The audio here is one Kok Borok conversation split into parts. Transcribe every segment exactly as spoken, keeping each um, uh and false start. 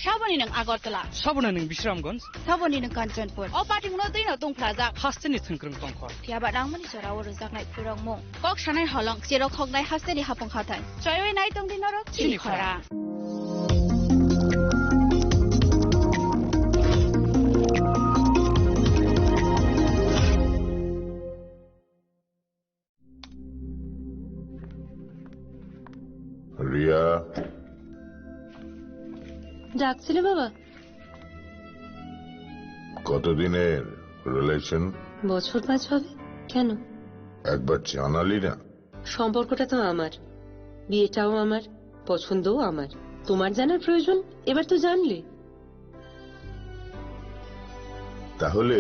Saboni nwng Agartala. Saboni nwng Bisramganj. Saboni nwng Kanchanpur. O patimungno twino tungphlajak. Hasteni thwngkwrwng tongkha. Phiyaba nangmani jorao rwjaknai khurokmung. Kok sanai holong, cherok hoknai hasteni hapung hathai. Choiwi nai tongdi norok chini chini khorang. Khorang. Riya. ডাকছিলে বাবা? কতদিনের রিলেশন? বছর পাঁচ হবে। কেন? একবার জানালি না। সম্পর্কটা তো আমার, বিয়েটাও আমার, পছন্দও আমার। তোমার জানার প্রয়োজন? এবার তো জানলে। তাহলে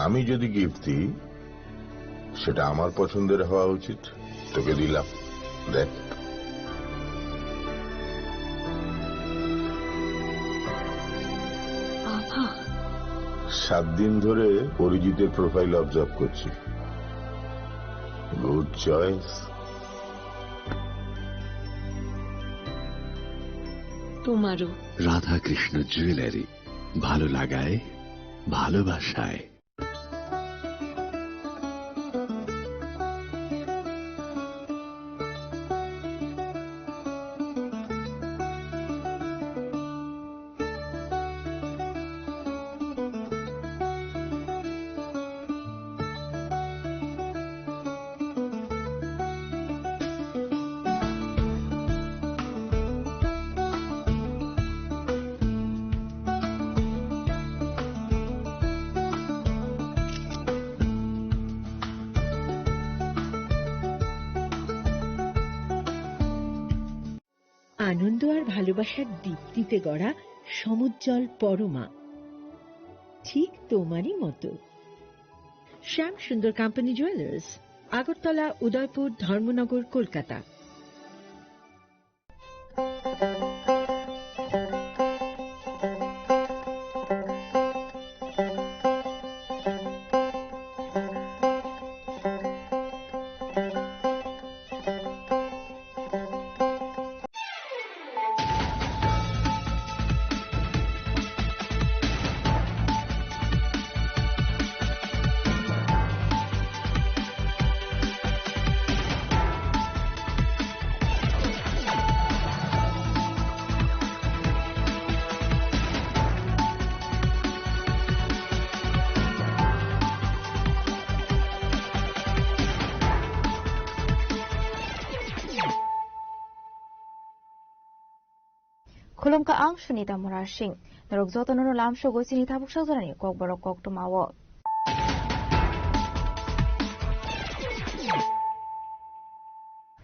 আমি যদি গিফট দিই, সেটা আমার পছন্দের হওয়া উচিত। তোকে দিলাম, দেখ। বাবা। সাত দিন ধরে অরিজিতের প্রোফাইল অবজার্ভ করছি। Good choice. তোমারও। রাধাকৃষ্ণ জুয়েলারি, ভালো লাগায়, ভালোবাসায়। আনন্দ আর ভালোবাসার দীপ্তিতে গড়া সমুজ্জ্বল পরমা, ঠিক তোমারই মতো। শ্যাম সুন্দর কোম্পানি জুয়েলার্স, আগরতলা, উদয়পুর, ধর্মনগর, Kolkata. Khulumkha ang Sunita Murasing. Norok jotono no lamsogo chini tabuk sajorani kokborok koktwmao.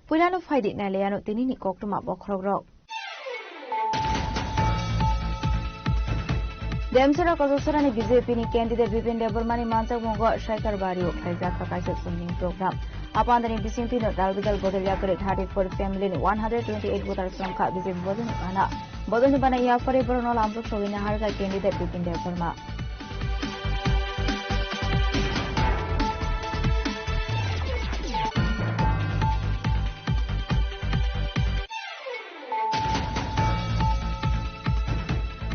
Puilano phaidi nailaiano tinini koktwma bokhorokrok. Demsora Kojasora ni B J P ni candidate Bipin Debbarma ni manjakmungo Shaikar Bari o khlaijak kha kaisa chongming program. Apandani bisingtwi no dalbidal bodol yakarwi thirty-four family ni one hundred twenty-eight voters wngkha B J P bodolni bana. Bodolni bana yaphari borokno lamrok sogwi naharkha candidate Bipin Debbarma.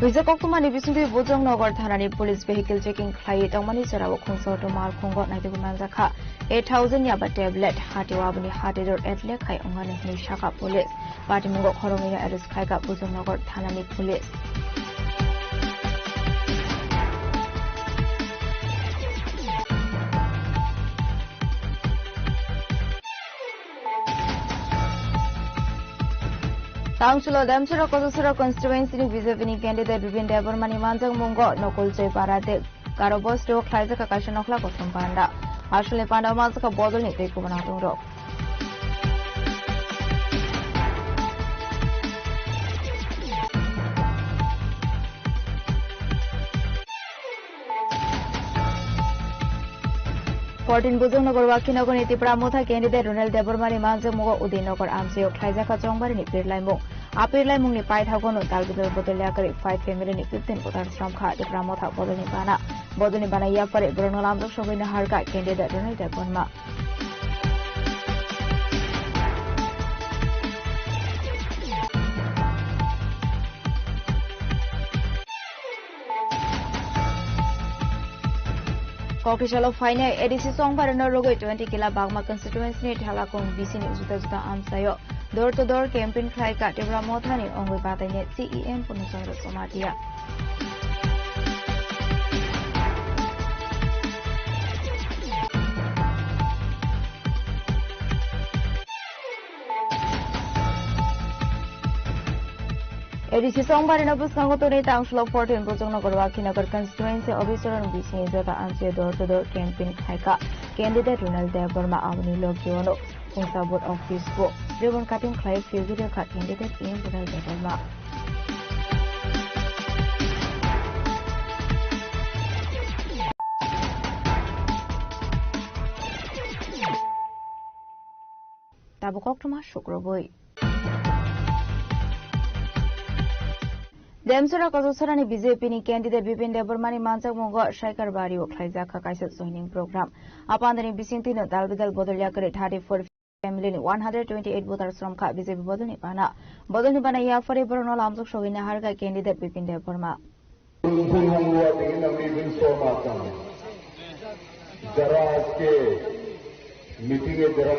Rijak koktwmani bisingtwi Bojongnagar thanani police vehicle checking khlaiwi tongmani jorao khungsa auto malkhungo naitugwi manjakha eight thousand yaba tablet, hatio aboni hati dor etle khai wngnani hwnwi sakha police. Patimungo khoroknwino arrest khlaikha Bojongnagar thanani police. Tangchulo Demsura Kojasura constituency ni B J P ni candidate Bipin Debbarma ni manjakmungo Nokol Joy Para de Garo Bosti o khlaijak kha kaisa nokhla kothom panda. Aswlni panda o manjakha bodolni tei kubun atung rok. Fourteen Bujongnagar Wakhinagor ni Tipra Motha candidate Ronald Debbarma ni manjakmungo Udaynagar amchaio khlaijakha chongbari ni pirlaimung. A pirlaimung ni paithago no dalbidal bodol yakarwi five family ni fifteen voters romkha Tipra Motha bodol ni bana. Bodol ni bana yaphari borokno lamjak sogwi naharkha candidate Ronald Debbarma. Kokthai salo phainai A D C Chongbarino rogwi twenty kila Bagma constituency ni Thalakung B C ni juda juda amchaio door to door campaign khlai ka Tipra Mothani ongwi batainai C E M Purna Chandra Jamatia. A D C Chongbarino bwskango tonwi tangsulo fourteen Bojongnagar Wakhinagar constituency office-o rang bisingni jota amchai door to door campaign khlaikha candidate Ronald Debbarma, aboni logi-o no khungsa vote office-o ribbon cutting khlai fifty kha candidate M Ronald Debbarma. Tabuk koktwma sukrubui. Demsora Kochok Sorani B J P ni candidate Bipin Debbarmani manjakmungo Saikar Bari-o khlaijak kha kaisa joining program. Apandani bisingtwi no dal bidal bodol yakarwi thirty four family ni one hundred twenty eight voters romkha B J P bodolni bana. Bodolni bana yaphari borokno lamjak sogwi naharkha candidate Bipin Debbarma. Kumpul wangwa dingin ang ibin so matang. Jara aske meeting e jara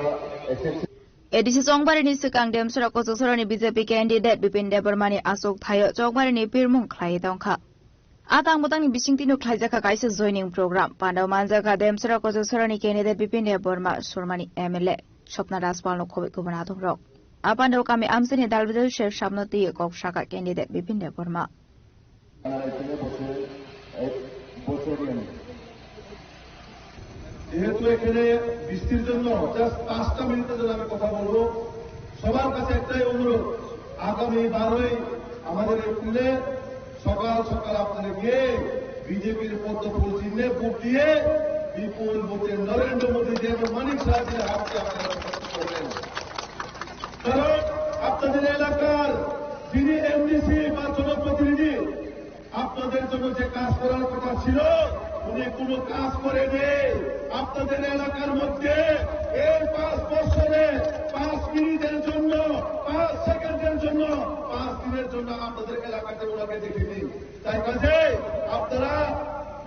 S S C. A D C Chongbarini swkang Demsora Kochok Sorani B J P candidate Bipin Debbarmani aswk thaio Chongbarini pirmung khlai tongkha. A tang bwtangni bisingtwi no khlaijakha kaisa joining program. Pandao manjakha Demsora Kochok Sorani candidate Bipin Debbarma, Sormani M L A Swpna Rajpalno khobwi kubun adongrok. A pandao kami amchaini dalbidal ser samno twi kok saka candidate Bipin Debbarma. যেহেতু এখানে বৃষ্টির জন্য just পাঁচটা মিনিটের জন্য আমি কথা বলবো, সবার কাছে একটাই অনুরোধ, আগামী বারোই আমাদের এপ্রিলে সকাল সকাল আপনারা গিয়ে বিজেপির পদ্ম ফুল চিহ্নে ভোট দিয়ে বিপুল ভোটে নরেন্দ্র মোদী এবং মানিক সাহাজির হাতকে আপনারা শক্ত করবেন। কারণ আপনাদের এলাকার যিনি এমডিসি বা জনপ্রতিনিধি, আপনাদের জন্য যে কাজ করার কথা ছিল, উনি কোনো কাজ করেনি। আপনাদের এলাকার মধ্যে এই পাঁচ বছরে পাঁচ মিনিটের জন্য, পাঁচ সেকেন্ডের জন্য, পাঁচ দিনের জন্য আপনাদের এলাকাতে ওনাকে দেখেনি। তাই কাজে আপনারা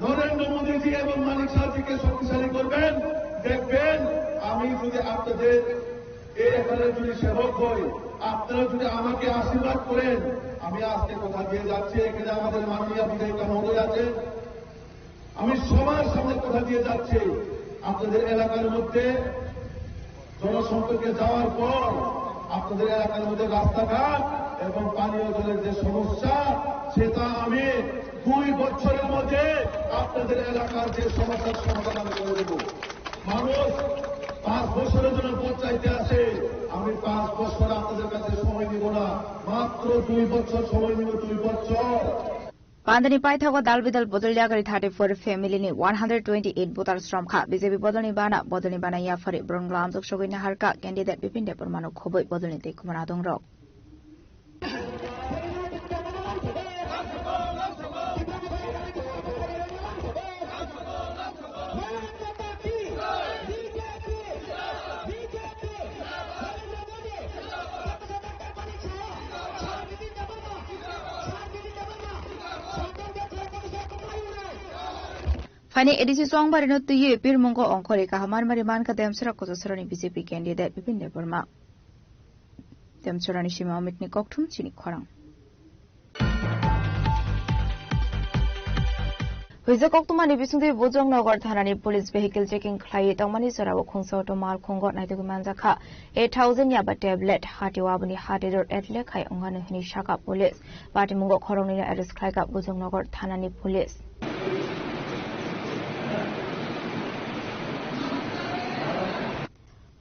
নরেন্দ্র মোদীজি এবং মানিক সাহাজিকে শক্তিশালী করবেন। দেখবেন, আমি যদি আপনাদের এই এখানে যদি সেবক হই, আপনারা যদি আমাকে আশীর্বাদ করেন, আমি আজকে কথা দিয়ে যাচ্ছি, এখানে আমাদের মাননীয় বিধায়িকা মহোদয় আছেন, আমি সবার সামনে কথা দিয়ে যাচ্ছি, আপনাদের এলাকার মধ্যে জনসম্পর্কে যাওয়ার পর আপনাদের এলাকার মধ্যে রাস্তাঘাট এবং পানীয় জলের যে সমস্যা, সেটা আমি দুই বছরের মধ্যে আপনাদের এলাকার যে সমস্যার সমাধান আমি করে দেবো। মানুষ পাঁচ বছরের জন্য ভোট চাইতে আসে, আমি পাঁচ বছর আপনাদের কাছে সময় নিব না, মাত্র দুই বছর সময় নিব, দুই বছর। Pandani paithago dal bidal bodol yagari thirty four family ni one hundred twenty eight voters romkha B J P bodolni bana, bodolni bana yaphari borokno lamjak sogwi naharkha candidate Bipin Debbarmano khobwi bodolni tei khumar adongrok. Phaini A D C Chongbarino twiwi pirmungo ongkhorwi kaham marmari mankha Demsora Kochok Sorani B J P candidate Bipin Debbarma. Demsorani simi omitni kokthum chini khorang. Huijak koktwmani bisingtwi Bujongnagar thanani police vehicle checking khlaiwi tongmani jorao khungsa auto malkhungo naitugwi manjakha eight thousand yaba tablet, hatio aboni hati dor etle khai wngano hwnwi sakha police. Patimungo khoroknwino arrest khlaikha Bujongnagar thanani police.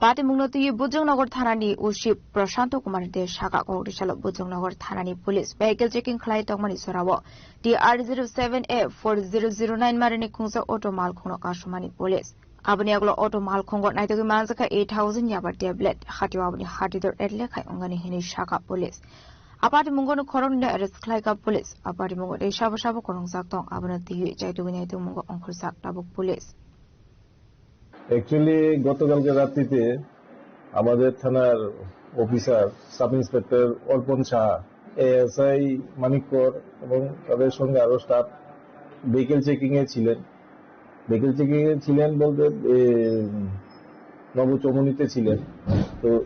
Patimungno twiwi Bujongnagar thanani O C Prashanto Kumar De sakha, kokdisalo Bujongnagar thanani police vehicle checking khlai tongmani jorao T R zero seven A four zero zero nine marini khungsa auto malkhungno kasumani police. Aboni yagulo auto malkhungo naitugwi manjakha eight thousand yaba tablet, hatio aboni hati dor etle khai wngani hwnwi sakha police. A patimungono khoroknwino arrest khlaikha police. A patimungo tei sabo sabo kwrwngjak tong, abono twiwi chaitugwi naitugmungo ongkhorjak tabuk police. Actually, গতকালকে রাত্রিতে আমাদের থানার officer sub inspector অর্পণ সাহা, এএসআই মানিক কর এবং তাদের সঙ্গে আরও স্টাফ ভেহিকেল চেকিংয়ে ছিলেন। ভেহিকল চেকিং এ ছিলেন বলতে, এ, নবচৌমুহনীতে ছিলেন। তো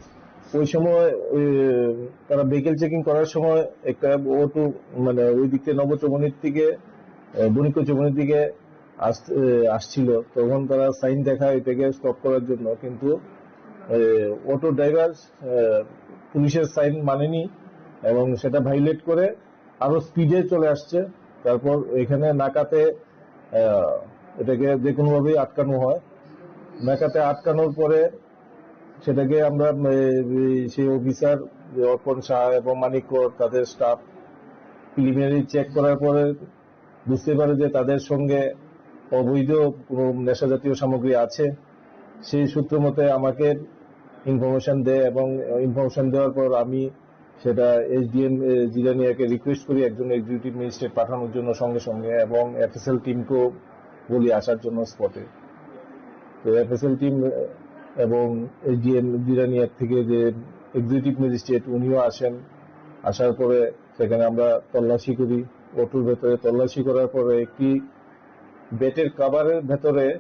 ওই সময়, এ, তারা ভেহিকল চেকিং করার সময় একটা অটো, মানে, ওই দিক থেকে নবচৌমুহনীর দিকে, এ, বণিকচৌমুহনীর দিকে আস-, এ, আসছিল। তখন তারা সাইন দেখায় এটাকে স্টপ করার জন্য, কিন্তু, এ, অটো ড্রাইভার, এ, পুলিশের সাইন মানেনি এবং সেটা ভায়োলেট করে আরো স্পিডে চলে আসছে। তারপর এখানে নাকাতে, আহ, এটাকে যে কোনোভাবেই আটকানো হয়। নাকাতে আটকানোর পরে সেটাকে আমরা, এ, এই সেই অফিসার, যে অর্পণ শাহ এবং মানিক কর, তাদের স্টাফ প্রিলিমিনারি চেক করার পরে বুঝতে পারে যে তাদের সঙ্গে অবৈধ কোনো নেশা জাতীয় সামগ্রী আছে। সেই সূত্র মতে আমাকে ইনফরমেশন দেয় এবং ইনফরমেশন দেওয়ার পর আমি সেটা এসডিএম, এ, জিরানিয়াকে রিকোয়েস্ট করি একজন এক্সিকিউটিভ ম্যাজিস্ট্রেট পাঠানোর জন্য সঙ্গে সঙ্গে এবং এফএসএল টিমকেও বলি আসার জন্য স্পটে। তো এফএসএল টিম এবং এসডিএম জিরানিয়া থেকে যে এক্সিকিউটিভ ম্যাজিস্ট্রেট উনিও আসেন, আসার পরে সেখানে আমরা তল্লাশি করি। অটোর ভেতরে তল্লাশি করার পরে একটি বেডের কভারের ভেতরে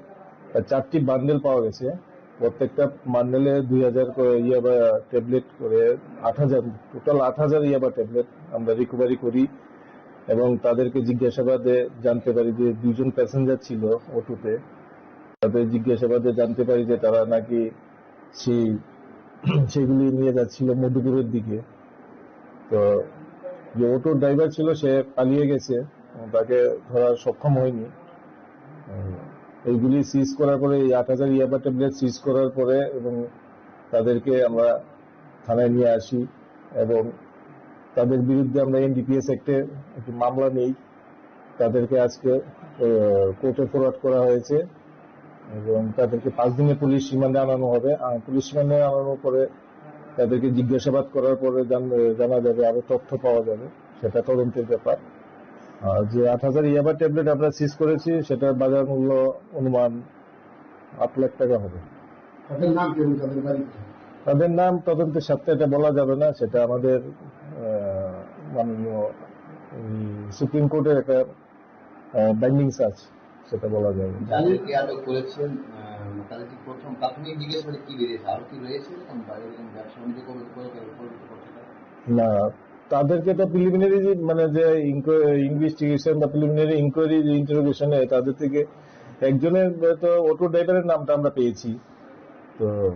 চারটি বান্ডেল পাওয়া গেছে। প্রত্যেকটা বান্ডেলে দুই হাজার করে ইয়াবা ট্যাবলেট করে, আট হাজার, টোটাল আট হাজার ইয়াবা ট্যাবলেট আমরা রিকভারি করি এবং তাদেরকে জিজ্ঞাসাবাদে জানতে পারি যে দুইজন প্যাসেঞ্জার ছিল অটোতে। তাদের জিজ্ঞাসাবাদে জানতে পারি যে তারা নাকি সেই, সেগুলি নিয়ে যাচ্ছিল মধুপুরের দিকে। তো যে অটো ড্রাইভার ছিল সে পালিয়ে গেছে, তাকে ধরা সক্ষম হয়নি। উম, এইগুলি সিজ করার পরে, এই আট হাজার ইয়াবা ট্যাবলেট সিজ করার পরে এবং তাদেরকে আমরা থানায় নিয়ে আসি এবং তাদের বিরুদ্ধে আমরা এনডিপিএস অ্যাক্টে একটি মামলা নেই। তাদেরকে আজকে, আহ, কোর্টে ফরওয়ার্ড করা হয়েছে এবং তাদেরকে পাঁচ দিনে পুলিশ রিমান্ডে আনানো হবে। আর পুলিশ রিমান্ডে আনানোর পরে তাদেরকে জিজ্ঞাসাবাদ করার পরে জান-, জানা যাবে, আরো তথ্য পাওয়া যাবে, সেটা তদন্তের ব্যাপার। আর যে আট হাজার ইয়াবা ট্যাবলেট আমরা সিজ করেছি, সেটার বাজার মূল্য অনুমান আট লাখ টাকা হবে। তাদের নাম কি এবং তাদের বাড়ি কোথায়? তাদের নাম তদন্তের স্বার্থে এটা বলা যাবে না, সেটা আমাদের, আহ, মাননীয়, উম, সুপ্রিম কোর্টের একটা, আহ, বাইন্ডিংস আছে, সেটা বলা যাবে না। যাদেরকে আটক করেছেন, আহ, তাদের কি প্রথম প্রাথমিক জিজ্ঞাসাবাদে কি বেরিয়েছে? আরো কি রয়েছে এরকম বা এরকম ব্যবসা বাণিজ্য করে, করে, করে, করে করছে তারা? না, তাদেরকে তো প্রিলিমিনারি মানে যে ইনকো-, ইনভেস্টিগেশন বা প্রিলিমিনারি ইনকোয়ারি যে ইন্টারোগেশনে তাদের থেকে একজনের তো অটো ড্রাইভারের নামটা আমরা পেয়েছি। তো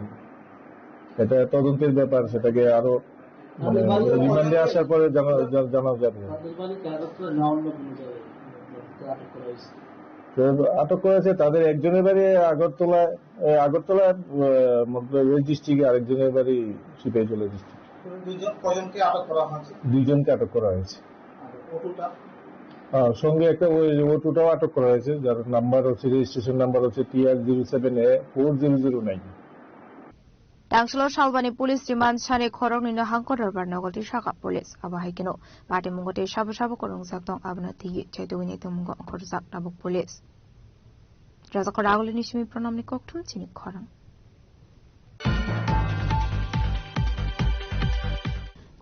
এটা তদন্তের ব্যাপার, সেটাকে আরো মানে রিমান্ডে আসার পরে জানা, জা-, জানা যাবে। তাদের বাড়ি কি আগরতলা না অন্য কোনো জায়গায় আটক করা হয়েছে? তো আটক করা হয়েছে, তাদের একজনের বাড়ি আগরতলা, এ, আগরতলা, এ, মতলব ওই ডিস্ট্রিক্টে, আরেকজনের বাড়ি সিপাহীজলা ডিস্ট্রিক্ট। দুইজন, কজনকে আটক করা হয়েছে? দুইজনকে আটক করা হয়েছে। আর অটোটা? হ্যাঁ, সঙ্গে একটা ওই অটোটাও আটক করা হয়েছে, যার নাম্বার হচ্ছে, রেজিস্ট্রেশন নাম্বার হচ্ছে TR zero seven A four zero zero nine. Tangshilo salbani police remand sani khoroknwino hangkor dorbar nogolti saka police. Abo hai kheno patimungo tei sabo sabo kwrwngjak tong, abono twiwi chaitugwini tongmungo khorokjak tabuk police. Rajakor Agulini simi Pranamni kokthum chini khorang.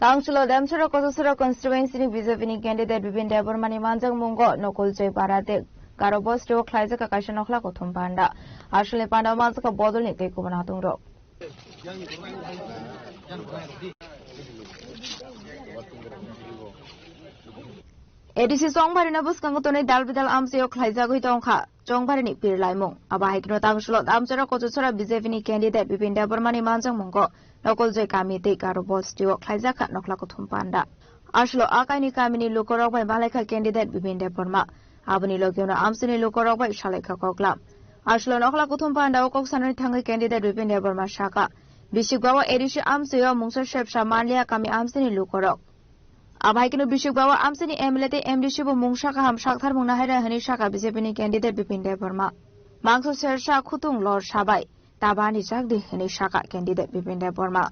Tangshilo Demchara Kochasara constituency ni BJP ni candidate Bipin Debbarma ni manjakmungo Nokol Joy Para tei Garo Bosti o khlaijak kaisa nokhla kuthum panda. Aswlni panda o manjak bodol ni tei kubun atung rok. ADC Chongbarino bwskango tonwi dal bidal amchaio khlaijagwi tongkha Chongbarini pir laimung. Abo hai kheno Tangshilo Damchara Kochasara BJP ni candidate Bipin Debbarmani manjakmungo Nokoljoy kami tei Garo Bostio khlaijakha nokhla kuthum panda. Aswlo a kaini kamini lukorok bai malaikha candidate Bipin Debbarma. Aboni logiono amchaini lukorok bai salaikha koklam. Aswlo nokhla kuthum panda o kok sanani thangwi candidate Bipin Debbarma sakha, bisik bawa ADC amchaio mungsa sepsa manliya kami amchaini lukorok. Abo hai kheno bisik bawa amchaini MLA tei MDC bo mungsa kaham sakthar mung nahaira hwnwi sakha BJP ni candidate Bipin Debbarma. Mangso sersa khutung lor sabai, tabani chakdi hwnwi sakha candidate Bipin Debbarma.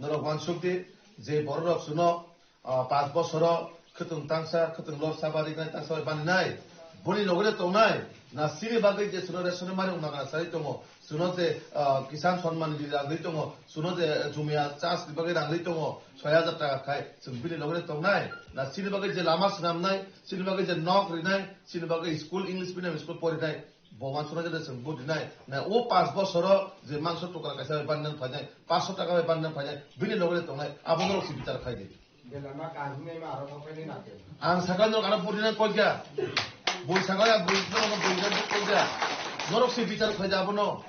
Norok wansukdi je bororok suno, ah, panch bosoro khwtwng tangsa, khwtwng lor saba rinai tangsa bai baninai. Boni logole tongnai. Na chini bagwi je suno ration mani wngna gana sai tongo. Suno je, ah, Kisan Samman Nidhi rangwi tongo. Suno je jumia chas ni bagwi rangwi tongo. Soi hajar taka khai. Chwng bini logole tongnai. Na chini bagwi je lama swnamnai, chini bagwi je nok rinai, chini bagwi school English medium school porinai. Bo wansuknai jora chwng vote rinai. Na o panch bosoro je mangso tokra kaisa bai bannang phainai, panchsho taka bai bannang phainai, bini loge tongnai, abo norok se bichar khai di. Ang sakha norok ano vote rinai koi kya? Bui sakha ya, bui sakha norok bui rinai koi kya? Norok se bichar khai di abono.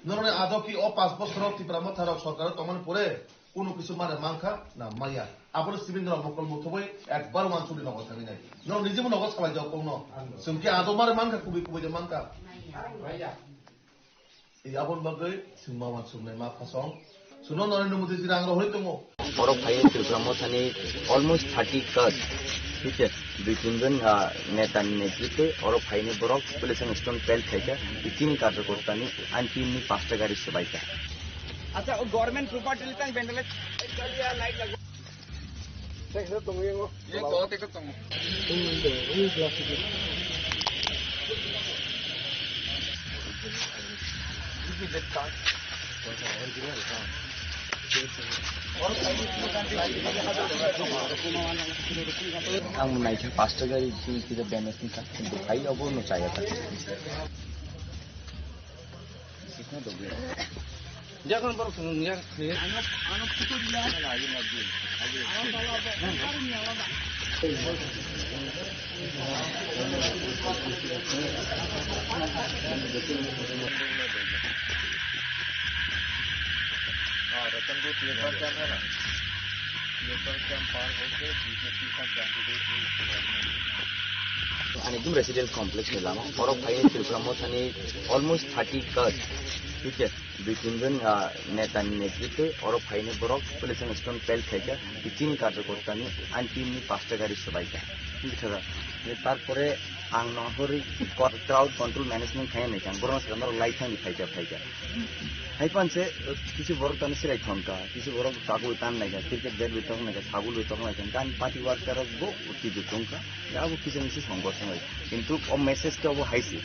Norokni ado ki o panch bosoro Tipra Motha rok sorkar o tongmani pore, Kunu kisu mare mankha na maya. Aboni simi norok mokol muthubui ekbar wansukni nogo thangwi nai. Norok nijebo nogo salai jak kokno. Chwng khe ado mare mankha, kubui kubui de mankha. Ei aboni bagwi chwng ma wansuknai ma phasong. Suno Narendra Modi ji rang rohorwi tongo. Borok phai Tripura Mothani almost thirty cars, thik se, dui tin jon, ah, neta ni netritwe oro phaini borok population stone pelt khaikha, chini karjokorta ni anti ni pasta gari swbaikha. Acha, o government property le tang vandalize. Ek gal ya light lago. Ek gal tongo, ye go. Ye go, ek gal tongo. Ang naikha pasta gari sini tidak damage ni kha, kintu phai obo no chaya ta. Sisna dobe. Dia kan baru seneng ya. Ano, ano photo dia. Ayo na dia. Ayo. हाँ, Ratanpur petrol pump है ना, petrol pump पार होके बीजेपी का कैंडिडेट है, उसके बारे में। Ani dum residence complex ni lama, borok phai Tripura Mothani almost thirty cars, thik se, dui tin jon, ah, neta ni netritwe oro phaini borok population stone pelt khaikha, chini karjokorta ni anti ni pasta gari swbaikha. Bwthaga. Tarpore ang no hori crowd control management khaina nai kha, borok no swkang norok lai thangni phaikha, phaikha. Hai panse, kisu borok tani sirai thangkha, kisu borok chagwi tan naikha, cricket bat bai tok naikha, sagul bai tok naikha, gan party worker rok bo twibo tongkha, abo kisu misi songkor songai. Kintu o message khe obo hai se,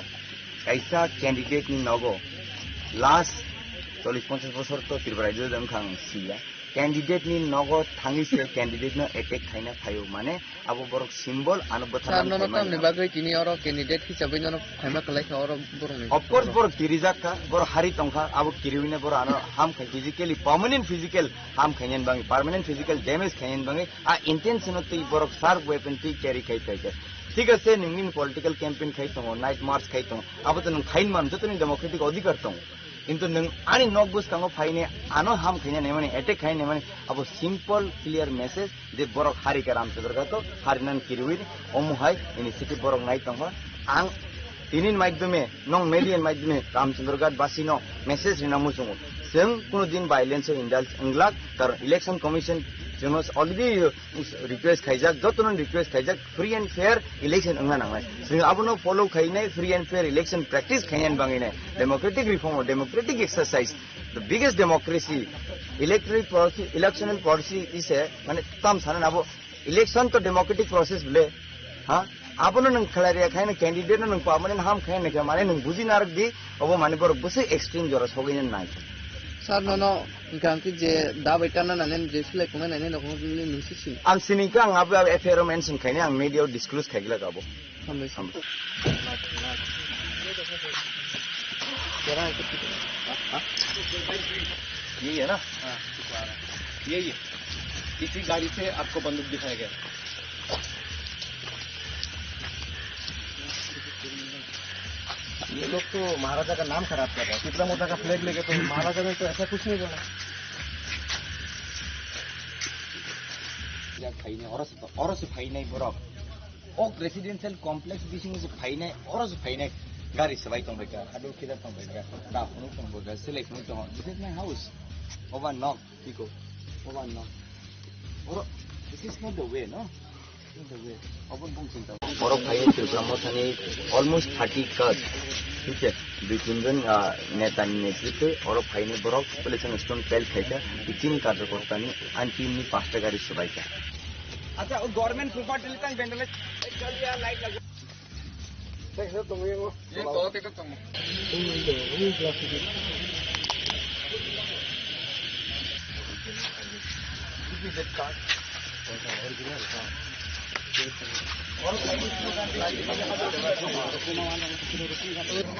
kaisa candidate ni nogo last chollish ponchash bosor to Tripura rajyo wngkha ang siya, candidate ni nogo thangwi se candidate no attack khaina phaio, mane abo borok symbol ano bwtharnani. Sir, nono khaimani tamni bagwi tini oro candidate hisabwi nono phaima kwlaikha oro borokni? Of course, borok kirijak kha, borok hari tongkha, abo kiriwino borok ano ham khai physically, permanent physical harm khainani bagwi, permanent physical damage khainani bagwi, a intention o twi borok sharp weapon twi carry khai phaikha. Thik ase, nwng nini political campaign khai tongo, night march khai tongo, abo to nwng khaini man, joto ni democratic odhikar tongo. Kintu nwng ani nok bwskango phaine ano ham khaina naimani, attack khaina naimani, abo simple clear message je borok hari khe Ramchandra Ghat o, hari nan kirwi omo hai initiative borok nai tongkha. Ang tini ni maidhyome, nong media ni maidhyome Ramchandra Ghat basi no message rina muchungo. Chwng kuno din violence o indulge wnglak, karon election commission chwngno already request khaijak, jotono request khaijak, free and fair election wngna nangnai. Chwng abono follow khainai, free and fair election practice khainani bagwi nai. Democratic reform, democratic exercise, the biggest democracy, electoral policy, electoral policy is a, mane, tam sana abo election to democratic process bole, ha? Abono nwng khlai rwya khaina candidate no nwng permanent ham khaina khe, mane, nwng buji narwk di, obo mane borok bwswk extreme jora sogwi nai. Sir, nono hwnkha hwnkhe je da bai tanna nai nai, je silai khongnai nai nai, nokhorok nini nwng se sini. Ang sini khe ang abo, abo F I R o mention khaini, ang media o disclose khai glak abo. Hambai. Hambai. ये है ना? हाँ, ये ये। इसी गाड़ी से आपको बंदूक दिखाया गया। ये लोग तो महाराजा का नाम खराब कर रहा है। तिपरा मोर्चा का फ्लैग लेके तो महाराजा ने तो ऐसा कुछ नहीं बोला। Ya phainai, oro se, oro se phainai borok. O residential complex bisingo se phainai, oro se phainai. Gari swbai tongbaikha, hadu kida tongbaikha, da phunuk tongbaikha, selai phunuk tongo. This is my house. Oba nok. Tiko, oba no. Oro, this is not the way, no? This is the way. Obo bung chinta. Borok phai Tripura Mothani almost thirty cars, thik se, dui tin jon, ah, neta ni netritwe oro phaini borok population stone pelt khaikha, chini karjokorta ni anti ni pasta gari swbaikha. Acha, o government property le tang vandalize. Ek gal ya light lago. Thanks, sir. Tongo, tongo. Ye, tongo, tongo. This is a card. Original, ha.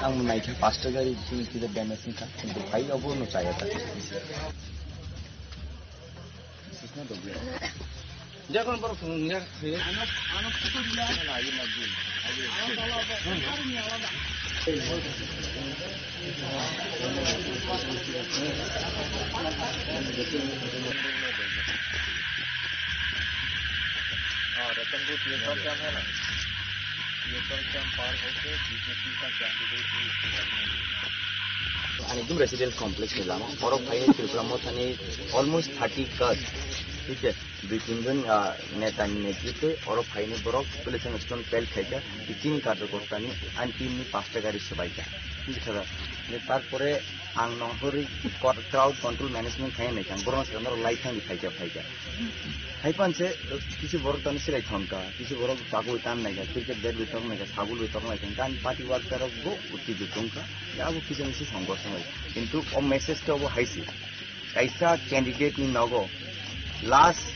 Ang naikha pasta gari chini kida damage wngkha, kintu hai obo no chaya ta. Sisna dogya. Yakon borok song ya. हाँ, रतनपुर ये सब कैंप है ना, ये सब कैंप पार होके बीजेपी का कैंडिडेट भी इसके घर में है। Ani dum residence complex ni lama, borok phaini Tripura Mothani almost thirty cars, ठीक है, dui tin jon, ah, neta ni netritwe oro phaini borok Population Stone pelt khaikha, chini karjokorta ni ani team ni pasta gari swbaikha, buji kha. Tarpore ang nongkhorwi crowd control management khaina naikha, borokno swkang norok lai thangwi phaikha, phaikha. Haipan se, kisu borok tani silai thangkha, kisu borok chakui tan naikha, cricket bat bai tok naikha, sabul bai tok naikha, kan party worker rok bo utti jotongkha, abo kisu misi songkha songlai. Kintu o message to bo haisi. Kaisa candidate ni nogo last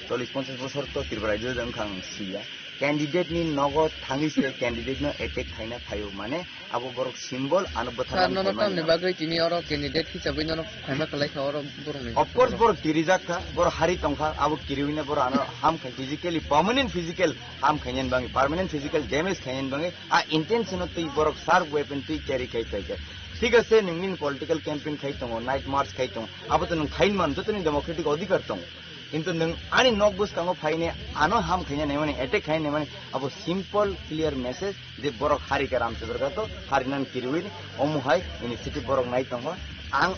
chollish ponchash bosor to Tripura rajyo jang khang siya. Candidate ni nogo thangwi se candidate no attack khaina phaio, mane abo borok symbol ano bwthar. Sir, nono tamni bagwi tini oro candidate hisabwi nono phaima kwlai kha oro borok ni. Of course, borok tirijak kha, borok hari tong kha, abo kiriwi na borok ano ham khai physically, permanent physical ham khainani bangwi, permanent physical damage khainani bangwi, a intention o twi borok sharp weapon twi carry khai phai kha. Thik ase, nwng nini political campaign khai tongo, night march khai tongo, abo to nwng khain man, joto ni democratic odhikar tongo. Kintu nwng ani nok bwskango phaine ano ham khaina naimani, attack khaina naimani, abo simple clear message je borok hari khe Ramchandra Ghat o hari nan kirwi omo hai initiative borok nai tongo. Ang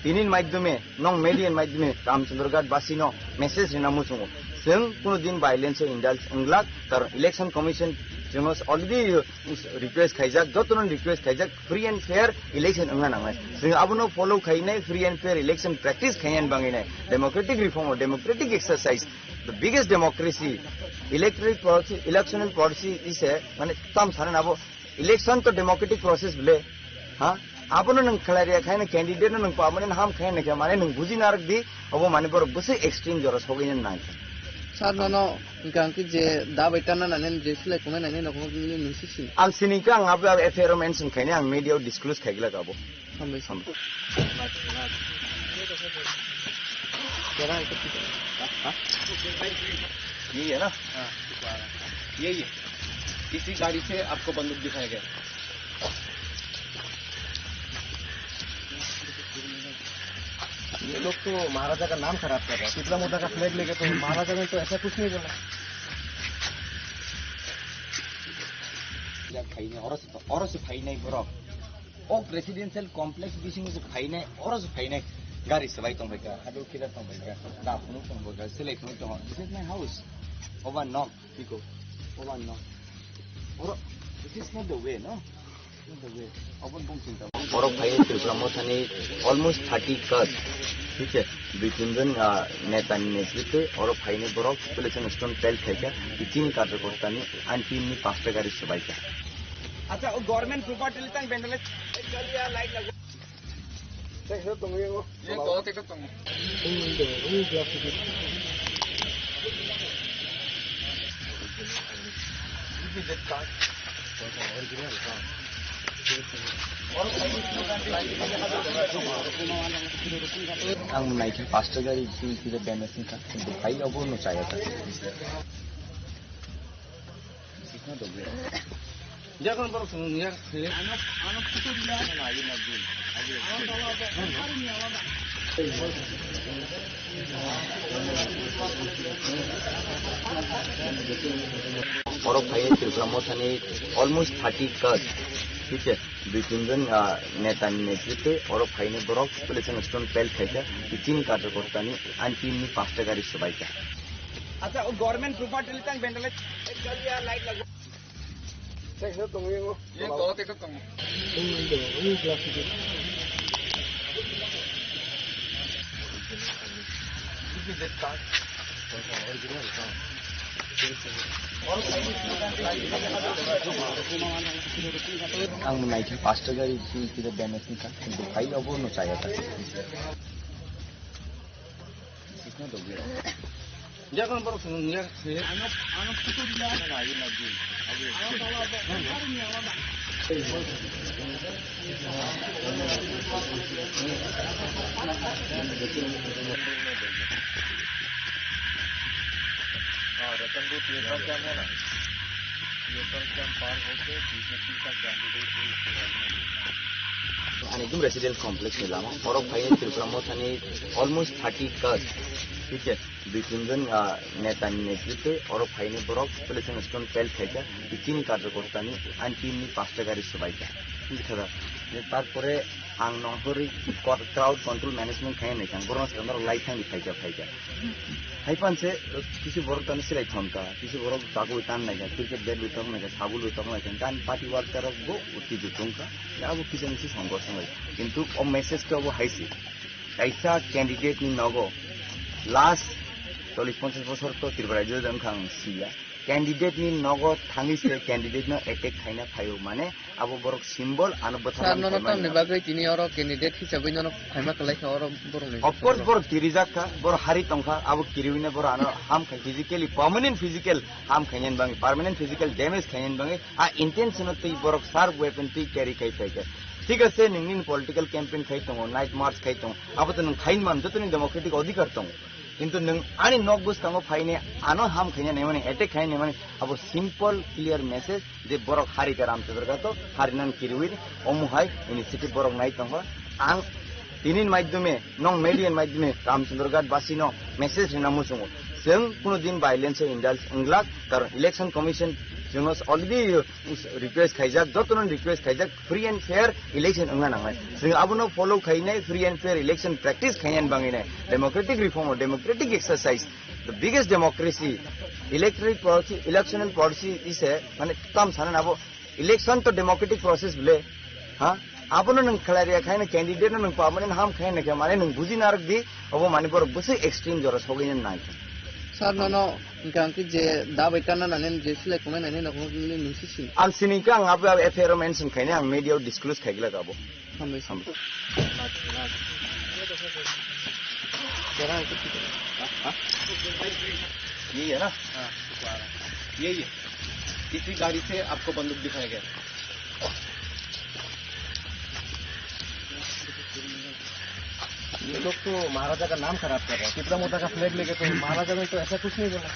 tini ni maidyome, nong media ni maidyome Ramchandra Ghat basi no message rina muchungo. Chwng kuno din violence o indulge wnglak, karon election commission chwngno already request khaijak, jotono request khaijak, free and fair election wngna nangnai. Chwng abono follow khainai, free and fair election practice khainani bangwi nai. Democratic reform or democratic exercise, the biggest democracy, electoral policy, electoral policy is a, mane, tam sana abo election to democratic process bile, ha? Abono nwng khlai rwya khaina candidate no nwng pamani ham khaina khe, mane, nwng buji narwk di, obo mane borok bwswk extreme jora sogwi nai khe. Sir, nono hwnkha hwnkhe je da bai tanna nani je silai tongnai nani nokno nini nung si sini. Ang sini khe ang abo F I R o mention khaini, ang media o disclose khai glak abo. Hambai. Hambai. ये है ना? हाँ। ये, ये। इसी गाड़ी से आपको बंदूक दिखाया गया। ये लोग तो महाराजा का नाम खराब कर रहा है। टिपरा मोटा का फ्लैग लेके तो महाराजा ने तो ऐसा कुछ नहीं बोला। Ya, phainai, oro se, oro se phainai borok. O presidential complex bisingo se phainai, oro se phainai. Gari swbai tongbaikha, hadu kida tongbaikha, da phunuk tongbaikha, selai phunuk tongo. This is my house. Oba nok. Piko. Oba no. Oro, this is not the way, no? Not the way. Obo bung chinta. Oro phai Tripura Mothani almost thirty cars. Thik se, dui tin jon, ah, neta ni netritwe oro phaini borok Population Stone pelt khaikha, chini karjokorta ni ani team ni pasta gari swbaikha. Acha, o government property litang bendale. Ang naikha pasta gari, chini kida damage wngkha, kintu hai obo no chaya ta. Yakon borok song ya. Oro phai Tripura Mothani almost thirty cars, thik se, dui tin jon, ah, neta ni netritwe oro phaini borok Population Stone pelt khaikha, chini karjokorta ni ani team ni pasta gari swbaikha. Acha, o government property litang bendale. Ang naikha pasta gari chini kida damage wngkha, kintu hai obo no chaya ta. Dia kan baru seneng dia. हाँ, Ratanpur TSR camp है ना, TSR camp पार होके बीजेपी का कैंडिडेट है, उसके बारे में। Ani ekdom residence complex ni lama, borok phaini Tripura Mothani almost thirty cars, ठीक है, dui tin jon, ah, neta ni netritwe oro phaini borok Salvation Army pelt khaika, chini karjokorta ni anti ni pasta gari swbaika, wngkha da. Tarpore ang nongkhorwi crowd control management khaina naikha, borokno swkang norok lai thangdi phaika, phaika. Hai panse, kisu borok tani silai thonka, kisu borok chagwi tan naikha, cricket bat bai tong naikha, sabul bai tong naikha, gan party worker rok bo utti jutungka, abo kisa misi songkor songlai. Kintu o message to abo haisi. Kaisa candidate ni nogo last chollish ponchash bosor to Tripura rajyo wngkha ang siya. Candidate ni nogo thangwi se candidate no attack khaina phaio, mane abo borok symbol ano bwtharna. Sir, nono tamni bagwi tini oro candidate hisabwi nono phaima kwlai kha oro borok ni. Of course, borok kirijak kha, borok hari tong kha, abo kiriwina borok ano ham khai physically, permanent physical ham khainani bagwi, permanent physical damage khainani bagwi, a intention o twi borok sharp weapon twi carry khai phai kha. Thik ase, nini political campaign khai tongo, night march khai tongo, abo to nwng khain man, joto ni democratic adhikar tongo. Kintu nwng ani nok bwskango phaine ano ham khaina naimani, attack khaina naimani, abo simple clear message je borok hari ka Ramchandra Ghat to hari nan kiriwi omo hai initiative borok nai tongo. Ang tini ni maidyome, nong media ni maidyome Ramchandra Ghat basi no message rina muchungo. Chwng kuno din violence o indulge wnglak, karon election commission chwngno already request khaijak, jotono request khaijak, free and fair election wngna nangnai. Chwng abono follow khainai, free and fair election practice khainani bagwi nai. Democratic reform or democratic exercise, the biggest democracy, electoral policy, electoral policy is a, mane, tam sana abo election to democratic process bole, ha? Abono nwng khlai rwya khaina candidate no nwng permanent ham khaina khe, mane, nwng buji narwk di, obo mane borok bwswk extreme jora sogwi nai khe. Sir, nono hwnkhe ang khe je da bai tanna nani, je silai khongnai nani, nokhorok nini nwng si sini. Ang sini khe ang abo, abo F I R o mention khainai, ang media o disclose khai glak abo. Hambai. Hambai. ये है ना? हाँ। ये, ये। इसी गाड़ी से आपको बंदूक दिखाया गया। ये लोग तो महाराजा का नाम खराब कर रहे हैं। तिपरा मोर्चा का फ्लैग लेके तो महाराजा ने तो ऐसा कुछ नहीं बोला।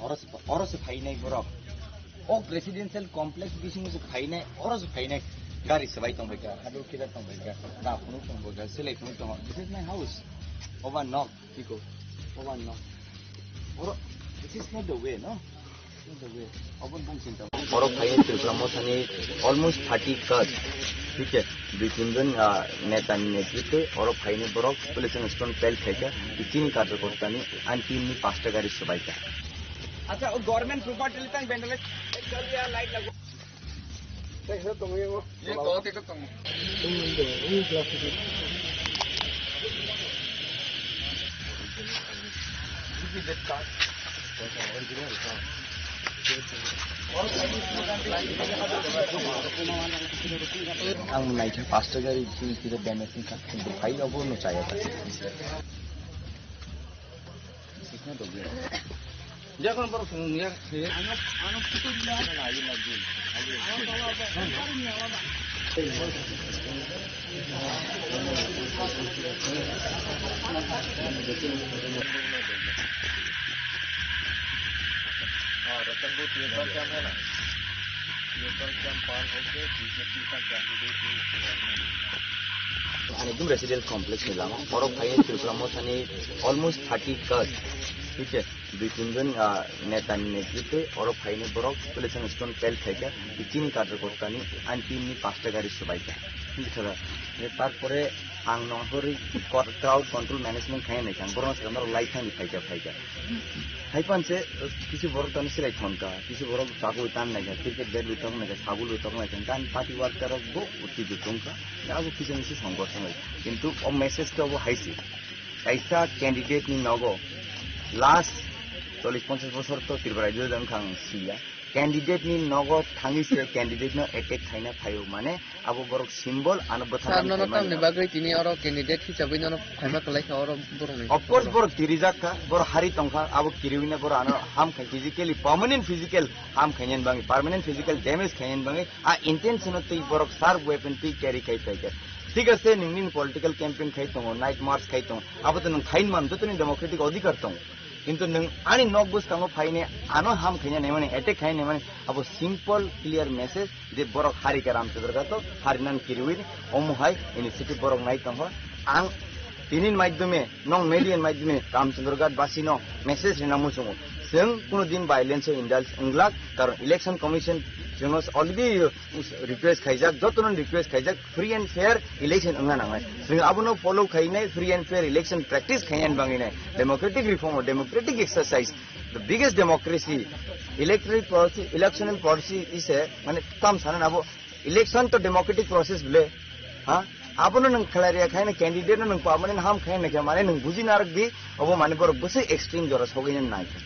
Oro se, oro se phainai borok. O residential complex bisingo se phainai, oro se phainai. Gari swbai tongbaikha, haduk kida tongbaikha, da phunuk tongbaikha, selai phunuk tongo. This is my house. Oba nok, tiko. Oba nok. Oro, this is not the way, no? This is the way. Obo bung sinta. Oro phainai Tripura Mothani almost thirty cars. Thik se, dui tin jon, ah, neta ni netritwe oro phainai borok Salvation Army pelt khaikha, chini karjokorta ni anti ni pasta gari swbaikha. Acha, o government property tang vandalize. Ek jal ya light lago. Tei hwnkhe tongo yango. Ye to, tei khe tongo. Ang naikha pasta gari, chini kira damage wngkha, kintu phai obo no chaya. Dia kan baru seneng ya. हाँ, Ratanpur TSR camp है ना, TSR camp पार होके बीजेपी का कैंडिडेट है, उसके बारे में। Ani ekdom residence complex ni lama, borok phai Tripura Mothani almost thirty cars, thik se, dui tin jon, ah, neta ni netritwe oro phainai borok Salvation Army pelt khaikha, chini karjokorta ni anti ni pasta gari swbaikha. Wngkha da. Tarpore ang nongkhorwi crowd control management khaina naikha, borokno swkang norok lai thangdi phaikha, phaikha. Hai panse, kisu borok tani silai thonka, kisu borok chagwi tan naikha, cricket bat bai tong naikha, sabul bai tong naikha, gan party worker rok bo utti jutungkha, abo kisa misi songkor songlai. Kintu o message to obo haisi. Kaisa candidate ni nogo last chollish ponchash bosor to Tripura rajyo wngkha ang siya. Candidate ni nogo thangwi se candidate no attack khaina phaio, mane abo borok symbol ano bwthar. Sir, nono tamni bagwi tini oro candidate hisabai nono phaima kwlai kha oro borok ni? Of course, borok tirijak kha, borok hari tongkha, abo kiriwi na borok ano ham khai physically, permanent physical ham khainani bagwi, permanent physical damage khainani bagwi, a intention o twi borok sharp weapon twi carry khai phaikha. Thik ase, nini political campaign khai tongo, night march khai tongo, abo to nwng khain man, joto ni democratic odhikar tongo. Kintu nwng ani nok bwskango phaine ano ham khaina naimani, attack khaina naimani, abo simple clear message je borok hari khe Ramchandra Ghat o, hari nan kiriwi omo hai initiative borok nai tongkha. Ang tini ni maidyome, nong media ni maidyome Ramchandra Ghat basi no message rina muchungo. Chwng kuno din violence o indulge wnglak, karon election commission chwngno already request khaijak, jotono request khaijak, free and fair election wngna nangnai. Chwng abono follow khainai, free and fair election practice khainani bagwi nai. Democratic reform or democratic exercise, the biggest democracy, electoral policy, electoral policy is a, mane, tam sana abo election to democratic process bole, ha? Abono nwng khlai rwya khaina candidate no nwng permanent ham khaina khe, mane, nwng buji narwk di, obo, mane, borok bwswk extreme jora sogwi nai khe.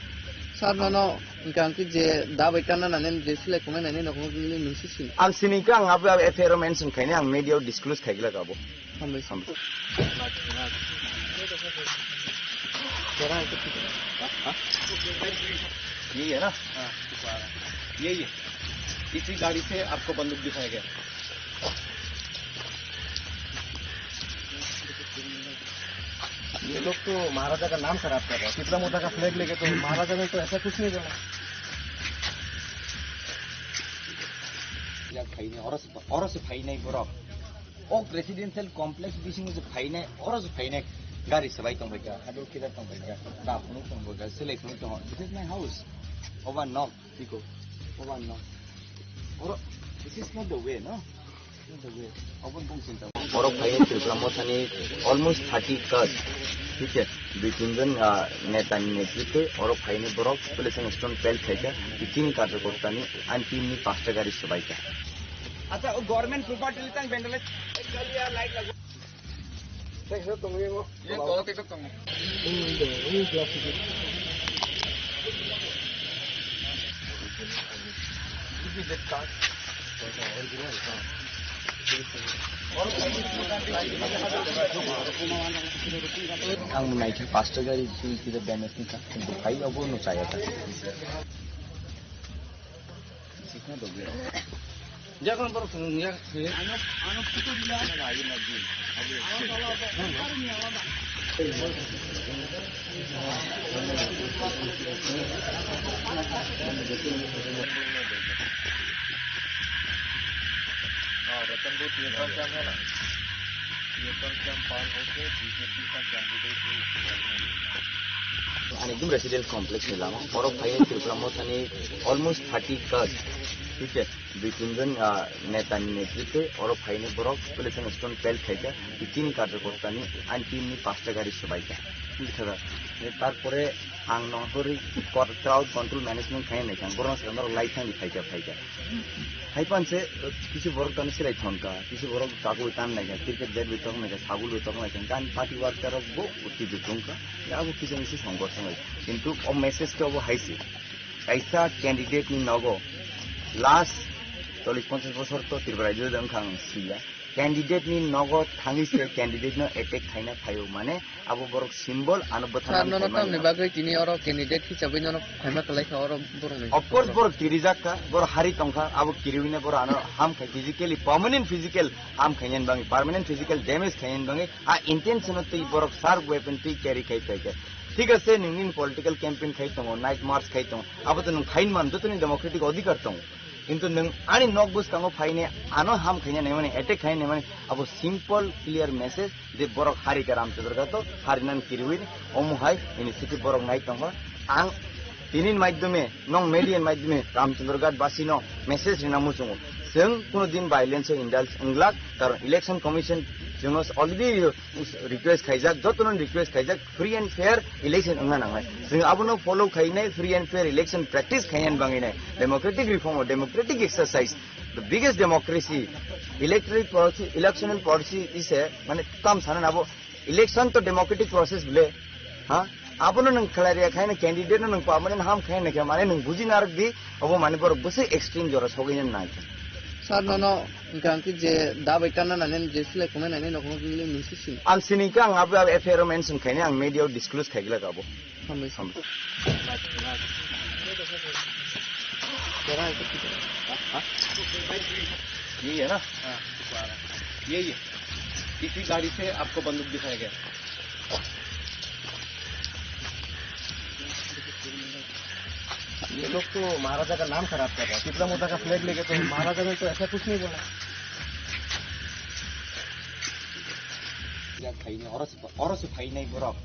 Sir, nono hwnkhe ang khe je da bai kanna nani, je select khwnai nani, nokhorok nini nwng se sini. Ang sini khe ang abo, abo F I R o mention khainai, ang media o disclose khai glak abo. Hambai. Hambai. ये है ना? यही है। इसी गाड़ी से आपको बंदूक दिखाया गया। ये लोग तो महाराजा का नाम खराब कर रहा है। टिपरा मोटा का फ्लैग लेके तो महाराजा ने तो ऐसा कुछ नहीं बोला। Ya phainai, oro se, oro se phainai borok. O residential complex bisingo se phainai, oro se phainai. Gari swbai tongbaikha, hador kidar tongbaikha, da phunuk tongbaikha, selai phunuk tongo. This is my house. Oba nok, tiko. Oba nok. Oro, this is not the way, no? Borok phaini Tripura Mothani almost thirty cast, thik se, dui tin jon, ah, netani netritwe oro phaini borok Police and Stone pelt khaikha, chini karjakortani ani team ni pasta gari swbaikha. Acha, o government property litang vandalize. Ang naikhe pasta gari sini tidak damage ni kha, kintu phai obo no chaya kha. Sikna dogwe. Jagan borok thang ya. हाँ, Ratanpur petrol pump है ना, petrol pump पार होके बीजेपी का कैंडिडेट है, उसके बाद में Ani ekdom residential complex ni lama, oro phaini Tripura Mothani almost thirty cast, thik se, dui tin jon, ah, netani netritwe oro phaini borok Police and Stone pelt khaikha, chini karjakortani ani team ni pasta gari swbaikha. Tarpore ang nongkhorwi crowd control management khaina naikha, borokno swkang norok lai thangwi phaikha, phaikha. Hai panse, kisi borok tani silai thangkha, kisi borok chakwi tan naikha, cricket bat bai tong naikha, sabul bai tong naikha, gan party worker rok bo utti bai tongkha. Ya abo kisa misi songkor songai. Kintu o message khe obo hai se. Kaisa candidate ni nogo last chollish ponchash bosor to Tripura rajyo de wngkha ang siya. Candidate ni nogo thangwi se candidate no attack khaina phaio, mane abo borok symbol ano bwthar. Sir, nono tamni bagwi tini oro candidate hisabai nono phaima kwlai kha oro borok ni? Of course, borok tirijak kha, borok hari tongkha, abo kiriwi na borok ano ham khai physically, permanent physical ham khainani bagwi, permanent physical damage khainani bagwi, a intention o twi borok sharp weapon twi carry khai phaikha. Thik ase, nini political campaign khai tongo, night march khai tongo, abo to nwng khain man, joto ni democratic odhikar tongo. Kintu nwng ani nok bwskango phaine ano ham khaina naimani, attack khaina naimani, abo simple clear message je borok hari khe Ramchandra Ghat o, hari nan kiriwi omo hai initiative borok nai tongkha. Ang tini ni maidyome, nong media ni maidyome Ramchandra Ghat basi no message rina muchungo. Chwng kuno din violence o indulge wnglak, karon election commission chwngno already request khaijak, jotono request khaijak, free and fair election wngna nangnai. Chwng abono follow khainai, free and fair election practice khainani bagwi nai. Democratic reform or democratic exercise, the biggest democracy, electoral policy, electoral policy is a, mane, tam sana abo election to democratic process bole, ha? Abono nwng khlai rwya khaina candidate no nwng permanent ham khaina khe mane nwng buji narwk di, obo mane borok bwswk extreme jora sogwi nai khe. Sir, nono hwnkha hwnkhe je da bai kanna nani je selai khongnai nani nokhorno khe nwng se sini. Ang sini khe ang abo F I R o mention khainai, ang media o disclose khai glak abo. Hambai sir. Hambai. ये है ना? हाँ। ये, ये। इसी गाड़ी से आपको बंदूक दिखाया गया। ये लोग तो महाराजा का नाम खराब कर रहा है। टिपरा मोटा का फ्लैग लेके तो महाराजा ने तो ऐसा कुछ नहीं बोला। Ya, phainai, oro se, oro se phainai borok.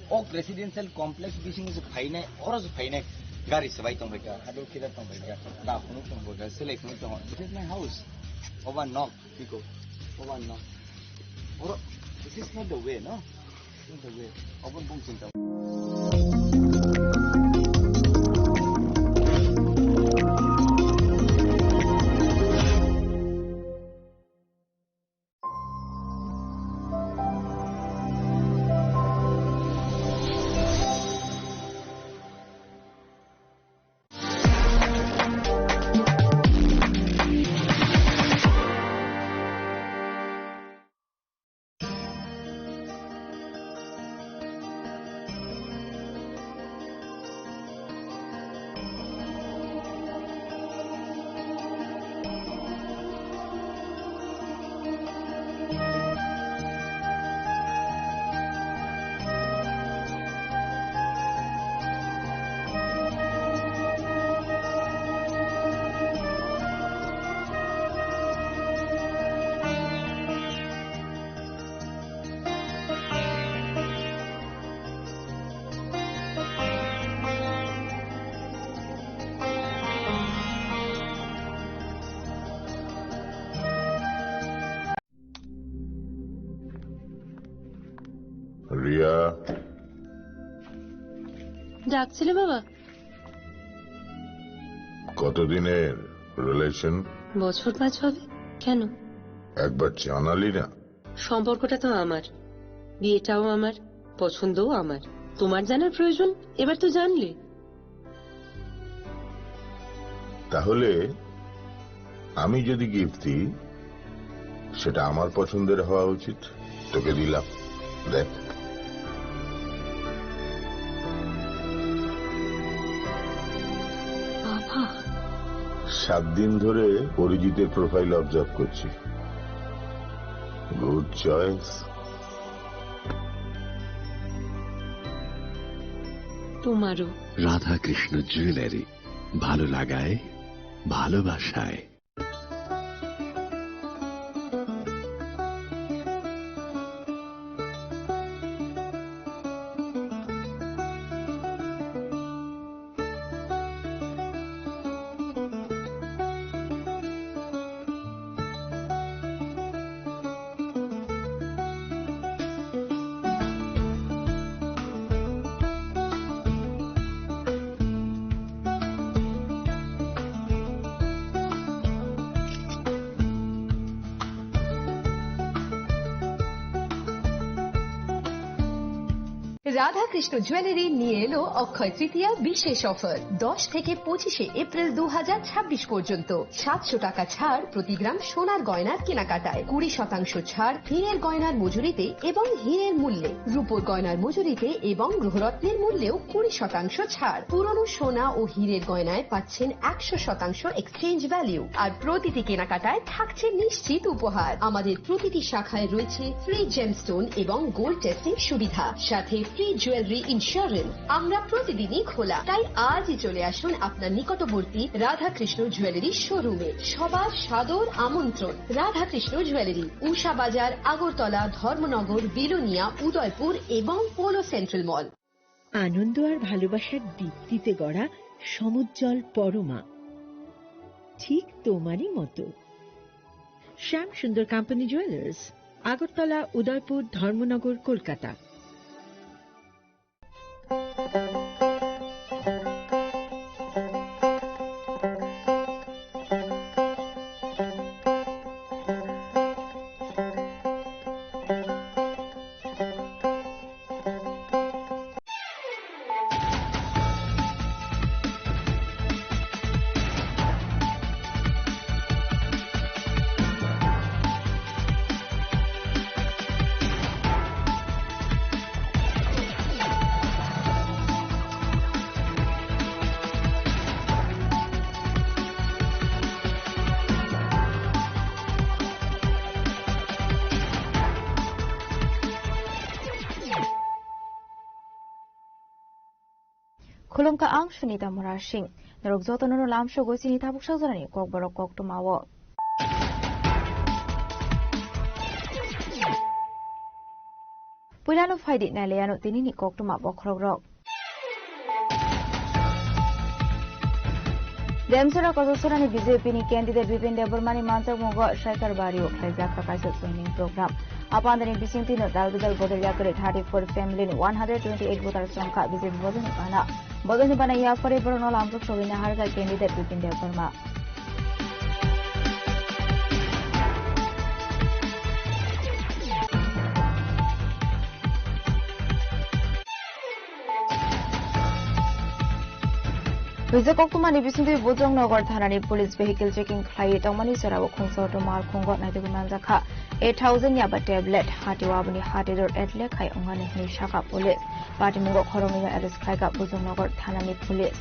O residential complex bising se phainai, oro se phainai. Gari swbai tong phaikha, haduk kidar tong phaikha. Da phunuk tong phaikha, selai phunuk tong. This is my house. Oba nok. Piko, oba no. Oro, this is not the way, no? This is not the way. Obo bung chinta. Riya. ডাকছিলে বাবা? কতদিনের রিলেশন? বছর পাঁচ হবে। কেন? একবার জানালি না। সম্পর্কটা তো আমার, বিয়েটাও আমার, পছন্দও আমার। তোমার জানার প্রয়োজন? এবার তো জানলে। তাহলে আমি যদি গিফট দিই, সেটা আমার পছন্দের হওয়া উচিত। তোকে দিলাম, দেখ। বাবা। সাত দিন ধরে অরিজিতের প্রোফাইল অবজার্ভ করছি। Good choice. তোমারও। রাধাকৃষ্ণ জুয়েলারি, ভালো লাগায়, ভালোবাসায়। রাধাকৃষ্ণ জুয়েলারি নিয়ে এলো অক্ষয় তৃতীয়া বিশেষ অফার। দশ থেকে পঁচিশে এপ্রিল দু হাজার ছাব্বিশ পর্যন্ত সাতশো টাকা ছাড় প্রতি গ্রাম সোনার গয়নার কেনাকাটায়, কুড়ি শতাংশ ছাড় হীরের গয়নার মজুরিতে এবং হীরের মূল্যে, রূপোর গয়নার মজুরিতে এবং গৃহরত্নের মূল্যেও কুড়ি শতাংশ ছাড়। পুরনো সোনা ও হীরের গয়নায় পাচ্ছেন একশো শতাংশ এক্সচেঞ্জ ভ্যালু, আর প্রতিটি কেনাকাটায় থাকছে নিশ্চিত উপহার। আমাদের প্রতিটি শাখায় রয়েছে ফ্রি জেমস্টোন এবং গোল্ড টেস্টিং সুবিধা, সাথে ফ্রি জুয়েলারি ইন্স্যুরেন্স। আমরা প্রতিদিনই খোলা, তাই আজই চলে আসুন আপনার নিকটবর্তী রাধাকৃষ্ণ জুয়েলারি শোরুমে। সবার সাদর আমন্ত্রণ। রাধাকৃষ্ণ জুয়েলারি, উষা বাজার, আগরতলা, ধর্মনগর, বিলোনিয়া, উদয়পুর এবং পোলো সেন্ট্রাল মল। আনন্দ আর ভালোবাসার দীপ্তিতে গড়া সমুজ্জ্বল পরমা, ঠিক তোমারই মতো। শ্যাম সুন্দর কোম্পানি জুয়েলার্স, আগরতলা, উদয়পুর, ধর্মনগর, Kolkata. Khulumkha ang Sunita Murasing. Norok jotono no lamsogo chini tabuk sajorani kokborok koktwmao. Puilano phaidi nailaiano tinini koktwma bokhorokrok. Demsora Kochasora ni B J P ni candidate Bipin Debbarma ni manjakmungo Saikar Bari o khlaijak kha kaisa joining program. Apandani bisingtwi no dal bidal bodol yakarwi thirty-four family ni one hundred twenty-eight voters wngkha B J P bodol ni bana. Bodol ni bana yakarwi borokno lamjak sogwi naharkha candidate Bipin Debbarma. Rijak koktwmani bisingtwi Bujongnagar thanani police vehicle checking khlaiwi tongmani jorao khungsa auto malkhungo naitugwi manjakha eight thousand yaba tablet, hati o aboni hati dor etle khai wngnani hwnwi sakha police. Patimungo khoroknwino arrest khlaikha Bujongnagar thanani police.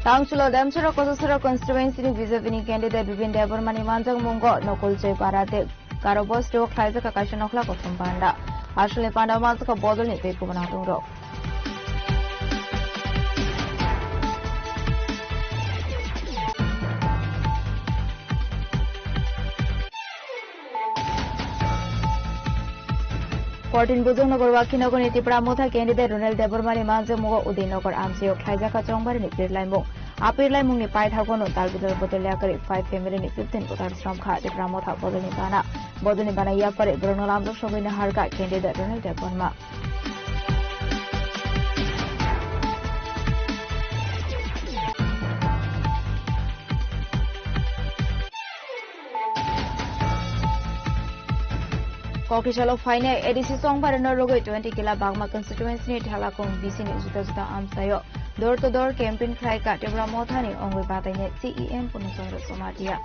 Tangchulo Demsora Kochasora constituency ni B J P ni candidate Bipin Debbarma ni manjakmungo Nokol Joy Para tei Garo bosti o khlaijak kha kaisa nokhla kothom panda. Aswkni panda o manjakha bodol ni tei kubun atung rok. Fourteen Bujongnagar Wakhinagor ni Tipra Motha candidate Ronel Debbarma ni manjakmungo Udaynagor amchai o khlaijak kha chongbari ni pirlaimung. A pirlaimung ni paithago no dal bidal bodol yakarwi five family ni fifteen voters romkha Tipra Motha bodol ni bana. Bodol ni bana yakarwi borokno lamjak sogwi naharkha candidate Ronel Debbarma. Kokisalo phainai A D C chongbarino rwgwi twenty kila Bagma constituency ni Thalakung B C ni juda juda amchaio door to door campaign khlai kha Tipra Mothani ongwi batainai C E M Purna Chandra Jamatia.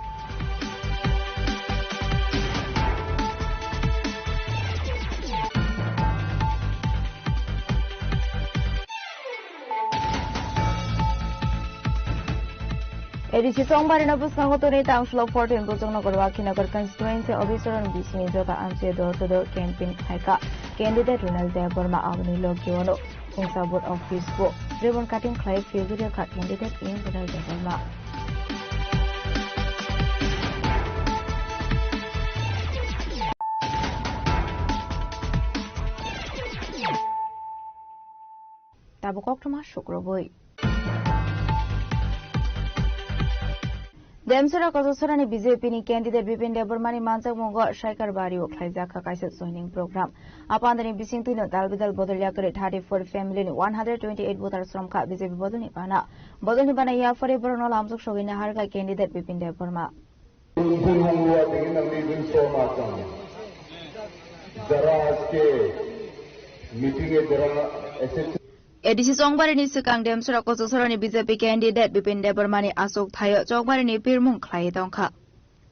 A D C chongbarino bwskango tonwi Tangchulo fourteen Bujongnagar Wakhinagor constituency office o B C ni jota amchaio door to door campaign khlaikha candidate Ronel Debbarma. Aboni logio no Khungsa booth office o ribbon cutting khlai phiyogwi rwkha candidate M Ronel Debbarma. Tabuk koktwma sukrubwi. Demsora Kochasora ni B J P ni candidate Bipin Debbarma ni manjakmungo Saikar Bari o khlaijak kha kaisa joining program. Apandani bisingtwi no dal bidal bodol yakarwi thirty-four family ni one hundred twenty-eight voters romkha B J P bodol ni bana. Bodol ni bana yakarwi borokno lamjak sogwi naharkha candidate Bipin Debbarma. Bumung lua dingin ang ni dun so ma tang. Jara aske meeting e jara assist A D C chongbarini swkang Demsora Kochasora ni B J P candidate Bipin Debbarma ni achuk thaio chongbarini pirmung khlaiwi tongkha.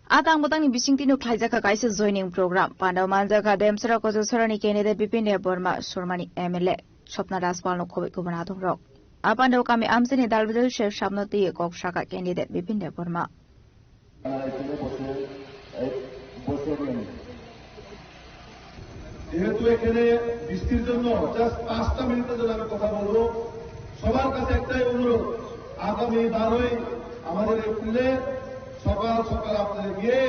A tang bwtangni bisingtwi no khlaijakha kaisa joining program. Pandao manjakha Demsora Kochasora ni candidate Bipin Debbarma, Surmani M L A Swapna Rajpal no khobwi kubun atung rok. A pandao kami amchini dal bidal ser sapno twi kok saka candidate Bipin Debbarma. যেহেতু এখানে বৃষ্টির জন্য just পাঁচটা মিনিটের জন্য আমি কথা বলবো, সবার কাছে একটাই অনুরোধ, আগামী বারোই আমাদের এপ্রিলে সকাল সকাল আপনারা গিয়ে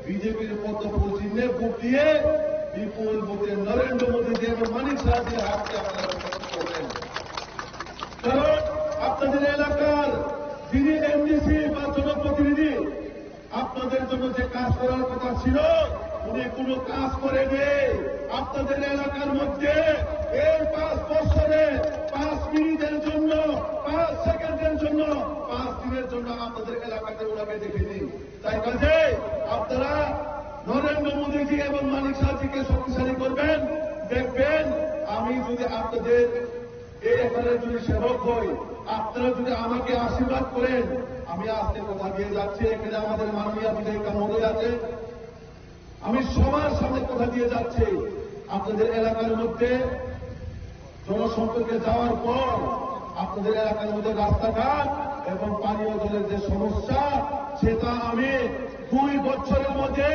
বিজেপির পদ্ম ফুল চিহ্নে ভোট দিয়ে বিপুল ভোটে নরেন্দ্র মোদীজি এবং মানিক সাহাজির হাতকে আপনারা প্রশংসা করবেন। কারণ আপনাদের এলাকার যিনি এমডিসি বা জনপ্রতিনিধি, আপনাদের জন্য যে কাজ করার কথা ছিল, উনি কোনো কাজ করেনি। আপনাদের এলাকার মধ্যে এই পাঁচ বছরে পাঁচ মিনিটের জন্য, পাঁচ সেকেন্ডের জন্য, পাঁচ দিনের জন্য আপনাদের এলাকাতে ওনাকে দেখেনি। তাই কাজে আপনারা নরেন্দ্র মোদীজি এবং মানিক সাহাজিকে শক্তিশালী করবেন। দেখবেন, আমি যদি আপনাদের এই এখানে যদি সেবক হই, আপনারা যদি আমাকে আশীর্বাদ করেন, আমি আজকে কথা দিয়ে যাচ্ছি, এখানে আমাদের মাননীয় বিধায়িকা মহোদয় আছে, আমি সবার সামনে কথা দিয়ে যাচ্ছি, আপনাদের এলাকার মধ্যে জনসম্পর্কে যাওয়ার পর আপনাদের এলাকার মধ্যে রাস্তাঘাট এবং পানীয় জলের যে সমস্যা, সেটা আমি দুই বছরের মধ্যে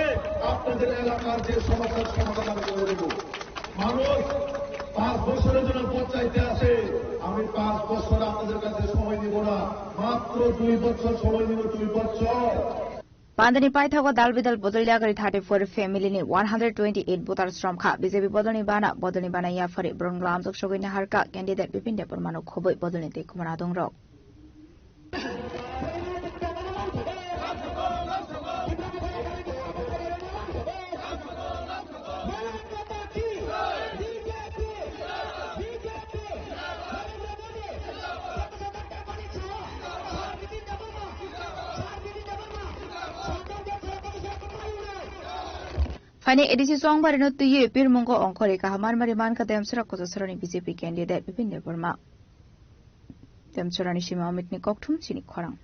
আপনাদের এলাকার যে সমস্যার সমাধান আমি করে দেব। মানুষ পাঁচ বছরের জন্য ভোট চাইতে আসে, আমি পাঁচ বছর আপনাদের কাছে সময় নিব না, মাত্র দুই বছর সময় নিব, দুই বছর। Pandani paithago dal bidal bodol yagari thirty four family ni one hundred twenty eight voter sromkha. B J P bodolni bana, bodolni bana yaphari borok lamjok sogwi naharkha candidate Bipin Debbarmano khobwi bodolni tei khumana dongrok. Phaini A D C Chongbarino twiwi pirmungo ongkhorwi kaham marmari mankha Demchara Kochasarani B J P candidate Bipin Debbarma. Demchara ni simi Amit ni kokthum chini khorang.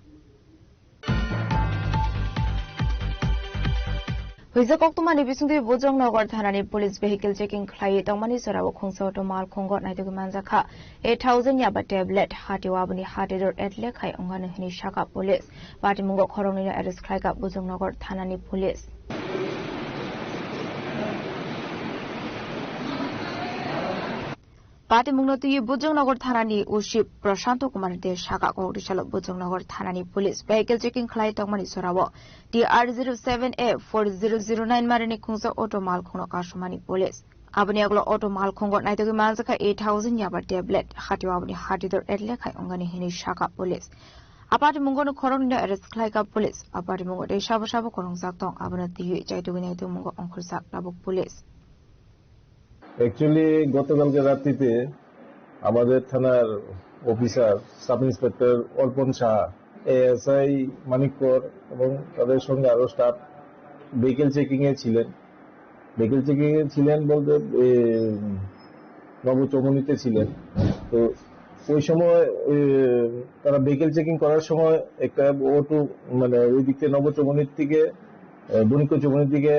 Huijak koktwmani bisingtwi Bujongnagar thanani police vehicle checking khlaiwi tongmani jorao khungsa auto malkhungo naitugwi manjakha eight thousand yaba tablet, hatio aboni hatidor atle khai ongani hwnwi sakha police. Patimungo khoroknwino arrest khlaikha Bujongnagar thanani police. Patimungno twiwi Bujongnagar thanani O C Prashanto Kumar De sakha, kokdisalo Bujongnagar thanani police vehicle checking khlai tongmani jorao T R zero seven A four zero zero nine marini khungsa auto malkhungno kasumani police. Aboni yagulo auto malkhungo naitugwi manjakha eight thousand yaba tablet, hatio aboni hatidor atle khai ongani hwnwi sakha police. Apatimungono khoroknwino arrest khlaikha police. Apatimungo tei sabo sabo kwrwngjak tong, abono twiwi chaitugwi naitugmungo ongkhorjak tabuk police. Actually গতকালকে রাত্রিতে আমাদের থানার officer sub inspector অর্পণ সাহা, এএসআই মানিক কর এবং তাদের সঙ্গে আরও স্টাফ ভেহিকেল চেকিংয়ে ছিলেন। ভেহিকেল চেকিংয়ে ছিলেন বলতে, এ, নবচৌমুহনীতে ছিলেন। তো ওই সময়, এ, তারা ভেহিকেল চেকিং করার সময় একটা অটো, মানে, ওই দিক থেকে নবচৌমুহনীর দিকে, এ, বণিক্য চৌমুহনীর দিকে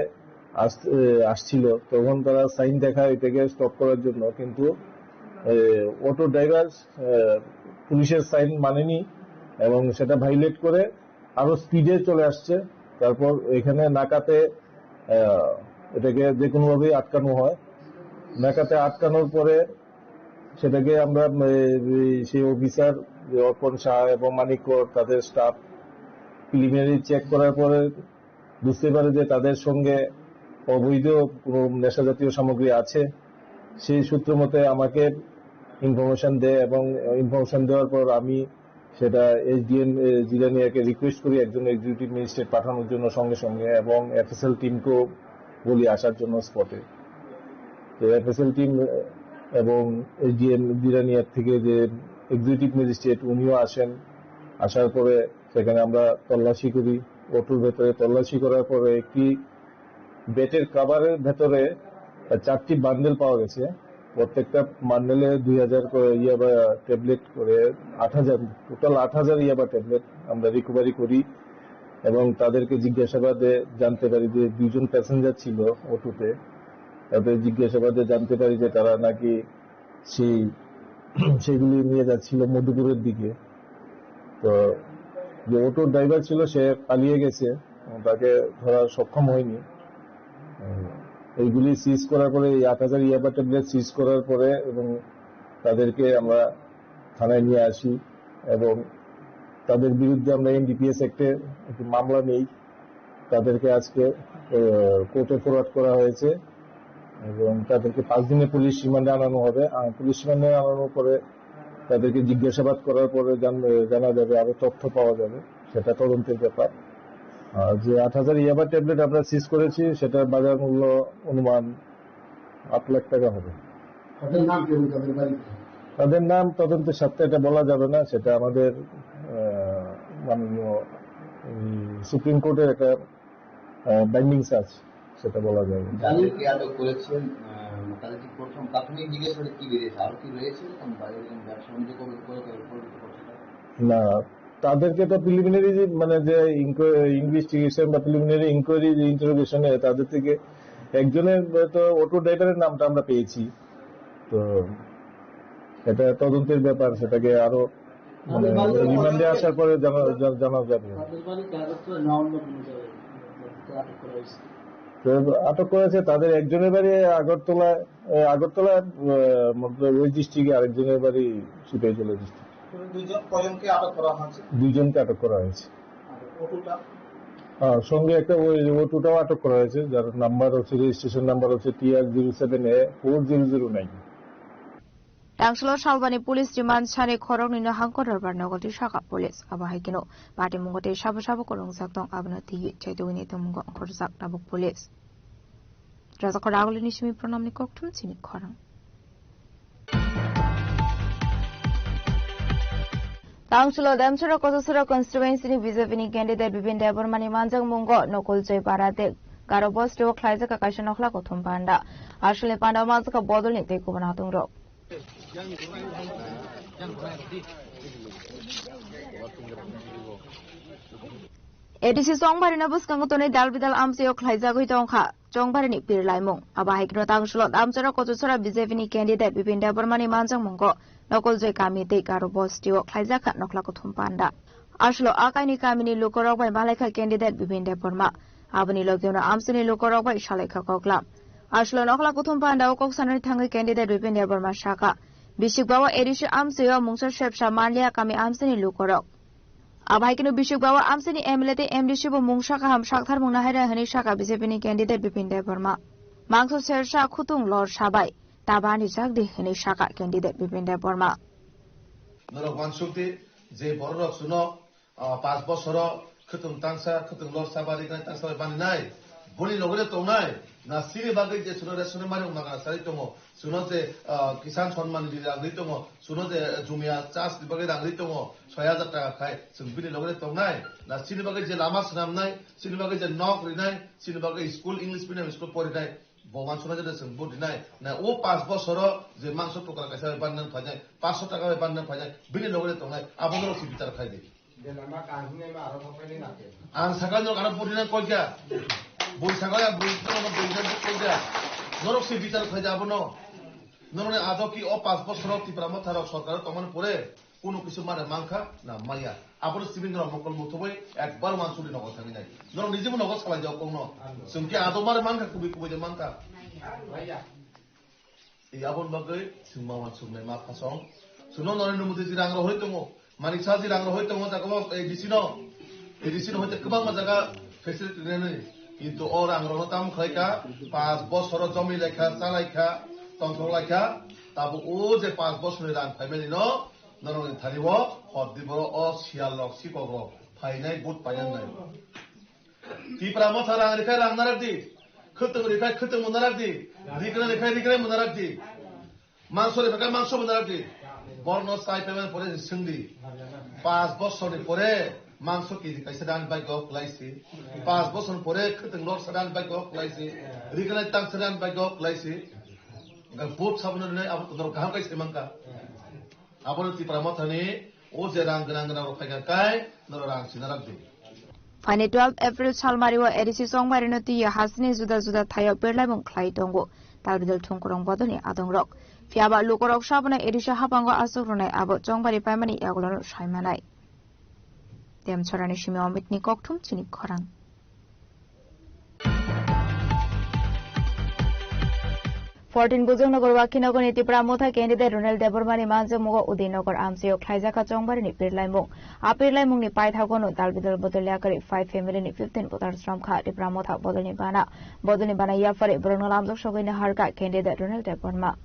আস-, এ, আসছিল, তখন তারা সাইন দেখায় এটাকে স্টপ করার জন্য, কিন্তু, এ, অটো ড্রাইভার, এ, পুলিশের সাইন মানেনি এবং সেটা ভায়োলেট করে আরো স্পিডে চলে আসছে। তারপর এখানে নাকাতে, এ, এটাকে যে কোনোভাবেই আটকানো হয়। নাকাতে আটকানোর পরে সেটাকে আমরা, এ, সেই অফিসার, যে অর্পণ সাহা এবং মানিক কর, তাদের স্টাফ প্রিলিমিনারি চেক করার পরে বুঝতে পারে যে তাদের সঙ্গে অবৈধ কোনো নেশা জাতীয় সামগ্রী আছে। সেই সূত্র মতে আমাকে ইনফরমেশন দেয় এবং ইনফরমেশন দেওয়ার পর আমি সেটা এসডিএম, এ, জিরানিয়াকে রিকোয়েস্ট করি একজন এক্সিকিউটিভ ম্যাজিস্ট্রেট পাঠানোর জন্য সঙ্গে সঙ্গে এবং এফএসএল টিমকেও বলি আসার জন্য স্পটে। তো এফএসএল টিম এবং এসডিএম জিরানিয়ার থেকে যে এক্সিকিউটিভ ম্যাজিস্ট্রেট উনিও আসেন, আসার পরে সেখানে আমরা তল্লাশি করি। অটোর ভেতরে তল্লাশি করার পরে একটি বেডের কভারের ভেতরে চারটি বান্ডেল পাওয়া গেছে। প্রত্যেকটা বান্ডেলে দুই হাজার করে ইয়াবা ট্যাবলেট করে, আট হাজার, টোটাল আট হাজার ইয়াবা ট্যাবলেট আমরা রিকভারি করি এবং তাদেরকে জিজ্ঞাসাবাদে জানতে পারি যে দুইজন প্যাসেঞ্জার ছিল অটোতে। তাদের জিজ্ঞাসাবাদে জানতে পারি যে তারা নাকি সেই, সেগুলি নিয়ে যাচ্ছিল মধুপুরের দিকে। তো যে অটো ড্রাইভার ছিল সে পালিয়ে গেছে, তাকে ধরা সক্ষম হয়নি। উম, এইগুলি সিজ করার পরে, এই আট হাজার ইয়াবা ট্যাবলেট সিজ করার পরে এবং তাদেরকে আমরা থানায় নিয়ে আসি এবং তাদের বিরুদ্ধে আমরা এনডিপিএস অ্যাক্টে একটি মামলা নেই। তাদেরকে আজকে, আহ, কোর্টে ফরওয়ার্ড করা হয়েছে এবং তাদেরকে পাঁচ দিনের পুলিশ রিমান্ডে আনানো হবে। আর পুলিশ রিমান্ডে আনানোর পরে তাদেরকে জিজ্ঞাসাবাদ করার পরে জান-, জানা যাবে, আরো তথ্য পাওয়া যাবে, সেটা তদন্তের ব্যাপার। আর যে আট হাজার ইয়াবা ট্যাবলেট আমরা সিজ করেছি, সেটার বাজার মূল্য অনুমান আট লাখ টাকা হবে। তাদের নাম কি এবং তাদের বাড়ি কোথায়? তাদের নাম তদন্তের স্বার্থে এটা বলা যাবে না, সেটা আমাদের, আহ, মাননীয়, উম, সুপ্রিম কোর্টের একটা, আহ, বাইন্ডিংস আছে, সেটা বলা যাবে না। যাদেরকে আটক করেছেন, আহ, তাদের কি প্রথম প্রাথমিক জিজ্ঞাসাবাদে কি বেরিয়েছে? আরো কি রয়েছে? এরকম বাইরে এরকম ব্যবসা বাণিজ্য করে, করে, করে, করে করছে তারা? না, তাদেরকে তো প্রিলিমিনারি যে, মানে, যে ইনকো-, ইনভেস্টিগেশন বা প্রিলিমিনারি ইনকোয়ারি, যে ইন্টারোগেশনে তাদের থেকে একজনের তো অটো ড্রাইভারের নামটা আমরা পেয়েছি। তো এটা তদন্তের ব্যাপার, সেটাকে আরো মানে, রিমান্ডে আসার পরে জানা, জা-, জানা যাবে। তাদের বাড়ি কি আগরতলা না অন্য কোনো জায়গায়? তাদেরকে আটক করা হয়েছে। তো আটক করেছে, তাদের একজনের বাড়ি আগরতলা, এ, আগরতলা, এ, মতলব ওই ডিস্ট্রিক্টে, আরেকজনের বাড়ি সিপাহীজলা ডিস্ট্রিক্ট। দুইজন, কয়জনকে আটক করা হয়েছে? দুইজনকে আটক করা হয়েছে। আর অটোটা? আহ, সঙ্গে একটা ওই অটোটাও আটক করা হয়েছে, যার নাম্বার হচ্ছে, রেজিস্ট্রেশন নাম্বার হচ্ছে T R zero seven A four zero zero nine. Tangsulo salbani police remand sani khoroknwino hangkor dorbar nogolti saka police. Abo hai kheno patimungo tei sabo sabo kwrwngjak tong, abono twiwi chaitugwini tongmungo ongkhorjak tabuk police. Rajakhor Agulini simi Pranamni kokthum chini khorang. Tangsulo Demchara Kochasara constituency ni B J P ni candidate Bipin Debbarma ni manjak mungo Nokol Joy Para tei Garo Bosti o khlaijak kaisa nokhla kuthum panda. Aswlni panda o manjak bodol ni tei kubun hatung rok. A D C Chongbarino bwskango tonwi dal bidal amchaio khlaijagwi tongkha Chongbarini pirlaimung. Abo hai kheno tangsulo Damchara Kochasara B J P ni candidate Bipin Debbarmani manjakmungo Nokoljoy kami tei Garo bostio khlaijakha nokhla kuthum panda. Aswlo akaini kamini lukorok bai malaikha candidate Bipin Debbarma. Aboni logio no amchaini lukorok bai salaikha koklam. Aswlo nokhla kuthum panda o kok sanani thangwi candidate Bipin Debbarma sakha, bisikba o A D C amchaio mungsa sepsa manliya kami amchaini lukorok. Abo hai kheno bisikba o amchaini M L A tei M D C bo mungsa kaham sakthar mungna haira hwnwi sakha B J P ni candidate Bipin Debbarma. Mangso sersa khutung lor sabai tabani chakdi hwnwi sakha candidate Bipin Debbarma. Norok wansukdi je bororok suno, ah, panch bosoro khutung tangsa, khutung lor sabai riknai tangsa bai baninai. Boni logre tongnai. Na sini bagwi je suno ration mani magana sari tongo. Suno je, ah, Kisan Samman Nidhi rang ri tongo, suno je Jumia chas ni bagwi rang ri tongo, soi hajar taka khai, chwng bini loge tongnai. Na chini bagwi je lama swnamnai, chini bagwi je nok rinai, chini bagwi school, English medium school porinai, bo wansuknai je chwng bo rinai. Na o panch bosoro je mangso tokra kaisa bai banna phainai, panchsho taka bai banna phainai, bini loge tongnai, abo norok se bichar khai di. Ang sakha norok ano purina koikya. Bui sakha ya bui no bui jan koikya. Norok se bichar khaija abono. Norok ni ajo ki o panch bosor Tipra Motha rok sorkar tongmani pore kuno kisu mare mankha na maya. Abono sibin norok mokol muthubai ekbar wansuri nogo thangwi nai. Norok nijebo nogo salai jao kongno. Chwng ki ajo mare mankha kubui kubui de mankha. Aboni bagwi chwng ma wansuknai ma phasong. Chwngno Narendra Modi ji rang rohoi tongo. Manik Saha ji rang rohoi tongo jaga o A D C no. A D C no hoite kwbangma jaga facility rinani. Kintu o rang rokno tamo khlai kha, panch bosoro jomi lai kha, cha lai kha, tongthok lai kha. Tabuk o je panch bosorni rang phaimani no norokni thani o hor di boro o siyal rok sikok rok phainai vote painani nai. Tipra Motha rang rikhai rang narak di. Khwtwng rikhai khwtwng mo narak di. Rikra rikhai rikrai mo narak di. Mangso rikhai mangso mo narak di. Borno sai payment pore swng di. Panch bosor ni pore mangso K G kaisa dan bai go klai si. Panch bosor pore khwtwng lor sa dan bai go klai si. Rikra tang sa dan bai go klai si. Ga vote sabun nai abo to kaham kai se mangka. Abono Tipra Mothani o je rang gwnang gwnang rok phaikha kai norok rang sina rak di. Phaini twelve April salmari o A D C Chongbarino twiwi hasini juda juda thaio pirlaimung khlai tongo. Talbidal thungkurung bodolni adongrok. Phiyaba lukurok sabono A D C hapango aswk rwnai abo Chongbari paimani yagulono saimanai. Demchorani simi Omitni kokthum chini khorang. Fourteen Bujongnagar Wakhinagarni Tipra Motha candidate Ronel Debbarmani manjakmugo Udaynagar amchaio khlaijakha Chongbarini pirlaimung. A pirlaimungni paithagono dalbidal bodol yakarwi five family ni fifteen voters romkha Tipra Motha bodolni bana. Bodolni bana yapharwi borokno lamjak sogwi naharkha candidate Ronel Debbarma.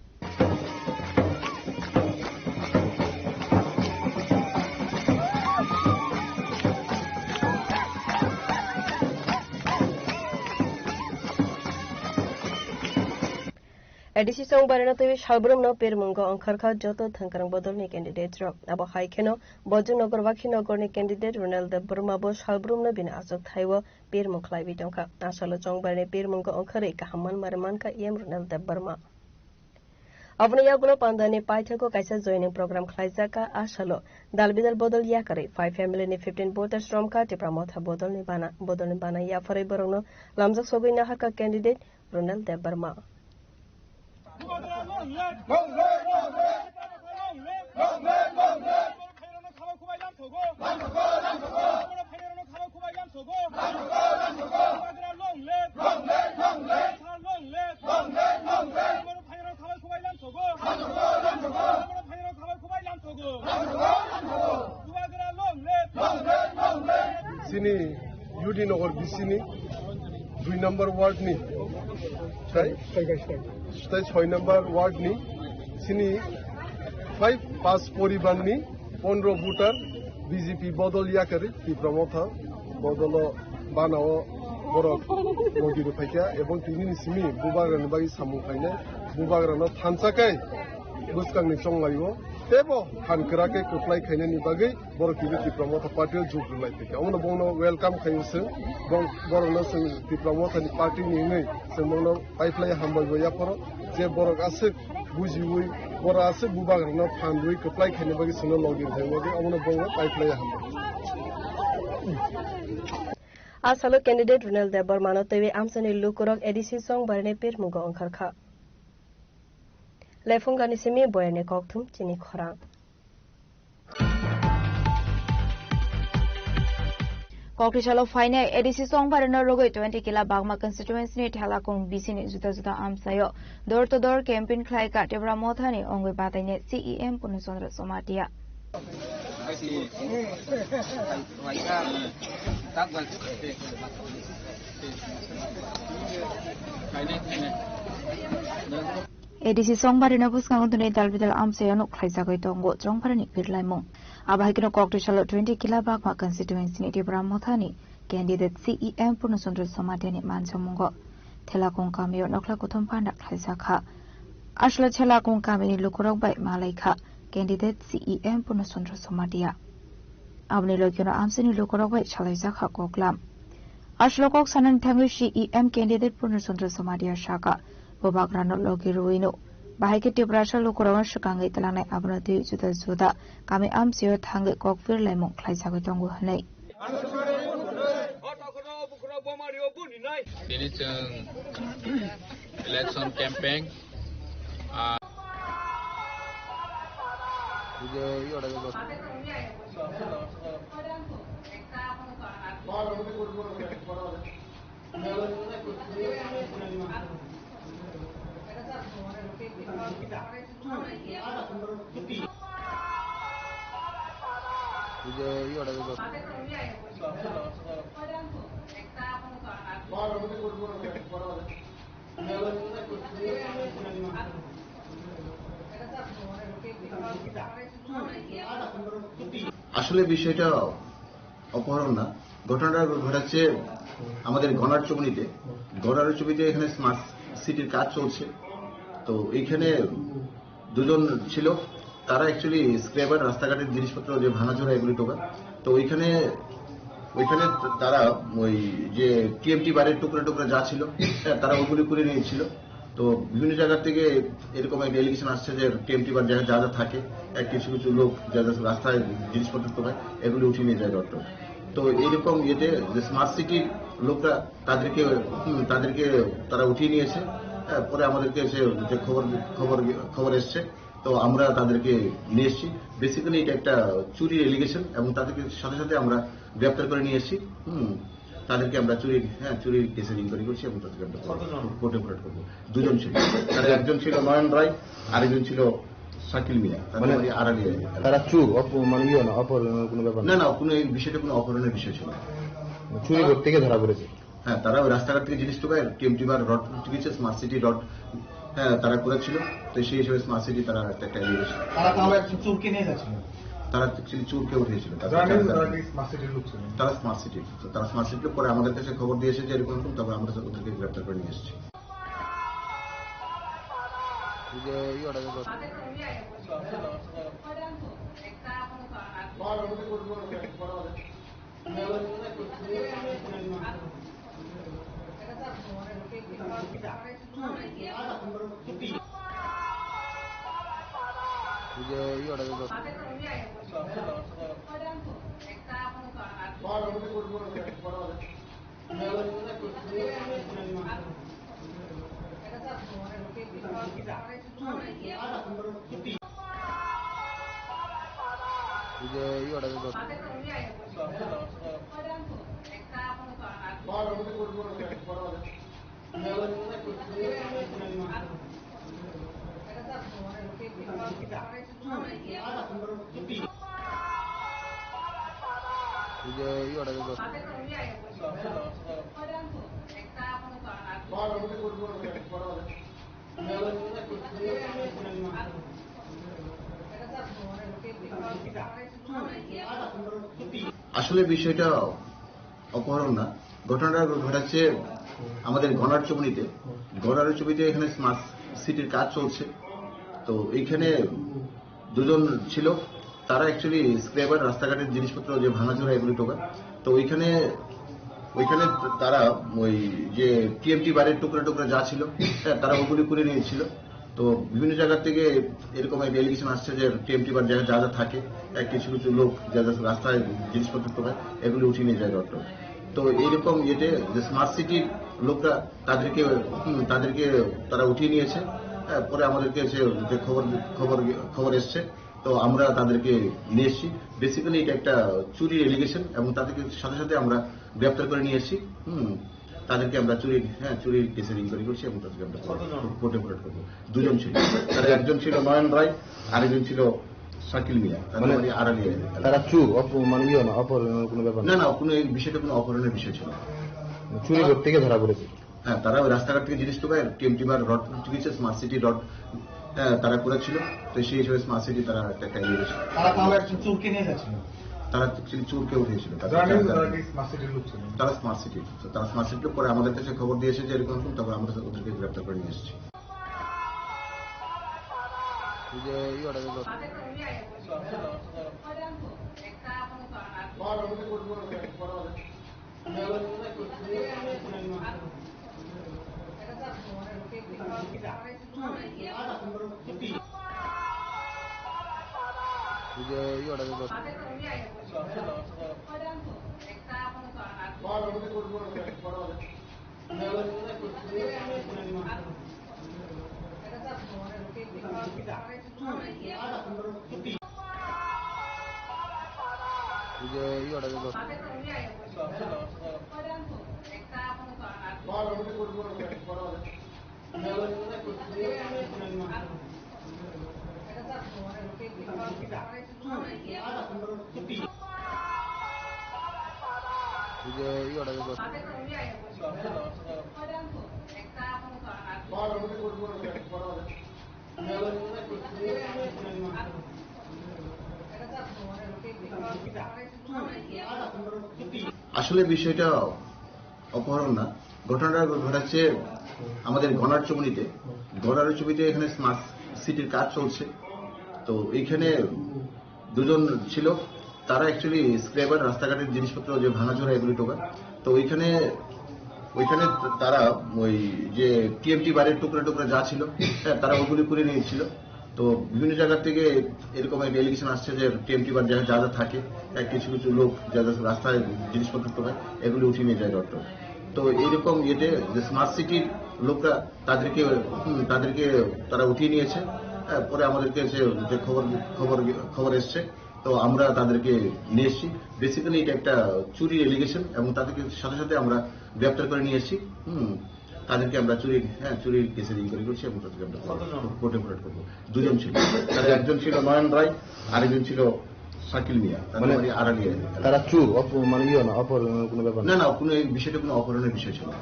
A D C Chongbarino twiwi salbrumno pirmungo ongkharkha joto thangkwrang bodolni candidate rok. Abo hai kheno Bojongnagar Wakhinagarni candidate Ronel Debbarma bo salbrumno bini achuk thaio pirmung khlaiwi tongkha. Asalo Chongbarni pirmungo ongkharwi kaham manmari mankha E M Ronel Debbarma. Aboni yagulo pandani paithago kaisa joining program khlaijakha. Asalo dalbidal bodol yakarwi five family ni fifteen voters romkha Tipra Motha bodolni bana. Bodolni bana yapharwi borokno lamjak sogwi naharkha candidate Ronel Debbarma. Chini U D Nagar B C ni dui number ward ni, tai, tai soi number ward ni chini five pas poribar ni pondro voter B J P bodol yakarwi Tipra Motha bodolo banao borok logi rwphaikha, ebong tini ni simi bubagrani bagwi samung khainai, bubagrano thansa khe bwskangni chonglaio, teibo phan kwrak khe kwplai khainani bagwi borok tini Tipra Motha party o jug rwlai phaikha. Omono bongno welcome khaio chwng, bong-, borokno chwng Tipra Motha ni party ni wngwi chwng bongno paiphlai hambai bo yaphoro, je borok aswk bujiwi, borok aswk bubagrano phan rwi kwplai khaina bagwi chwngno logi rwna bagwi omono bongno paiphlai hambai. A salo candidate Runel Debbarmano twiwi amchaini lukurok A D C Chongbarini pirmugo wngkharkha. Lephungani simi boyani kokthum chini khorang. Kokthwi salo phainai A D C Chongbarino rwgwi twenty Kila Bagma constituency ni Thelakung B C ni juda juda amchaio door to door campaign khlaikha Tipra Mothani ongwi batainai C E M Purno Chandra Jamatia. A D C Chongbarino bwskango dini dal bidal amchaio nuk khlaijagwi tongo Chongbarani birlaimung. Abo hai kheno kokthwi salo twenty Kila Bagma constituency ni Tipra Mothani candidate C E M Purno Chandra Jamatia ni manjamungo Thelakung kamio nokla kuthum panda khlaijakha. Aswkle Thelakung kamini lukurok bai malaikha candidate C E M Purno Chandra Jamatia. Aboni logino amchaini lukurok bai salaijakha koklam. Aswkle kok sanani thangwi C E M candidate Purno Chandra Jamatia saka, bubagrano logi rwino bahai khe Tiprasa lukurokno swkangwi twlangnai, abono twi juda juda kami amchaio thangwi kok phirlaimung khlaijagwi tongo hwnwi. Tini chwng election campaign, ah, আসলে বিষয়টা অপহরণ না, ঘটনাটা ঘটাচ্ছে আমাদের গনারচুবড়িতে। গনারচুবড়িতে এখানে স্মার্ট সিটির কাজ চলছে, তো এইখানে দুজন ছিল, তারা অ্যাকচুয়ালি স্ক্র্যাপার, রাস্তাঘাটের জিনিসপত্র যে ভাঙাচোরা এগুলি টোকা। তো ওইখানে, ওইখানে তারা ওই যে টিএমটি বারের টুকরা টুকরা যা ছিল, হ্যাঁ, তারা ওগুলি করে নিয়েছিল। তো বিভিন্ন জায়গা থেকে এরকম একটা এলিগেশন আসছে যে টিএমটি বার যা যা যা থাকে, এক কিছু কিছু লোক যা যা রাস্তায় জিনিসপত্র টোকায়, এগুলি উঠিয়ে নিয়ে যায় রড টড। তো এইরকম ইয়েতে যে স্মার্ট সিটির লোকরা তাদেরকে, হুম, তাদেরকে তারা উঠিয়ে নিয়েছে। হ্যাঁ, পরে আমাদেরকে এসে যে খবর, খবর, খবর এসছে, তো আমরা তাদেরকে নিয়ে এসেছি। বেসিক্যালি এটা একটা চুরির এলিগেশন এবং তাদেরকে সাথে সাথে আমরা গ্রেপ্তার করে নিয়ে এসেছি। হুম, তাদেরকে আমরা চুরির, হ্যাঁ, চুরির কেসে ইনকোয়ারি করছি এবং তাদেরকে আমরা কোর্টে ফরওয়ার্ড করবো। দুজন ছিল, তারা একজন ছিল নয়ন রায়, আরেকজন ছিল শাকিল মিয়া, তাদের মানে বাড়ি আড়ালিয়া এলাকা। তারা চুর, অপ-, মানে ইয়ে না, অপহরণের কোনো ব্যাপার না, না। না, না, কোনো এই বিষয়টা কোনো অপহরণের বিষয় ছিল না। চুরি করতে গিয়ে ধরা পড়েছে। হ্যাঁ, তারা ওই রাস্তাঘাট থেকে জিনিস টোকায়, টিএমটি বার রড করতে গেছে, স্মার্ট সিটি রড, হ্যাঁ, তারা করেছিল। তো সেই হিসেবে স্মার্ট সিটি তারা একটা, একটা এলিগেশন। তারা তাহলে একজন চোরকে নিয়ে যাচ্ছিল? তারা অ্যাকচুয়ালি চোরকে উঠিয়েছিল। তারা জানেন তারা তারা কি স্মার্ট সিটির লোক ছিলেন? তারা স্মার্ট সিটি, তো তারা স্মার্ট সিটির পরে আমাদের কাছে খবর দিয়েছে যে এরকম এরকম, তারপরে আমরা ওদেরকে গ্রেপ্তার করে নিয়ে এসেছি। এই যে, এই অর্ডার আসলে বিষয়টা অপহরণ না, ঘটনাটা ঘটেছে আমাদের গনারচুবড়িতে। গনারচুবড়িতে এখানে স্মার্ট সিটির কাজ চলছে। তো এইখানে দুজন ছিল, তারা অ্যাকচুয়ালি স্ক্র্যাপার, রাস্তাঘাটের জিনিসপত্র যে ভাঙাচোরা এগুলি টোকা। তো ওইখানে, ওইখানে তারা ওই যে টিএমটি বারের টুকরা টুকরা যা ছিল, হ্যাঁ, তারা ওগুলি করে নিয়েছিল। তো বিভিন্ন জায়গা থেকে এরকম একটা এলিগেশন আসছে যে টিএমটি বার যা যা যা থাকে, হ্যাঁ, কিছু কিছু লোক যা যা রাস্তায় জিনিসপত্র টোকায়, এগুলি উঠিয়ে নিয়ে যায় ডক্টর। তো এইরকম ইয়েতে যে স্মার্ট সিটির লোকরা তাদেরকে, হুম, তাদেরকে তারা উঠিয়ে নিয়েছে। হ্যাঁ, পরে আমাদেরকে যে, যে খবর, খবর, খবর এসছে, তো আমরা তাদেরকে নিয়ে এসেছি। বেসিক্যালি এটা একটা চুরির এলিগেশন এবং তাদেরকে সাথে সাথে আমরা গ্রেপ্তার করে নিয়ে এসেছি। হুম, তাদেরকে আমরা চুরির, হ্যাঁ, চুরির কেসের ইনকোয়ারি করছি এবং তাদেরকে আমরা কোর্টে ফরওয়ার্ড করবো। দুজন ছিল, তারা একজন ছিল নয়ন রায়, আরেকজন ছিল শাকিল মিয়া, তাদের মানে বাড়ি আড়ালিয়া এলাকায়। তারা চুর, অপ-, মানে ইয়ে না, অপহরণের কোনো ব্যাপার না, না। না, কোনো এই বিষয়টা কোনো অপহরণের বিষয় ছিল না। চুরি করতে গিয়ে ধরা পড়েছে। হ্যাঁ, তারা ওই রাস্তাঘাট থেকে জিনিস টোকায়, টিএমটি বার রড করতে গেছে, স্মার্ট সিটি রড, হ্যাঁ, তারা করেছিল। তো সেই হিসেবে স্মার্ট সিটি তারা একটা, একটা নিয়ে গেছে। তারা তাহলে একজন চোরকে নিয়ে যাচ্ছিল? তারা actually চোরকে উঠিয়েছিল। তারা, তারা, তারা কি স্মার্ট সিটির লোক ছিল? তারা স্মার্ট সিটি। তো তারা স্মার্ট সিটির পরে আমাদের কাছে খবর দিয়েছে যে এরকম এরকম, তারপর আমরা ওদেরকে গ্রেপ্তার করে নিয়ে এসেছি। এই যে ইয়ে অর্ডার দিল। আসলে বিষয়টা অপহরণ না, ঘটনাটা ঘটেছে আমাদের গনারচুবড়িতে। গনারচুবড়িতে এখানে স্মার্ট সিটির কাজ চলছে। তো এইখানে দুজন ছিল, তারা অ্যাকচুয়ালি স্ক্র্যাপার, রাস্তাঘাটের জিনিসপত্র যে ভাঙাচোরা এগুলি টোকা। তো ওইখানে, ওইখানে তারা ওই যে টিএমটি বারের টুকরা টুকরা যা ছিল, হ্যাঁ, তারা ওগুলি করে নিয়েছিল। তো বিভিন্ন জায়গা থেকে এরকম একটা এলিগেশন আসছে যে টিএমটি বার যা যা যা থাকে, হ্যাঁ, কিছু কিছু লোক যা যা রাস্তায় জিনিসপত্র টোকায়, এগুলি উঠিয়ে নিয়ে যায় ডক্টর। তো এইরকম ইয়েতে যে স্মার্ট সিটির লোকরা তাদেরকে, হুম, তাদেরকে তারা উঠিয়ে নিয়েছে। হ্যাঁ, পরে আমাদেরকে যে, যে খবর, খবর, খবর এসছে, তো আমরা তাদেরকে নিয়ে এসেছি। বেসিক্যালি এটা একটা চুরির এলিগেশন এবং তাদেরকে সাথে সাথে আমরা গ্রেপ্তার করে নিয়ে এসেছি। হুম, তাদেরকে আমরা চুরির, হ্যাঁ, চুরির কেসের ইনকোয়ারি করছি এবং তাদেরকে আমরা কোর্টে ফরওয়ার্ড করবো। দুজন ছিল, তারা একজন ছিল নয়ন রায়, আরেকজন ছিল শাকিল মিয়া, তাদের মানে বাড়ি আড়ালিয়া এলাকায়। তারা চুর, অপ-, মানে ইয়ে না, অপহরণের কোনো ব্যাপার না? না, না, কোনো এই বিষয়টা কোনো অপহরণের বিষয় ছিল না।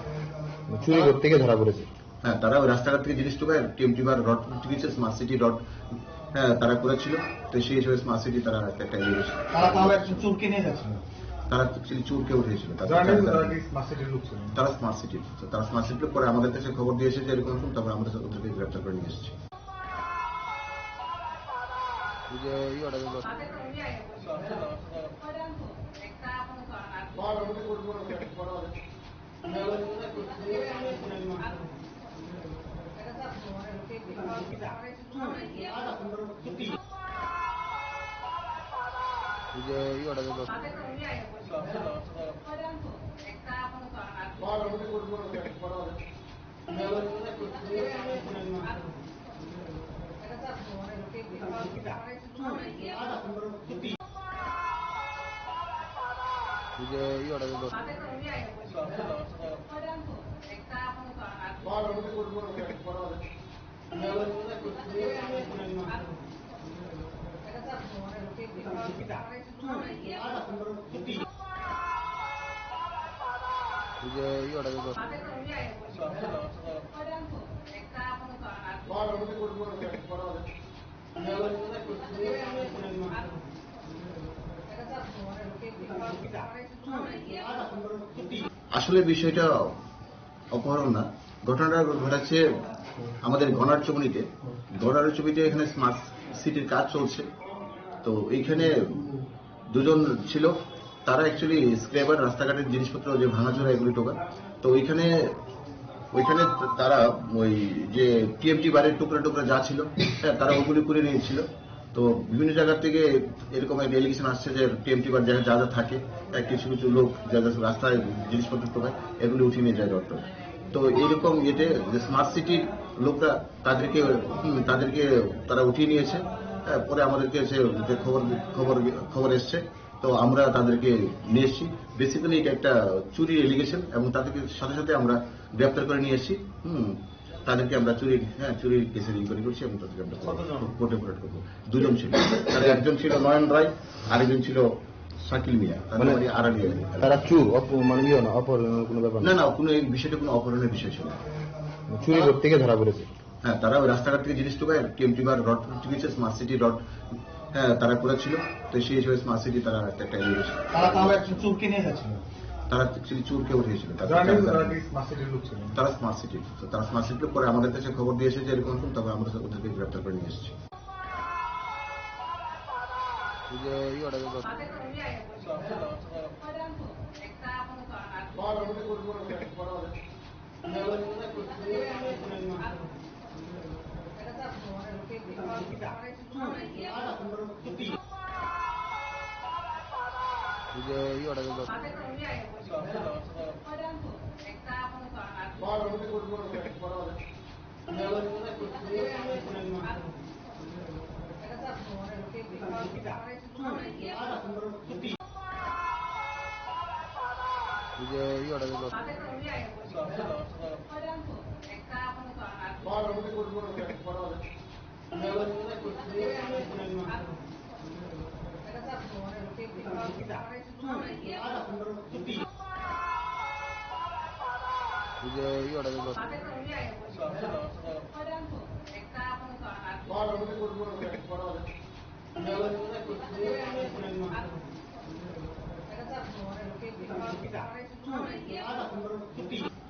চুরি করতে গিয়ে ধরা পড়েছে। হ্যাঁ, তারা ওই রাস্তাঘাট থেকে জিনিস টোকায়, টিএমটি বার রড করতে গেছে, স্মার্ট সিটি রড, হ্যাঁ, তারা করেছিল। তো সেই হিসেবে স্মার্ট সিটি তারা একটা, একটা নিয়ে গেছে। তারা তাহলে একজন চোরকে নিয়ে যাচ্ছিল? তারা actually চোরকে উঠিয়েছিল। তারা, তারা, তারা কি স্মার্ট সিটির লোক ছিল? তারা স্মার্ট সিটির। তো তারা স্মার্ট সিটির পরে আমাদের কাছে খবর দিয়েছে যে এরকম এরকম, তারপর আমরা ওদেরকে গ্রেপ্তার করে নিয়ে এসেছি। এই যে ইয়ে অর্ডার দিল। এই যে ইয়ে অর্ডার দিল। Video yora de dos. Video yora de dos. আসলে বিষয়টা অপহরণ না, ঘটনাটা ঘটেছে আমাদের গনারচুবুনিতে। গনারচুবুনিতে এখানে স্মার্ট সিটির কাজ চলছে, তো এইখানে দুজন ছিল, তারা অ্যাকচুয়ালি স্ক্র্যাপার, রাস্তাঘাটের জিনিসপত্র যে ভাঙাচোরা এগুলি টোকা। তো ওইখানে, ওইখানে তারা ওই যে টিএমটি বারের টুকরা টুকরা যা ছিল, হ্যাঁ, তারা ওগুলি করে নিয়েছিল। তো বিভিন্ন জায়গা থেকে এরকম একটা এলিগেশন আসছে যে টিএমটি বার যা যা যা থাকে, হ্যাঁ, কিছু কিছু লোক যা যা রাস্তায় জিনিসপত্র টোকায়, এগুলি উঠিয়ে নিয়ে যায় রডটা। তো এরকম ইয়েতে যে স্মার্ট সিটির লোকরা তাদেরকে, হুম, তাদেরকে তারা উঠিয়ে নিয়েছে। হ্যাঁ, পরে আমাদেরকে এসে যে খবর, খবর, খবর এসছে, তো আমরা তাদেরকে নিয়ে এসেছি। বেসিক্যালি এটা একটা চুরির এলিগেশন এবং তাদেরকে সাথে সাথে আমরা গ্রেপ্তার করে নিয়ে এসেছি। হুম, তাদেরকে আমরা চুরির, হ্যাঁ, চুরির কেসের ইনকোয়ারি করছি এবং তাদেরকে আমরা কোর্টে ফরওয়ার্ড করবো। দুজন ছিল, তার একজন ছিল নয়ন রায়, আরেকজন ছিল শাকিল মিয়া, তাদের মানে বাড়ি আড়ালিয়া এলাকায়। তারা চুর, অপ-, মানে ইয়ে না, অপহরণের কোনো ব্যাপার না, না? না, কোনো এই বিষয়টা কোনো অপহরণের বিষয় ছিল না। চুরি করতে গিয়ে ধরা পড়েছে। হ্যাঁ, তারা ওই রাস্তাঘাট থেকে জিনিস ঢুকায়, টিএমটি বার রড ঢুকেছে, স্মার্ট সিটি রড, হ্যাঁ, তারা করেছিল। তো সেই হিসেবে স্মার্ট সিটি তারা একটা, একটা এলিগেশন। তারা তাহলে একজন চোরকে নিয়ে যাচ্ছিল? তারা অ্যাকচুয়ালি চোরকে উঠিয়েছিল। তারা, তারা কি স্মার্ট সিটির লোক ছিল? তারা স্মার্ট সিটি। তো তারা স্মার্ট সিটির লোক, পরে আমাদের কাছে খবর দিয়েছে যে এরকম এরকম, তবে আমরা ওদেরকে গ্রেপ্তার করে নিয়ে এসেছি। এই যে ইয়ে ওটা যে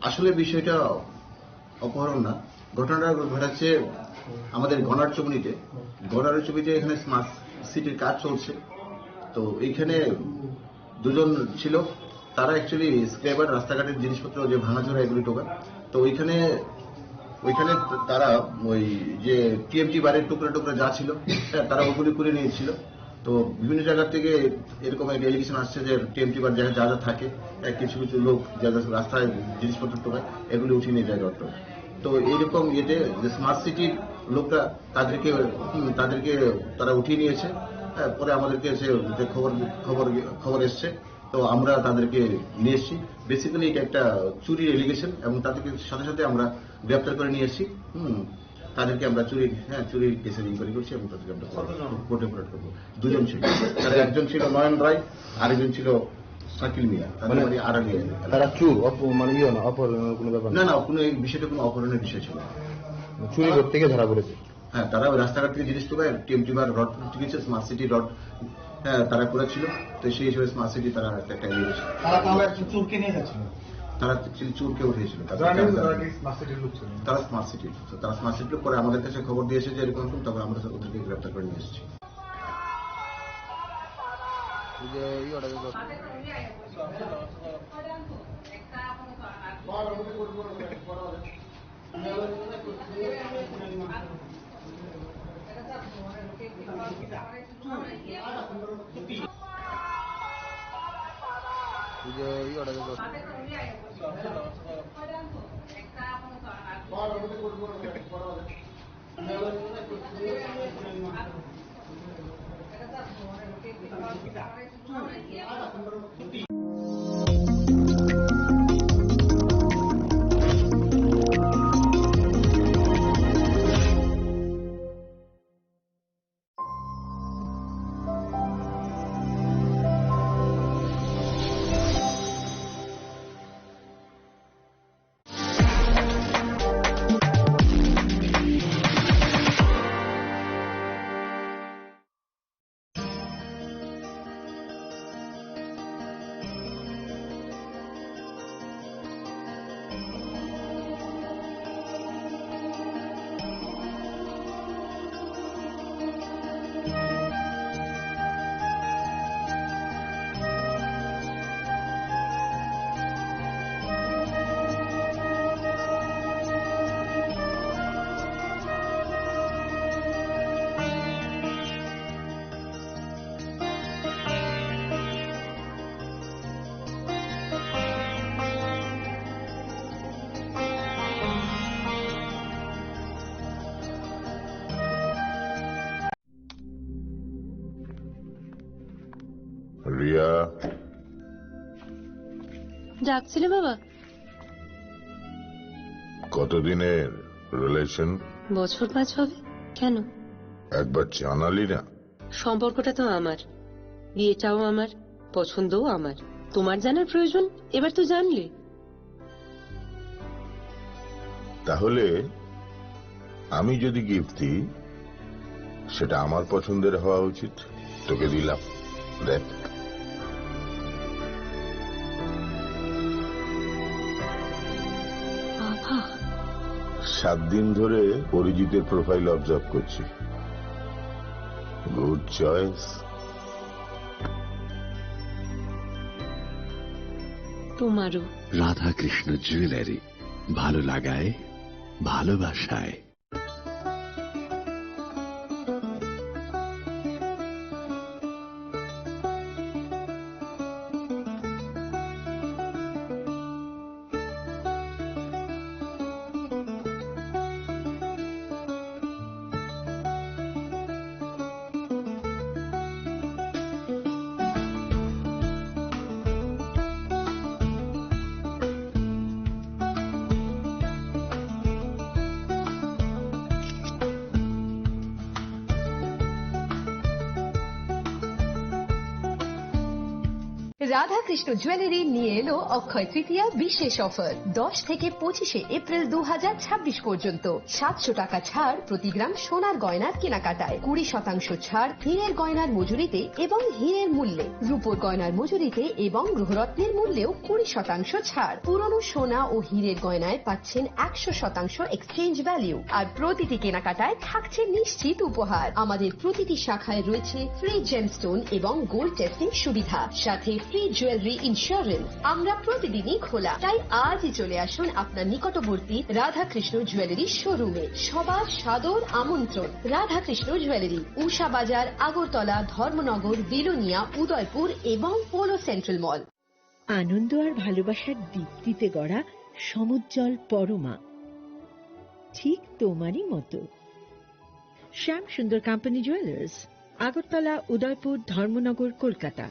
আসলে বিষয়টা অপহরণ না, ঘটনাটা ঘটেছে আমাদের গনারচুবুনিতে। গনারচুবুনিতে এখানে স্মার্ট সিটির কাজ চলছে, তো এইখানে দুজন ছিল, তারা অ্যাকচুয়ালি স্ক্র্যাপার, রাস্তাঘাটের জিনিসপত্র যে ভাঙাচোরা এগুলি টোকা। তো ওইখানে, ওইখানে তারা ওই যে টিএমটি বারের টুকরা টুকরা যা ছিল, হ্যাঁ, তারা ওগুলি করে নিয়েছিল। তো বিভিন্ন জায়গা থেকে এরকম একটা এলিগেশন আসছে যে টিএমটি বার যা যা যা থাকে, হ্যাঁ, কিছু কিছু লোক যা যা রাস্তায় জিনিসপত্র টোকায়, এগুলি উঠিয়ে নিয়ে যায় রডটা। তো এইরকম ইয়েতে যে স্মার্ট সিটির লোকরা তাদেরকে, হুম, তাদেরকে তারা উঠিয়ে নিয়েছে। হ্যাঁ, পরে আমাদেরকে এসে যে খবর, খবর, খবর এসছে, তো আমরা তাদেরকে নিয়ে এসেছি। বেসিক্যালি এটা একটা চুরির এলিগেশন এবং তাদেরকে সাথে সাথে আমরা গ্রেপ্তার করে নিয়ে এসেছি। হুম, তাদেরকে আমরা চুরির, হ্যাঁ, চুরির কেসের ইনকোয়ারি করছি এবং তাদেরকে আমরা কোর্টে ফরওয়ার্ড করবো। দুজন ছিল, তার একজন ছিল নয়ন রায়, আরেকজন ছিল শাকিল মিয়া, তাদের মানে বাড়ি আড়ালিয়া এলাকায়। তারা চুর, অপ-, মানে ইয়ে না, অপহরণের কোনো ব্যাপার না? না, না, কোনো এই বিষয়টা কোনো অপহরণের বিষয় ছিল না। চুরি করতে গিয়ে ধরা পড়েছে। হ্যাঁ, তারা ওই রাস্তাঘাট থেকে জিনিস টোকায়, টিএমটি বার রড ঢুকেছে, স্মার্ট সিটি রড, হ্যাঁ, তারা করেছিল। তো সেই হিসেবে স্মার্ট সিটি তারা একটা, একটা এলিগেশন। তারা তাহলে একজন চোরকে নিয়ে যাচ্ছিল? তারা অ্যাকচুয়ালি চোরকে উঠিয়েছিল। তারা তারা কি স্মার্ট সিটির লোক ছিল? তারা স্মার্ট সিটি। তো তারা স্মার্ট সিটির লোক, পরে আমাদের কাছে খবর দিয়েছে যে এরকম এরকম, তবে আমরা ওদেরকে গ্রেপ্তার করে নিয়ে এসেছি। এই যে ইয়ে ওটা যে রিয়া। ডাকছিলে বাবা? কতদিনের রিলেশন? বছর পাঁচ হবে। কেন? একবার জানালি না। সম্পর্কটা তো আমার, বিয়েটাও আমার, পছন্দও আমার। তোমার জানার প্রয়োজন? এবার তো জানলে। তাহলে আমি যদি গিফট দিই, সেটা আমার পছন্দের হওয়া উচিত। তোকে দিলাম, দেখ। বাবা। সাত দিন ধরে অরিজিতের প্রোফাইল অবজার্ভ করছি। Good choice. তোমারও। রাধাকৃষ্ণ জুয়েলারি, ভালো লাগায়, ভালোবাসায়। রাধাকৃষ্ণ জুয়েলারি নিয়ে এলো অক্ষয় তৃতীয়া বিশেষ অফার। দশ থেকে পঁচিশে এপ্রিল দু হাজার ছাব্বিশ পর্যন্ত সাতশো টাকা ছাড় প্রতি গ্রাম সোনার গয়নার কেনাকাটায়, কুড়ি শতাংশ ছাড় হীরের গয়নার মজুরিতে এবং হীরের মূল্যে, রূপোর গয়নার মজুরিতে এবং গ্রহরত্নের মূল্যেও কুড়ি শতাংশ ছাড়। পুরনো সোনা ও হীরের গয়নায় পাচ্ছেন একশো শতাংশ এক্সচেঞ্জ ভ্যালু। আর প্রতিটি কেনাকাটায় থাকছে নিশ্চিত উপহার। আমাদের প্রতিটি শাখায় রয়েছে ফ্রি জেমস্টোন এবং গোল্ড টেস্টিং সুবিধা, সাথে ফ্রি জুয়েলারি ইন্স্যুরেন্স। আমরা প্রতিদিনই খোলা, তাই আজই চলে আসুন আপনার নিকটবর্তী রাধাকৃষ্ণ জুয়েলারি শোরুমে। সবার সাদর আমন্ত্রণ। রাধাকৃষ্ণ জুয়েলারি, উষা বাজার, আগরতলা, ধর্মনগর, বিলোনিয়া, উদয়পুর এবং পোলো সেন্ট্রাল মল। আনন্দ আর ভালোবাসার দীপ্তিতে গড়া সমুজ্জ্বল পরমা, ঠিক তোমারই মতো। শ্যাম সুন্দর কোম্পানি জুয়েলার্স, আগরতলা, উদয়পুর, ধর্মনগর, Kolkata.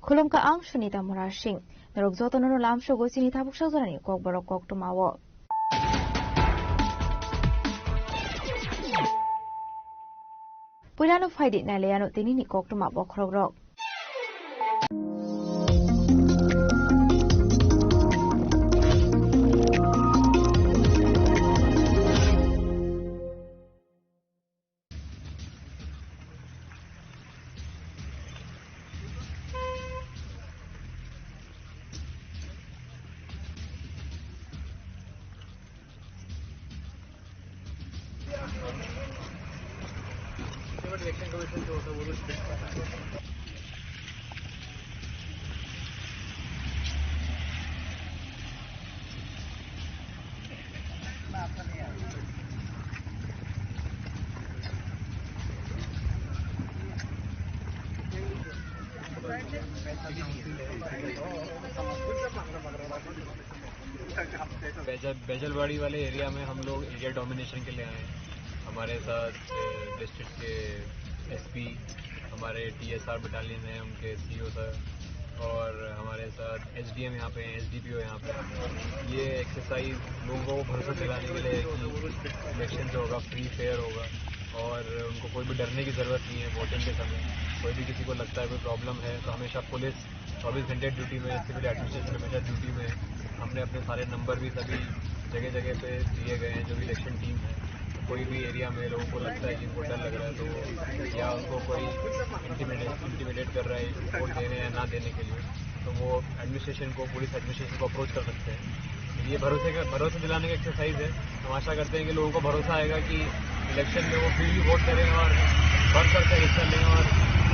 Khulumkha ang Sunita Murasing. Norok jotono no lamsogo chini tabuk sajorani kokborok koktwma o. Puilano phaidi nailaiano tinini koktwma bokhorokrok. Baijal, बैजलवाड़ी वाले एरिया में हम लोग एरिया डोमिनेशन के लिए आए हैं। हमारे साथ डिस्ट्रिक्ट के एसपी, हमारे टीएसआर बटालियन है, उनके सीईओ सर, और हमारे साथ एसडीएम यहाँ पे हैं, एसडीपीओ यहाँ पे हैं। ये एक्सरसाइज लोगों को भरोसा दिलाने के लिए है कि इलेक्शन जो होगा फ्री फेयर होगा और उनको कोई भी डरने की ज़रूरत नहीं है। वोटिंग के समय कोई भी किसी को लगता है कोई प्रॉब्लम है तो हमेशा पुलिस चौबीस घंटे ड्यूटी में, सिविल एडमिनिस्ट्रेशन हमेशा ड्यूटी में। हमने अपने सारे नंबर भी सभी जगह जगह पे दिए गए हैं, जो भी इलेक्शन टीम है। कोई भी एरिया में लोगों को लगता है कि उनको डर लग रहा है तो, या उनको कोई इंटिमिडेट इंटिमिडेट कर रहा है वोट देने या ना देने के लिए, तो वो एडमिनिस्ट्रेशन को, पुलिस एडमिनिस्ट्रेशन को अप्रोच कर सकते हैं। ये भरोसे का, भरोसा दिलाने का एक्सरसाइज है। हम आशा करते हैं कि लोगों को भरोसा आएगा कि इलेक्शन में वो फ्रीली वोट करें और बढ़ चढ़ कर हिस्सा लें और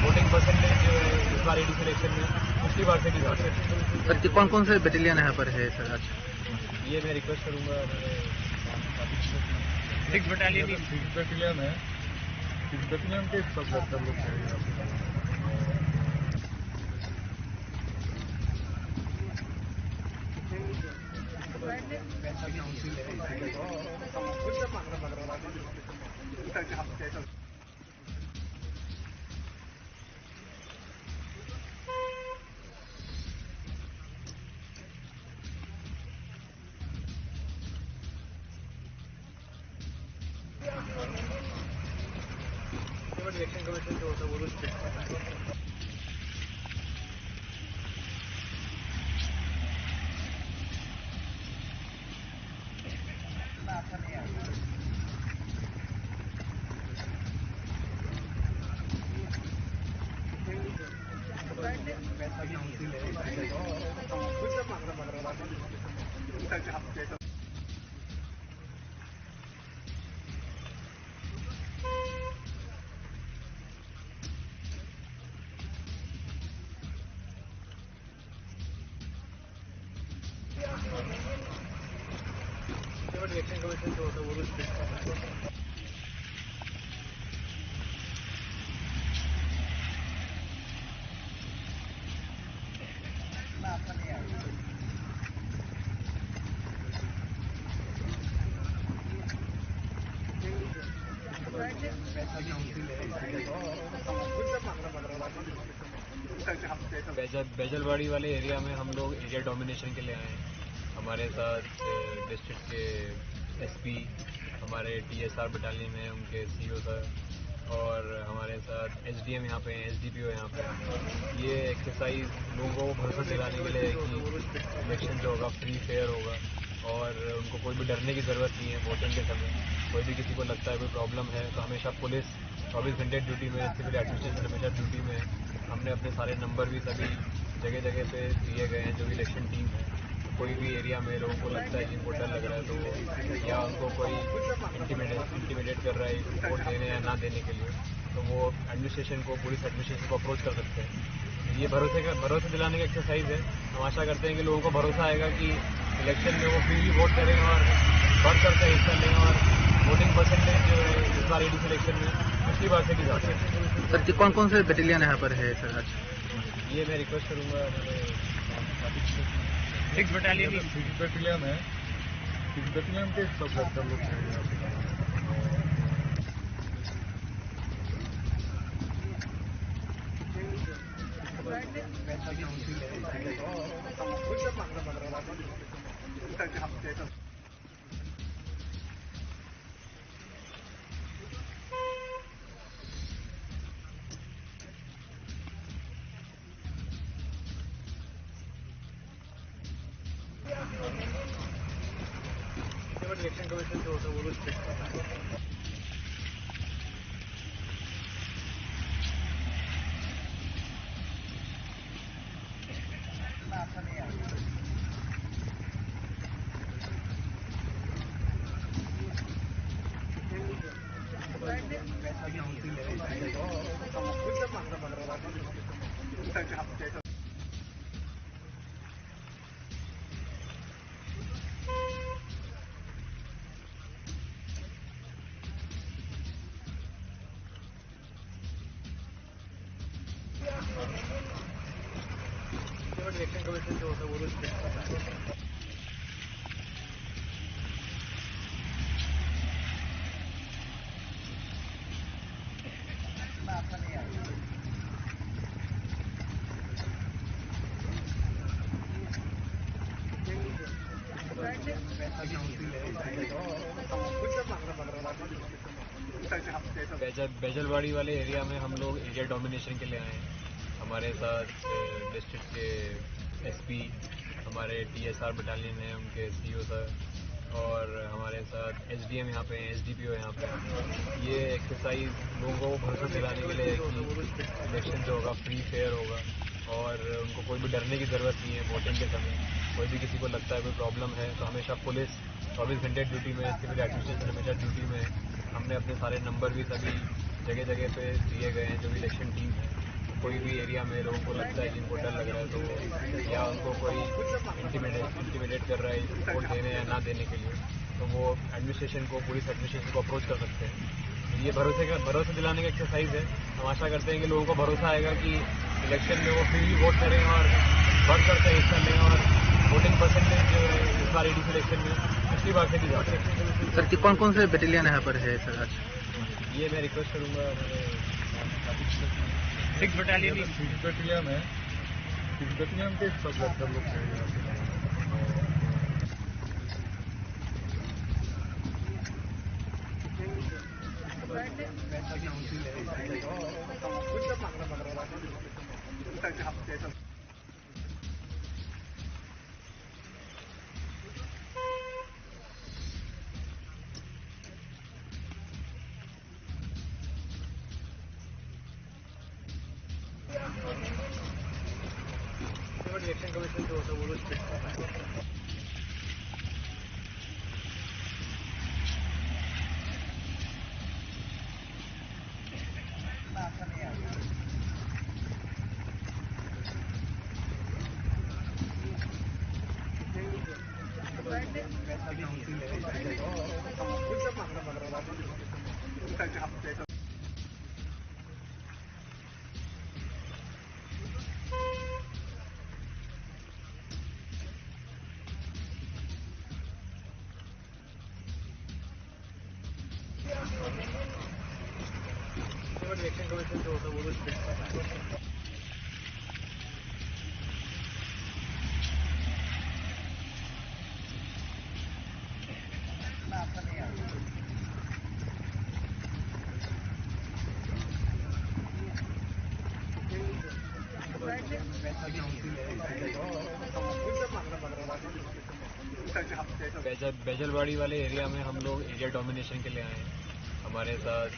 वोटिंग परसेंटेज जो है इस बार एडीसी इलेक्शन में पिछली बार से भी बढ़े। सर, कौन कौन से बटालियन यहाँ पर है सर आज? ये मैं रिक्वेस्ट करूँगा हमारे सिक्स बटालियन, सिक्स बटालियन है, सिक्स बटालियन के सब वर्कर लोग हैं यहाँ पे। बैजल, बैजलवाड़ी वाले एरिया में हम लोग एरिया डोमिनेशन के लिए आए हैं। हमारे साथ डिस्ट्रिक्ट के एसपी, हमारे टीएसआर बटालियन है, उनके सीईओ सर, और हमारे साथ एसडीएम यहाँ पे हैं, एसडीपीओ यहाँ पे हैं। ये एक्सरसाइज लोगों को भरोसा दिलाने के लिए है कि इलेक्शन जो होगा फ्री फेयर होगा और उनको कोई भी डरने की ज़रूरत नहीं है। वोटिंग के समय कोई भी किसी को लगता है कोई प्रॉब्लम है तो हमेशा पुलिस चौबीस घंटे ड्यूटी में, सिविल एडमिनिस्ट्रेशन हमेशा ड्यूटी में। हमने अपने सारे नंबर भी सभी जगह जगह पे दिए गए हैं, जो भी इलेक्शन टीम है। कोई भी एरिया में लोगों को लगता है कि उनको डर लग रहा है तो, या उनको कोई इंटिमिडेट इंटिमिडेट कर रहा है वोट देने या ना देने के लिए, तो वो एडमिनिस्ट्रेशन को, पुलिस एडमिनिस्ट्रेशन को अप्रोच कर सकते हैं। ये भरोसे का, भरोसा दिलाने का एक्सरसाइज है। हम आशा करते हैं कि लोगों को भरोसा आएगा कि इलेक्शन में वो फ्रीली वोट करें और बढ़ चढ़ कर हिस्सा लें और वोटिंग परसेंटेज जो है इस बार एडीसी इलेक्शन में पिछली बार से भी ज़्यादा है। सर, कि कौन कौन से बटालियन यहाँ पर है सर आज? ये मैं रिक्वेस्ट करूँगा हमारे सिक्स बटालियन, सिक्स बटालियन है, सिक्स बटालियन के सब वर्कर लोग हैं यहाँ पे। बैजल, बैजलवाड़ी वाले एरिया में हम लोग एरिया डोमिनेशन के लिए आए हैं। हमारे साथ डिस्ट्रिक्ट के एसपी, हमारे टीएसआर बटालियन है, उनके सीईओ सर, और हमारे साथ एसडीएम यहाँ पे हैं, एसडीपीओ यहाँ पे हैं। ये एक्सरसाइज लोगों को भरोसा दिलाने के लिए है कि इलेक्शन जो होगा फ्री फेयर होगा और उनको कोई भी डरने की ज़रूरत नहीं है। वोटिंग के समय कोई भी किसी को लगता है कोई प्रॉब्लम है तो हमेशा पुलिस चौबीस घंटे ड्यूटी में है, सिविल एडमिनिस्ट्रेशन हमेशा ड्यूटी में है। हमने अपने सारे नंबर भी सभी जगह जगह पे दिए गए हैं, जो भी इलेक्शन टीम है। कोई भी एरिया में लोगों को लगता है कि इनको डर लग रहा है तो, या उनको कोई इंटिमिडेट इंटिमिडेट कर रहा है वोट देने या ना देने के लिए, तो वो एडमिनिस्ट्रेशन को, पुलिस एडमिनिस्ट्रेशन को अप्रोच कर सकते हैं। ये भरोसे का, भरोसा दिलाने का एक्सरसाइज है। हम आशा करते हैं कि लोगों को भरोसा आएगा कि इलेक्शन में वो फ्रीली वोट करें और बढ़ चढ़ कर हिस्सा लें और वोटिंग परसेंटेज जो है इस बार एडीसी इलेक्शन में पिछली बार से भी ज़्यादा है। सर, कि कौन कौन से बटालियन यहाँ पर है सर आज? ये मैं रिक्वेस्ट करूँगा हमारे सिक्स बटालियन, सिक्स बटालियन है, सिक्स बटालियन के सब वर्कर लोग हैं यहाँ पे। इलेक्शन कमीशन जो होता है वो लोग चेक करता है। बैजल, बैजलवाड़ी वाले एरिया में हम लोग एरिया डोमिनेशन के लिए आए हैं। हमारे साथ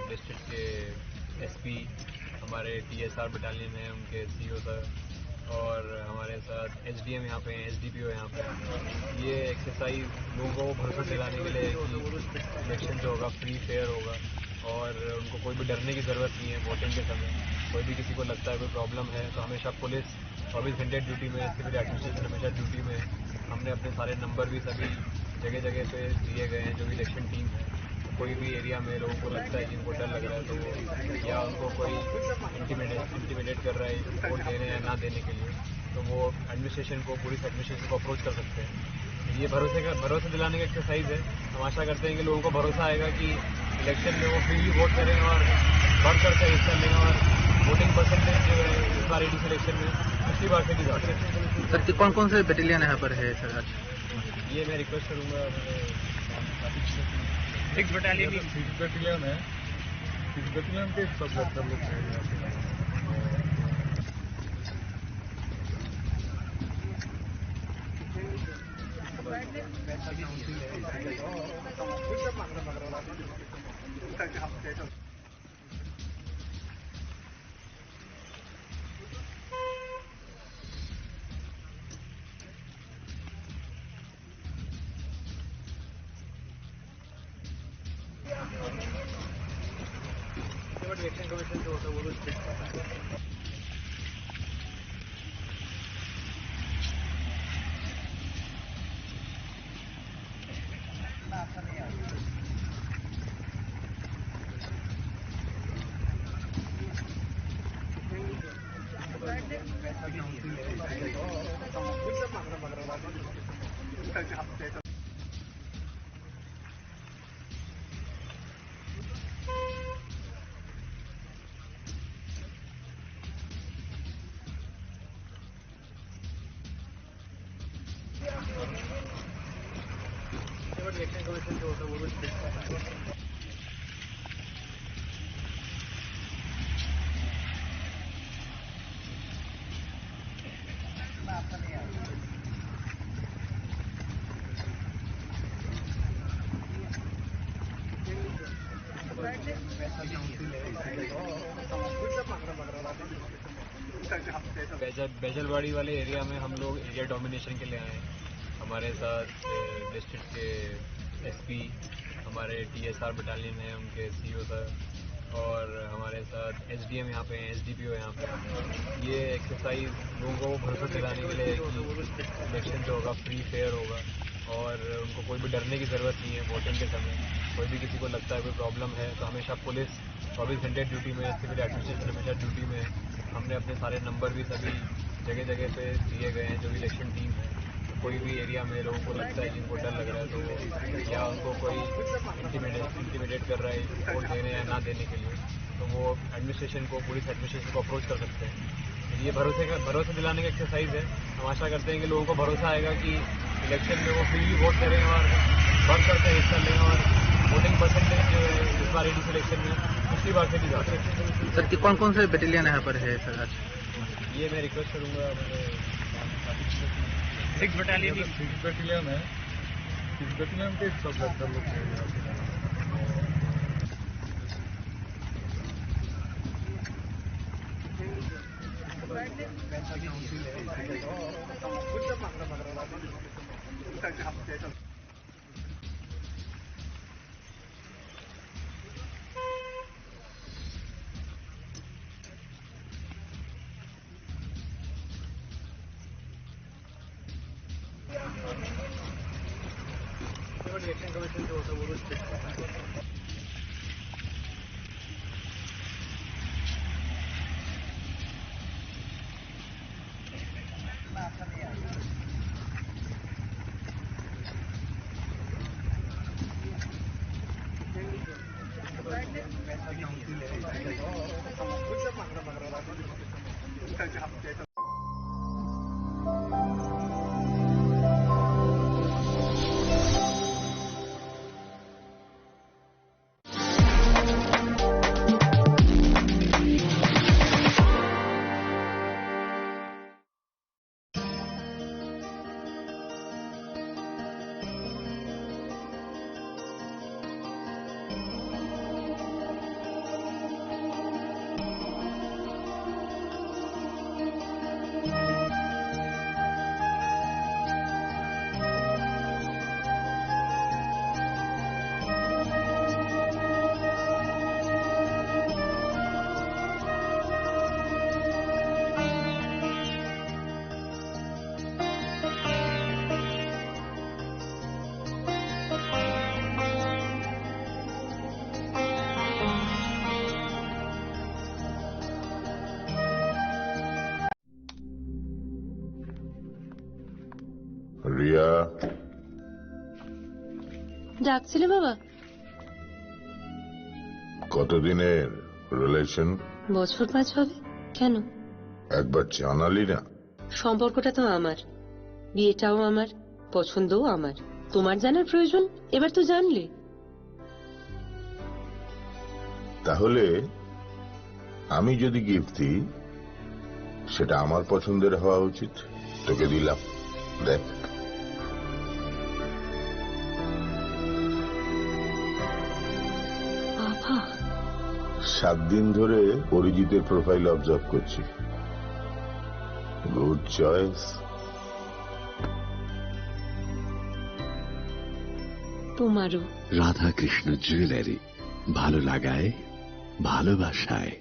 डिस्ट्रिक्ट के एसपी, हमारे टीएसआर बटालियन है, उनके सीईओ सर, और हमारे साथ एसडीएम यहाँ पे हैं, एसडीपीओ यहाँ पे हैं। ये एक्सरसाइज लोगों को भरोसा दिलाने के लिए है कि इलेक्शन जो होगा फ्री फेयर होगा और उनको कोई भी डरने की ज़रूरत नहीं है। वोटिंग के समय कोई भी किसी को लगता है कोई प्रॉब्लम है तो हमेशा पुलिस चौबीस घंटे ड्यूटी में है, सिविल एडमिनिस्ट्रेशन हमेशा ड्यूटी में है। हमने अपने सारे नंबर भी सभी जगह जगह पे दिए गए हैं, जो भी इलेक्शन टीम है। कोई भी एरिया में लोगों को लगता है कि इनको डर लग रहा है तो, या उनको कोई इंटिमिडेट इंटिमिडेट कर रहा है वोट देने या ना देने के लिए, तो वो एडमिनिस्ट्रेशन को, पुलिस एडमिनिस्ट्रेशन को अप्रोच कर सकते हैं। ये भरोसे का, भरोसा दिलाने का एक्सरसाइज है। हम आशा करते हैं कि लोगों को भरोसा आएगा कि इलेक्शन में वो फ्रीली वोट करें और बढ़ चढ़ कर हिस्सा लें और वोटिंग परसेंटेज जो है इस बार एडीसी इलेक्शन में पिछली बार से भी ज़्यादा है। सर, कि कौन कौन से बटालियन यहाँ पर है सर आज? ये मैं रिक्वेस्ट करूँगा हमारे सिक्स बटालियन, सिक्स बटालियन है, सिक्स बटालियन के सब वर्कर लोग हैं यहाँ पे। बेजल, बेजलवाड़ी वाले एरिया में हम लोग एरिया डोमिनेशन के लिए आए हैं। हमारे साथ डिस्ट्रिक्ट के एसपी, हमारे टीएसआर बटालियन है, उनके सीईओ सर, और हमारे साथ एसडीएम यहाँ पे हैं, एसडीपीओ यहाँ पे हैं। ये एक्सरसाइज लोगों को भरोसा दिलाने के लिए है कि इलेक्शन जो होगा फ्री फेयर होगा और उनको कोई भी डरने की ज़रूरत नहीं है। वोटिंग के समय कोई भी किसी को लगता है कोई प्रॉब्लम है तो हमेशा पुलिस चौबीस घंटे ड्यूटी में है, सिविल एडमिनिस्ट्रेशन हमेशा ड्यूटी में है। हमने अपने सारे नंबर भी सभी जगह जगह पे दिए गए हैं, जो भी इलेक्शन टीम है। तो कोई भी एरिया में लोगों को लगता है कि उनको डर लग रहा है तो वो, या उनको कोई इंटिमिडेट इंटिमिडेट कर रहा है वोट देने या ना देने के लिए, तो वो एडमिनिस्ट्रेशन को, पुलिस एडमिनिस्ट्रेशन को अप्रोच कर सकते हैं। ये भरोसे का, भरोसा दिलाने का एक्सरसाइज है। हम आशा करते हैं कि लोगों को भरोसा आएगा कि इलेक्शन में वो फ्रीली वोट करें और बढ़ चढ़ कर हिस्सा लें और वोटिंग परसेंटेज जो है इस बार इस इलेक्शन में पिछली बार से भी ज़्यादा है। सर, कि कौन कौन से बटालियन यहाँ पर है सर आज? ये मैं रिक्वेस्ट करूँगा हमारे सिक्स बटालियन, सिक्स बटालियन है। सिक्स बटालियन के सब लड़का लोग हैं यहाँ पे। রিয়া। ডাকছিলে বাবা? কতদিনের রিলেশন? বছর পাঁচ হবে। কেন? একবার জানালি না। সম্পর্কটা তো আমার, বিয়েটাও আমার, পছন্দও আমার। তোমার জানার প্রয়োজন? এবার তো জানলে। তাহলে আমি যদি গিফট দিই, সেটা আমার পছন্দের হওয়া উচিত। তোকে দিলাম, দেখ। বাবা। সাত দিন ধরে অরিজিতের প্রোফাইল অবজার্ভ করছি। Good choice. তোমারও। রাধাকৃষ্ণ জুয়েলারি, ভালো লাগায়, ভালোবাসায়।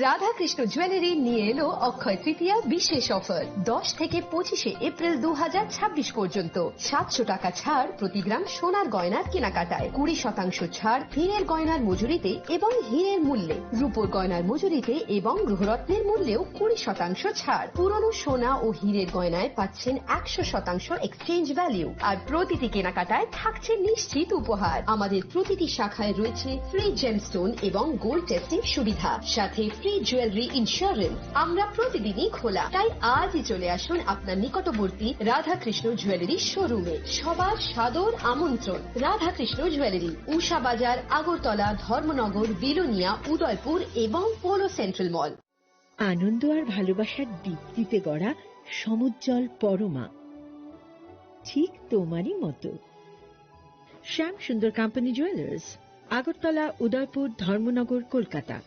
রাধাকৃষ্ণ জুয়েলারি নিয়ে এলো অক্ষয় তৃতীয়া বিশেষ অফার। দশ থেকে পঁচিশে এপ্রিল দু হাজার ছাব্বিশ পর্যন্ত সাতশো টাকা ছাড় প্রতি গ্রাম সোনার গয়নার কেনাকাটায়, কুড়ি শতাংশ ছাড় হীরের গয়নার মজুরিতে এবং হীরের মূল্যে, রূপোর গয়নার মজুরিতে এবং গ্রহরত্নের মূল্যেও কুড়ি শতাংশ ছাড়। পুরনো সোনা ও হীরের গয়নায় পাচ্ছেন একশো শতাংশ এক্সচেঞ্জ ভ্যালু, আর প্রতিটি কেনাকাটায় থাকছে নিশ্চিত উপহার। আমাদের প্রতিটি শাখায় রয়েছে ফ্রি জেমস্টোন এবং গোল্ড টেস্টিং সুবিধা, সাথে ফ্রি জুয়েলারি ইন্স্যুরেন্স। আমরা প্রতিদিনই খোলা, তাই আজই চলে আসুন আপনার নিকটবর্তী রাধাকৃষ্ণ জুয়েলারি শোরুমে। সবার সাদর আমন্ত্রণ। রাধাকৃষ্ণ জুয়েলারি, উষা বাজার, আগরতলা, ধর্মনগর, বিলোনিয়া, উদয়পুর এবং পোলো সেন্ট্রাল মল। আনন্দ আর ভালোবাসার দীপ্তিতে গড়া সমুজ্জ্বল পরমা, ঠিক তোমারই মতো। শ্যাম সুন্দর কোম্পানি জুয়েলার্স, আগরতলা, উদয়পুর, ধর্মনগর, Kolkata.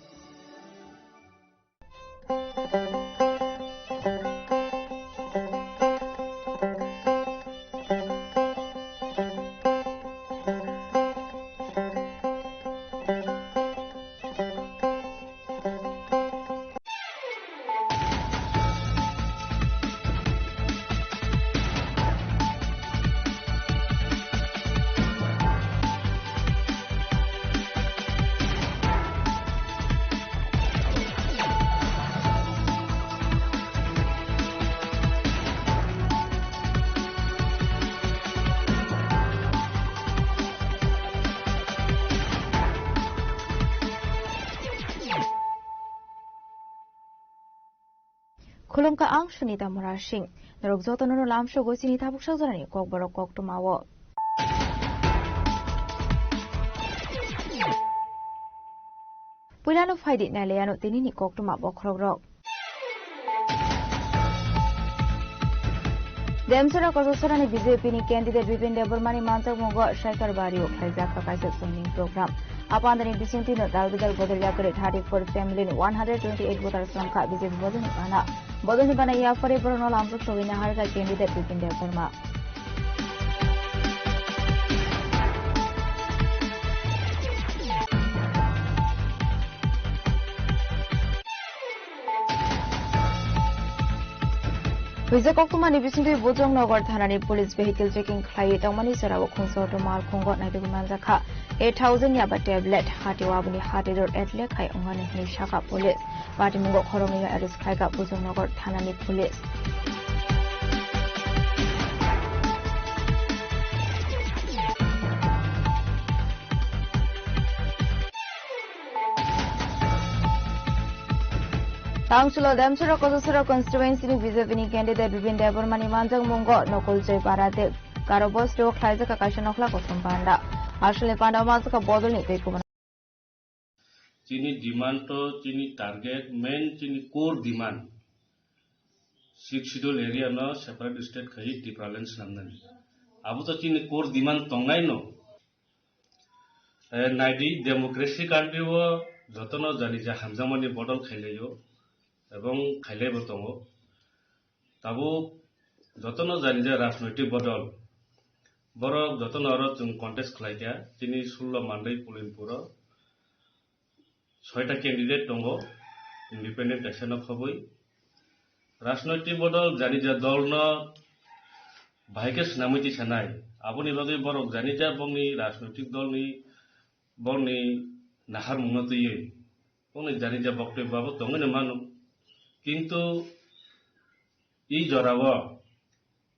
Khulumkha, ang Sunita Murasing. Norok jotono no lamsogo chini tabuk sajorani kokborok koktwmao. Puilano phaidi nailaiano tinini koktwma bokhorokrok. Demchara Kochasarani B J P ni candidate Bipin Debbarmani manjakmungo Shaikar Bario khlaijak kha kaisa joining program. Apandani bisingtwi no dal bidal bodol yakari thirty-four family ni one hundred twenty-eight voters wngkha B J P bodolni bana. Bodolni bana yaphari borokno lamjak sogwi naharkha candidate Bipin Debbarma. Wijak koktwmani bisingtwi Bojongnagar thanani police vehicle checking khlaiwi tongmani jorao khungsa auto malkhungo naitugwi manjakha eight thousand yaba tablet, hatio aboni hati rot atle khai wngnani hinwi sakha police. Patimungo khoroknwi arrest khlaikha Bojongnagar thanani police. Tangchulo Demchara Kochasara constituency ni B J P ni candidate Bipin Debbarma ni manjakmungo Nokol Joy Para tei Garo Bosti o khlaijak kaisa nokhla kosom panda. Aswlni panda o manjakha bodolni tei kubun. Chini demand to, chini target, main chini core demand, Sixth Schedule area no separate state khai Tipraland swnamnani. Abo to chini core demand tongnai no. Eh, naidi, democracy country o jotono jani ja hamjakmani bodol khailaio, ebong khailaibo tongo. Tabuk jotono jani ja rajnoitik bodol, borok jotono oro chwng contest khlaikha, chini sullo Mandai Pulinpuro. Soita candidate tongo, independent kaisa no khobwi. Rajnoitik bodol jani ja dol no bahai khe swnamwi tisa nai. Aboni bagwi borok jani ja bongni rajnoitik dolni, bongni naharmungno twiwi bongni jani ja boktoi babo tongwi no mano. Kintu i jorao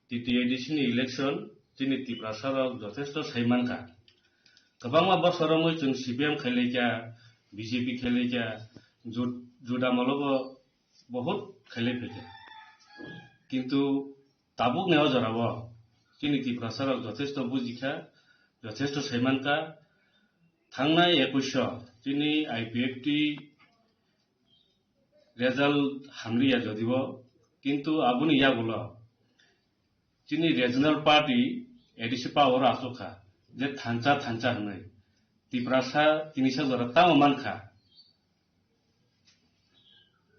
T T A D C ni election chini Tiprasa rok jothesto sai mankha. Kwbangma bosor wngwi chwng C P M khailaikha, B J P khailaikha, Jut-, Juda Molo bo bohut khailai phaikha. Kintu tabukni o jorao chini Tiprasa rok jothesto bujikha, jothesto sai mankha. Thangnai ekush o chini I P F T result hamliya jodibo, kintu aboni yagulo chini regional party A D C power o achukha je thansa thansa hwnwi. Tiprasa tinisa jora tamo mankha.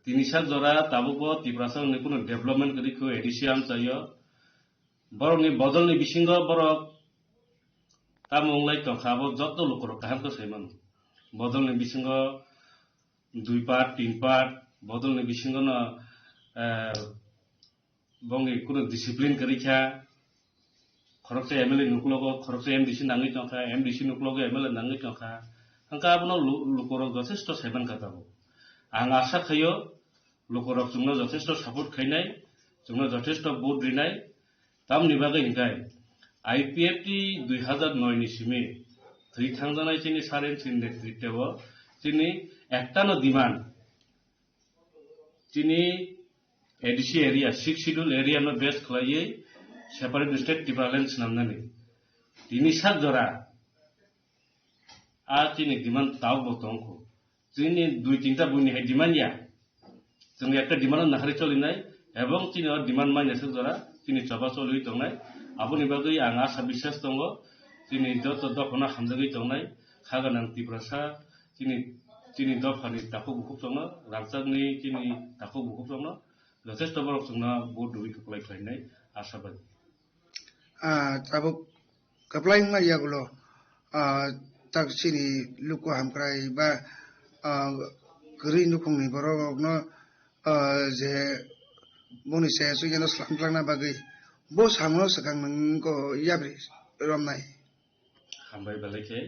Tinisa jora tabukbo Tiprasa hwnwi kunu development kwrwi kho A D C amchaio. Borokni bodolni bisingo borok tamo wnglai tongkha, abo joto lukurok kaham khe sai mano. Bodolni bisingo dui part, tin part, bodolni bisingono, eh, bongni kuno discipline kwrwi kha. Khoroksa M L A ni uklogo khoroksa M D C nangwi tongkha, M D C ni uklogo M L A nangwi tongkha. Hwnkhe abono lu-, lukurok jothesto saiman kha tabuk. Ang asa khaio, lukurok chwngno jothesto support khainai, chwngno jothesto vote rinai. Tamni bagwi hwnkhe I P F T dui hazar noi ni simi thwi thangjaknai chini Saren chini netritwo chini ektano demand, chini A D C area, Sixth Schedule area no base khlaiwi separate state Tipraland swnamnani. Tini sak jora a chini demand tabuk bo tongkho. Chini dui tinta buini hai demand ya. Chwng ekta demand no naharwi cholinai, ebong chini o demand manya sak jora chini choba choliwi tongnai. Aboni bagwi ang asa biswas tongo, chini joto dophano hamjagwi tongnai, kha gwnang Tiprasa, chini, chini dophani takhuk bukhuk chongno, rangchakni chini takhuk bukhuk chongno, jothesto borok chwngno vote rwwi kwplai khlainai asabadi. Ah, tabuk kwplai wngma yagulo, ah, tak chini luku hamkrai ba, ah, kwrwi nukhungni borok rokno, ah, je boni saya sui jano slam tlangna bagwi bo samno swkang nungko yabri romnai. Hambai belai khe,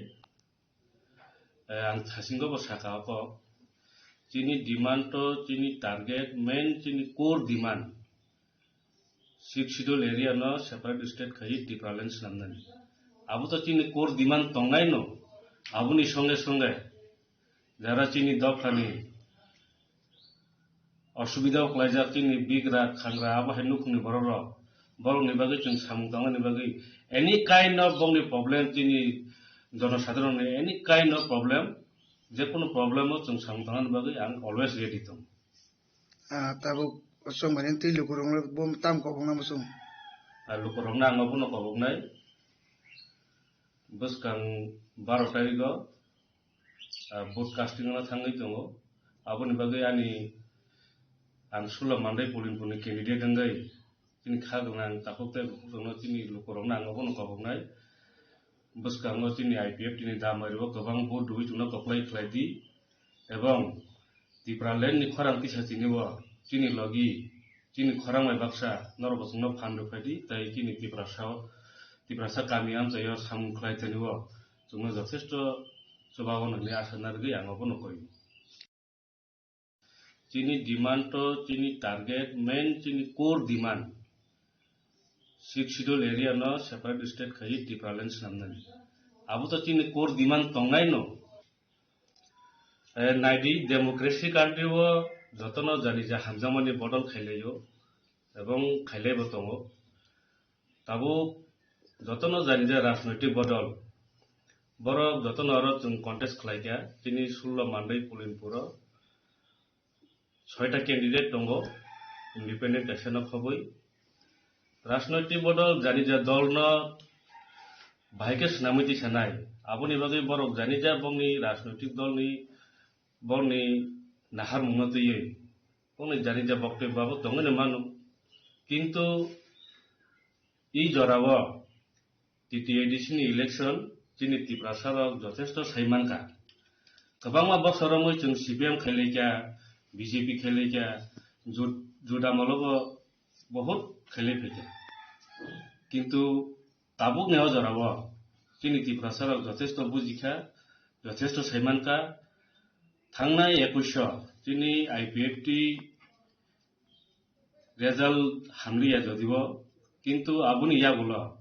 eh, ang thasingo bo saka o kok. Chini demand to, chini target, main chini core demand. Sixth Schedule area no separate state khai Tipraland swnamnani. Abo to chini core demand tongnai no. Aboni songe songe jara chini dophani osubida o klaijak chini bigra khangra abo hai nukhungni borok rok. Borokni bagwi chwng samung tangnani bagwi any kind of bongni problem chini jonosadharon ni any kind of problem, jekunu problem o chwng samung tangnani bagwi ang always ready tong. Ah, tabuk chwng bai twi lukurokno bo tam kobokna muchung. Ah, lukurokno ang obono koboknai. Bwskang baro tarikgo, ah, vote casting-no thangwi tongo. Aboni bagwi ani ang Sula Mandai Polinpurni candidate wngwi chini kha gwnang takhuk tei bukhuk rokno chini lukurokno ang obono koboknai. Bwskango chini I P F T ni damario kwbang vote rwwi chwngno kwplai khlai di, ebong Tipraland ni khorang tisa chini o chini logi, chini khorang bai baksa norok bo chwngno phan rw phai di, tei chini Tiprasa o, Tiprasa kami amchaio samung khlai thani o chwngno jothesto chubago hwnwi asa narwgwi ang obono koi. Chini demand to, chini target, main chini core demand, Sixth Schedule area no separate state khai Tipraland swnamnani. Abo to chini core demand tongnai no. Eh, naidi, democracy country o jotono jani ja hamjakmani bodol khailaio, ebong khailaibo tongo. Tabuk jotono jani ja rajnoitik bodol, borok jotono oro chwng contest khlaikha, chini Sula Mandai Polinpuro soita candidate tongo, independent kaisa no khobwi. Rajnoitik bodol jani ja dol no bahai khe swnamwi tisa nai, aboni bagwi borok jani ja bongni rajnoitik dol ni, bongni naharmung no twiwi. Bongni jani ja boktoi babo tongwi no mano. Kintu i jorao T T A D C ni election chini Tiprasa rok jothesto sai mankha. Kwbangma bosor wngwi chwng C P M khailaikha, B J P khailaikha, jut-, juda molobo bohut khailai phaikha. Kintu tabukni o jorao chini Tiprasa rok jothesto bujikha, jothesto sai mankha. Thangnai ekush o chini I P F T result hamliya jodibo, kintu aboni yagulo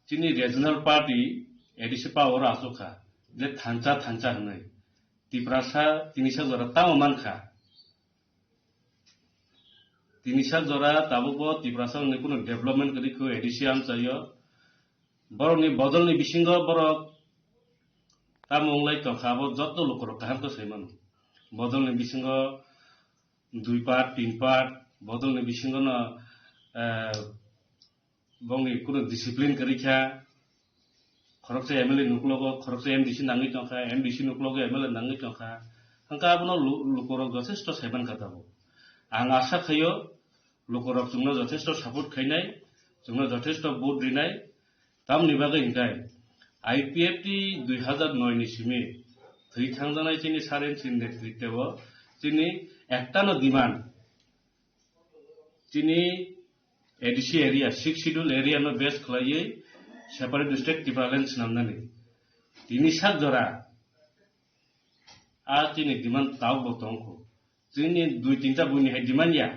chini regional party A D C power o achukha je thansa thansa hwnwi. Tiprasa tinisa jora tamo mankha. Tinisa jora tabukbo Tiprasa ni kunu development kwrwi kho A D C amchaio. Borokni bodolni bisingo borok tamo wnglai tongkha, abo joto lukurok kaham khe sai mano. Bodolni bisingo dui part, tin part, bodolni bisingono, eh, bongni kunu discipline kwrwi kha. Khoroksa M L A ni uklogo khoroksa M D C nangwi tongkha, M D C ni uklogo M L A nangwi tongkha. Hwnkhe abono lu-, lukurok jothesto sai mankha tabuk. Ang asa khaio, lukurok chwngno jothesto support khainai, chwngno jothesto vote rinai. Tamni bagwi hwnkhe I P F T dui hazar noi ni simi thwi thangjaknai chini sir M C ni netritwo chini ektano demand, chini A D C area, Sixth Schedule area no base khlaiwi separate state Tipraland swnamnani. Tini sak jora a chini demand tabuk bo tongkho. Chini dui tinta buini hai demand ya.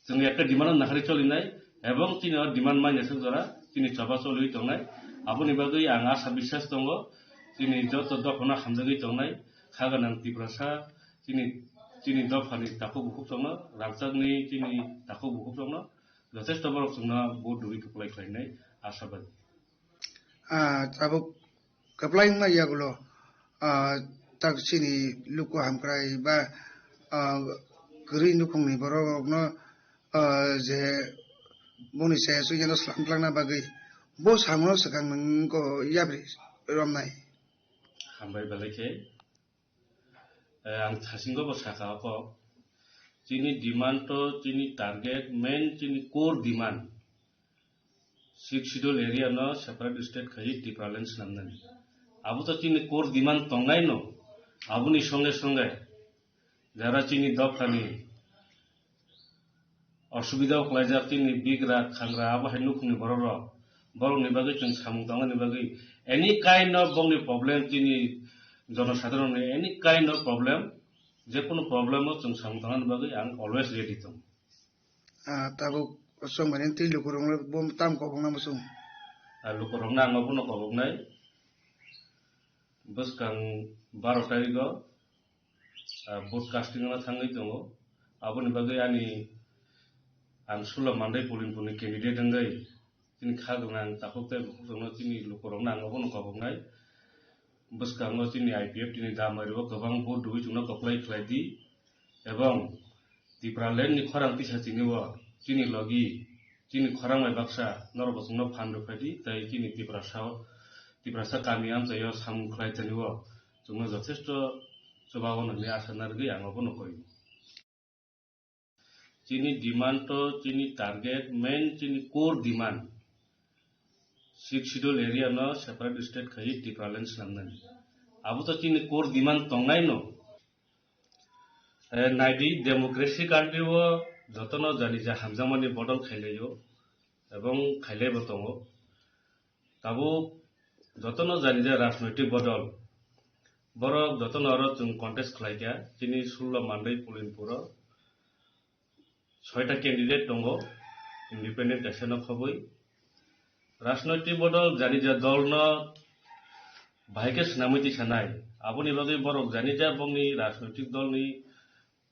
Chwng ekta demand no naharwi cholinai, ebong chini o demand manya sak jora chini choba choliwi tongnai. Aboni bagwi ang asa biswas tongo, chini joto dophano hamjagwi tongnai, kha gwnang Tiprasa, chini, chini dophani takhuk bukhuk tongno, rangchakni chini takhuk bukhuk tongno, jothesto borok chwngno vote rwwi kwplai khlainai asabadi. Ah, tabuk kwplai wngma yagulo, ah, tak chini luku hamkrai ba, ah, kwrwi nukhungni borok rokno, ah, je boni saya sui jano slam tlangna bagwi bo samung swkang nung ko yabri romnai. Hambai belai khe. Eh, ang thasingo bo sakha o kok. Chini demand to, chini target, main chini core demand. Sixth Schedule area no separate state khai Tipraland swnamnani. Abo to chini core demand tongnai no. Aboni songe songe jara chini dophani osubida o klaijak chini bigra khangra abo hai nukhungni borok rok. Borokni bagwi chwng samung tangmani bagwi any kind of bongni problem chini jonosadharonni any kind of problem, jekunu problem o chwng samung tangmani bagwi ang always ready tongo. Ah, tabuk chwng bai twi lukurok bo tam kobokna muchung. Ah, lukurokno ang obono koboknai. Bwskang baro tarikgo, ah, vote casting-o thangwi tongo. Aboni bagwi ani ang Sula Mandai Polinpurni candidate wngwi chini kha gwnang takhuk tei bukhuk rokno chini lukurokno ang obono koboknai. Bwskango chini I P F T ni damai rwo kwbang vote rwwi chwngno kwplai khlai di, ebong Tipraland ni khorang tisa chini o chini logi, chini khorang bai baksa norok bo chwngno phan rwphai di, tei chini Tiprasa o, Tiprasa kami amchaio samung khlai thani o chwngno jothesto chubago nangni asa narwgwi ang obono koi. Chini demand to, chini target, main chini core demand, Sixth Schedule area no separate state khai Tipraland swnamnani. Abo to chini core demand tongnai no. Eh, naidi, democracy country o jotono jani ja hamjakmani bodol khailaio, ebong khailaibo tongo. Tabuk jotono jani je rajnoitik bodol, borok jotono oro chwng contest khlai kha, chini Sula Mandai Polinpuro soita candidate tongo, independent kaisa no khobwi. Rajnoitik bodol jani je dolno bahai khe swnamwi tisanai, aboni bagwi borok jani je bongni rajnoitik dolni,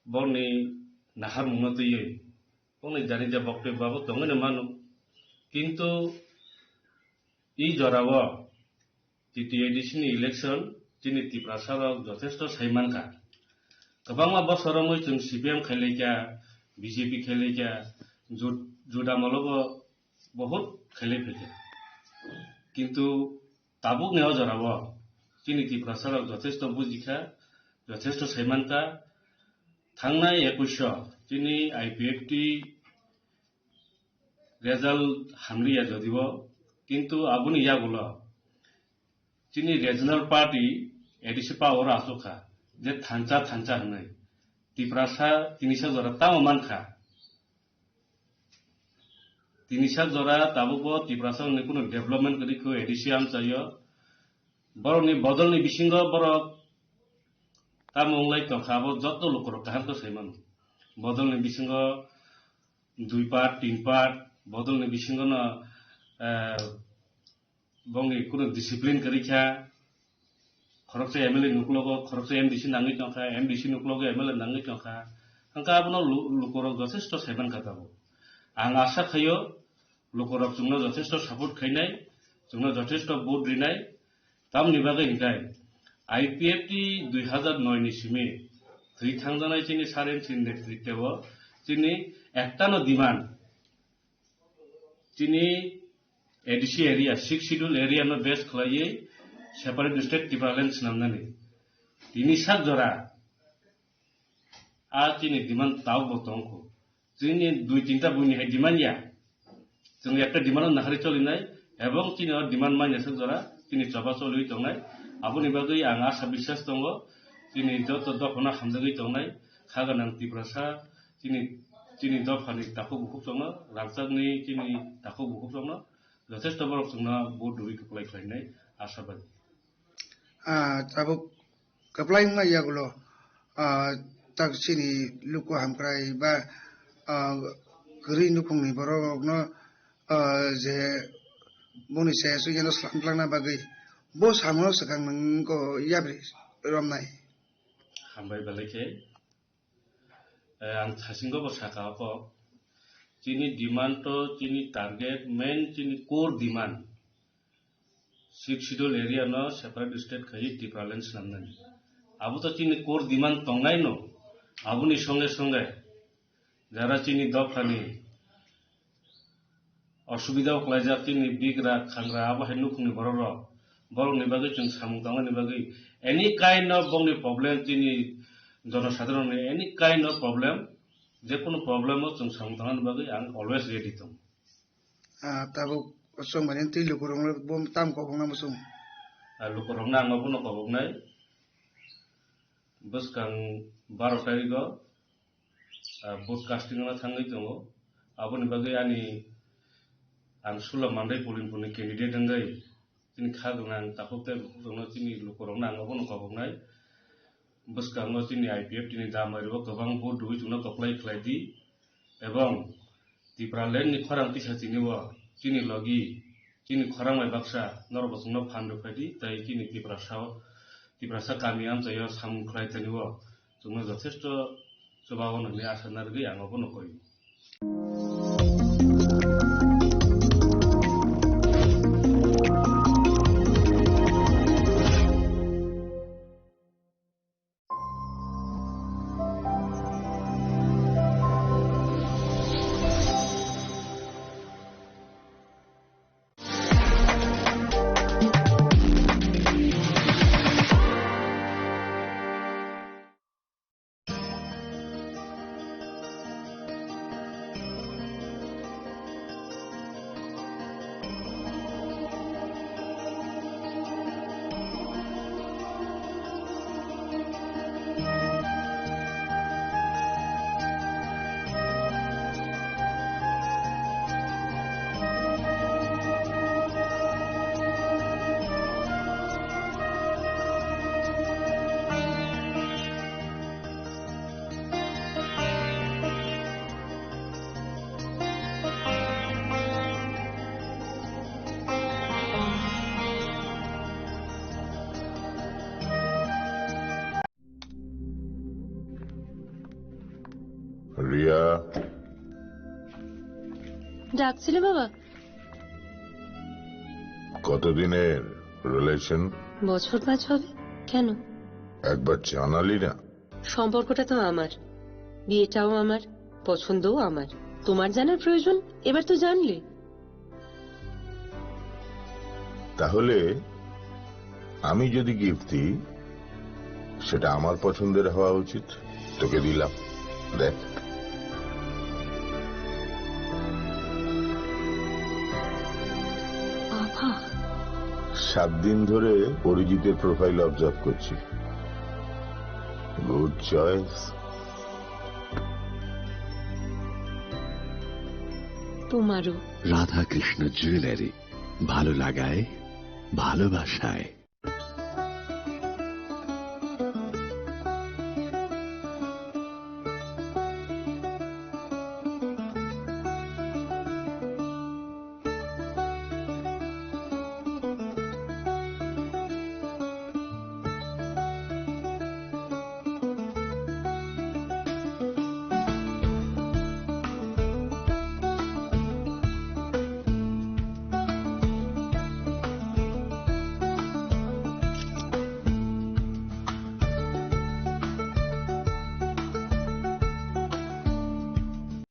bongni naharmungno twiwi bongni jani je boktobyo abo tongwi no mano. Kintu i jorao T T A D C ni election chini Tiprasa rok jothesto sai mankha. Kwbangma bosor wngwi chwng C P M khailaikha, B J P khailaikha, Jut-, Juda Molo bo bohut khailai phaikha. Kintu tabukni o jorao chini Tiprasa rok jothesto bujikha, jothesto sai mankha. Thangnai ekush o chini I P F T result hamliya jodibo, kintu aboni yagulo chini regional party A D C power o achukha je thansa thansa hwnwi. Tiprasa tinisa jora tamo mankha. Tinisa jora tabukbo Tiprasa ni kunu development kwrwi kho A D C amchaio. Borokni bodolni bisingo borok tamo wnglai tongkha, abo joto lukurok kaham khe sai mano. Bodolni bisingo dui part, tin part, bodolni bisingo no, eh, bongni kunu discipline kwrwi kha, khoroksa M L A nuklogo, khoroksa M D C nangwi tongkha, M D C nuklogo M L A nangwi tongkha. Hwnkhe abono lu-, lukurok jothesto sai mankha tabuk. Ang asa khaio, lukurok chwngno jothesto support khainai, chwngno jothesto vote rinai, tamni bagwi hwnkhe I P F T dui hazar noi ni simi thwi thangjaknai chini sir M C ni netritwo chini ektano demand, chini A D C area, Sixth Schedule area no base khlaiwi separate state Tipraland swnamnani. Tini sak jora a chini demand tabuk bo tongkho. Chini dui tinta buini hai demand ya. Chwng ekta demand no naharwi cholinai, ebong chini o demand manya sak jora chini choba choliwi tongnai. Aboni bagwi ang asa biswas tongo, chini joto dophano hamjagwi tongnai, kha gwnang Tiprasa, chini, chini dophani takhuk bukhuk chwngno, rangchakni chini takhuk bukhuk chwngno, jothesto borok chwngno vote rwwi kwplai khlainai asabadi. Ah, tabuk kwplai wngma yagulo, ah, tak chini luku hamkrai ba, ah, kwrwi nukhungni borok rokno, ah, je boni saya sugiyano slam tlangna bagwi bo samungo swkang nwng ko yapri romnai. Hambai belai khe, eh, ang thasingo bo saka o kok. Chini demand to, chini target, main chini core demand. Sixth Schedule area no separate state khai Tipraland swnamnani. Abo to chini core demand tongnai no. Aboni songe songe jara chini dophani osubida o klaijak chini bigra khangra abo hai nukhungni borok rok. Borokni bagwi chwng samung tangmani bagwi any kind of bongni problem chini jonosadharonni any kind of problem, jekunu problem o chwng samung tangmani bagwi ang always ready tongo. Ah, tabuk chwng bai twi lukurokno bo tam kobokna muchung. Ah, lukurokno ang obono koboknai. Bwskang baro tarikgo, ah, vote casting-o thangwi tongo. Aboni bagwi ani ang Sula Mandai Polinpurni candidate wngwi chini kha gwnang takhuk tei bukhukno chini lukurokno ang obono koboknai. Bwskango chini I P F T ni damai rwo kwbang vote rwwi chwngno kwplai khlai di, ebong Tipraland ni khorang tisa tini o chini logi, chini khorang bai baksa norok bo chwngno phan rwphai di, tei chini Tiprasa o, Tiprasa kami amchai o samung khlai thani o chwngno jothesto chuba o nangni asa narwgwi ang obono koi. Riya. ডাকছিলে বাবা? কতদিনের রিলেশন? বছর পাঁচ হবে। কেন? একবার জানালি না। সম্পর্কটা তো আমার, বিয়েটাও আমার, পছন্দও আমার। তোমার জানার প্রয়োজন, এবার তো জানলে। তাহলে আমি যদি গিফট দিই, সেটা আমার পছন্দের হওয়া উচিত। তোকে দিলাম, দেখ। বাবা। সাত দিন ধরে অরিজিতের প্রোফাইল অবজার্ভ করছি। Good choice. তোমারও। রাধাকৃষ্ণ জুয়েলারি, ভালো লাগায়, ভালোবাসায়।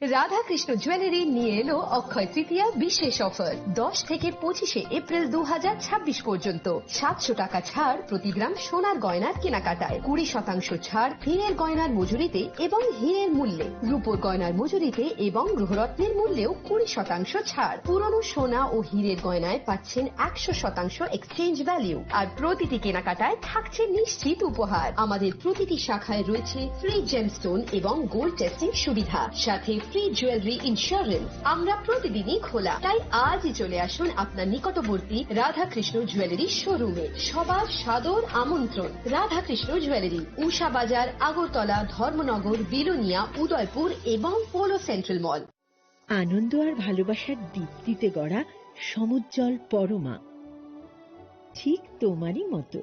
রাধাকৃষ্ণ জুয়েলারি নিয়ে এলো অক্ষয় তৃতীয়া বিশেষ অফার। দশ থেকে পঁচিশে এপ্রিল দু হাজার ছাব্বিশ পর্যন্ত সাতশো টাকা ছাড় প্রতি গ্রাম সোনার গয়নার কেনাকাটায়, কুড়ি শতাংশ ছাড় হীরের গয়নার মজুরিতে এবং হীরের মূল্যে, রূপোর গয়নার মজুরিতে এবং গ্রহরত্নের মূল্যেও কুড়ি শতাংশ ছাড়। পুরনো সোনা ও হীরের গয়নায় পাচ্ছেন একশো শতাংশ এক্সচেঞ্জ ভ্যালু, আর প্রতিটি কেনাকাটায় থাকছে নিশ্চিত উপহার। আমাদের প্রতিটি শাখায় রয়েছে ফ্রি জেমস্টোন এবং গোল্ড টেস্টিং সুবিধা, সাথে ফ্রি জুয়েলারি ইন্স্যুরেন্স। আমরা প্রতিদিনই খোলা, তাই আজই চলে আসুন আপনার নিকটবর্তী রাধাকৃষ্ণ জুয়েলারি শোরুমে। সবার সাদর আমন্ত্রণ। রাধাকৃষ্ণ জুয়েলারি, উষা বাজার, আগরতলা, ধর্মনগর, বিলোনিয়া, উদয়পুর এবং পোলো সেন্ট্রাল মল। আনন্দ আর ভালোবাসার দীপ্তিতে গড়া সমুজ্জ্বল পরমা, ঠিক তোমারই মতো।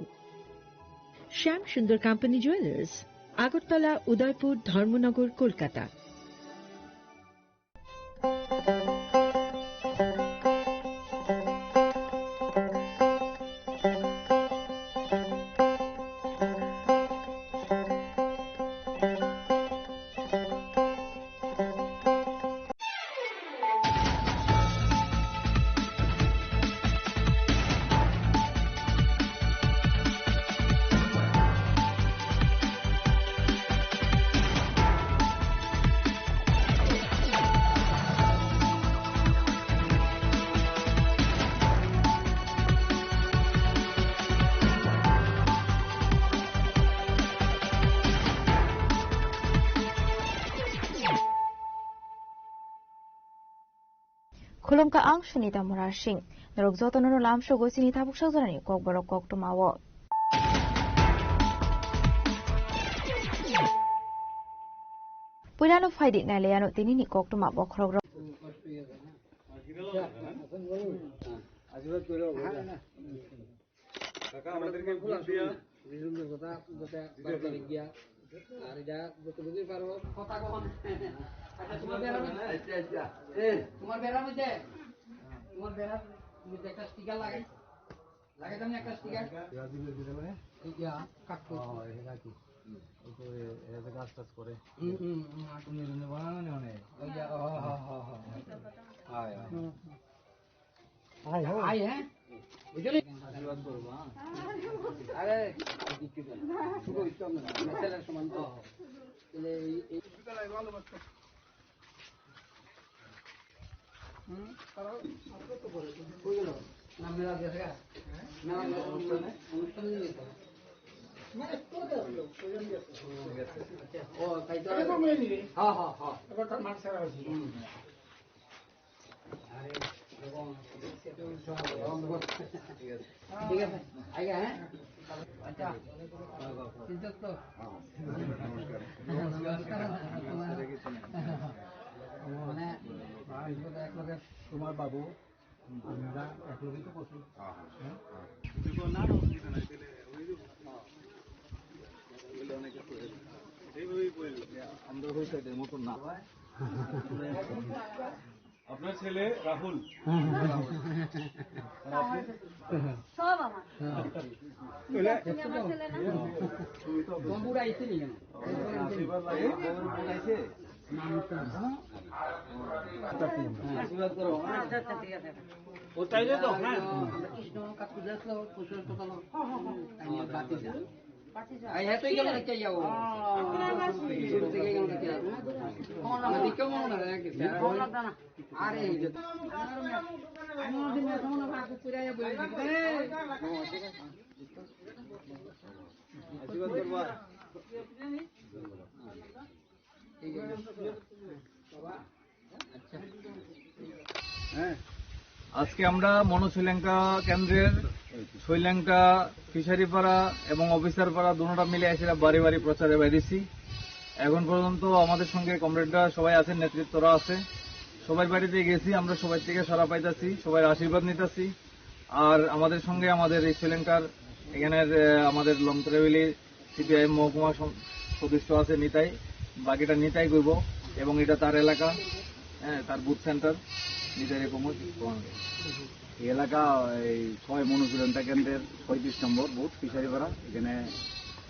শ্যাম সুন্দর কোম্পানি জুয়েলার্স, আগরতলা, উদয়পুর, ধর্মনগর, Kolkata. Khulumkha ang Sunita Murasing. Norok jotono no lamsogo chini tabuk sajorani kokborok koktwmao. Puilano phaidi nailaiano tinini koktwma bokhorokrok. কাকা, আমাদেরকে ভোট দিয়া। বিজেপির কথা, কথা, কথা গিয়া। আর এটা যতটুকুই পারো। কথা কখন? আচ্ছা, তোমার বেড়া মধ্যে, আচ্ছা, আচ্ছা। এ। তোমার বেড়া মধ্যে, তোমার বেড়ার মধ্যে একটা স্টিকার লাগে। লাগে তো একটা স্টিকার? রাজীবের ভিতরে? ইয়া, কাকু। ও, এখানে আর কি? হুম। ওই তো এ-, এরা তো গাছ টাছ করে। হুম, হুম, হুম, আর তুমি এখানে বানানো নেই অনেক। ওই যে, ও, হ, হ, হ, হ। হয়, হয়। হুম, হুম। আয়, হো। আয়, হ্যাঁ? বুঝলি? আশীর্বাদ করবো, হ্যাঁ? আরে, কিচ্ছু না। শুধু ইচ্ছা না, ছেলের সমান তো। তাহলে এই, এই হুম, তারা কই গেল? না, মেলা গেছে গা? না, না, অনুষ্ঠানে? অনুষ্ঠানে নিয়ে গেছে। আচ্ছা, ও, তাই তো। হ্যাঁ, হ্যাঁ, হ্যাঁ। এবার তার মাছ ছাড়া হয়েছে। হুম। ঠিক আছে। আগে, হ্যাঁ? আচ্ছা। চিন্তা তো? মানে, তোমার বাবু, আমরা এক লোকই তো করছি। হ্যাঁ? আমরা হয়ে থাকে মতন না। আপনার ছেলে রাহুল। হ্যাঁ, হ্যাঁ, হ্যাঁ। আর আপনি? সব আমার। হ্যাঁ। তুমি আমার ছেলে না? তুমি তো বন্ধুরা এসে নিয়ে গেল। আশীর্বাদ লাগে, বউর বোন আছে? আশীর্বাদ করো, হ্যাঁ? আচ্ছা, আচ্ছা, ঠিক আছে। ও চাইলে তো, হ্যাঁ। কৃষ্ণ, কাকুদাস, কুশল, কপাল। হ্যাঁ, হ্যাঁ, হ্যাঁ। আমি বাতি যা। আই হ্যাঁ, তো এই গেল, কে যাবো? শুরু থেকে এই গেল, কে যাবো? আমার দিকে মনে হয়, এক দিকে। আরে, এই যে। আমি ওদিন এসে মনে হয়, আগে পুরাইয়া বলে দিবি। আশীর্বাদ করবা। হ্যাঁ, আজকে আমরা মনো শ্রীলঙ্কা কেন্দ্রের শ্রীলঙ্কা ফিশারি পাড়া এবং অফিসার পাড়া দুটোটা মিলে এসে বাড়ি বাড়ি প্রচারে বাইরেছি। এখন পর্যন্ত আমাদের সঙ্গে কমরেডরা সবাই আছেন, নেতৃত্বরা আছে, সবার বাড়িতে গেছি, আমরা সবাই থেকে সারা পাইতাছি, সবার আশীর্বাদ নিতাছি। আর আমাদের সঙ্গে আমাদের এই শ্রীলঙ্কার এখানের, আহ, আমাদের লংত্রাভেলি সিপিআইএম মহকুমা সম-, সদস্য আছে নিতাই, বাকিটা নিতাই করব এবং এটা তার এলাকা, হ্যাঁ, তার বুথ সেন্টার নিতাই রে কুমুদ। এই এলাকা এই ছয় মনো শ্রীলঙ্কা কেন্দ্রের ছয়ত্রিশ নম্বর বুথ ফিশারিপাড়া, এখানে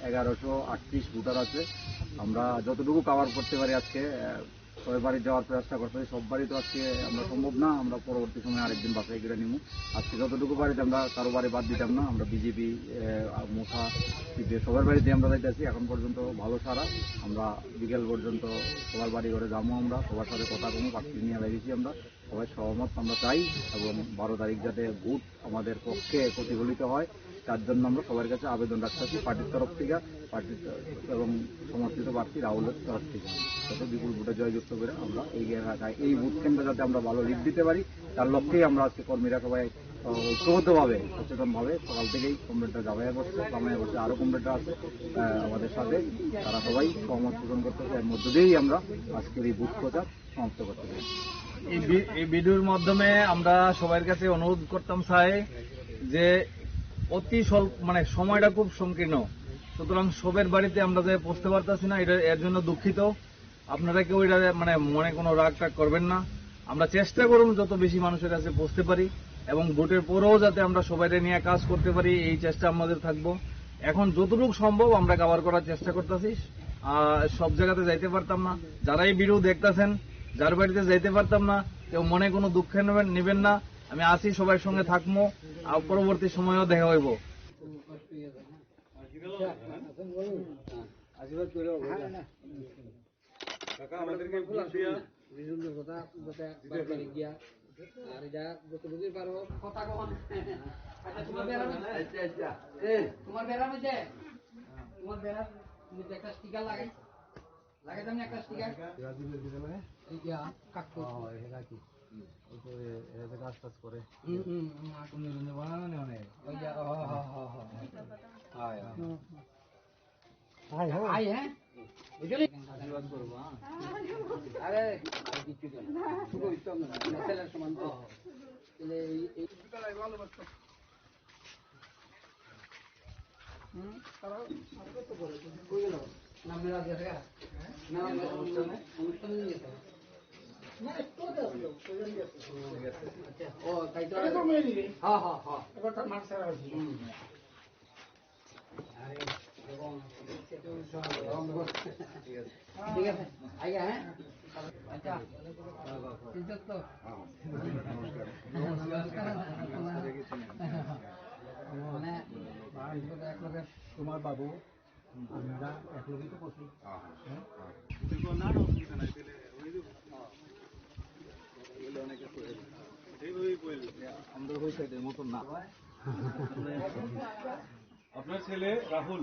এগারোশো আটত্রিশ ভোটার আছে। আমরা যতটুকু কভার করতে পারি আজকে, আহ, সবাই বাড়ি যাওয়ার চেষ্টা করতেছি। সব বাড়ি তো আজকে আমরা সম্ভব না, আমরা পরবর্তী সময় আরেকদিন বাছাই করে নিব। আজকে যতটুকু বাড়িতে আমরা কারো বাড়ি বাদ দিতাম না, আমরা বিজেপি, মোসা, সিপিএম সবার বাড়িতে আমরা যাইতেছি। এখন পর্যন্ত ভালো সাড়া। আমরা বিকেল পর্যন্ত সবার বাড়ি ঘরে যাবো, আমরা সবার সাথে কথা বলবো, পার্টি নিয়ে লাগিয়েছি আমরা। সবাই সহমত আমরা চাই এবং বারো তারিখ যাতে ভোট আমাদের পক্ষে প্রতিফলিত হয়, তার জন্য আমরা সবার কাছে আবেদন রাখতেছি পার্টির তরফ থেকে, পার্টির এবং সমর্থিত প্রার্থী রাহুলের তরফ থেকে, যাতে বিপুল ভোটে জয়যুক্ত করে আমরা এগিয়ে রাখা, এই ভোট কেন্দ্রে যাতে আমরা ভালো লিড দিতে পারি, তার লক্ষ্যেই আমরা আজকে কর্মীরা সবাই, আহ, ঐক্যবদ্ধভাবে, সচেতনভাবে সকাল থেকেই কমরেডরা জামাইয়া বসছে, জামাইয়া বসছে, আরও কমরেডরা আছে, আহ, আমাদের সাথে, তারা সবাই সহমত পোষণ করতেছে। এর মধ্য দিয়েই আমরা আজকের এই ভোট প্রচার সমাপ্ত করতে চাই। এই ভি-, এই ভিডিওর মাধ্যমে আমরা সবার কাছে অনুরোধ করতাম চাই যে অতি স্বল্প, মানে, সময়টা খুব সংকীর্ণ, সুতরাং সবের বাড়িতে আমরা যে পৌঁছতে পারতাছি না, এটা, এর জন্য দুঃখিত। আপনারা কেউ এটা, মানে, মনে কোনো রাগ টাগ করবেন না। আমরা চেষ্টা করুন যত বেশি মানুষের কাছে পৌঁছতে পারি এবং ভোটের পরেও যাতে আমরা সবাইকে নিয়ে কাজ করতে পারি, এই চেষ্টা আমাদের থাকবো। এখন যতটুকু সম্ভব আমরা কভার করার চেষ্টা করতেছি। আহ, সব জায়গাতে যাইতে পারতাম না, যারা এই ভিডিও দেখতাছেন, যার বাড়িতে যাইতে পারতাম না, কেউ মনে কোনো দুঃখ নেবেন, নেবেন না। আমি আছি, সবাই সঙ্গে থাকবো, আর পরবর্তী সময়ও দেখা হইব। আশীর্বাদ করে। কাকা, আমাদেরকে ভোট দিয়া রিজুলদের কথা যাতে বারবার গিয়া আর এটা যতটুকুই পারো কথা কখন। আচ্ছা, তোমার বেড়া হইছে? আচ্ছা, আচ্ছা। এ। তোমার বেড়া হইছে? তোমার বেড়ার মধ্যে একটা স্টিকার লাগাই, লাগাই দাম একটা স্টিকার। রাজীবের দিকে লাগে? এই ইয়া, কাকু। ও, এটা কি? ওই তো এ, এরা যে কাজ টাজ করে। হুম, হুম, হুম, আর তুমি রুমে বানানো নেই অনেক। ওই যে, ও, হ, হ, হ, হ। হয়, হয়। হুম, হুম। আয়, হ্যাঁ? আয়, হ্যাঁ? বুঝলি? আশীর্বাদ করবো, হ্যাঁ? আরে, আর কিচ্ছু কেন? শুভ উত্তম না, ছেলের সমান তো। তাহলে এই, এই হুম, তারা আজকে তো বলে, বুঝে গেল। নাম মেলা দিয়ে দেখা? না, না, অনুষ্ঠানে? অনুষ্ঠানে নিয়ে যেতে হবে। না, একটু আছে, প্রয়োজন দিয়ে আছে। আচ্ছা, ও, তাই তো। এটা তো মেয়ে নিবে। হ্যাঁ, হ্যাঁ, হ্যাঁ। এবার তার মাঠ ছাড়া হয়েছে। হুম। আরে, এবং সেটাও সব বন্ধ করতে। ঠিক আছে। ঠিক আছে, আগে, হ্যাঁ? আচ্ছা, ঠিক আছে তো? মানে, এক লোকের তোমার বাবু, আমরা এক লোকই তো করছি। হ্যাঁ? আমরা ওই সাইডের মতন না। আপনার ছেলে রাহুল।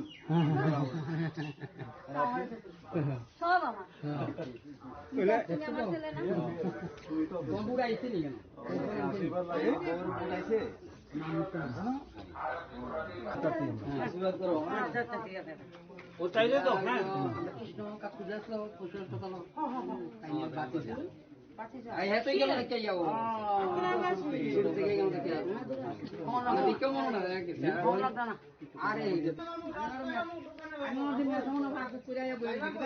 সব আমার। তুমি আমার ছেলে না? আশীর্বাদ লাগে। আশীর্বাদ করো। আচ্ছা, আচ্ছা, ঠিক আছে। ও চাইলে তো, হ্যাঁ। কৃষ্ণ কাকু যাস তো, কুশল সকাল। তাই নিয়ে বাতি যা। আই হ্যাঁ, তুই গেল দেখে যাও। শুরু থেকে গেল দেখে যাও। ফোন না, দিকে মনে না রাখে। ফোন না, না। আরে, আমি ওদিন না, ফোন না, আপনি পুরাই বলে দিতে।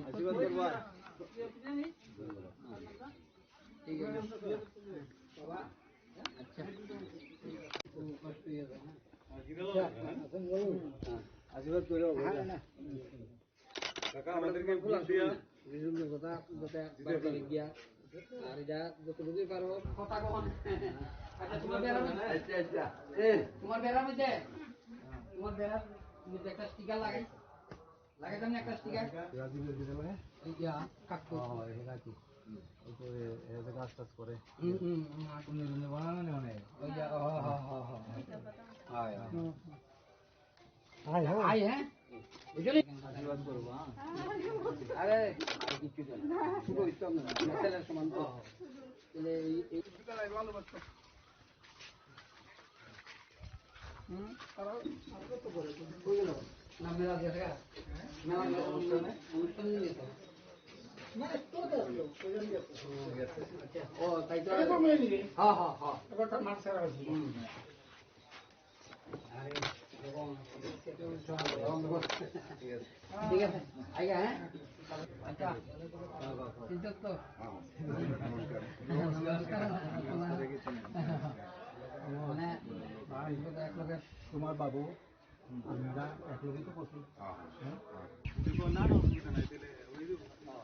আশীর্বাদ করবা। ঠিক আছে। বাবা। আচ্ছা। আশীর্বাদ করো। হ্যাঁ। কাকা, আমাদেরকে ভোট দিয়া রিজুলদের কথা, কথা বারবার গিয়া। আর এটা যতটুকুই পারো। কথা কখন? আচ্ছা, তোমার বেড়া হইছে? আচ্ছা, আচ্ছা। এ। তোমার বেড়া হইছে? তোমার বেড়ার মধ্যে একটা স্টিকার লাগাই। লাগাই দাম না একটা স্টিকার? রাজীবের দিকে লাগে? এই ইয়া, কাকু। ও, এই রাজীব। ওই তো এ, এ যে কাজ টাজ করে। হুম, হুম, হুম, আর তুমি রুমে বানানো নেই অনেক। ওই যে, ও, হ, হ, হ, হ। আয়, আয়। হুম, হুম। আয়, হ্যাঁ। আয়, হ্যাঁ। বুঝলি? আশীর্বাদ করবো, হ্যাঁ। আরে, আর কিচ্ছু জানি না। শুভ উত্তম না। ছেলের সমান তো। তাহলে এই, এই হুম, তারা আজকে তো বলে, বুঝলি? বুঝে যাবো। না, মেলা দিয়ে দেখা। না, না, অনুষ্ঠানে, অনুষ্ঠানে নিয়ে যেতে হবে। না, একটু তো আসলো, প্রয়োজন দিয়ে আসলো। আচ্ছা, ও, তাই তো। এটা তো মেয়ে নিবে। হ্যাঁ, হ্যাঁ, হ্যাঁ। এবার তার মাঠ ছাড়া হয়েছে। হুম। আরে, এবং সেটা হচ্ছে আমার বন্ধ করতে। ঠিক আছে। ঠিক আছে, আগে, হ্যাঁ? আচ্ছা, ঠিক আছে তো? মানে, তোমার বাবু আমরা একলগে তো করছি। হ্যাঁ, হ্যাঁ। না, না, অসুবিধা নাই, তাহলে ওই যে, হ্যাঁ।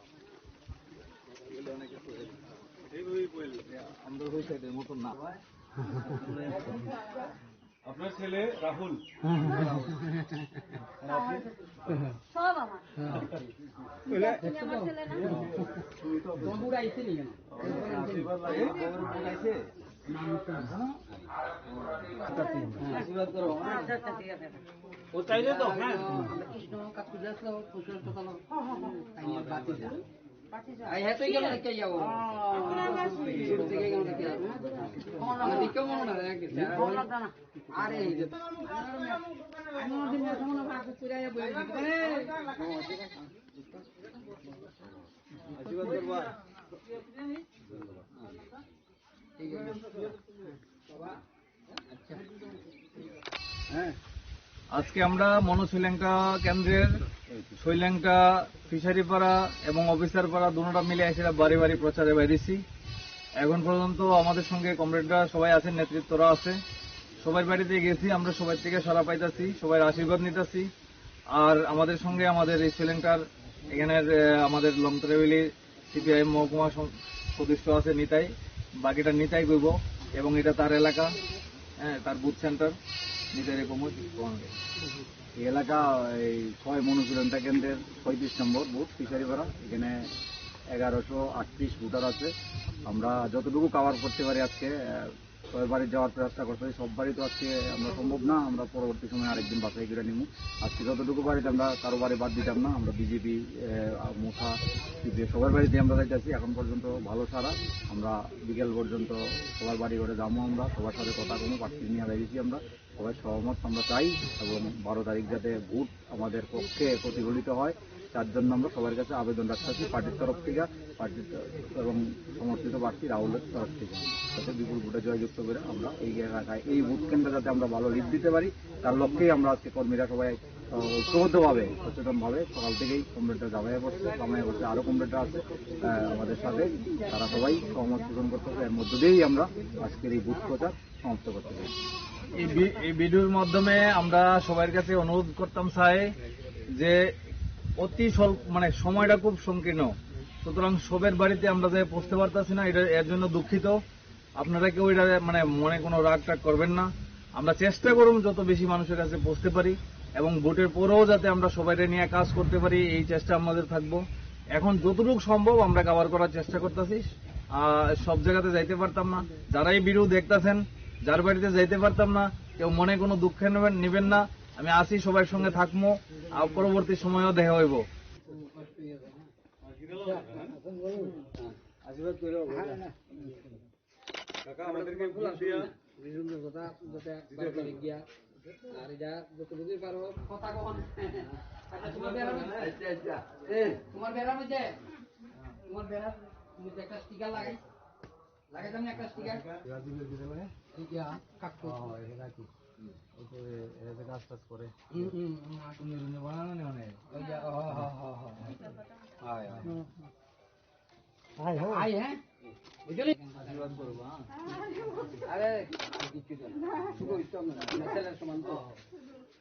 এইভাবেই বলবি। আমরা ওই সাইডের মতন না। আপনার ছেলে রাহুল। আর আপনি? সব আমার। হ্যাঁ। তুমি তো বন্ধুরা আইছে নি কেন? আশীর্বাদ লাগে, বউর বোন আইছে? আশীর্বাদ করো। আচ্ছা, আচ্ছা, ঠিক আছে। ও চাইলে তো, হ্যাঁ। কৃষ্ণ কাকুজাস লো, পুষল তো কালো। তাই নিয়ে বাতি যা। আই হ্যাঁ, তুই কেমন দেখতে যাবো? শুরু থেকে কেমন দেখতে যাবো? আমার দিকেও মনে হয়, এক দিকে। আরে, এই যে। আমি ওদিন এসে মনে হয়, আগে চলে যাবো, এই দিকে। আশীর্বাদ করবা। হ্যাঁ। আজকে আমরা মনো শৈলেঙ্কা কেন্দ্রের শৈলেঙ্কা ফিশারি পাড়া এবং অফিসার পাড়া দুটোটা মিলে এসে বাড়ি বাড়ি প্রচারে বাইরেছি। এখন পর্যন্ত আমাদের সঙ্গে কমরেডরা সবাই আছেন, নেতৃত্বরা আছে, সবার বাড়িতে গেছি, আমরা সবার থেকে সাড়া পাইতাছি, সবার আশীর্বাদ নিতাছি। আর আমাদের সঙ্গে আমাদের এই শৈলেঙ্কার এখানের, আহ, আমাদের লংতরা ভ্যালির সিপিআইএম মহকুমা সং-, সদস্য আছে নিতাই, বাকিটা নিতাই কইব এবং এটা তার এলাকা, হ্যাঁ, তার বুথ সেন্টার, নিতাই এরকম হচ্ছে। এই এলাকা এই ছয় মনো শৈলেঙ্কা কেন্দ্রের পঁয়ত্রিশ নম্বর বুথ ফিশারিপাড়া, এখানে এগারোশো আটত্রিশ ভোটার আছে। আমরা যতটুকু কভার করতে পারি আজকে, আহ, সবার বাড়ি যাওয়ার চেষ্টা করতে হবে। সব বাড়ি তো আজকে আমরা সম্ভব না, আমরা পরবর্তী সময় আরেকদিন বাছাই করে নিব। আজকে যতটুকু বাড়িতে আমরা কারো বাড়ি বাদ দিতাম না, আমরা বিজেপি, মোথা, সিপিএম সবার বাড়িতে আমরা যাইতেছি। এখন পর্যন্ত ভালো সাড়া। আমরা বিকেল পর্যন্ত সবার বাড়ি ঘরে যাবো, আমরা সবার সাথে কথা কোনো প্রার্থী নিয়ে বেরিয়েছি আমরা। সবাই সহমত আমরা চাই এবং বারো তারিখ যাতে ভোট আমাদের পক্ষে প্রতিফলিত হয়, তার জন্য আমরা সবার কাছে আবেদন রাখতেছি পার্টির তরফ থেকে, পার্টির তরফ এবং সমর্থিত প্রার্থী রাহুলের তরফ থেকে যাতে বিপুল ভোটে জয়যুক্ত করে আমরা এই এলাকায় এই ভোট কেন্দ্রে যাতে আমরা ভালো লিড দিতে পারি, তার লক্ষ্যেই আমরা আজকে কর্মীরা সবাই, আহ, ঐক্যবদ্ধভাবে, সচেতনভাবে সকাল থেকেই কমরেডরা জামাইয়া পড়ছে, জামাইয়া পড়ছে, আরও কমরেডরা আছে, আহ, আমাদের সাথে, তারা সবাই সহমত পোষণ করতেছে। এর মধ্য দিয়েই আমরা আজকের এই ভোট প্রচার সমাপ্ত করতে চাই। এই ভি-, এই ভিডিওর মাধ্যমে আমরা সবার কাছে অনুরোধ করতাম চাই যে অতি স্বল্প, মানে, সময়টা খুব সংকীর্ণ, সুতরাং সবের বাড়িতে আমরা যে পৌঁছতে পারতাছি না, এটা, এর জন্য দুঃখিত। আপনারা কেউ এটা, মানে, মনে কোনো রাগ টাগ করবেন না। আমরা চেষ্টা করুম যত বেশি মানুষের কাছে পৌঁছতে পারি এবং ভোটের পরেও যাতে আমরা সবাইকে নিয়ে কাজ করতে পারি, এই চেষ্টা আমাদের থাকবো। এখন যতটুকু সম্ভব আমরা কভার করার চেষ্টা করতেছি। আহ, সব জায়গাতে যাইতে পারতাম না। যারা এই ভিডিও দেখতাছেন, যার বাড়িতে যাইতে পারতাম না, কেউ মনে কোনো দুঃখ নেবেন, নেবেন না। আমি আছি, সবার সঙ্গে থাকবো। আর পরবর্তী সময়ও দেখা হইব। আশীর্বাদ করে। কাকা, আমাদেরকে ভোট দিয়া বিজুর কথা যাতে বাড়ি বাড়ি গিয়া আর এটা যতটুকুই পারো কথা কখন। আচ্ছা, তোমার বেড়া বুঝছে? আচ্ছা, আচ্ছা। এ, তোমার বেড়া বুঝছে? তোমার বেড়া বুঝছে একটা স্টিকার লাগাই। লাগাই দাম একটা স্টিকার। রাজীবের ভিতরে লাগে? ইয়া, কাকু। ও, এটা কি? ওই তো এ, এ যে গাছ টাছ করে। হুম, হুম, হুম, আসলে রুমে বানানো নেই মানে। ওই যে, ও, হ, হ, হ, হ। হয়, হয়। হুম, হুম। আয়, হো। আয়, হ্যাঁ? বুঝলি? আশীর্বাদ করবো, হ্যাঁ? আরে, আর কিচ্ছু জানি না। শুধু ইচ্ছা মনে হয়। ছেলের সমান তো।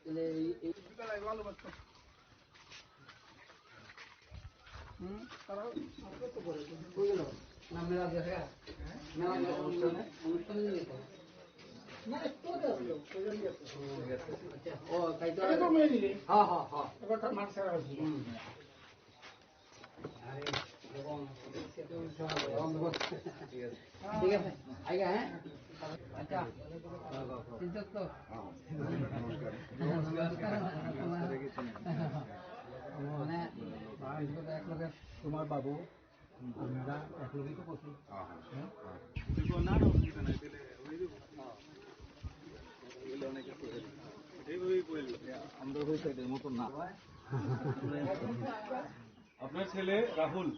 তাহলে এই, এই হুম, তারা কই গেল? না, মেলা দেখা। না, না, অনুষ্ঠানে, অনুষ্ঠানে নিয়ে যেতে হবে। না, একটু আগে আসলো, ওই জন্য গেছে। আচ্ছা, ও, তাই তো। এটা তো মেয়ে নিলে। হ্যাঁ, হ্যাঁ, হ্যাঁ। এবার তার মার ছাড়া হয়েছিল। হুম। আরে, এরকম, ঠিক আছে। আইগা, হ্যাঁ? আচ্ছা। চিনছস তো? মানে, এক লগে তোমার বাবু, আমরা এক লগেই তো করছি। হ্যাঁ? না, না, অসুবিধা নাই, তাহলে ওই যে, হ্যাঁ। এইভাবেই বলবি। আমরা ওই সাইডের মতন না। আপনার ছেলে রাহুল।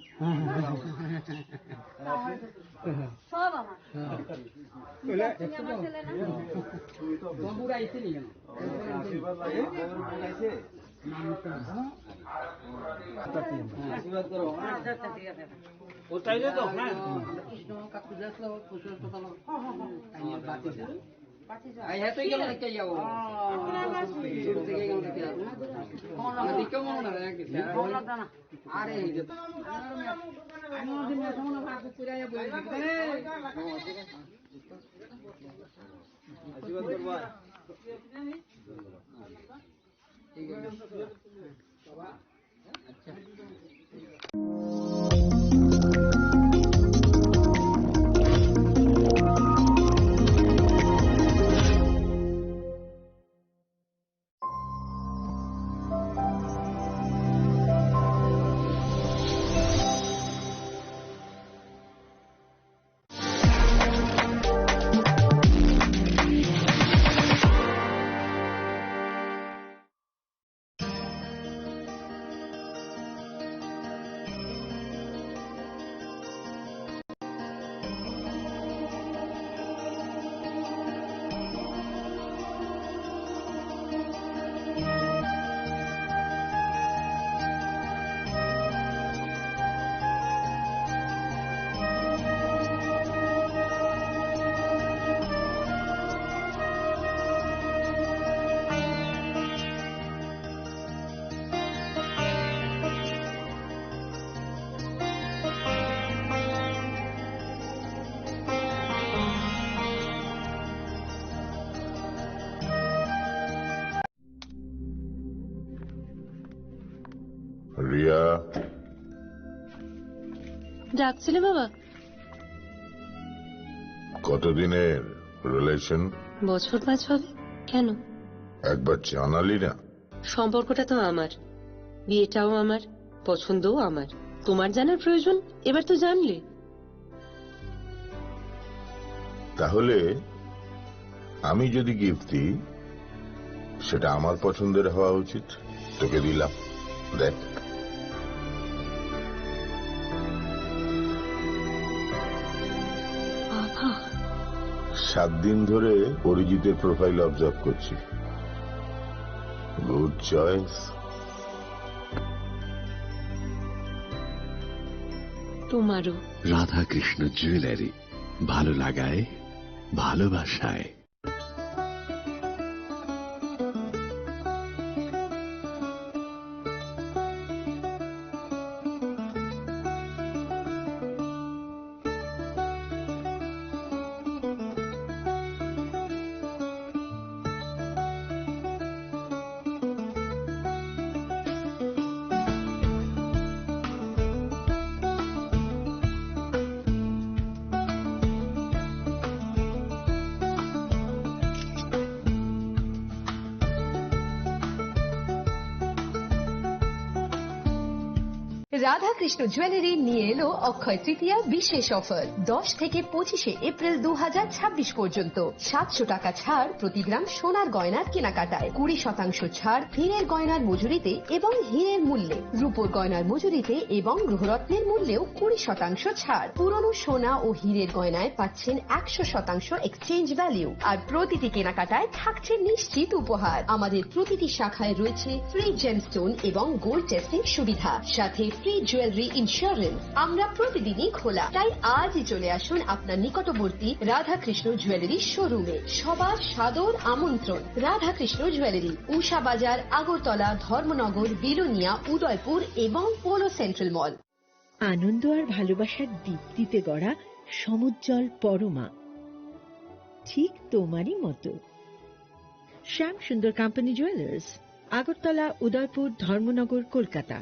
সব আমার। তুমি আমার ছেলে না? আশীর্বাদ লাগে, বউর বোন আইছে। আশীর্বাদ করো। আচ্ছা, আচ্ছা, ঠিক আছে। ও চাইলে তো, হ্যাঁ। কৃষ্ণ কাকু যাস লো, কৃষ্ণ তো ভালো। তাই নিয়ে বাতি যা। আই হ্যাঁ, তুই কেমন দেখতে যাবো? শুরু থেকে রিয়া। ডাকছিলে বাবা? কতদিনের রিলেশন? বছর পাঁচ হবে। কেন? একবার জানালি না। সম্পর্কটা তো আমার, বিয়েটাও আমার, পছন্দও আমার। তোমার জানার প্রয়োজন, এবার তো জানলে। তাহলে আমি যদি গিফট দিই, সেটা আমার পছন্দের হওয়া উচিত। তোকে দিলাম, দেখ। বাবা। সাত দিন ধরে অরিজিতের প্রোফাইল অবজার্ভ করছি। Good choice. তোমারও। রাধাকৃষ্ণ জুয়েলারি, ভালো লাগায়, ভালোবাসায়। রাধাকৃষ্ণ জুয়েলারি নিয়ে এলো অক্ষয় তৃতীয়া বিশেষ অফার। দশ থেকে পঁচিশে এপ্রিল দু হাজার ছাব্বিশ পর্যন্ত সাতশো টাকা ছাড় প্রতি গ্রাম সোনার গয়নার কেনাকাটায়, কুড়ি শতাংশ ছাড় হীরের গয়নার মজুরিতে এবং হীরের মূল্যে, রূপোর গয়নার মজুরিতে এবং গ্রহরত্নের মূল্যেও কুড়ি শতাংশ ছাড়। পুরনো সোনা ও হীরের গয়নায় পাচ্ছেন একশো শতাংশ এক্সচেঞ্জ ভ্যালু। আর প্রতিটি কেনাকাটায় থাকছে নিশ্চিত উপহার। আমাদের প্রতিটি শাখায় রয়েছে ফ্রি জেমস্টোন এবং গোল্ড টেস্টিং সুবিধা, সাথে ফ্রি জুয়েলারি ইন্স্যুরেন্স। আমরা প্রতিদিনই খোলা, তাই আজই চলে আসুন আপনার নিকটবর্তী রাধাকৃষ্ণ জুয়েলারি শোরুমে। সবার সাদর আমন্ত্রণ। রাধাকৃষ্ণ জুয়েলারি, উষা বাজার, আগরতলা, ধর্মনগর, বিলোনিয়া, উদয়পুর এবং পোলো সেন্ট্রাল মল। আনন্দ আর ভালোবাসার দীপ্তিতে গড়া সমুজ্জ্বল পরমা, ঠিক তোমারই মতো। শ্যাম সুন্দর কোম্পানি জুয়েলার্স, আগরতলা, উদয়পুর, ধর্মনগর, Kolkata.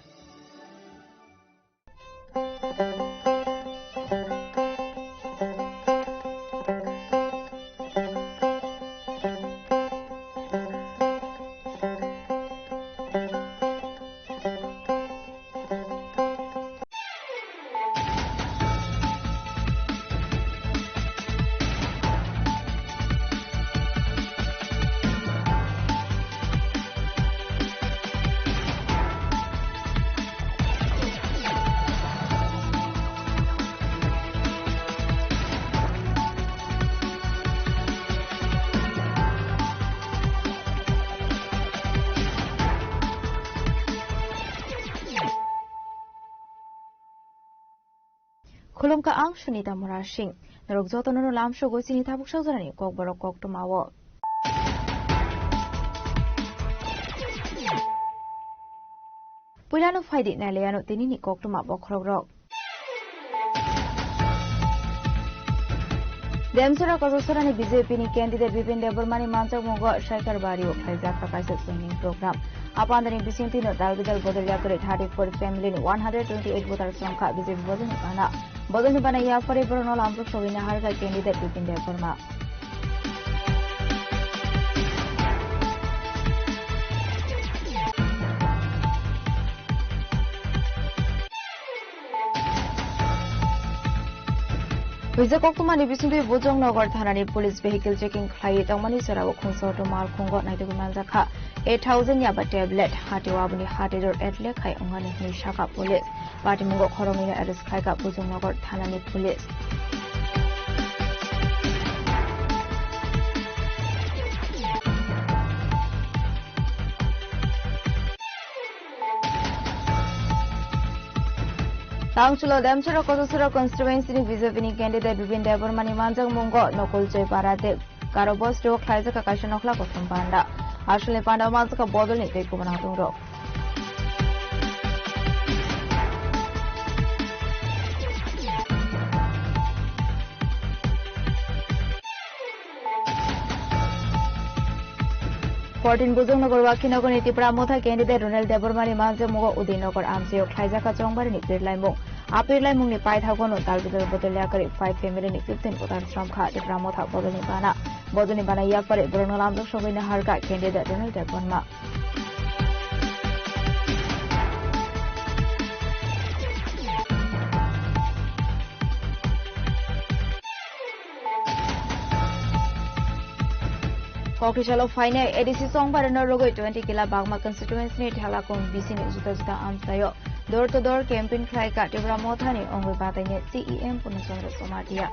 Khulumkha ang Sunita Murasing. Norok jotono no lamsogo chini tabuk sajorani kokborok koktwmao. Puilano phaidi nailaiano tinini koktwma bokhorokrok. Demsora Kochasora ni B J P ni candidate Bipin Debbarma ni manjakmungo Shaikar Bari o khlaijak kha kaisa joining program. Apandani bisingtwi no dal bidal bodol yakarwi thirty four family ni one hundred twenty eight voters wngkha B J P bodol ni bana. Bodol ni bana yaphari borokno lamjak sogwi naharkha candidate Bipin Debbarma. Hwijak koktwmani bisingtwi Bujongnagar thanani police vehicle checking khlaiwi tongmani jorao khungsa auto malkhungo naitugwi manjakha eight thousand yaba tablet, hatio aboni hati dor etle khai wngnani hwnwi sakha police. Patimungo khoroknwino arrest khlaikha Bujongnagar thanani police. Tangchulo Demsora Kochasora constituency ni B J P ni candidate Bipin Debbarma ni manjakmungo Nokul Joypara tei Karo Bosteo khlaijakha kaisa nokhla kothom panda. Asolni panda o manjakha bodolni tei kubun hatungrok. Fourteen Bujongnagar Wakhinagorni Tipra Motha candidate Ronald Debbarmani manjakmungo Udaynagar amchaio khlaijakha chongbarini pirlaimung. A pirlaimungni paithagono dalbidal bodol yakarwi five family ni fifteen voters romkha Tipra Motha bodolni bana. Bodolni bana yaphari borokno lamjak sogwi naharkha candidate Ronald Debbarma. Kokisalo phainai A D C chongbarino rwgwi twenty kila Bagma constituency ni Thalakung B C ni juda juda amchaio door to door campaign khlaikha Tipra Mothani ongwi bataini C E M Purna Chandra Jamatia.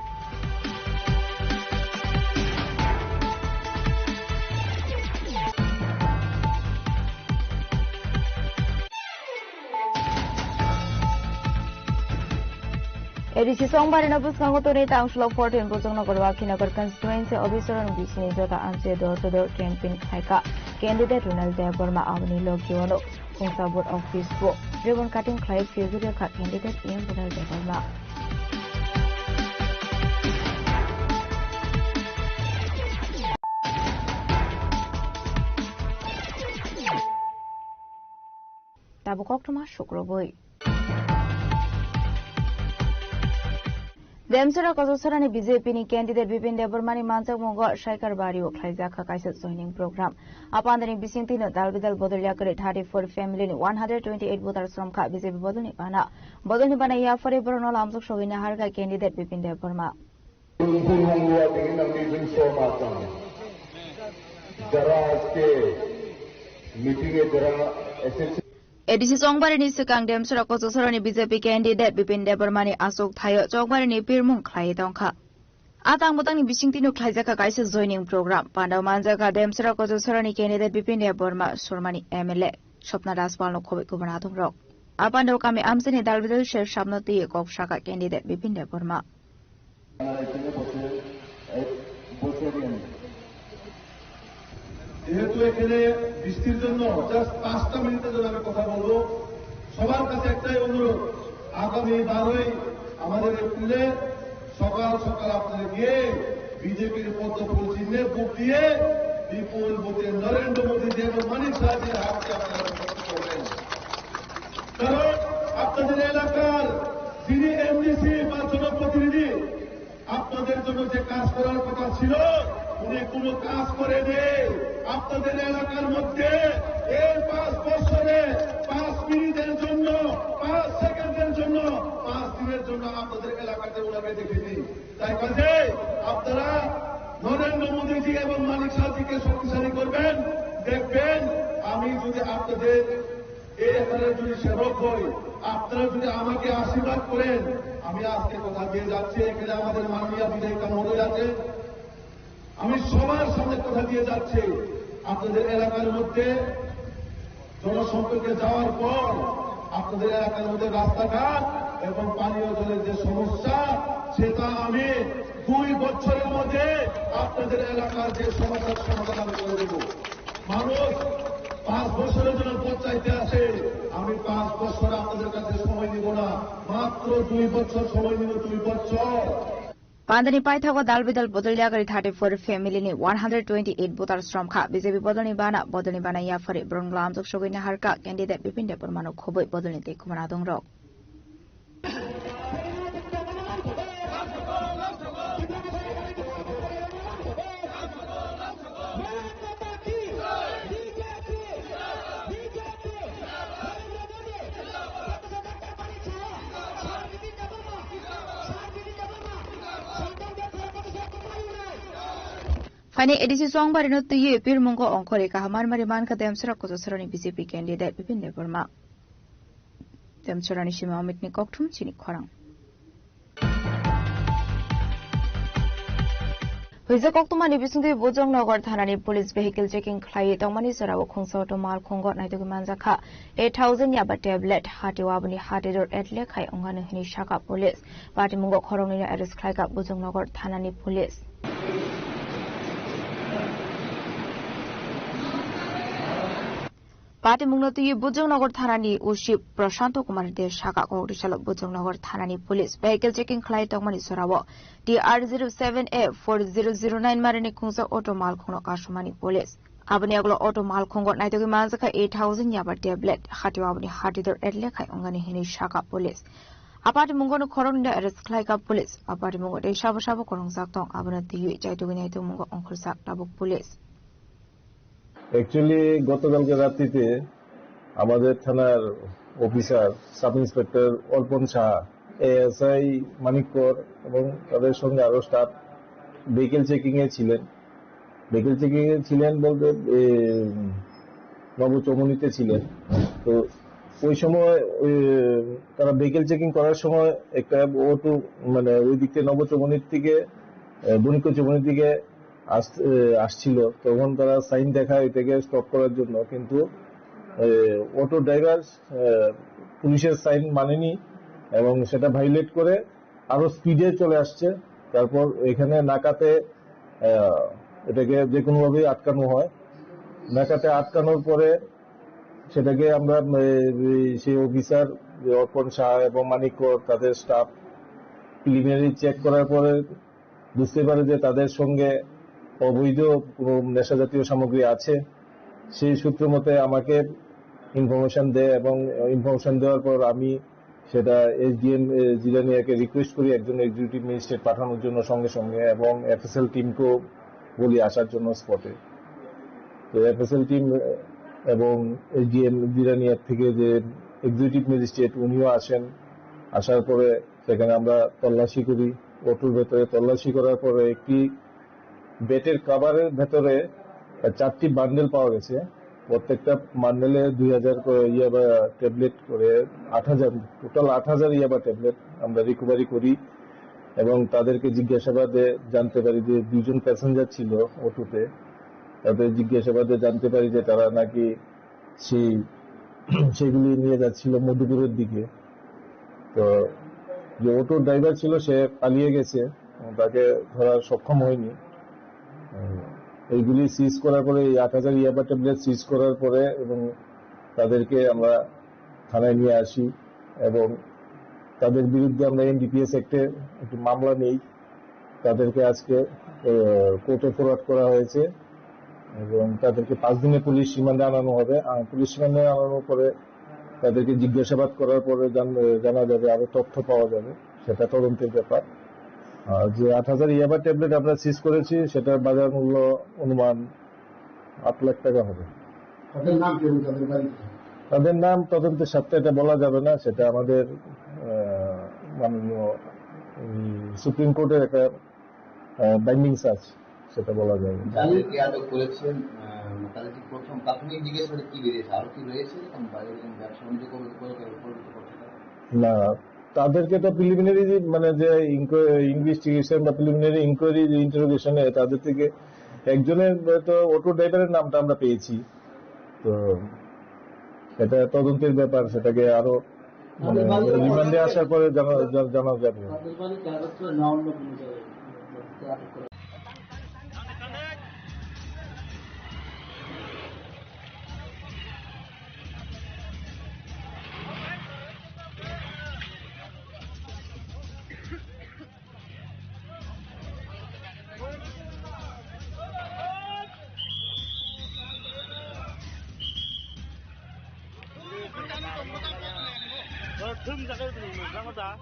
A D C chongbarino bwskango tonwi tangsulo fourteen Bujongnagar Wakhinagor constituency office-o B C ni jota amchaio door to door campaign khlaikha candidate Ronald Debbarma aboni logio-no Khungsa booth office-o ribbon cutting khlai phiyogwi rwkha candidate M Ronald Debbarma. Tabuk koktwma sukrubwi. Demsora Kochasora ni B J P ni candidate Bipin Debbarma ni manjakmungo Shaikar Bari o khlaijakha kaisa joining program. Apandani bisingtwi no dal bidal bodol yakarwi thirty four family ni one hundred twenty eight voters romkha B J P bodol ni bana. Bodol ni bana yaphari borokno lamjak sogwi naharkha candidate Bipin Debbarma. যারা আজকে মিটিং এ যারা এসেছে। A D C chongbarini swkang Demsora Kochasora ni B J P candidate Bipin Debbarma ni achuk thaio chongbarini pirmung khlaiwi tongkha. A tang bwtangni bisingtwi no khlaijakha kaisa joining program. Pandao manjakha Demsora Kochasora ni candidate Bipin Debbarma, Sormani M L A Swapna Rajpal no khobwi kubun atung rok. A pandao kami amchaini dal bidal ser sapno twi kok sakha candidate Bipin Debbarma. যেহেতু এখানে বৃষ্টির জন্য জাস্ট পাঁচটা মিনিটের জন্য আমি কথা বলবো, সবার কাছে একটাই অনুরোধ, আগামী বারোই আমাদের এপ্রিলে সকাল সকাল আপনারা গিয়ে বিজেপির পদ্ম ফুল চিহ্নে ভোট দিয়ে বিপুল ভোটে নরেন্দ্র মোদীজি এবং মানিক সাহাজির হাতকে আপনারা জয়যুক্ত করবেন। কারণ আপনাদের এলাকার যিনি এমডিসি বা জনপ্রতিনিধি, আপনাদের জন্য যে কাজ করার কথা ছিল, উনি কোনো কাজ করেনি। আপনাদের এলাকার মধ্যে এই পাঁচ বছরে পাঁচ মিনিটের জন্য, পাঁচ সেকেন্ডের জন্য, পাঁচ দিনের জন্য আপনাদের এলাকাতে ওনাকে দেখেনি। তাই কাজে আপনারা নরেন্দ্র মোদীজি এবং মানিক সাহাজিকে শক্তিশালী করবেন। দেখবেন, আমি যদি আপনাদের এই এলাকার যদি সেবক হই, আপনারা যদি আমাকে আশীর্বাদ করেন, আমি আজকে কথা দিয়ে যাচ্ছি, এখানে আমাদের মাননীয় বিধায়িকা মহোদয় আছে, আমি সবার সামনে কথা দিয়ে যাচ্ছি, আপনাদের এলাকার মধ্যে জনসম্পর্কে যাওয়ার পর আপনাদের এলাকার মধ্যে রাস্তাঘাট এবং পানীয় জলের যে সমস্যা, সেটা আমি দুই বছরের মধ্যে আপনাদের এলাকার যে সমস্যার সমাধান আমি করে দেব। মানুষ পাঁচ বছরের জন্য ভোট চাইতে আসে, আমি পাঁচ বছর আপনাদের কাছে সময় নিব না, মাত্র দুই বছর সময় নিব, দুই বছর। Pandani paithago dal bidal bodol yagari thirty-four family ni one hundred twenty-eight voter sromkha. B J P bodolni bana, bodolni bana yaphari borok lamjok sogwi naharkha candidate Bipin Debbarmano khobwi bodolni tei khumana dongrok. Phaini A D C Chongbarino twiwi pirmungo ongkhorwi kaham marmari mankha Demchara Kuchasarani B J P candidate Bipin Debbarma. Demchara ni simi Amit ni kokthum chini khorang. Hwijak koktwmani bisingtwi Bujongnagar thanani police vehicle checking khlaiwi tongmani jorao khungsa auto malkhungo naitugwi manjakha eight thousand yaba tablet, hati waboni hati dor at lekhai wngani hwnwi sakha police. Patimungo khoroknwino arrest khlaikha Bujongnagar thanani police. Patimungno twiwi Bujongnagar thanani O C Prashanto Kumar De sakha, kok risalo Bujongnagar thanani police vehicle checking khlai tongmani jorao T R zero seven A four zero zero nine marini khungsa auto malkhungno kasumani police. Aboni aglo auto malkhungo naitugwi manjakha eight thousand yaba tablet, hati waboni hati dor at lekhai wngani hwnwi sakha police. A patimungono khoroknwino arrest khlaikha police. A patimungo tei sabo sabo kwrwngjak tong, abono twiwi chaitugwi naitugmungo ongkhorjak tabuk police. Actually, গতকালকে রাত্রিতে আমাদের থানার officer sub inspector অর্পণ সাহা, এএসআই মানিক কর এবং তাদের সঙ্গে আরো স্টাফ ভেহিকেল চেকিং এ ছিলেন। ভেহিকেল চেকিং এ ছিলেন বলতে, এ, নবচৌমুহনীতে ছিলেন। তো ওই সময়, ওই, তারা ভেহিকেল চেকিং করার সময় একটা অটো, মানে, ওই দিক থেকে নবচৌমুহনীর দিকে, এ, বণিকচৌমুহনীর দিকে আস-, এ, আসছিল, তখন তারা সাইন দেখায় এটাকে স্টপ করার জন্য, কিন্তু, এ, অটো ড্রাইভার, এ, পুলিশের সাইন মানেনি এবং সেটা ভায়োলেট করে আরো স্পিডে চলে আসছে। তারপর এখানে নাকাতে, এ, এটাকে যে কোনোভাবেই আটকানো হয়। নাকাতে আটকানোর পরে সেটাকে আমরা, এ, এই, সেই অফিসার, যে অর্পণ শাহ এবং মানিক কর, তাদের স্টাফ প্রিলিমিনারি চেক করার পরে বুঝতে পারে যে তাদের সঙ্গে অবৈধ কোনো নেশা জাতীয় সামগ্রী আছে। সেই সূত্র মতে আমাকে ইনফরমেশন দেয় এবং ইনফরমেশন দেওয়ার পর আমি সেটা এসডিএম, এ, জিরানিয়াকে রিকোয়েস্ট করি একজন এক্সিকিউটিভ ম্যাজিস্ট্রেট পাঠানোর জন্য সঙ্গে সঙ্গে এবং এফএসএল টিমকেও বলি আসার জন্য স্পটে। তো এফএসএল টিম এবং এসডিএম জিরানিয়া থেকে যে এক্সিকিউটিভ ম্যাজিস্ট্রেট উনিও আসেন। আসার পরে সেখানে আমরা তল্লাশি করি। অটোর ভেতরে তল্লাশি করার পরে একটি বেডের কভারের ভেতরে চারটি বান্ডেল পাওয়া গেছে। প্রত্যেকটা বান্ডেলে দুই হাজার করে ইয়াবা ট্যাবলেট করে, আট হাজার, টোটাল আট হাজার ইয়াবা ট্যাবলেট আমরা রিকভারি করি এবং তাদেরকে জিজ্ঞাসাবাদে জানতে পারি যে দুইজন প্যাসেঞ্জার ছিল অটোতে। তাদের জিজ্ঞাসাবাদে জানতে পারি যে তারা নাকি সেই, সেগুলি নিয়ে যাচ্ছিল মধুপুরের দিকে। তো যে অটো ড্রাইভার ছিল সে পালিয়ে গেছে, তাকে ধরা সক্ষম হয়নি। উম, এইগুলি সিজ করার পরে, এই আট হাজার ইয়াবা ট্যাবলেট সিজ করার পরে এবং তাদেরকে আমরা থানায় নিয়ে আসি এবং তাদের বিরুদ্ধে আমরা এনডিপিএস অ্যাক্টে একটি মামলা নেই। তাদেরকে আজকে, আহ, কোর্টে ফরওয়ার্ড করা হয়েছে এবং তাদেরকে পাঁচ দিনে পুলিশ রিমান্ডে আনানো হবে। আর পুলিশ রিমান্ডে আনানোর পরে তাদেরকে জিজ্ঞাসাবাদ করার পরে জান-, জানা যাবে, আরো তথ্য পাওয়া যাবে, সেটা তদন্তের ব্যাপার। আর যে আট হাজার ইয়াবা ট্যাবলেট আমরা সিজ করেছি, সেটার বাজার মূল্য অনুমান আট লাখ টাকা হবে। তাদের নাম কি এবং তাদের বাড়ি কোথায়? তাদের নাম তদন্তের স্বার্থে এটা বলা যাবে না, সেটা আমাদের, আহ, মাননীয়, উম, সুপ্রিম কোর্টের একটা, আহ, বাইন্ডিংস আছে, সেটা বলা যাবে না। যাদেরকে আটক করেছেন, আহ, তাদের কি প্রথম প্রাথমিক জিজ্ঞাসাবাদে কি বেরিয়েছে? আরো কি রয়েছে এরকম বাইরে এরকম ব্যবসা বাণিজ্য করে, করে, করে, করে করছে তারা? না, তাদেরকে তো প্রিলিমিনারি যে, মানে, যে ইনকো-, ইনভেস্টিগেশন বা প্রিলিমিনারি ইনকোয়ারি, যে ইন্টারোগেশনে তাদের থেকে একজনের তো অটো ড্রাইভারের নামটা আমরা পেয়েছি। তো এটা তদন্তের ব্যাপার, সেটাকে আরো, মানে, তাদের বাড়ি রিমান্ডে আসার পরে জানা, জা-, জানা যাবে। তাদের বাড়ি কাগজ করে না অন্য কোনো জায়গায়? Thum jaga ni lama da.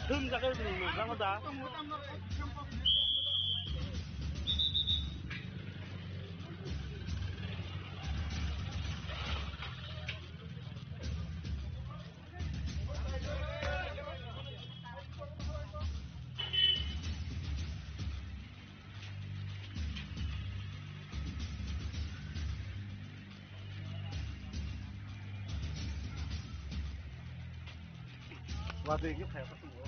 Thum jaga ni lama da. Watwi khe phai kha tongo.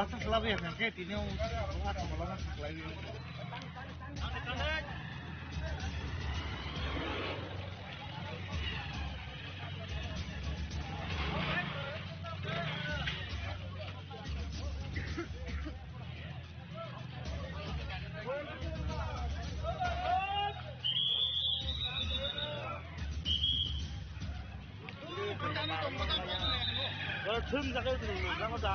Basa selalu ya, kan? Kayak tini, oh, aku malah masih lagi. Thum jaga ni lama da.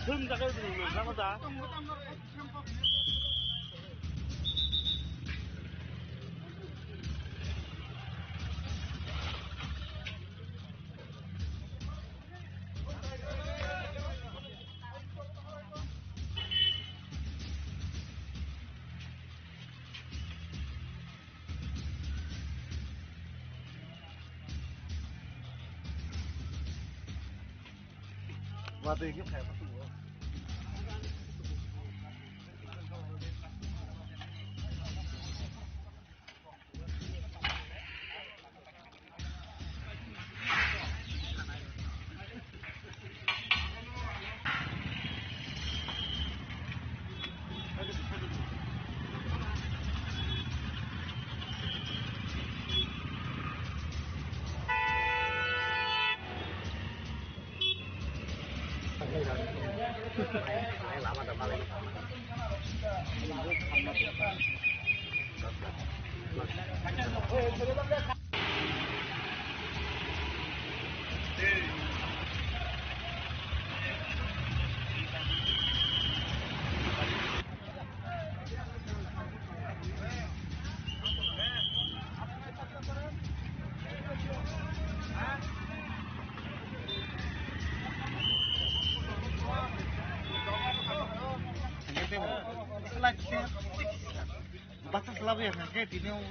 Thum jaga ni lama da. Watwi khe phai kha tongo. Batas labu ya, kan? Kayak di ini, oh,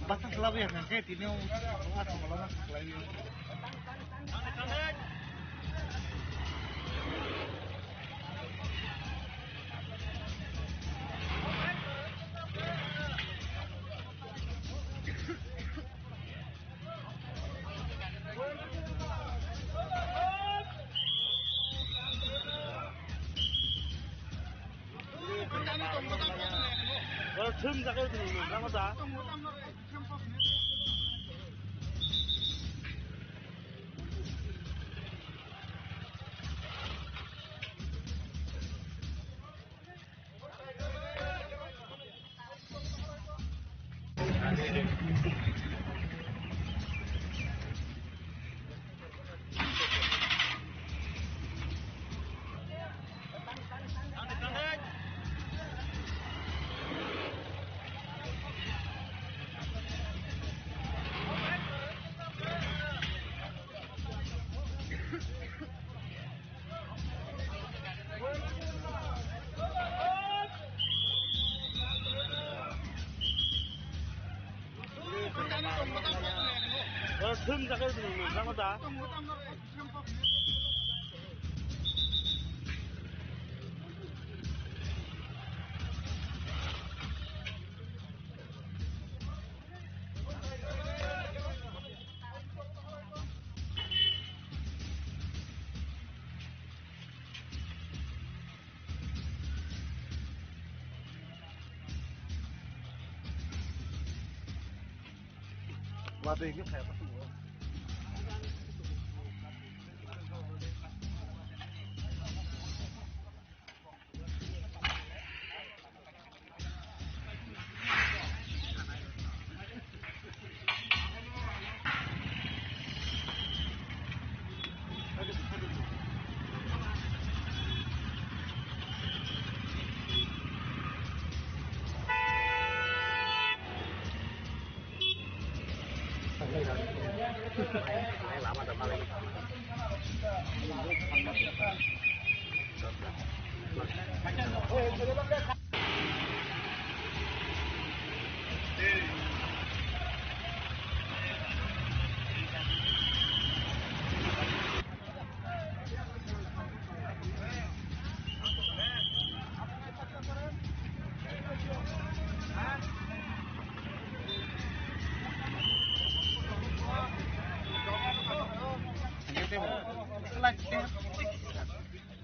Batas labu ya, kan? Kayak di ini, oh, ah, sama lama, lain.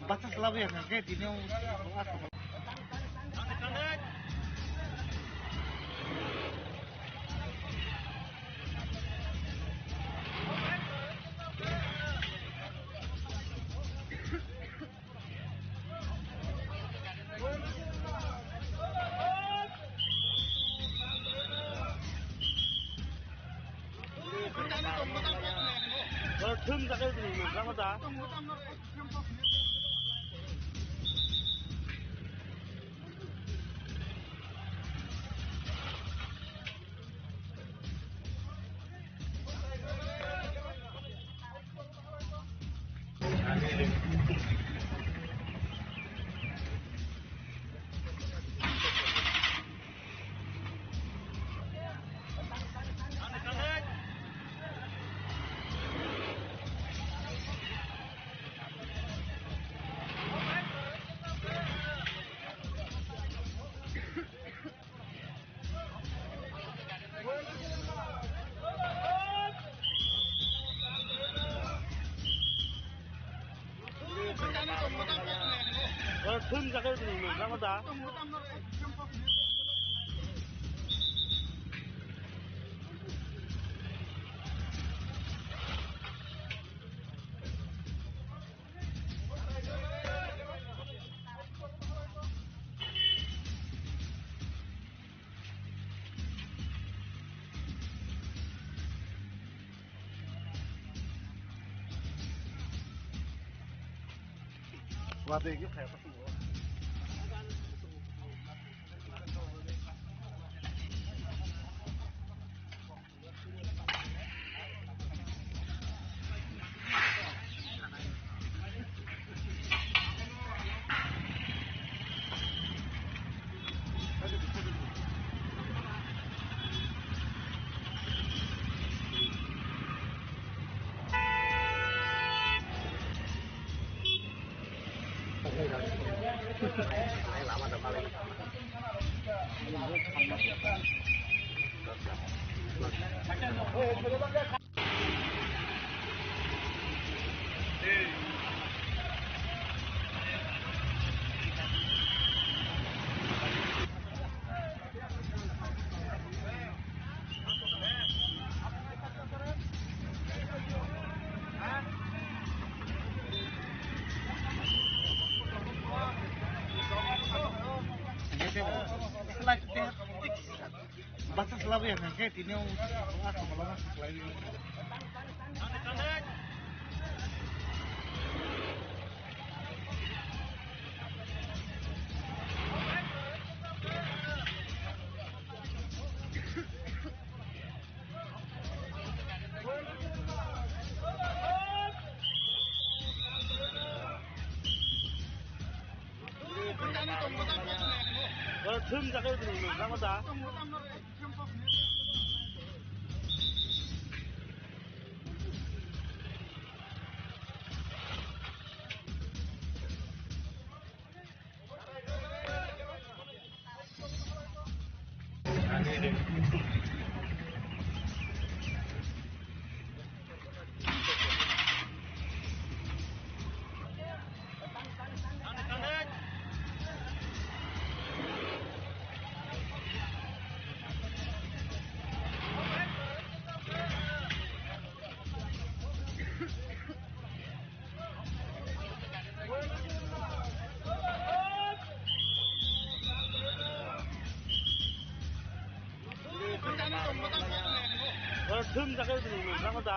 Bata selalu ya, kayak dino. Thum jaga ni lama da. Thum jaga ni lama da. Bata selalu ya, kayak dino. Thum jaga ni lama da. Thum jaga ni lama da.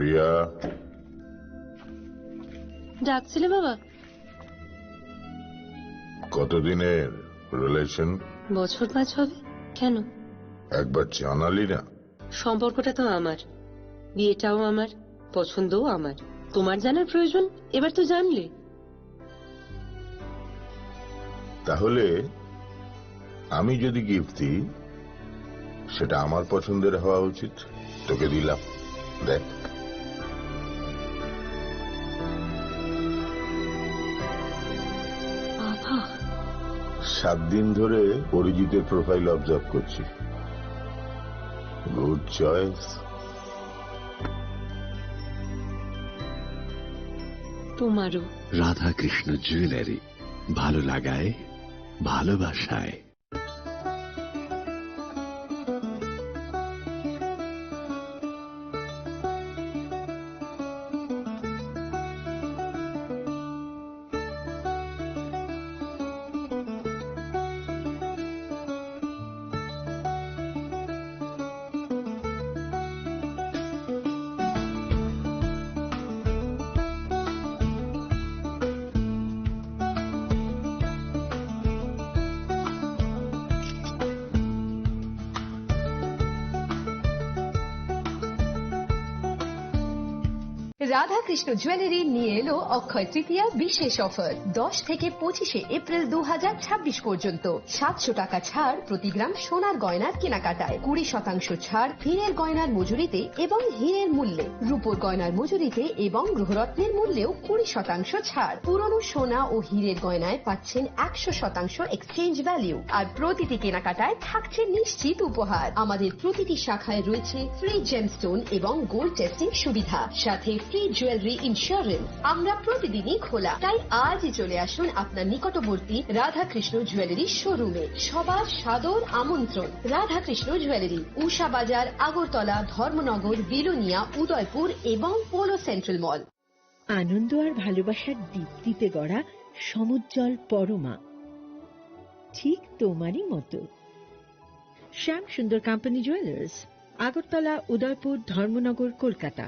Riya. ডাকছিলে বাবা? কতদিনের রিলেশন? বছর পাঁচ হবে। কেন? একবার জানালি না। সম্পর্কটা তো আমার, বিয়েটাও আমার, পছন্দও আমার। তোমার জানার প্রয়োজন? এবার তো জানলে। তাহলে আমি যদি গিফট দিই, সেটা আমার পছন্দের হওয়া উচিত। তোকে দিলাম, দেখ। বাবা। সাত দিন ধরে অরিজিতের প্রোফাইল অবজার্ভ করছি। Good choice. তোমারও। রাধাকৃষ্ণ জুয়েলারি, ভালো লাগায়, ভালোবাসায়। রাধাকৃষ্ণ জুয়েলারি নিয়ে এলো অক্ষয় তৃতীয়া বিশেষ অফার। দশ থেকে পঁচিশে এপ্রিল দু হাজার ছাব্বিশ পর্যন্ত সাতশো টাকা ছাড় প্রতি গ্রাম সোনার গয়নার কেনাকাটায়, কুড়ি শতাংশ ছাড় হীরের গয়নার মজুরিতে এবং হীরের মূল্যে, রূপোর গয়নার মজুরিতে এবং গ্রহরত্নের মূল্যেও কুড়ি শতাংশ ছাড়। পুরনো সোনা ও হীরের গয়নায় পাচ্ছেন একশো শতাংশ এক্সচেঞ্জ ভ্যালু, আর প্রতিটি কেনাকাটায় থাকছে নিশ্চিত উপহার। আমাদের প্রতিটি শাখায় রয়েছে ফ্রি জেমস্টোন এবং গোল্ড টেস্টিং সুবিধা, সাথে ফ্রি জুয়েলারি ইন্স্যুরেন্স। আমরা প্রতিদিনই খোলা, তাই আজই চলে আসুন আপনার নিকটবর্তী রাধাকৃষ্ণ জুয়েলারি শোরুমে। সবার সাদর আমন্ত্রণ। রাধাকৃষ্ণ জুয়েলারি, উষা বাজার, আগরতলা, ধর্মনগর, বিলোনিয়া, উদয়পুর এবং পোলো সেন্ট্রাল মল। আনন্দ আর ভালোবাসার দীপ্তিতে গড়া সমুজ্জ্বল পরমা, ঠিক তোমারই মতো। শ্যাম সুন্দর কোম্পানি জুয়েলার্স, আগরতলা, উদয়পুর, ধর্মনগর, Kolkata.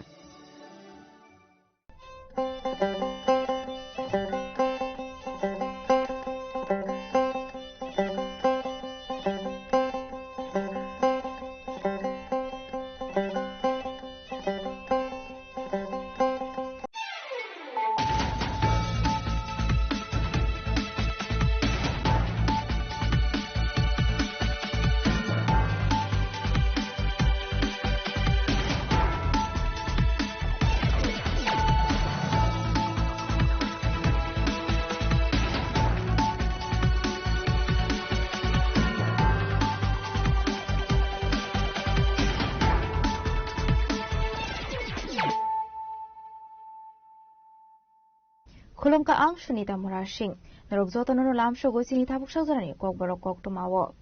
Khulumkha ang Sunita Murasing. Norok jotono no lamsogwi chini tabuk sajorani kokborok koktwmao.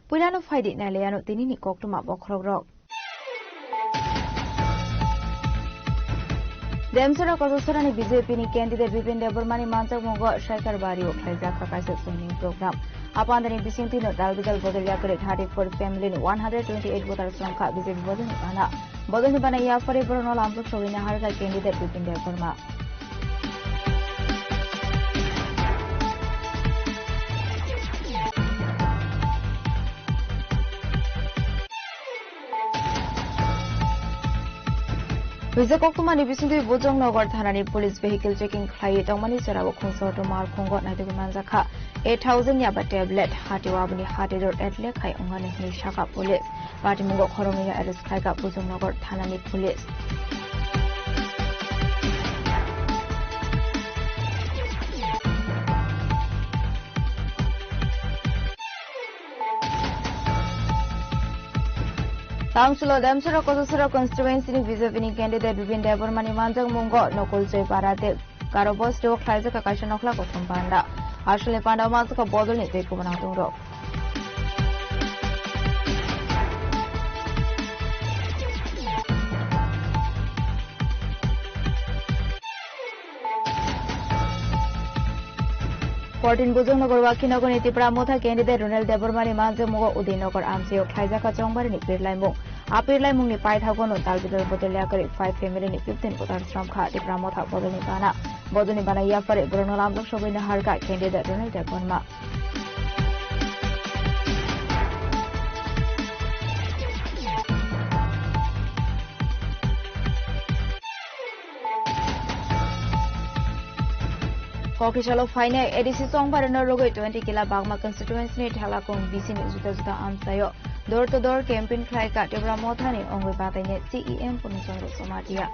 Puilano phaidi nailaiano tinini koktwma bokhorokrok. Demsora Kochasarani B J P ni candidate Bipin Debbarmani manjakmungo Shaikar Bario khlaijak kha kaisa joining program. Apandani bisingtwino dalbidal bodol yakarwi thirty-four family ni one hundred twenty-eight voters romkha B J P bodolni bana. Bodolni bana yaphari borokno lamjak sogwi naharkha candidate Bipin Debbarma. Rijak koktwmani bisingtwi Bojongnagar thanani police vehicle checking khlaiwi tongmani jorao khungsa auto malkhungo naitugwi manjakha eight thousand yaba tablet, hatio aboni hati dor atle khai wngnani hwnwi sakha police. Patimungo khoroknwino arrest khlaikha Bojongnagar thanani police. Tangsulo Demsora Kochasara constituency ni B J P ni candidate Bipin Debbarmani manjakmungo Nokol Joy Para tei Garo bosti o khlaijak kha kaisa nokhla kothom panda. Aswkni panda o manjakha bodolni tei kubun atung rok. Fourteen Bojongnagar Wakhinagorni Tipra Motha candidate Ronel Debbarmani manjakmungo Udaynagar amchaio khlaijakha chongbarini pirlaimung. A pirlaimungni paithagono dalbidal bodol yakarwi five family ni fifteen voters romkha Tipra Motha bodolni bana. Bodolni bana yaphari borokno lamjak sogwi naharkha candidate Ronel Debbarma. Kokisalo phainai A D C chongbarino rwgwi twenty kila Bagma constituency ni Thalakung B C ni juda juda amchaio door to door campaign khlaikha Tipra Mothani ongwi batainai C E M Purna Chandra Jamatia.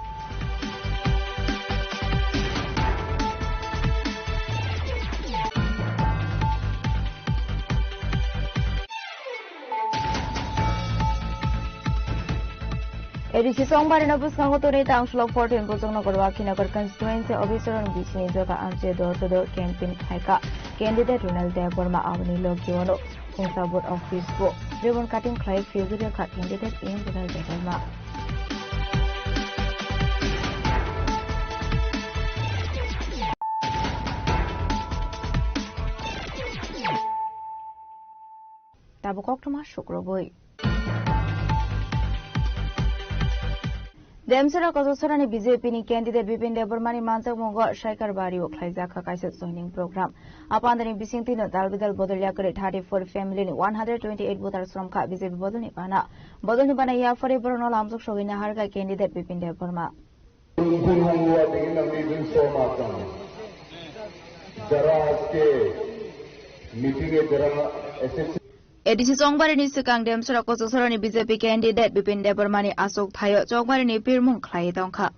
A D C chongbarino bwskango tonwi tangsulo fourteen Bojongnagar Wakhinagor constituency office o B C ni joga amchaio door to door campaign khlaikha candidate Ronel Debbarma aboni logio no. Khungsa booth office bo ribbon cutting khlai phiyogwi rwkha candidate M Ronel Debbarma. Tabuk koktwma sukrubwi. Demsora Kochasarani B J P ni candidate Bipin Debbarmani manjakmungo Shaikar Bario khlaijakha kaisa joining program. Apandani bisingtwino dalbidal bodol yakarwi thirty-four family ni one hundred twenty-eight voters romkha B J P bodolni bana. Bodolni bana yaphari borokno lamjak sogwi naharkha candidate Bipin Debbarma. Bumung lua dingin ang meeting so matang. Jara aske meeting e jara S S C A D C chongbarini swkang Demsora Kochasarani B J P candidate Bipin Debbarmani achuk thaio chongbarini pirmung khlaiwi tongkha.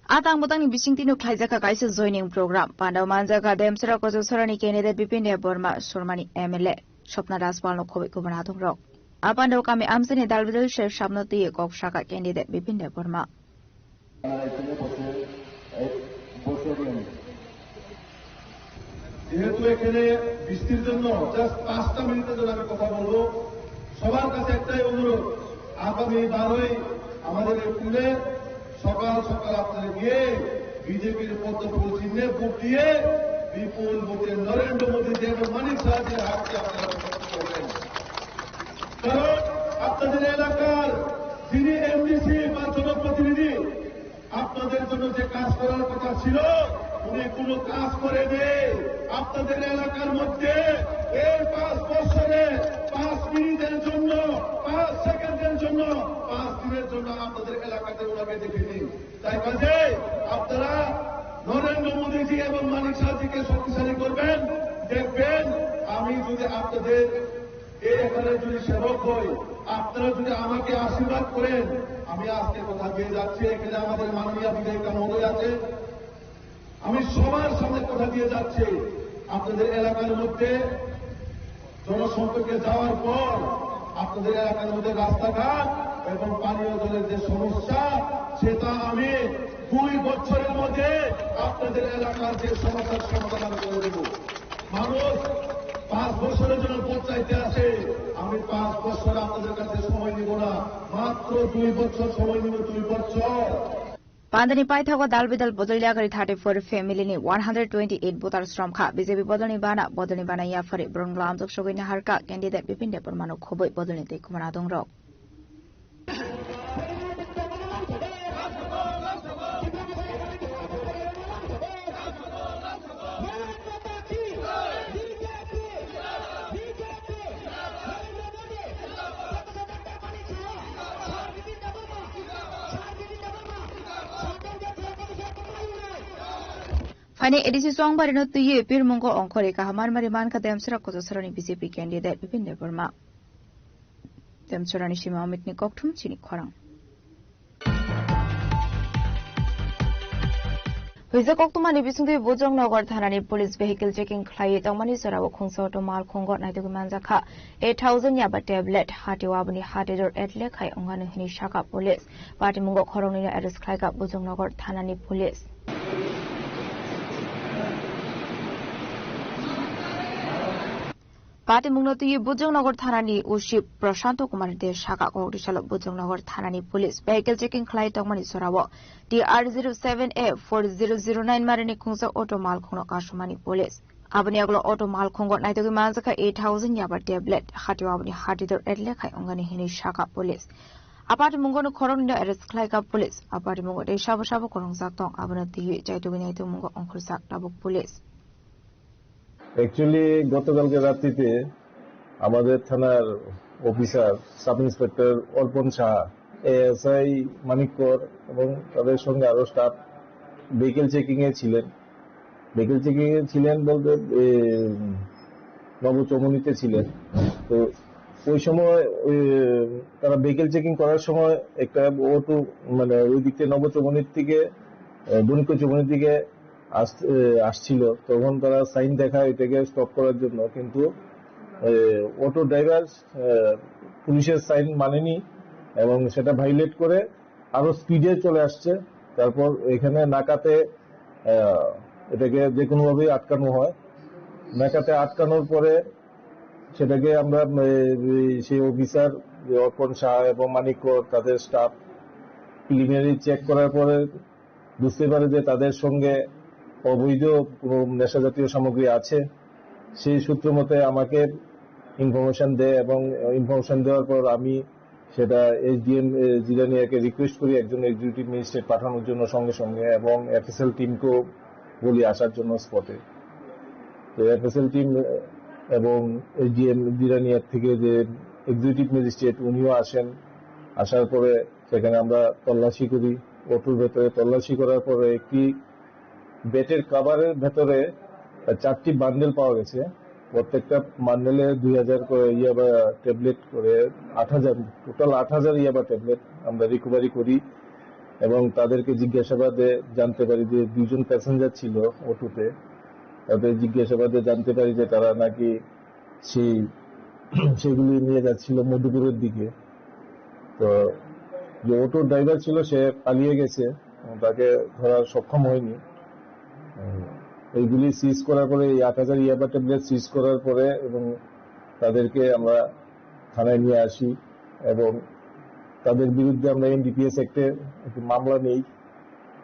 A tang bwtangni bisingtwino khlaijakha kaisa joining program. Pandao manjakha Demsora Kochasarani candidate Bipin Debbarma, Sormani M L A Swapna Rajpalno khobwi kubun atung rok. A pandao kami amchaini dalbidal se samno twiwi kok sakha candidate Bipin Debbarma. যেহেতু এখানে বৃষ্টির জন্য জাস্ট পাঁচটা মিনিটের জন্য আমি কথা বলবো, সবার কাছে একটাই অনুরোধ, আগামী বারোই আমাদের এই পুলে সকাল সকাল আপনারা গিয়ে বিজেপির পদ্ম ফুল চিহ্নে ভোট দিয়ে বিপুল ভোটে নরেন্দ্র মোদী এবং মানিক সাহাকে হারতে আপনারা করবেন। কারণ আপনাদের এলাকার যিনি এমডিসি বা জনপ্রতিনিধি, আপনাদের জন্য যে কাজ করার কথা ছিল, উনি কোনো কাজ করেনি। আপনাদের এলাকার মধ্যে এই পাঁচ বছরে পাঁচ মিনিটের জন্য, পাঁচ সেকেন্ডের জন্য, পাঁচ দিনের জন্য আপনাদের এলাকাতে ওনাকে দেখিনি। তাই কাজে আপনারা নরেন্দ্র মোদীজি এবং মানিক সাহাজিকে শক্তিশালী করবেন। দেখবেন, আমি যদি আপনাদের এই এখানে যদি সেবক হই, আপনারা যদি আমাকে আশীর্বাদ করেন, আমি আজকে কথা দিয়ে যাচ্ছি, এখানে আমাদের মাননীয় বিধায়িকা মহোদয় আছে, আমি সবার সামনে কথা দিয়ে যাচ্ছি, আপনাদের এলাকার মধ্যে জনসম্পর্কে যাওয়ার পর আপনাদের এলাকার মধ্যে রাস্তাঘাট এবং পানীয় জলের যে সমস্যা, সেটা আমি দুই বছরের মধ্যে আপনাদের এলাকার যে সমস্যার সমাধান আমি করে দেব। মানুষ পাঁচ বছরের জন্য ভোট চাইতে আসে, আমি পাঁচ বছর আপনাদের কাছে সময় নিব না, মাত্র দুই বছর সময় নিব, দুই বছর। Pandani paithago dal bidal bodol yagari thirty four family ni one hundred twenty eight voter sromkha. B J P bodolni bana, bodolni bana yaphari borok lamjok sogwi naharkha candidate Bipin Debbarmano khobwi bodolni tei khumana dongrok. Phaini A D C Chongbarino twiwi pirmungo ongkhorwi kaham manmari mankha Demsora Kochasarani B J P candidate Bipin Debbarma. Demsorani simi Amitni kokthum chini khorang. Huijak koktwmani bisingtwi Bujongnagar thanani police vehicle checking khlaiwi tongmani jorao khungsa auto malkhungo naitugwi manjakha eight thousand yaba tablet, hatio aboni hatidor atle khai ongano hwnwi sakha police. Patimungo khoroknwino arrest khlaikha Bujongnagar thanani police. Patimungno twiwi Bujongnagar thanani O C Prashanto Kumar De sakha, kokdisalo Bujongnagar thanani police vehicle checking khlai tongmani jorao T R zero seven A four zero zero nine marini khungsa auto malkhungno kasumani police. Aboni yagulo auto malkhungo naitugwi manjakha eight thousand yaba tablet, hatio aboni hatidor atle khai ongani hinwi sakha police. Apatimungono khoroknwino arrest khlaikha police. Apatimungo tei sabo sabo kwrwngjak tong, abono twiwi chaitugwi naitugmungo ongkhorjak tabuk police. Actually গতকালকে রাত্রিতে আমাদের থানার officer sub inspector অর্পণ সাহা, এএসআই মানিক কর এবং তাদের সঙ্গে আরও স্টাফ ভেহিকেল চেকিংয়ে ছিলেন। ভেহিকেল চেকিংয়ে ছিলেন বলতে, এ, নবচৌমুহনীতে ছিলেন। তো ওই সময় ওই, তারা ভেহিকেল চেকিং করার সময় একটা অটো, মানে, ওই দিক থেকে নবচৌমুহনীর থেকে, এ, বণিক চৌমুহনীর দিকে আস-, এ, আসছিল, তখন তারা সাইন দেখায় এটাকে স্টপ করার জন্য, কিন্তু, এ, অটো ড্রাইভার, এ, পুলিশের সাইন মানেনি এবং সেটা ভায়োলেট করে আরো স্পিডে চলে আসছে। তারপর এখানে নাকাতে, এ, এটাকে যে কোনোভাবেই আটকানো হয়। নাকাতে আটকানোর পরে সেটাকে আমরা, এ, এই সেই অফিসার, যে অর্পণ সাহা এবং মানিক কর, তাদের স্টাফ প্রিলিমিনারি চেক করার পরে বুঝতে পারে যে তাদের সঙ্গে অবৈধ কোনো নেশা জাতীয় সামগ্রী আছে। সেই সূত্র মতে আমাকে ইনফরমেশন দেয় এবং ইনফরমেশন দেওয়ার পর আমি সেটা এসডিএম, এ, জিরানিয়াকে রিকোয়েস্ট করি একজন এক্সিকিউটিভ ম্যাজিস্ট্রেট পাঠানোর জন্য সঙ্গে সঙ্গে এবং এফএসএল টিমকেও বলি আসার জন্য স্পটে। তো এফএসএল টিম এবং এসডিএম জিরানিয়ার থেকে যে এক্সিকিউটিভ ম্যাজিস্ট্রেট উনিও আসেন, আসার পরে সেখানে আমরা তল্লাশি করি। অটোর ভেতরে তল্লাশি করার পরে একটি বেডের কভারের ভেতরে চারটি বান্ডেল পাওয়া গেছে। প্রত্যেকটা বান্ডেলে দুই হাজার করে ইয়াবা ট্যাবলেট করে, আট হাজার, টোটাল আট হাজার ইয়াবা ট্যাবলেট আমরা রিকভারি করি এবং তাদেরকে জিজ্ঞাসাবাদে জানতে পারি যে দুইজন প্যাসেঞ্জার ছিল অটোতে। তাদের জিজ্ঞাসাবাদে জানতে পারি যে তারা নাকি সেই, সেগুলি নিয়ে যাচ্ছিল মধুপুরের দিকে। তো যে অটো ড্রাইভার ছিল সে পালিয়ে গেছে, তাকে ধরা সক্ষম হয়নি। উম, এইগুলি সিজ করার পরে, এই আট হাজার ইয়াবা ট্যাবলেট সিজ করার পরে এবং তাদেরকে আমরা থানায় নিয়ে আসি এবং তাদের বিরুদ্ধে আমরা এনডিপিএস অ্যাক্টে একটি মামলা নেই।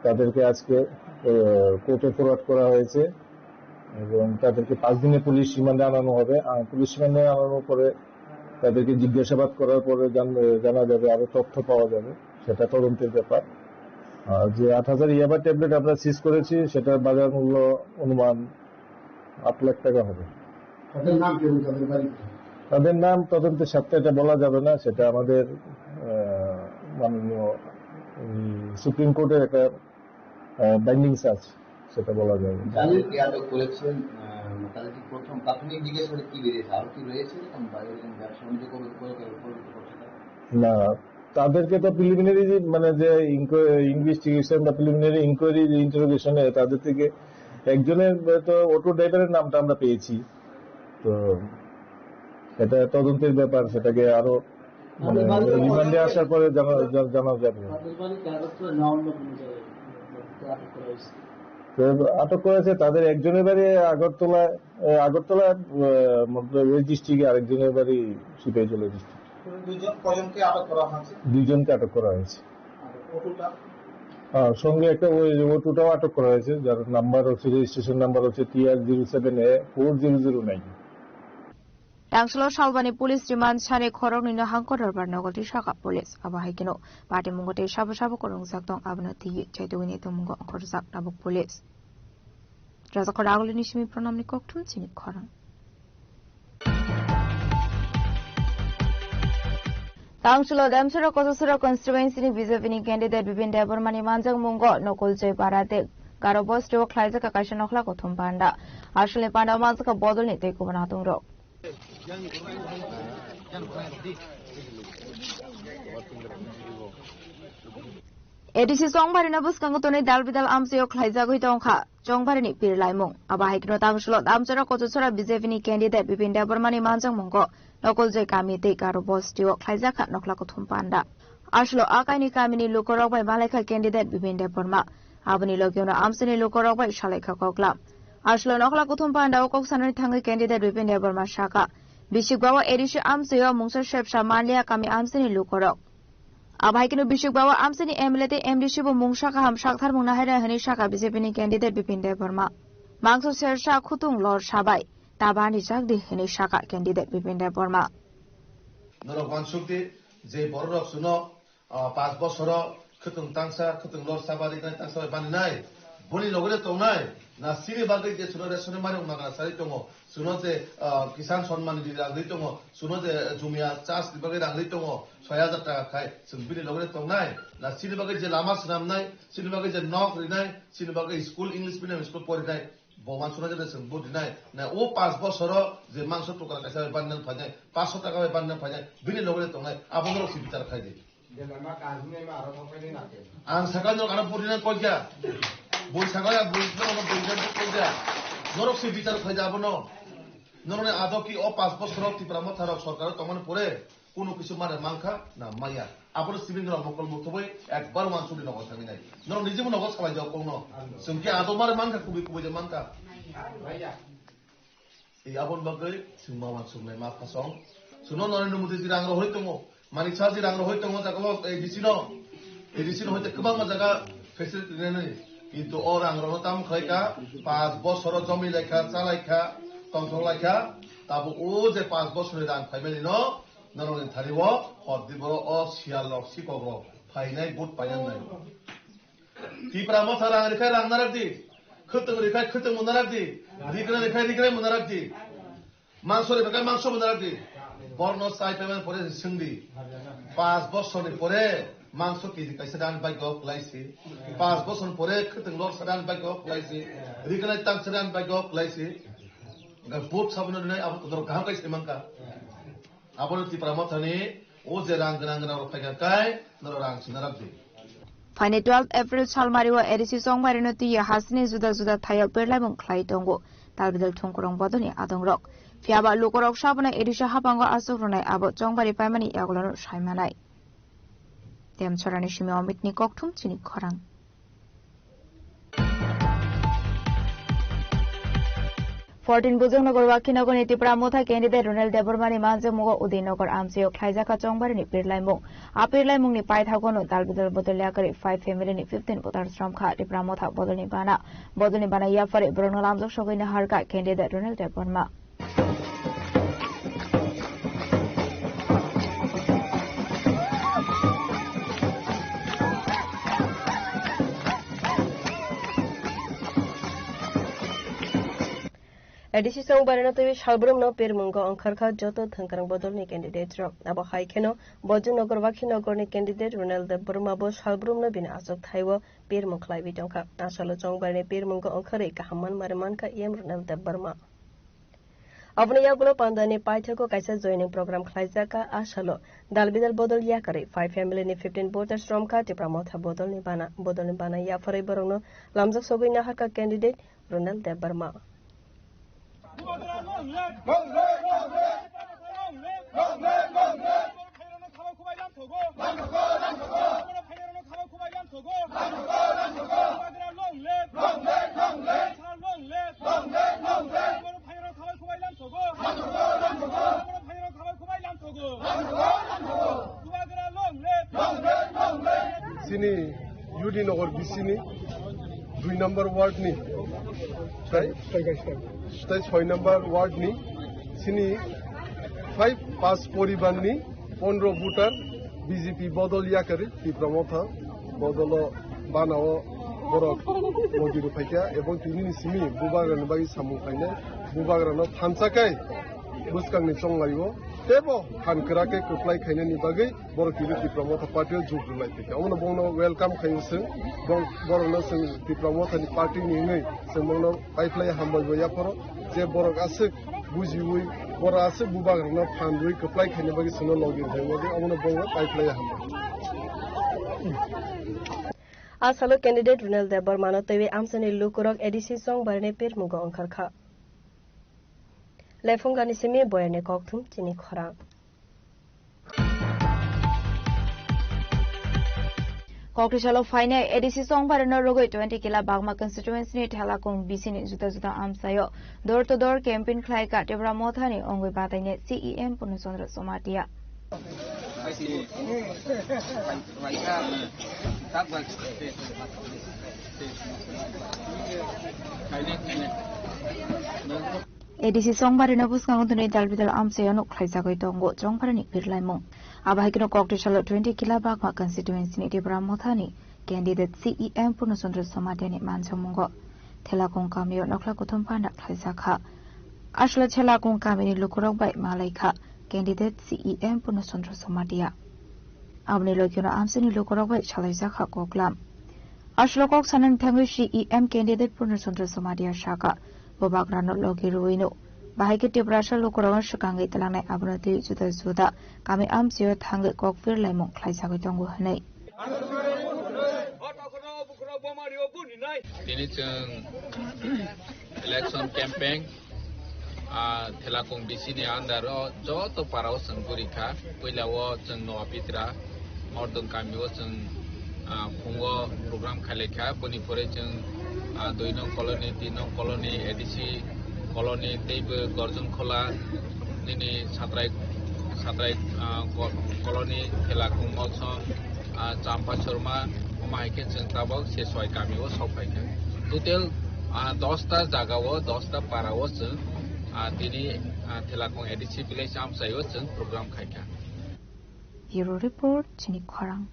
তাদেরকে আজকে, আহ, কোর্টে ফরওয়ার্ড করা হয়েছে এবং তাদেরকে পাঁচ দিনে পুলিশ রিমান্ডে আনানো হবে। আর পুলিশ রিমান্ডে আনানোর পরে তাদেরকে জিজ্ঞাসাবাদ করার পরে জান-, জানা যাবে, আরো তথ্য পাওয়া যাবে, সেটা তদন্তের ব্যাপার। আর যে আট হাজার ইয়াবা ট্যাবলেট আমরা সিজ করেছি, সেটার বাজার মূল্য অনুমান আট লাখ টাকা হবে। তাদের নাম কি এবং তাদের বাড়ি কোথায়? তাদের নাম তদন্তের স্বার্থে এটা বলা যাবে না, সেটা আমাদের, আহ, মাননীয়, উম, সুপ্রিম কোর্টের একটা, আহ, বাইন্ডিংস আছে, সেটা বলা যাবে না। যাদের কি আটক করেছেন, আহ, তাদের কি প্রথম প্রাথমিক জিজ্ঞাসাবাদে কি বেরিয়েছে? আরো কি রয়েছে এরকম বা এরকম ব্যবসা বাণিজ্য করে, করে, করে, করে করছে তারা? না, তাদেরকে তো প্রিলিমিনারি যে, মানে, যে ইনকো-, ইনভেস্টিগেশন বা প্রিলিমিনারি ইনকোয়ারি, যে ইন্টারোগেশনে তাদের থেকে একজনের তো অটো ড্রাইভারের নামটা আমরা পেয়েছি। তো এটা তদন্তের ব্যাপার, সেটাকে আরো মানে, রিমান্ডে আসার পরে জানা, জা-, জানা যাবে। তাদের বাড়ি কি আগরতলা না অন্য কোনো জায়গায়? তাদেরকে আটক করা হয়েছে? তো আটক করা হয়েছে, তাদের একজনের বাড়ি আগরতলা, এ, আগরতলা, এ, মধ্যে ওই ডিস্ট্রিক্টে, আরেকজনের বাড়ি সিপাহীজলা ডিস্ট্রিক্ট। দুজন, কজনকে আটক করা হয়েছে? দুইজনকে আটক করা হয়েছে। আর অটোটা? আহ, সঙ্গে একটা ওই অটোটাও আটক করা হয়েছে, যার নাম্বার হচ্ছে, রেজিস্ট্রেশন নাম্বার হচ্ছে T R zero seven A four zero zero nine. Tangsulo salbani police remand sani khoroknwino hangkor dorbar nogolti saka police. Abo hai kheno patimungo tei sabo sabo kwrwngjak tong, abono twiwi chaitugwini tongmungo ongkhorjak tabuk police. Rajakhor Agulini simi Pranamni kokthum chini khorang. Tangsulo Damcherra Kochasora constituency ni B J P ni candidate Bipin Debbarma ni manjak mungo Nokol Joy Para tei Garo Bosti o khlaijak kaisa nokhla kuthum panda. Aswlni panda o manjak bodol ni tei kubun atung rok. A D C Chongbarino bwskango tonwi dal bidal amchaio khlaijagwi tongkha Chongbarini pirlaimung. Abo hai kheno tangsulo Damcherra Kochasora B J P ni candidate Bipin Debbarmani manjakmungo Nokoljoy kami tei Garo bostio khlaijakha nokhla kuthum panda. Aswlo a kaini kamini lukorok bai malaikha candidate Bipin Debbarma. Aboni logiono amchaini lukorok bai salaikha koklam. Aswlo nokhla kuthum panda o kok sanani thangwi candidate Bipin Debbarma saka, bisikbao A D C amchaio mungsa sepsa manliya kami amchaini lukorok. Abo hai kheno bisikbao amchaini M L A tei M D C bo mungsa kaham saktharmung nahaira hwnwi saka B J P ni candidate Bipin Debbarma. Mangso sersa khutung lor sabai, tabani chakdi hwnwi saka candidate Bipin Debbarma. Norok wansukdi je bororok chuno, ah, panch bosoro khwtwng tangsa, khwtwng lor sabai, tangsa bai baninai. Boni logre tongnai, na chini bagwi je chuno ration mani magna chari tongo, chuno je, ah, Kisan Samman Nidhi rang ri tongo, chuno je Jumia chas ni bagwi rang ri tongo, soi hajar taka khai, chwng bini logre tongnai, na chini bagwi je lama swnamnai, chini bagwi je nok rinai, chini bagwi school English medium school porinai, bo wansuknai je chwng bo rinai, na o panch bosoro je mangso tukra kaisa bai banna phainai, panchsho taka bai banna phainai, bini logre tongnai, abo norok si bichar khai di. Ang sakha norok ano purina koi kya? Bui sakha ya, bui sakha no bui sakha koi kya? Norok se bichar khai da abono. Norok ni ado ki o panch bosor Tipra Motha rok sorkar tongmani pore kuno kisu mare mankha na maya? Abono sibin norok mokol mutubui ekbar wansukni nogo thangwi nai. Norok nijebo nogo salai jao kongno. Chwng ki ado mare mankha, kubui kubui de mankha. Tei aboni bagwi chwng ma wansuknai ma phasong. Chwngno Narendra Modi ji rang rohoi tongo, Manik Saha ji rang rohoi tongo, jaga o A D C no, A D C no hoite kwbangma jaga facility rinani. Kintu o rang rokno tamo khlai kha, panch bosoro jomi lai kha, cha lai kha, tongthok lai kha, tabo o je panch bosorni rang phaimani no, norokni thani o hor di boro o siyal rok, sikok rok phainai, vote painani nai. Tipra Motha rang rikhai rang narak di. Khwtwng rikhai khwtwng mo narak di. Rikra rikhai rikrai mo narak di. Mangso rikhai mangso mo narak di. Borno chai paiman pore swng di. Panch bosorni pore mangso K G kaisa dan bagyo kwlai si. Panch bosor pore khwtwng lor sadan bagyo kwlai si. Rikra tang sadan bagyo kwlai si. Vote sabono rinai abo todor kaham kai se mangka. Abono Tipra Mothani o je rang gwnang gwnang rok phaikha kai, norok rang sina rok di. Phaini twelve April salmari o A D C Chongbarino twiwi hasini juda juda thaio pirlaimung khlai tongo, talbidal thungkurung bodolni adongrok. Phiyaba lukurok sabono A D C habango aswk rwnai abo Chongbari paimani yagulono saimanai. Demchorani simi Omitni kokthum chini khorang. Fourteen Bujongnagar Wakhinagorni Tipra Motha candidate Ronel Debbarmani manjakmugo Udaynagar amchaio khlaijakha Chongbarini pirlaimung. A pirlaimungni paithagono dalbidal bodol yakarwi five family ni fifteen voters romkha Tipra Motha bodolni bana. Bodolni bana yapharwi borokno lamjak sogwi naharkha candidate Ronel Debbarma. A D C Chongbarino twiwi salbrumno pirmungo ongkharkha joto thwngkwrwng bodolni candidate rok. Abo hai kheno Bojongnagar Wakhinagorni candidate Ronel Debbarma bo salbrumno bini achuk thaio pirmung khlaiwi tongkha. Asalo Chongbarni pirmungo ongkharwi kaham manmari mankha E M Ronel Debbarma. Aboni yagulo pandani paithago kaisa joining program khlaijakha. Asalo dalbidal bodol yakarwi five family ni fifteen voters romkha Tipra Motha bodolni bana. Bodolni bana yapharwi borokno lamjak sogwi naharkha candidate Ronel Debbarma. Ni U D Nagar B C ni dui number ward ni, tai, tai soi number ward ni sini five pas poribar ni pondro voter B J P bodol yakari Tipra Motha bodolo banao borok logi rwphaikha ebong tini ni simi bubagra ni bagwi samung khainai, bubagra no thansa kai bwskang ni chonglai o tebo phan kwrak khe kwplai khainani bagwi borok tini Tipra Motha party o jug rwlai phaikha. Omono bongno welcome khaio chwng, bong-, borokno chwng Tipra Motha ni party ni wngwi chwng bongno paiphlai hambai bo yapharo je borok aswk bujiwi, borok aswk bubagrano phan rwi kwplai khaina bagwi chwngno logi rwna bagwi omono bongno paiphlai hambai. A salo candidate Runel Debbarmano twiwi amchaini lukurok A D C Chongbarini pirmugo wngkharkha. Lephungani simi boyani kokthum chini khorang. Kokthwsalo phainai A D C Chongbarino rwgwi twenty Kila Bagma constituency ni Thelakung B C ni juda juda amchaio door to door campaign khlaikha Tipra Mothani wngwi batainai C E M Purno Chandra Somatia. A D C Chongbarino bwskango tini dal bidal amchaio nuk khlaijagwi tongo Chongbarani birlaimung. Abo hai kheno Kokthwsalo twenty Kila Bagma constituency ni Tipra Mothani candidate C E M Purno Chandra Somatia ni manjamungo Thelakung kamio nokla kuthum panda khlaijakha. Aswla Thelakung kamini lukurok bai malaikha candidate C E M Purno Chandra Somatia. Aboni logino amchaini lukurok bai salaijakha koklam. Aswla kok sanani thangwi C E M candidate Purno Chandra Somatia saka, bubagrano logi rwino bahai khe Tiprasa lukurokno swkangwi twlangnai abono twi juda juda kami amchaio thangwi kok phirlaimung khlaijagwi tongo hwnwi. Tini chwng election campaign, ah, Thelakung B C ni under o joto para o chwng guri kha. Puila o chwng Noa Pitra, Ordon kami o chwng, ah, phungo program khailai kha. Boni pore chwng, ah, dui nong colony, tin nong colony, A D C colony, teibo Gorjon Khola, nini Satrai, Satrai, ah, ko-, colony, Thelakung Molsom, ah, Champa Chorma, omo hai khe chwng tabok se soi kami o sok phai kha. Total, ah, dosta jaga o, dosta para o chwng, ah, tini, ah, Thelakung A D C village amchai o chwng program khai kha. Bureau Report, chini khorang.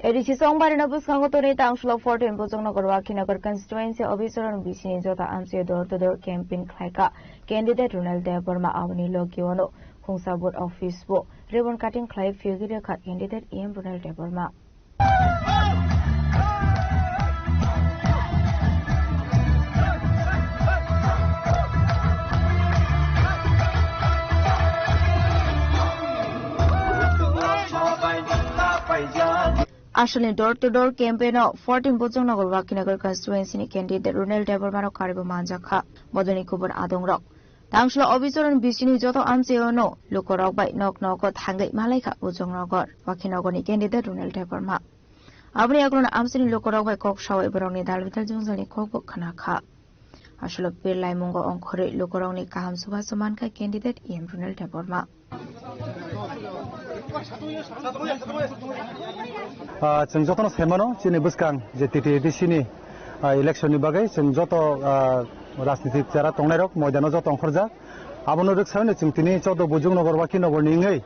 A D C Chongbarino bwskango tonwi tangsulo fourteen Bojongnagar Wakhinagar constituency office o B C ni joto amchaio door to door campaign khlaikha candidate Runel Debbarma aboni logiono Khungsa booth office o ribbon cutting khlai phiyogwi rwkha candidate E M Runel Debbarma. Aswlni door to door campaign o fourteen Bojongnagar Wakhinagar constituency ni candidate Runel Debbarma rok karibo manjak kha. Bodolni kubun adongrok. Tangsulo office o B C ni joto amchaio no lukurok bai nok nogo thangwi malaikha Bojongnagar Wakhinagar ni candidate Runel Debbarma. Aboni yagulo amchaini lukurok bai kok sawi borokni dal bidal jwngjal ni kok bo khna kha. Aswlo birlaimungo ongkhorwi lukurokni kaham chubachu mankha candidate E M Runel Debbarma. Ah, chwng jotono sai mano, chini bwskang je T T A D C ni, ah, election ni bagwi chwng joto, ah, rajnitik chera tongnairok moidano joto ongkhorjak. Abono rwksaino chwng tini chaudo Bujung Nagar, Wakhi Nagar ni wngwi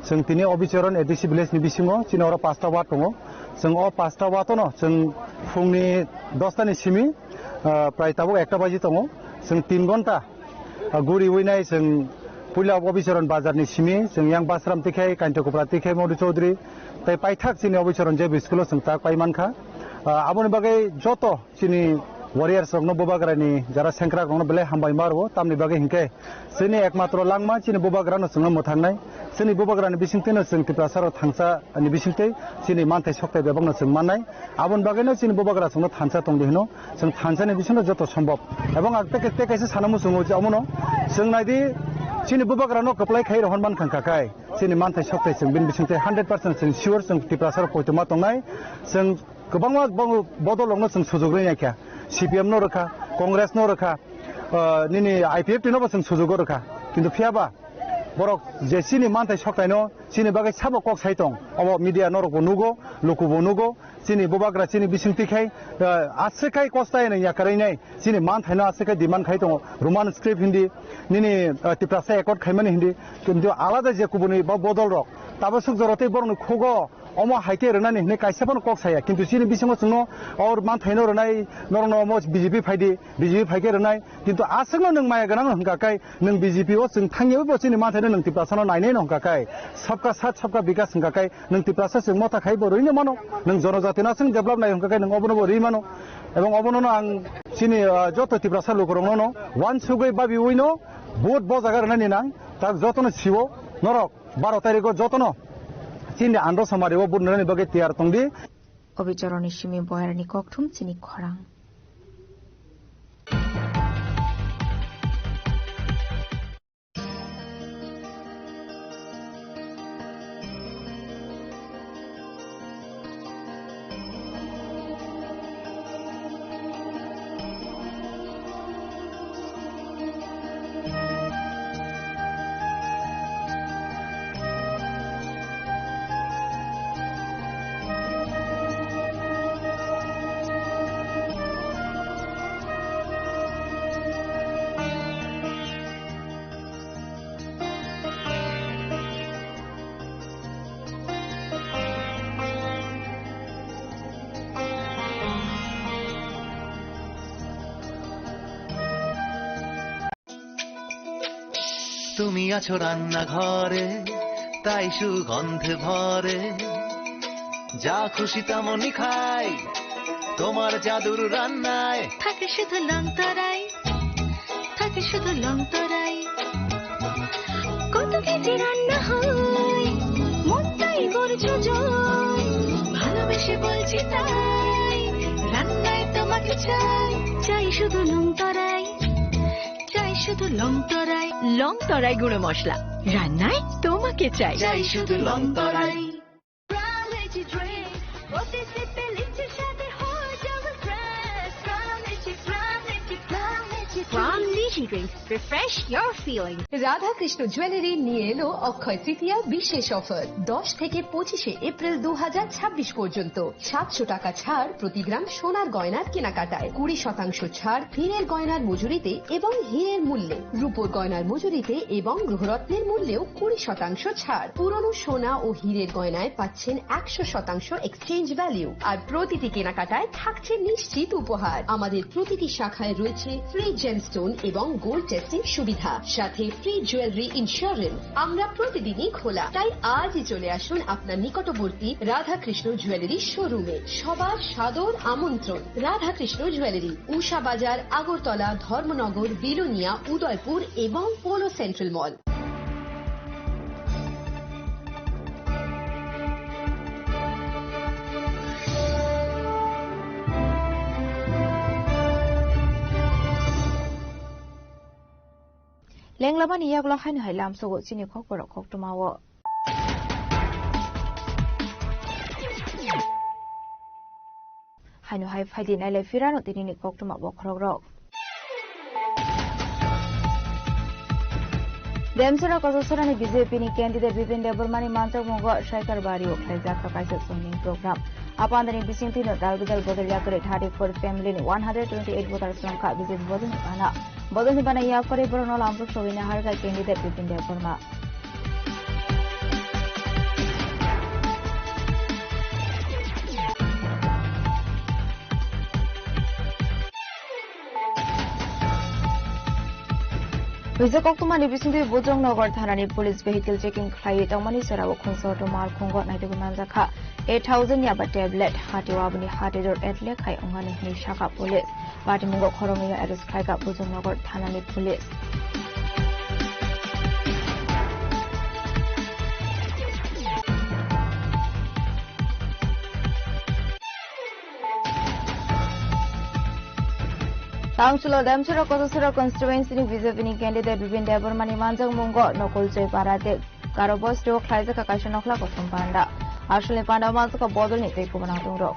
chwng tini Obichoron A D C village ni bisingo chini oro pasta ward tongo. Chwng o pasta ward ono chwng phungni dosta ni simi, ah, prai tabuk ekta baji tongo. Chwng tin ghonta Ah, guri winai chwng puila Obichoron bazar ni simi chwng yang Basram tikhe, Kainto Kupra tikhe, Modu Chaudhary tei paithak chini Obichoron J B school o chwng tak pai mankha. Ah, aboni bagwi joto chini warriors rokno, Bubagrani jara sengkrak rokno belai hambai ma rwo, tamni bagwi hinkhe chini ekmatro langma chini Bubagrano chwngno mwthangnai. Chini Bubagrani bisingtwino chwng Tiprasa rok thangsa ni bisingtwi chini manthai sokthai bebakno chwng mannai. Aboni bagwino chini Bubagra chwngno thansa tongdi hino. Chwng thansani bisingo joto sombhob. Ebong ang tei, tei kaisa sana muchungo je omono. Chwng naidi, chini Bubagrano kwplai khai rohor mankha kha khai. Chini manthai sokthai chwng bini bisingtwi hundred percent chwng sure chwng Tiprasa rok koitwma tongnai. Chwng kwbangma bo-, bodol rokno chwng sujuk rwya kha. C P M no rwkha, Congress no rwkha, ah, nini I P F T no bo chwng sujugo rwkha. Kintu phiyaba Borok je chini manthai soktaino chini bagwi sabo kok sai tong, obo media norokbo nugo, lukubo nugo, chini bubagra chini bisingtwi khai, eh, aswk khai kosta eno yakarwi nai, chini manthaino aswk khai demand khai tongo, Roman script hindi, nini, eh, Tiprasa accord khaimani hindi, kintu alada je kubuni ba bodol rok, tabaswk jorotwi borokni khugo, omo hai khe rwnani hinwi kaisa phano kok saya, kintu chini bisingo chwngno or manthaino rwnai, norokno omo B J P phaidi, B J P phai khe rwnai, kintu aswkno nwng maya gwnang hwnkha khe nwng B J P o chwng thangya bo chini manthaino nwng Tiprasano nainai no hwnkha khe sabka saath sabka bikas hwnkha khe nwng Tiprasa chwng motha khai bo rwino mano, nwng jonojatino aswk develop nai hwnkha khe nwng obono bo rwi mano, ebong obono no ang chini, ah, joto Tiprasa lukurokno no wansugwi babiwino vote bo jaga rwnani nang, tak jotono siwo norok. Baro tarikh o jotono chini andro samari o vote rwnani bagwi tiyar tongdi. Obichoroni simi boyarni kokthum chini khorang. তুমি আছো রান্নাঘরে, তাই সুগন্ধে ভরে। যা খুশি তেমনই খাই, তোমার জাদুর রান্নায়। থাকে শুধু লংতরাই, থাকে শুধু লংতরাই। কত কেজি রান্না হয়, মনটাই করছো জয়। ভালোবেসে বলছি তাই, রান্নায় তোমাকে চাই, চাই শুধু লংতরাই। চাই শুধু লং তরাই, লং তরাই গুঁড়ো মশলা। রান্নায় তোমাকে চাই। চাই শুধু লং তরাই। Prime Energy Drink, প্রতি সিপে লিচুর স্বাদে হয়ে যাবে fresh। Prime Energy, Prime Energy, Prime Energy Drink। Prime Energy Drink, refresh your feeling। Radhakrishna jewellery নিয়ে এলো অক্ষয় তৃতীয়া বিশেষ অফার। দশ থেকে পঁচিশে এপ্রিল দু হাজার ছাব্বিশ পর্যন্ত। সাতশো টাকা ছাড় প্রতি গ্রাম সোনার গয়নার কেনাকাটায়, কুড়ি শতাংশ ছাড় হীরের গয়নার মজুরিতে এবং হীরের মূল্যে, রূপোর গয়নার মজুরিতে এবং গ্রহরত্নের মূল্যেও কুড়ি শতাংশ ছাড়। পুরনো সোনা ও হীরের গয়নায় পাচ্ছেন একশো শতাংশ এক্সচেঞ্জ ভ্যালু। আর প্রতিটি কেনাকাটায় থাকছে নিশ্চিত উপহার। আমাদের প্রতিটি শাখায় রয়েছে ফ্রি জেমস্টোন এবং গোল্ড টেস্টিং সুবিধা, সাথে ফ্রি জুয়েলারি ইন্স্যুরেন্স। আমরা প্রতিদিনই খোলা, তাই আজই চলে আসুন আপনার নিকটবর্তী রাধাকৃষ্ণ জুয়েলারি শোরুমে। সবার সাদর আমন্ত্রণ। রাধাকৃষ্ণ জুয়েলারি, উষা বাজার, আগরতলা, ধর্মনগর, বিলোনিয়া, উদয়পুর এবং polo central mall. Lenglamani yagulo haino hai lamsogo chini kokborok koktwmao. Haino hai phaidi nailai phirano tinini koktwma bokhorokrok. Demsora Kososorani B J P ni candidate Bipin Debbarmani manjakmungo Shaikar Bario khlaijak kaisa sonding program. Apandani bisingtwino dal bidal bodol yakarwi thirty-four family ni one hundred twenty-eight voters longkha B J P bodolni bana. Bodolni bana yakarwi borokno lamruk sogwini harkha candidate Bipin Debbarma. Wijak koktwmani bisingtwi Bojongnagar thanani police vehicle checking khlaiwi tongmani jorao khungsa auto malkhungo naitugwi manjakha. Eight thousand yaba tablet, hatio aboni hatio dor etle khai ongani hinwi sakha police. Patimungo khoroknwi arrest khlaikha Bojongnagar thanani police. Tangchulo Demchura Kochasura constituency ni B J P ni candidate Bipin Debbarma ni manjakmungo Nokol Joy Para tei Garo bosti o khlaijak kaisa nokhla kothom panda. Asolni panda o manjakha bodolni tei kubun atung rok.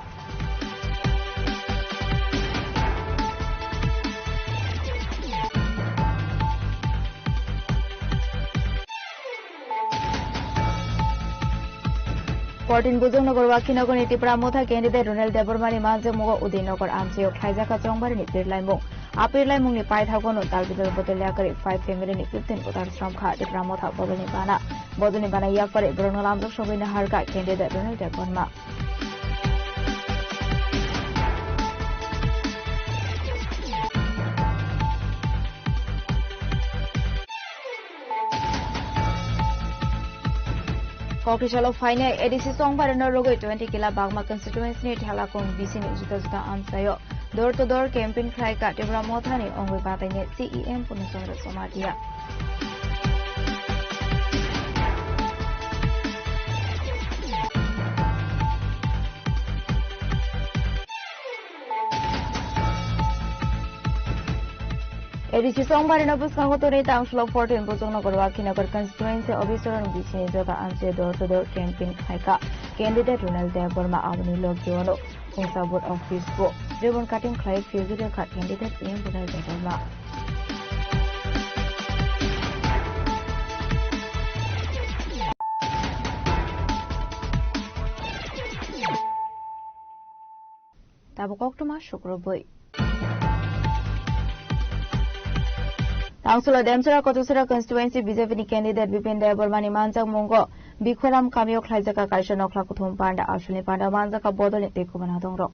Fourteen Bujongnagar Wakhinagorni Tipra Motha candidate Ronel Debbarmani manjakmungo Udaynagar amchaio khlaijak kha chongbarini pirlaimung. A pirlaimungni paithago no dalbidal bodol yakarwi five family ni fifteen voter sromkha Tipra Motha bodolni bana. Bodolni bana yakarwi borokno lamjak sogwi naharkha candidate Ronel Debbarma. Kokisalo phainai A D C chongbarino rwgwi twenty kila Bagma constituency ni Thalakung B C ni juda juda amchaio door to door campaign khlai kha Tipra Mothani ongwi batainai C E M Purna Chandra Jamatia. A D C chongbarino bwskango tonwi tangsulo fourteen Bujongnagar Wakhinagor constituency office-o rang bisini joto amchaio door to door campaign khlaikha candidate Ronel Debbarma, aboni logio-no Khungsa booth office-o ribbon cutting khlai phiyogwi rwkha candidate C M Ronel Debbarma. Tabuk koktwma sukrubwi. Tangsulo Demchara Kotasora constituency B J P ni candidate Bipin Debbarmani manjakmungo Bikhoram kamio khlaijak kha kaisa nokhla kuthum panda, asulni panda manjak kha bodolni tei kubun hadongrok.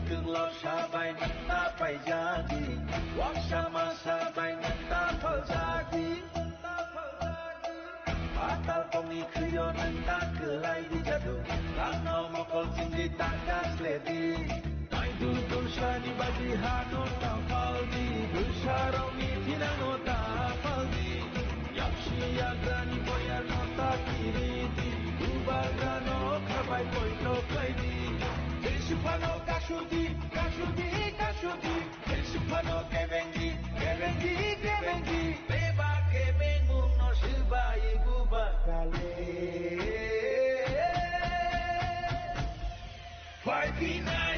Kwthwng lorsa bai nwng ta paijadi, waksa masa bai nwng ta phaljadi. Patal pongni khwio nwng ta kwlai di jadu, rangno mokol chingdi ta kasledi. Naidu dulsani badi hano ta paldi, dulsarokni thinangno ta paldi. Yaksi yagrani boyarno ta kiridi, bubagrano khabai poito khlaidi. Jesu phano kasudi, kasudi, kasudi. Phano kebengi, kebengi, kebengi. Beba kebengmungno swbai buba kale. Phai phinai.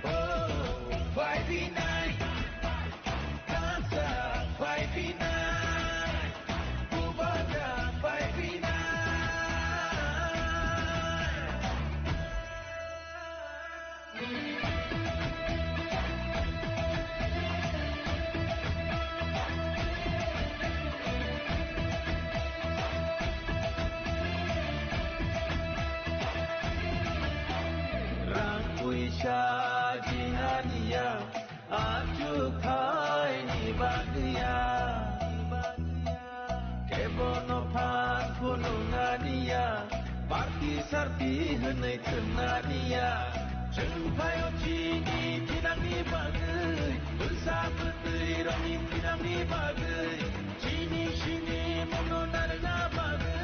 Oh, phai phinai. Kansa phai phinai. Rang puisa jinaniya, achuk thaini bagwiya. Kebono phan phunuknaniya, party sarti hwnwi thwngna niya. Chwng phaio chini thinangni bagwi, bwsa bwtwi rokni thinangni bagwi, chini sini mungno narwkna bagwi,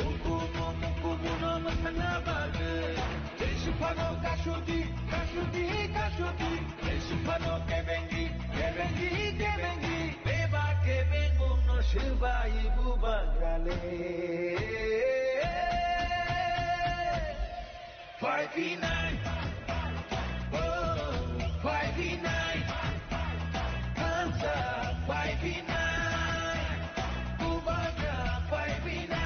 ukumu mukubuno mwsakna bagwi. Jesu phano kasudi, kasudi, kasudi. Jesu phano kebengi, kebengi, kebengi. Beba kebengmungno swbai bubagrale. Phai phinai. Oh, phai phinai. Kansa phai phinai. Bubagra phai phinai.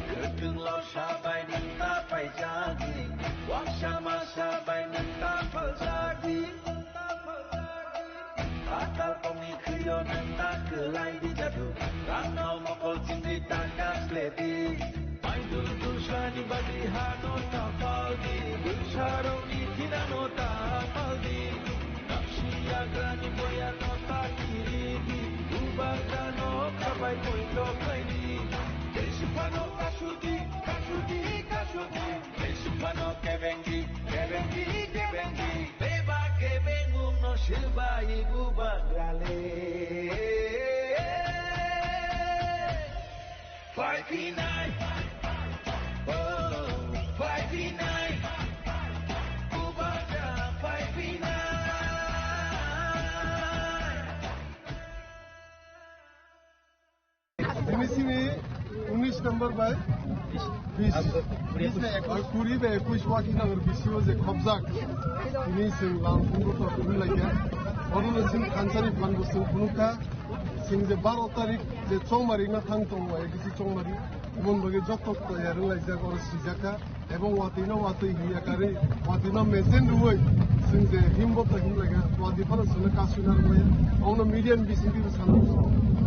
Kwthwng lorsa bai nwng ta paijadi, waksa masa bai nwng ta phaljadi. Patal pongni khwio nwng ta kwlai di jadu, rangno mokol chingdi ta kasledi. Maidul dulsani badi hano ta paldi, dulsarokni thinano ta paldi. Yaksi yagrani boyarno ta kiridi, bubagrano khabai poito khlaidi. Jesu phano kasudi, kasudi. Bai bubagrale. Phaiphinai. Oh, phaiphinai. Bubagra phaiphinai. Tini sini unis number bai bis, bis bai ekus, kuri bai ekus waki number bisio je khobjak. Tini sing lang phungo to phunlaiya. Oro no sing khansani phan bo sing phunukha. Sing je baro tarik je chongmari na thang tongo, A D C chongmari. Mon bagi joto to yarung laijak oro sijaka. Ebong watwi no watwi hiya kari, watwi no mechen rwui, chwng je himbo to himlaga, watwi phano chwngno kasui narwkmaya. Ongno media ni bisingtwi bwsano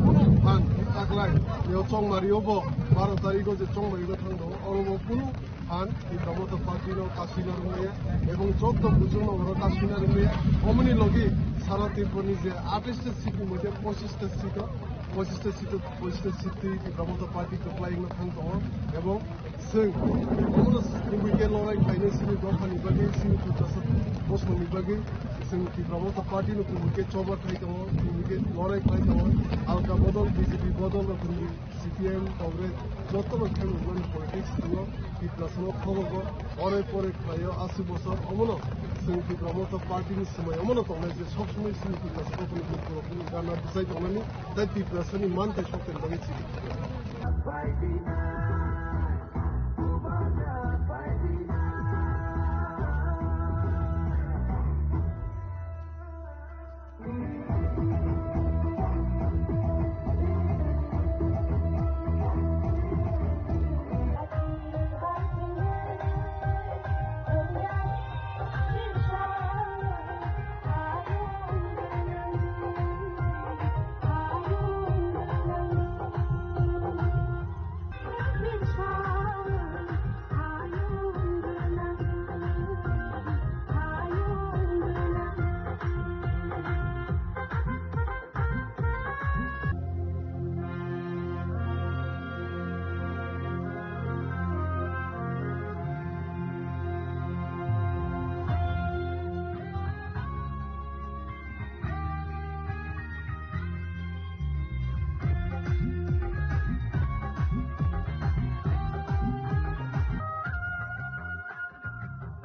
kunu phan taklai, yo chongmari obo baro tarikh o je chongmari no thangdo, oro bo kunu phan Tipra Motha Party no kasui narwkmaya, ebong joto buchung no oro kasui narwkmaya. Omoni logi sara Tripura ni je atais ta seat ni moddhe pochis ta seat o, pochis ta seat o, pochis ta seat twi Tipra Motha Party kwplai wngno thang tongo, ebong Chwng omono kubui khe lorai khlainai chini dophani bagwi, chini Tiprasa bosongni bagwi. Chwng Tipra Motha Party no kubui khe choba khai tongo, kubui khe lorai khlai tongo. Alka bodol, B J P bodol rok hwnwi C P I M, Congress jotono khe rwmani politics tongo. Tiprasano khobogo orai porai khlaio aswk bosor. Omono chwng Tipra Motha Party ni swmai omono tongnai je sob somoi chini Tiprasa rokni bukhurokni gana bwchai tongnani. Tei Tiprasani manthai sokthani bagwi chini.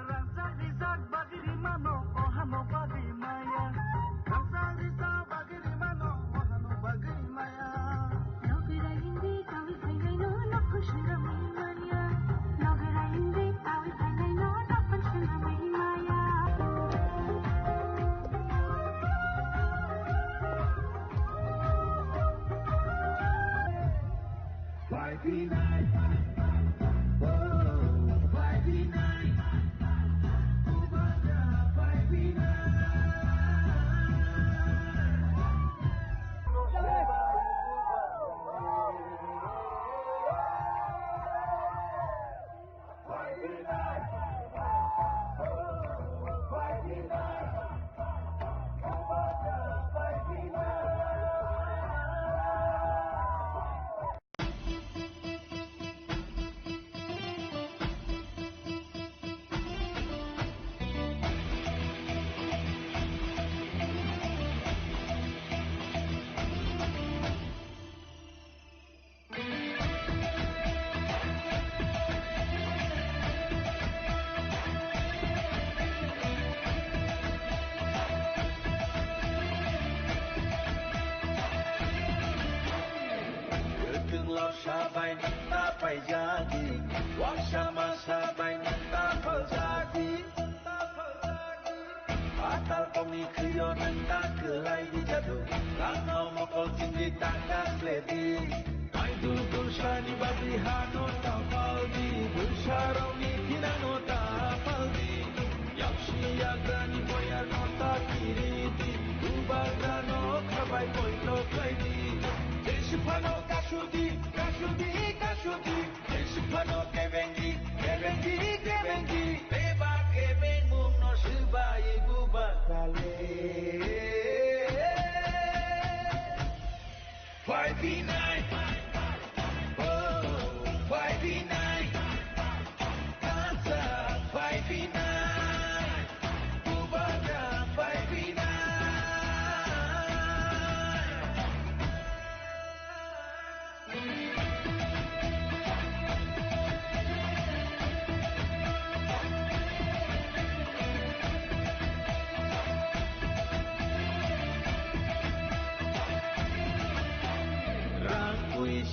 Rangchak rijak bagwi rimano, ohano bagwi maya. Rangchak rijak bagwi rimano, ohano bagwi maya. Nogwira hindi kawi phainaino, nokhon swnamwi maya. Nogwira hindi kawi phainaino, nokhon swnamwi maya. Phaiphinai, oh, phaiphinai, Bubagra phaiphinai. Kwthwng lorsa bai nwng ta paijadi, waksa masa bai nwng ta phaljadi. Patal tongni khwio nwng ta kwlai di jadu, rangno mokol chindi ta kak le di. Maidul tulsani bagwi hano ta pal di, bwsarokni thinangno ta pal di. Yaksi yagrani boyarno ta kiri di, Bubagrano khabai poito khlai di. Jeswk phano kasudi, kasudi, kasudi. Jeswk phano kebengi, kebengi, kebengi. Bebak kebengmungno swbai Bubagrale. Phaiphinai, oh, phaiphinai. Kacha phaiphinai. Bubagra phaiphinai.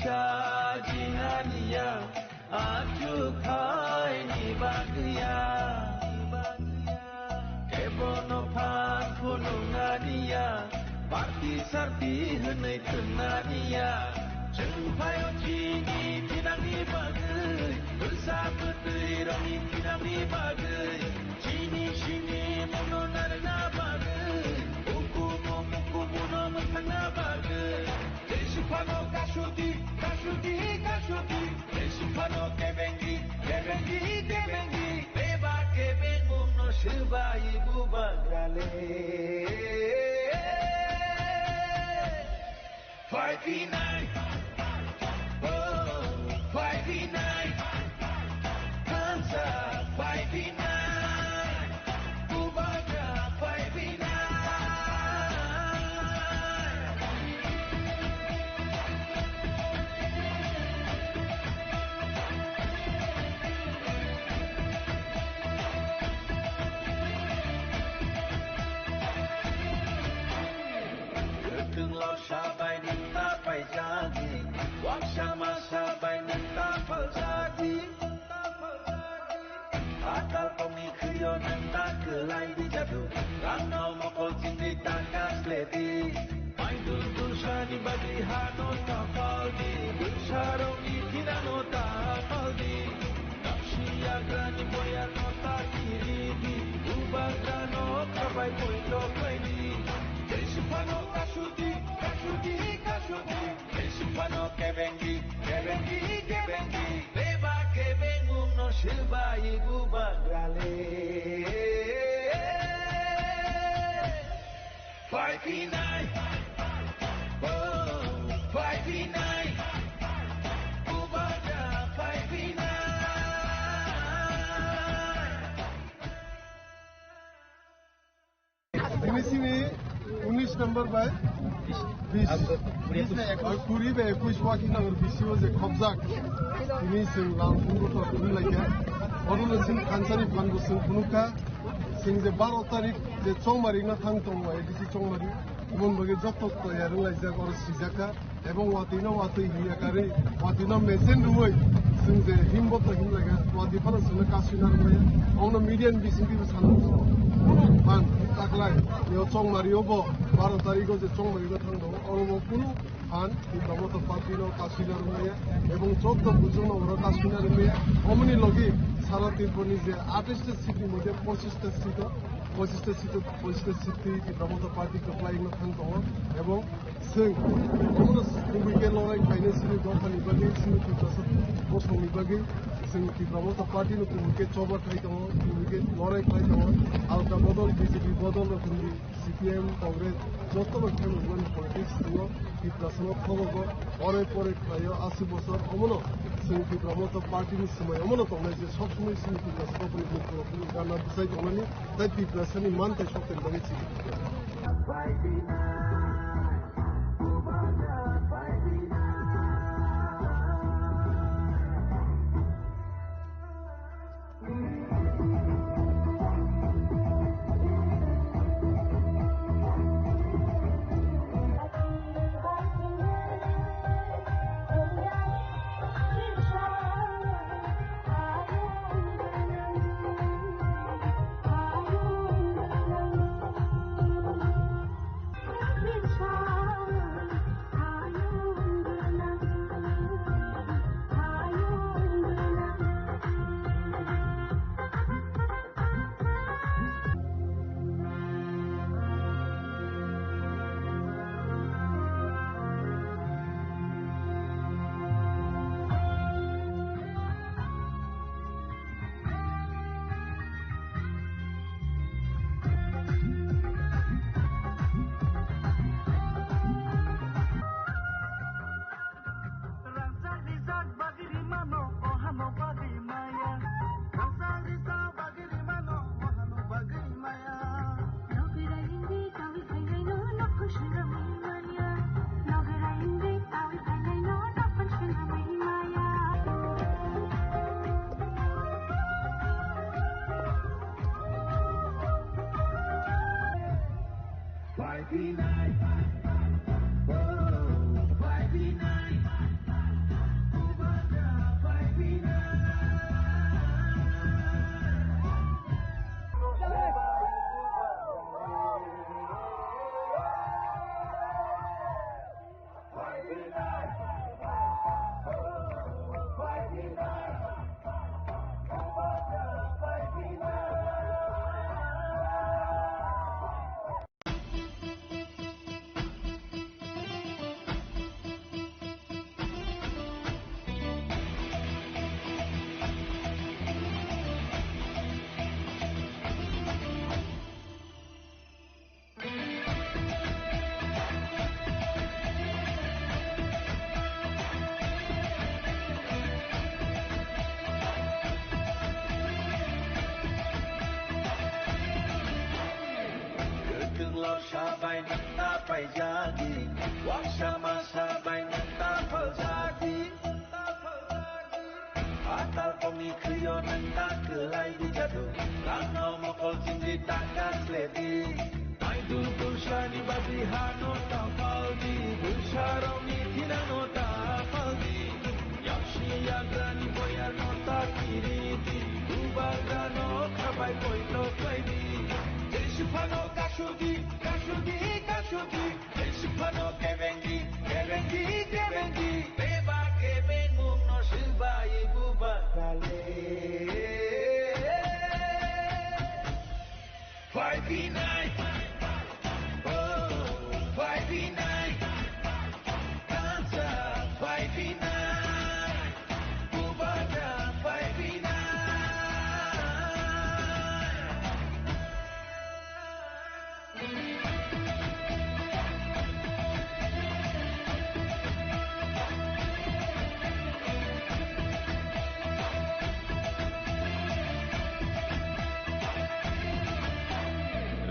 Kajinaniya, achukhaini bagwiya. Kebono phan phunuknaniya, party sarti hwnwi thwngnaniya. Chwng phaio chini thinangni bagwi, bwsa bwtwi rokni thinangni bagwi, chini simi mungno narwkna bagwi, ukumu mukumu no mwthangna bagwi. Tei siphano kasudi, kasudi, kasudi. Tei siphano kebengi, kebengi, kebengi. Beba kebengmungno swbai bubagrale. Phai phinai. Oh, phai phinai. Thansa phai phinai. Bubagra phai phinai. Kwthwnglo sabai nwng ta paijadi, waksa ma sabai nwng ta phaljadi. Atal tongni khwio nwng ta kwlai di jadu, rangno mokol chingdi ta kasledi. Maidul dulsani bagwi hano ta paldi, dulsarokni thinano ta paldi. Kapsi yagrani boyano ta kiridi, bubagrano khabai poito khlaidi. Tei siphano kasudi, kasudi, kasudi. Tei siphano kebengi, kebengi, kebengi. Beba kebengmungno swbai bubagrale. Phai phinai. Oh, phai phinai. Bubagra phai phinai. Tini sini unis number bai bis, bis, kuri bai ekuis Wakinagar B C O je khobjak. Tini sing lang pungro to tini laikha. Oruno sing kansani phanbo sing phunukha. Sing je baro tarik je Chongmari no thang tongo, A D C Chongmari. Umon bagwi joto toyar wnglaijak, oro sijak kha. Ebong watwi no watwi hinya karwi, watwi no mechen rwui, chwng je himbo to himlaga, watwi phano chwngno kasui narwkmaya. Ongno media ni bisingtwi bo sana muchungo. Kunu phan taklai, yo Chongmari o bo, baro tarikh o je Chongmari no thang tongo, oro bo kunu phan Tipra Motha Party no kasui narwkmaya. Ebong joto buchung no oro kasui narwkmaya. Omoni logi sara Tripura ni je atais ta seat ni moddhe pochis ta seat o, pochis ta seat o, pochis ta seat twi Tipra Motha Party kwplai no thang tongo. Ebong Chwng, omono kubui khe lorai khlainai chini dophani bagwi, chini Tiprasa bosongni bagwi, chwng Tipra Motha Party no kubui khe choba khlai tongo, kubui khe lorai khlai tongo. Alka bodol, B J P bodol rok hwnwi C P M, Congress joto no khe mwnmani politics tongo. Tiprasa no khobogo, orai porai khlaio, asi bosor omono chwng Tipra Motha Party ni swmai omono tongnai je sob somoi chini Tiprasa rokni mukhugo gana bwchai tongnani. Tai Tiprasani manthai sokthani bagwi chini. Rangchak rijak bagwi rimano, ohano bagwi maya. Rangchak rijak bagwi rimano, ohano bagwi maya. Five nine. Oh, five nine. Paijadi, waksa masa bai nwng ta phaljadi. Atal pongni khwio nwng ta kwlai di jadu. Rangno mokol chingdi ta kasledi. Aidul bwsani bagwi hano ta paldi. Bwsarokni thinangno ta paldi. Yaksi yagrani boyarno ta kiridi. Bubagrano khabai poito khlaidi. Jesu phano kasudi, kasudi, kasudi. Phano kebengi, kebengi, kebengi. Beba kebengmung no swbai buba kale. Phai phinai. Oh, phai phinai. Kansa phai phinai. Bubagra phai phinai.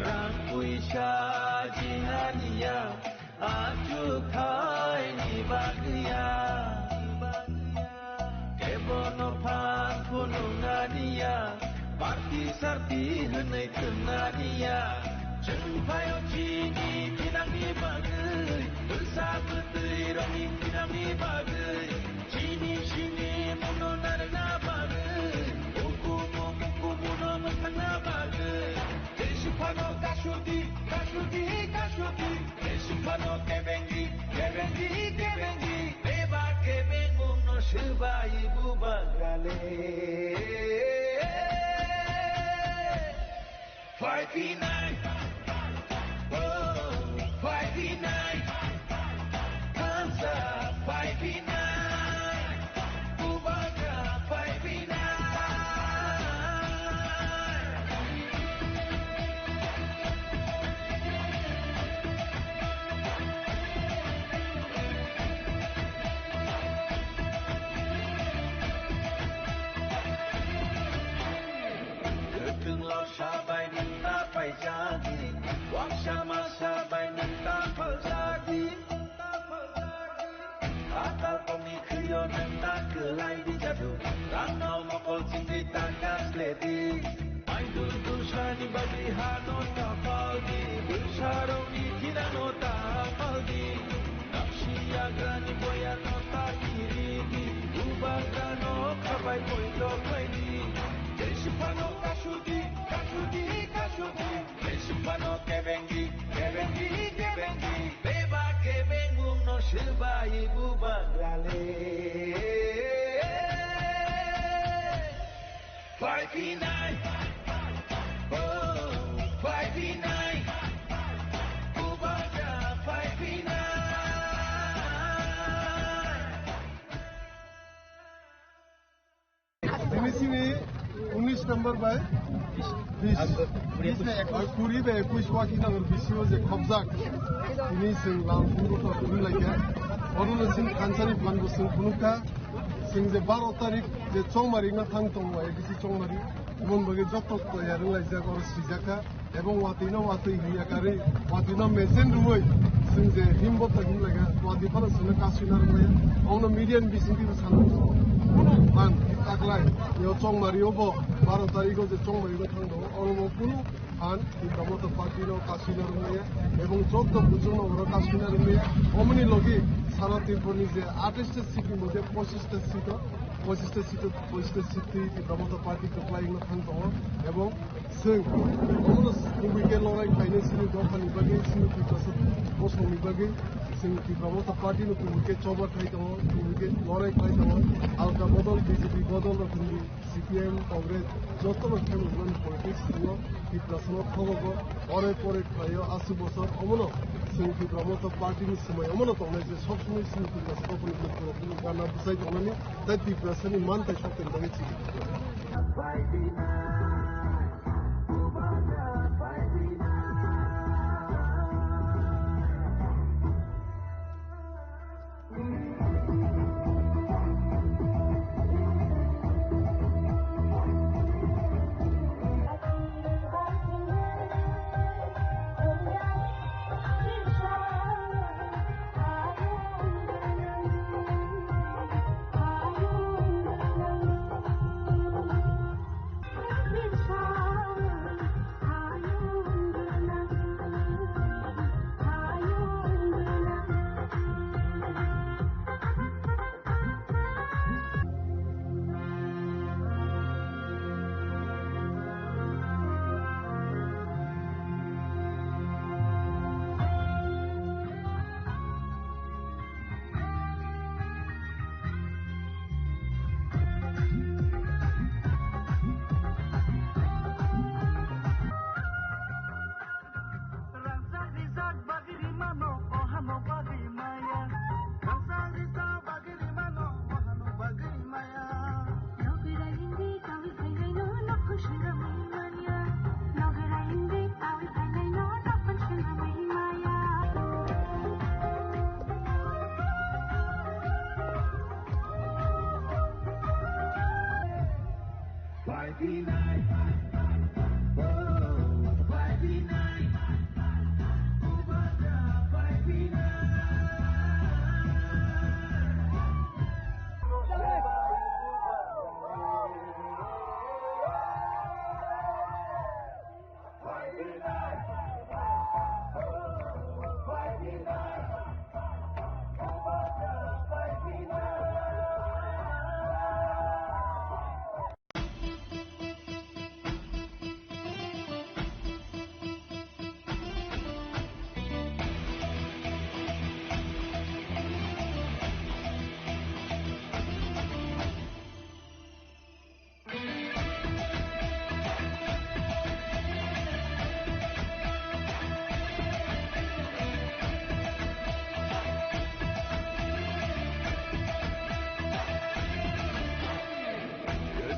Rang puisa jinganiya. Achukthai ni bagwi ya. Kebono phan phunuknani ya. Party sarti hwnwi thwngna di ya. Chwng phaio chini thinangni bagwi. Bwsa bwtwi rokni thinangni bagwi. Chini simi muno narwkna bagwi. Ukumu ukumu no mwthangna bagwi. Jesu phano kasudi, kasudi, kasudi. Jesu phano kebengi, kebengi, kebengi. Beba kebengmung no swbai bubagra le. Phai phinai. Oh, phai phinai. Kansa phai phinai. Bubagra phai phinai. Kwthwng lo sabai nwng ta paijadi, waksa ma sabai nwng ta phaljadi. Atal pongni khwio nwng ta kwlai di jadu, rangno mokol chingdi ta kasledi. Aidul dusani bagwi hano ta paldi, bwsarokni thinangno ta paldi. Yaksi yagrani boyarno ta kiridi, bubagrano khabai poito khlaidi. Jesu phano kasudi, kasudi, kasudi. Jesu phano kebengi, kebengi, kebengi. Beba kebengmung no swbai bubagra le. Phai phinai. Oh, phai phinai. Bubagra phai phinai. Tini sini unis number bai bis, bai kuri bai ekuis waki number bisio je khobjak. Tini sing lam phungo to khum laikya. Oruno sing kansani phan bo sing phunukha. Sing je baro tarik je chongmari na thang tongo, A D C chongmari. Mon bagwi joto toyar wnglaijak, oro swijakha. Ebong watwi no watwi hiya karwi, watwi no mesen rwui, sing je him bota him laga, watwi phano sino kasui na rwmaya. Ongno media ni bisingtwi bo sana. Kunu phan taklai, yo chongmari obo, baro tarik o je chongmari no thang do, oro bo kunu phan, Tipra Motha Party no kasui na rwmaya. Ebong joto buchung no oro kasui na rwmaya. Omoni logi sara Tripura ni je atais ta seat ni moddhe pochis ta seat o, pochis ta seat o, pochis ta seat twi Tipra Motha Party kwplai no thang tongo. Ebong Chwng omono kubui khe lorai khlainai chini dophani bagwi, chini Tiprasa bosongni bagwi, chwng Tipra Motha Party no kubui khe choba khlai tongo, kubui khe lorai khlai tongo. Alka bodol, B J P bodol rok hinwi C P I M, Congress jotono khe mwnani politics tongo. Tiprasano thogogo, ore pore khlaio aswk bosor, omono chwng Tipra Motha Party ni swmai omono tongnai je sob somoi chini Tiprasa dophani bwkhwrok gana bwchai tongnani, tei Tiprasani manthai sokthani bagwi chini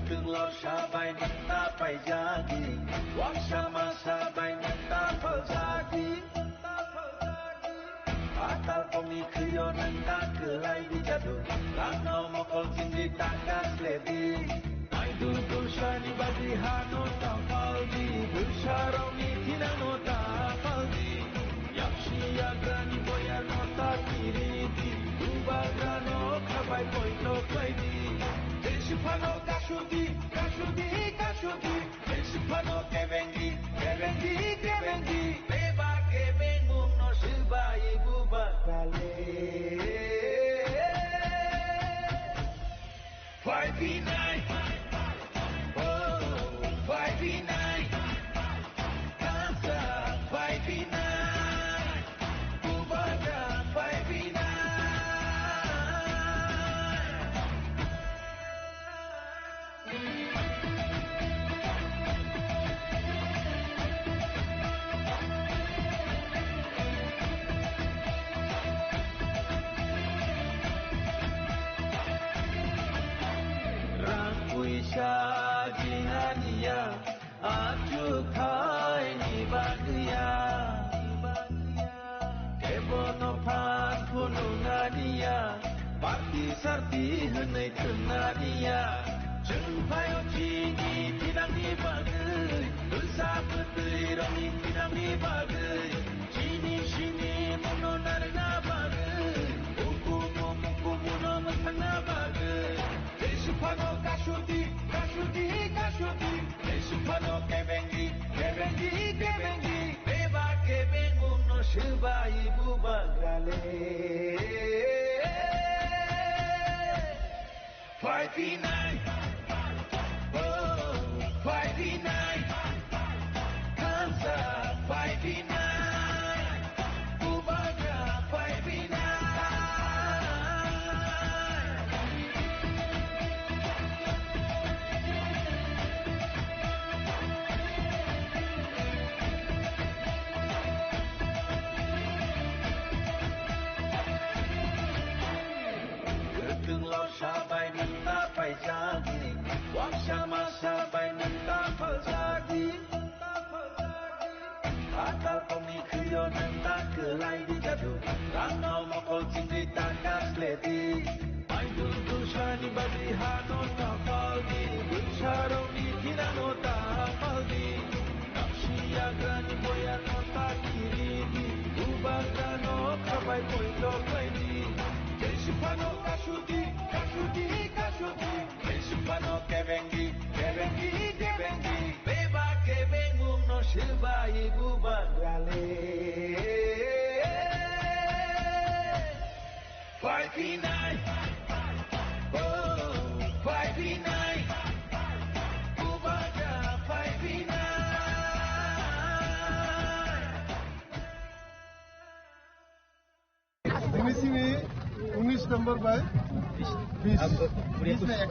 Kwthwng lorsa bai nwng ta paijadi, waksa masa bai nwng ta phaljadi. Atal tongni khwio nwng ta kwlai bijadu, langno mokol chingwi ta kasledi. Naidul tulsani bagwi hano ta paldi, bwsarokni thinangno ta paldi. Yaksi yagrani boyarno ta kiridi, bubagrano khabai poito khlaidi. Tei siphano kasudi, kasudi, kasudi. Tei siphano kebengi, kebengi, kebengi. Beba kebengmungno swbai bubagrale. Phai phinai, oh, phai phinai, kansa phai phinai, bubagra phai phinai. Rang puisa jinganiya, achukhaini bagwiya. Kebono phan phunuknaniya, party sarti hwnwi thwngna niya. Chwng phaio chini thinangni bagwi, bwsa bwtwi rokni thinangni bagwi, chini simi mungno narwkna bagwi, ukumu mukumuno mwthangna bagwi. Tei siphano kasudi, kasudi, kasudi. Tei siphano kebengi, kebengi, kebengi. Beba kebengmungno swbai bubagrale. Phai phinai, oh, phai phinai. Kansa phai phinai. Bubagra phai phinai. Kwthwng lorsa bai nwng ta paijadi, waksa masa bai nwng ta phaljadi. Atal tongni khwio nwng ta kwlai bijadu, langno mokol chingwi ta kasledi. Maidul dulsani bagwi hano ta paldi, bwsarokni thinangno ta paldi. Yaksi yagrani boyarno ta kiridi, bubagrano khabai poito khlaidi. Tei siphano kasudi, kasudi, kasudi. Tei siphano kebengi, kebengi, kebengi. Beba kebengmungno swbai bubagrale. Phai phinai, oh, phai phinai. Bubagra phai phinai. Tini sini unis number bai bis,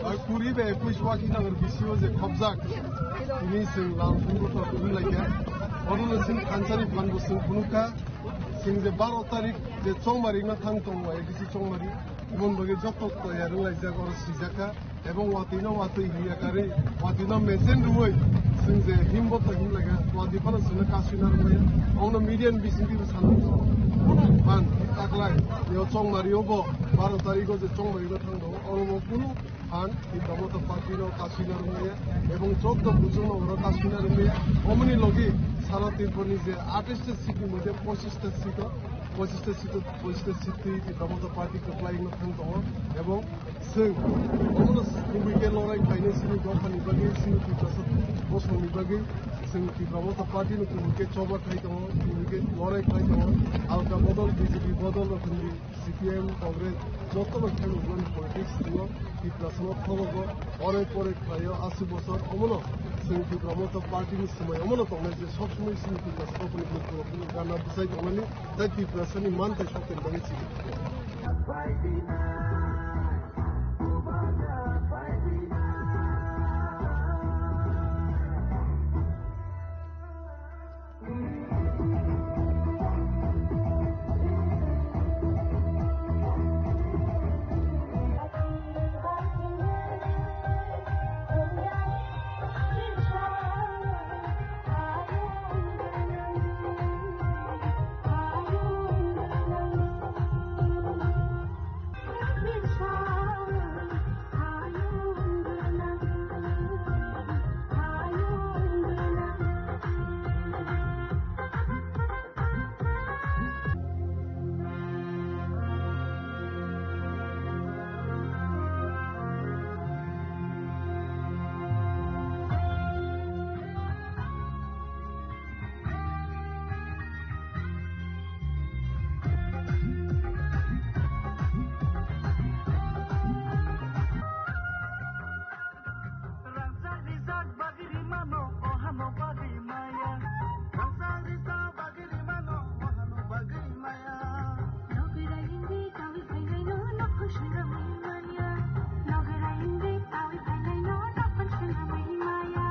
oi, kuri bai ekuis Wakinagor B C O je khobjak. Tini sing lam sungko to tun laikya. Oruno sing kansari phan bo sing phunukha. Sing je baro tarik je chongmari no thang tong A D C chongmari. Mon bagwi joto toyar wng laijak oro swijak kha. Ebong watwi no watwi hiya karwi, watwi no mechen rwui, chwng je himbo to him laga, watwi phano chwngno kasui narwkmaya. Ongno media ni bisingtwi bo sana, kunu phan taklai, yo chongmari o bo baro tarikh o je chongmari no thangdo, oro bo kunu Ang Tipra Motha Party no kasina rwmaya ebong chwddo buchung no oro kasina rwmaya. Omoni logi sara Tripura ni je atais ta seat ni moddhe pochis ta seat o, pochis ta seat o, pochis ta seat twi Tipra Motha Party kwplai no thang tongo. Ebong chwng omono kubui khe lorai khlainai chini dopha ni bagwi, chini Tiprasa bosong ni bagwi chwng Tipra Motha Party no kubui khe choba khai tongo, kubui khe lorai khlai tongo. Alka bodol, B J P bodol rok hinwi C P I M, Congress, jotono khe rwmani politics tongo, Tiprasano thogogo, ore pore khlaio aswk bosor, omono chwng Tipra Motha Party ni swmai omono tongnai je sob somoi chini Tiprasano bini bwkhao gana bwchai tongnani, tei Tiprasani manthai sokthani bagwi chini. Rangchak rijak bagwi rimano, ohano bagwi maya. Rangchak rijak bagwi rimano, ohano bagwi maya. Nogwi raiyungwi kawi phainaino, nokhor swnamwi maya. Nogwi raiyungwi kawi phainaino, nokhor swnamwi maya.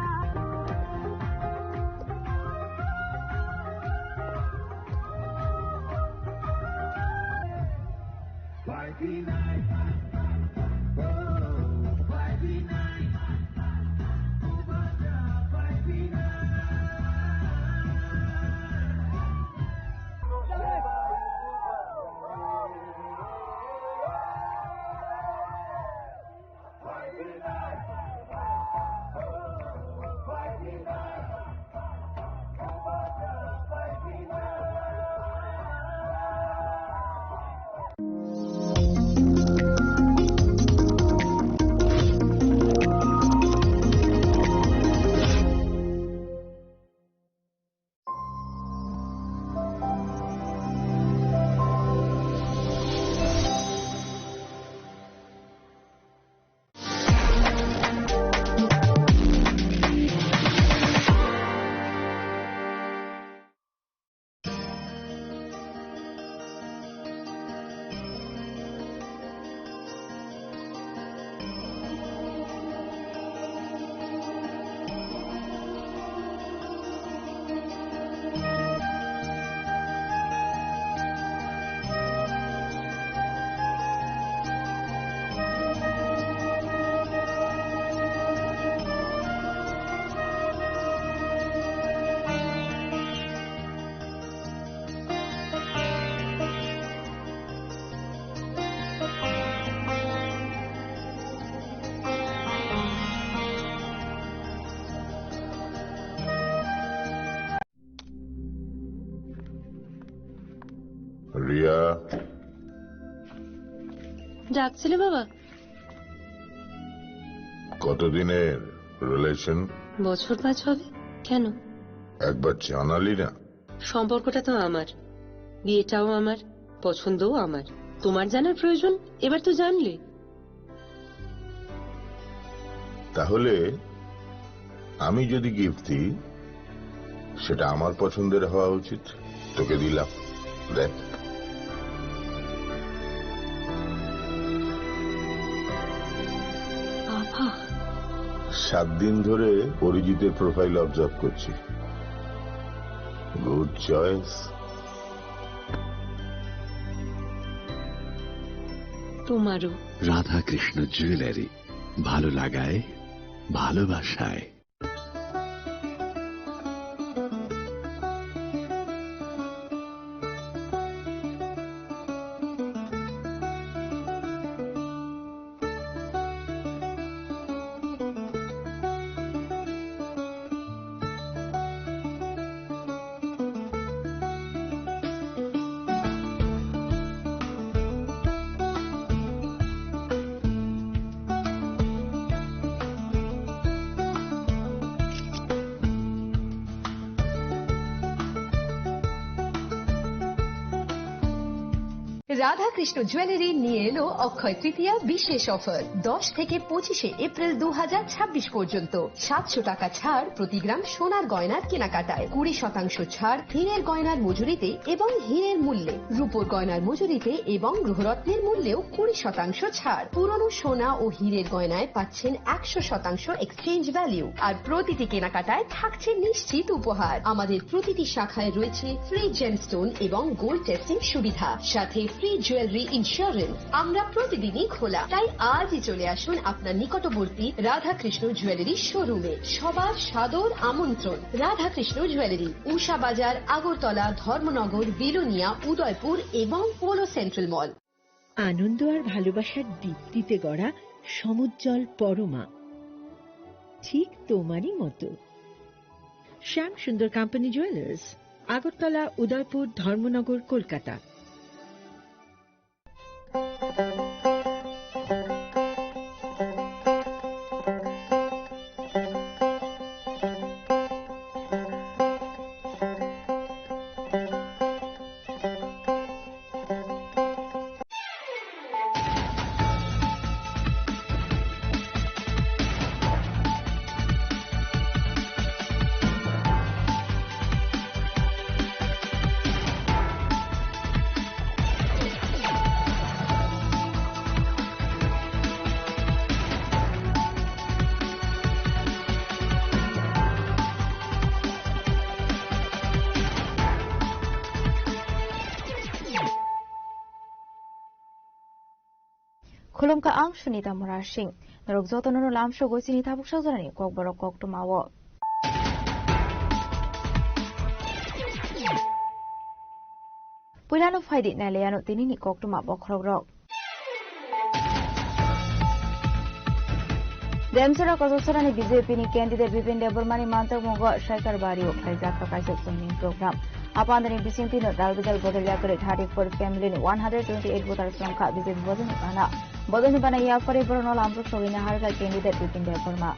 Riya. ডাকছিলে বাবা? কতদিনের রিলেশন? বছর পাঁচ হবে। কেন? একবার জানালি না। সম্পর্কটা তো আমার, বিয়েটাও আমার, পছন্দও আমার। তোমার জানার প্রয়োজন? এবার তো জানলে। তাহলে আমি যদি গিফট দিই, সেটা আমার পছন্দের হওয়া উচিত। তোকে দিলাম, দেখ। বাবা। সাত দিন ধরে অরিজিতের প্রোফাইল অবজার্ভ করছি। Good choice. তোমারও। রাধাকৃষ্ণ জুয়েলারি, ভালো লাগায়, ভালোবাসায়। রাধাকৃষ্ণ জুয়েলারি নিয়ে এলো অক্ষয় তৃতীয়া বিশেষ অফার। দশ থেকে পঁচিশে এপ্রিল দু হাজার ছাব্বিশ পর্যন্ত সাতশো টাকা ছাড় প্রতি গ্রাম সোনার গয়নার কেনাকাটায়, কুড়ি শতাংশ ছাড় হীরের গয়নার মজুরিতে এবং হীরের মূল্যে, রূপোর গয়নার মজুরিতে এবং গ্রহরত্নের মূল্যেও কুড়ি শতাংশ ছাড়। পুরনো সোনা ও হীরের গয়নায় পাচ্ছেন একশো শতাংশ এক্সচেঞ্জ ভ্যালু, আর প্রতিটি কেনাকাটায় থাকছে নিশ্চিত উপহার। আমাদের প্রতিটি শাখায় রয়েছে ফ্রি জেমস্টোন এবং গোল্ড টেস্টিং সুবিধা, সাথে ফ্রি জুয়েলারি ইন্স্যুরেন্স। আমরা প্রতিদিনই খোলা, তাই আজই চলে আসুন আপনার নিকটবর্তী রাধাকৃষ্ণ জুয়েলারি শোরুমে। সবার সাদর আমন্ত্রণ। রাধাকৃষ্ণ জুয়েলারি, উষা বাজার, আগরতলা, ধর্মনগর, বিলোনিয়া, উদয়পুর এবং পোলো সেন্ট্রাল মল। আনন্দ আর ভালোবাসার দীপ্তিতে গড়া সমুজ্জ্বল পরমা, ঠিক তোমারই মতো। শ্যাম সুন্দর কোম্পানি জুয়েলার্স, আগরতলা, উদয়পুর, ধর্মনগর, Kolkata. Khulumkha, ang Sunita Murasing. Norok jotono no lamsogwi chini tabuk sajorani kokborok koktwmao. Puilano phaidi nailaiano tinini koktwma bokhorokrok. Demsora Kososorani B J P ni candidate Bipin Debbarmani manjakmungo Shaikar Bario khlaijak kha kaisa chongming program. Apandani bisingtwino dalbidal bodol yakari thirty-four family ni one hundred twenty-eight voters romkha B J P bodolni bana. Bodolni bana yapharwi borokno lamsok sogwina harkha candidate Bipin Debbarma.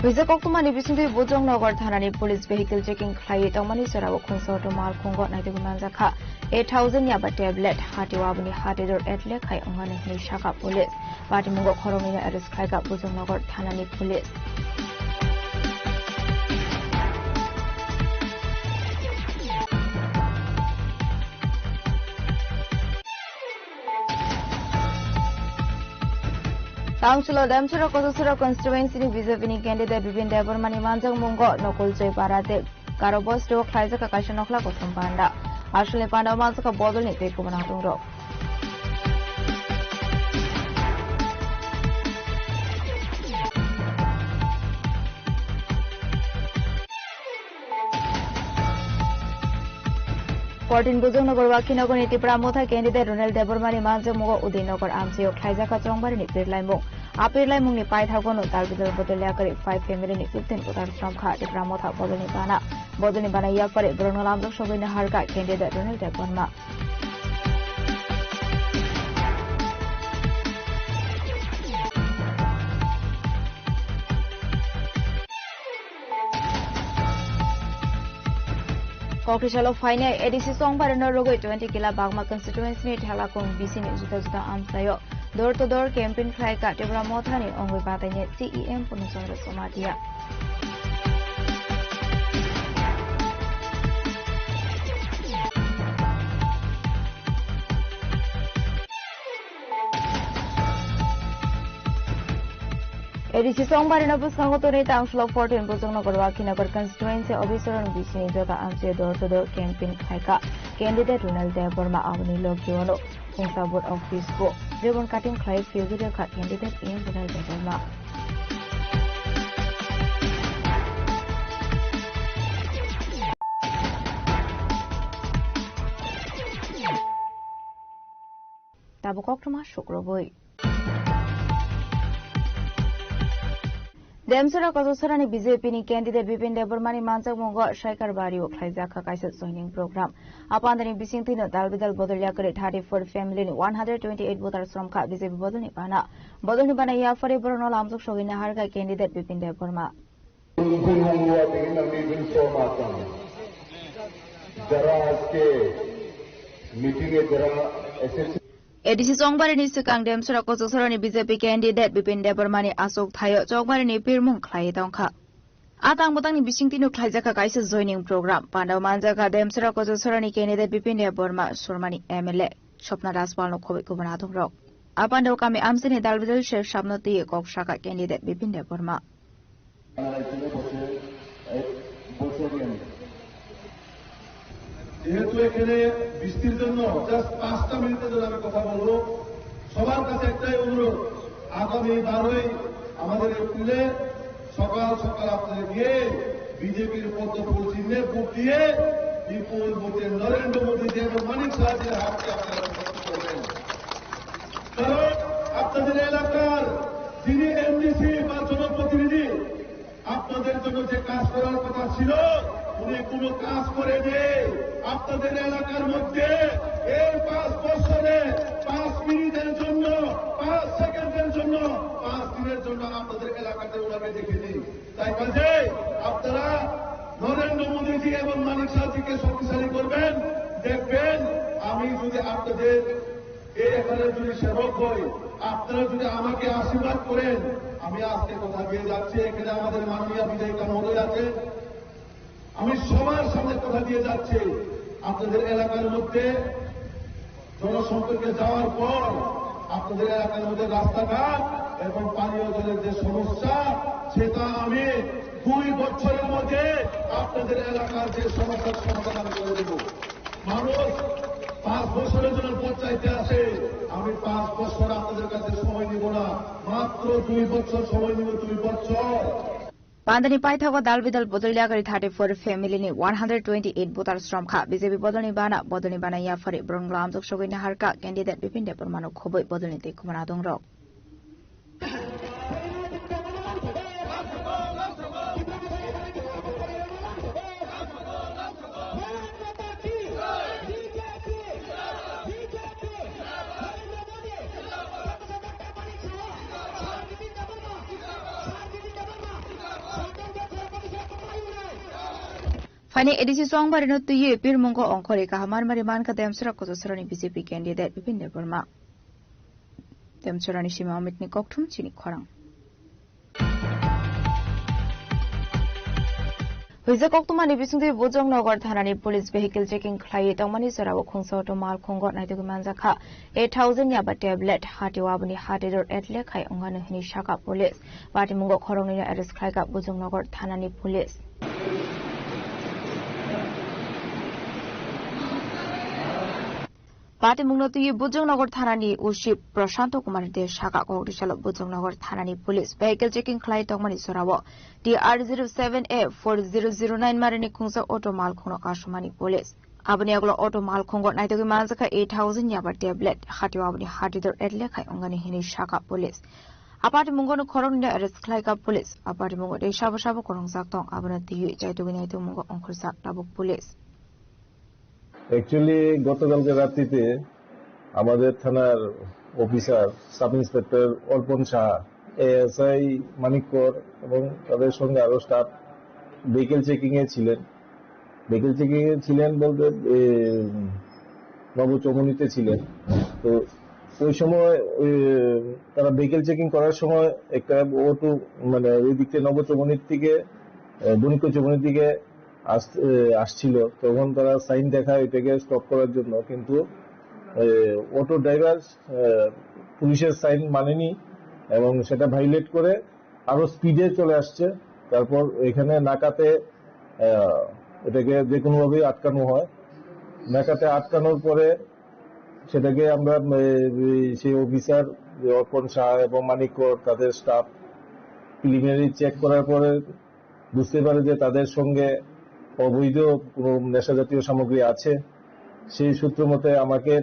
Rijak koktwmani bisingtwi Bojongnagar thanani police vehicle checking khlaiwi tongmani jorao khungsa auto malkhungo naitugwi manjakha eight thousand yaba tablet, hati waboni hati dor atle khai wngnani hwnwi sakha police. Patimungo khoroknwino arrest khlaikha Bojongnagar thanani police. Tangchulo Damchara Kochasara constituency ni B J P ni candidate Bipin Debbarma ni manjakmungo Nokol Joy Para tei Garo Bosti o khlaijak kaisa nokhla kothom panda. Aswlni panda o manjakha bodolni tei kubun atung rok. Fourteen Bujongnagar Wakhinagor ni Tipra Motha candidate Ronel Debbarma ni manjakmungo Udaynagor amchaio khlaijakha chongbarini pirlaimung. A pirlaimungni paithago no dalbidal bodol yakari five family ni fifteen voters romkha Tipra Motha bodolni bana. Bodolni bana yapharwi borokno lamjak sogwino harkha candidate Ronel Debbarma. Kokisalo phainai A D C chongbarino rwgwi twenty kila Bagma constituency ni Thelakung B C ni juda juda amchaio door to door campaign khlaikha Tipra Mothani ongwi bataini C E M Purna Chandra Jamatia. A D C chongbarino bwskango tonwi tangsulo fourteen Bujongnagar Wakhinagor constituency office ni bisingni joga amchaio door to door campaign khlaikha candidate Ronel Debbarma. Aboni logio ano Khungsa booth office bo ribbon cutting khlai field rwkha candidate M Ronel Debbarma. Tabuk koktwma sukrubwi. Demsura Kochasarani B J P ni candidate Bipin Debbarma ni manjakmungo Saikar Bari o khlaijak kha kaisa joining program. Apandani bisingtwi no dal bidal bodol yakari thirty-four family ni one hundred twenty-eight voters romkha B J P bodol ni bana. Bodol ni bana yaphari borokno lamjak sogwi naharkha candidate Bipin Debbarma. যারা আজকে মিটিং এ যারা এসেছে। A D C Chongbarini swkang Demsura Kochasarani B J P candidate Bipin Debbarmani achuk thaio Chongbarini pirmung khlaiwi tongkha. A tang bwtangni bisingtwino khlaijakha kaisa joining program. Pandao manjakha Demsura Kochasarani candidate Bipin Debbarma, Surmani M L A Swpna Rajpalno khobwi kubun adongrok. A pandao kami amchaini dalbidal sir sabno twiwi kok sakha candidate Bipin Debbarma. যেহেতু এখানে বৃষ্টির জন্য জাস্ট পাঁচটা মিনিটের জন্য আমি কথা বলবো, সবার কাছে একটাই অনুরোধ, আগামী বারোই আমাদের এপ্রিলে সকাল সকাল আপনারা গিয়ে বিজেপির পদ্ম ফুল চিহ্নে ভোট দিয়ে বিপুল ভোটে নরেন্দ্র মোদী এবং মানিক সাহাজির হাতকে আপনারা শক্তি করবেন। কারণ আপনাদের এলাকার যিনি এমডিসি বা জনপ্রতিনিধি, আপনাদের জন্য যে কাজ করার কথা ছিল, উনি কোনো কাজ করেনি। আপনাদের এলাকার মধ্যে এই পাঁচ বছরে পাঁচ মিনিটের জন্য, পাঁচ সেকেন্ডের জন্য, পাঁচ দিনের জন্য আপনাদের এলাকাতে ওনাকে দেখেনি। তাই কাজে আপনারা নরেন্দ্র মোদীজি এবং মানিক সাহাজিকে শক্তিশালী করবেন। দেখবেন, আমি যদি আপনাদের এই এখানে যদি সেবক হই, আপনারা যদি আমাকে আশীর্বাদ করেন, আমি আজকে কথা দিয়ে যাচ্ছি, এখানে আমাদের মাননীয় বিধায়িকা মহোদয় আছেন, আমি সবার সামনে কথা দিয়ে যাচ্ছি, আপনাদের এলাকার মধ্যে জনসম্পর্কে যাওয়ার পর আপনাদের এলাকার মধ্যে রাস্তাঘাট এবং পানীয় জলের যে সমস্যা, সেটা আমি দুই বছরের মধ্যে আপনাদের এলাকার যে সমস্যার সমাধান আমি করে দেব। মানুষ পাঁচ বছরের জন্য ভোট চাইতে আসে, আমি পাঁচ বছর আপনাদের কাছে সময় নিব না, মাত্র দুই বছর সময় নিব, দুই বছর। Pandani paithago dal bidal bodol yakari thirty-four family ni one hundred twenty-eight voters romkha. B J P bodolni bana, bodolni bana yaphari borok lamjak sogwi naharkha candidate Bipin Debbarmano khobwi bodolni twi khumana dongrok. Phaini A D C Chongbarino twiwi pirmungo ongkhorwi kaham marmari mankha Demsura Kochasarani B J P candidate Bipin Debbarma. Demsurani simi Amitni kokthum chini khorang. Huijak koktwmani bisingtwi Bujongnagar thanani police vehicle checking khlaiwi tongmani jorao khungsa auto malkhungo naitugwi manjakha eight thousand yaba tablet, hatio aboni hati dor etle khai wngani hwnwi sakha police. Patimungo khoroknwino arrest khlaikha Bujongnagar thanani police. Patimungno twiwi Bujongnagar thanani O C Prashanto Kumar De sakha, kokdisalo Bujongnagar thanani police vehicle checking khlai tongmani jorao T R zero seven A four zero zero nine marini khungsa auto malkhungno kasumani police. Aboni yagulo auto malkhungo naitugwi manjakha eight thousand yaba tablet, hatio aboni hati dor etle khai wngani hwnwi sakha police. A patimungono khoroknwino arrest khlaikha police. A patimungo tei sabo sabo kwrwngjak tong, abono twiwi chaitugwi naitugmungo ongkhorjak tabuk police. Actually, গতকালকে রাত্রিতে আমাদের থানার officer sub inspector অর্পণ সাহা, এএসআই মানিক কর এবং তাদের সঙ্গে আরো স্টাফ ভেহিকেল চেকিং এ ছিলেন। ভেহিকেল চেকিং এ ছিলেন বলতে, এ, নবচৌমুহনীতে ছিলেন। তো ওই সময়, ওই, তারা ভেহিকেল চেকিং করার সময় একটা অটো, মানে, ওই দিক থেকে নবচৌমুহনীর দিকে, এ, বণিকচৌমুহনীর দিকে আস-, এ, আসছিল, তখন তারা সাইন দেখায় এটাকে স্টপ করার জন্য, কিন্তু, এ, অটো ড্রাইভার, এ, পুলিশের সাইন মানেনি এবং সেটা ভায়োলেট করে আরো স্পিডে চলে আসছে। তারপর এখানে নাকাতে, এ, এটাকে যে কোনোভাবেই আটকানো হয়। নাকাতে আটকানোর পরে সেটাকে আমরা, এ, এই, সেই অফিসার, যে অর্পণ শাহ এবং মানিক কর, তাদের স্টাফ প্রিলিমিনারি চেক করার পরে বুঝতে পারে যে তাদের সঙ্গে অবৈধ কোনো নেশাজাতীয় সামগ্রী আছে। সেই সূত্র মতে আমাকে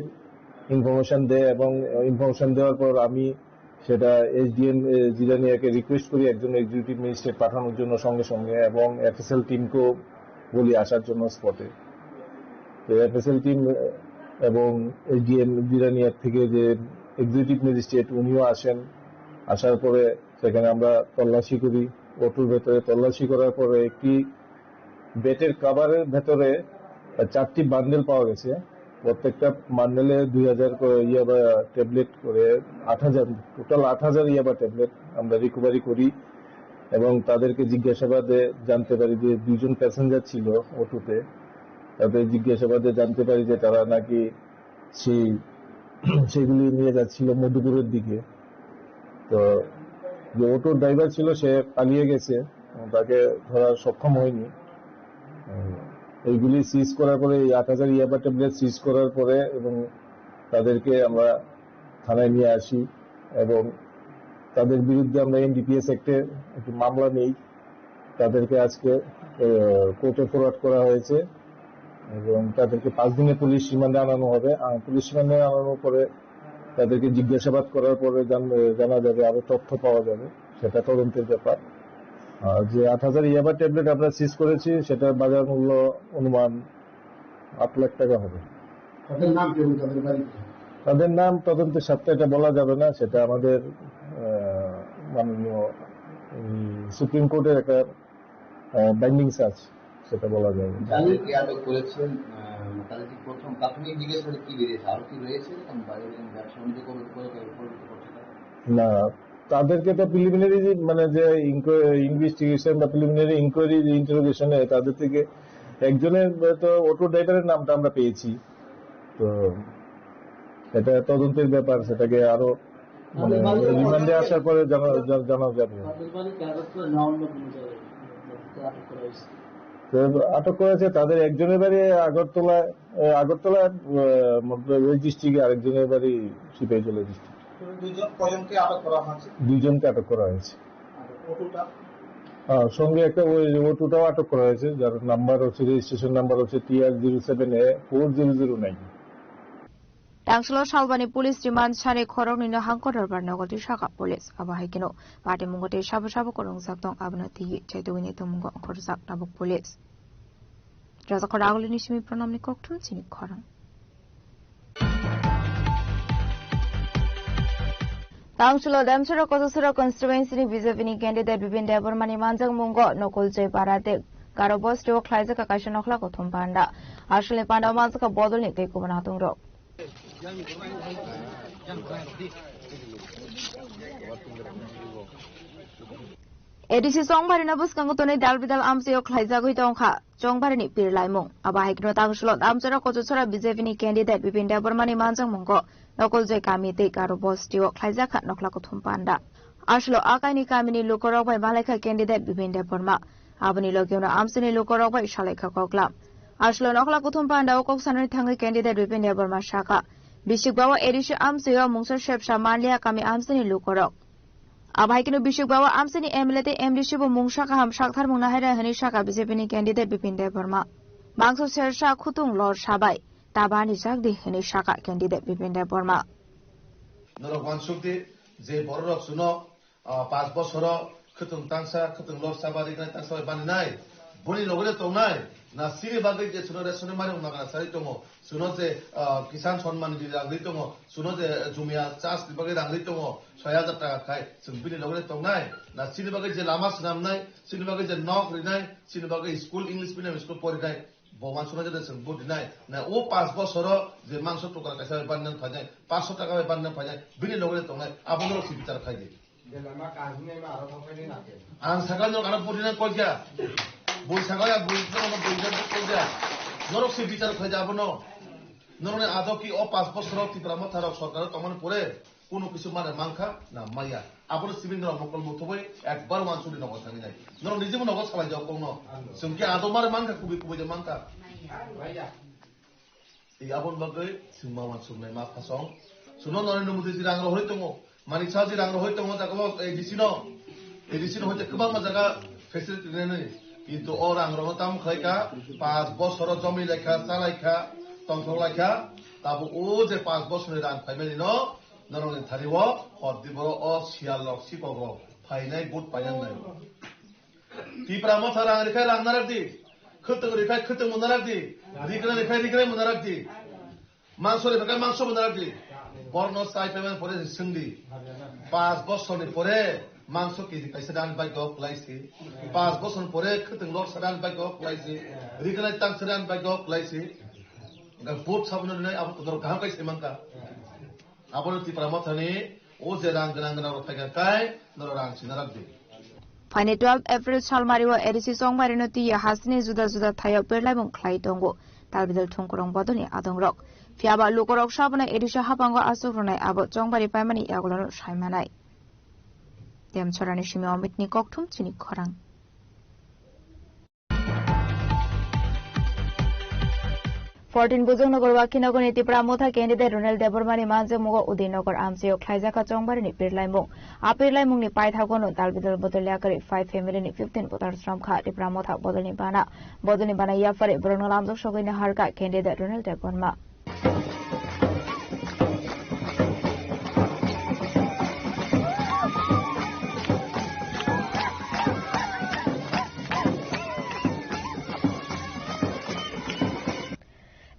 ইনফরমেশন দেয় এবং ইনফরমেশন দেওয়ার পর আমি সেটা এসডিএম জিরানিয়াকে রিকোয়েস্ট করি একজন এক্সিকিউটিভ ম্যাজিস্ট্রেট পাঠানোর জন্য সঙ্গে সঙ্গে, এবং এফএসএল টিমকেও বলি আসার জন্য স্পটে। তো এফএসএল টিম এবং এসডিএম জিরানিয়ার থেকে যে এক্সিকিউটিভ ম্যাজিস্ট্রেট, উনিও আসেন। আসার পরে সেখানে আমরা তল্লাশি করি। অটোর ভেতরে তল্লাশি করার পরে একটি বেডের কভারের ভেতরে চারটি বান্ডেল পাওয়া গেছে। প্রত্যেকটা বান্ডেলে দুই হাজার করে ইয়াবা ট্যাবলেট করে, আট হাজার, টোটাল আট হাজার ইয়াবা ট্যাবলেট আমরা রিকভারি করি। এবং তাদেরকে জিজ্ঞাসাবাদে জানতে পারি যে দুইজন প্যাসেঞ্জার ছিল অটোতে। তাদের জিজ্ঞাসাবাদে জানতে পারি যে তারা নাকি সেই সেগুলি নিয়ে যাচ্ছিল মধুপুরের দিকে। তো যে অটোর ড্রাইভার ছিল, সে পালিয়ে গেছে, তাকে ধরা সক্ষম হয়নি। এইগুলি সিজ করার পরে, এই আট হাজার ইয়াবা ট্যাবলেট সিজ করার পরে এবং তাদেরকে আমরা থানায় নিয়ে আসি এবং তাদের বিরুদ্ধে আমরা এনডিপিএস অ্যাক্টে একটি মামলা নেই। তাদেরকে আজকে কোর্টে ফরওয়ার্ড করা হয়েছে এবং তাদেরকে পাঁচ দিনে পুলিশ রিমান্ডে আনানো হবে। আহ, পুলিশ রিমান্ডে আনানোর পরে তাদেরকে জিজ্ঞাসাবাদ করার পরে জান- জানা যাবে, আরো তথ্য পাওয়া যাবে, সেটা তদন্তের ব্যাপার। আর যে আট হাজার ইয়াবা ট্যাবলেট আমরা সিজ করেছি, সেটার বাজার মূল্য অনুমান আট লাখ টাকা হবে। তাদের নাম কি এবং তাদের বাড়ি কোথায়? তাদের নাম তদন্তের স্বার্থে এটা বলা যাবে না, সেটা আমাদের আহ, মাননীয় সুপ্রিম কোর্টের একটা বাইন্ডিংস আছে, সেটা বলা যাবে না। যাদেরকে আটক করেছেন, আহ, তারা কি প্রথম প্রাথমিক জিজ্ঞাসাবাদে কি বেরিয়েছে? আরো কি রয়েছে এরকম বা এরকম ব্যবসা বাণিজ্য করে, করে, করে, করে করছে তারা? না, তাদেরকে তো প্রিলিমিনারি মানে যে ইনভেস্টিগেশন বা প্রিলিমিনারি ইনকোয়ারি ইন্টারোগেশনে তাদের থেকে একজনের তো অটো ড্রাইভারের নামটা আমরা পেয়েছি। তো এটা তদন্তের ব্যাপার, সেটাকে আরো মানে রিমান্ডে আসার পরে জানা, জা- জানা যাবে। তাদের বাড়ি কাগজ করে না অন্য কোনো জায়গায় আটক করা হয়েছে? তো আটক করেছে তাদের একজনের বাড়ি আগরতলা, এ, আগরতলা, এ, মধ্যে ওই ডিস্ট্রিক্টে, আরেকজনের বাড়ি সিপাহীজলা ডিস্ট্রিক্ট। দুইজন কয়জনকে আটক করা হয়েছে? দুইজনকে আটক করা হয়েছে। আর অটোটা? হ্যাঁ, সঙ্গে একটা ওই অটোটাও আটক করা হয়েছে, যার নাম্বার হচ্ছে, রেজিস্ট্রেশন নাম্বার হচ্ছে TR zero seven A four zero zero nine. Tangsulo salbani police remand sani khoroknwino hangkor dorbar nogotwi saka police. Abo hai kheno patimungo tei sabo sabo kwrwngjak tong, abono twiwi chaitugwini tongmungo ongkhorjak tabuk police. Rajakhor Agulini simi Pranamni kokthum chini khorang. Tangsulo Damchara Kochasora constituency ni B J P ni candidate Bipin Debbarma ni manjakmungo Nokol Joy Para tei Garo Bosti o khlaijak kaisa nokhla kuthum panda. Aswlni panda o manjak bodol ni tei kubun atung rok. A D C Chongbarino bwskango tonwi dal bidal amchaio khlaijagwi tongkha Chongbarini pir laimung. Abo hai kheno tangsulo Damchara Kochasora B J P ni candidate Bipin Debbarmani manjakmungo Nokoljoy kami tei Garo Bostio khlaijakha nokhla kuthum panda. Aswlo akaini kamini lukorok bai malaikha candidate Bipin Debbarma. Aboni logio no amchaini lukorok bai salaikha koklam. Aswlo nokhla kuthum panda o kok sanani thangwi candidate Bipin Debbarma saka, bisikba o A D C amchaio mungsa sepsa manliya kami amchaini lukorok. Abo hai kheno bisikba o amchaini M L A tei M D C bo mungsa kaham saktharmung nahaira hwnwi saka B J P ni candidate Bipin Debbarma. Mangso sersa khutung lor sabai, ta bani jakdi hwnwi saka candidate Bipin Debbarma. Norok wansuk di je bororok chuno, ah, panch bosoro khwtwng tangsa, khwtwng lor saba, rignai tangsa bai baninai, boni logole tongnai, na chini bagwi je chuno ration mani magna chari tongo, chuno je, ah, Kisan Samman Nidhi rang ri tongo, chuno je jumia chas ni bagwi rang ri tongo, soi hajar taka khai, chwng bini logole tongnai, na chini bagwi je lama swnamnai, chini bagwi je nok rinai, chini bagwi school, English medium school porinai, bo wansuknai jora chwng vote rinai. Na o panch bosoro je mangso tokra kaisa bai banna phainai, panchsho taka bai banna phainai, bini logole tongnai, abono si bichar khai di. Ang sakha norok ano vote rinai koi kya? Bui sakha ya, bui sakha no, bui sakha koi kya? Norok si bichar khai di abono. Norok ni ado ki o panch bosoro Tipra Motha rok sorkar tongmani pore, Kuno kisu mane mankha na maya? Abono simi norok mokol muthubwi ekbar wansukni nogo thangwi nai. Norok nijebo nogo salai jak kokno. Chwng khe ado mare mankha, kubui kubui de mankha. Tei aboni bagwi chwng ma wansuknai ma phasong. Chwngno Narendra Modi ji rang rohorwi tongo. Manik Saha ji rang rohorwi tongo jaga o A D C no. A D C no hoite kwbangma jaga facility rinani. Kintu o rang rohorno tamo khlai kha, panch bosoro jomwi lai kha, cha lai kha, tongthok lai kha. Tabuk o je panch bosorni rang phaimani no, Norokni thani o hor di borok o siyal rok sipok rok phainai vote painang nai. Tipra motha rang rikha rang narak di. Khwtwng rikha khwtwng narak di. Rikra rikha rikra narak di. Mangso rikha mangso narak di. Borno sai payment pore singdi. Pas bosor ni pore mangso kg kaisa dan bai gok laisi. Pas bosor ni pore khwtwng lok sadan bai gok laisi. Rikra tang sadan bai gok laisi. Ga vote sabuna nai abo norok gaham kai sai mangka. Abono Tipra Mothani o je rang gwnang gwnang rok phaikha kai norok rang sina rok di. Phaini twelve April salmari o A D C chongmari no twi hasini juda juda thaio perlaimung khlai tongo. Talbidal thungkurung bodoni adongrok. Phiyaba lukorok sabono A D C hapango aswk rwnai abo chongmari paimani yagulono saimanai. Demchorani simi Omitni kokthum chini khorang. Fourteen Bujongnagar Wakhinagorni Tipra Motha candidate Ronel Debbarmani manjakmugo Udaynagar amchaio khlaijakha chongbarini pirlaimung. A pirlaimungni paithagono dalbidal bodol yakarwi five family ni fifteen voters romkha Tipra Motha bodolni bana. Bodolni bana yaphari borokno lamjak sogwi naharkha candidate Ronel Debbarma.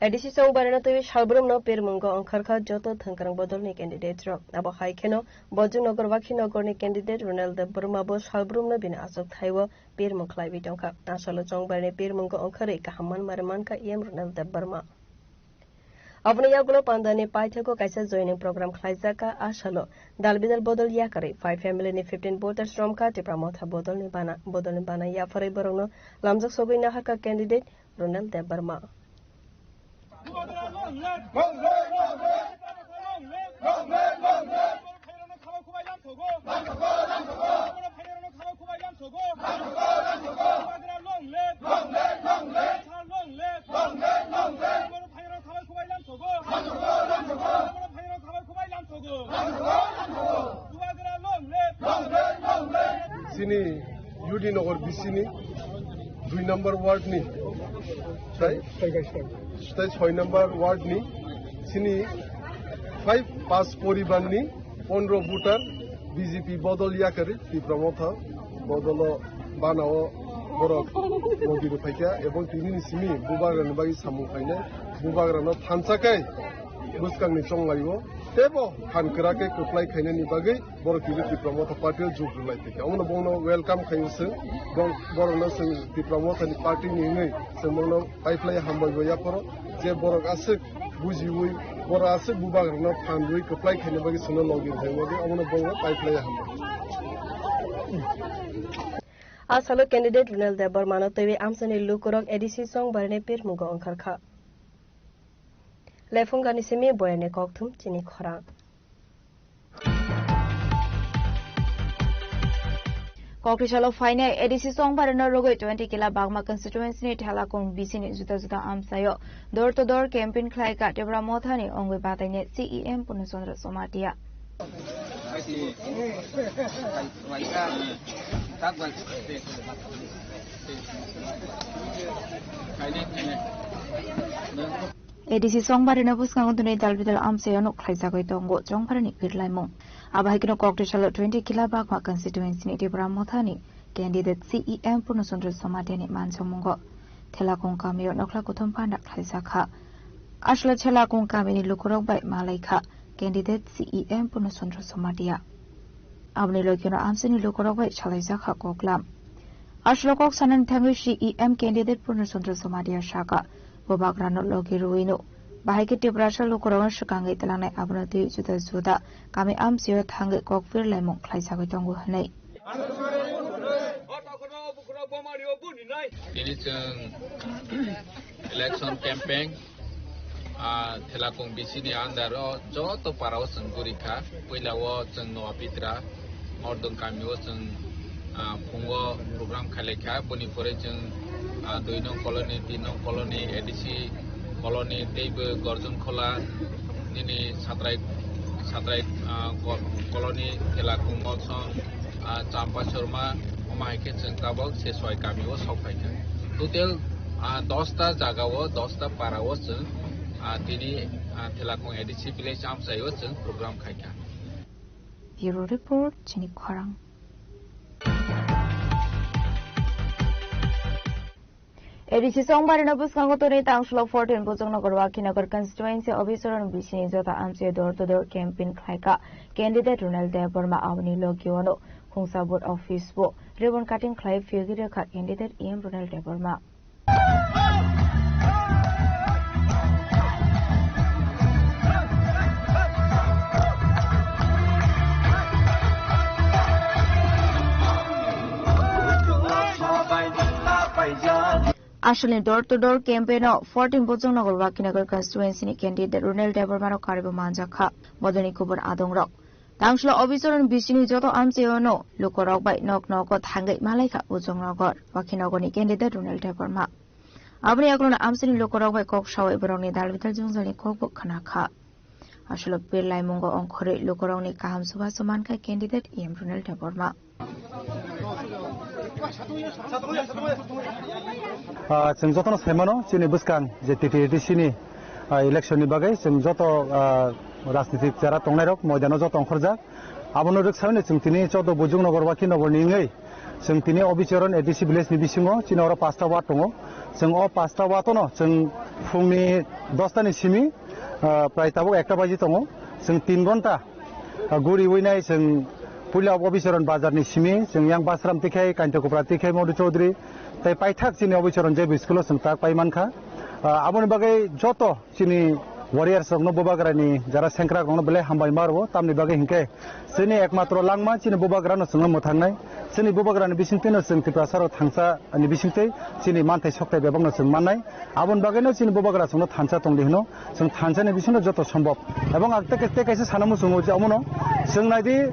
A D C chongbarino twiwi salbrumno pirmungo wngkharkha joto thwngkwrwng bodolni candidate rok. Abo hai kheno Bojongnagar Wakhinagorni candidate Ronel Debbarma bo salbrumno bini achuk thaio pirmung khlaiwi tongkha. Asalo chongbarni pirmungo wngkharwi kaham manmari mankha E M Ronel Debbarma. Aboni yagulo pandani paithago kaisa joining program khlaijakha. Asalo dalbidal bodol yakarwi five family ni fifteen voters romkha Tipra Motha bodolni bana. Bodolni bana yapharwi borokno lamjak sogwi naharkha candidate Ronel Debbarma. Chini U D Nagar B C ni dui number ward ni, tai, tai soi number ward ni chini five pas poribar ni pondro voter B J P bodol yakarwi Tipra Motha bodolo banao borok logi rwphaikha ebong tini ni simi bubagrani bagwi samung khainai bubagrano thansa kai bwskangni chonglaio teibo phan kwrak khe kwplai khainani bagwi borok tini Tipra Motha party o jug rwlai phaikha. Omono bono welcome khaio chwng, bong-, borokno chwng Tipra Motha ni party ni wngwi chwng bono paiphlai hambai bo yaphoro je borok aswk bujiwi borok aswk bubagrano phan rwi kwplai khaina bagwi chwngno logi rwphai bagwi omono bono paiphlai hambai. A salo candidate Ronel Debbarmano twiwi amchaini lukurok A D C chongbarini pirmungo wngkharkha. Lephungani simi boyani kokthum chini khorang. Kokthwsalo phainai A D C chongbarino rwgwi twenty kila Bagma constituency ni Thelakung B C ni juda juda amchaio door to door campaign khlaikha Tipra Mothani wngwi batainai C E M Purno Chandra Jamatia. A D C chongbarino bwskango twnwi dalbidal amchaio nuk khlaijagwi tongo chongbarani birlaimung. Abo hai kheno Kokthwsalo twenty kila Bagma constituency ni Tipra Mothani candidate C E M Purno Chandra Jamatia ni manjakmungo Thelakung kamio nokhla kuthum panda khlaijakha. Aswkle Thelakung kamini lukurok bai malaikha candidate C E M Purno Chandra Jamatia. Aboni logi no amchaini lukurok bai salaijakha koklam. Aswkle kok sanani thangwi C E M candidate Purno Chandra Jamatia sakha, bubagrano logi rwino bahai khe Tiprasa lukurokno swkangwi twlangnai abono twi juda juda kami amchaio thangwi kok phirlaimung khlaijagwi tongo hwnwi. Tini chwng election campaign, ah, Thelakung B C ni under o joto para o chwng guri kha. Puila o chwng Noa Pitra, Mordong kami o chwng, ah, phungo program khailai kha. Boni pore chwng, ah, dui nong colony, tin nong colony, A D C colony, teibo Gorjon Khola, nini Satrai, Satrai, ah, co-, colony, Thelakung Molsong, ah, Champa Sharma, omo hai khe chwng tabok se soi kami o sok phai kha. Total, ah, dosta jaga o, dosta para o chwng, ah, tini Ah, Thelakhong A D C village amchaio chwng program khaikha. Bureau Report, Chini Khorang. A D C Songbarino bwskango tonwi tangsulo fourteen Bojongnagar Wakhinagar constituency officer bisini jota amchaio door to door campaign khlaikha candidate Ronald Debbarma, aboni logio ano khungsa booth office bo ribbon cutting khlai phiyogwi rwkha candidate E M Ronald Debbarma. Asalni door to door campaign o fourteen Bojongnagar Wakhinagar constituency ni candidate Ronald Debbarma rok karibo manjakha. Bodolni kubun adongrok. Tangsulo officer ni bisini joto amchaio no lukorok bai nok nogo thangwi malaikha Bojongnagar Wakhinagar ni candidate Ronald Debbarma. Aboni yagulono amchaini lukorok bai kok sawi borokni dal bidal jwngjalni kokbo khwnakha. Aswk belai mungo ongkhorwi lukurokni kaham chubachu mankha candidate E M Ronald Debbarma. Ah, chwng jotono saimano, chini bwskang je T T A D C ni, ah, election ni bagwi chwng joto, ah, rajnitik chera tongnairok moidano joto ongkhorjak. Abono rwksawi chwng tini chaudo Bojongnagar Wakhinagar ni wngwi chwng tini Obichoron A D C village ni bisingo chini oro pasta ward tongo. Chwng o pasta ward ono chwng phungni dosta ni simi, ah, prai tabuk ekta baji tongo. Chwng tin ghonta, ah, guriwi nai chwng puila Obichoron bazar ni simi chwng yang Basram tikhe, Kainta Kupra tikhe, Madhu Chaudhary tei paithak chini Obichoron J B school o chwng tak pai mankha. Ah, aboni bagwi joto chini warriors rokno, bubagrani jara sengkrak rokno belai hambai ma rwo, tamni bagwi hinkhe chini ekmatro langma chini bubagrano chwngno mwthangnai, chini bubagrani bisingtwino chwng Tiprasa rok thansa ni bisingtwi chini manthai sokthai bebakno chwng mannai, aboni bagwino chini bubagra chwngno thansa tongdi hino, chwng thansani bisingo joto sombhob. Ebong ang tei, tei kaisa sana muchungo je omono chwng naidi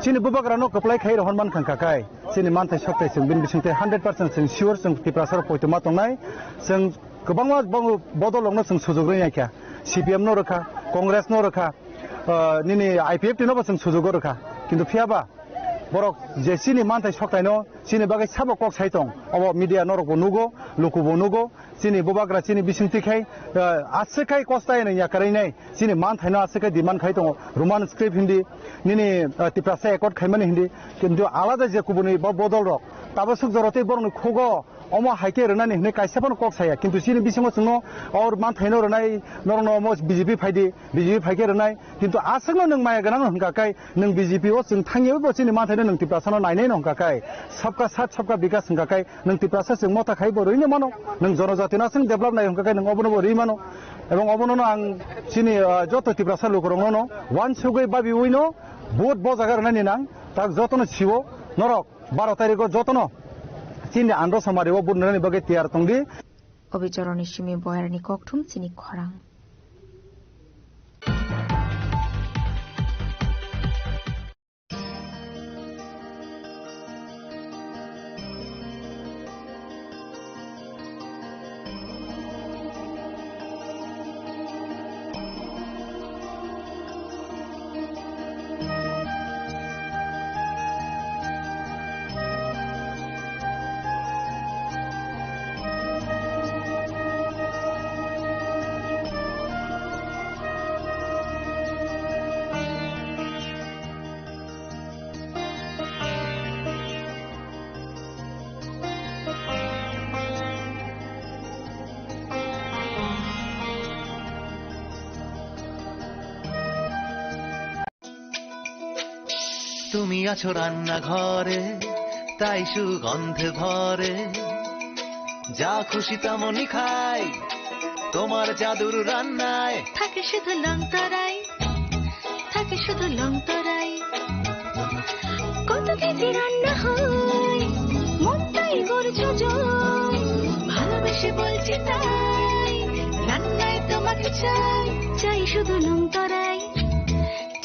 chini bubagrano kwplai khai rohor mankha kai chini manthai sokthai chwng bini bisingtwi hundred percent chwng sure chwng Tiprasa rok poito ma tongnai, chwng Kwbangma bo-, bodol rokno chwng sujuk rwya kha, C P M no rwkha, Congress no rwkha, ah, nini I P F T no bo chwng sujugo rwkha. Kintu phiyaba borok je chini manthai sokthai no chini bagwi sabo kok sai tong, obo media norok bo nugo, luku bo nugo, chini bubagra chini bisingtwi khai, ah, aswk khai kosta eno yakarwi nai, chini manthai no aswk khai demand khai tongo, Roman script hindi, nini, ah, Tiprasa accord khaimani hindi, kintu alada je kubuni bo bodol rok, tabaswk jora tei borokni khugo, omo hai khe rwnani hwnwi kaisa phano kok saya, kintu chini bisingo chwngno o manthaino rwnai, norokno omo B J P phaidi, B J P phai khe rwnai, kintu aswkno nwng maya gwnang hwnkha khe nwng B J P o chwng thangya bo chini manthaino nwng Tiprasano nainai no hwnkha khe, sabka saath sabka bikas hwnkha khe nwng Tiprasa chwng motha khai bo rwino mano, nwng jonojatino aswk develop nai hwnkha khe nwng obono bo rwi mano, ebong obono no ang chini, ah, joto Tiprasa lukurokno no wansugwi babiwino vote bo jaga rwnani nang, tak jotono siwo norok. Baro tarikgo jotono chini andro samari o budnani bagwi tiyar tongdi. Obichoroni simi boyarni kokthum chini khorang. তুমি আছো রান্নাঘরে, তাই সুগন্ধে ভরে। যা খুশি তেমনই খাই, তোমার জাদুর রান্নায়। থাকে শুধু লং তরাই, থাকে শুধু লং তরাই। কত কেজি রান্না হয়, মনটাই করছো জয়। ভালোবেসে বলছি তাই, রান্নায় তোমাকে চাই, চাই শুধু লং তরাই।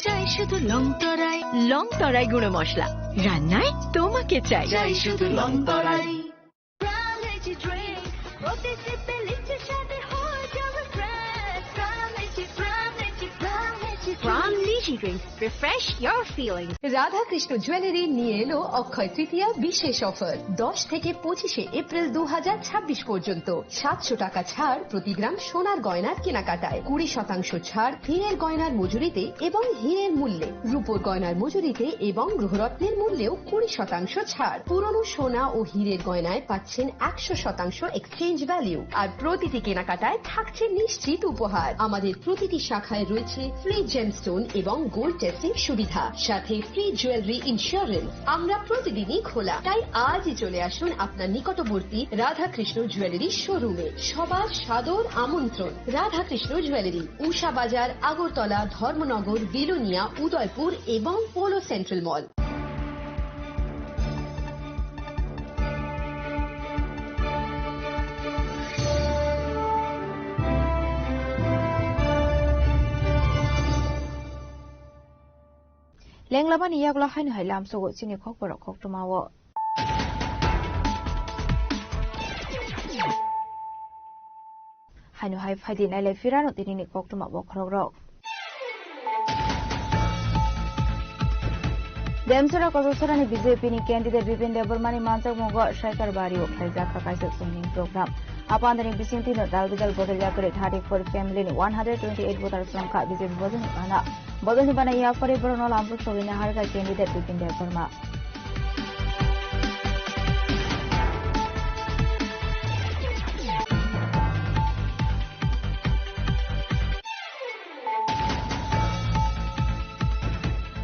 চাই শুধু লং তরাই, লং তরাই গুঁড়ো মশলা, রান্নায় তোমাকে চাই। চাই শুধু লং তরাই। প্রাম লিচি ড্রিঙ্ক, প্রতি সিপে লিচি স্বাদে হয়ে যাবে ফ্রেশ। প্রাম লিচি, প্রাম লিচি, প্রাম লিচি ড্রিঙ্ক। প্রাম লিচি Refresh your feelings. Radhakrishna jewellery নিয়ে এলো অক্ষয় তৃতীয়া বিশেষ অফার। দশ থেকে পঁচিশে এপ্রিল দু হাজার ছাব্বিশ পর্যন্ত সাতশো টাকা ছাড় প্রতি গ্রাম সোনার গয়নার কেনাকাটায়, কুড়ি শতাংশ ছাড় হীরের গয়নার মজুরিতে এবং হীরের মূল্যে, রূপোর গয়নার মজুরিতে এবং গ্রহরত্নের মূল্যেও কুড়ি শতাংশ ছাড়। পুরনো সোনা ও হীরের গয়নায় পাচ্ছেন একশো শতাংশ এক্সচেঞ্জ ভ্যালু, আর প্রতিটি কেনাকাটায় থাকছে নিশ্চিত উপহার। আমাদের প্রতিটি শাখায় রয়েছে ফ্রি জেমস্টোন এবং গোল্ড টেস্টিং সুবিধা, সাথে ফ্রি জুয়েলারি ইন্স্যুরেন্স। আমরা প্রতিদিনই খোলা, তাই আজই চলে আসুন আপনার নিকটবর্তী রাধাকৃষ্ণ জুয়েলারি শোরুমে। সবার সাদর আমন্ত্রণ। রাধাকৃষ্ণ জুয়েলারি, উষা বাজার, আগরতলা, ধর্মনগর, বিলোনিয়া, উদয়পুর এবং polo central mall. Lenglamani yagulo haino hai lamsogo chini khokborok koktwmao. Haino hai phaidi nailai phirano tinini koktwma bokhorokrok. Demsora Kochasarani B J P ni candidate Bipin Debbarmani manjakmungo Shaikar Bario khlaijak kha kaisa training program. Apandani bisingtwino dal bidal bodol yakarwi thirty-four family ni one hundred twenty-eight voters wngkha B J P bodolni bana. Bodolni bana yaphari borokno lamsok sogwi naharkha candidate Bipin Debbarma.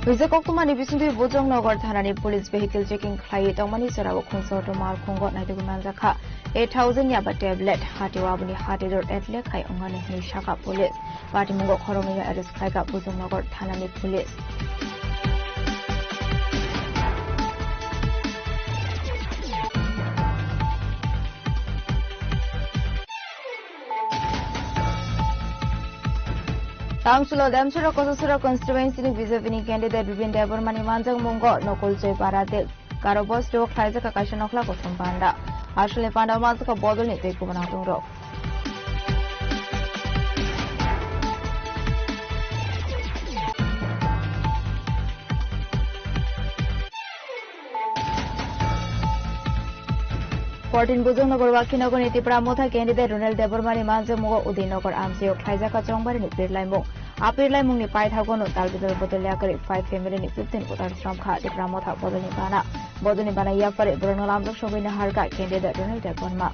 Rijak koktwmani bisingtwi Bojongnagar thanani police vehicle checking khlaiwi tongmani jorao khungsa auto malkhungo naitugwi manjakha eight thousand yaba tablet, hatio aboni hati dor etle khai wngnani hwnwi sakha police. Patimungo khoroknwino arrest khlaikha Bojongnagar thanani police. Tangsulo Demsura Kochasura constituency ni B J P ni candidate Bipin Debbarmani manjakmungo Nokol Joy Paradel Garo Bostio khlaijak kaisa nokhla kuthum panda. Aswlni panda o manjakha bodolni tei kubun atongrok. Fourteen Bojongnagar Wakhinagorni Tipra Motha candidate Ronel Debbarmani manjakmungo Udaynagar amchaio khlaijakha chongbarini pirlaimung. A pirlaimungni paithagono dal bidal bodol yakarwi five family ni fifteen voter sromkha Tipra Motha bodolni bana. Bodolni bana yaphari borokno lamjak sogwi naharkha candidate Ronel Debbarma.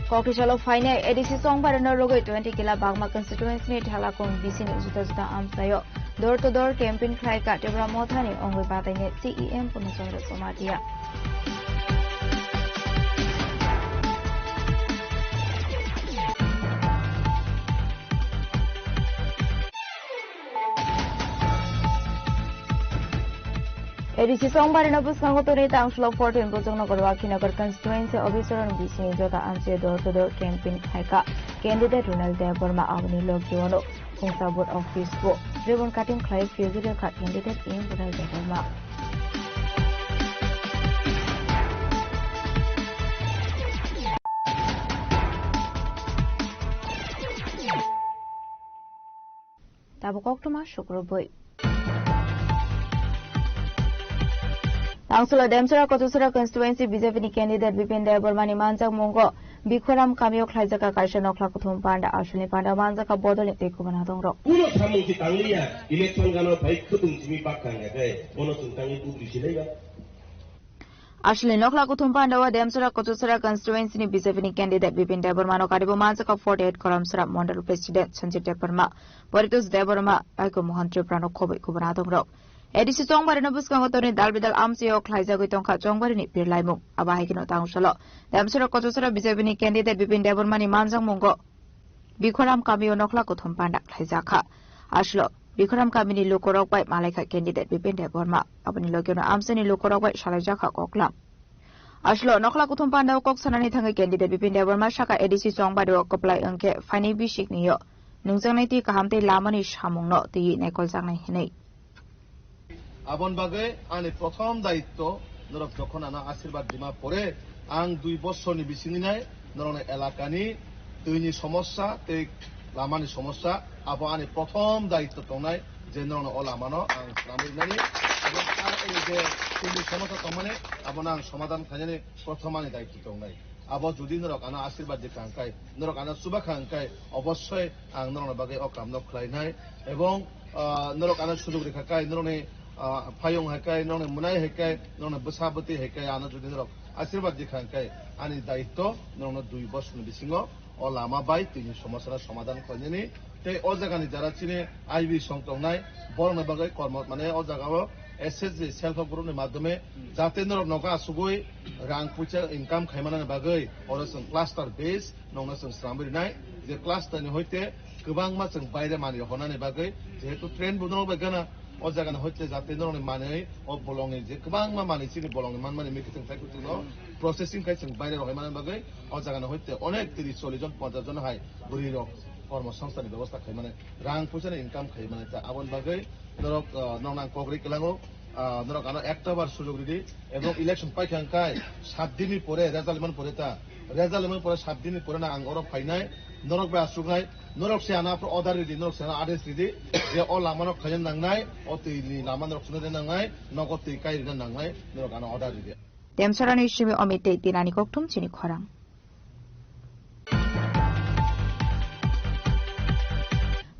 Kokisalo phainai A D C chongbarino rwgwi twenty kila Bagma constituency ni Thalakung B C ni juda juda amchaio door to door campaign khlai ka Tipra Mothani ongwi batainai C E M Purna Chandra Jamatia. A D C chongbarino bwskango tonwi tangsulo fourteen Bojongnagar Wakhinagor constituency office-o bisingni jota amchaio door to door campaign khlaikha candidate Ronel Debbarma. Aboni logi-o khungsa vote office-o ribbon cutting khlai phiyogwi rwkha candidate M Ronel Debbarma. Tabuk koktwma sukrubwi. Tangsulo Demsora Kochusora constituency B J P ni candidate Bipin Debbarmani manjakmungo Bikhoram kamio khlaijak kaisa nokhla kuthum panda. Aswlni panda manjakha bodolni tei kubun adongrok. Kuno samung si tangliya, election gano phai khutung simi bak tangya khe, bono chwng tangwi bubri silaiba. Aswlni nokhla kuthum panda o Demsora Kochusora constituency ni B J P ni candidate Bipin Debbarmano karibo manjakha forty eight Koramsora Mondol President Sanjit Debbarma, Paritos Debbarma, Aiko Mohan Tripura no khobwi kubun adongrok. A D C chongbarino bwskango tonwi dal bidal amchaio khlaijagwi tongkha chongbarini pirlaimung. Abo hai kheno tangsulo Demsora Kochusora B J P ni candidate Bipin Debbarmani manjakmungo Bikhoram kamio nokhla kuthum panda khlaijakha. Aswlo Bikhoram kamini lukurok bai malaikha candidate Bipin Debbarma. Aboni logino amchaini lukurok bai salaijakha koklam. Aswlo nokhla kuthum pandao kok sanani thangwi candidate Bipin Debbarma sakha A D C chongbario kwplai wngkhe phainai bisiknio nungjaknai twi kaham tei lamani samungno twiwi naikoljaknai hinwi. Aboni bagwi ani prothom daitto, norok jokhon ano asirbat rima pore, ang dui bosorni bisingni nai norokni elakani twini somosya tei lamani somosya, abo ani prothom daitto tongnai je norokno o lamano ang swnamwi rinani. Abo ang ei je twini somosya tongmani, abono ang somadhan khlainani prothom ani daitto tongnai. Abo jodi norok ano asirbat rikha hwnkhe, norok ano chuba kha hwnkhe, obossoi ang norokni bagwi o kamno khlainai. Ebong, ah, norok ano sujok rikha khe, norokni, ah, phayung hai khe, norokni mwnai hai khe, norokni bwsa bwtwi hai khe, ano jodi norok asirbat rikha hwnkhe, ani daitto norokno dui bosorni bisingo o lama bai twini somosano somadhan khlainani. Tei o jagani jara chini I B song tongnai, borokni bagwi kormo, mane o jagao S H G self help group ni madhyome jate norok nogo asugwi rang puisa income khaimanani bagwi oro chwng cluster base nokno chwng swnamwi rinai, je cluster ni hoite kwbangma chwng baire manwi honani bagwi, jehetu train bo norok bai gana, o jagani hoite jate norokni manwi o bolongni je kwbangma manwi chini bolongni manmani mikhe chwng tei kuchukno processing khai chwng baire rohormani bagwi o jagani hoite onek tris chollish jon ponchash jon hai bwrwi rok kormo songstani bebosta khaimani, rang puisani income khaimani, ta aboni bagwi norok, ah, nokno ang kok ri kwlango, ah, norok ano ekta bar sujok ridi, ebong election paikha hwnkhe sat dinni pore result rimani pore ta, result rimani pore sat dinni pore no ang oro phainai, norok bai asuknai, norok se ano aphuru order ridi, norok se ano adesh ridi, je o lamano khaina nangnai, o twini lama norok chuna rina nangnai, nogo twi kai rina nangnai, norok ano order ridi. Demsarani simi Omit tei Tinani kokthum chini khorang.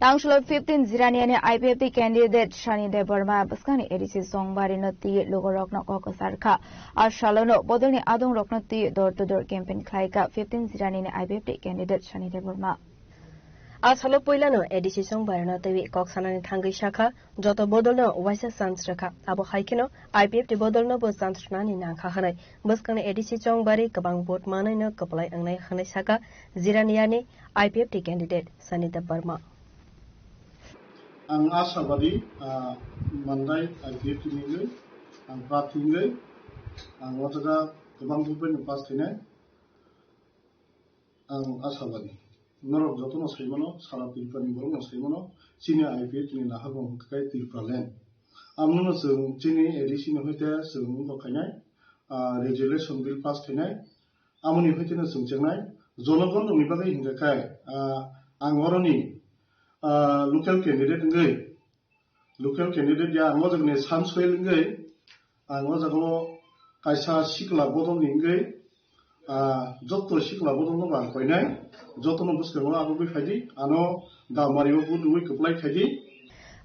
Tangsulo fifteen Jiraniani I P F T candidate Sani Debbarma bwskangni A D C Chongbari no twi lugurokno kok kwchar kha. A salono bodolni adongrokno twi door to door campaign khlai kha fifteen Jiraniani I P F T candidate Sani Debbarma. A salo puilano A D C Chongbari no twi kok sanani thangwi sakha, joto bodolno waisa chance rwkha. Abo hai kheno I P F T bodolno bo chance rwnani nangkha hwnwi bwskangni A D C Chongbari kwbang vote manwino kwplai wngnai hwnwi sakha Jiraniani I P F T candidate Sani Debbarma. Ang ashabadi, ah, Mandai I P F T ni wngwi, ang prarthi wngwi, ang o jaga kwbang vote bai no pass khainai. Ang ashabadi. Norok jotono saimano, sara Tripurani borokno saimano, chini I P F T ni naharmung hwnkhe Tripuraland. Amoni chwng chini A D C ni hoite chwng wngkha khainai, ah, resolution bill pass khainai, amoni hoite no chwng chengnai, jonogon rokni bagwi hwnkhe khai, ah, ang oroni, ah, local candidate wngwi, local candidate ya ang o jagani Sunsoil wngwi, ang o jagao kaisa sikla bodolni wngwi, ah, joto sikla bodolno bo ang koinai, jotono bwskango abugwi phaidi, ano Damari o vote rwui kwplai khaidi.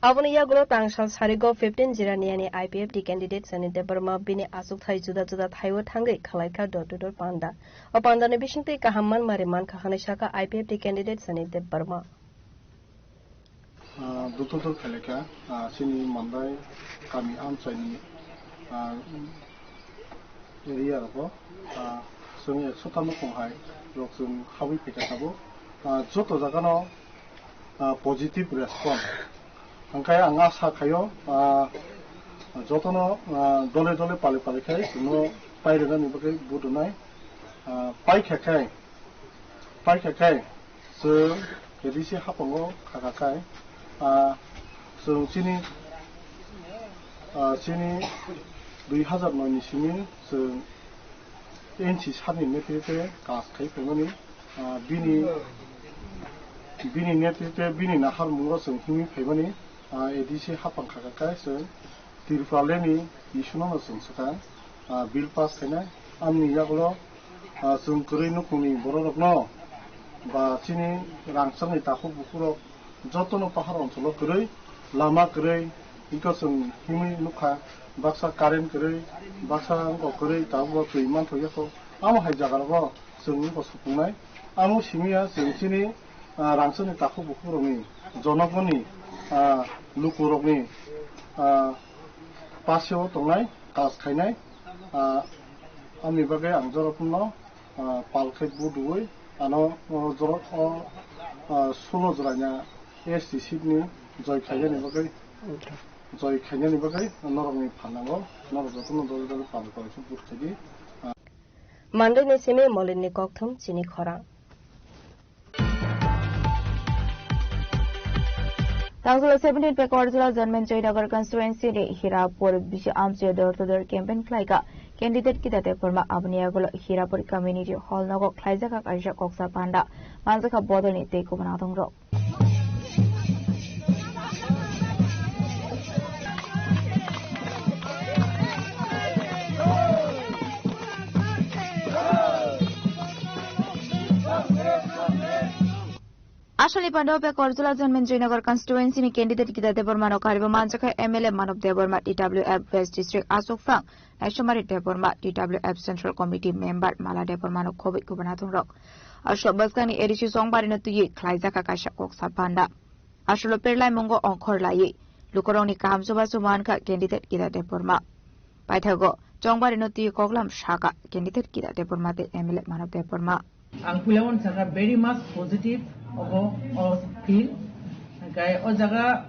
Aboni yagulo tangsal sarigo fifteen Jiraniani I P F T candidate Sani Debbarma bini achukthai juda juda thaio thangwi khwlaikha door to door panda. O pandani bisingtwi kaham manmari mankha hwnwi sakha I P F T candidate Sani Debbarma. Ah, dutul tul khailai kha, ah, chini Mandai kami amchaini, ah, area rogo, ah, chwng ekso ta nukhung hai rok chwng habwi phaikha tabuk, ah, joto jagano, ah, positive response. Hwnkhe ang asa khaio, ah, jotono, ah, dole dole pali pali khai chwngno pairwnani bagwi vote rwnai, ah, paikha khai. Paikha khe, chwng A D C haphango khakha khe, ah, chwng chini, ah, chini dui hazar noi ni simi chwng N C sir ni netritwe kaj khai phaimani, ah, bini, bini netritwe bini naharmungo chwng himwi phaimani, ah, A D C haphang khakha khe chwng Tripura leni issue no chwng swkang, ah, bill pass khainai. Amni yagulo, ah, chwng kwrwi nukhungni bororokno ba chini rangchakni takhuk bukhurok jotono pahar oncholo kwrwi, lama kwrwi, hwnkhe chwng himwi nukha, baksa current kwrwi, baksa wngkok kwrwi, tabukbo twi manthokya kho. Amo hai jagarogo chwng wngkha supungnai. Amo simi ya chwng chini, ah, rangchakni takhuk bukhukrokni, jonogoni, ah, lukurokni, ah, paseo tongnai, kaj khainai, ah, amni bagwi ang jorokno, ah, pal khe vote rwui ano, o jora-, o, ah, sulo jwraina S T seat ni joi khainani bagwi, joi khainani bagwi norokni phan nango, norok jotono dole dole pal khe vote khaidi. Mandai ni simi Molin ni kokthum chini khorang. Tangsulo seventeen Pekwar Jula Janmen Joynagar constituency ni Hirapur bisi amchoi door to door campaign khlaika candidate Kida Debbarma. Aboni yagulo Hirapur community hall nogo khlaijak kaisa koksa panda manjakha bodolni tei kubun adongrok. Aswlni pando Pekwar Jula Janmen Joynagar constituency ni candidate Kida Debbarma no karibo manjakha M L A Manob Debbarma, T W F West District Achukphang Naisomari Debbarma, T W F Central Committee member Mala Debbarma no khobwi kubun adongrok. Aswk bwskangni A D C Chongbari no twiwi khlaijakha kaisa koksa panda. Aswlo perlai mungo ongkhor laiwi lukurokni kaham chubachu mankha candidate Kida Debbarma. Paithago Chongbari no twiwi koklam saka candidate Kida Debbarma tei M L A Manob Debbarma. Ang puila uansukha very much positive obo o field. Hingke o jaga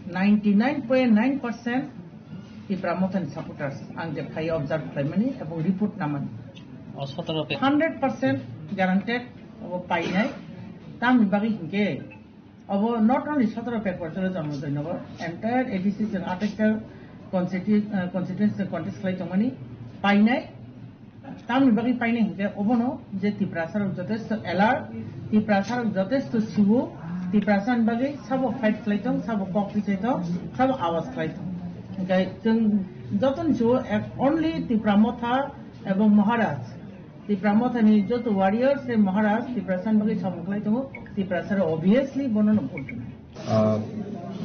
ninety nine point nine percent Tipra Mothani supporters ang je phai observe khlaimani ebong report namani. O sotoro pe. Hundred percent guaranteed obo painai. Tamni bagwi hingke obo not only sotoro Pekwar Jula Janmen Joynagar, entire A D C chwng atais ta constitu-, eh, constituency contest khlai tongmani painai. Tamni bagwi painai hingke obono je Tiprasarok jotesto alert, Tiprasarok jotesto siwo, Tiprasani bagwi sabo fight khlai tong, sabo kok twi tong, sabo awas khlai tong. Hingke chwng jotoni siwo ek only Tipra Motha ebong Maharaj, Tipra Mothani joto warriors tei Maharaj Tiprasani bagwi samung khlai tongo, Tiprasarok obviously bono no vote rwnai. Ah,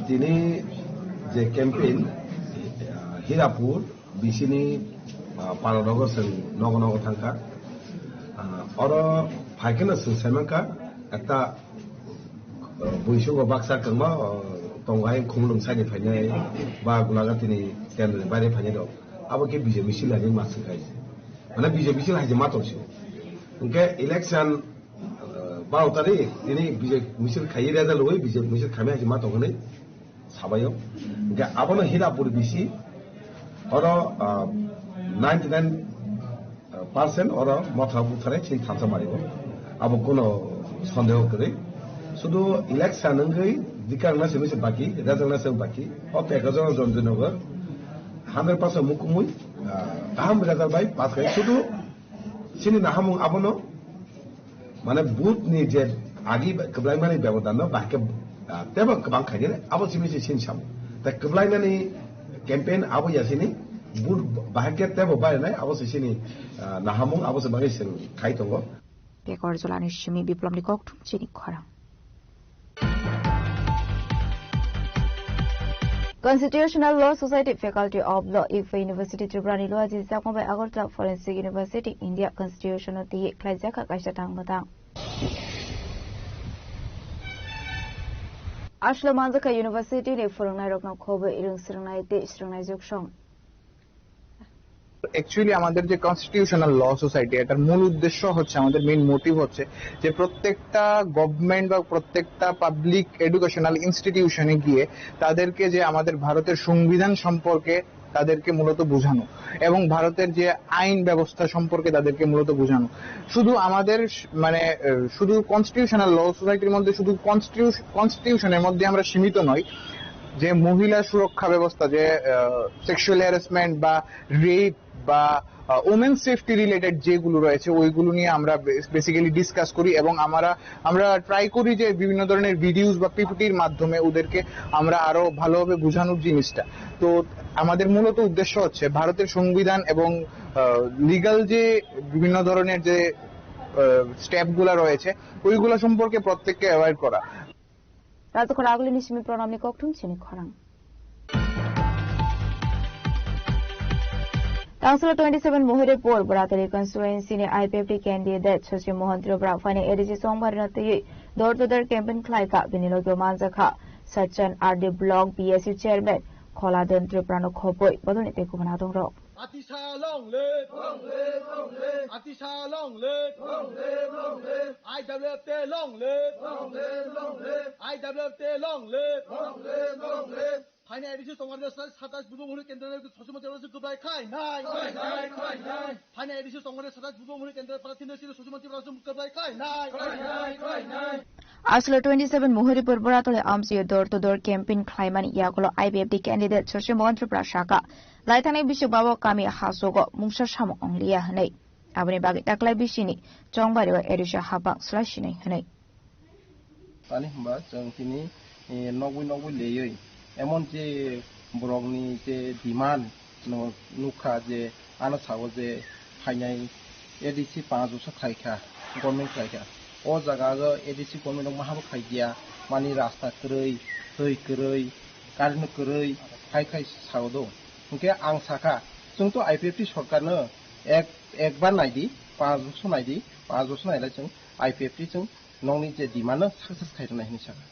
tini je campaign, ah, Hirapur, bisini, ah, para rogo chwng nogo nogo thangkha. Ah, oro phaikhe no chwng saimankha, ekta, ah, buisugo baksa kwma, ah, tongo hai khumulwng side ni phainai, ba gulaga tini kendroni baire phainai rok. Abo khe B J P misil hai ma swngkha hai se. Mane B J P misil hai se ma tong se. Hwnkhe election, ah, baro tarik tini B J P misil khaiwi result rwui B J P misil khaimai hai se ma tong hwnwi. Sabaio. Hingke abono Hirapur bisi, oro, ah, ninety nine percent oro motha butharai chini thansa mario. Abo kuno sondeho kwrwi. Sudu election wngwi dikar na simi se baki, result na simi baki. O pekajor Ranjit Nagar, hundred percent mukumui, ah, kaham result bai pass khai. Sudu chini nahamung abono, mane booth ni je agi kwblaimani bebodan no bahai khe, ah, tebo kwbang khainai abo simi se sini samo. Tai kwblaimani campaign abo ya sini booth bahai khe tebo barinai abo se sini, ah, nahamung abo se bagwi se khai tongo. Pekwar Jula ni simi Biplop ni kokthum chini khorang. Constitutional Law Society Faculty of Law, IFA University Tripura ni luaji jakma bai Agartala Forensic University India Constitution o twi khlaijak kha kaisa tang mwtang. Aswk manjakha university ni phwrwngnairokno khobwi rwng swrwngnai tei swrwngnai joksong. Actually আমাদের যে কনস্টিটিউশনাল ল সোসাইটি, এটার মূল উদ্দেশ্য হচ্ছে, আমাদের main motive হচ্ছে যে প্রত্যেকটা গভর্নমেন্ট বা প্রত্যেকটা পাবলিক এডুকেশনাল ইনস্টিটিউশনে গিয়ে তাদেরকে যে আমাদের ভারতের সংবিধান সম্পর্কে তাদেরকে মূলত বোঝানো এবং ভারতের যে আইন ব্যবস্থা সম্পর্কে তাদেরকে মূলত বোঝানো। শুধু আমাদের স-, মানে, আহ, শুধু কনস্টিটিউশনাল ল সোসাইটির মধ্যে শুধু কনস্টিটিউশ-, কনস্টিটিউশনের মধ্যে আমরা সীমিত নই, যে মহিলা সুরক্ষা ব্যবস্থা, যে, আহ, সেক্সুয়াল হ্যারাসমেন্ট বা রেপ বা, আহ, উমেন সেফটি রিলেটেড যেগুলো রয়েছে, ওইগুলো নিয়ে আমরা বে-, বেসিক্যালি ডিসকাস করি এবং আমরা, আমরা ট্রাই করি যে বিভিন্ন ধরনের ভিডিওস বা পিপিটির মাধ্যমে ওদেরকে আমরা আরো ভালোভাবে বোঝানোর জিনিসটা। তো আমাদের মূলত উদ্দেশ্য হচ্ছে ভারতের সংবিধান এবং, আহ, লিগ্যাল যে বিভিন্ন ধরনের যে, আহ, স্টেপগুলো রয়েছে, ওইগুলো সম্পর্কে প্রত্যেককে অ্যাওয়্যার করা। Rajakhor agulini simi program ni kokthum chini khorang. Tangsulo twenty seven Mohiripur Boratari constituency ni I P F T candidate Shashi Mohan Tripura phaini A D C Chongbarino twiwi door to door campaign khlaikha. Bini logi manjakha Sachin R D Block B S U Chairman Kholadon Tripura no khobwi bodolni tei kubun adongrok. Atisa long live! Long live, long live! Atisa long live! Long live, long live! I W F T long live! Long live, long live! I W F T long live! Long live, long live! Phainai A D C Chongmari satais Budhomuni Kendra Sosima Tiprasing kwplai khlainai. Khlainai, khlainai. Phainai A D C Chongmari satais Budhomuni Kendra Prarthina Sri Sosima Tiprasing kwplai khlainai. Khlainai, khlainai. Aswk twenty seven Muhuripur Boratoli amchio door to door campaign khlaimani yagulo I P F T candidate Sosima Mohan Tripura sakha, laithangni bisik babo kami hasogo mungsa samung wngliya hwnwi. Aboni bagwi taklai bisini Chongbario A D C hapang swlai sinai hwnwi. Tani hwnba chwng tini, eh, nogwi nogwi leywi emon je borokni je demand no nukha je ano sao je phainai A D C panch bosor khlaikha, government khlaikha. O jaga o A D C government rok mahabo khaiya, mani rasta kwrwi, twi kwrwi, current kwrwi, khai khai sao do. Hwnkhe ang sakha, chwng to I P F T sorkarno ek, ekbar naidi, panch bosor naidi, panch bosor nailai chwng I P F T chwng nokni je demand no success khai rwnai hinwi sakha.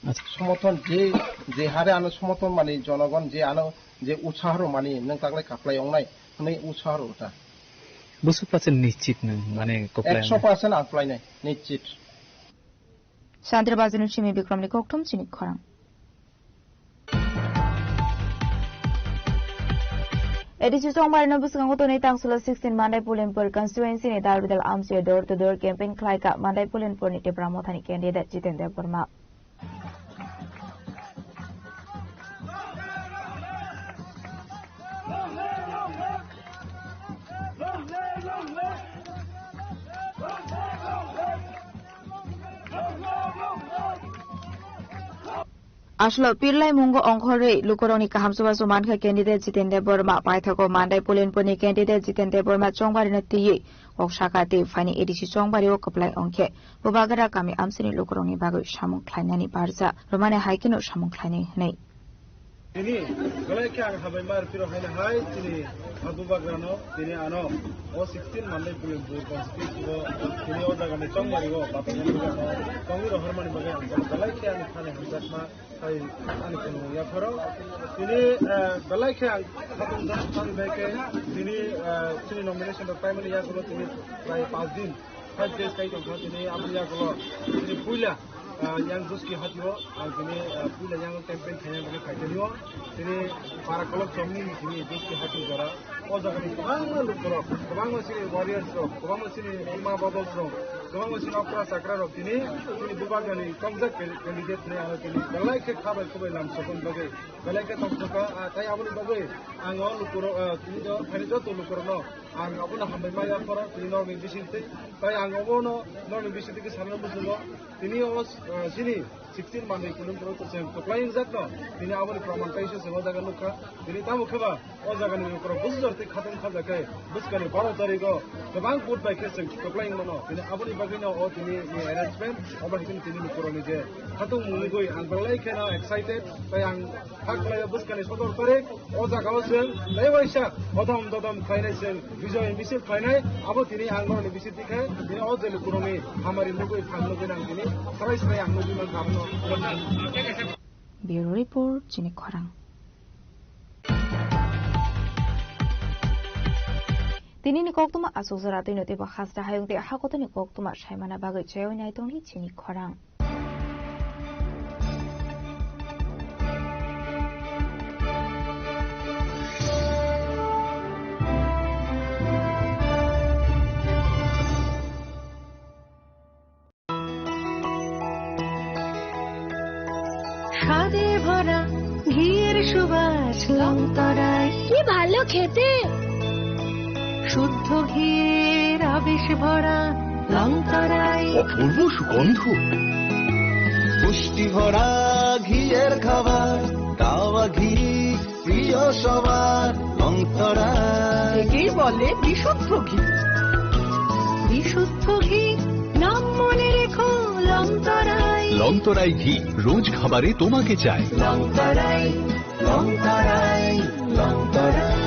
Acha. Somorthon je, je hare ano somorthon mani jonogon je ano je utsaho rw mani nwng taklai kaplai wngnai hwnwi utsaho rw ta. Bwswk percent nischit nwng mane kwplai ekso percent ang plainai nischit. Santri Bazar ni simi Bikram ni kokthum chini khorang. A D C Chongmari no bwskango tonwi tangsulo sixteen Mandai Pulinpur constituency ni dal bidal amchio door to door campaign khlaikha Mandai Pulinpur ni Tipra Mothani candidate Jiten Debbarma. Aswkno pirlai mungo ongkhorwi lukurokni kaham chubachu mankha candidate Jiten Debbarma. Paithago Mandai Pulinpurni candidate Jiten Debbarma Chongbarino twiwi kok sakha tei phaini A D C Chongbario kwplai ongkhe Bubagra kami amchaini lukurokni bagwi samung khlainani barja rwmani hai kheno samung khlainai hwnwi. Tini belai khe ang hambai ma rw phiro haino hai chini Bubagrano tini ano o sixteen Mandai Pulinpur constituency o tini o jagani Chongbario bathang tongwi rohormani bagwi ang belai khe ani thani hamjakma. Hai, ani khulumung yapharo. Tini, eh, belai khe ang khatung jak thang bai khe, tini, eh, chini nomination rok paimani yakulo tini prai panch din, five days kai tongkha tini aboni yakulo. Tini puila, eh, yang Juski hatio, ang tini, eh, puila yang campaign khaina bagwi phai thanio. Tini para kolok chomni tini Juski hati jora. O jagani kwbangma lukurok, kwbangma chini warriors rok, kwbangma chini ima bodol rok, kwbangma chini okra chakra rok tini, tini Bubagrani tongjak candidate hinwi ano tini belai khe kha bai khubai lam sokon bagwi belai khe tong sokha, ah, tai aboni bagwi ang o lukurok, ah, tini jo, tini joto lukurokno ang abono hambai ma yapharo tini norokni bisingtwi, tai ang obono norokni bisingtwi khe sanani muchungo tini o, ah, chini sixteen Mandai Pulinpur o chwng kwplai wngjakno, tini aboni proman kaisa chwng o jaga nukha. Tini tamo khe ba o jagani lukurok bujor tei khatung khajakhe bwskangni baro tarigo kwbang vote bai khe chwng kwplai wngmano. Tini aboni bagwino o tini ni arrangement, obo hai khe tini lukurokni je khatung mungwi ang belai kheno excited, tei ang kha khlaio bwskangni sodor tarik o jagao chwng tei waisa odom dodom khlainai chwng. Bijoy misil khlainai, abo tini ang norokni bisingtwi khe, tini o je lukurokni hamari nugwi thang nugwi nang tini, sarai sarai ang nugwi mankha abono. Bureau Report, chini khorang. Tini ni koktwma achuk jora twi no teibo hasta hayung tei hakotoni koktwma saimana bagwi chaywi nai tongdi chini khorang. স্বাদে ভরা ঘিয়ের সুবাস লংতরাই। কি ভালো খেতে! শুদ্ধ ঘিয়ের আবেশ ভরা লংতরাই। অপূর্ব সুগন্ধ। পুষ্টি ভরা ঘিয়ের খাবার, কাওয়া ঘি প্রিয় সবার লংতরাই। একেই বলে বিশুদ্ধ ঘি। বিশুদ্ধ ঘি, নাম মনে রেখো লংতরাই। লংতরাই ঘি, রোজ খাবারে তোমাকে চাই। লংতরাই, লংতরাই, লংতরাই।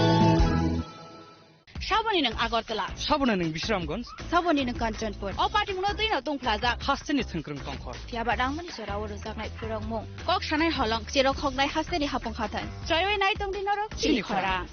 Saboni nwng Agartala. Saboni nwng Bisramganj. Saboni nwng Kanchanpur. O patimungno twi no tongphlajak. Hasteni thwngkwrwng tongkhor. Phiya ba rangmani jora o rwjaknai phwrwngmung. Kok sanai holong, cherok hoknai hasteni hapung hathai. Choiwi nai tongdi norok chini khorang.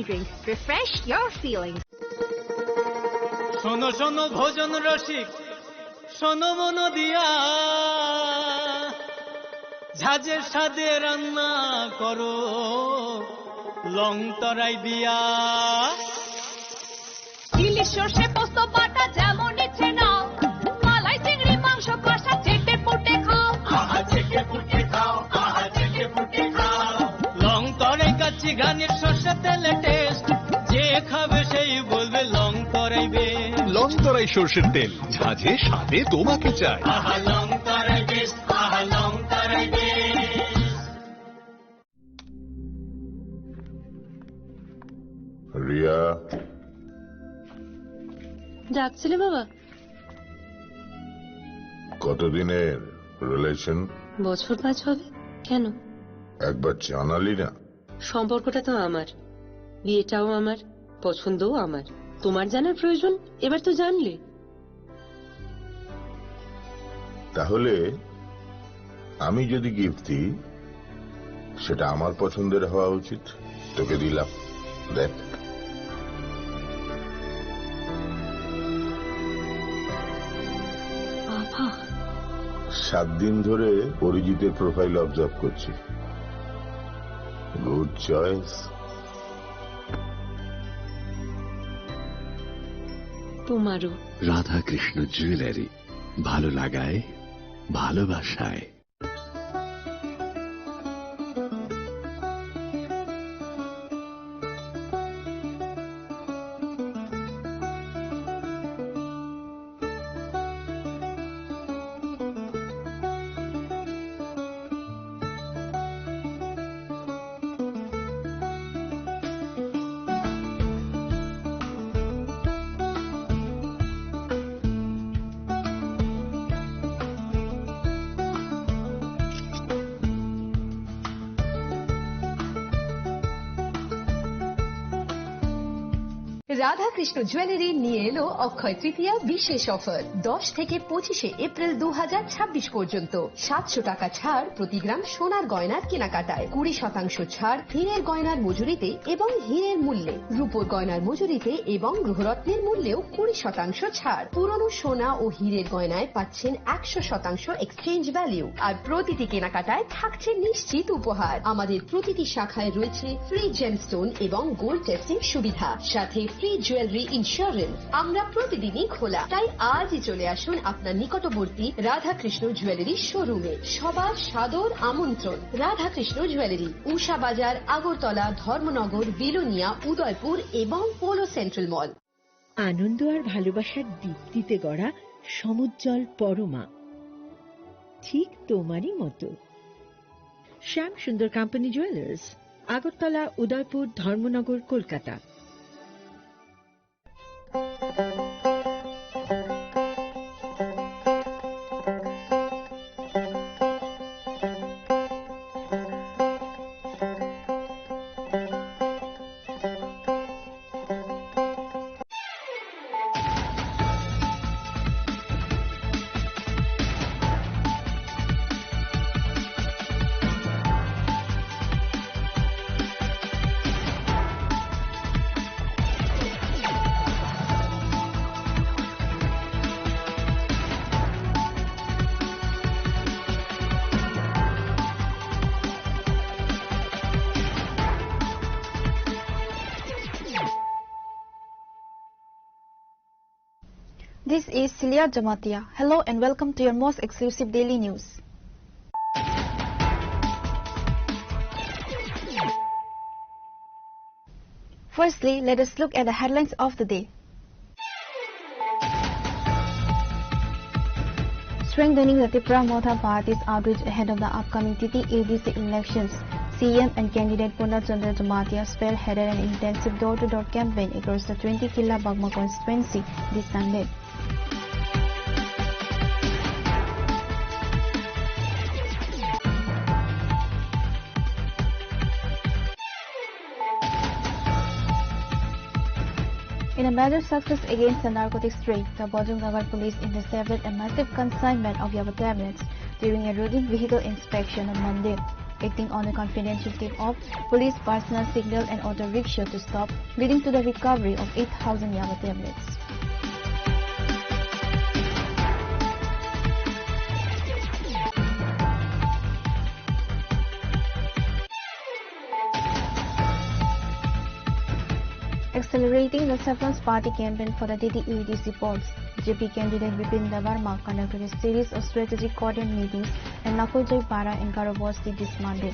Drinks, refresh your feelings. শোনো শোনো ভোজন রসিক, শোনো মন দিয়া, ঝাঁঝের স্বাদে রান্না করো লং তরাই দিয়া। ইলিশ সর্ষে পোস্ত বাটা যেমন ইচ্ছে নাও, মালাই চিংড়ি মাংস কষা চেটে পুটে খাও। আহা, চেটে পুটে খাও, আহা, চেটে পুটে খাও। লং তরাই কাচ্চি ঘানির সর্ষে তেলে টেস্ট, যে খাবে সেই বলবে লং তরাই বেশ। লং তরাই সর্ষের তেল, ঝাঁঝে স্বাদে তোমাকে চাই। আহা, লং তরাই বেশ, আহা, লং তরাই বেশ। রিয়া। ডাকছিলে বাবা? কতদিনের রিলেশন? বছর পাঁচ হবে। কেন? একবার জানালি না। সম্পর্কটা তো আমার, বিয়েটাও আমার, পছন্দও আমার। তোমার জানার প্রয়োজন, এবার তো জানলে। তাহলে আমি যদি গিফট দিই, সেটা আমার পছন্দের হওয়া উচিত। তোকে দিলাম, দেখ। বাবা। সাত দিন ধরে অরিজিতের প্রোফাইল অবজার্ভ করছি। Good choice. তোমারও। রাধাকৃষ্ণ জুয়েলারি, ভালো লাগায়, ভালোবাসায়। রাধাকৃষ্ণ জুয়েলারি নিয়ে এলো অক্ষয় তৃতীয়া বিশেষ অফার। দশ থেকে পঁচিশে এপ্রিল দু হাজার ছাব্বিশ পর্যন্ত সাতশো টাকা ছাড় প্রতি গ্রাম সোনার গয়নার কেনাকাটায়, কুড়ি শতাংশ ছাড় হীরের গয়নার মজুরিতে এবং হীরের মূল্যে, রূপোর গয়নার মজুরিতে এবং গ্রহরত্নের মূল্যেও কুড়ি শতাংশ ছাড়। পুরনো সোনা ও হীরের গয়নায় পাচ্ছেন একশো শতাংশ এক্সচেঞ্জ ভ্যালু, আর প্রতিটি কেনাকাটায় থাকছে নিশ্চিত উপহার। আমাদের প্রতিটি শাখায় রয়েছে ফ্রি জেমস্টোন এবং গোল্ড টেস্টিং সুবিধা, সাথে ফ্রি জুয়েলারি ইন্স্যুরেন্স। আমরা প্রতিদিনই খোলা, তাই আজই চলে আসুন আপনার নিকটবর্তী রাধাকৃষ্ণ জুয়েলারি শোরুমে। সবার সাদর আমন্ত্রণ। রাধাকৃষ্ণ জুয়েলারি, উষা বাজার, আগরতলা, ধর্মনগর, বিলোনিয়া, উদয়পুর এবং পোলো সেন্ট্রাল মল। আনন্দ আর ভালোবাসার দীপ্তিতে গড়া সমুজ্জ্বল পরমা, ঠিক তোমারই মতো। শ্যাম সুন্দর কোম্পানি জুয়েলার্স, আগরতলা, উদয়পুর, ধর্মনগর, Kolkata. This is Celia Jamatia. Hello and welcome to your most exclusive daily news. Firstly, let us look at the headlines of the day. Strengthening the Tipra Motha Party's outreach ahead of the upcoming T T A D C elections. C M and candidate Purna Chandra Jamatia spearheaded an intensive door-to-door campaign across the twenty Killa Bagma constituency this Sunday. In a major success against the narcotics trade, the Bojongnagar police intercepted a massive consignment of yaba tablets during a routine vehicle inspection on Monday. Acting on a confidential tip of, police personnel signaled an auto rickshaw to stop, leading to the recovery of eight thousand Yaba tablets. Accelerating the Saffron's Party campaign for the T T A D C polls, B J P candidate Bipin Debbarma conducted a series of strategic coordinate meetings in Nakoljoy Para in Garo Bosti this Monday.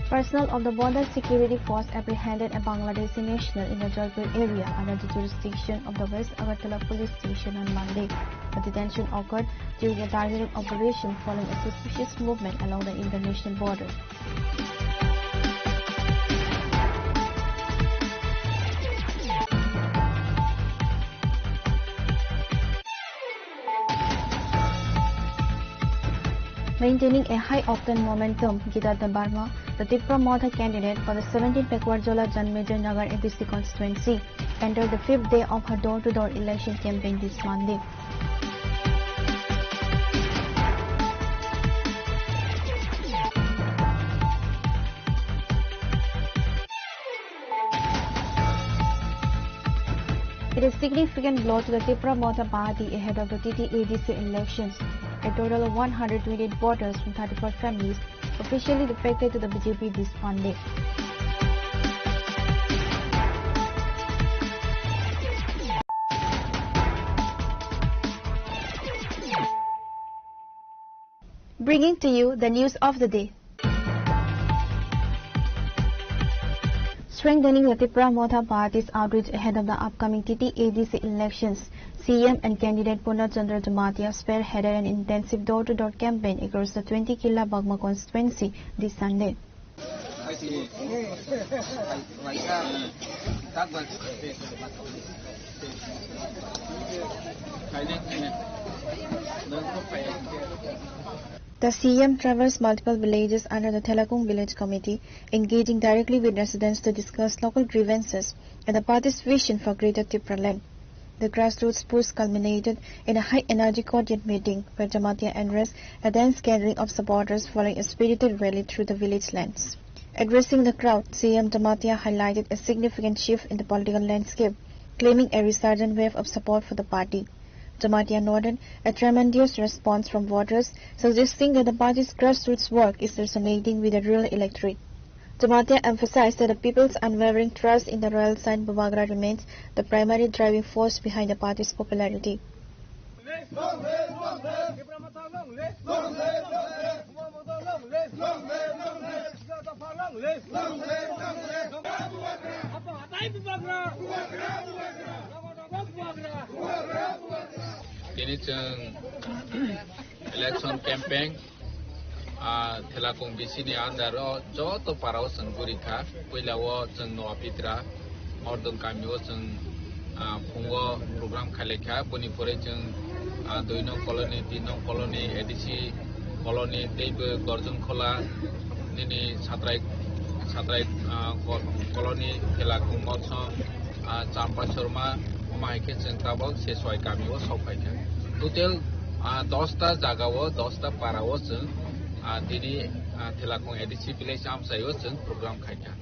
Personnel of the Border Security Force apprehended a Bangladeshi national in the Jaipur area under the jurisdiction of the West Agartala Police Station on Monday. The detention occurred during a targeted operation following a suspicious movement along the international border. Maintaining a high-octane momentum, Geeta Debbarma, the Tipra Motha candidate for the seventeenth Pakwar Jola Janmejir Nagar A D C constituency, entered the fifth day of her door-to-door election campaign this Monday. It is significant blow to the Tipra Motha Party ahead of the T T A D C elections. A total of one hundred twenty-eight voters from thirty-four families officially defected to the B J P this Monday. Bringing to you the news of the day. Strengthening the Tipra Motha Party's outreach ahead of the upcoming T T A D C elections, C M and candidate Purna Chandra Jamatia spearheaded an intensive door-to-door campaign across the twenty Killa Bagma constituency this Sunday. The C M traversed multiple villages under the Thelakung Village Committee, engaging directly with residents to discuss local grievances and the party's vision for Greater Tipraland. The grassroots push culminated in a high-energy coordinate meeting where Jamatia addressed a dense gathering of supporters following a spirited rally through the village lands. Addressing the crowd, C M Jamatia highlighted a significant shift in the political landscape, claiming a resurgent wave of support for the party. Jamatia noted a tremendous response from voters, suggesting that the party's grassroots work is resonating with the rural electorate. Jamatia emphasized that the people's unwavering trust in the royal saint Bubagra remains the primary driving force behind the party's popularity. Tini chwng election campaign, ah, Thelakung B C ni under o joto para o chwng guri kha. Puila o chwng Noa Pitra, Mordon kami o chwng, ah, phungo program khailai kha. Boni pore chwng, ah, dui nong colony, tin nong colony, A D C colony, teibo Gorjong Khola, nini Satrai, Satrai, ah, ko-, colony, Thelakung Motso, ah, Champa Chorma, omo hai khe chwng tabok se soi kami o sok phai kha. Total, ah, dos ta jaga o, dos ta para o chwng, ah, tini, ah, Thelakung A D C village amchai o chwng program khai kha.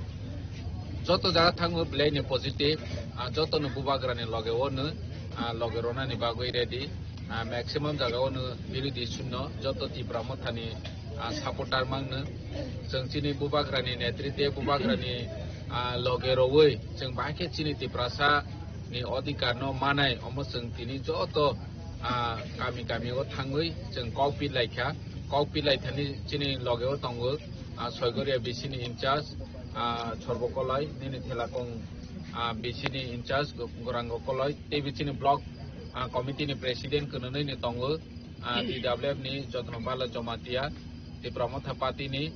Joto jaga thango belai ni positive, ah, joto no Bubagra ni loge o no, ah, loge rona ni bagwi ready. Ah, maximum jaga o no birodhi shunno, joto Tipra Motha ni, ah, supporter mang no. Chwng chini Bubagra ni netritwe, Bubagra ni, ah, loge rowui chwng bahai khe chini Tiprasa ni odhikar no manai, omo chwng tini joto, ah, kami kami o thangwi chwng kok pi lai kha, kok pi lai thani chini loge o tongo, ah, Soigoria B C ni in charge, ah, Sorbo Koloi, nini Thelakung, ah, B C ni in charge Go-, Gorango Koloi, tei bichini block, ah, committee ni president kwnwi ni tongo, ah, T W F ni Jotno Bala Jamatia, Tipra Motha Party ni,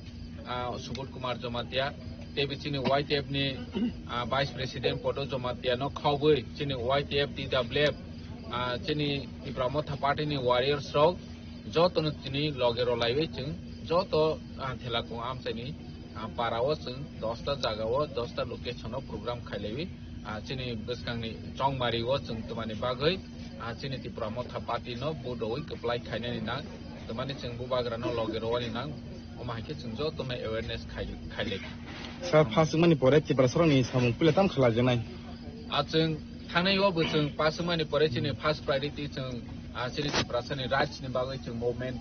ah, Subodh Kumar Jamatia, tei bichini Y T F ni, ah, vice president Podo Jamatia no khobwi chini Y T F, T W F, ah, chini Tipra Motha Party ni warriors rok joto no tini loge rwlaiwi chwng joto, ah, Thelakung amchai ni, Ah, para o chwng dosta jaga o, dosta location o program khailaiwi, ah, chini bwskangni chongmari o chwng twmani bagwi, ah, chini Tipra Motha Party no vote rwi kwplai khainani nang, twmani chwng bubagra no logi rwani nang, omo hai khe chwng joto no awareness khai-, khailai. Sir, first wngmani pore Tiprasarokni samung puila tamo khlaijaknai? Ah, chwng thangnai o bo chwng pass wngmani pore chini first priority chwng, ah, chini Tiprasani rights ni bagwi chwng movement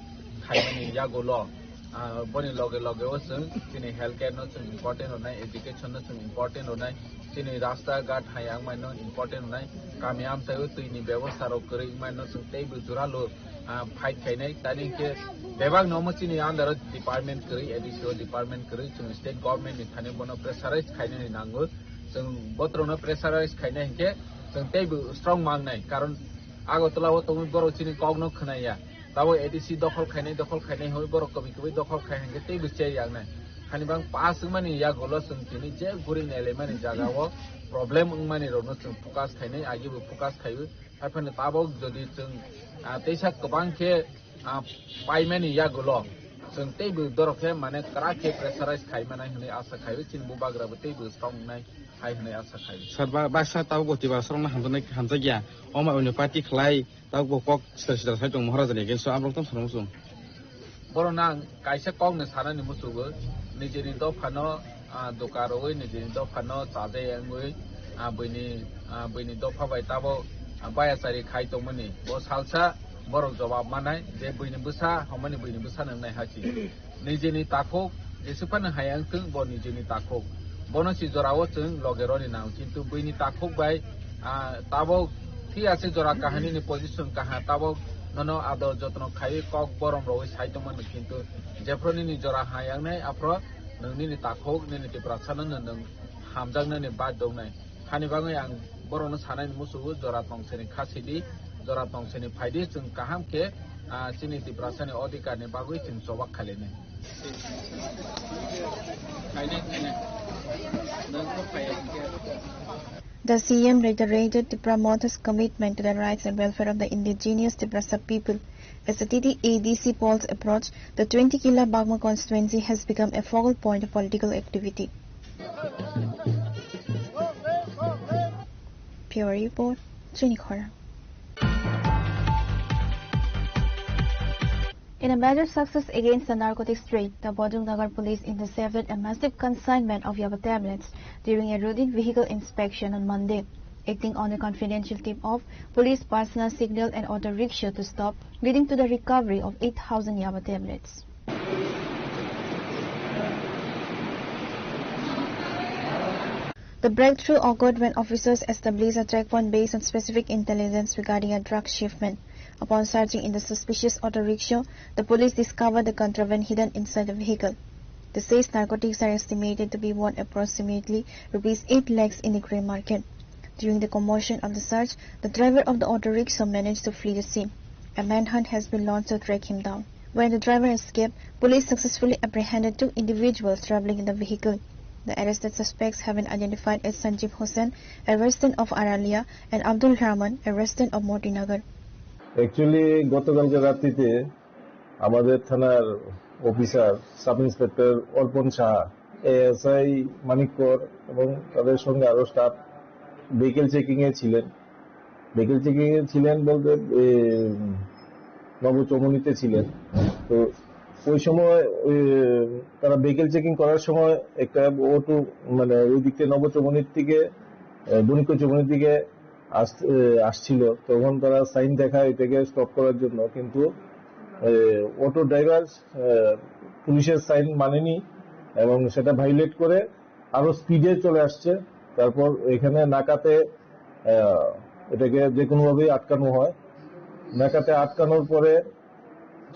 khaimani yagulo. Ah, boni loge loge o chwng chini health care no chwng important rwnai, education no chwng important rwnai, chini rasta ghat hai wngmani no important rwnai, kami amchai o twi ni bebosta rok kwrwi wngmani no chwng teibo jora lo, ah, fight khainai. Tani khe bebak no omo chini under o department kwrwi, A D C o department kwrwi, chwng state government ni thani bono pressurize khainani nango. Chwng botrok no pressurize khainai hinkhe chwng teibo strong mangnai, karon Agartala o tongwi borok chini kok no khwnaya. Tabo A D C dokhol khainai, dokhol khainai hwnwi borok kwbwi kwbwi dokhol khai hinkhe teibo che yaknai. Hani bang pass wngmani yagulo chwng tini je guri nailaimani jaga o problem wngmani rokno chwng focus khainai, agi bo focus khaiwi. Haiphano tabok jodi chwng, ah, teisa kwbang khe, ah, paimani yagulo chwng teibo dorok khe mane kwrak khe pressurize khaimanai hwnwi asa khaiwi, chini bubagra bo teibo strong wngnai hai hwnwi asa khaiwi. Sir, ba-, baksa tabok bo Tiprasarokno hamjaknai, hamjakya. Omo oni party khlai, tabok bo kok sitra sitra sai tong Maharajani against o, aborok tamo sanamo chwng. Borokno ang kaisa kokno sanani muchugo, nijini dophano, ah, doka rwui, nijini dophano chajai wngwi, ah, buini, ah, buini dopha bai tabok, ah, bayachari khai tongmani. Bo salsa borok jobab manai je buini bwsa, homani buini bwsa nwngnai hasi. Nijini takhuk, jesuk phano hai wngthung, bo nijini takhuk. Bono si jorao chwng loge roni nang, kintu buini takhuk bai, ah, tabok thik ase jora kahani ni position kaha, tabok nono ador jotno khaiwi kok borom rogwi sai tongmani, kintu jephru nini jora ha yangnai, aphro nwng nini takhuk, nini Tiprasano nwng hamjaknani badhyo wngnai. Hani bagwi ang borokno sanani muchugo, jora tongsani kha sidi, jora tongsani phaidi, chwng kaham khe, ah, chini Tiprasani odhikarni bagwi chwng chobak khailai nai. The C M reiterated Tipra Motha's commitment to the rights and welfare of the indigenous Tiprasa people. As the T T A D C polls approach, the twenty Kila Bagma constituency has become a focal point of political activity. Bureau Report, Chini Khorang. In a major success against the narcotics trade, the Bodrung Nagar police intercepted a massive consignment of yaba tablets during a routine vehicle inspection on Monday. Acting on a confidential tip-off, police personnel signaled an auto rickshaw to stop, leading to the recovery of eight thousand yaba tablets. The breakthrough occurred when officers established a checkpoint based on specific intelligence regarding a drug shipment. Upon searching in the suspicious auto rickshaw, the police discovered the contraband hidden inside the vehicle. The seize narcotics are estimated to be worth approximately rupees eight lakhs in the grey market. During the commotion of the search, the driver of the auto rickshaw managed to flee the scene. A manhunt has been launched to track him down. When the driver escaped, police successfully apprehended two individuals traveling in the vehicle. The arrested suspects have been identified as Sanjeev Hussain, a resident of Aralia, and Abdul Rahman, a resident of Motinagar. Actually গতকালকে রাত্রিতে আমাদের থানার officer sub inspector অর্পণ সাহা, এএসআই মানিক কর এবং তাদের সঙ্গে আরও স্টাফ ভেহিকেল চেকিংয়ে ছিলেন। ভেহিকেল চেকিংয়ে ছিলেন বলতে, এ, নবচৌমুহনীতে ছিলেন। তো ওই সময়, ওই, তারা ভেহিকেল চেকিং করার সময় একটা অটো, মানে, ওই দিক থেকে নবচৌমুহনীর দিকে, এ, বণিকচৌমুহনীর দিকে আস-, এ, আসছিল। তখন তারা সাইন দেখায় এটাকে স্টপ করার জন্য, কিন্তু, এ, অটো ড্রাইভার, এ, পুলিশের সাইন মানেনি এবং সেটা ভায়োলেট করে আরো স্পিডে চলে আসছে। তারপর এখানে নাকাতে, আহ, এটাকে যে কোনোভাবেই আটকানো হয়। নাকাতে আটকানোর পরে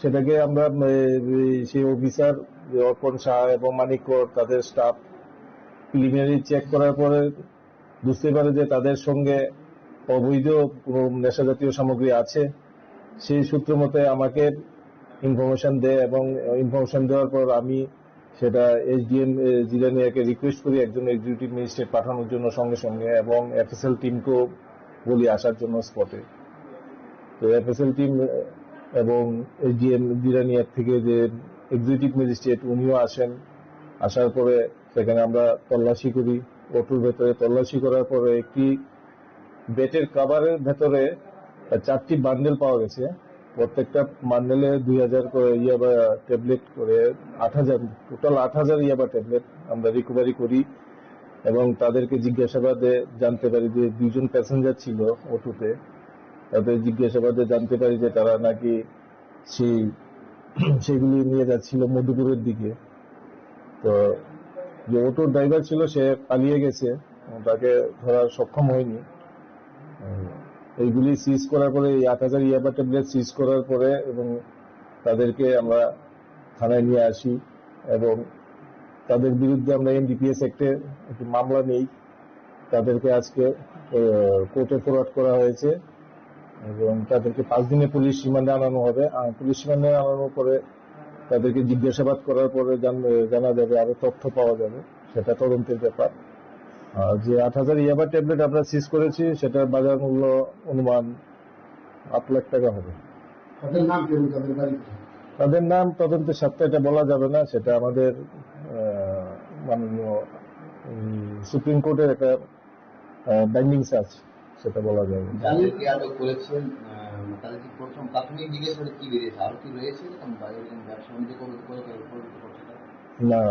সেটাকে আমরা, এ, এই, সেই অফিসার, যে অর্পণ শাহ এবং মানিক কর, তাদের স্টাফ প্রিলিমিনারি চেক করার পরে বুঝতে পারে যে তাদের সঙ্গে অবৈধ কোনো নেশাজাতীয় সামগ্রী আছে। সেই সূত্র মতে আমাকে ইনফরমেশন দেয় এবং ইনফরমেশন দেওয়ার পর আমি সেটা এসডিএম, এ, জিরানিয়াকে রিকোয়েস্ট করি একজন এক্সিকিউটিভ ম্যাজিস্ট্রেট পাঠানোর জন্য সঙ্গে সঙ্গে এবং এফএসএল টিমকেও বলি আসার জন্য স্পটে। তো এফএসএল টিম এবং এসডিএম জিরানিয়ার থেকে যে এক্সিকিউটিভ ম্যাজিস্ট্রেট উনিও আসেন। আসার পরে সেখানে আমরা তল্লাশি করি। অটোর ভেতরে তল্লাশি করার পরে একটি বেডের কভারের ভেতরে চারটি বান্ডেল পাওয়া গেছে। প্রত্যেকটা বান্ডেলে দুই হাজার করে ইয়াবা ট্যাবলেট করে, আট হাজার, টোটাল আট হাজার ইয়াবা ট্যাবলেট আমরা রিকভারি করি এবং তাদেরকে জিজ্ঞাসাবাদে জানতে পারি যে দুইজন প্যাসেঞ্জার ছিল অটোতে। তাদের জিজ্ঞাসাবাদে জানতে পারি যে তারা নাকি সেই সেগুলি নিয়ে যাচ্ছিল মধুপুরের দিকে। তো যে অটো ড্রাইভার ছিল, সে পালিয়ে গেছে, তাকে ধরা সক্ষম হয়নি। উম, এইগুলি সিজ করার পরে, এই আট হাজার ইয়াবা ট্যাবলেট সিজ করার পরে এবং তাদেরকে আমরা থানায় নিয়ে আসি এবং তাদের বিরুদ্ধে আমরা এনডিপিএস অ্যাক্টে একটি মামলা নেই। তাদেরকে আজকে, আহ, কোর্টে ফরওয়ার্ড করা হয়েছে এবং তাদেরকে পাঁচ দিনে পুলিশ রিমান্ডে আনানো হবে। আর পুলিশ রিমান্ডে আনানোর পরে তাদেরকে জিজ্ঞাসাবাদ করার পরে জান-, জানা যাবে, আরো তথ্য পাওয়া যাবে, সেটা তদন্তের ব্যাপার। আর যে আট হাজার ইয়াবা ট্যাবলেট আমরা সিজ করেছি, সেটার বাজার মূল্য অনুমান আট লাখ টাকা হবে। তাদের নাম কি এবং তাদের বাড়ি কোথায়? তাদের নাম তদন্তের স্বার্থে এটা বলা যাবে না, সেটা আমাদের, আহ, মাননীয়, উম, সুপ্রিম কোর্টের একটা, আহ, বাইন্ডিংস আছে, সেটা বলা যাবে না। যাদেরকে আটক করেছেন, আহ, তাদের কি প্রথম প্রাথমিক জিজ্ঞাসাবাদে কি বেরিয়েছে? আরো কি রয়েছে এরকম বা এরকম ব্যবসা বাণিজ্য করে, করে, করে, করে করছে তারা? না,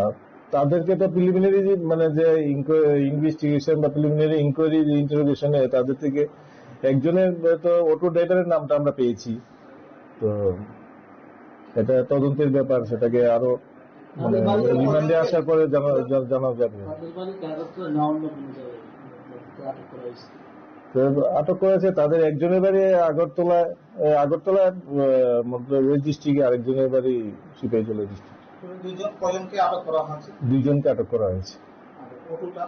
তাদেরকে তো প্রিলিমিনারি, মানে, যে ইনকো-, ইনভেস্টিগেশন বা প্রিলিমিনারি ইনকোয়ারি, যে ইন্টারোগেশনে তাদের থেকে একজনের তো অটো ড্রাইভারের নামটা আমরা পেয়েছি। তো এটা তদন্তের ব্যাপার, সেটাকে আরো, মানে, তাদের বাড়ি কোথায়? রিমান্ডে আসার পরে জানা, জা-, জানা যাবে। তাদের বাড়ি কি আগরতলা না অন্য কোনো জায়গায়? তাদেরকে আটক করা হয়েছে। তো আটক করেছে, তাদের একজনের বাড়ি আগরতলা, এ, আগরতলা, এ, মতলব ওই ডিস্ট্রিক্টে, আরেকজনের বাড়ি সিপাহীজলা ডিস্ট্রিক্ট। দুজন কয়জনকে আটক করা হয়েছে? দুইজনকে আটক করা হয়েছে। আর অটোটা?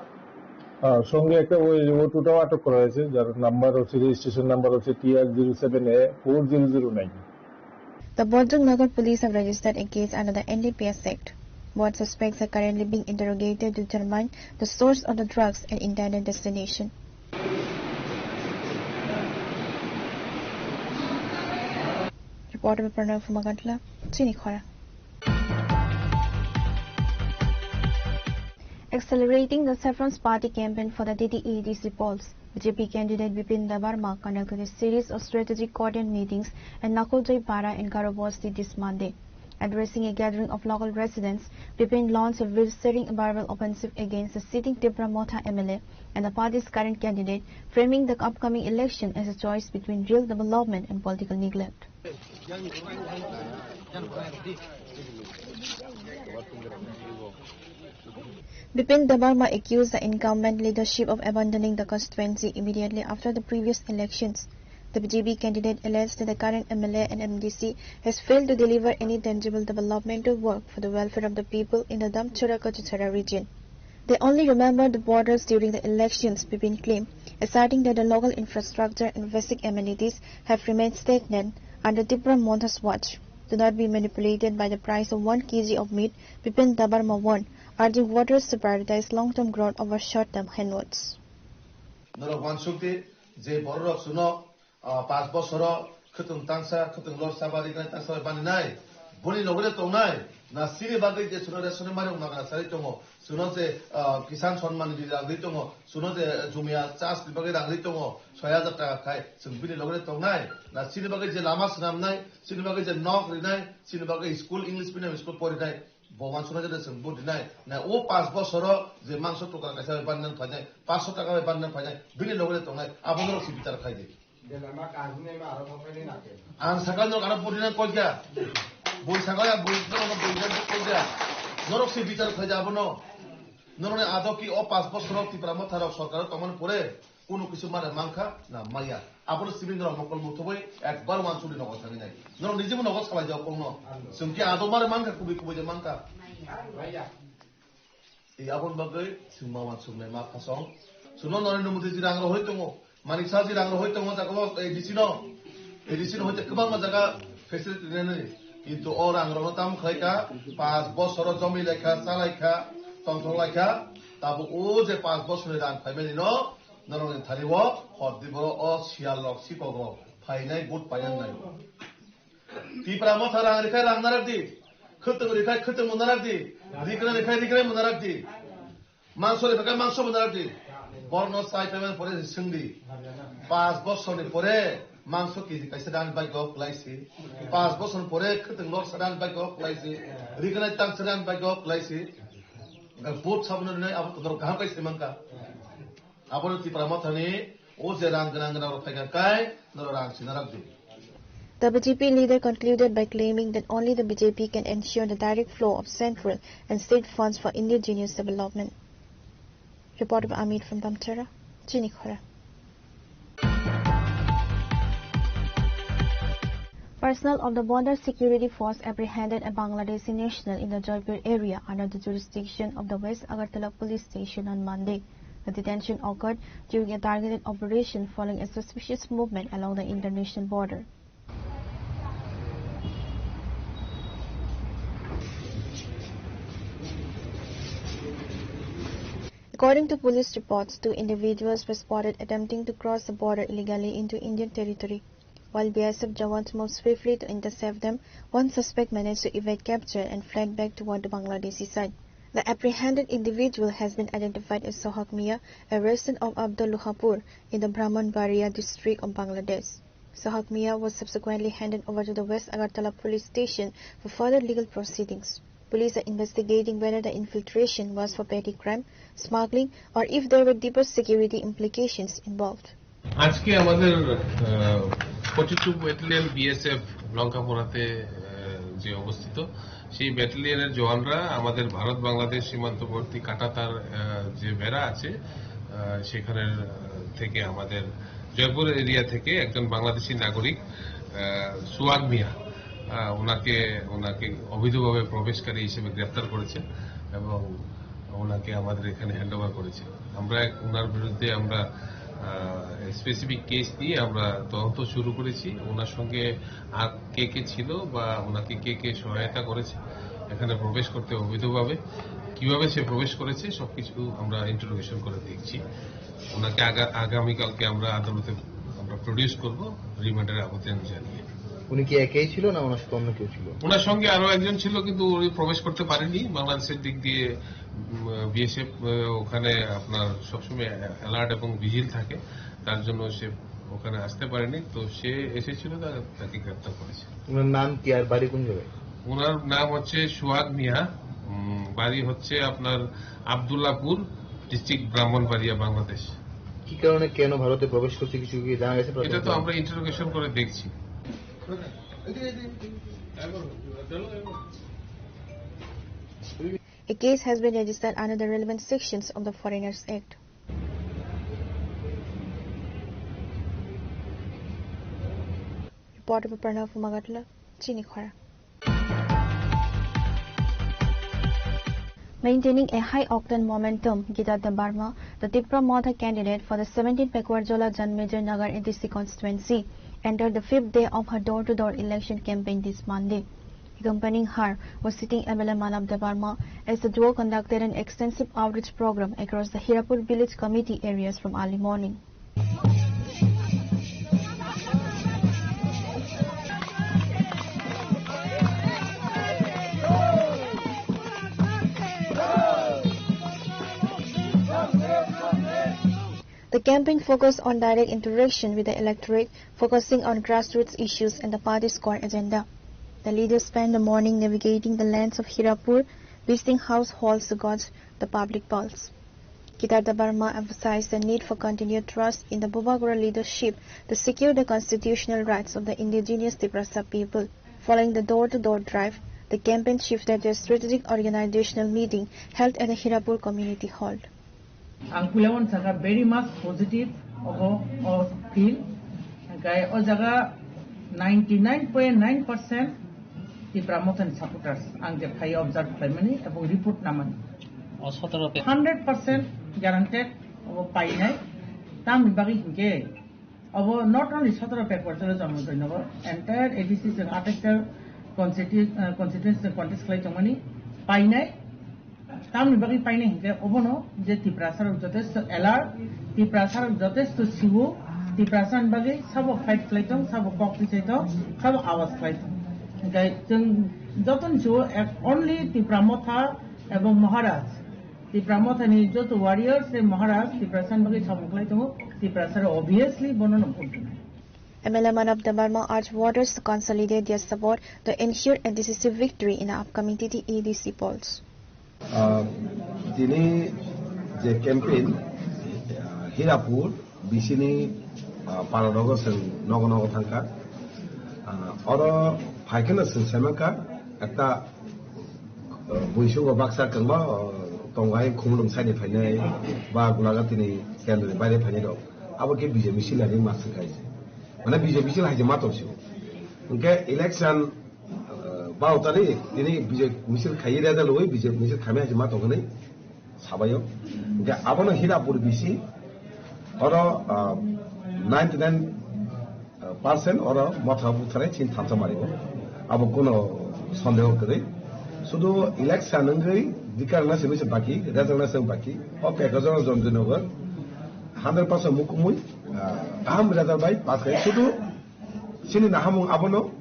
হ্যাঁ, সঙ্গে একটা ওই অটোটাও আটক করা হয়েছে, যার নাম্বার হচ্ছে, রেজিস্ট্রেশন নাম্বার হচ্ছে T R zero seven A four zero zero nine. The Bontung Nagar police have registered a case under the N D P S Act. Both suspects are currently being interrogated to determine the source of the drugs and intended destination. Reporter by Pranav Magatla, Chini Khora. Accelerating the Saffron's party campaign for the D D A D C polls, B J P candidate Bipin Debbarma conducted a series of strategic coordinate meetings at Nakoljoy Para in Garo Bosti this Monday. Addressing a gathering of local residents, Bipin launched a blistering verbal offensive against the sitting Tipra Motha M L A and the party's current candidate, framing the upcoming election as a choice between real development and political neglect. Bipin Debbarma accused the incumbent leadership of abandoning the constituency immediately after the previous elections. The B J P candidate alleged that the current M L A and M D C has failed to deliver any tangible developmental work for the welfare of the people in the Damchara Kachuchara region. They only remember the borders during the elections, Bipin claimed, asserting that the local infrastructure and basic amenities have remained stagnant under Tipra Motha's watch. Do not be manipulated by the price of one K G of meat, Bipin Debbarma warned, urging voters to prioritize long-term growth over short-term handouts. Norok wansukdi je bororok suno, ah, panch bosoro khwtwng tangsa, khwtwng lorsa badi gnai tangsa bai baninai, boni logore tongnai, na chini bagwi je suno ration mani wngna gana sarwi tongo, suno je, ah, Kisan Samman Nidhi rang rwi tongo, suno je jumia chas ni bagwi rang rwi tongo, soi hajar taka khai, chwng bini logore tongnai, na chini bagwi je lama swnamnai, chini bagwi je nok rinai, chini bagwi school, English medium school porinai, bo wansuknai jora chwng vote rinai. Na o panch bosoro je mangso tokra kaisa bai banna phainai, panchsho taka bai banna phainai, bini loge tongnai, abo norok se bichar khai di. Ang sakha norok ano vote rinai koi kya? Boi sakha ya, boi norok no boi rinai koi kya? Norok se bichar khai di abono. Norok ni adok ki o panch bosoro Tipra Motha rok sorkar o tongmani pore Kunu kisu mare mankha na maya. Abono simi norok mokol muthubui ekbar wansukdi nogo thangwi nai. Norok nijebo nogo salai jak kokno. Chwng khe ado mare mankha, kubui kubui de mankha. Ei aboni bagwi chwng ma wansuknai ma khasong. Chwngno Narendra Modi ji rang rohoi tongo. Manik Saha ji rang rohoi tongo jaga o A D C no. A D C no hoite kwbangma jaga facility rinani. Kintu o rang rokno tamo khlai kha, panch bosoro jomai lai kha, cha lai kha, tongthok lai kha. Tabuk o je panch bosorni rang phaimani no, norokni thani o hor di borok o siyal rok sikok rok phainai vote painang nai. Tipra Motha rang rikha rang narwk di. Khwtwng rikhai khwtwng mona rakdi. Rikrai rikhai rikrai mona rakdi. Mangso rikhai mangso mona rakdi. Borno chai phaimani pore swngdi. Panch bosorni pore mangso kg kaisa rani bagwi kwlaisi. Panch bosorni pore khwtwng lorsa rani bagwi kwlaisi. Rikrai tangsa rani bagwi kwlaisi. Vote sabuna nai abo todor kaham kai saimanka. Abono Tipra Mothani o je rang gwnang gwnang rok phaikha kai, norok rang sina rok di. The B J P leader concluded by claiming that only the B J P can ensure the direct flow of central and state funds for indigenous development. Reporter Amit from Damchara, Chinikhora. Personnel of the Border Security Force apprehended a Bangladeshi national in the Jaipur area under the jurisdiction of the West Agartala Police Station on Monday. The detention occurred during a targeted operation following a suspicious movement along the international border. According to police reports, two individuals were spotted attempting to cross the border illegally into Indian territory. While B S F jawans moved swiftly to intercept them, one suspect managed to evade capture and fled back toward the Bangladeshi side. The apprehended individual has been identified as Sohag Mia, a resident of Abdul Luhapur in the Brahmanbaria district of Bangladesh. Sohag Mia was subsequently handed over to the West Agartala police station for further legal proceedings. Police are investigating whether the infiltration was for petty crime, smuggling, or if there were deeper security implications involved. আজকে আমাদের forty two battalion BSF লঙ্কাপোড়াতে আহ, যে অবস্থিত, সেই ব্যাটালিয়নের জওয়ানরা আমাদের ভারত বাংলাদেশ সীমান্তবর্তী কাটাতার আহ, যে বেড়া আছে আহ, সেখানের আহ, থেকে আমাদের জয়পুর এরিয়া থেকে একজন বাংলাদেশি নাগরিক আহ, সুয়াগ মিয়া আহ, ওনাকে ওনাকে অবৈধভাবে প্রবেশকারী হিসেবে গ্রেপ্তার করেছে এবং ওনাকে আমাদের এখানে হ্যান্ড ওভার করেছে। আমরা এক- ওনার বিরুদ্ধে আমরা স্পেসিফিক কেস নিয়ে আমরা তদন্ত শুরু করেছি। ওনার সঙ্গে আর কে কে ছিল বা ওনাকে কে কে সহায়তা করেছে এখানে প্রবেশ করতে অবৈধভাবে, কিভাবে সে প্রবেশ করেছে, সবকিছু আমরা ইন্টারোগেশন করে দেখছি। ওনাকে আগা- আগামীকালকে আমরা আদালতে আমরা প্রডিউস করব রিমান্ডের আবেদন জানিয়ে। উনি কি একাই ছিল না ওনার সাথে অন্য কেউ ছিল? ওনার সঙ্গে আরো একজন ছিল, কিন্তু উনি প্রবেশ করতে পারেনি। বাংলাদেশের দিক দিয়ে বিএসএফ ওখানে আপনার সবসময় অ্যালার্ট এবং ভিজিল থাকে, তার জন্য সে ওখানে আসতে পারেনি। তো সে এসেছিল, তা- তাকে গ্রেপ্তার করেছে। ওনার নাম কি আর বাড়ি কোন জায়গায়? ওনার নাম হচ্ছে সুয়াদ মিয়া, উম, বাড়ি হচ্ছে আপনার আব্দুল্লাপুর, ডিস্ট্রিক্ট ব্রাহ্মণবাড়িয়া, বাংলাদেশ। কি কারণে, কেন ভারতে প্রবেশ করছে, কিছু কি জানা গেছে এটা তো প্রাথমিকভাবে? আমরা ইন্টারোগেশন করে দেখছি। A case has been registered under the relevant sections of the Foreigners Act. Reporter Pranav Magatla, Chinikhora. Maintaining a high-octane momentum, Gita Debbarma, the Tipra Motha candidate for the seventeenth Pekwar Jola Janmejir Nagar A D C constituency, entered the fifth day of her door-to-door election campaign this Monday. Accompanying her was sitting M L A Manav Debbarma, as the duo conducted an extensive outreach program across the Hirapur village committee areas from early morning. The campaign focused on direct interaction with the electorate, focusing on grassroots issues and the party's core agenda. The leaders spent the morning navigating the lanes of Hirapur, visiting households to gauge the public pulse. Gita Debbarma emphasized the need for continued trust in the Bubagra leadership to secure the constitutional rights of the indigenous Tiprasa people. Following the door-to-door drive, the campaign shifted to a strategic organizational meeting held at the Hirapur Community Hall. Ang puila uansukha very much positive obo o feel. Hingke o jaga ninety nine point nine percent Tipra Mothani supporters ang je phai observe khlaimani ebong report namani. O sotoro pe- Hundred percent guaranteed obo painai. Tamni bagwi hinkhe obo not only sotoro Pekwar Jola Janmejir Nagar, entire A D C chwng athais ta constitu-, eh, constituency chwng contest khlai tongmani painai. Tamni bagwi painai hinkhe obono je Tiprasa rok jotesto alert, Tiprasa rok jotesto siwo, Tiprasa ni bagwi sabo fight khlai tong, sabo kok tisai tong, sabo awas khlai tong. Hinkhe chwng Joto ni chuo ek only Tipra Motha ebong Maharaj. Tipra Motha ni joto warriors tei Maharaj Tiprasa ni bagwi samung khlai tongo. Tiprasa rok obviously bono no vote rwnai. M L A Manab Debbarma urged voters to consolidate their support to ensure a decisive victory in the upcoming T T A D C polls. Ah, tini je campaign, ah, Hirapur, bisini, ah, paranogo chwng nogo nogo thangkha. Ah, oro phaikhe no chwng saimankha, ekta, ah, buisugo baksa kwbangma, ah, tongo hai khumulwng side ni phainai, ba gulaga tini kendro ni baire phainai rok. Abo khe B J P silani maswk hai se. Mane B J P sil hai se ma tong sio. Hwnkhe election, ah, baro tarik tini B J P misil khai reda loi, B J P misil khamya hai se ma tong hwnwi sabaio. Hwnkhe abono Hirapur bisi oro, ah, ninety nine percent oro motha butharnai chini thansa mari o. Abo kuno sondeho kwrwi. Sudu election wngwi dikar na simi se baki, result na simi baki. O pekajora Jonjoynagar hundred percent mukumui, ah, kaham result bai pass khai. Sudu chini nahamung abono,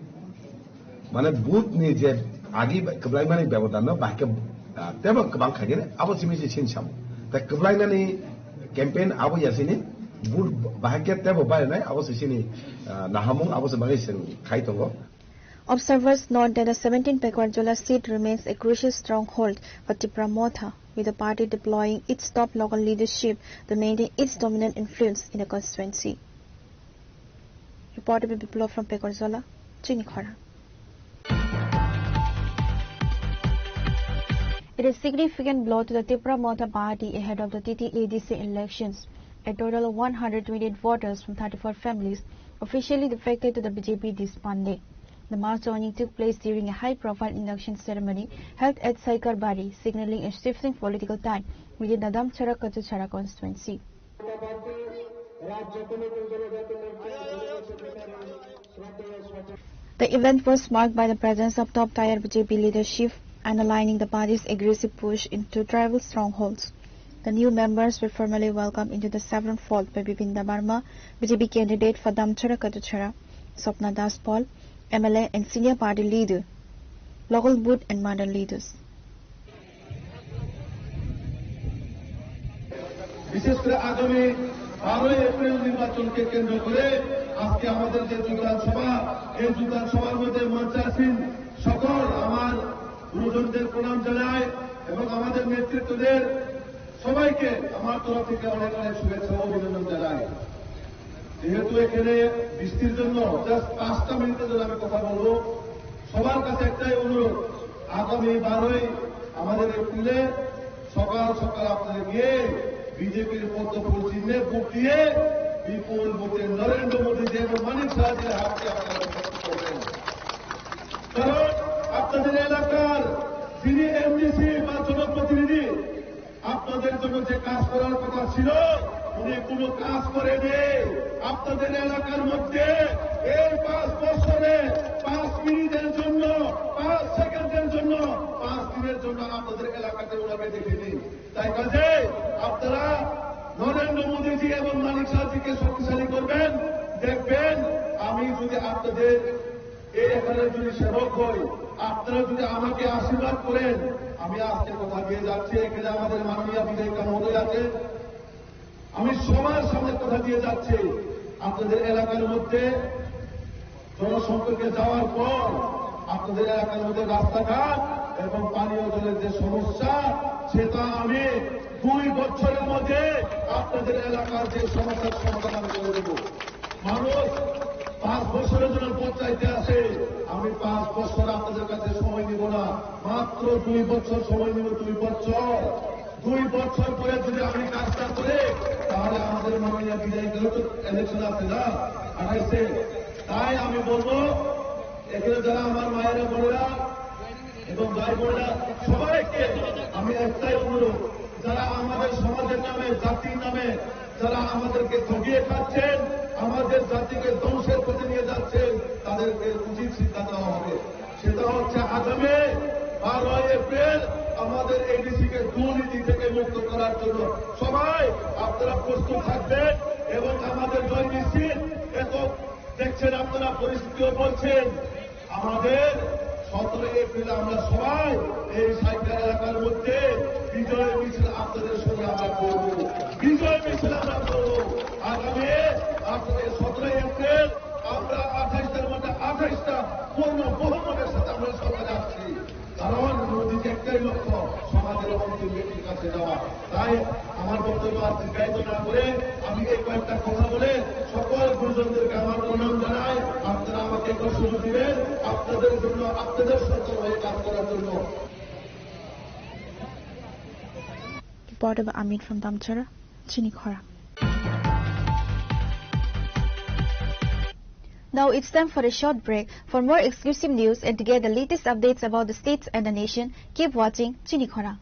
mane booth ni je agi bai kwblaimani bebodan no bahai khe, ah, tebo kwbang khaigene abo simi se chini samung. Tai kwblainani campaign abo ya sini booth bahai khe tebo bai nai abo se chini, ah, nahamung abo se bagwi se khai tongo. Observers note that the seventeen Pekarjala seat remains a crucial stronghold for Tipra Motha, with the party deploying its top local leadership to maintain its dominant influence in the constituency. Reported by Biplov from Pekarjala, Chinikhora. It is significant blow to the Tipra Motha party ahead of the T T A D C elections. A total of one hundred twenty-eight voters from thirty-four families officially defected to the B J P this Monday. The mass joining took place during a high-profile induction ceremony held at Saikarbari, signaling a shifting political tide within the Damchara Kachuchara constituency. The event was marked by the presence of top-tier B J P leadership, underlining the party's aggressive push into tribal strongholds. The new members were formally welcomed into the Chevron Fort by Bipin Debbarma, B J P candidate for Damchara Kachuchara, Swapna Das Paul, M L A and senior party leader, local booth and mandal leaders. বিশেষ করে আগামী বারোই এপ্রিল নির্বাচনকে কেন্দ্র করে আজকে আমাদের যে যোগদান সভা, এই যোগদান সভার মধ্যে মঞ্চে আসীন সকল আমার গুরুজনদের প্রণাম জানাই এবং আমাদের নেতৃত্বদের সবাইকে আমার তরফ থেকে অনেক অনেক শুভেচ্ছা ও অভিনন্দন জানাই। যেহেতু এখানে বৃষ্টির জন্য just পাঁচটা মিনিটের জন্য আমি কথা বলবো, সবার কাছে একটাই অনুরোধ, আগামী বারোই আমাদের এপ্রিলে সকাল সকাল আপনারা গিয়ে বিজেপির পদ্ম ফুল চিহ্নে ভোট দিয়ে বিপুল ভোটে নরেন্দ্র মোদীজি এবং মানিক সাহাজির হাতকে আপনারা জয়যুক্ত করবেন। কারণ আপনাদের এলাকার যিনি এমডিসি বা জনপ্রতিনিধি, আপনাদের জন্য যে কাজ করার কথা ছিল, উনি কোনো কাজ করেনি। আপনাদের এলাকার মধ্যে এই পাঁচ বছরে পাঁচ মিনিটের জন্য, পাঁচ সেকেন্ডের জন্য, পাঁচ দিনের জন্য আপনাদের এলাকাতে ওনাকে দেখেনি। তাই কাজে আপনারা নরেন্দ্র মোদীজি এবং মানিক সাহাজিকে শক্তিশালী করবেন, দেখবেন আমি যদি আপনাদের এই এখানে যদি সেবক হই, আপনারা যদি আমাকে আশীর্বাদ করেন, আমি আজকে কথা দিয়ে যাচ্ছি, এখানে আমাদের মাননীয় বিধায়িকা মহোদয় আছে, আমি সবার সামনে কথা দিয়ে যাচ্ছি, আপনাদের এলাকার মধ্যে জনসম্পর্কে যাওয়ার পর আপনাদের এলাকার মধ্যে রাস্তাঘাট এবং পানীয় জলের যে সমস্যা, সেটা আমি দুই বছরের মধ্যে আপনাদের এলাকার যে সমস্যার সমাধান আমি করে দেবো। মানুষ পাঁচ বছরের জন্য ভোট চাইতে আসে, আমি পাঁচ বছর আপনাদের কাছে সময় নিব না, মাত্র দুই বছর সময় নিব, দুই বছর। দুই বছর পরে যদি আমি কাজটা করি, তাহলে আমাদের মাননীয় বিধায়িকা তো ইলেকশন আছে না, আঠাইশে। তাই আমি বলবো, এখানে যারা আমার মায়েরা বোনেরা, এবং ভাই বোনেরা, সবাইকে আমি একটাই অনুরোধ, যারা আমাদের সমাজের নামে, জাতির নামে, যারা আমাদেরকে ঠকিয়ে খাচ্ছেন, আমাদের জাতিকে ধ্বংসের পথে নিয়ে যাচ্ছেন, তাদেরকে উচিত শিক্ষা দেওয়া হবে। সেটা হচ্ছে আগামী বারোই এপ্রিল আমাদের এডিসি কে দুর্নীতি থেকে মুক্ত করার জন্য সবাই আপনারা প্রস্তুত থাকবেন এবং আমাদের জয় নিশ্চিত। এত দেখছেন আপনারা, পরিস্থিতিও বলছেন, আমাদের সতেরোই এপ্রিল আমরা সবাই এই সাইকেল এলাকার মধ্যে বিজয় মিছিল আপনাদের সঙ্গে আমরা করব। বিজয় মিছিল আমরা করব। আগামী আঠারো, সতেরোই এপ্রিল আমরা আঠাশটার মধ্যে আঠাশটা পূর্ণ বহুমতের সাথে আমরা সভা যাচ্ছি। কারণ মোদির একটাই লক্ষ্য, সমাজের অন্তিম ব্যক্তির কাছে যাওয়া। তাই আমার বক্তব্য আর দীর্ঘায়িত না করে আমি এই কয়েকটা কথা বলে সকল গুরুজনদেরকে আমার প্রণাম জানাই। আপনারা আমাকে একটা সুযোগ দিবেন, আপনাদের জন্য, আপনাদের সরকার হয়ে কাজ করার জন্য। Reporter Amit from Damchara, Chinikhora. Now it's time for a short break. For more exclusive news and to get the latest updates about the states and the nation, keep watching Chinikhora.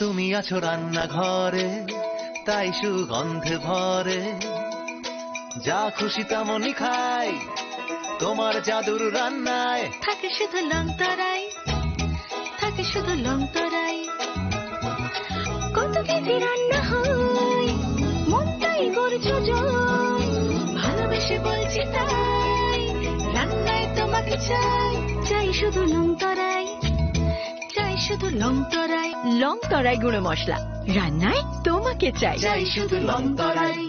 তুমি আছো রান্নাঘরে, তাই সুগন্ধে ভরে। যা খুশি তেমনই খাই, তোমার জাদুর রান্নায়। থাকে শুধু লং তরাই, থাকে শুধু লং তরাই। কত কেজি রান্না হয়, মনটাই করছো জয়। ভালোবেসে বলছি তাই, রান্নায় তোমাকে চাই। চাই শুধু লং তরাই, চাই শুধু লং তরাই। লং তরাই গুঁড়ো মশলা, রান্নায় তোমাকে চাই। চাই শুধু লং তরাই।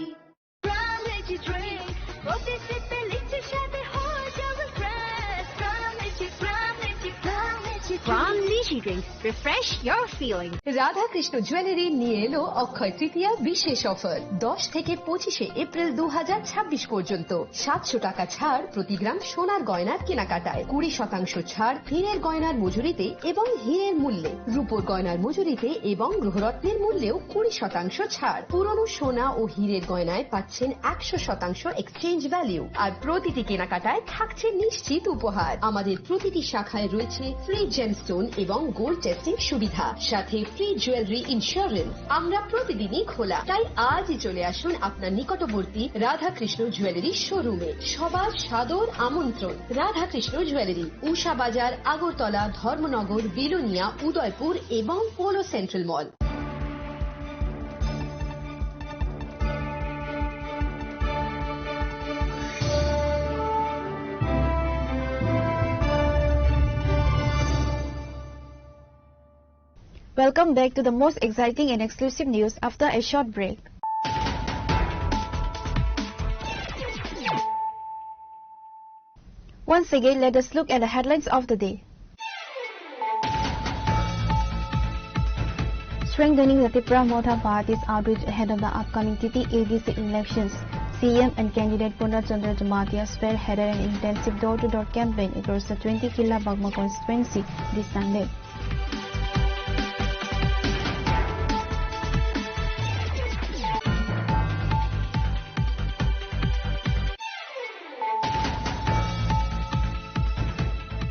Pram Energy Drink, প্রতি সিপে লিচি স্বাদে হয়ে যাবে fresh। Pram Energy, Pram Energy, Pram Energy Drink। Pram Energy Drink, refresh your feeling। Radhakrishna jewellery নিয়ে এলো অক্ষয় তৃতীয়া বিশেষ অফার। দশ থেকে পঁচিশে এপ্রিল দু হাজার ছাব্বিশ পর্যন্ত সাতশো টাকা ছাড় প্রতি গ্রাম সোনার গয়নার কেনাকাটায়, কুড়ি শতাংশ ছাড় হীরের গয়নার মজুরিতে এবং হীরের মূল্যে, রূপোর গয়নার মজুরিতে এবং গ্রহরত্নের মূল্যেও কুড়ি শতাংশ ছাড়। পুরনো সোনা ও হীরের গয়নায় পাচ্ছেন একশো শতাংশ এক্সচেঞ্জ ভ্যালু। আর প্রতিটি কেনাকাটায় থাকছে নিশ্চিত উপহার। আমাদের প্রতিটি শাখায় রয়েছে ফ্রি জেমস্টোন এবং গোল্ড টেস্টিং সুবিধা, সাথে ফ্রি জুয়েলারি ইন্স্যুরেন্স। আমরা প্রতিদিনই খোলা, তাই আজই চলে আসুন আপনার নিকটবর্তী রাধাকৃষ্ণ জুয়েলারি শোরুমে। সবার সাদর আমন্ত্রণ। রাধাকৃষ্ণ জুয়েলারি, উষা বাজার, আগরতলা, ধর্মনগর, বিলোনিয়া, উদয়পুর এবং polo central mall. Welcome back to the most exciting and exclusive news after a short break. Once again, let us look at the headlines of the day. Strengthening the Tipra Motha Party's outreach ahead of the upcoming T T A D C elections. C M and candidate Purna Chandra Jamatia spearheaded an intensive door-to-door campaign across the twenty Killa Bagma constituency this Sunday.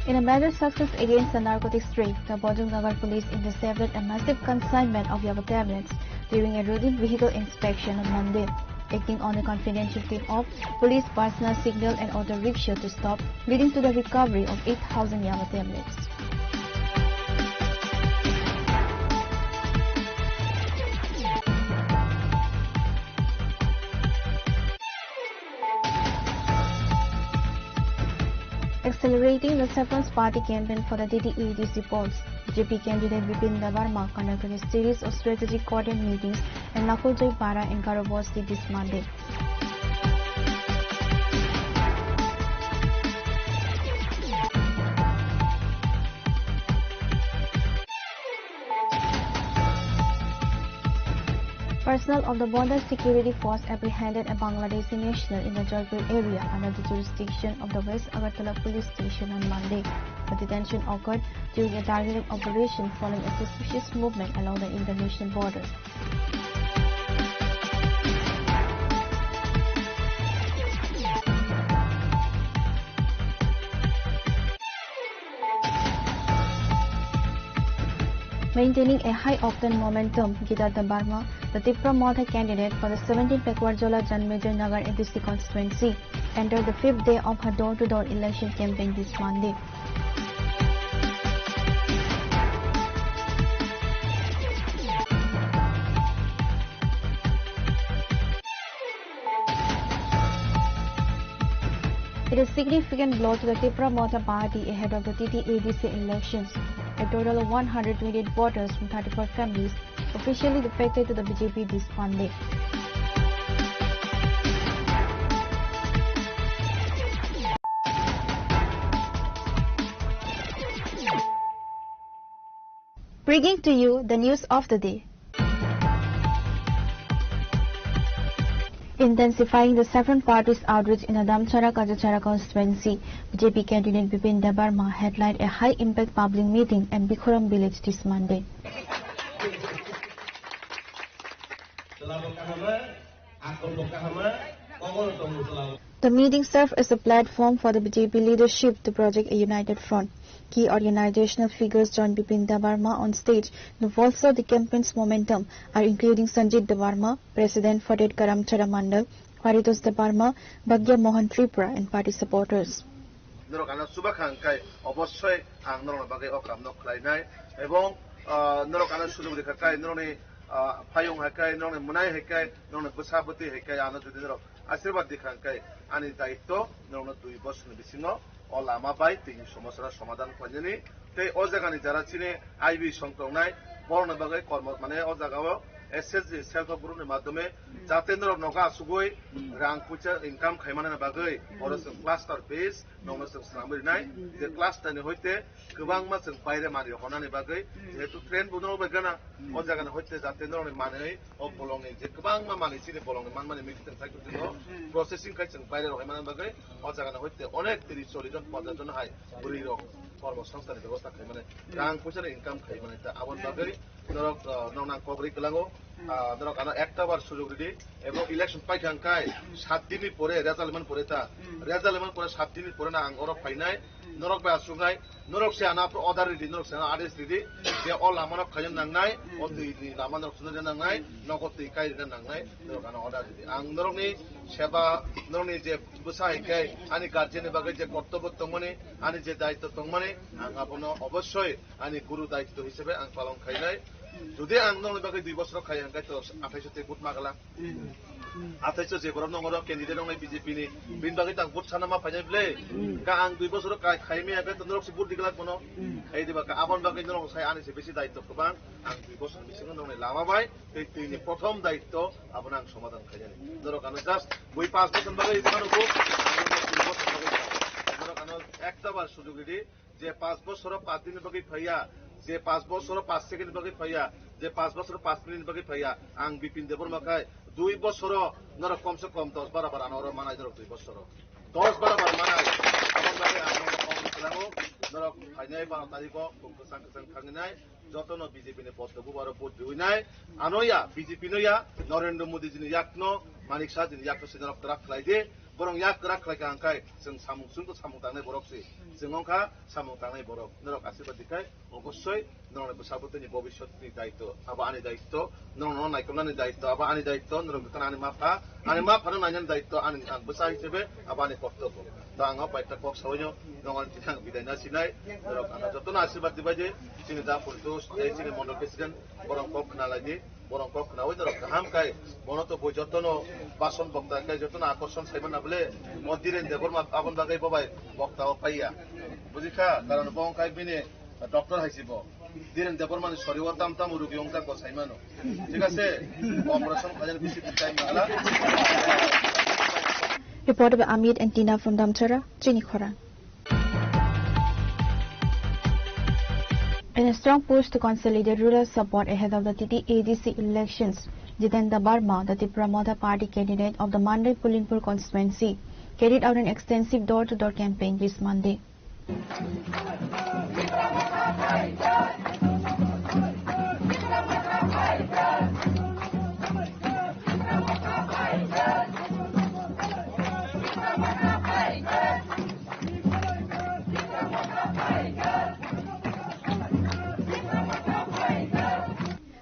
In a major success against the narcotics trade, the Bojong Nagar police intercepted a massive consignment of yaba tablets during a routine vehicle inspection on Monday. Acting on a confidential tip-off, police personnel signaled an auto rickshaw to stop, leading to the recovery of eight thousand yaba tablets. Accelerating the Saffron's party campaign for the T T A D C polls, B J P candidate Bipin Debbarma conducted a series of strategic coordinate meetings in Lakhojoi Para and Garo Bosti this Monday. Personnel of the Border Security Force apprehended a Bangladeshi national in the Joypur area under the jurisdiction of the West Agartala Police Station on Monday. The detention occurred during a targeted operation following a suspicious movement along the international border. Maintaining a high-octane momentum, Gita Debbarma, the Tipra Motha candidate for the seventeenth Pakwar Jola Janmejoi Nagar A D C constituency, entered the fifth day of her door-to-door election campaign this Monday. It is significant blow to the Tipra Motha party ahead of the T T A D C elections. A total of one hundred twenty-eight voters from thirty-four families officially defected to the B J P this Monday. Bringing to you the news of the day. Intensifying the Saffron Party's outreach in the Damchara Kachachara constituency, B J P candidate Bipin Debbarma headlined a high-impact public meeting at Bikhoram village this Monday. The meeting served as a platform for the B J P leadership to project a united front. Key organizational figures joined Bipin Debbarma on stage to bolster the campaign's momentum are including Sanjit Debbarma, President for Damchara Mandal, Paritos Debbarma, Bhagya Mohan Tripura and party supporters. Norok ano chuba kha hwnkhe obossoi ang norokni bagwi o kamno khlainai, ebong, ah, norok ano sujok rikha khe norokni, ah, phayung hai khe, norokni mwnai hai khe, norokni bwsa bwtwi hai khe, ano jodi norok asirwad rikha hwnkhe ani daitto norokno dui bosorni bisingo o lama bai tini somosa somadhan khlainani. Tei o jagani jara chini I B song tongnai, borokni bagwi kormo, mane o jagao S H G self help group ni madhyome jate norok nogo asugwi rang puisa income khaimani bagwi oro chwng cluster base nokno chwng swnamwi rinai. Je cluster ni hoite kwbangma chwng baire manwi honani bagwi, jehetu train bo norok bai gana, o jagani hoite jate norokni manwi o bolongni je kwbangma manwi chini bolongni manmani mixing khai tongthogo, processing khai chwng baire rohormani bagwi o jagani hoite onek tris chollish jon ponchash jon hai bwrwi rok kormo songstani bebosta khaimani, rang puisa ni income khaimani, ta aboni bagwi norok, ah, norok nang kok ri kwlango, ah, norok ano ekta bar sujok ridi, ebong election paikha hwnkhe sat din ni pore result man pore ta, result man pore sat din ni pore na ang oro phainai, norok bai aswk nai, norok se ano order ridi, norok se ano adesh ridi, je o lama no khaina nangnai, o twi ni lama norok swnamna nangnai, nogo twi kai rina nangnai, norok ano order ridi. Ang norokni seba, norokni je bwsa hai khe ani guardian ni bagwi je kortobyo tongmani, ani je daitto tongmani, ang abono obossoi ani guru daitto hisabe ang palon khainai. Jodi ang norokni bagwi dui bosor khai hwnkhe to athaiso tei vote magala. Athaiso je borok nongoro candidate wngnai B J P ni, bini bagwi tang vote sana ma phainai ble. Ka ang dui bosor khai, khai me hwnkhe to norok se vote diglak bono. Ei diba ka abon bagwi norok sai ani se besi daitto kwbang. Ang dui bosor bisingo norokni lama bai tei twini prothom daitto abono ang somadhan khainani. Norok ano just bui panch bosor bagwi phano vote, ang dui bosor bagwi norok ano ekta bar sujok ridi. Je panch bosoro panch din ni bagwi phaiya, je panch bosoro panch second ni bagwi phaiya, je panch bosoro panch minute ni bagwi phaiya, ang Bipin Debbarma khai dui bosoro norok kom se kom dos bara bara norok manai norok dui bosoro. Dos bara bara manai. Aboni bagwi ang norok kok ri kwlango, norok phainai baro tariko bung kwchang kwchang thangnai, jotono B J P ni poddo bubaro vote riwinai, ano ya B J P no ya, Narendra Modi ji ni yakno, Manik Saha ji ni yakno se norok kwrak khlai di. Borok yak kwrak khlai kha hwnkhe chwng samung, chwng to samung tangnai borok se. Chwng wng kha samung tangnai borok. Norok asirwad di khai, obossoi norokni bwsa bwtwini bobiswtni daitto, abo ani daitto. Norokno naikolnani daitto, abo ani daitto. Norok jotono ani ma pha, ani ma phano nainani daitto, ani ang bwsa hisabe abo ani kortobyo. To ang o paita kok sawi no, norokni thani ang bidai na sinai. Norok ano jotono asirwad di bai di, chini da politos, tei chini mondol president, borok kok khna lai di. Borok kok khnaui norok kaham khai, bono to bui jotono bason bokta khai jotono akorson sai mano bole, mo Dhiren Debbarma aboni bagwi bo bai bokta o paiya. Buji kha, karon bo wng khai bini doctor hai se bo. Dhiren Debbarma ni sori o tam tam rugi wng jak bo sai mano. Thik ase? Operation khaina bisi time nangla. Reported by Amit and Tina from Damchara, Chini Khorang. In a strong push to consolidate rural support ahead of the T T A D C elections, Jitendra Barma, the Tipra Motha Party candidate of the Mandai Pulinpur constituency, carried out an extensive door-to-door campaign this Monday.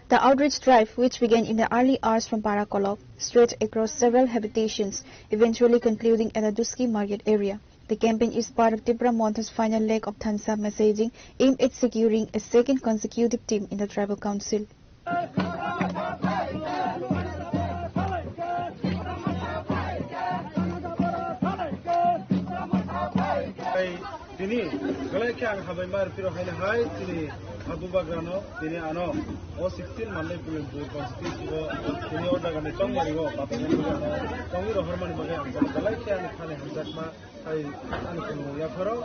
The outreach drive, which began in the early hours from Parakolok, stretched across several habitations, eventually concluding at the Duski market area. The campaign is part of Tipra Motha's final leg of Thansa messaging, aimed at securing a second consecutive term in the tribal council. Tini, belai khe ang hambai ma rw phiro haino hai, tini, a, bubagrano, tini ano, o sixteen Mandai Pulinpur constituency o, tini o jagani chongmari o, bapang tongwi rohormani bagwi ang bono belai khe ani thani hamjakma, hai, ani khulumung yapharo.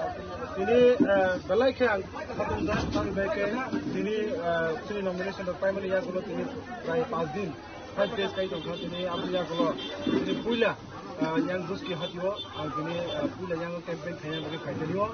Tini, eh, belai khe ang khatungjak, tamo bai khe tini, eh, chini nomination rok paimani yagulo tini prai panch din, five days kai tongkha tini, aboni yagulo tini puila, eh, yang Duski hatio ang tini, eh, puila yang campaign khaina bagwi phai tongio.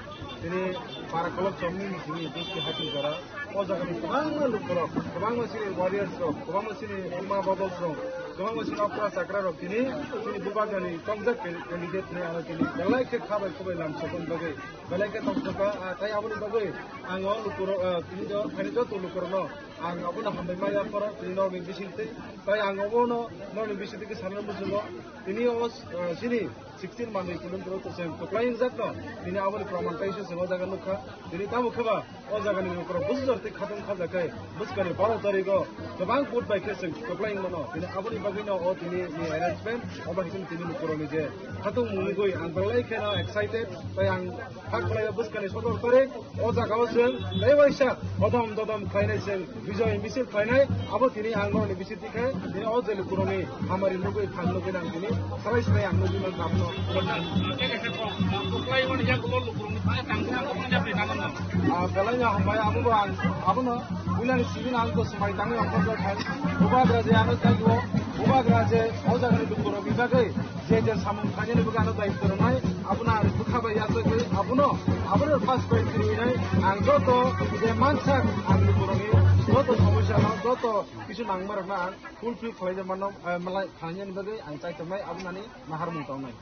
Tini Parakolok chongmani tini Duski hati jora. O jagani kwbangma lukurok, kwbangma chini warriors rok, kwbangma chini Ima Babos rok, kwbangma chini okra chakra rok tini, chini bubagrani tongjak candidate hinwi ano tini belai khe kha bai kubai lam sokon bagwi, belai khe tongthokha, ah, tai aboni bagwi ang o lukurok, ah, tini jo, phaini joto lukurokno ang abono hambai ma yapharo tini norokni bisingtwi, tai ang obono norokni bisingtwi khe sana muchungo tini o, ah, chini sixteen Mandai Pulinpur o chwng kwplai wngjak no, tini aboni proman kaisa chwng o jaga nukha. Tini tamo khe ba o jagani lukurok bwsajor tei khatung khajakhai bwskani baro tarigo kwbang vote bai khe chwng kwplai wngmano. Tini aboni bagwino o tini ni arrangement, obo hai khe tini lukurokni je khatung mungwi ang belai kheno excited, tei ang kha kwlaio bwskani sodor tarik o jagao chwng tei waisa hodom dodom khlainai chwng. Bijoy misil khlainai, abo tini ang norokni bisingtwi khe tini o je lukurokni hamari nugwi thang nugwi nang tini salai salai ang nugwi mankha abono. Ah, belai no hambai, abobo ang, abono puilani simi ang to swmai tangwi ang kok khai. Bubagra je ano taibo, bubagra je o jagani lukurokni bagwi je je samung khlainani bagwi ano daityo rwnai, abono ang bwkha bai yachagwi abono, abono first prize rwnai. Ang joto je mansak ang lukurokni joto somosya no, joto kisu nangmarokno ang fulfill khlaijak mano, eh, malai khlainani bagwi ang chai tongnai, abo nani naharmung tongnai.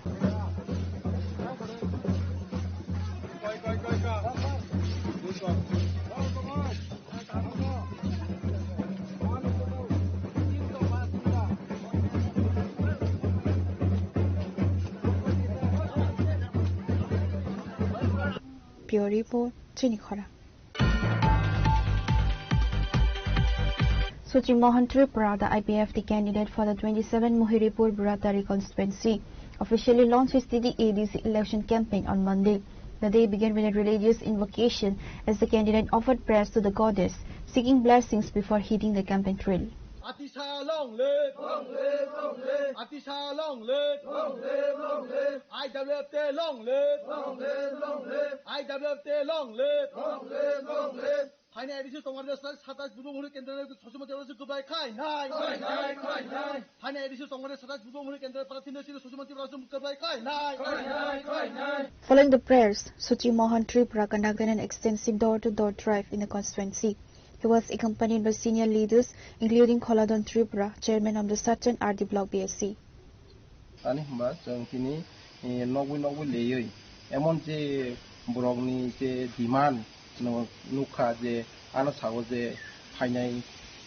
Bureau Report, Chini Khorang. Suchi Mohan Tripura, the I P F T candidate for the twenty-seven Muhiripur Buratari constituency, officially launched his T T A D C election campaign on Monday. The day began with a religious invocation as the candidate offered prayers to the goddess, seeking blessings before hitting the campaign trail. Atisha long live! Long live, long live! Atisha long live! Long live, long live! I W F T long live! Long live, long live! I W F T long live! Long live, long live! Phainai A D C Congress satais Purbo Muhuri Kendra Sochimati Rajya Kubai khai nai! Khai nai, khai nai! Phainai A D C Congress satais Purbo Muhuri Kendra Prathina Sri Sochimati Rajya Kubai khai nai! Khai nai, khai nai! Following the prayers, Suchi Mohan Tripura conducted an extensive door-to-door drive in the constituency. He was accompanied by senior leaders, including Kholadon Tripura, chairman of the Saturn R D Block B S C. Ani hwnba chwng tini, eh, nogwi nogwi leywi emon je borokni je demand no nukha je ano sao je phainai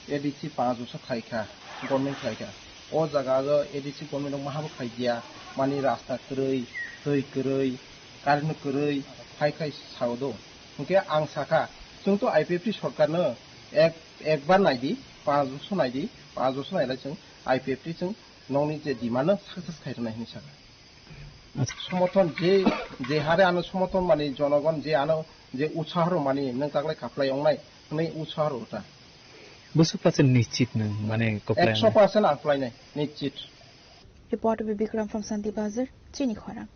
A D C panch bosor khaikha, government khaikha. O jaga o A D C government rok mahabo khaidiya, mani rasta kwrwi, twi kwrwi, current kwrwi, hai khai sao do. Hwnkhe ang sakha, chwng to I P F T sorkar no ek, ekbar naidi, panch bosor naidi, panch bosor nailai chwng I P F T chwng nokni je demand no success khai rwnai hinwi sakha. Acha. Somothon je, je hare ano somothon mani jonogon je ano je utsaho rwmani nwng taklai kaplai wngnai hwnwi utsaho rwta. Bwswk pasen nischit nwng mane koplai ekso percent ang plainai nischit. Report by Bikram from Santi Bazar, Chini Khorang.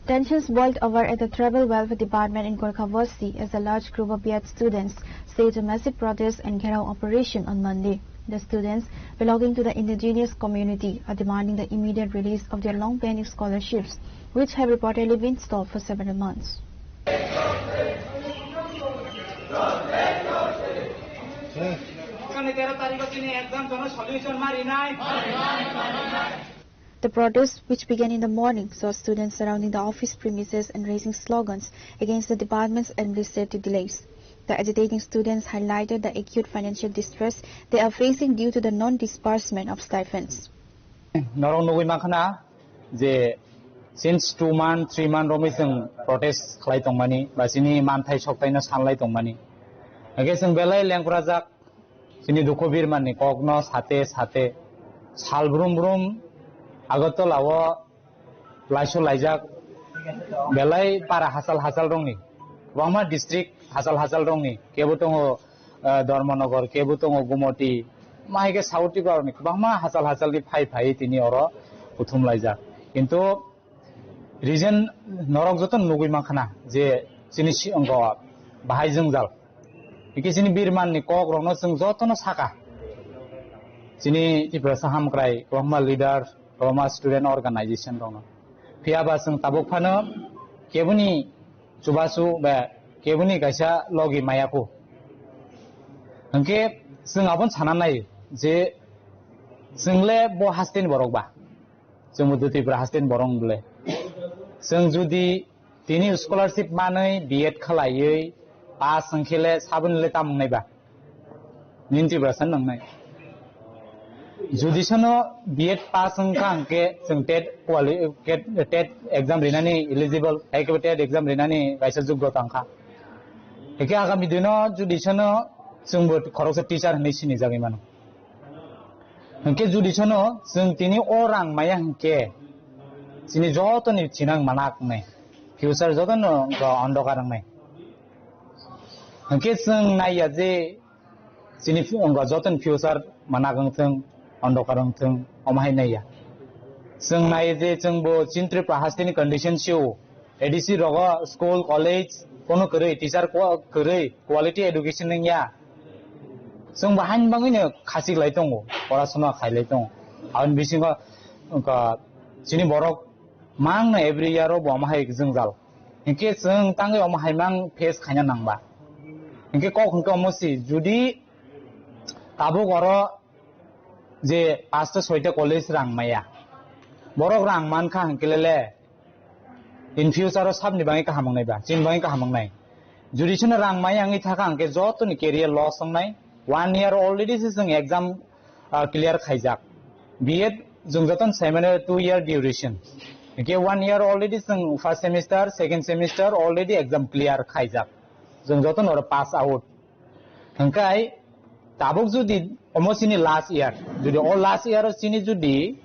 Tensions boiled over at the Tribal Welfare Department in Gorkha Basti as a large group of B Ed students staged a massive protest and gherao operation on Monday. The students, belonging to the indigenous community, are demanding the immediate release of their long-pending scholarships, which have reportedly been stalled for several months. The protest, which began in the morning, saw students surrounding the office premises and raising slogans against the department's administrative delays. The agitating students highlighted the acute financial distress they are facing due to the non-disbursement of stipends. Norok nugwi mankha na je since two month, three month romwi chwng protest khlai tongmani ba chini manthai soktaino sanlai tongmani. Hake chwng belai lengprajak chini dukhu birmani kokno sate sate sal brum brum Agartala o laisu laijak belai para hachal hachal rokni, kwbangma district hachal hachal rokni, kebo tongo, ah, Dharmanagar, kebo tongo Gumoti, mahai khe South Tripura rokni kwbangma hachal hachalni phai phai tini oro kuthum laijak. Kintu reason norok joto nugwi mankha na je chini si-, ongo bahai jwngjal. Hikhe chini birmanni kok rokno chwng jotono saka. Chini Tiprasa hamkrai, kwbangma leader, kwbangma student organization rokno. Phiya ba chwng tabuk phano keboni chubachu ba keboni kaisa logi maya kho. Hwnkhe chwng abono sana nai je chwng le bo hasteni borok ba. Chwng bo Tripura hasteni borok wng le. Chwng judi tini scholarship manwi B Ed khlaiwi pass wngkhe le saboni le tamo wngnai ba? Nini Tiprasa no wngnai. Judi sono B Ed pass wngkha hwnkhe chwng TET quali-, TET, TET exam rinani eligible, hai khe TET exam rinani kaisa joggota wngkha. Hwnkhe agami dino judi sono chwngbo khoroksa teacher hinwi sinijagwi mano. Hwnkhe judi sono chwng tini o rang maya hwnkhe chini jotoni thinang manak wngnai, future jotono wngkha ondokar wngnai. Hwnkhe chwng naiya je chini fu-, wngkha jotoni future manak wngthwng, ondokar wngthwng, omo hai naiya. Chwng naiya je chwngbo chini Tripura hasteni condition sio, A D C rogo school, college, kono kwrwi, teacher kwa-, kwrwi, quality education wngya. Chwng bo hain bangwino khachik lai tongo, porasona khai lai tongo. Aboni bisingo wngkha chini borok mangno every year o bo omo hai jwngjal. Hinkhe chwng tangwi omo hai mang face khaina nangba. Hinkhe kok hinkhe omo si, judi tabuk oro je pasta soita college rang maya, borok rang mankha hinkhe lele in future o sabni bagwi kaham wngnai ba, chini bagwi kaham wngnai. Judi chwngno rang maya wngwi thakha hwnkhe jotoni career loss wngnai. One year already se chwng exam, ah, clear khaijak. B Ed chwng jotono sai mano two year duration. Hwnkhe one year already chwng first semester, second semester already exam clear khaijak. Chwng jotono oro pass out. Hwnkhe tabuk judi omo chini last year, judi o last year o chini judi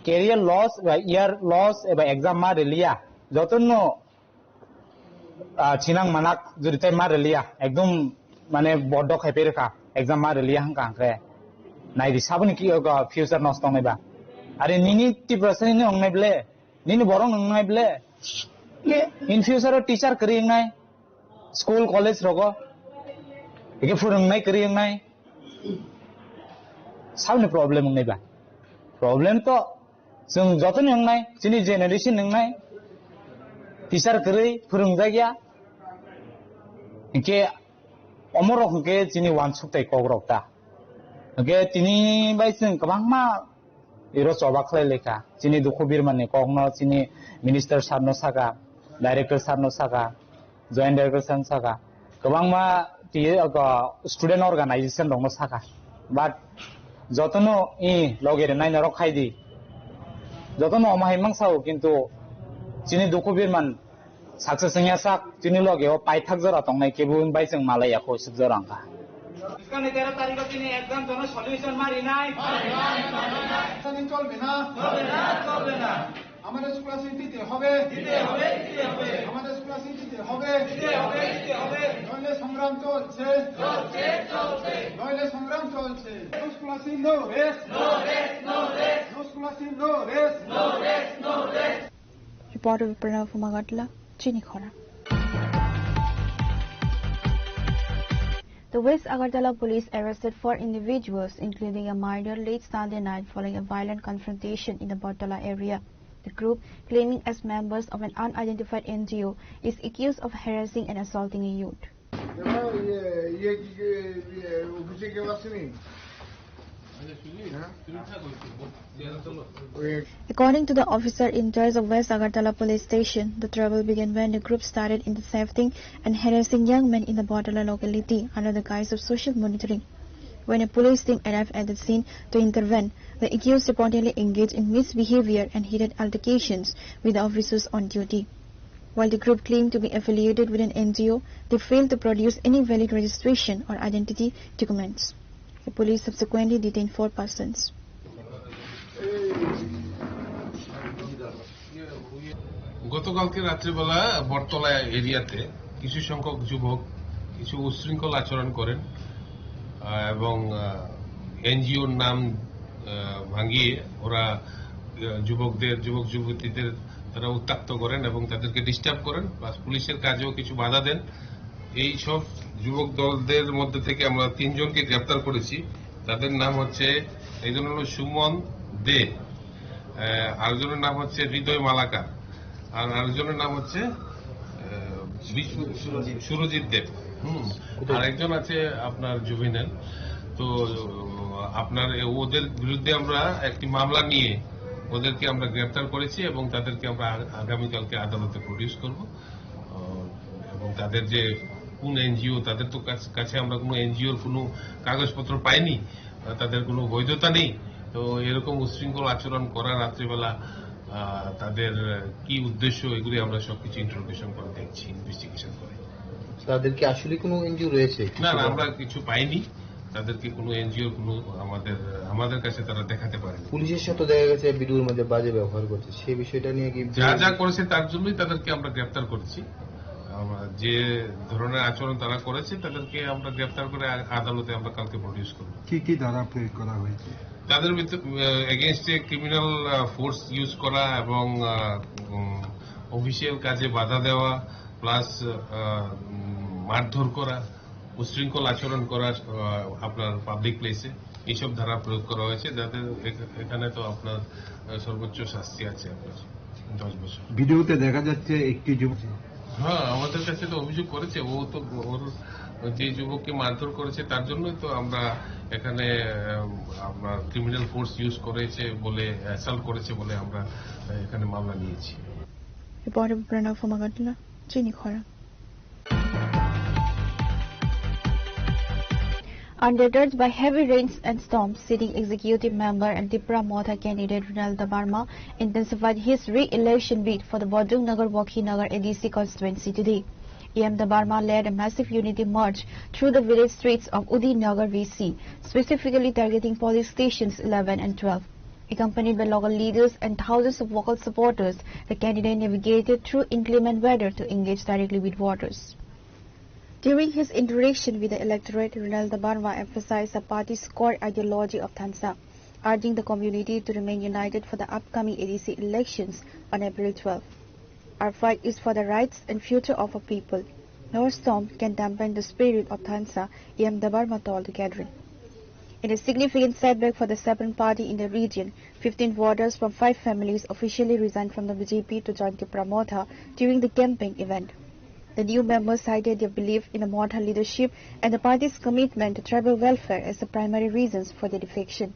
career loss ba year loss eba exam ma riliya, jotono, ah, thinang manak judi tei ma riliya, ekdom mane bodo khai pherikha, exam ma riliya hwnkha hwnkhe. Naidi saboni ki, o, future nosto wngnai ba? Are nini Tiprasa ni wngnai ble, nini borok wngnai ble? In future o teacher kwrwi wngnai, school, college rogo, eke phwrwngnai kwrwi wngnai, saboni problem wngnai ba? Problem to chwng jotoni wngnai, chini generation wngnai, teacher kwrwi, phwrwngjakya, hinkhe omorok hinkhe chini uansuk tai kokrok ta. Hinkhe tini bai chwng kwbangma iro choba khlai laikha. Chini dukhu birmani kokno chini minister sir no saka, director sir no saka, joint director sir no saka. Kwbangma twi, uh, student organization rokno saka. But jotono i loge rwnai norok khai di. Jotono omo hai mang sao, kintu chini dukhu birman success wngya sak, chini loge o paithak jora tongnai kebo bai chwng malai ya kho suk jora wngkha. Bwskangni tero tarikh o chini exam jono solution ma rinai. Solution চলবে না। চলবে না, চলবে না। আমাদের স্কলারশিপ দিতে হবে। দিতে হবে, দিতে হবে। আমাদের স্কলারশিপ দিতে হবে। দিতে হবে, দিতে হবে। নইলে সংগ্রাম চলছে। চলছে, চলছে। নইলে সংগ্রাম চলছে। No scholarship, no rest। No rest, no rest। No scholarship, no rest। No rest, no rest। Report of Pranav Magatla, Chini Khora. The West Agartala police arrested four individuals, including a minor, late Sunday night following a violent confrontation in the Bortola area. The group, claiming as members of an unidentified N G O, is accused of harassing and assaulting a youth. According to the officer in charge of West Agartala Police Station, the trouble began when the group started intercepting and harassing young men in the Bortola locality under the guise of social monitoring. When a police team arrived at the scene to intervene, the accused reportedly engaged in misbehavior and heated altercations with the officers on duty. While the group claimed to be affiliated with an N G O, they failed to produce any valid registration or identity documents. The police subsequently detained four persons. গতকালকে রাত্রিবেলা বটতলা এরিয়াতে কিছু সংখ্যক যুবক কিছু উচ্ছৃঙ্খল আচরণ করেন, আহ, এবং এনজিওর নাম, আহ, ভাঙিয়ে ওরা, আহ, যুবকদের, যুবক যুবতীদের তারা উত্ত্যক্ত করেন এবং তাদেরকে ডিস্টার্ব করেন, প্লাস পুলিশের কাজেও কিছু বাধা দেন। এই সব যুবক দলদের মধ্যে থেকে আমরা তিনজনকে গ্রেপ্তার করেছি। তাদের নাম হচ্ছে, একজন হলো সুমন দে, আহ, আরেকজনের নাম হচ্ছে হৃদয় মালাকার, আর আরেকজনের নাম হচ্ছে, আহ, বিষ্ণু, সুরজিৎ। সুরজিৎ দেব। হুম। আর একজন আছে আপনার জুভেনাইল। তো, আহ, আপনার এ-, ওদের বিরুদ্ধে আমরা একটি মামলা নিয়ে ওদেরকে আমরা গ্রেপ্তার করেছি এবং তাদেরকে আমরা আ-, আগামীকালকে আদালতে প্রডিউস করব। আহ, এবং তাদের যে কোন এনজিও, তাদের তো কাছ-, কাছে আমরা কোনো এনজিওর কোনো কাগজপত্র পাইনি, আহ, তাদের কোনো বৈধতা নেই। তো এরকম উচ্ছৃঙ্খল আচরণ করা রাত্রিবেলা, আহ, তাদের কি উদ্দেশ্য, এগুলি আমরা সবকিছু ইন্টারোগেশন করে দেখছি, ইনভেস্টিগেশন করে। তাদের কি আসলে কোনো এনজিও রয়েছে? না, না, আমরা কিছু পাইনি। তাদেরকে কোনো এনজিওর কোনো আমাদের, আমাদের কাছে তারা দেখাতে পারেনি। পুলিশের সাথে দেখা গেছে ভিডিওর মধ্যে বাজে ব্যবহার করছে, সেই বিষয়টা নিয়ে কি? যা যা করেছে তার জন্যই তাদেরকে আমরা গ্রেপ্তার করেছি। আমরা যে ধরনের আচরণ তারা করেছে, তাদেরকে আমরা গ্রেপ্তার করে আ-, আদালতে আমরা কালকে প্রডিউস করব। কি কি ধারা প্রয়োগ করা হয়েছে? তাদের ভিতর, আহ, এগেইনস্টে ক্রিমিনাল, আহ, ফোর্স ইউজ করা এবং, আহ, উম, অফিসিয়াল কাজে বাধা দেওয়া, প্লাস, আহ, উম, মারধর করা, উশৃঙ্খল আচরণ করা, আহ, আপনার পাবলিক প্লেসে, এইসব ধারা প্রয়োগ করা হয়েছে, যাতে এখ-, এখানে তো আপনার, আহ, সর্বোচ্চ শাস্তি আছে আপনার দশ বছর। ভিডিওতে দেখা যাচ্ছে একটি যুবক। হ্যাঁ, আমাদের কাছে তো অভিযোগ করেছে, ও তো ওর যে যুবককে মারধর করেছে তার জন্যই তো আমরা এখানে, আহ, আপনার ক্রিমিনাল ফোর্স ইউজ করেছে বলে, অ্যাসল্ট করেছে বলে আমরা, আহ, এখানে মামলা নিয়েছি। Report of Pranav Magatla, Chini Khora. Undeterred by heavy rains and storms, sitting executive member and Tipra Motha candidate Ronald Debbarma intensified his re-election bid for the Bodung Nagar Wakhi Nagar A D C constituency today. E M Debbarma led a massive unity march through the village streets of Udit Nagar V C, specifically targeting polling stations eleven and twelve. Accompanied by local leaders and thousands of vocal supporters, the candidate navigated through inclement weather to engage directly with voters. During his interaction with the electorate, Ronald Debbarma emphasized the party's core ideology of Thansa, urging the community to remain united for the upcoming A D C elections on April twelve. "Our fight is for the rights and future of our people. No storm can dampen the spirit of Thansa," E M Debbarma told the gathering. In a significant setback for the separate party in the region, fifteen voters from five families officially resigned from the B J P to join Tipra Motha during the campaign event. The new members cited their belief in the Motha leadership and the party's commitment to tribal welfare as the primary reasons for their defection.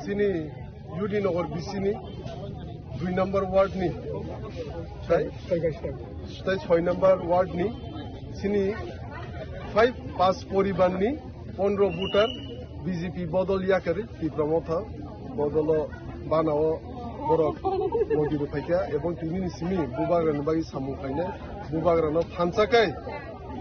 Chini U D Nagar B C ni dui number ward ni, tai, tai soi number ward ni chini five pas poribar ni pondro voter B J P bodol yakarwi Tipra Motha bodolo banao borok modi rw phaikha, ebong tini ni simi bubagra ni bagwi samung khainai, bubagra no phansa kai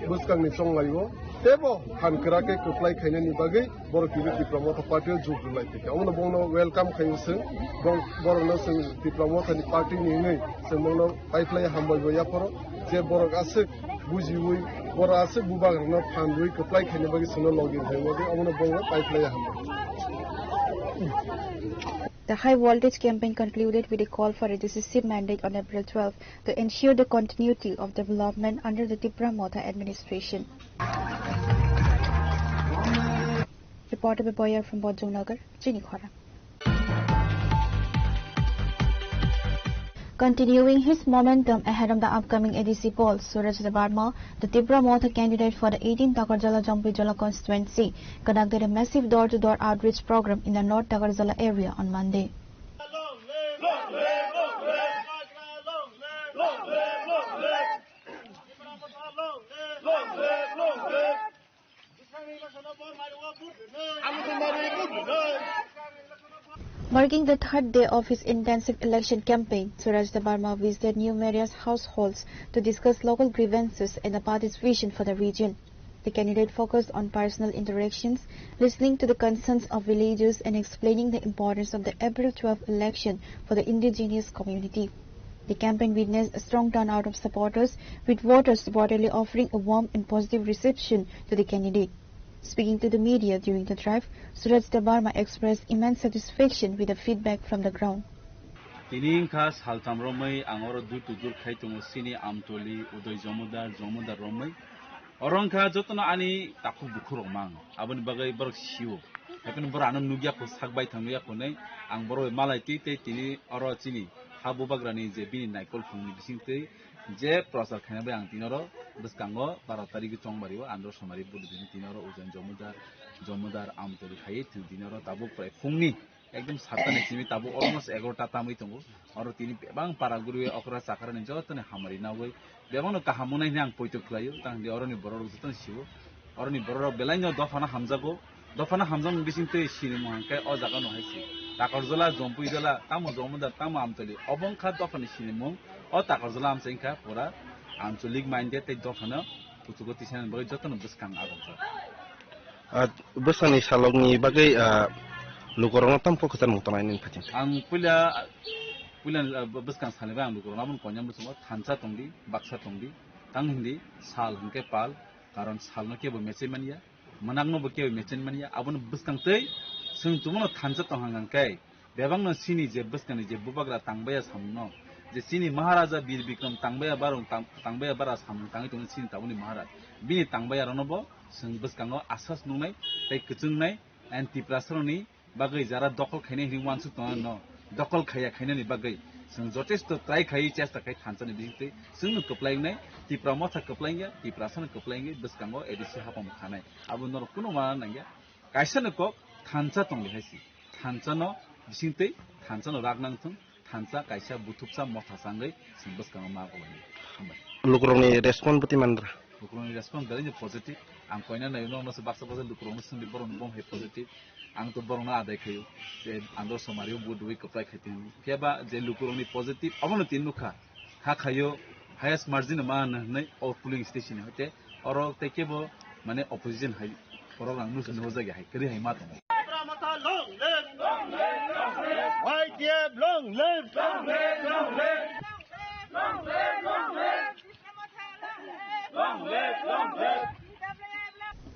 Bwskangni chonglaio teibo phan kwrak khe kwplai khainani bagwi borok tini Tipra Motha Party o jug rwlai phaikha. Omono bongno welcome khaio chwng, bong-, borokno chwng Tipra Mothani party ni hwnwi chwng bongno paiphlai hambai bo yaphoro je borok aswk bujiwi, borok aswk bubagrano phan rwi kwplai khaina bagwi chwngno logi rwui omono bongno paiphlai hambai. The high voltage campaign concluded with a call for a decisive mandate on April twelfth to ensure the continuity of development under the Tipra Motha administration. Reported by Boyer from Bojongnagar, Chinikhora. Continuing his momentum ahead of the upcoming A D C polls, Suraj Debbarma, the Tipra Motha candidate for the eighteenth Takarjala Jampui Jala constituency, conducted a massive door-to-door outreach program in the North Takarjala area on Monday. Marking the third day of his intensive election campaign, Suraj Debbarma visited numerous households to discuss local grievances and the party's vision for the region. The candidate focused on personal interactions, listening to the concerns of villagers and explaining the importance of the April twelfth election for the indigenous community. The campaign witnessed a strong turnout of supporters, with voters reportedly offering a warm and positive reception to the candidate. Speaking to the media during the drive, Suraj Debbarma expressed immense satisfaction with the feedback from the ground. Tini wngkha saltham romwi ang oro door to door khai tongo, chini Amtoli, Udoy Jomodar, Jomodar romwi. Oro wngkha jotono ani takhuk bukhuk rok mang, aboni bagwi borok sio. Haikhe borok ano nukya kho, sak baithang nukya kho hinwi ang borok bai malai twi tei tini oro chini ha bubagrani je bini naikol phungni bisingtwi je prochar khaina bai ang tini oro bwskango baro tarigwi chongbario andro somari budhini tini oro Udoy Jomodar, Jomodar Amtoli khaiwi tini oro tabuk prai phungni ekdom satta ni simi tabuk almost egarota tamwi tongo. Oro tini bebak para guriwi okra chakra ni joto ni hamari nagwi bebak no kaham wngnai hwnwi ang poito khlaio. Tang di oroni borok rok joto ni sio. Oroni borok rok belai no dopha no hamjago. Dopha no hamjakmani bising twi sinimung hwnkhe o jaga no hai se. Takarjala, Jompuijala, tamo Jomodar, tamo Amtoli. Obo wngkha dopha ni sinimung. O Takarjala amchai wngkha pura anchalik minded tei dopha no kuchugo tisa ni bagwi joto no bwskang agongjak. Ah, bwsani salokni bagwi, ah, lukurokno tamo kok kwchar mung tongnai nini phaising? Ang puila, puila, ah, bwskang salni bagwi ang lukurokno aboni koinani bwskango thansa tongdi, baksa tongdi, tang hindi sal hwnkhe pal, karon salno kebo mechai manya, mwnakno bo kebo mechai manya, aboni bwskang tei chwng tongmano thansa tong hwnkhe, bebakno chini je bwskangni je bubagra tangbaiya samungno, je chini Maharaja Bir Bikram tangbaiya barung tang-, tangbaiya bara samung tangwi tongwi chini tabukni Maharaj. Bini tangbaiya rokno bo chwng bwskango asas nuknai tei kwchwngnai, and Tiprasarokni bagwi jara dokol khainai hinwi uansuk tongna no dokol khaiya khainani bagwi chwng jotesto try khaiwi chesta khai thansani bisingtwi chwngno kwplai wngnai, Tipra Motha kwplai wngya, Tiprasano kwplai wngwi bwskango A D C hapang khanai. Abo norok kunu ma nangya. Kaisa ni kok thansa tongdi hai si. Thansa no bisingtwi, thansa no rak nang thung, thansa kaisa buthupsa motha changwi chwng bwskango ma kwlai. Hambai. Lukurokni response bwtwi mandra? Lukurokni response belai no positive. Ang koina nai no se baksa baksa lukurokno swngdi borokno bom hai positive. Ang to borokno adai khayo. Je andro somari o budwi kwplai khai tong. Phiya ba je lukurokni positive abono tin nukha. Ha khayo highest margin ma hwnwi o polling station hoite oro tei kebo mane opposition hai borok rang nus nujak hai kwrwi hai ma tongo. Y T F long live!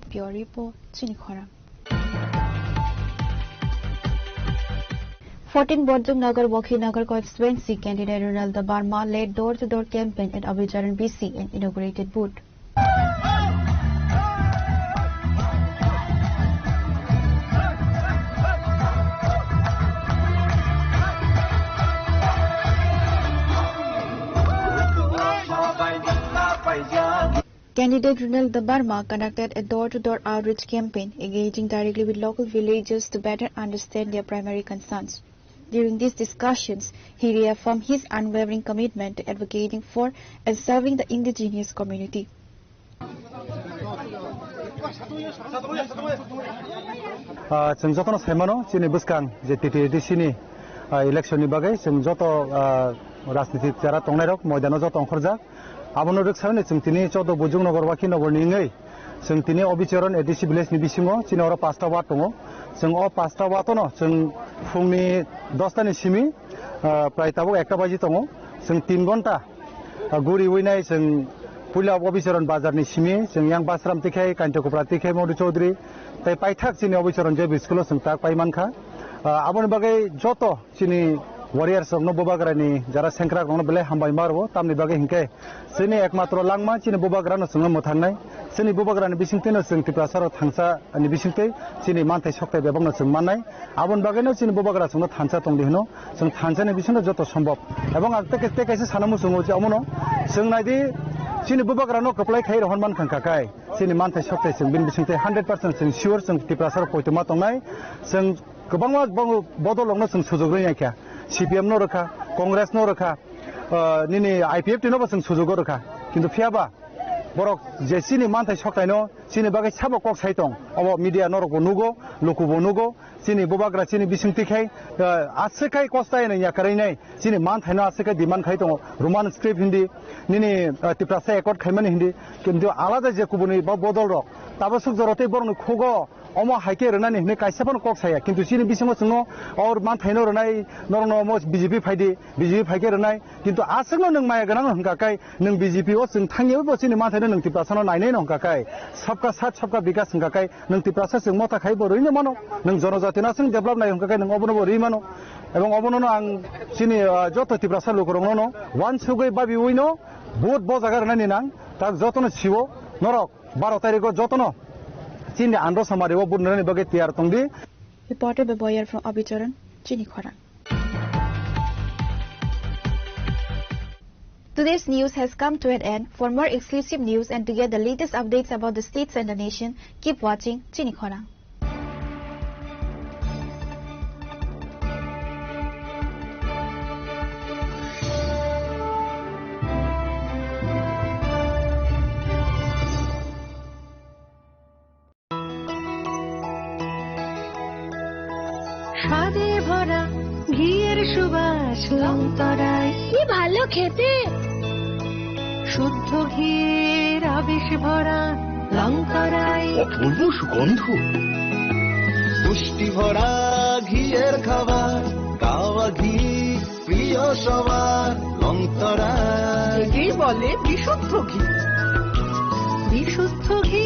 Bureau Report, Chini Khorang. Fourteen Borjong Nagar Wakhi Nagar constituency candidate Ronald Barma led door-to-door campaign at Abhicharan B C and inaugurated booth. Candidate Ronald Barma conducted a door-to-door outreach campaign, engaging directly with local villagers to better understand their primary concerns. During these discussions, he reaffirmed his unwavering commitment to advocating for and serving the indigenous community. Ah, chwng jotono saimano, chini bwskang je T T A D C ni, ah, election ni bagwi chwng joto, ah, rajniti chara tongnairok moidano joto ongkhorjak. Abono rwksaui chwng tini chodo Bujung Nagar, Wakhi Nagar ni wngwi chwng tini Obicharan A D C village ni bisingo chini oro pasta ward tongo. Chwng o pasta ward ono chwng phungni dosta ni simi, ah, prai tabuk ekta baji tongo. Chwng tin gonta, ah, guriwi nai chwng puila Obicharan bazar ni simi chwng yang Basram tikhe, Kainta Kupra tikhe, Modu Chaudhary tei paithak chini Obicharan J B school o chwng tak pai mankha. Ah, aboni bagwi joto chini warriors rokno, bubagrani jara sengkrak rokno belai hambai ma rwo, tamni bagwi hinkhe chini ekmatro langma chini bubagrano chwngno mwthangnai. Chini bubagrani bisingtwino chwng Tiprasa rok thansa ni bisingtwi chini manthai sokthai bebakno chwng mannai. Aboni bagwino chini bubagra chwngno thansa tongdi hino, chwng thansani bisingno joto sombhob. Ebong ang tei, tei kaisa sana muchungo je omono chwng naidi, chini bubagrano kwplai khai rohor mankha kai chini manthai sokthai chwng bini bisingtwi hundred percent chwng sure chwng Tiprasa rok poito ma tongnai. Chwng kwbangma bo-, bodol rokno chwng sujuk rwya kha, C P M no rwkha, Congress no rwkha, ah, nini I P F T no bo chwng sujugo rwkha. Kintu phiyaba borok je chini manthai sokthai no chini bagwi sabo kok sai tong, obo media norok bo nugo, luku bo nugo, chini bubagra chini bisingtwi khai, ah, aswk khai kosta eno yakarwi nai, chini manthaino aswk khai demand khai tongo, Roman script hindi, nini, ah, Tiprasa accord khaimani hindi, kintu alada je kubuni bo bodol rok tabaswk jora tei borokni khugo omo hai khe rwnani hwnwi kaisa phano kok saya, kintu chini bisingo chwngno or manthaino rwnai, norokno omo B J P phaidi, B J P phai khe rwnai, kintu aswkno nwng maya gwnang hwnkha kai nwng B J P o chwng thangya bo chini manthaino nwng Tiprasano nainai no hwnkha kai, sabka saath sabka bikas hwnkha kai nwng Tiprasa chwng motha khai bo rwino mano, nwng jonojatino aswk develop nai hwnkha kai nwng obono bo rwi mano, ebong obono no ang chini, ah, joto Tiprasa lukurokno no wansugwi babiwino vote bo jaga rwnani nang, tak jotono siwo norok baro tarikgo jotono chini andro samari o budnani bagwi tiyar tongdi. Reporter by Boyer from Abicharan, Chini Khorang. Today's news has come to an end. For more exclusive news and to get the latest updates about the states and the nation, keep watching Chini Khorang. স্বাদে ভরা ঘিয়ের সুবাস লংতরায়। কি ভালো খেতে। শুদ্ধ ঘিয়ের আবেশ ভরা লংতরায়। অপূর্ব সুগন্ধ। পুষ্টি ভরা ঘিয়ের খাবার, কাওয়া ঘি প্রিয় সবার, লংতরায়। একেই বলে বিশুদ্ধ ঘি। বিশুদ্ধ ঘি,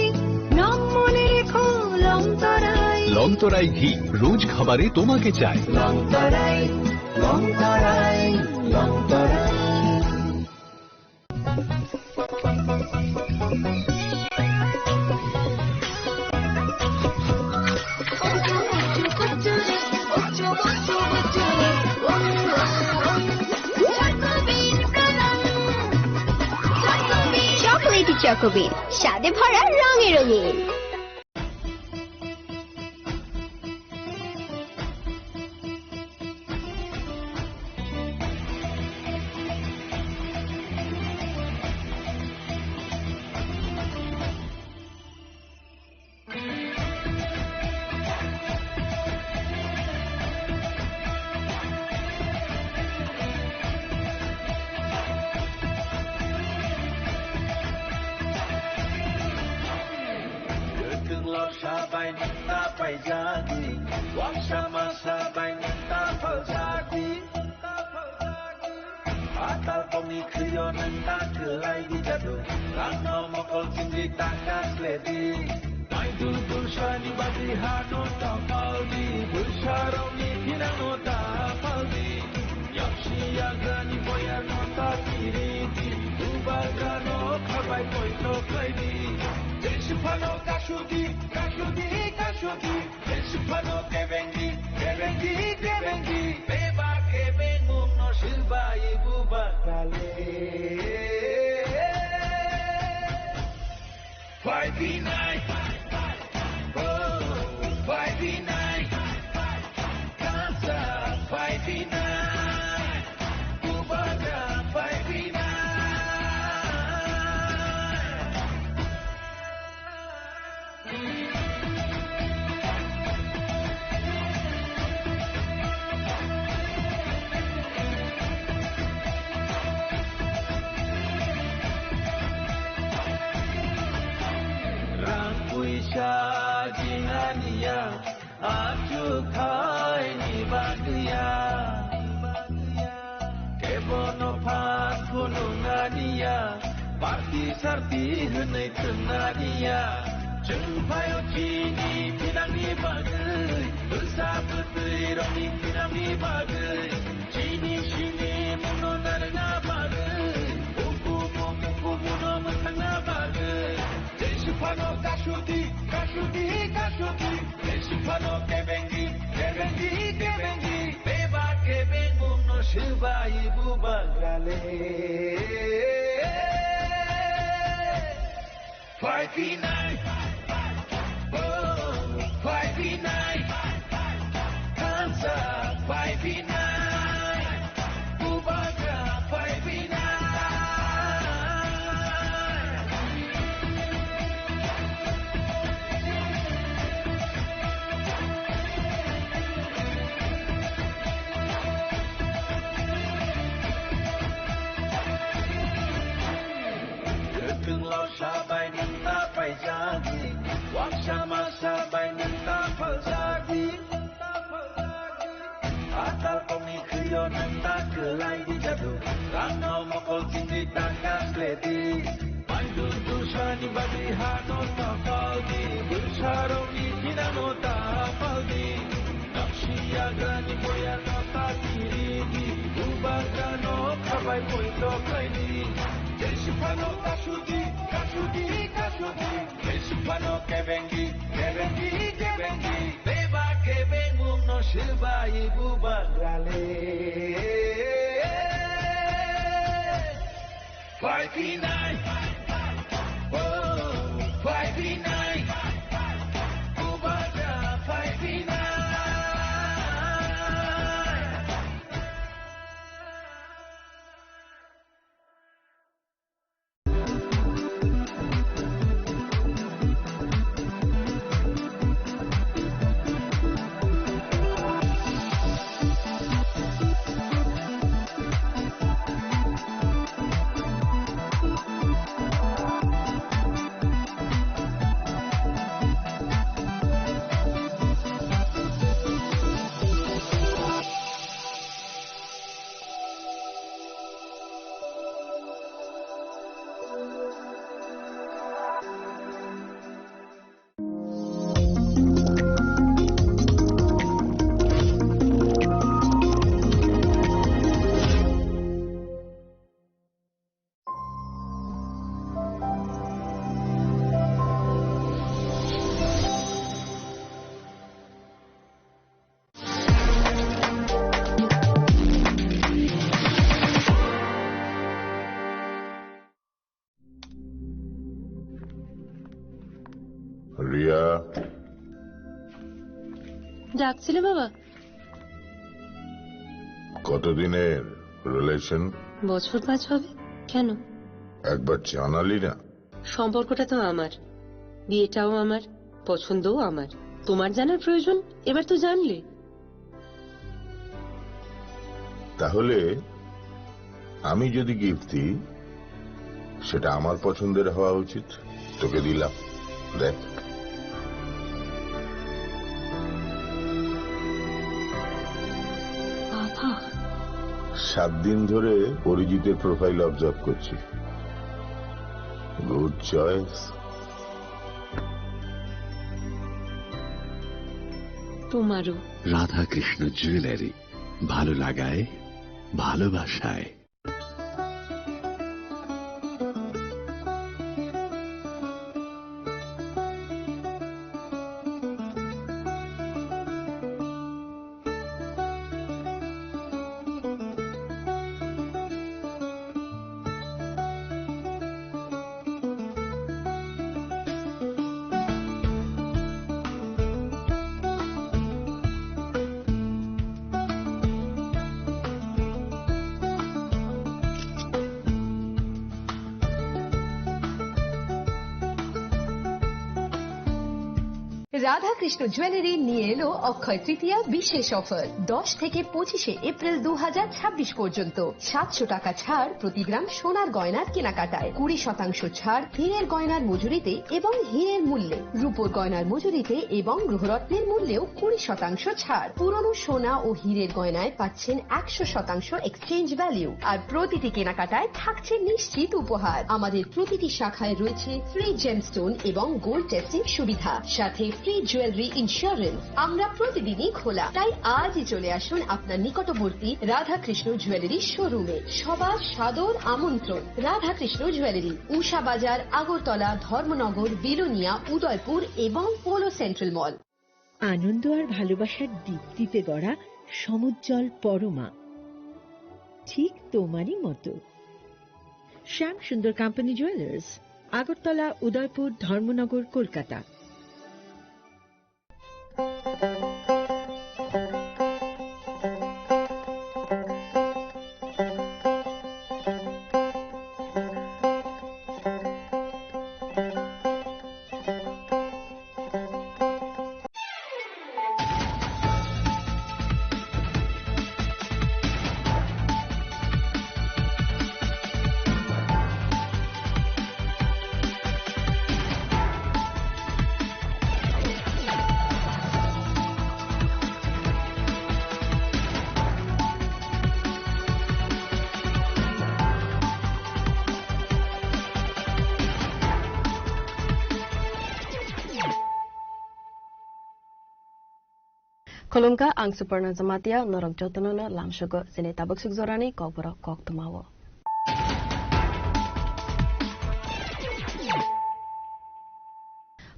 নাম মনে রেখো, লংতরায়। লংতরায় ঘি, রোজ খাবারে তোমাকে চাই। লংতরায়, লংতরায়, লংতরায়। চকোলেটি চকোবিন, স্বাদে ভরা, রঙে রঙিন। Kwthwng lorsa bai nwng ta paijadi, waksa masa bai nwng ta phaljadi. Atal tongni khwio nwng ta kwlai di jadu, rangno mokol chingri ta kasledi. Naidul bulsani bagwi hano ta paldi, bulsarokni thinangno ta paldi. Yaksi yagrani boyarno ta kiridi, bubagrano khabai poito khlaidi. Jeswk phano kasudi, kasudi, kasudi. Jeswk phano kebengdi, kebengdi, kebengdi. Bebak kebengmungno swbai bubagrale. Phaiphinai, oh, phaiphinai, kansa phaiphinai, bubagra phaiphinai. Sarti hwnwi thwngna niya, chwng phaio chini thinangni bagwi, bwsa bwtwi rokni thinangni bagwi, chini sini mungno narwkna bagwi, ukumu mukumu no mwthangna bagwi, jesi phano kasudi, kasudi, kasudi. Phano kebengi, kebengi, kebengi. Beba kebeng mungno swbai bubagrale. Phai phinai. Oh, phai phinai. Kansa phai phinai. Bubagra phai phinai. Kwthwnglo sabai nwng ta paijadi, waksa masa bai nwng ta phaljadi. Atal kongni khwlio nwng ta kwlai di jadu, rangno mokol chini ta kasledi. Mandu dusani bagwi hano ta paldi, bwsarokni thinano ta paldi. Naksi yagrani boyano ta kiridi, bubagrano khabai poito khlaidi. Jesi phano kasudi, kasudi, kasudi. Phano kebengi, kebengi, kebengi. Beba kebeng mungno swbai bubagrale. Phai phinai. Oh, phai phinai. Bubagra phai phinai. Riya. ডাকছিলে বাবা? কতদিনের রিলেশন? বছর পাঁচ হবে। কেন? একবার জানালি না। সম্পর্কটা তো আমার, বিয়েটাও আমার, পছন্দও আমার। তোমার জানার প্রয়োজন? এবার তো জানলে। তাহলে আমি যদি গিফট দিই, সেটা আমার পছন্দের হওয়া উচিত। তোকে দিলাম, দেখ। বাবা। সাত দিন ধরে অরিজিতের প্রোফাইল অবজার্ভ করছি। Good choice. তোমারও। রাধাকৃষ্ণ জুয়েলারি, ভালো লাগায়, ভালোবাসায়। রাধাকৃষ্ণ জুয়েলারি নিয়ে এলো অক্ষয় তৃতীয়া বিশেষ অফার। দশ থেকে পঁচিশে এপ্রিল দু হাজার ছাব্বিশ পর্যন্ত সাতশো টাকা ছাড় প্রতি গ্রাম সোনার গয়নার কেনাকাটায়, কুড়ি শতাংশ ছাড় হীরের গয়নার মজুরিতে এবং হীরের মূল্যে, রূপোর গয়নার মজুরিতে এবং গ্রহরত্নের মূল্যেও কুড়ি শতাংশ ছাড়। পুরনো সোনা ও হীরের গয়নায় পাচ্ছেন একশো শতাংশ এক্সচেঞ্জ ভ্যালু, আর প্রতিটি কেনাকাটায় থাকছে নিশ্চিত উপহার। আমাদের প্রতিটি শাখায় রয়েছে ফ্রি জেমস্টোন এবং গোল্ড টেস্টিং সুবিধা, সাথে ফ্রি জুয়েলারি ইন্স্যুরেন্স। আমরা প্রতিদিনই খোলা, তাই আজই চলে আসুন আপনার নিকটবর্তী রাধাকৃষ্ণ জুয়েলারি শোরুমে। সবার সাদর আমন্ত্রণ। রাধাকৃষ্ণ জুয়েলারি, উষা বাজার, আগরতলা, ধর্মনগর, বিলোনিয়া, উদয়পুর এবং পোলো সেন্ট্রাল মল। আনন্দ আর ভালোবাসার দীপ্তিতে গড়া সমুজ্জ্বল পরমা, ঠিক তোমারই মতো। শ্যাম সুন্দর কোম্পানি জুয়েলার্স, আগরতলা, উদয়পুর, ধর্মনগর, Kolkata. Khulumkha, ang Suparna Jamatia, norok jotono no lamsugo chini tabuk suk jorani kokborok koktwmao.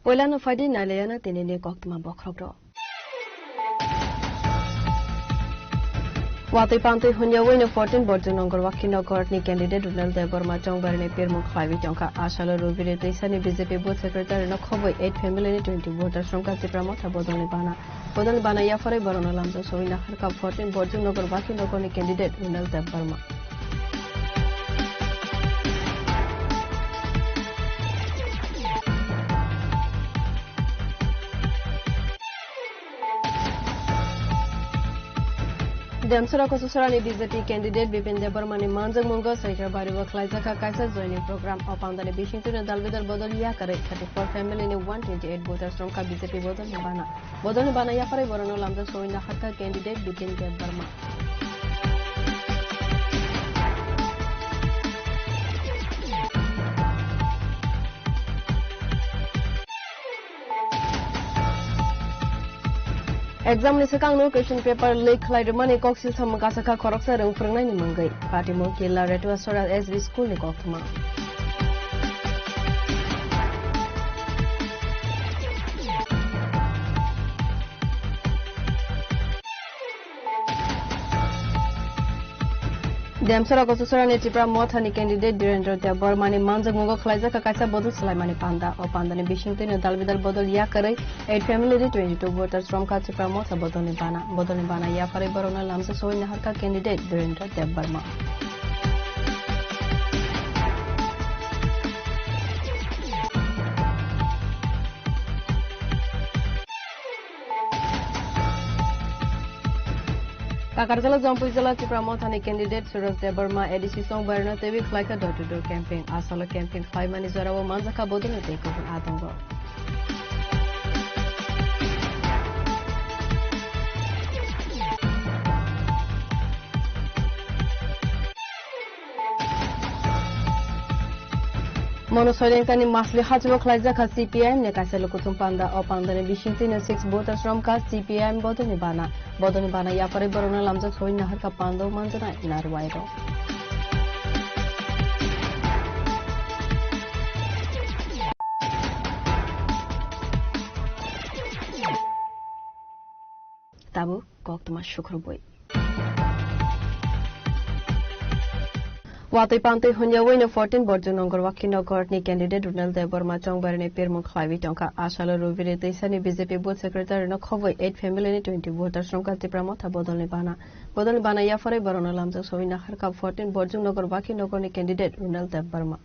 Poilano phaidi nailayana tinini koktwma bokhrokrok. Watwi pantwi hunyawi no fourteen Borjung Nongor Wakhi Nogor ni candidate Runal Debbarma chongbarini pirmung khlaiwi tongkha. Asalo Rubire twisani B J P booth secretary no khobwi eight family ni twenty voters romkha Tipra Motha bodolni bana. Bodolni bana yapharwi borokno lamjak sogwi naharkha fourteen Borjung Nogor Wakhi Nogor ni candidate Runal Debbarma. Demsora Kososorani B J P candidate Bipin Debbarmani manjakmungo Saikarbari o khlaijakha kaisa joining program. O pandani bisingtwino dalbidal bodol yakarwi thirty-four family ni one twenty-eight voters romkha B J P bodolni bana. Bodolni bana yapharwi borokno lamjak sogwi naharkha candidate Bipin Debbarma. Exam ni swkangno question paper leak khlai rwmani kok silsa mwkasakha khoroksa rwng phwrwngnaini mwngwi. Patimo Killa Retua Sora S B school ni koktwma. Demsora Kososorani Tipra Mothani candidate Dhirendra Debbarmani manjakmungo khlaijak kha kaisa bodol swlaimani panda. O pandani bisingtwino dalbidal bodol yakarwi eight family ni twenty-two voters romkha Tipra Motha bodolni bana. Bodolni bana yapharwi borokno lamjak sogwi naharkha candidate Dhirendra Debbarma. Kakarjala Jampui jala Tipra Mothani candidate Suraj Debbarma A D C song barino teiwi khlaikha door to door campaign. Asalo campaign khlaimani jorao manjakha bodolni tei kubun atongo. Mono Soilengkani Masli hachwk khlaijak kha C P I M ni kaisa lukuthum panda. O pandani bisingtwino six voters romkha C P I M bodolni bana. Bodolni bana yapharwi borokno lamjak sogwi naharkha panda o manjaknai narwai rok. Tabuk koktwma sukrubwi. Watwi pantwi hunyawi no fourteen Borjung Nongor Wakhi Nogor ni candidate Runal Debbarma chongbarini pirmung khlaiwi tongkha. Asalo Rubiri twisani B J P booth secretary no khobwi eight family ni twenty voters romkha Tipra Motha bodolni bana. Bodolni bana yapharwi borokno lamjak sogwi naharkha fourteen Borjung Nogor Wakhi Nogor ni candidate Runal Debbarma.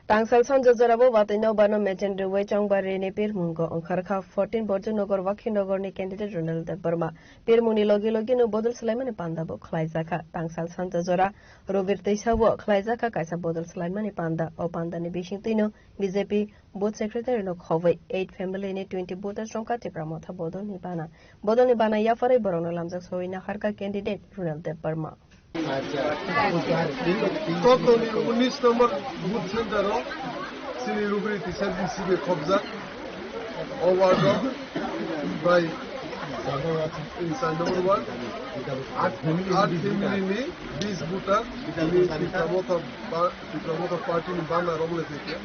Tangsal sanja jorabo watwi nokbarno mechen rwui Chongbarini pirmungo wngkharkha fourteen Borjunogor Wakhinogorni candidate Ronald Debbarma. Pirmungni logi logino bodol swlaimani pandabo khlaijakha. Tangsal sanja jora Robir twisao khlaijakha kaisa bodol swlaimani panda. O pandani bisingtwino B J P Booth Secretary no khobwi eight family ni twenty voters rwngkha Tipra Motha bodolni bana. Bodolni bana yapharwi borokno lamjak sogwi naharkha candidate Ronald Debbarma. Totoni unis number booth center o chini Robir tisa B C B khobjak. O ward o bai chini char number ward. At, at family ni bis voter, tini Tipra Motha ba, Tipra Motha party ni bana romle teke.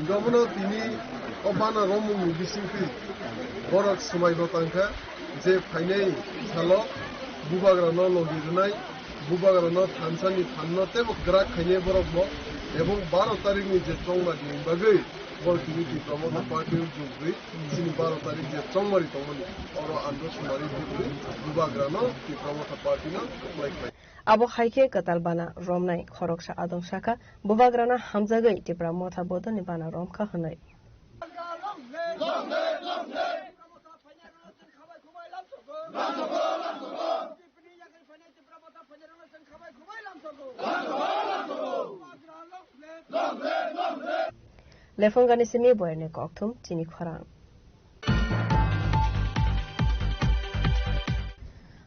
Jomono tini o bana romung ni bisingtwi borok swmai bo tangkha je phainai salo bubagra no logi rwnai, bubagra no thansa ni thanno tebo kwrak khainai borok bo, ebong baro tarik ni je chongma ni bagwi borok tini Tipra Motha party o jugwi chini baro tarik je chongmari tongmani oro andro sumari bugwi bubagra no Tipra Motha party no kwplai khlai. Abo hai khe kwtal bana romnai khoroksa adong sakha, bubagrano hamjagwi Tipra Motha bodolni bana romkha hwnwi. Lephungani simi boyarni kokthum chini khorang.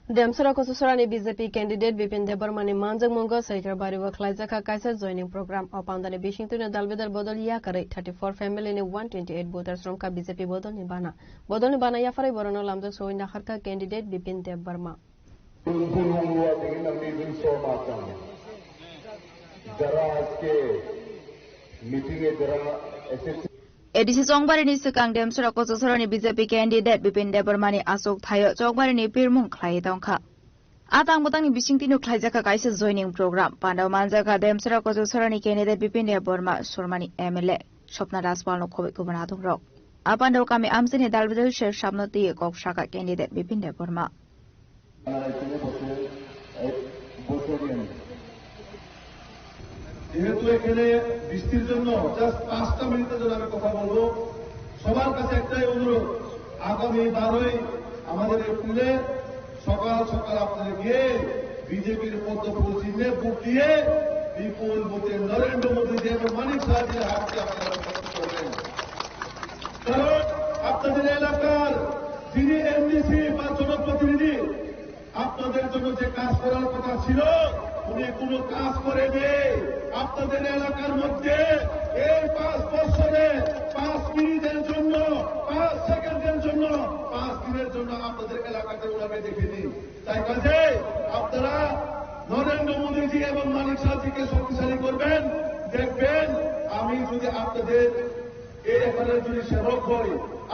Demsora Kososorani B J P candidate Bipin Debbarmani manjakmungo Saikarbario khlaijakha kaisa joining program. O pandani bisingtwino dalbidal bodol yakarwi thirty four family ni one twenty eight voters romkha B J P bodolni bana. Bodolni bana yapharwi borokno lamjak sogwi naharkha candidate Bipin Debbarma. যারা আজকে মিটিং এ যারা এসেছে A D C Chongbarini swkang Demsora Kososorani B J P candidate Bipin Debbarmani achuk thaio Chongbarini pirmung khlaiwi tongkha. A tang bwtangni bisingtwino khlaijakha kaisa joining program. Pandao manjakha Demsora Kososorani candidate Bipin Debbarma, Sormani M L A Swapna Rajpalno khobwi kubun adongrok. A pandao kami amchaini dalbidal ser samno twiwi kok sakha candidate Bipin Debbarma. যেহেতু এখানে বৃষ্টির জন্য জাস্ট পাঁচটা মিনিটের জন্য আমি কথা বলবো, সবার কাছে একটাই অনুরোধ, আগামী বারোই আমাদের এপ্রিলে সকাল সকাল আপনারা গিয়ে বিজেপির পদ্ম ফুল চিহ্নে ভোট দিয়ে বিপুল ভোটে নরেন্দ্র মোদী এবং মানিক সাহাজির হাতকে আপনারা জয়যুক্ত করবেন। কারণ আপনাদের এলাকার যিনি এমডিসি বা জনপ্রতিনিধি, আপনাদের জন্য যে কাজ করার কথা ছিল, উনি কোনো কাজ করেনি। আপনাদের এলাকার মধ্যে এই পাঁচ বছরে পাঁচ মিনিটের জন্য, পাঁচ সেকেন্ডের জন্য, পাঁচ দিনের জন্য আপনাদের এলাকাতে ওনাকে দেখেনি। তাই কাজে আপনারা নরেন্দ্র মোদীজি এবং মানিক সাহাজিকে শক্তিশালী করবেন। দেখবেন, আমি যদি আপনাদের এই এখানের যদি সেবক হই,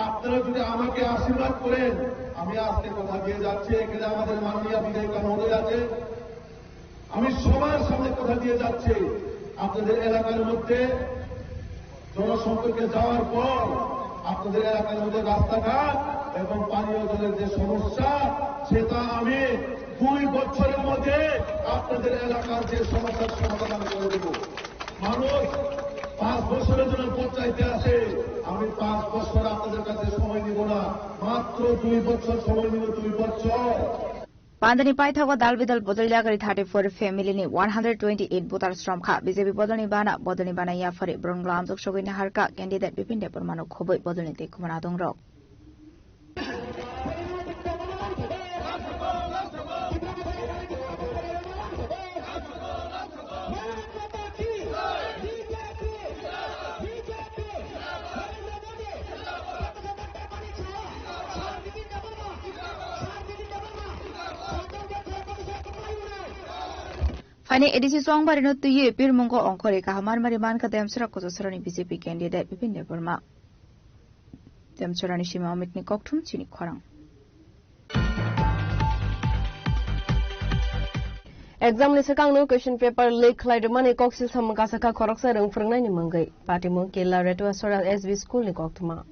আপনারা যদি আমাকে আশীর্বাদ করেন, আমি আজকে কথা দিয়ে যাচ্ছি, এখানে আমাদের মাননীয় বিধায়িকা মহোদয় আছে, আমি সবার সামনে কথা দিয়ে যাচ্ছি, আপনাদের এলাকার মধ্যে জনসম্পর্কে যাওয়ার পর আপনাদের এলাকার মধ্যে রাস্তাঘাট এবং পানীয় জলের যে সমস্যা, সেটা আমি দুই বছরের মধ্যে আপনাদের এলাকার যে সমস্যার সমাধান আমি করে দেবো। মানুষ পাঁচ বছরের জন্য ভোট চাইতে আসে, আমি পাঁচ বছর আপনাদের কাছে সময় নিব না, মাত্র দুই বছর সময় নিব, দুই বছর। Pandani paithago dalbidal bodol yakarwi thirty four family ni one hundred twenty eight voters romkha. B J P bodolni bana, bodolni bana yapharwi borokno lamjak sogwi naharkha candidate Bipin Debbarmano khobwi bodolni tei khumana dongrok. Phaini A D C Chongbarino twiwi pirmungo ongkhorwi kaham marmari mankha Demsora Kososorani B J P candidate Bipin Debbarma. Demsorani simi Amitni kokthum chini khorang. Exam ni swkangno question paper leak khlai rwmani koksil samung kasakha khoroksa rwng phwrwngnaini mwngwi. Patimung Killa Retuasora S B school ni koktwma.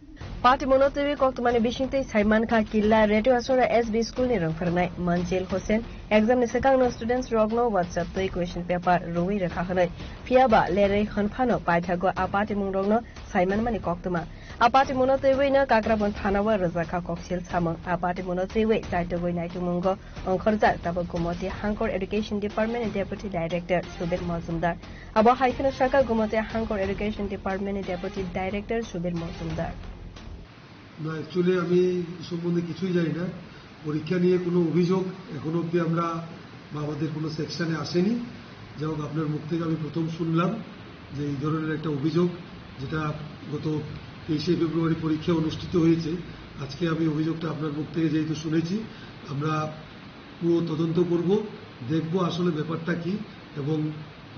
Patimungno twiwi koktwmani bisingtwi saimankha Killa Retuasora S B school ni rwng phwrwngnai Manjil Hussain exam ni swkangno students rokno WhatsApp twi question paper rwui rwkha hwnwi. Phiyaba lerwi hwnphano paithago a patimung rokno saimanmani koktwma. A patimungno twiwi no Kakrabon thana o rwjakha koksil samung. A patimungno twiwi chaitugwi naitukmungo ongkhorjak tabuk Gumoti Hangkor Education Department ni Deputy Director Subir Mojumdar. Abo hai kheno sakha Gumoti Hangkor Education Department ni Deputy Director Subir Mojumdar. না, অ্যাকচুয়ালি আমি এই সম্বন্ধে কিছুই জানি না। পরীক্ষা নিয়ে কোনো অভিযোগ এখনো অবধি আমরা বা আমাদের কোনো সেকশনে আসেনি। যাই হোক, আপনার মুখ থেকে আমি প্রথম শুনলাম যে এই ধরনের একটা অভিযোগ, যেটা গত তেইশে ফেব্রুয়ারি পরীক্ষা অনুষ্ঠিত হয়েছে। আজকে আমি অভিযোগটা আপনার মুখ থেকে যেহেতু শুনেছি, আমরা পুরো তদন্ত করব, দেখব আসলে ব্যাপারটা কি এবং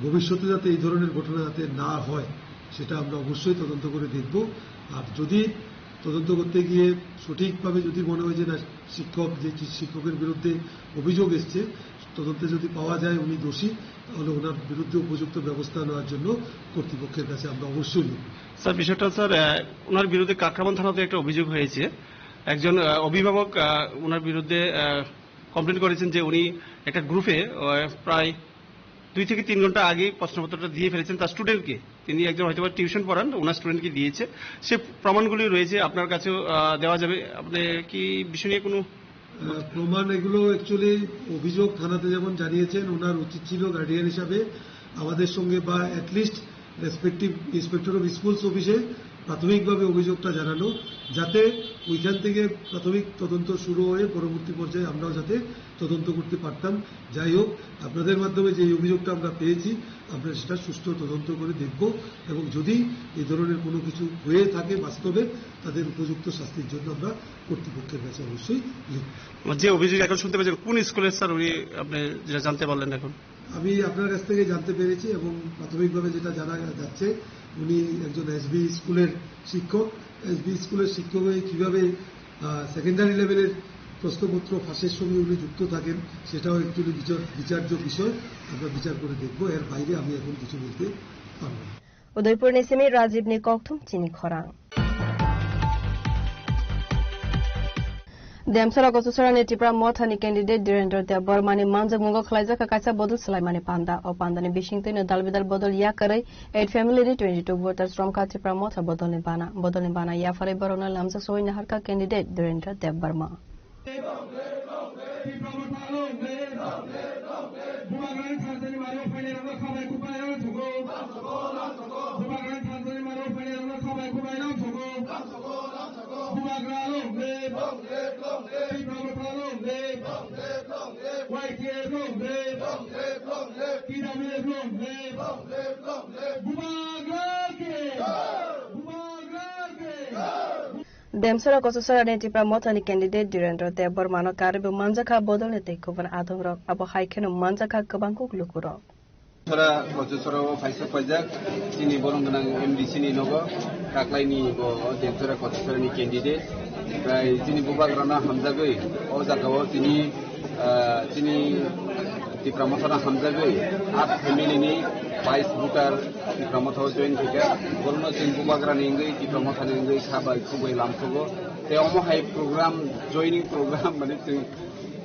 ভবিষ্যতে যাতে এই ধরনের ঘটনা যাতে না হয়, সেটা আমরা অবশ্যই তদন্ত করে দেখব। আর যদি তদন্ত করতে গিয়ে সঠিকভাবে যদি মনে হয় যে না, শিক্ষক, যে শি-, শিক্ষকের বিরুদ্ধে অভিযোগ এসছে, তদন্তে যদি পাওয়া যায় উনি দোষী, তাহলে ওনার বিরুদ্ধে উপযুক্ত ব্যবস্থা নেওয়ার জন্য কর্তৃপক্ষের কাছে আমরা অবশ্যই নেব। স্যার, বিষয়টা স্যার, আহ, ওনার বিরুদ্ধে কাকরাবন থানাতে একটা অভিযোগ হয়েছে। একজন, আহ, অভিভাবক, আহ, ওনার বিরুদ্ধে, আহ, কমপ্লেন করেছেন যে উনি একটা গ্রুপে, আহ, প্রায় দুই থেকে তিন ঘন্টা আগে প্রশ্নপত্রটা দিয়ে ফেলেছেন তার স্টুডেন্টকে। তিনি একজন হয়তো বা টিউশন পড়ান, ওনার স্টুডেন্টকে দিয়েছে। সে প্রমাণগুলি রয়েছে আপনার কাছেও, আহ, দেওয়া যাবে। আপনি কি বিষয় নিয়ে কোনো আহ, প্রমাণ এগুলো অ্যাকচুয়ালি অভিযোগ থানাতে যেমন জানিয়েছেন, ওনার উচিত ছিল গার্ডিয়ান হিসাবে আমাদের সঙ্গে বা at least respective inspector of schools অফিসে প্রাথমিকভাবে অভিযোগটা জানানো, যাতে ওইখান থেকে প্রাথমিক তদন্ত শুরু হয়ে পরবর্তী পর্যায়ে আমরাও যাতে তদন্ত করতে পারতাম। যাই হোক, আপনাদের মাধ্যমে যে এই অভিযোগটা আমরা পেয়েছি, আমরা সেটা সুষ্ঠু তদন্ত করে দেখব এবং যদি এই ধরনের কোনো কিছু হয়ে থাকে বাস্তবে, তাদের উপযুক্ত শাস্তির জন্য আমরা কর্তৃপক্ষের কাছে অবশ্যই লিখব। যে অভিযোগ এখন শুনতে পাচ্ছেন, কোন স্কুলের স্যার উনি, আপনি যেটা জানতে পারলেন এখন? আমি আপনার কাছ থেকে জানতে পেরেছি এবং প্রাথমিকভাবে যেটা জানা যাচ্ছে, উনি একজন এসবি স্কুলের শিক্ষক। এসবি স্কুলের শিক্ষক হয়ে কীভাবে, আহ, সেকেন্ডারি লেভেলের প্রশ্নপত্র ফাঁসের সঙ্গে উনি যুক্ত থাকেন, সেটাও একচুয়ালি বিচার-, বিচার্য বিষয়। আমরা বিচার করে দেখব, এর বাইরে আমি এখন কিছু বলতে পারবো না। Udaipurni simi Rajibni kokthum chini khorang. Demsora Kochusarani Tipra Mothani candidate Dhirendra Debbarmani manjakmungo khwlaijakha kaisa bodol swlaimani panda. O pandani bisingtwino dalbidal bodol yakarwi eight family ni twenty two voters romkha Tipra Motha bodolni bana. Bodolni bana yapharwi borokno lamjak sogwi naharkha candidate Dhirendra Debbarma. Demsora Kochusarani Tipra Mothani candidate Dhirendra Debbarmano karwibo manjakha bodolni tei kubun adongrok. Abo hai kheno manjakha kwbang kuk lukurok. Demsora Kochusarao phaisa paijak, chini borong gwnang M D C ni nogo, Kaklaini bo Demsora Kochusarani candidate. Tei chini bubagrano hamjagwi o jagao tini, ah, chini Tipra Mothano hamjagwi art family ni vice voter Tipra Mothao join khaikha. Borokno chwng bubagrani wngwi Tipra Mothani wngwi kha bai khuk bai lamsogo. Tei omo hai program, joining program, mane chwng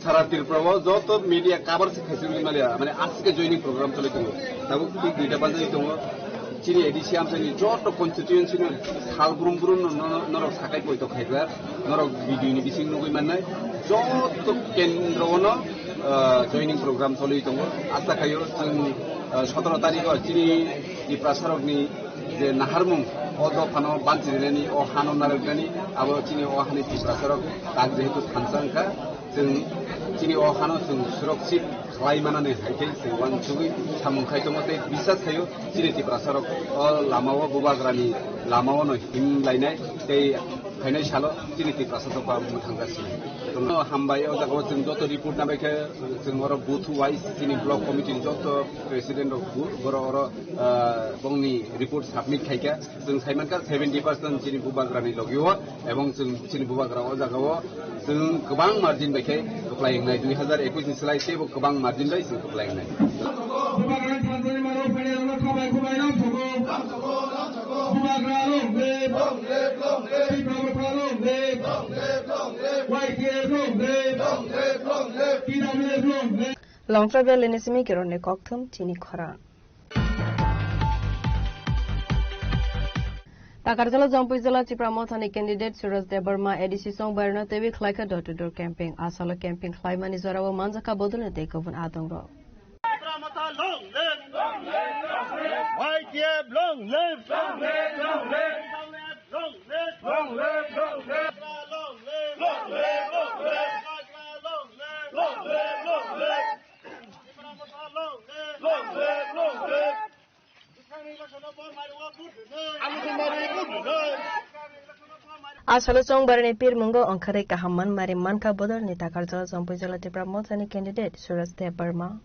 sara Tripura o joto media cover se khaisirwi maliya, mane aswk joining program choli tongo. Tabuk thik duita bajagwi tongo. Chini A D C amchaini joto constituency no sal brum brum no, no, no, norok sakai poito khaikha, norok video ni bising nugwi mannai. Joto kendro o no, ah, joining program choli tongo. Asa khaio chwng, ah, sotoro tarikh o chini Tiprasa rokni je naharmung o dophano banchirinani, o hano narwknani, abo chini o hani Tiprasa rok tak jehetu thansa wngkha, chwng chini o hano chwng surakshit khlai manani hai khe chwng uansugwi samung khai tongo tei bisas khaio chini Tiprasa rok o lama o bubagrani lama o no him lainai tei Phainai salo chini Tiprasa dopha mwthangkha sini. Tono hambai o jaga o chwng joto report nabai khe chwng oro booth wise chini block committee ni joto president rok bu-, boro oro, ah, bongni report submit khaikha. Chwng saimankha seventy percent chini bubagrani logio, ebong chwng chini bubagra o jaga o chwng kwbang margin bai khe kwplai wngnai, dui hazar ekush ni slai teibo kwbang margin bai chwng kwplai wngnai. Bubagra thansa ni maro phainai rokno khabai khubai rok thogo. Bubagra long live. Tipra Motha long live. Y T F long live. T W F long live. Longtra Valley ni simi Kiron ni kokthum chini khorang. Takarjala Jampui jala Tipra Mothani candidate Suraj Debbarma A D C song barna tewi khlaikha door to door camping. Asalo camping khlaimani jorao manjakha bodolni tei kubun adongrok. Tipra Motha long live! Long live! Long live! Y T F long live! Long live! Long live! Long live! Long live! Long live! Long live! Long live! Long live! Long live! Long live! Long live! Long live! Long live! Long live! Asalo chong barani pirmungo ongkhorwi kaham manmari mankha bodolni takarjala Jampui jala Tipra Mothani candidate Suraj Debbarma.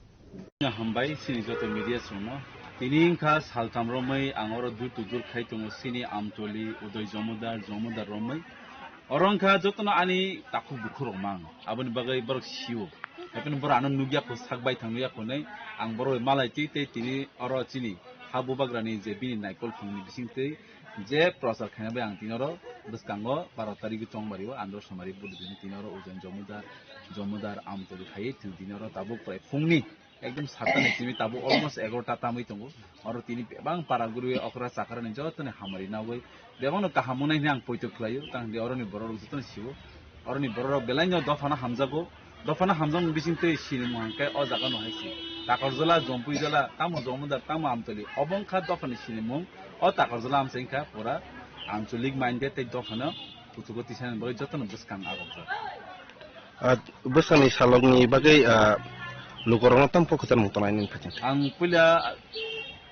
Hambai sini joto media songno. Tini wngkha saltam romwi ang oro dur to dur khai tongo sini Amtoli, Udoi Jomodar, Jomodar romwi. Oro wngkha jotono ani takhuk bukhuk rok mang. Aboni bagwi borok sio. Haikhe borok ano nukya kho, sak bai thang nukya kho nai. Ang borok bai malai twi tei tini oro chini ha bubagrani je bini naikol thwngni bising twi je prochar khaina bai ang tini oro bwskango baro tarigwi chongbario andro somari budi bini tini oro Ujain Jomodar, Jomodar Amtoli khaiwi thwng tini oro tabuk prai phungni ekdom satta ni simi tabuk almost egarota tamwi tongo. Oro tini bebang para gurui okra chakrani jotoni hamari nawi bebangno kaham wngnai hwnwi ang poito khlaio. Tang hwnkhe oroni borok rok jotono sio. Oroni borok rok belaino dophano hamjago. Dophano hamjakmung bising twi sinimung hwnkhe o jaga no hai se. Takarjala, Jompuijala, tamo Jomodar, tamo Amtoli. Obo wngkha dophani sinimung. O Takarjala amchai wngkha pura ancholic minded tei dophano kuchugo tisanani bagwi jotono bwskang agokjak. Ah, bwskangni salokni bagwi, ah, lukurokno tamo kok kwchar mung tongnai nini phaikhe? Ang puila,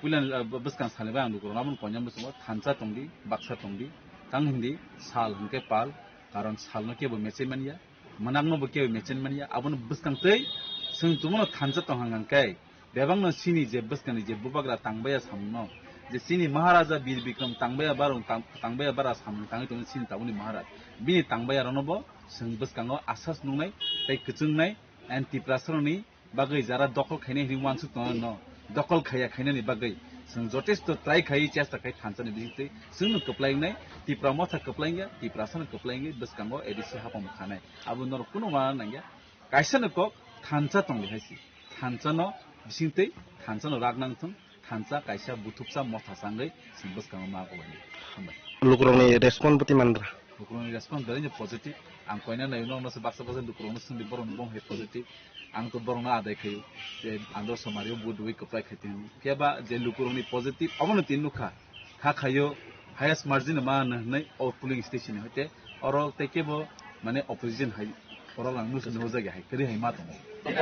puila, ah, bwskang salni bagwi ang lukurokno aboni koinani bwskango thansa tongdi, baksa tongdi, tang hindi sal hwnkhe pal, karon salno kebo mechai manya, mwnakno bo kebo mechai manya, abono bwskang twi chwng tongmano thansa tong hang hang khe, bebakno sini je bwskangni je bubagra tangbaiya samungno, je sini Maharaja Bir Bikram tangbaiya barung tang-, tangbaiya bara samung tangwi tongwi sini tabukni Maharaj. Bini tangbaiya rokno bo chwng bwskango asas nuknai tei kwchwngnai, and Tiprasarokni bagwi jara dokol khainai hinwi uansuk tongnai no dokol khaiya khainani bagwi chwng jotesto try khai chesta khai thansani bisingtwi chwngno kwplai wngnai, Tipra Motha kwplai wngya, Tiprasano kwplai wngwi bwskango A D C hapang khanai. Abo norok kunu uana nangya. Kaisa no kok thansa tongdi hai si. Thansa no bisingtwi thansa no rak nang thung, thansa kaisa buthuksa motha sangwi chwng bwskango ma kok hai. Hambai. Lukurokni response bwtwi manra? Lukurokni response belai no positive. Ang koina nai uno uno se baksa baksa lukurokno swngdi borokni bong hai positive. Ang to borokno adai khayo. Je andro somari o vote rwi kwplai khai tong. Keba je lukurokni positive obono tin nukha. Kha khayo highest margin ma hwnwi o polling station ni hoite oro tei kebo mane opposition hai oro lang nus nujak hai kri hai ma tongo. Dol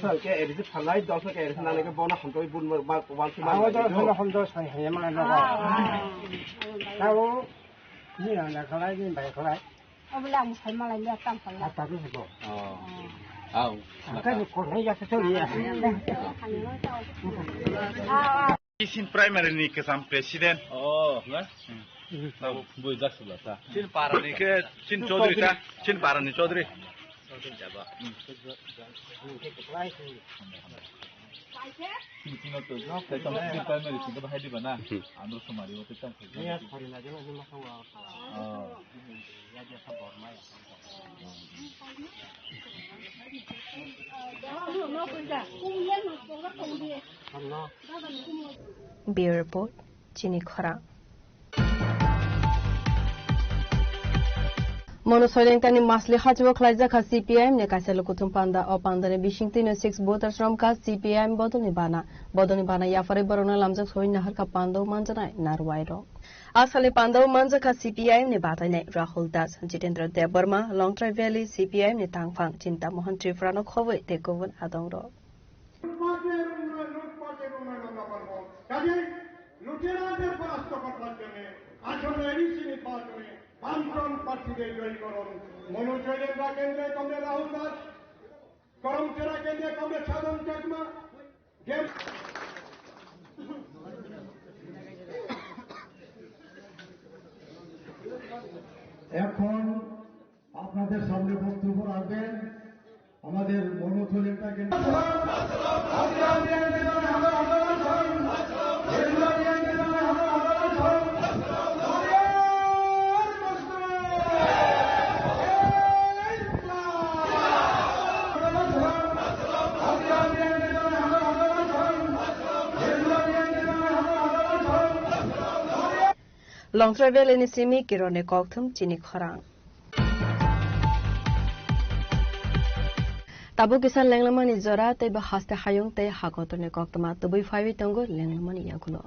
sal ke edisi phalai, dol sal ke edisi nang ke bono hamtoi bun ma, ma, ma, ma, Ang o dol sal hamtoi sai hai ma no. Tao ni ang na khalai ni bai khalai. Obole ang sai malai ni tam phalai. Ata ni bo. Oh. Au. Ang ka ni ko ni ya se to ni ya. Isin primary ni kesam president. Oh, na? Tabo bui jak sula ta. Chin para ni ke, chin chaudhary ta, chin para ni chaudhary. Jaba. Chin, chin to no, ke tam chin primary chin to bahai di bana. Andro somari o te tam. Oh. Bureau Report, Chini Khorang. Mono Soilengkani Masli hachio khlaijak kha C P I M ni kaisa lukuthum panda. O panda ni bisingtwi no six voters romkha C P I M bodolni bana. Bodolni bana yapharwi borokno lamjak soi naharkha panda o manjanai narwai rok. A salni panda o manjakha C P I M ni batainai Rahul Das, Jitendra Debbarma, Longtrai Valley C P I M ni tangphang Chinta Mohan Tripura no khobwi tei kubun adongrok. করবার জন্য আসন্ন এডিসি নির্বাচনে বামফ্রন্ট প্রার্থীদের জয়ী করুন। মনোজ জয়দেব কেন্দ্রে কমরেড রাহুল দাস, করমচেরা কেন্দ্রে কমরেড সাধন চাকমা, এখন আপনাদের সামনে বক্তব্য রাখবেন আমাদের মনোজ জয়দেব কেন্দ্রে Longtrai Valley ni simi Kiron ni kokthum chini khorang. Tabuk kisa lenglamani jora tei bo haste hayung tei hakotorni koktwma tubui phaiwi tongo lenglamani yagulo.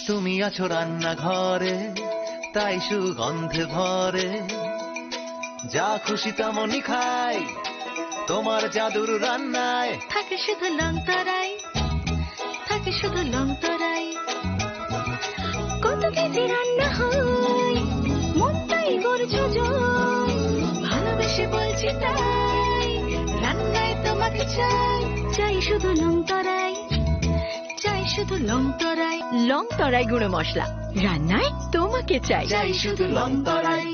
তুমি আছো রান্নাঘরে, তাই সুগন্ধে ভরে। যা খুশি তেমনই খাই, তোমার জাদুর রান্নায়। থাকে শুধু লং তরাই, থাকে শুধু লং তরাই। কত কেজি রান্না হয়, মনটাই গর্জ যায়। ভালোবেসে বলছি তাই, রান্নায় তোমাকে চাই। চাই শুধু লং তরাই, চাই শুধু লং তরাই। লং তরাই গুঁড়ো মশলা, রান্নায় তোমাকে চাই। চাই শুধু লং তরাই।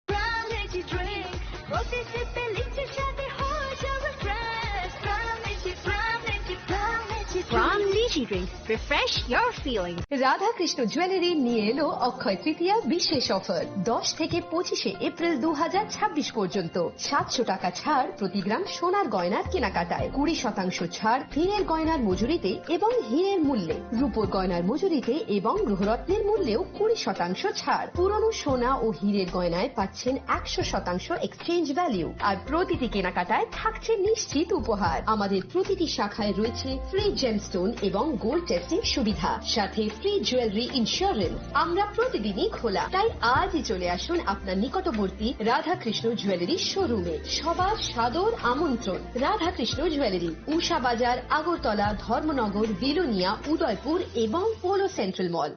Pram Energy Drink, প্রতি সিপে লিচুর স্বাদে হয়ে যাবে fresh। Pram Energy, Pram Energy, Pram Energy, Pram Energy Drink. Refresh your feeling. Radhakrishna jewellery নিয়ে এলো অক্ষয় তৃতীয়া বিশেষ অফার। দশ থেকে পঁচিশে এপ্রিল দু হাজার ছাব্বিশ পর্যন্ত সাতশো টাকা ছাড় প্রতি গ্রাম সোনার গয়নার কেনাকাটায়, কুড়ি শতাংশ ছাড় হীরের গয়নার মজুরিতে এবং হীরের মূল্যে, রূপোর গয়নার মজুরিতে এবং গ্রহরত্নের মূল্যেও কুড়ি শতাংশ ছাড়। পুরনো সোনা ও হীরের গয়নায় পাচ্ছেন একশো শতাংশ এক্সচেঞ্জ ভ্যালু। আর প্রতিটি কেনাকাটায় থাকছে নিশ্চিত উপহার। আমাদের প্রতিটি শাখায় রয়েছে ফ্রি জেমস্টোন এবং গোল্ড টেস্টিং সুবিধা, সাথে ফ্রি জুয়েলারি ইন্স্যুরেন্স। আমরা প্রতিদিনই খোলা, তাই আজই চলে আসুন আপনার নিকটবর্তী রাধাকৃষ্ণ জুয়েলারি শোরুমে। সবার সাদর আমন্ত্রণ। রাধাকৃষ্ণ জুয়েলারি, উষা বাজার, আগরতলা, ধর্মনগর, বিলোনিয়া, উদয়পুর এবং polo central mall.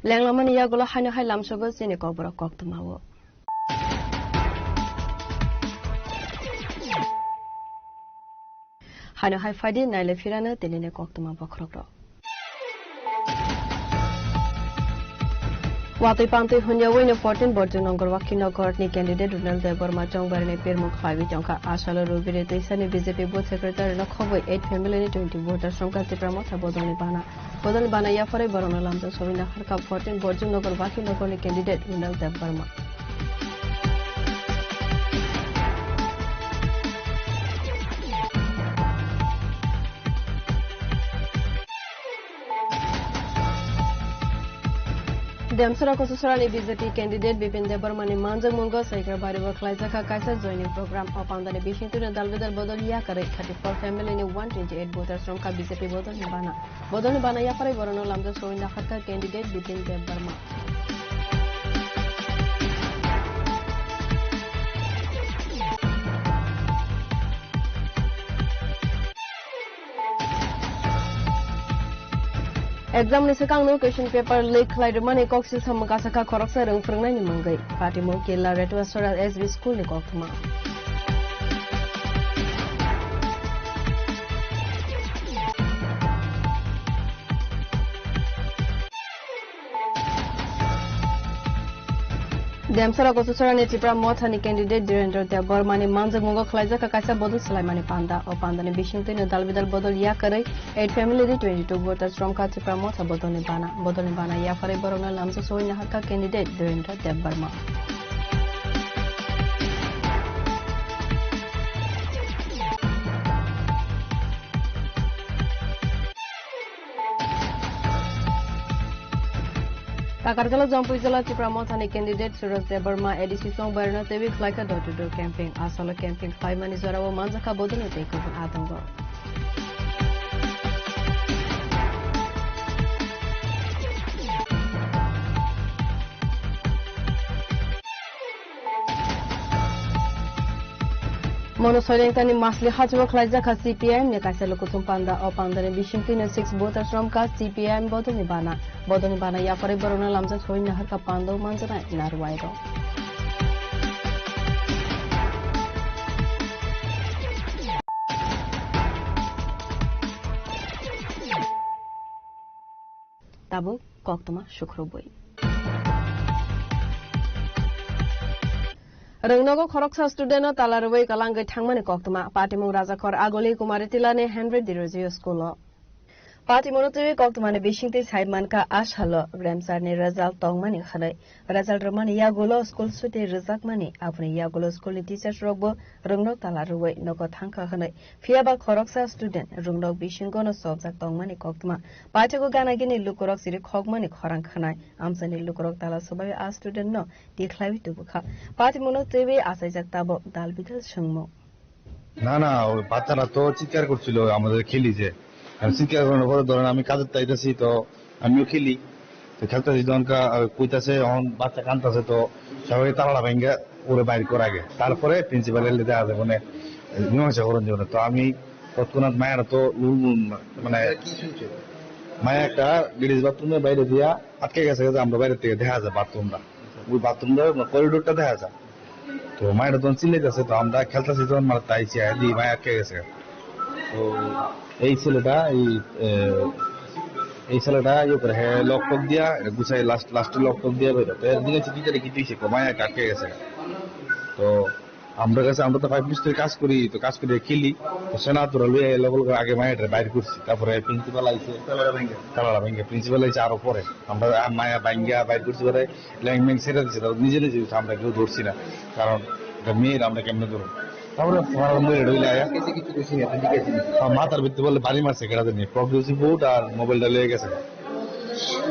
Lenglamani yagulo haino hai lamsogo chini kokborok koktwmao. Haino hai phaidi naile phirano tinini koktwma bokhorokrok. Watwi pantwi hunyawi no fourteen Borjong Nongor Wakhi Nogor ni candidate Runal Debbarma chongbarini pirmung khlaiwi tongkha. Asalo Rubiri twisani B J P booth secretary no khobwi eight family ni twenty voters wngkha Tipra Motha bodolni bana. Bodolni bana yapharwi borokno lamjak sogwi naharkha fourteen Borjong Nogor Wakhi Nogor ni candidate Runal Debbarma. Demsora Kososorani B J P candidate Bipin Debbarma ni manjakmungo Saikrabario khlaijakha kaisa joining program. O pandani bisingtwino dalbidal bodol yakarwi thirty four family ni one twenty eight voters romkha B J P bodolni bana. Bodolni bana yapharwi borokno lamjak sogwi naharkha candidate Bipin Debbarma. Exam ni swkangno question paper leak khlai rwmani kok silsa mwkasakha khoroksa rwng phwrwngnaini mungwi. Patimung Killa Retuasora S B school ni koktwma. Demsara Kochusarani Tipra Mothani candidate Dhirendra Debbarmani manjakmungo khwlaijakha kaisa bodol swlaimani panda. O pandani bisingtwino dalbidal bodol yakarwi eight family ni twenty-two voters romkha Tipra Motha bodolni bana. Bodolni bana yapharwi borokno lamjak sogwi naharkha candidate Dhirendra Debbarma. Takarjala Jampui jala Tipra Mothani candidate Suraj Debbarma A D C song barna tebwi khlaikha door to door camping. Asalo camping khlaimani jorao manjakha bodolni tei kubun atongo. Mono Soilengtani Masli hachwk khlaijak kha C P I M ni kaisa lukuthum panda. O pandani bisingtwino six voters romkha C P I M bodolni bana. Bodolni bana yapharwi borokno lamjak sogwi naharkha panda o manjaknai narwuairok. Tabuk koktwma sukrubwi. Rwngnogo khoroksa student no tala rwui kwlangwi thangmani koktwma. Patimung Rajakhor Agoli Kumari Tilani Henry Dirozio school o. Patimungno twiwi koktwmani bisingtwi sai mankha a salo Gremsarni result tongmani hwnwi. Result rwmani yagulo school suti rwjakmani, aboni yagulo school ni teachers rokbo rwngnok tala rwui nogo thangkha hwnwi. Phiyaba khoroksa student rwngnok bisingono chopjak tongmani koktwma. Paithago gana gini lukurok chiri khokmani khorang khwnai. Amchaini lukurok tala swbai a student no tikhlaiwi tubukha. Patimungno twiwi achaijak tabuk dal bidal swngmung. না, না, ওই বাচ্চারা তো চিৎকার করছিল আমাদের খেলি যে। আর চিৎকার করার পরে ধরেন আমি কাজের তাইতেছি, তো আমিও খেলি। তো খেলতেছি তখন কা-, আহ, কইতাছে, এখন বাচ্চা কাঁদতেছে, তো সবাই তালাটা ভেঙে ওরে বাইর করা আগে। তারপরে প্রিন্সিপাল এলে দেখা যায় মানে মীমাংসা করার জন্য। তো আমি তৎক্ষণাৎ মায়েরা তো উম, মানে কি শুনছে? মায়া একটা লেডিজ বাথরুমে বাইরে দিয়া আটকে গেছে, গেছে আমরা বাইরে থেকে দেখা যায় বাথরুমটা। ওই বাথরুমটা করিডোরটা দেখা যায়। তো মায়েরা তখন চিল্লাইতেছে, তো আমরা খেলতেছি তখন মানে তাই চেয়ে দি মায়া আটকে গেছে। তো এই ছেলেটা, এই, এ, এই ছেলেটা ইয়ে করে, হ্যাঁ, লক টক দিয়া, এটা গুছাই লাস্ট, লাস্টে লক টক দিয়া বেরো। তো এর দিকে হচ্ছে কি জানি কি তুই শেখো, মায়া আটকে গেছে। তো আমরা কাছে, আমরা তো ফাইভ মিনিস্ট্রি কাজ করি, তো কাজ করে খেলি। তো সেনা তোরা লইয়া এলো বলে আগে মায়ের বাইর করছি, তারপরে প্রিন্সিপাল আইছে। তালাটা ভেঙে। তালাটা ভেঙে, প্রিন্সিপাল আইছে আরো পরে। আমরা আর মায়া ভাঙ্গা বাইর করছি পরে ল্যাংম্যাং ছেড়ে দিছে, তারপর নিজে নিজে উঠে, আমরা কেউ ধরছি না, কারণ এটা মেয়ের, আমরা কেমনে ধরবো? তারপরে তোমার মরে রইলে আয়া। কিছু কিছু কিছু নিয়ে আপনি জিজ্ঞেস করুন। আর মাথার ভিত্তি বললে বাড়ি মারছে কেটা জানি, প্রগ্রেসিভ ভোট আর মোবাইলটা লেগে গেছে।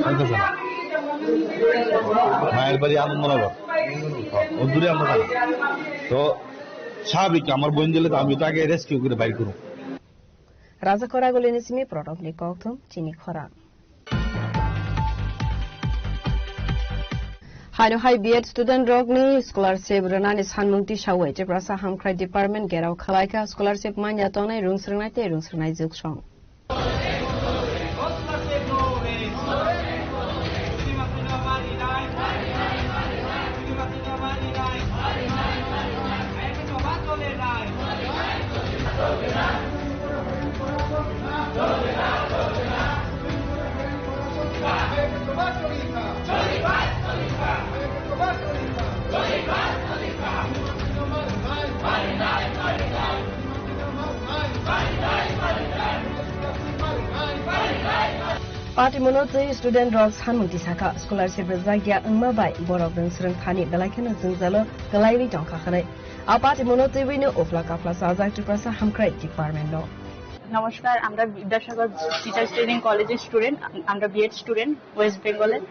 বুঝতেছে না। মায়ের বাড়ি আনন্দনগর। হ্যাঁ, ও দূরে আমরা থাকি। তো স্বাভাবিক, আমার বোন দিলে তো আমি তো আগে রেস্কিউ করে বাইর করুন। Raja Khoragulini simi protok ni kokthum chini khorang. Haino hai B Ed student rokni scholarship rwnani sanmung tisawi Tiprasa Hamkrai Department gerao khalaikha. Scholarship manya tongnai rungsrwngnai tei rungsrwnai jugsong. Patimungno twi student rok sanmung tisakha, scholarship rwjakya wngma bai borok rwngsrwng thani belai kheno jwngjalo kwlaiwi tongkha hwnwi. A patimungno twiwino uphla kaphla chajak Tiprasa Hamkrai Department no. নমস্কার, আমরা Vidyasagar teachers training কলেজের স্টুডেন্ট, আমরা B Ed student West বেঙ্গলের।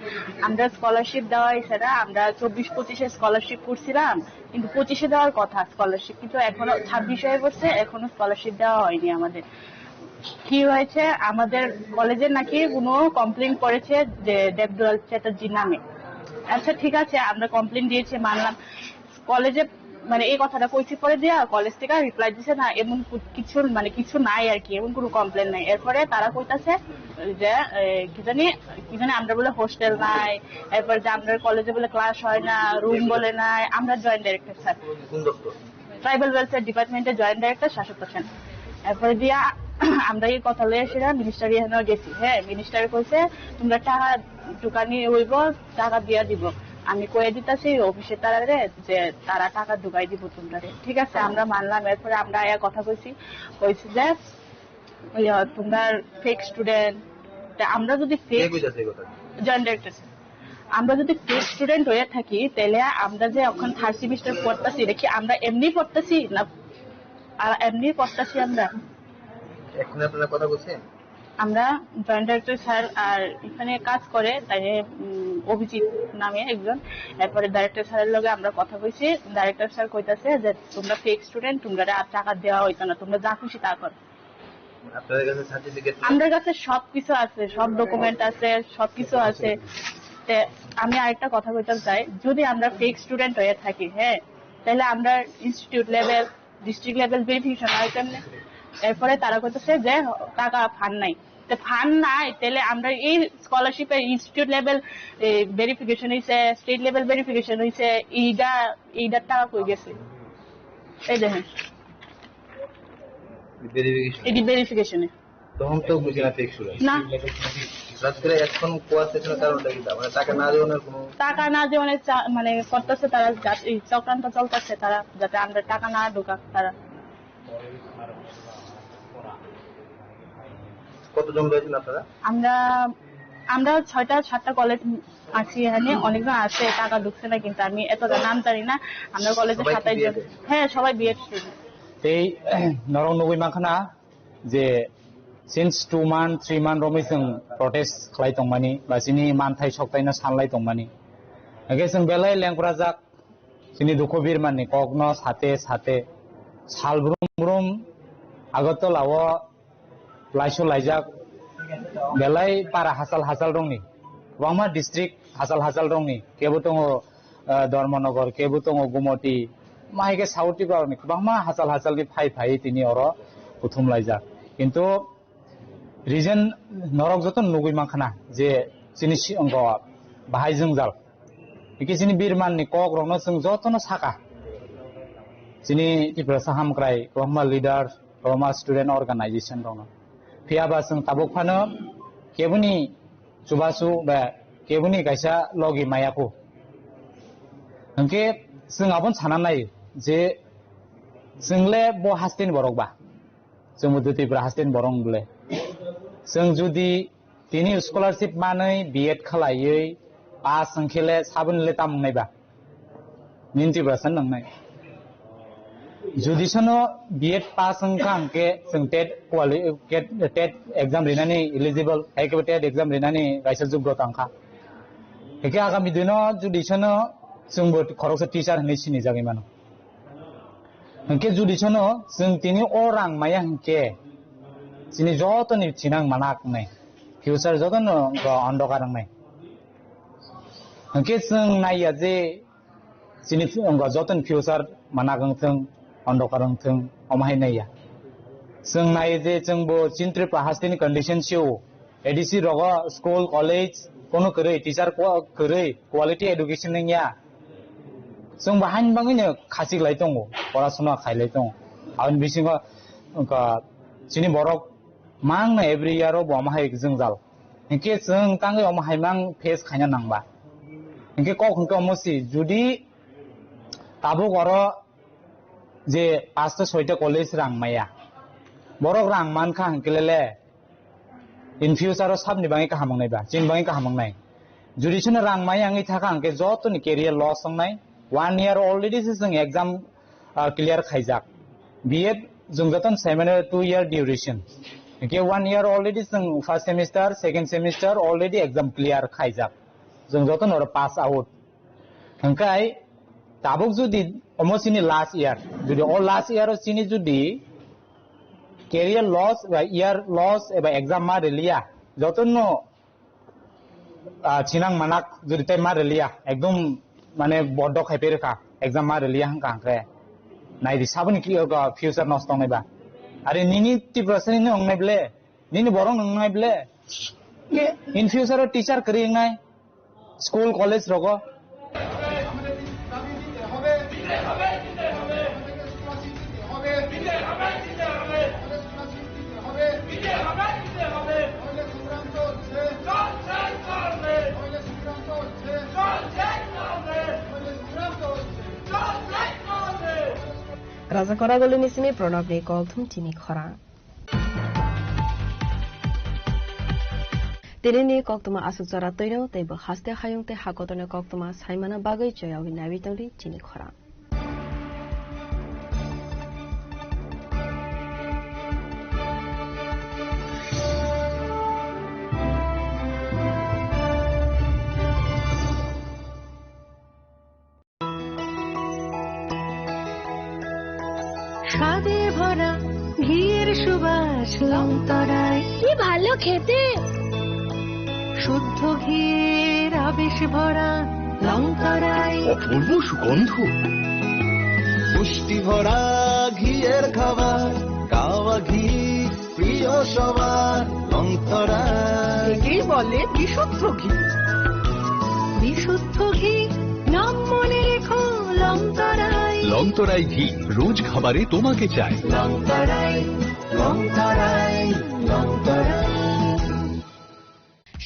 আমরা স্কলারশিপ দেওয়া এছাড়া আমরা চব্বিশ পঁচিশে স্কলারশিপ করছিলাম, কিন্তু পঁচিশে দেওয়ার কথা স্কলারশিপ, কিন্তু এখনো ছাব্বিশ হয়ে পড়ছে, এখনো স্কলারশিপ দেওয়া হয়নি আমাদের। কি হয়েছে, আমাদের কলেজে নাকি কোনো কমপ্লেন করেছে যে দেবদুলাল চ্যাটার্জির নামে। আচ্ছা, ঠিক আছে, আমরা কমপ্লেন দিয়েছি, মানলাম। কলেজে মানে এই কথাটা কইছি পরে দিয়া কলেজ থেকে রিপ্লাই দিছে না, এমন কু- কিছু মানে কিছু নাই আর কি, এমন কোনো কমপ্লেন নাই। এরপরে তারা কইতাছে যে এ, কি জানি কি জানি আমরা বলে হোস্টেল নাই, এরপর যে আমরা কলেজে বলে ক্লাস হয় না, রুম বলে নাই। আমরা জয়েন্ট ডাইরেক্টর স্যার, কোন দপ্তর? ট্রাইবাল ওয়েলফেয়ার ডিপার্টমেন্টে জয়েন্ট ডাইরেক্টর শাসক হোসেন। এরপরে দিয়া আমরা এই কথা লয়ে সেটা মিনিস্টার এখানে গেছি। হ্যাঁ, মিনিস্টার কইছে তোমরা টাকা ঢুকানি হইব, টাকা দিয়া দিব। আমি কয়ে দিতাছি অফিসে তারা রে যে তারা টাকা ঢুকাই দিব তোমরা রে। ঠিক আছে, আমরা মানলাম। এরপরে আমরা আয়া কথা কইছি, কইছি যে ইয়া, তোমরা ফেক স্টুডেন্ট। তা আমরা যদি কে ফেক কইতাছে এই কথা? জয়েন্ট ডাইরেক্টর স্যার, আমরা যদি ফেক স্টুডেন্ট হয়ে থাকি, তাহলে আমরা যে এখন থার্ড সেমিস্টার পড়তাছি, এটা কি আমরা এমনি পড়তাছি না? আর এমনি পড়তাছি আমরা। এখন আপনারা কথা বলছেন? আমরা জয়েন্ট ডাইরেক্টর স্যার আর এখানে কাজ করে, তাই, উম, অভিজিৎ নামে একজন। এরপরে ডাইরেক্টর স্যারের লগে আমরা কথা কইছি। ডাইরেক্টর স্যার কইতাছে যে তোমরা ফেক স্টুডেন্ট, তোমরা আর টাকা দেওয়া হইতো না, তোমরা যা খুশি তা করো। আপনাদের কাছে সার্টিফিকেট? আমাদের কাছে সবকিছু আছে, সব ডকুমেন্ট আছে, সবকিছু আছে। তে আমি আরেকটা কথা কইতে চাই, যদি আমরা ফেক স্টুডেন্ট হয়ে থাকি, হ্যাঁ, তাহলে আমরা institute level, district level verification হয় কেমনে? এরপরে তারা কইতেছে যে টাকা ফান্ড নাই। তো ফান্ড নাই, তাহলে আমরা এই স্কলারশিপের ইনস্টিটিউট লেভেল ভেরিফিকেশন হইছে, স্টেট লেভেল ভেরিফিকেশন হইছে, এইটা এইটার টাকা কই গেছে? এই দেখেন, ভেরিফিকেশন। এটি ভেরিফিকেশনে। তখন তো বুঝি না ফেক স্টুডেন্ট। না। হঠাৎ করে এখন কোয়া সেশনের কারণটা কি? মানে টাকা না দেওয়ানোর কোনো? টাকা না দেওয়ানোর চা- মানে করতেছে তারা, যাতে এই চক্রান্ত চলতেছে তারা, যাতে আমরা টাকা না ঢুকাক তারা। কতজন রয়েছেন আপনারা? আমরা আমরা ছয়টা সাতটা কলেজ আছি এখানে, অনেকজন আছে টাকা ঢুকছে না, কিন্তু আমি এতটা নাম জানি না। আমরা কলেজে সবাই কি সাতাইশ জন। বিএড? হ্যাঁ, সবাই BEd student. Tei norok nugwi mankha na je since two month, three month romwi chwng protest khlai tongmani ba chini manthai soktaino sanlai tongmani. Hwnkhe chwng belai lengprajak chini dukhu birmanni kokno sate sate sal brum brum Agartala o laiso laijak belai para hachal hachal rokni, kwbangma district hachal hachal rokni, kebo tongo, ah, Dharmanagar, kebo tongo Gumoti, ma hai khe South Tripura rokni kwbangma hachal hachalni phai phai tini oro kuthum laijak. Kintu reason norok joto nugwi mankha na je chini si-, ongo bahai jwngjal. Hikhe chini birmanni kok rokno chwng jotono saka. Chini Tiprasa hamkrai, kwbangma leaders, kwbangma student organization rokno. Phiya ba chwng tabuk phano keboni chubachu ba keboni kaisa logi maya kho. Hwnkhe chwng abono sana nai je chwng le bo hasteni borok ba. Chwng bo Tripura hasteni borok le. Chwng jodi tini scholarship manwi B Ed khlaiwi pass wngkhe le saboni le tamung nai ba? Nini Tiprasa nangnai. Jodi sono B Ed pass wngkha hwnkhe chwng TET quali-, TET, TET exam rinani eligible, hai khe TET exam rinani kaisa joggota wngkha. Hwnkhe agami dino jodi sono chwngbo khoroksa teacher hinwi sinijagwi mano. Hwnkhe jodi sono chwng tini o rang maya hwnkhe chini jotoni thinang manak wngnai, future jotono wngkha ondokar wngnai. Hwnkhe chwng naiya je chini wngkha jotoni future manak wngthwng, ondokar wngthwng, omo hai naiya. Chwng naiya je chwngbo chini Tripura hasteni condition sio. A D C rogo school, college, kono kwrwi, teacher ko-, kwrwi, quality education wngya. Chwng bo hain bangwino khachik lai tongo, porasona khai lai tongo. Aboni bisingo wngkha chini borok mangno every year o bo omo hai jwngjal. Hinkhe chwng tangwi omo hai mang face khaina nangba. Hinkhe kok hinkhe omo si, jodi tabuk oro je pasta soita college rang maya. Borok rang mankha hwnkhe lele in future o sabni bagwi kaham wngnai ba, chini bagwi kaham wngnai. Jodi chwngno rang maya wngwi thakha hwnkhe jotoni career loss wngnai. One year already se chwng exam, ah, clear khaijak. B Ed chwng jotono sai mano two year duration. Hwnkhe one year already chwng first semester, second semester already exam clear khaijak. Chwng jotono oro pass out. Hwnkhe tabuk jodi omo chini last year, jodi o last year o chini jodi career loss ba year loss eba exam ma riliya, jotono, ah, chinang manak jodi tai ma riliya, ekdom mane bodo khai perikha, exam ma riliya hwnkha hwnkhe. Nai di, saboni ki, o, future nosto wngnai ba. Are nini Tiprasa ni wngnai ble, nini borok wngnai ble. In future o teacher kwrwi wngnai, school, college rogo. Raja Koragoli ni simi Pranab ni kok thum chini khorang. Tini ni koktwma aswk jora twino tei bo haste hayung tei hakotorni koktwma saimana bagwi choyawi naiwi tongdi chini khorang. স্বাদে ভরা ঘিয়ের সুবাস লংতরায়। কি ভালো খেতে। শুদ্ধ ঘিয়ের আবেশ ভরা লংতরায়। অপূর্ব সুগন্ধ। পুষ্টি ভরা ঘিয়ের খাবার, গাওয়া ঘি প্রিয় সবার, লংতরায়। একেই বলে বিশুদ্ধ ঘি। বিশুদ্ধ ঘি, নাম মনে রেখো, লংতরায়। লংতরাই ঘি, রোজ খাবারে তোমাকে চাই। লংতরায়, লংতরায়, Longtharai.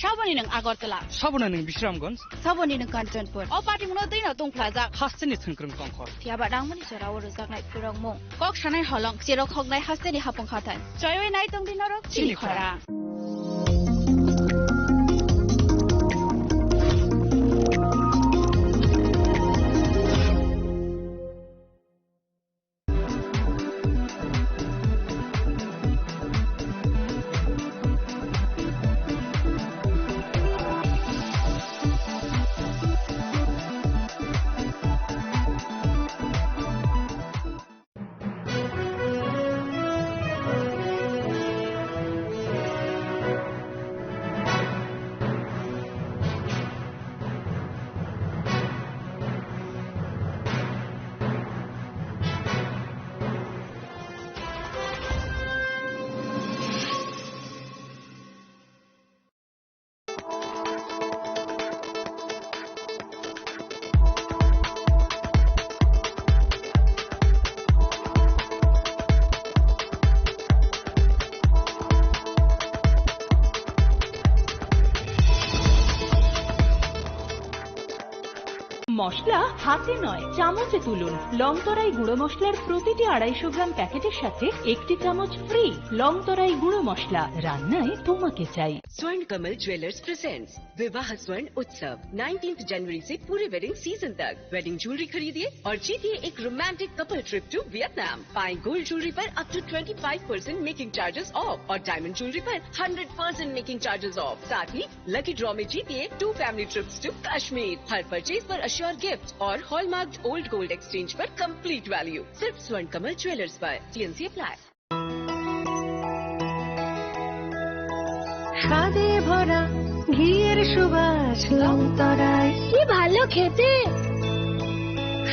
Saboni nwng Agartala. Saboni nwng Bisramganj. Saboni nwng Kanchanpur. O party mungno twi no tongphlajak. Hasteni thwngkwrwng tongkhor. Phiya ba nangmani jora o rwjaknai phwrwngmung. Kok sanai holong, cherok hoknai hasteni hapung hathai. Choiwi nai tongdi norok chini chini khorang. মশলা হাতে নয়, চামচে তুলুন। লংতরাই গুঁড়ো মশলার প্রতিটি আড়াইশো গ্রাম প্যাকেটের সাথে একটি চামচ ফ্রি। লংতরাই গুঁড়ো মশলা, রান্নায় তোমাকে চাই। Swarn Kamal Jewellers presents Vivah Swarn Utsav, nineteenth January से पूरे wedding season तक। Wedding jewelry खरीदिए और जीतिए एक romantic couple trip to Vietnam। पाएं gold jewelry पर up to twenty five percent making charges off और diamond jewelry पर hundred percent making charges off। साथ ही लकी ड्रॉ में जीतिए two family trips to Kashmir। हर परचेज पर अश्योर गिफ्ट और हॉलमार्क्ड ओल्ड गोल्ड एक्सचेंज पर कंप्लीट वैल्यू। सिर्फ स्वर्ण कमल ज्वेलर्स पर। TNC apply. স্বাদে ভরা ঘিয়ের সুবাস লংতরায়। কি ভালো খেতে।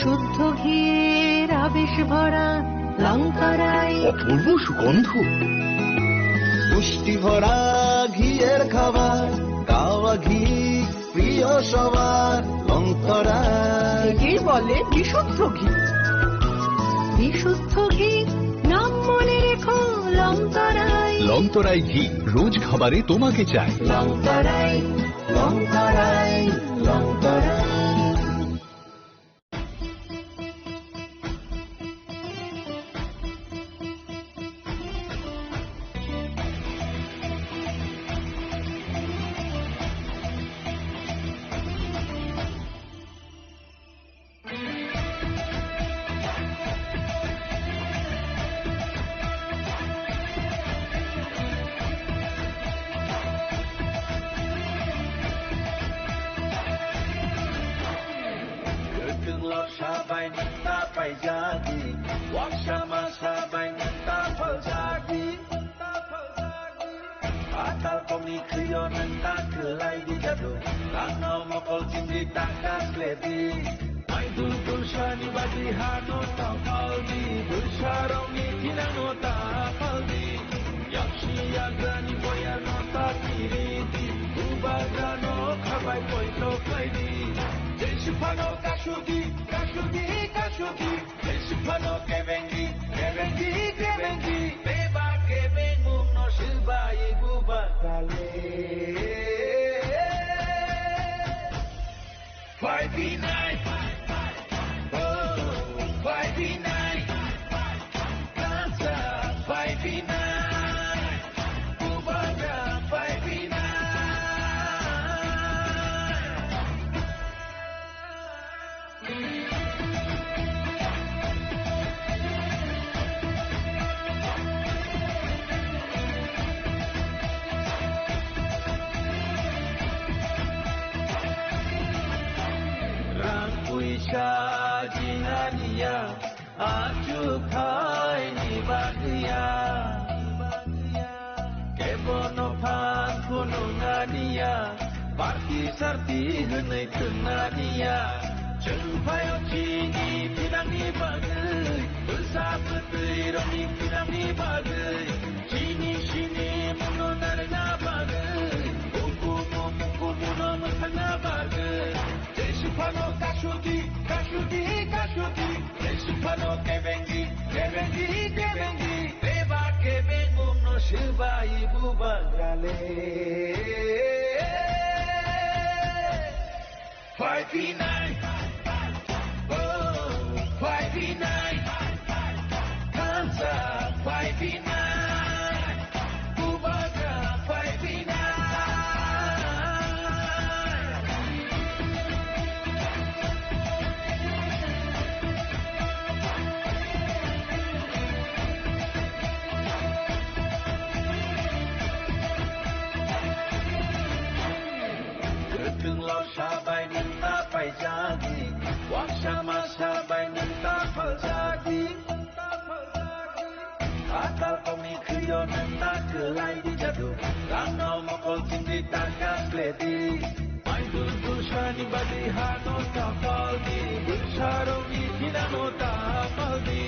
শুদ্ধ ঘিয়ের আবেশ ভরা লংতরায়। অপূর্ব সুগন্ধ। পুষ্টি ভরা ঘিয়ের খাবার, গাওয়া ঘি প্রিয় সবার, লংতরায়। একেই বলে বিশুদ্ধ ঘি। বিশুদ্ধ ঘি, নাম মনে রেখো, লংতরায়। লংতরাই ঘি, রোজ খাবারে তোমাকে চাই। লংতরায়, লংতরায়, Longtharai. Kwthwng lorsa bai nwng ta paijadi, waksa masa bai nwng ta phaljadi. Atal kokni khwio nwng ta kwlai di jadu, tangno mokol chimdi ta kasledi. Ai dul dul sani badi hano ta paldi. Kasugi, kasugi, kasugi, jesphano kebengi, kebengi, kebengi, beba kebengmungno swbai bubagra le. Five B nine, oh, five B nine, kansa five B nine. Bubagra five B nine. Rang puisa jinaniya. Achu khaini bagwiya, kebono phan phunuknaniya, party sarti hwnwi thwngnaniya. Chwng phaio chini thinangni bagwi, bwsa bwtwi rokni thinangni bagwi, chini sini mungno narwkna bagwi, bukumu bukumu no mwthangna bagwi. Jesphano kasugi, kasugi, kasugi. Jesphano kebengi, kebengi, kebengi. Beba kebengmungno swbai bubagra le. Five B nine. Oh, five B nine. Kansa five B nine. Bubagra five B nine. Kwthwng lorsa bai nwng ta paijadi, waksa masa bai nwng ta phaljadi. Atal kongni khwio nwng ta kwlai di jadu, rangno mokol chingdi ta kakledi. Maidul bwsani badi hano ta paldi, bwsarokni thinano ta paldi.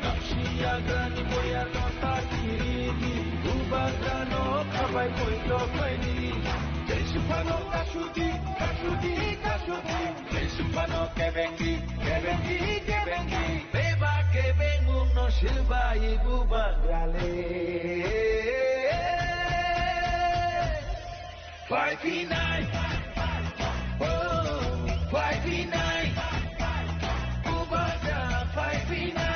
Kapsi yagrani boyarno ta kiridi, bubagrano khabai poito phaidi. Jesphano kasugi, kasugi, kasugi. Jesphano kebengi, kebengi, kebengi. Beba kebengmungno swbai bubagra le. Five B nine. Oh, five B nine. Bubagra five B nine.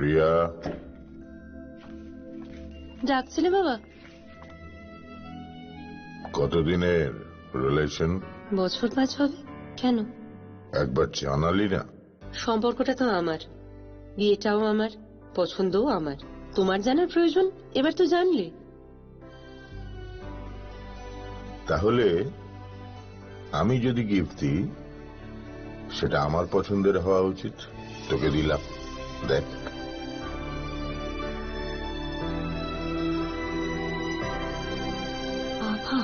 Riya. ডাকছিলে বাবা? কতদিনের রিলেশন? বছর পাঁচ হবে। কেন? একবার জানালি না। সম্পর্কটা তো আমার, বিয়েটাও আমার, পছন্দও আমার। তোমার জানার প্রয়োজন, এবার তো জানলে। তাহলে আমি যদি গিফট দিই, সেটা আমার পছন্দের হওয়া উচিত। তোকে দিলাম, দেখ। বাবা।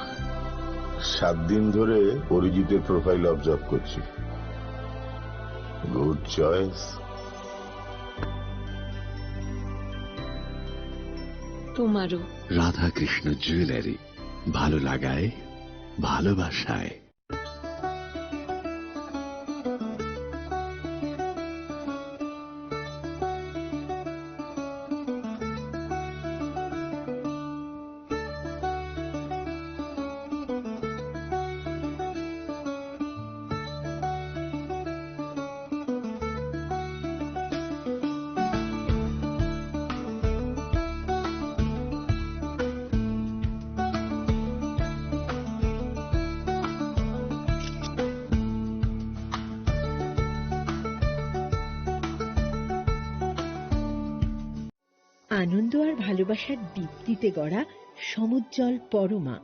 সাত দিন ধরে অরিজিতের প্রোফাইল অবজার্ভ করছি। Good choice. তোমারও। রাধাকৃষ্ণ জুয়েলারি, ভালো লাগায়, ভালোবাসায়। আনন্দ আর ভালোবাসার দীপ্তিতে গড়া সমুজ্জ্বল পরমা,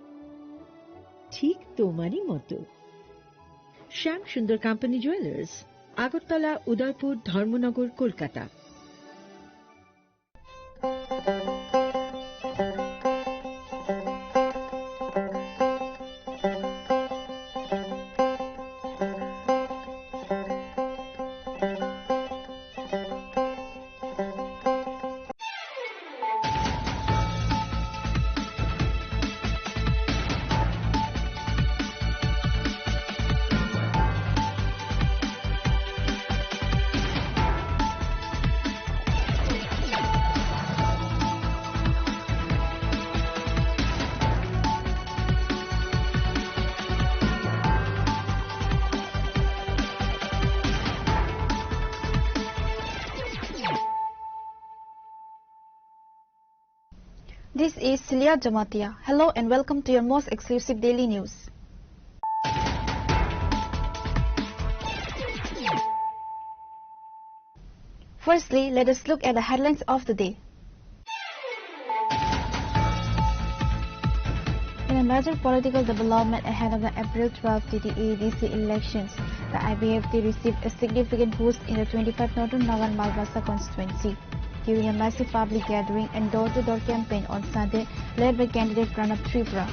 ঠিক তোমারই মতো। শ্যাম সুন্দর কোম্পানি জুয়েলার্স, আগরতলা, উদয়পুর, ধর্মনগর, Kolkata. This is Celia Jamatia. Hello and welcome to your most exclusive daily news. Firstly, let us look at the headlines of the day. In a major political development ahead of the April twelfth T T A D C elections, the I B F T received a significant boost in the twenty-five Northern Nagar Malbasa constituency. During a massive public gathering and door-to-door campaign on Sunday, led by candidate Pranab Tripura.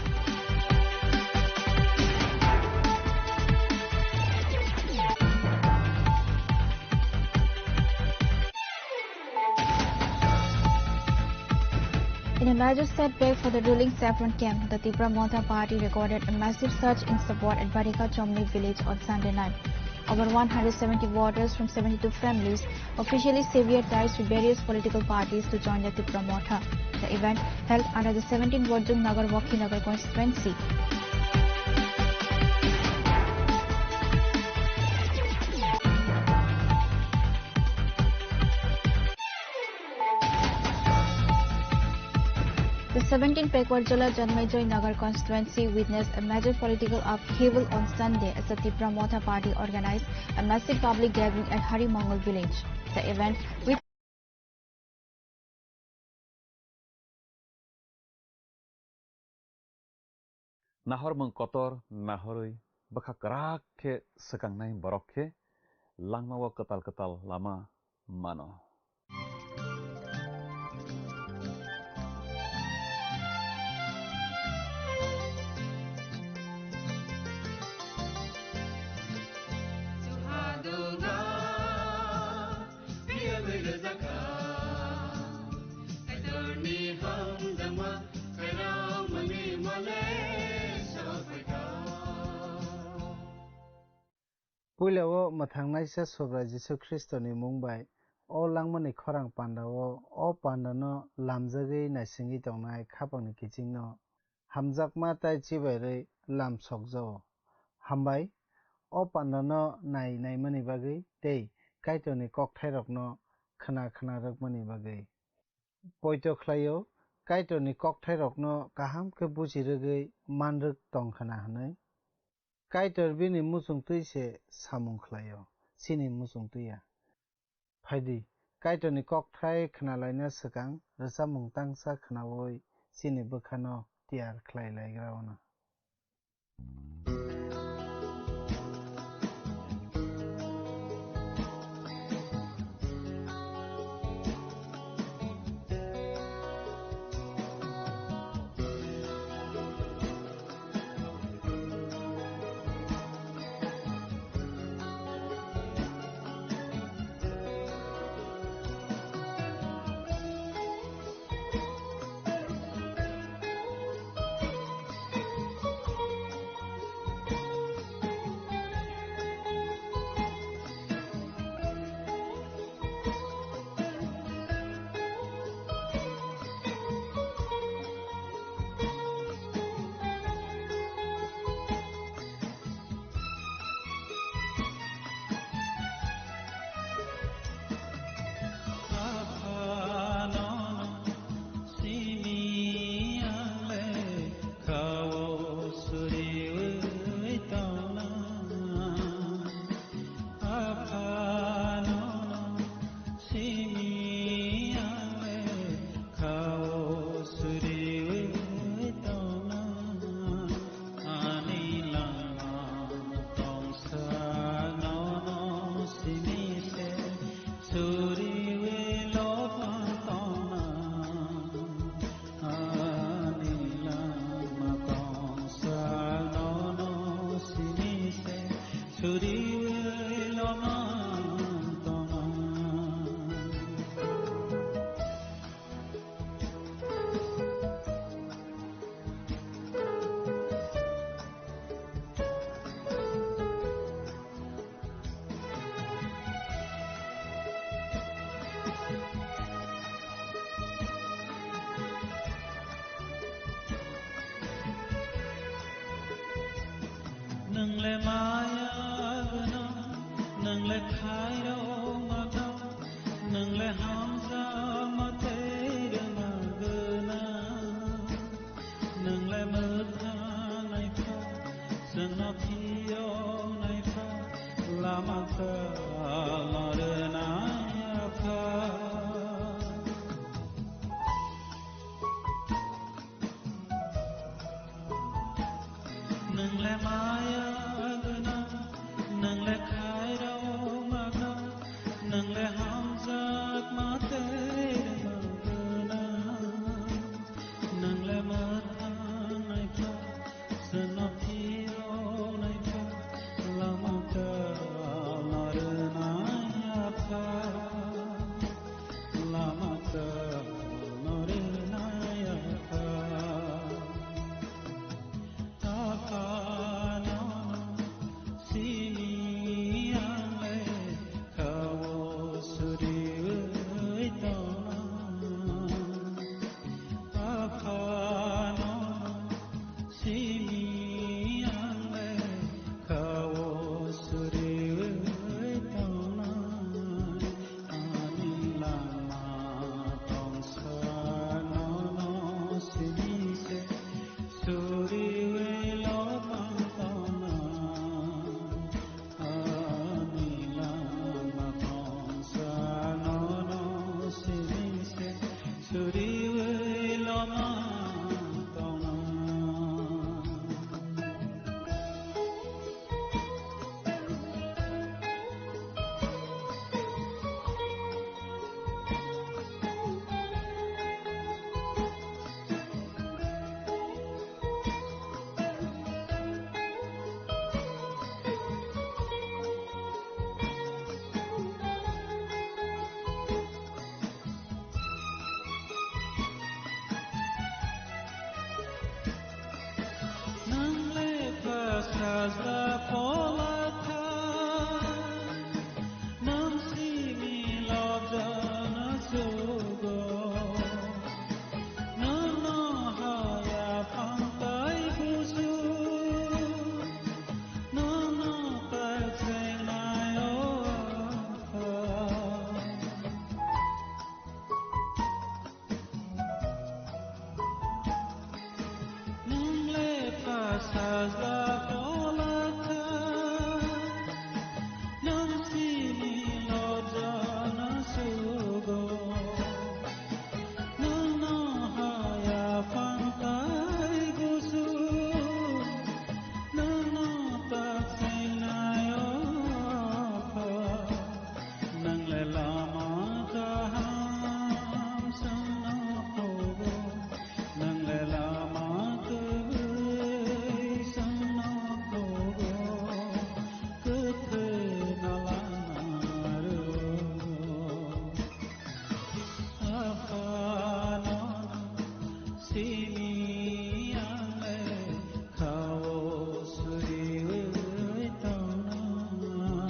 In a major setback for the ruling Saffron camp, the Tipra Motha party recorded a massive surge in support at Barika Chomni village on Sunday night. Over one hundred seventy voters from seventy-two families officially severed ties with various political parties to join the Tipra Motha. The event, held under the seventeen Borjung Nagar Wakhinagar constituency. The seventeen Pekwar Jala Janmejoi Nagar constituency witnessed a major political upheaval on Sunday as the Tipra Motha party organized a massive public gathering at Hari Mongol village. The event, with Nahormung kotor nahorwi bwkha kwrak khe swkangnai borok khe langmao kwtal kwtal lama mano. Puila o mwthangnaisa Subrai Jisu Khristoni mung bai o langmani khorang pandao o pandano lamjagwi naisingwi tongnai khapangni kichingno hamjakma tei chibairwi lam sokjao. Hambai o pandano nai naimani bagwi tei Kaitorni kokthairokno khna khna rwkmani bagwi. Poito khlaio, Kaitorni kokthairokno kaham khe buji rwgwi man rwk tong khna hwnwi. Kaitor bini muchungtwi se samung khlaio, chini muchungtwi ya. Phaidi, Kaitorni kokthai khna laina swkang rwchapmung tangsa khnaui chini bwkhano tiyar khlai laigra ono. Suriwi lama tongma. Nwngle maya gwnang, nwngle khairokma thang, nwngle hamjakma tei rwma gwnang. Nwngle mwthang naikha, chwngno phiyok naikha, lama kwlwng rwnai apha. Nwngle maya gwnang, nwngle khairokma kha, nwngle hamjakma tei rwma gwnang. Nwngle mwthang naikha, chwngno phiyok naikha, lama kwlwng rwnai apha, lama kwlwng rwnai apha. Aphano simi ang le kha-o suriwi tongna. Aphano simi ang le kha-o suriwi tongna. Ani lama tongsa nono simi se. Suriwi lopang tongna, ani lama tongsa nono simi se. Suriwi lopang tongna. Nang le kha sajla phola kha, nang simi lobjana sugo. Nang no haya phang tai busu, nang no tai chengnai o apha. Nang le kha sajla phola kha, nang simi lobjana sugo. Nang no haya phang tai busu, nang no tak chengnai o apha. Nang le lama kaham chwngno phogo, nang le lama kwrwi chwngno phogo, kwthwino lama rwo. Aphano simi ang le kha-o suriwi tongna.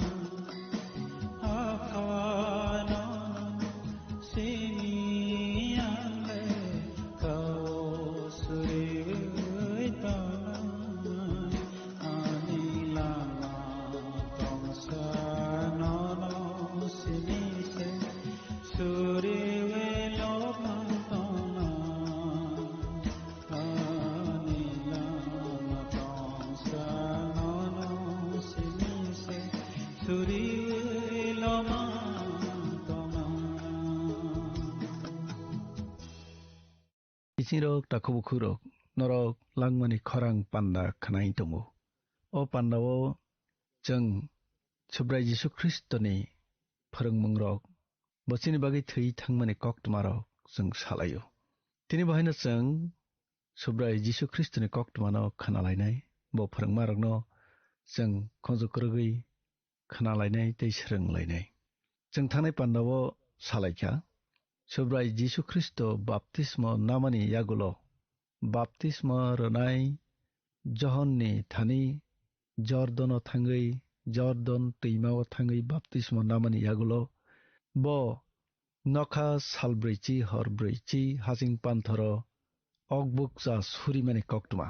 Aphano simi ang le kha-o suriwi tongna. Ani lama tongsa nono simi se. Suriwi lopang tongna, ani lama tongsa nono simi se. Suriwi lopang tongna. Bisingrok, takhuk bukhukrok, norok langmani khorang panda khwnai tongo. O pandao chwng Subrai Jisu Khristoni phwrwngmungrok, bo chini bagwi thwi thangmani koktwmarok chwng salaio. Tini bo haino chwng Subrai Jisu Khristoni koktwmano khwnalainai, bo phwrwngmarokno chwng khonju kwrwgwi khna lainai tei srwng lainai. Chwng thangnai pandao sa lai kha, Subrai Jisu Khristo baptismo namani yagulo baptismo rwnai Johonni thani Jordono thangwi, Jordon twimao thangwi baptismo namani yagulo bo nokha sal brwichi hor brwichi hasing panthoro okbukcha surimani koktwma.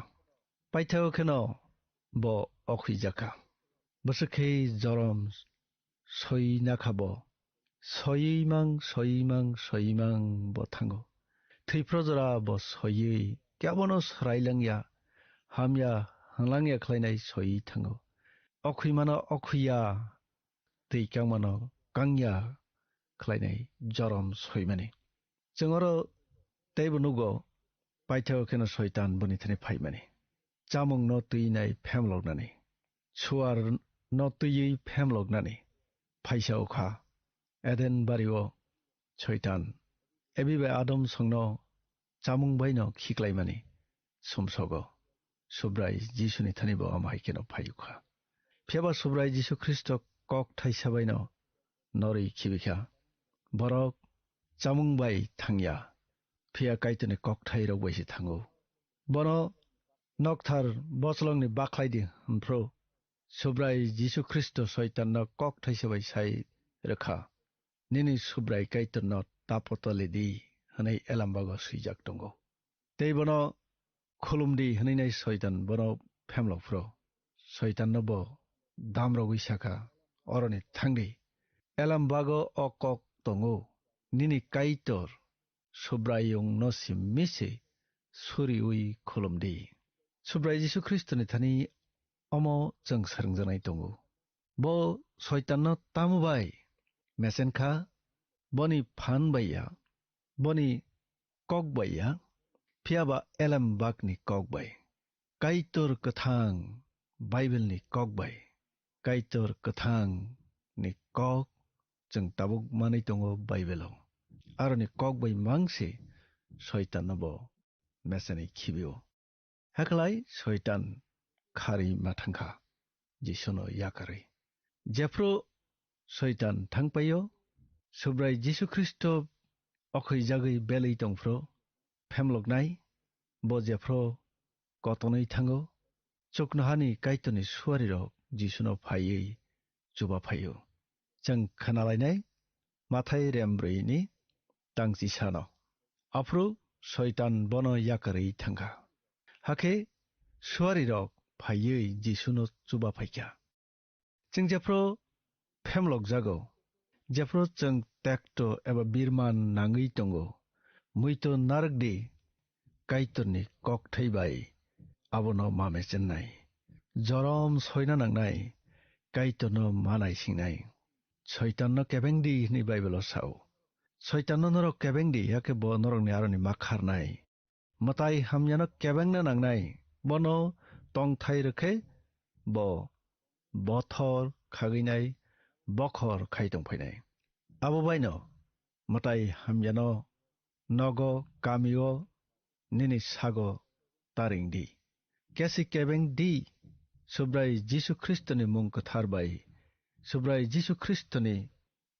Paithao kheno bo okhwijak kha. Bwswk khe jorom soina kha bo. Soimang, soimang, soimang bo thango. Thwiphro jora bo soiwi kebono swrai langya, hamya hwnlangya khlainai soiwi thango. Okhwimano okhwiya, twi kangmano kangya khlainai jorom soimani. Chwng oro teibo nugo, paithao kheno Soitan boni thani phaimani. Chamungno twinai phemloknani, suarno twiwi phemloknani phaisa wkha. Eden bario Soitan Ebi bai Adam songno chamung baino khiklaimani sumsogo. Subrai Jisuni thani bo omo hai kheno phai wkha. Phiya ba Subrai Jisu Khristo kok thaisa baino norwi khibi kha. Borok chamung bai thangya, phiya Kaitorni kokthairok bai se thango. Bono nokthar bocholongni bakhlai di hwnphru, Subrai Jisu Khristo Soitanno kok thaisa bai sai rwkha, "Nini Subrai Kaitorno tapotoli di," hwnwi Elambago swijak tongo. Tei bono khulum di hwnwi nai Soitan bono phemlok phro. Soitanno bo damrogwi sakha, "Oroni thang di. Elambago o kok tongo, 'Nini Kaitor Subraiyungno simi se suriui khulum di.'" Subrai Jisu Khristoni thani omo chwng swrwngjaknai tongo. Bo Soitanno tamo bai mesen kha? Boni phan bai ya, boni kok bai ya, phiya ba Elembakni kok bai. Kaitor kwthang Baibelni kok bai. Kaitor kwthangni kok chwng tabuk manwi tongo Baibelo. Aroni kok bai mang se Soitanno bo mesenwi khibio. Hakhlai Soitan kharwi ma thang kha, Jisuno yakarwi. Jephru Soitan thang paio, Subrai Jisu Khristo okhwijagwi belwi tong phro, phemloknai, bo jephru kotonwi thango, chuknohani Kaitorni suarirok Jisuno phaiwi chuba phaio. Chwng khna lainai Mathai rembrwi ni tangchi sano. Aphuru Soitan bono yakarwi thangkha. Hakhe suarirok phaiwi Jisuno chuba phaikha. Chwng jephru phemlok jago, jephru chwng tekto eba birman nangwi tongo, muito narwk di, Kaitorni kokthai bai abono ma mechennai. Jorom soina nangnai, Kaitorno ma naisingnai. Soitanno kebeng di hwnwi Baibelo sao. Soitanno norok kebeng di, hakhe bo norokni aroni ma kharnai. Mwtai hamyano kebengna nangnai, bono tongthai rwkhe bo bothor khagwinai bokhor khai tongphainai. Abo baino mwtai hamyano nogo, kamio, nini sago ta ring di. Kesi kebeng di, Subrai Jisu Khristoni mung kwthar bai, Subrai Jisu Khristoni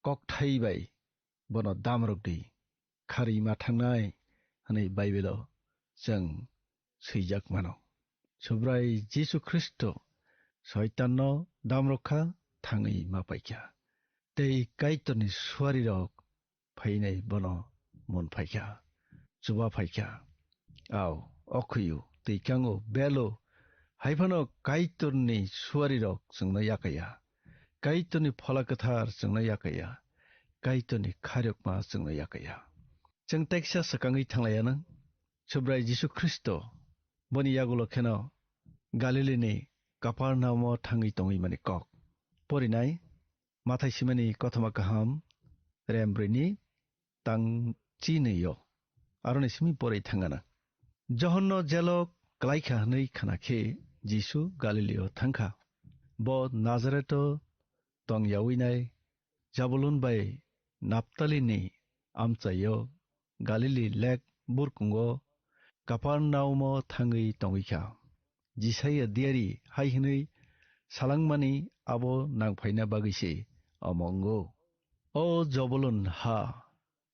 kokthai bai bono damrok di, kharwi ma thangnai, hwnwi Baibelo chwng swijak mano. Subrai Jisu Khristo Soitanno damrok kha, thangwi ma paikha. Tei Kaitorni suarirok phainai bono mun phaikha, chuba phaikha. Ao, okhwio, twi kango, belo, hai phano Kaitorni suarirok chwngno yakaya. Kaitorni Phola Kwthar chwngno yakaya. Kaitorni khairokma chwngno yakaya. Chwng teksa swkangwi thanglaiya nang, Subrai Jisu Khristo boni yagulo kheno Galilini Kapharnaumo thangwi tongwi mani kok. Porinai Mathai simani kothoma kaham, rembrwini tang chinwi-o. Aroni simi porwi thangana. Johonno jelo klaikha hwnwi khna khe Jisu Galilio thangkha. Bo Nazareto tong yaui nai Jabulun bai Naptalini amchaio Galili lek burkungo Kapharnaumo thangwi tongwi kha. Jisaiya diari hai hwnwi salangmani abo nangphaina bagwi se omo wngo. O Jobulun ha,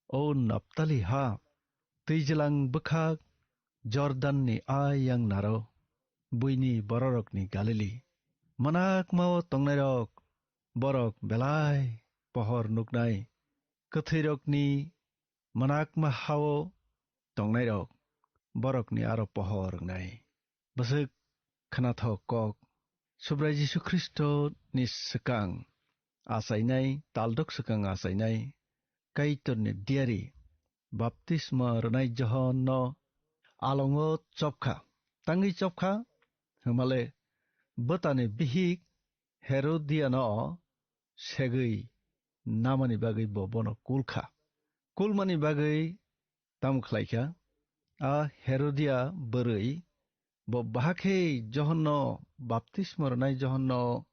o Naptali ha, twijlang bwkhak Jordanni a yang naro, buini bororokni Galili. Manakmao tongnairok, borok belai pohor nuknai, kwthwirokni manakma hao tongnairok, borokni aro pohor wngnai. Bwswk khnathok kok, Subrai Jisu Khristoni swkang achainai, taldok swkang achainai, Kaitorni diari baptisma rwnai Johonno alongo chopkha. Tangwi chopkha, hwnmale bwtani bihik Herodiano segwi namani bagwi bo bono kulkha. Kulmani bagwi tamo khlaikha? A Herodia bwrwi bo bahakhe Johonno, baptisma rwnai Johonno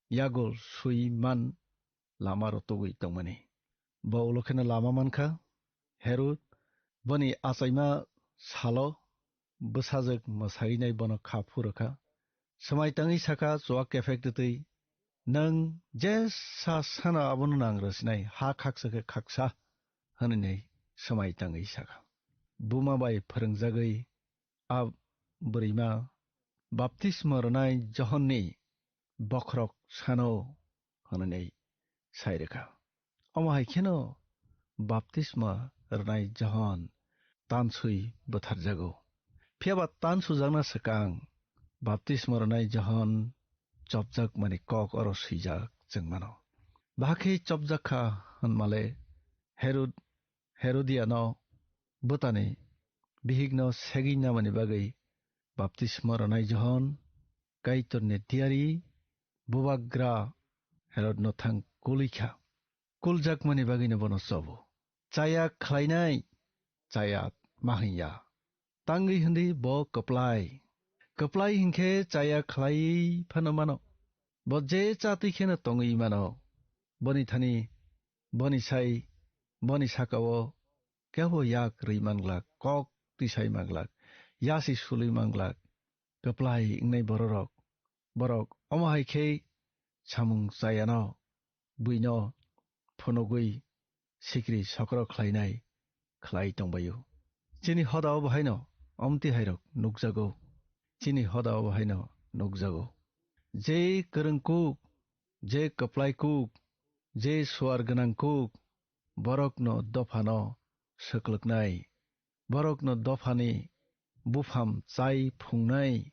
yagul swi man lama rotogwi tongmani. Bo ulo kheno lama mankha. Herod boni achaima salo bwsajwk mwsawinai bono kha phurwkha. Swmai tangwi sakha, chuwak kephek twtwi, "Nwng jesa sano abono nang rwsinai, ha khaksa khe khaksa," hwnwi swmai tangwi sakha. Buma bai phwrwngjagwi a bwrwima baptisma rwnai Johonni bokhorok sano hwnwi sai rwkha. Omo hai kheno baptisma rwnai Johon tanswi butharjago. Phiya ba tansujakna swkang baptisma rwnai Johon chopjakmani kok oro swijak chwng mano. Bahai khe chopjak kha hwnmale Herod, Herodiano bwtani bihikno segwi namani bagwi baptisma rwnai Johon Kaitorni diari bubagra Herodno thang kulikha. Kuljakmani bagwino bono chobo. Chaya khlainai, chaya ma hinya. Tangwi hindi bo kwplai. Kwplai hinkhe chaya khlaiwi phano mano. Bo je chatwi kheno tongwi mano. Boni thani, boni sai, boni sakao kebo yak rwi manglak, kok tisai manglak, yasi sului manglak. Kwplai wngnai bororok, borok omo hai khe samung chayano buino phunugwi sikri sokro khlainai khlai tongbaio. Chini hodao bahaino omti hairok nukjago. Chini hodao bahaino nukjago. Je kwrwng kuk, je kwplai kuk, je suar gwnang kuk, borokno dophano swklwknai, borokno dophani bupham chai phungnai,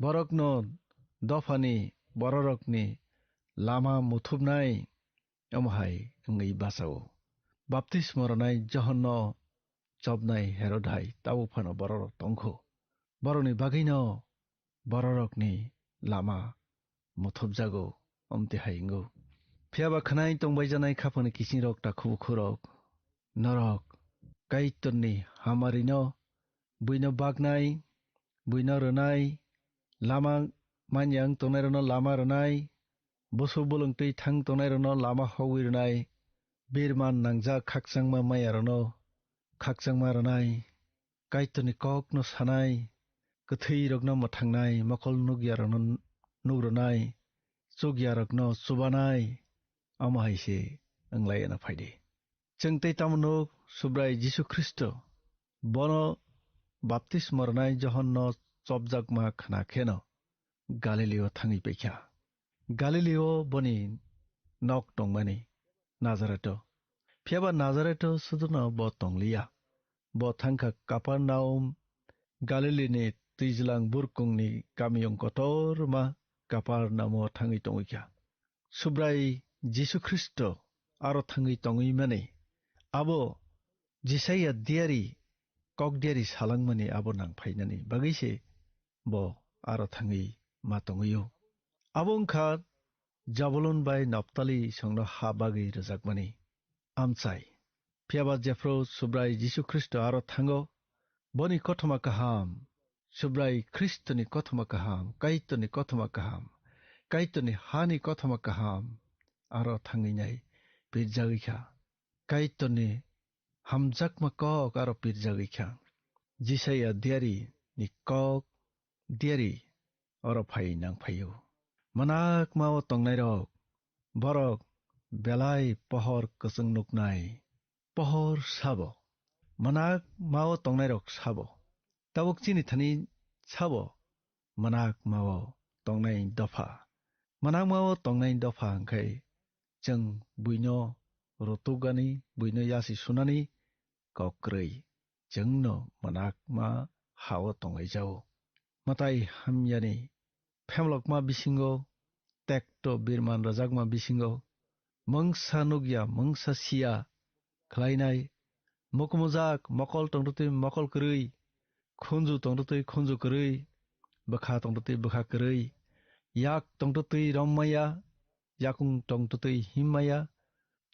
borokno dophani bororokni lama muthupnai, omo hai wngwi bachao. Baptisma rwnai Johonno chopnai Herod hai tabuk phano bororok tongkho. Borokni bagwino bororokni lama muthupjago, omti hai wngo. Phiya ba khwnai tongbai janai khapangni kisingrok takhubukhurok, norok Kaitorni hamarino buino baknai, buino rwnai, lama manya wng tongnairokno lama rwnai, busuk bulwng twi thang tongnairokno lama hogwi rwnai, birman nangjak khakchangma mayarokno khakchangma rwnai, Kaitorni kokno sanai, kwthwirokno mwthangnai, mokol nukyarokno nugrwnai, chukyarokno chubanai, omo hai se wng lai eno phaidi. Chwng tei tamo nuk, Subrai Jisu Khristo bono baptisma rwnai Johonno chopjakma khna kheno Galilio thangwi paikha. Galilio boni nok tongmani Nazareto. Phiya ba Nazareto suduno bo tongliya. Bo thangkha Kapernaum, Galilini twijlang burkungni kamiyung kotorma Kapernaumo thangwi tongwikha. Subrai Jisu Khristo aro thangwi tongwi mani abo Jisaia diari, kok diari salangmani abo nang phainani bagwi se bo aro thangwi ma tongwio. Abo wngkha Jabulon bai Naptali songno ha bagwi rwjakmani amchai. Phiya ba jephru Subrai Jisu Khristo aro thango, boni kothoma kaham, Subrai Khristoni kothoma kaham, Kaitorni kothoma kaham, Kaitorni hani kothoma kaham aro thangwi nai pirjagwi kha. Kaitorni hamjakma kok aro pirjagwi kha. Jisaia diari ni kok diari oro phai nang phaio. Mwnakma-o tongnairok, borok belai pohor kwchwng nuknai. Pohor sabo. Mwnakma-o tongnairok sabo. Tabuk chini thani sabo mwnakma-o tongnai dopha. Mwnakma-o tongnai dopha hwnkhe chwng buino rwtugani, buino yasi sunani kok kwrwi chwngno mwnakma ha-o tonglaijao. Mwtai hamyani phemlokma bisingo, tekto birman rwjakma bisingo, mungsa nukya, mungsa siya khlainai, mukumujak, mokol tongtwtwi mokol kwrwi, khunju tongtwtwi khunju kwrwi, bwkha tongtwtwi bwkha kwrwi, yak tongtwtwi rommaya, yakung tongtwtwi himmaya,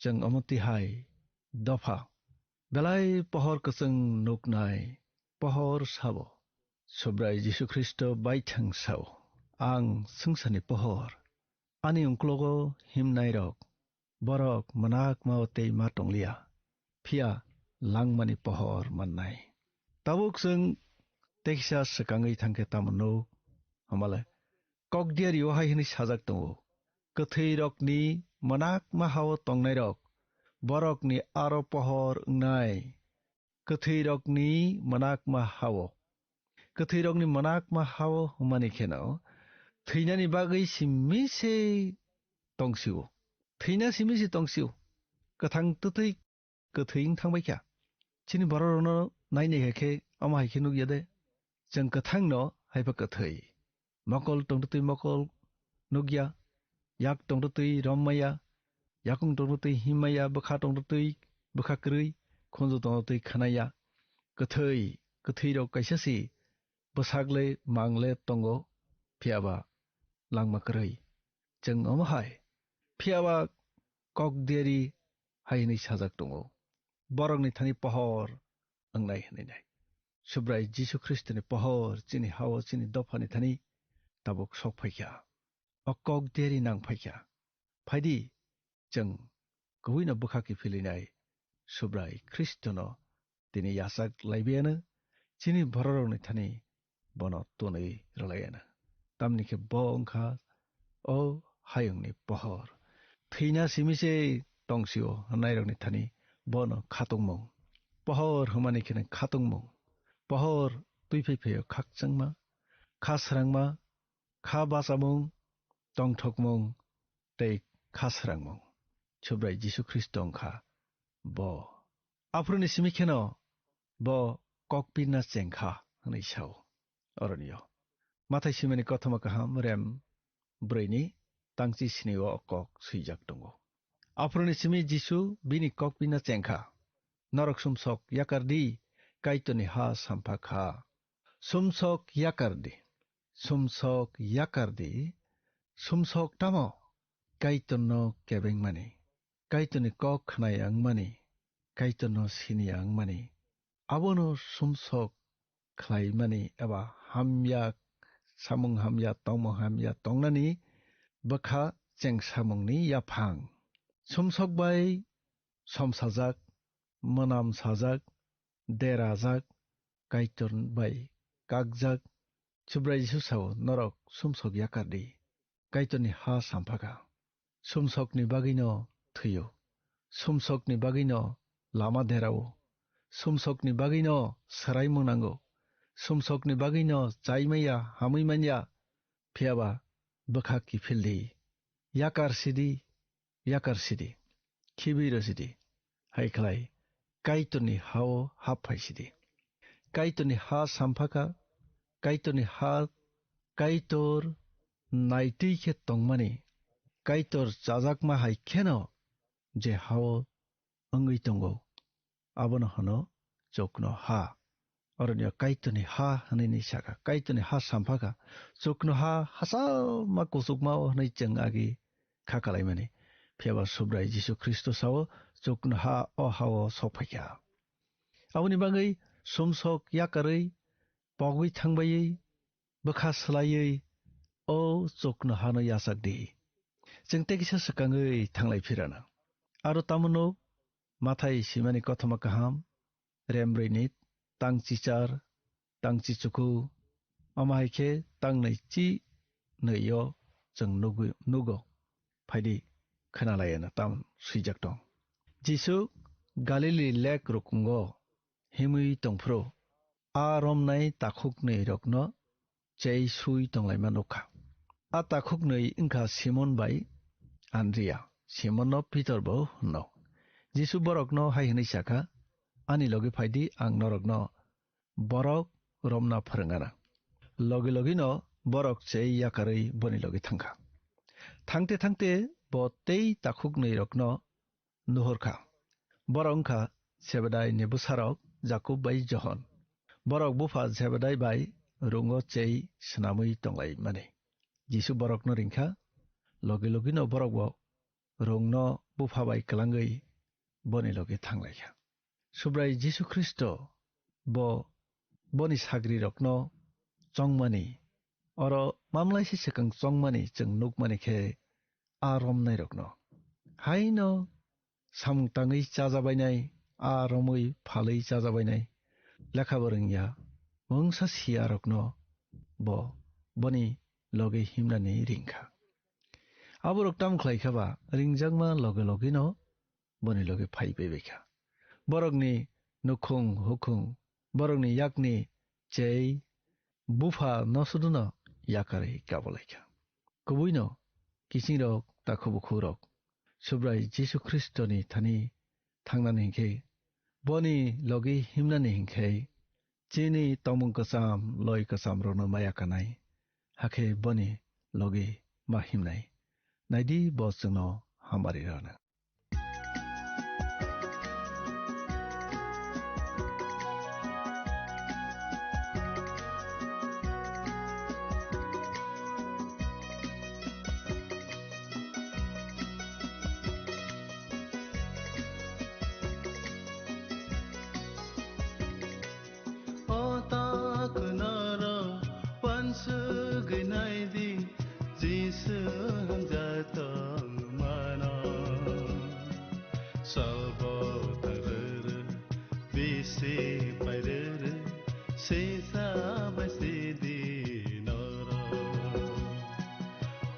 chwng omo tihai dopha. Belai pohor kwchwng nuknai, pohor sabo. Subrai Jisu Khristo baithang sao, "Ang swngcharni pohor." Ani ungklogo himnairok, borok mwnakma-o tei ma tongliya, phiya langmani pohor mannai. Tabuk chwng teisa swkangwi thangkhe tamo nuk, hamale Kokdiario hai hwnwi sajak tongo, "Kwthwirokni mwnakma ha-o tongnairok, borokni aro pohor wngnai." Kwthwirokni mwnakma ha-o. Kwthwirokni mwnakma ha-o hwnmani kheno thwinani bagwi simi se tongsio. Thwina simi se tongsio. Kwthang twtwi kwthwi wng thangbai kha. Chini bororokno nainai hai khe omo hai khe nukya de. Chwng kwthangno hai pha kwthwi. Mokol tongtwtwi mokol nukya, yak tongtwtwi rommaya, yakung tongtwtwi himmaya, bwkha tongtwtwi bwkha kwrwi, khunju tongtwtwi khanaya. Kwthwi, kwthwirok kaisa si bwsak le mang le tongo, phiya ba langma kwrwi. Chwng omo hai, phiya ba kok deri hai hwnwi sajak tongo, borokni thani pohor wngnai hwnwi nai. Subrai Jisu Khristoni pohor chini ha-o chini dophani thani tabuk sok phai kha. O kok deri nang phai kha. Phaidi, chwng kubuino bwkha kiphilinai Subrai Khristono tini yachak laibiano chini bororokni thani bono tonwi rwlaiano. Tamni khe bo wngkha o hayungni pohor. Thwina simi se tongsio hwnairokni thani bono khatungmung. Pohor hwnmani kheno khatungmung. Pohor twi phai phaio khakchangma, kha srangma, kha bachamung, tongthokmung tei kha srangmung. Subrai Jisu Khristo wngkha bo. Aphuruni simi kheno bo kokpirna chengkha hwnwi sao. Oronio Mathai simani kothoma kaham rem brwini tangchi sini o kok swijak tongo. Aphuruni simi Jisu bini kokpirna chengkha, "Norok sumsok yakar di, Kaitorni ha sampha kha." Sumsok yakar di, sumsok yakar di, sumsok tamo? Kaitorno kebengmani, Kaitorni kok khwnai wngmani, Kaitorno sini wngmani, abono sumsok khlaimani eba hamya, samung hamya, tongmung hamya tongnani bwkha chengsamungni yaphang. Sumsok bai somsajak, mwnam sajak, derajak, Kaitor bai kakjak, Subrai Jisu sao, "Norok sumsok yakar di, Kaitorni ha sampha kha." Sumsokni bagwino thwio, sumsokni bagwino lama derao, sumsokni bagwino swraimung nango, sumsokni bagwino chaimaya, hamwi manya, phiyaba bwkha kiphil di, yakar sidi, yakar sidi, khibi rw sidi, hai khlai Kaitorni ha-o hap phai sidi. Kaitorni ha sampha kha, Kaitorni ha, Kaitor naitwi khe tongmani, Kaitor chajakma hai kheno je ha-o wngwi tongo, abono hwno chukno ha. Oroni o Kaitorni ha hwnwi ni saka, Kaitorni ha sampha kha. Chukno ha hachal ma kuchukma o hwnwi chwng agi kha kalaimani. Phiya ba Subrai Jisu Khristo sao, chukno ha o ha-o sok phai kha. Aboni bagwi sumsok yakarwi, pogwi thangbaiwi, bwkha swlaiwi o chukno hano yachak di. Chwng tei kisa swkangwi thanglai phirana. Aro tamo nuk, Mathai simani kothoma kaham, rembrwi ni tang chichar, tang chichuku, omo hai khe tang nai chi nwi o chwng nugwi-, nugo. Phaidi khwnalaiyana tam swijak tong. Jisu Galili lek rukungo himwi tongphuru a romnai takhuknwi rokno chei sui tonglaima nukha. A takhuknwi wngkha Simon bai Andria, Simonno Pitor bo hwno. Jisu borokno hai hwnwi sakha, "Ani logi phaidi, ang norokno borok romna phwrwngana." Logi logino borok chei yakarwi boni logi thangkha. Thangte thangte bo tei takhuknwi rokno nuhurkha. Borok wngkha Sebedai ni bwsarok Jakob bai Johon. Borok bupha Sebedai bai rungo chei swnamwi tonglaimani. Jisu borokno ringkha, logi logino borok bo rungno bupha bai kwlangwi boni logi thanglaikha. Subrai Jisu Khristo bo boni sagrirokno chongmani, oro mamlaisa swkang chongmani chwng nukmani khe a romnairokno. Haino samung tangwi chajabainai, a romwi phalwi chajabainai, lekha bo rwngya, mungsa siyarokno bo boni logi himnani ringkha. Aborok tamo khlaikha ba, ringjakma loge logino boni logi phai paibaikha. Borokni nukhung hukhung, borokni yakni chei bupha no suduno yakarwi kabolaikha. Kubuino kisingrok takhu bukhukrok Subrai Jisu Khristoni thani thangnani hinkhe, boni logi himnani hinkhe, chini tongmung kwcham, loi kwcham rokno maya kanai, hakhe boni logi ma himnai. Naidi bo chwngno hamari rwna. O ta kunaro wansugwi naidi, Jisu hamjak tongmano. Salbo taruru, bisi pairuru, sisa bai sidi noro.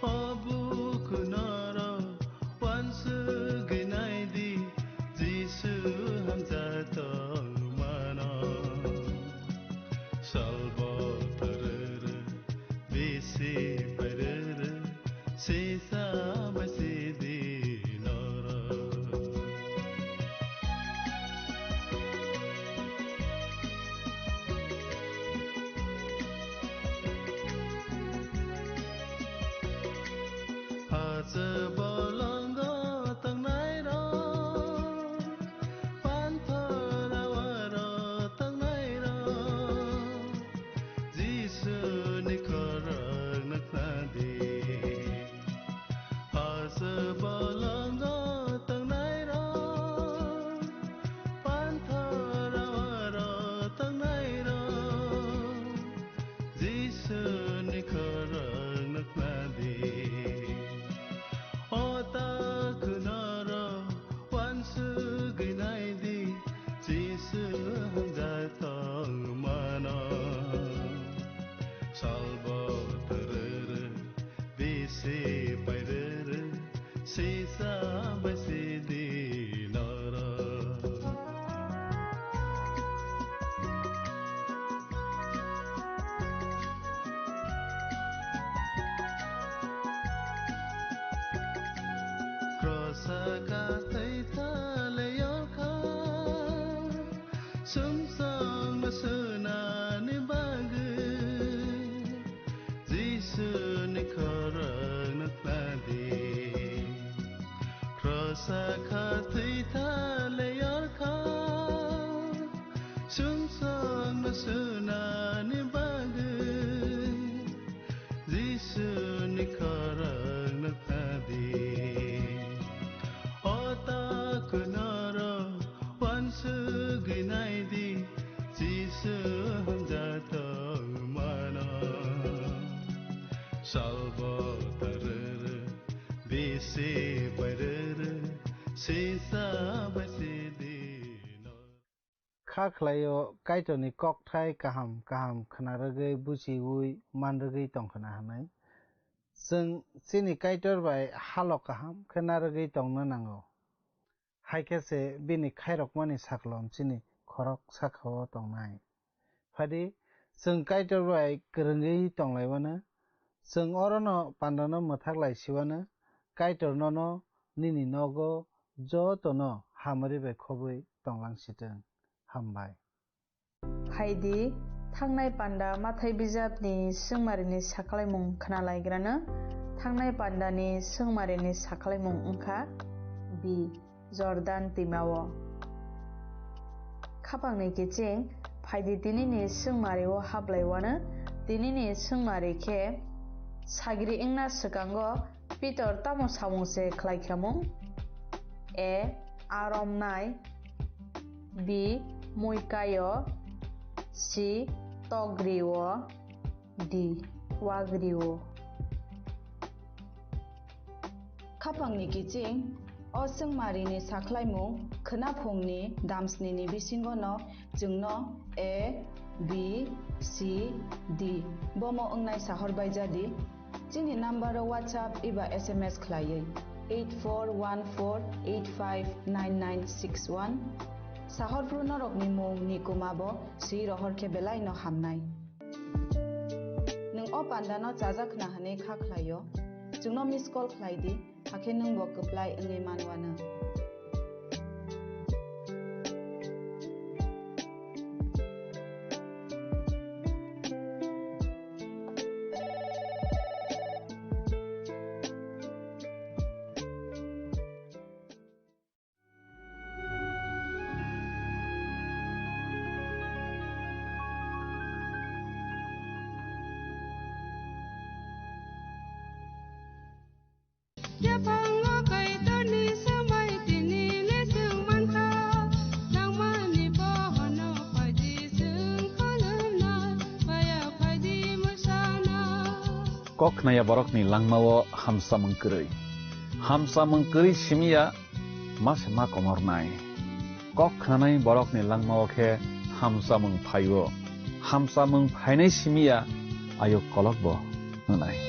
O buku noro, wansugwi naidi, Jisu hamjak tongmano. Salbo taruru, bisi pairuru, sisa bai sidi noro. Hacha bolongo tangnairok, panthor awaro tangnairok, Jisuni khorang nuknadi. Hacha bolongo tangnairok, panthor awaro tangnairok, Jisuni khorang nuknadi. O ta kunaro wansugwi naidi, Jisu hamjak tongmano. Salbo taruru, bisi pairuru, sisa bai sidi noro. Krosa kathai thale yorkha, sumsokno swnani bagwi, Jisuni khorang nuknadi. Krosa khathwi thale yorkha, sumsokno swnani bagwi, Jisuni khorang nuknadi. O ta kunaro wansugwi naidi, Jisu hamjak tongmano. Salbo taruru, bisi pairuru, sisa bai sidi noro. Kha khlaio Kaitorni kokthai kaham kaham khna rwgwi buchiui man rwgwi tongkhna hwnwi. Chwng chini Kaitor bai halo kaham khe narwgwi tongna nango, hai khe se bini khairokmani saklom chini khorok saka-o tongnai. Phadi, chwng Kaitor bai kwrwngwi tonglaimano, chwng orono pandano mwthak lai siwano, Kaitor nono nini nogo jotono hamari bai khobwi tonglang sitwng. Hambai. Phaidi, thangnai panda Mathai bijapni swngmarini saklaimung khna laigrano. Thangnai pandani swngmarini saklaimung wngkha B, Jordan twimao. Khapangni kiching, phaidi tinini swngmario hablaiwano, tinini swngmari khe sagri wngna swkango Pitor tamo samung se khlai khamung? A, a romnai. B, mui kaio. C, togrio. D, wagrio. Khapangni kiching, o swngmarini saklaimung khwnaphungni damsnini bisingono chwngno A, B, C, D bomo wngnai sahor baijadi. Chini number o WhatsApp eba S M S khlaiwi eight four one four eight five nine nine six one. Sahorphru norokni mung ni kuma bo swi rohor khe belai no hamnai. Nwng o panda no chajak khna hwnwi kha khlaio, chwngno miss call khlai di, hakhe nwng bo kwplai wngwi manwano. Yaphango Kaitorni swmai tini le chwng mankha, nangmani bohono phaidi chwng khulumnai, baya phaidi mwsana. Kok khnaya borokni langmao hamsamung kwrwi. Hamsamung kwrwi simiya ma se ma komornai. Kok khnanai borokni langmao khe hamsamung phaio. Hamsamung phainai simiya ayuk kolokbo hwnai.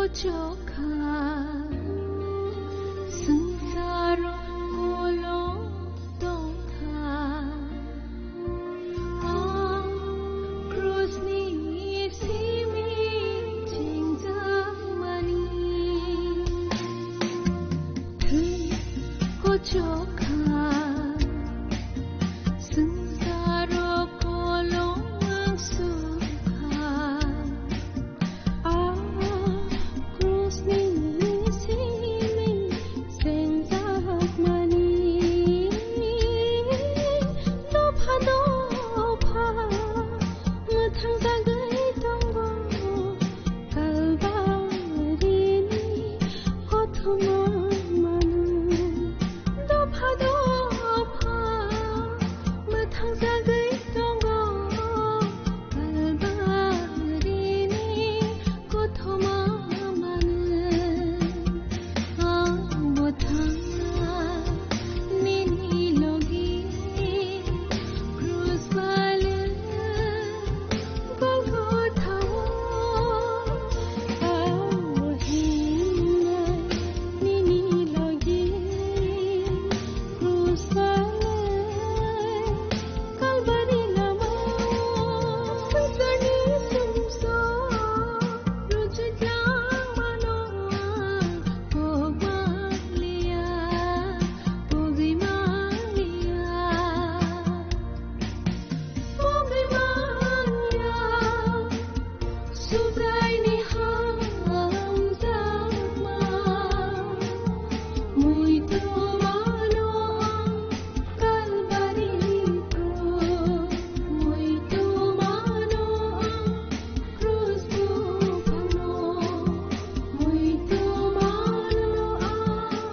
Chokha, swngcharo kolom tongkha, a krusni simi chengjakmani. Thwi kochokha, swngcharo kolom sukha. Dopha dopha mwthang jagwi tongo, Kalbarini kothoma manwi. Ang bwthang nini logi krus palwi Golgotha-o ang hinai nini logi Kalbari lama, swngcharni sumsok, rwchapjak mano ang, kok manliya, pogwi manliya, pogwi manliya. Subraini hamjakma, muitu mano ang Kalbari krus, muitu mano ang krus buphangno, muitu mano ang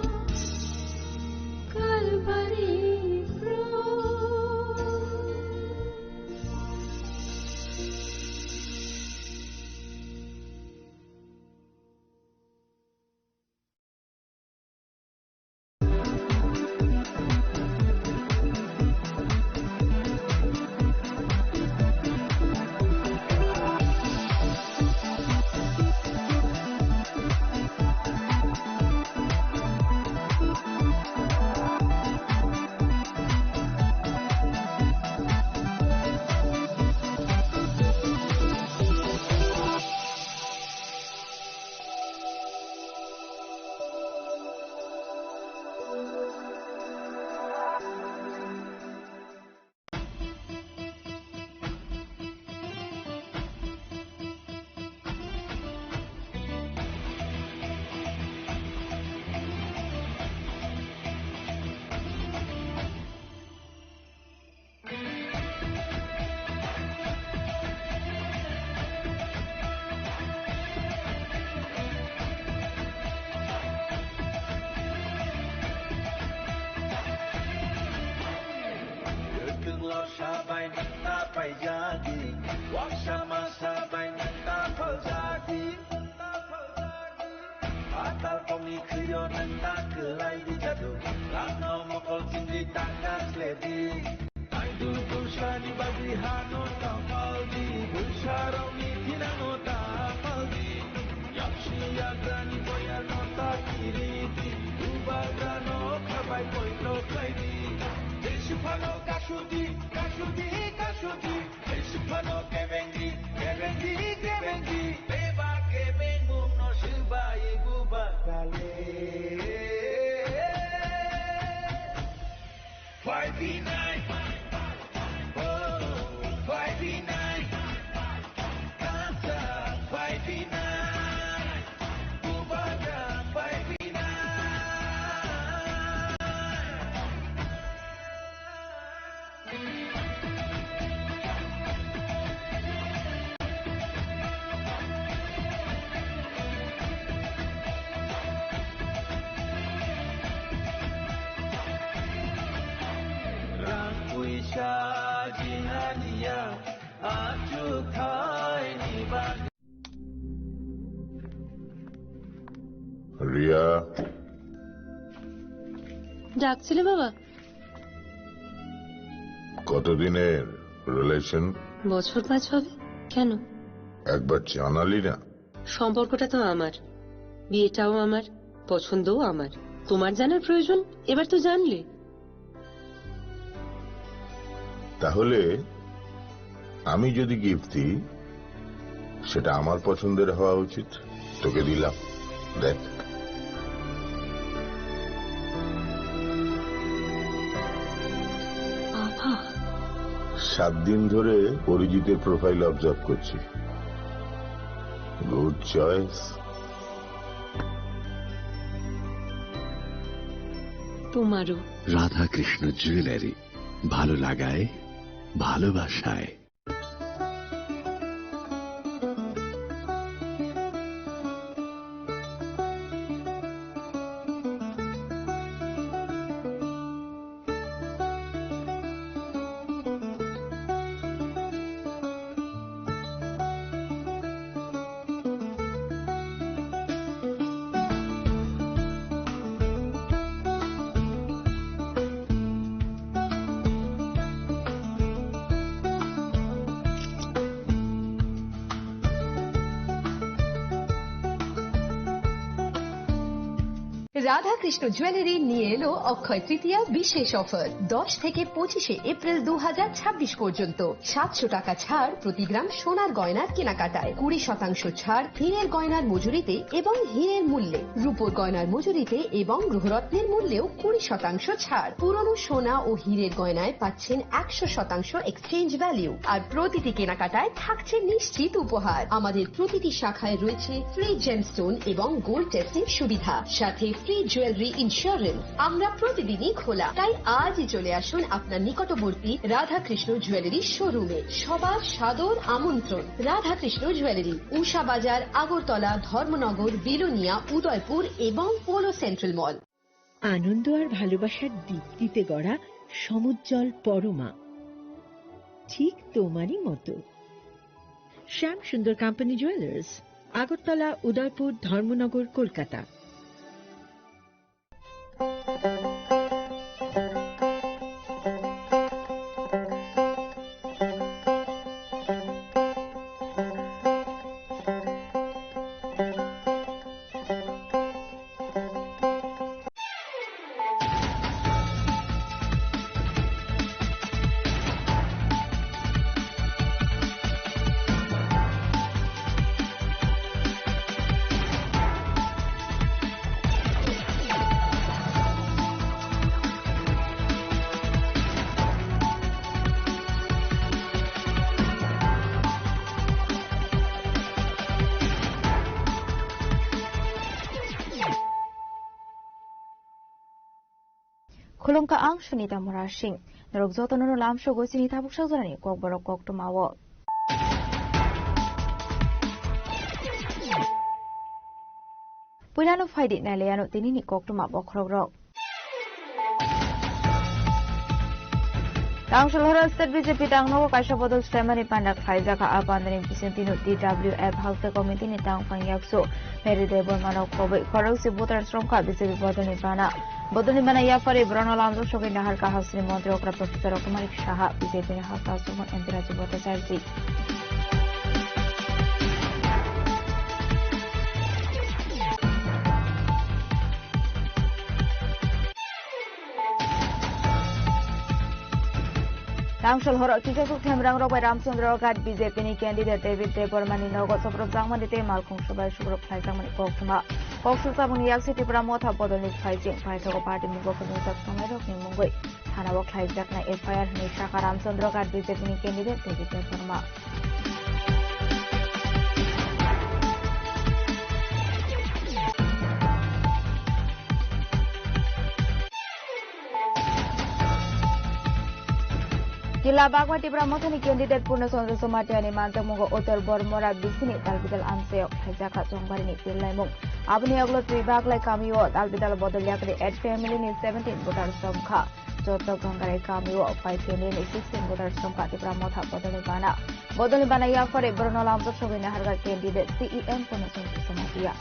Kalbari krus. Kwthwng lorsa bai nwng ta paijadi, waksa masa bai nwng ta phaljadi. Patal kokni khwio nwng ta kwlai di jadu, rangno mokol chingwi ta kak sledi. Naidu dusani bagwi hano ta paldi, dusarokni thinangno ta paldi. Yaksi yagrani boyarno ta kiridi, bubagrano khabai poito khlaidi. Jesiphano kasudi, kasudi, kasudi. Phano kebengdi, kebengdi, kebengdi, bebak kebeng mungno swbai buba kale. Phai binai, oh, phai binai, kasa phai binai. Rang puisa jinganiya, achuk thaini bagwi. Riya. ডাকছিলে বাবা? কতদিনের রিলেশন? বছর পাঁচ হবে। কেন? একবার জানালি না। সম্পর্কটা তো আমার, বিয়েটাও আমার, পছন্দও আমার। তোমার জানার প্রয়োজন? এবার তো জানলে। তাহলে আমি যদি গিফট দিই, সেটা আমার পছন্দের হওয়া উচিত। তোকে দিলাম, দেখ। বাবা। সাত দিন ধরে অরিজিতের প্রোফাইল অবজার্ভ করছি। Good choice. তোমারও। রাধাকৃষ্ণ জুয়েলারি, ভালো লাগায়, ভালোবাসায়। রাধাকৃষ্ণ জুয়েলারি নিয়ে এলো অক্ষয় তৃতীয়া বিশেষ অফার। দশ থেকে পঁচিশে এপ্রিল দু হাজার ছাব্বিশ পর্যন্ত সাতশো টাকা ছাড় প্রতি গ্রাম সোনার গয়নার কেনাকাটায়, কুড়ি শতাংশ ছাড় হীরের গয়নার মজুরিতে এবং হীরের মূল্যে, রূপোর গয়নার মজুরিতে এবং গ্রহরত্নের মূল্যেও কুড়ি শতাংশ ছাড়। পুরনো সোনা ও হীরের গয়নায় পাচ্ছেন একশো শতাংশ এক্সচেঞ্জ ভ্যালু, আর প্রতিটি কেনাকাটায় থাকছে নিশ্চিত উপহার। আমাদের প্রতিটি শাখায় রয়েছে ফ্রি জেমস্টোন এবং গোল্ড টেস্টিং সুবিধা, সাথে ফ্রি জুয়েলারি ইন্স্যুরেন্স। আমরা প্রতিদিনই খোলা, তাই আজই চলে আসুন আপনার নিকটবর্তী রাধাকৃষ্ণ জুয়েলারি শোরুমে। সবার সাদর আমন্ত্রণ। রাধাকৃষ্ণ জুয়েলারি, উষা বাজার, আগরতলা, ধর্মনগর, বিলোনিয়া, উদয়পুর এবং পোলো সেন্ট্রাল মল। আনন্দ আর ভালোবাসার দীপ্তিতে গড়া সমুজ্জ্বল পরমা, ঠিক তোমারই মতো। শ্যাম সুন্দর কোম্পানি জুয়েলার্স, আগরতলা, উদয়পুর, ধর্মনগর, Kolkata. Khulumkha ang Sunita Murasing. Norok jotono no lamsogo chini tabuk sajorani kokborok koktwmao. Puilano phaidi nailaiano tinini koktwma bokhorokrok. Tang Solhora State B J P tangnogo kaisa bodol swlaimani panda khlaijak. A pandani bisingtwi no T W F Hakte Committee ni tangphang yaksu Mary Debbarma no kobwi khorokse voters romkha B J P bodolni bana. Bodolni bana yaphari borokno lamjak sogwi naharkha Hakchini montri okra Professor Roktomanik Saha, B J P ni Hakta Sumo M P Raju Bhattacharjee. Tang Solhora Kichasuk Themrangrok bai Ramchandra Ghat B J P ni candidate David Debbarma ni nogo soprobjakmani tei malkhung sobai sukrok khlaijakmani koktwma. Kok sukjakmani yaksi Tipra Motha bodolni phaising paithago party ni bokhorok nwngjak tongnai rokni mungwi. Thanao khlaijaknai F I R hwnwi sakha Ramchandra Ghat B J P ni candidate David Debbarma. Kila Bagma Tipra Mothani candidate Purna Chandra Jamatia ni manjakmungo Utor Bormora bisini talbidal amchaio khlaijakha chongbarini tillaimung. Aboni ulo twi Baglai kamio talbidal bodol yakri eight family ni seventeen voters tongkha. Joto Gangarai kamio five family ni sixteen voters tongkha Tipra Motha bodolni bana. Bodolni bana yaphari borokno lamjak sogwi naharkha candidate C E M Purna Chandra Jamatia.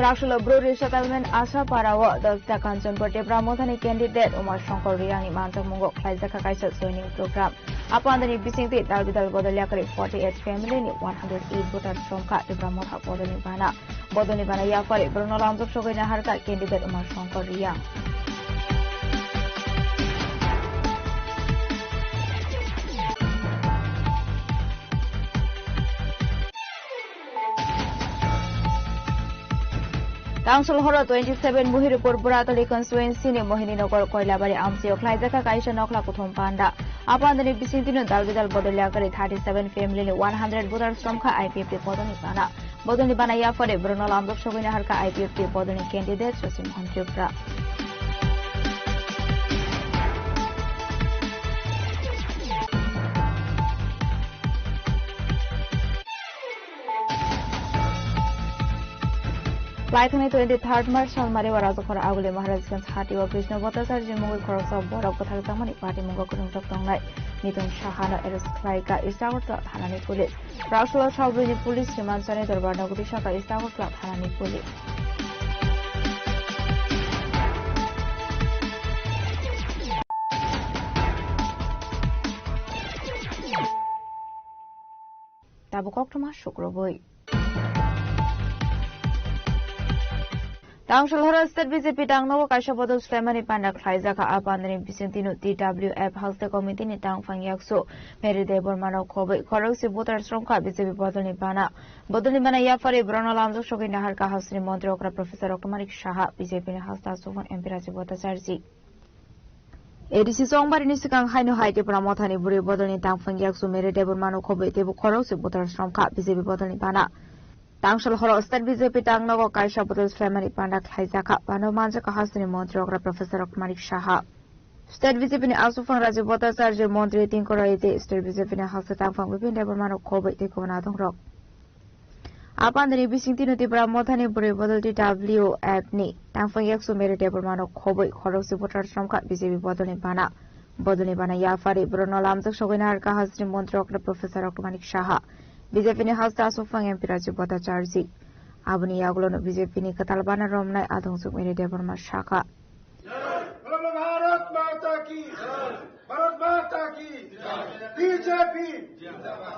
Raksolo Bru Resettlement Asapara o Dopta Kanchanpur Tipra Mothani candidate Umar Shankar Riyangni manjakmungo khlaijakha kaisa joining program. Apandani bisingtwi dal bidal bodol yakari forty eight family ni one hundred eight voters romkha Tipra Motha bodolni bana. Bodolni bana yapari borokno lamjak sogwi naharkha candidate Umar Shankar Riyang. Tangsul horo twenty seven Mohiripur Buratali constituency ni Mohininagar Koilabari amchio khlaijakha kaisa nokla kuthum panda. Apandani bisingtwino dal bidal bodol yakari thirty seven family ni one hundred voters romkha I P F T bodolni bana. Bodolni bana yapari borokno lamjak sogwi naharkha I P F T bodolni candidate Shashi Mohan Tripura. Laithani twenty third March salmari o Rajakhor Aguli Maharajganj hati o Krishna Bhattacharya mungwi khoroksa borok bwthakjakmani party mungo kwrwngjak tongnai Nitin Saha no arrest khlaikha East Agartala thanani police. Raksolo Saubrini police rimansani dorbar nogri saka East Agartala thanani police. Tabuk koktwma sukrubwi. Tangsul horo state B J P tangnogo kaisa bodol swlaimani panda khlaijakha. A pandani bisingtwino T W F haste committee ni tangphang yaksu Mary Debbarma no khobwi khorokse voters romkha B J P bodolni bana. Bodolni bana yapari borokno lamjak sogwi naharkha hasteni montri okra Professor Roktomanik Saha, B J P ni haste aswkmung M P Rajiv Bhattacharjee. A D C chongbarini swkang haino hai Tipra Mothani bwrwi bodolni tangphang yaksu Mary Debbarmano khobwi teibo khorokse voters romkha B J P bodolni bana. Tangsul horo state B J P tangnogo kaisa bodol swlaimani panda khlaijakha. Bano manjakha hasteni montri okra Professor Roktomanik Saha. State B J P ni aswkphang Rajiv Bhattacharya, montri Tinkor Roy tei state B J P ni haste tangphang Bipin Debbarmano khobwi tei kubun adongrok. A pandani bisingtwino Tipra Mothani bwrwi bodol T W F ni tangphang yaksu Mary Debbarmano khobwi khorokse voters romkha B J P bodolni bana. Bodolni bana yapari borokno lamjak sogwi naharkha hasteni montri okra Professor Roktomanik Saha, B J P ni haste aswkphang M P Rajiv Bhattacharjee. Aboni yagulono B J P ni kwtal bana romnai adongjwk Mary Debbarma sakha. बोलो भारत माता की, भारत माता की, B J P,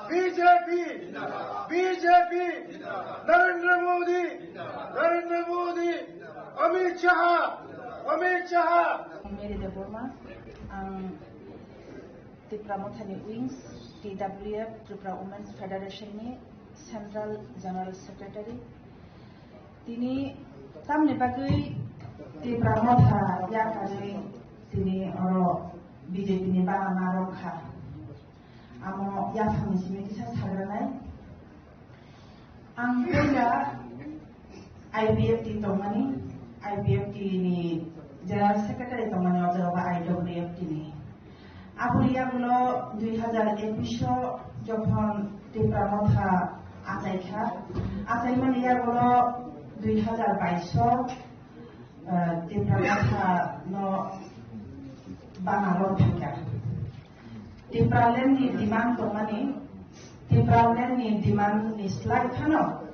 B J P, B J P, Narendra Modi, Narendra Modi, Amit Shah, Amit Shah. Mary Debbarma, ang Tipra Mothani Wings, T W F, Tripura Women's Federation ni Central General Secretary. Tini tamni bagwi Tipra Motha yakarwi tini oro B J P ni bana narwkha. Amo yaphangni simi kisa sagranai. Ang puila I P F T tongmani, I P F T ni General Secretary tongmani, o jaga I W F T ni. Aboni yagulo dui hazar ekush o jokhon Tipra Motha achaikha, achaimani yagulo dui hazar bais o, eh, Tipra Motha no bana rw thangkha. Tipraland ni demand tongmani, Tipraland ni demand ni slai phano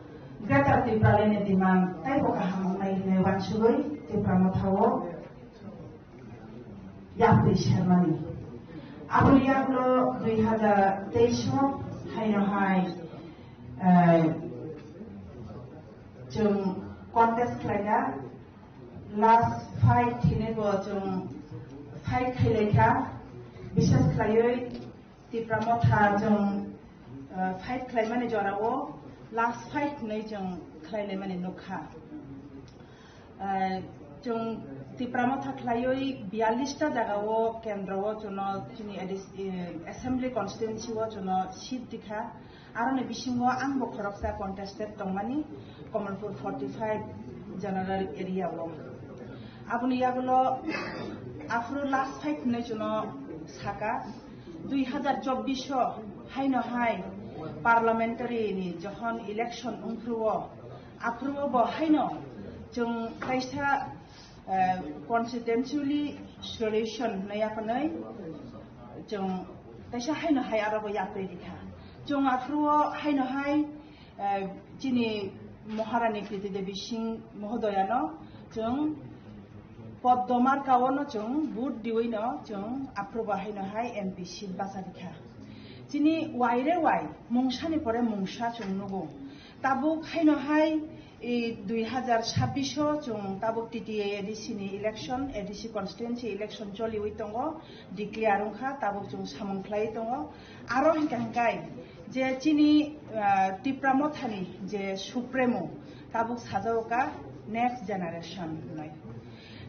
Greater Tipraland ni demand taibo kaham wngnai hinwi uansugwi Tipra Motha o yapri sermani. Aboni yagulo dui hazar teis o haino hai, eh, chwng contest khlaikha, last fight hinwi bo chwng fight khailaikha, bishes khlaiwi Tipra Motha chwng, eh, fight khlaimani jorao last fight hinwi chwng khlailaimani nukha. Eh, chwng Tipra Motha khlaiwi biyallis ta jagao kendro o chwngno chini A D C, eh, assembly constituency o chwngno seat rikha. Aroni bisingo angbo khoroksa contested tongmani Kamalpur forty five general area o. Aboni yagulo aphuru last fight hinwi chwngno saka, dui hazar chobbish o haino hai parliamentary ni jokhon election wngphuru o, aphuru o bo haino chwng kaisa, eh, constituency solution hinwi yaphanwi chwng kaisa haino hai aro bo yapri rikha. Chwng aphuru o haino hai, eh, chini Maharani Kriti Devi Singh mohodoyano chwng Poddo markaono chwng vote diwino chwng aphuru bo haino hai M P seat bacharikha. Chini waire wai mungsani pore mungsa chwng nugo. Tabuk haino hai, e, dui hazar sabbish o chwng tabuk T T A A D C ni election, A D C constituency election choliwi tongo, declare wngkha, tabuk chwng samung khlaiwi tongo. Aro hinkha hinkhai je chini, ah, Tipra Mothani je Supremo tabuk sajao ka next generation hinwi.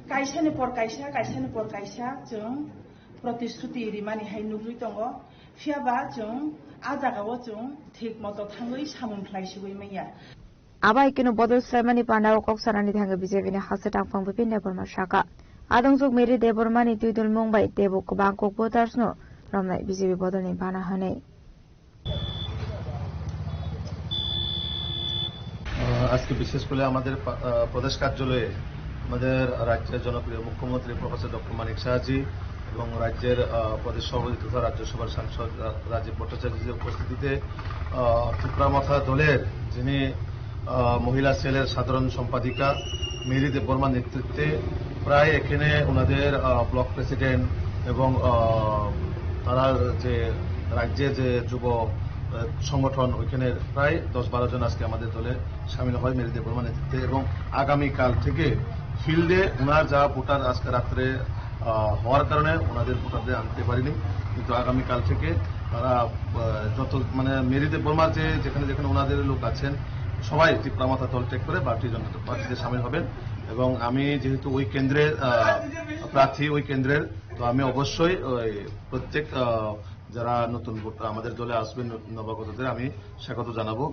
Kaisani por kaisa, kaisani por kaisa chwng protishruti rimani hai nugwi tongo. Phiyaba chwng a jagao chwng thik moto thangwi samung khlai sigwi manya. Abo hai kheno bodol swlaimani panda o kok sanani thangwi B J P ni haksa tangphang Bipin Debbarma saka. Adongjwk Mary Debbarma ni twidulmung bai teibo kwbang kok voters no romnai B J P bodol ni bana hwnwi. আহ, আজকে বিশেষ করে আমাদের পা-, আহ, প্রদেশ কার্যালয়ে আমাদের রাজ্যের জনপ্রিয় মুখ্যমন্ত্রী প্রফেসর ডক্টর মানিক সাহাজি এবং রাজ্যের, আহ, প্রদেশ সভাপতি তথা রাজ্যসভার সাংসদ রা-, রাজীব ভট্টাচার্যের উপস্থিতিতে, আহ, ত্রিপুরা মথা দলের যিনি, আহ, মহিলা সেলের সাধারণ সম্পাদিকা মেরি দেববর্মার নেতৃত্বে প্রায় এখানে ওনাদের, আহ, ব্লক প্রেসিডেন্ট এবং, আহ, তারা যে রাজ্যের যে যুব, আহ, সংগঠন, ওইখানে প্রায় দশ বারো জন আজকে আমাদের দলে সামিল হয় মেরি দেববর্মার নেতৃত্বে। এবং আগামীকাল থেকে ফিল্ডে ওনার যা ভোটার আজকে রাত্রে, আহ, হওয়ার কারণে ওনাদের ভোটারদের আনতে পারিনি, কিন্তু আগামীকাল থেকে তারা, আহ, যত, মানে, মেরি দেববর্মার যে যেখানে যেখানে ওনাদের লোক আছেন, সবাই ত্রিপুরা মথা দল ত্যাগ করে ভারতীয় জনতা পার্টিতে সামিল হবেন। এবং আমি যেহেতু ওই কেন্দ্রের, আহ, প্রার্থী, ওই কেন্দ্রের, তো আমি অবশ্যই ওই প্রত্যেক, আহ, যারা নতুন ভোট আমাদের দলে আসবেন, নতুন নবাগতদের আমি স্বাগত জানাবো।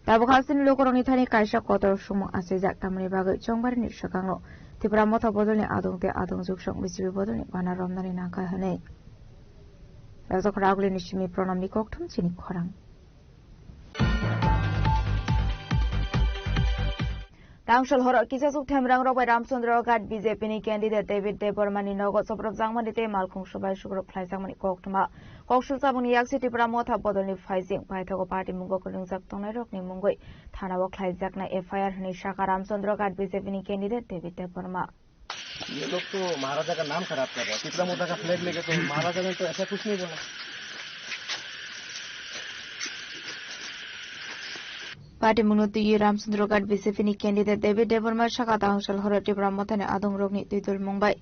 Tabuk hasteni lukurokni thani kaisa kotor sumung achaijak, tamoni bagwi chongbarini swkango Tipra Motha bodolni adong tei adong juksong B J P bodolni bana romnani nangkha hwnwi. Rajak Ragulini simi Pranamni kokthum chini khorang. Tangsal horo kisasuk themrang rok bai Ramchandra Ghat B J P ni candidate David Debbarma ni nogo chopropjakmani tei malkhung subai sukrop khlaijakmani koktwma. Koksil chabangni yaksi Tipra Motha bodolni phaijing paithago party mungo kwrwngjak tongnairokni mungwi thanao khlaijaknai F I R hwnwi sakha Ramchandra Ghat B J P ni candidate David Debbarma. ये लोग तो महाराजा का नाम खराब कर रहे हैं। तिपरा मोटा का फ्लैग लेके तो महाराजा ने तो ऐसा कुछ नहीं बोला। Party mungno twiwi Ramchandra Ghat B J P ni candidate David Debbarma saka tangsal horo Tipra Mothani adongrokni twidulmung bai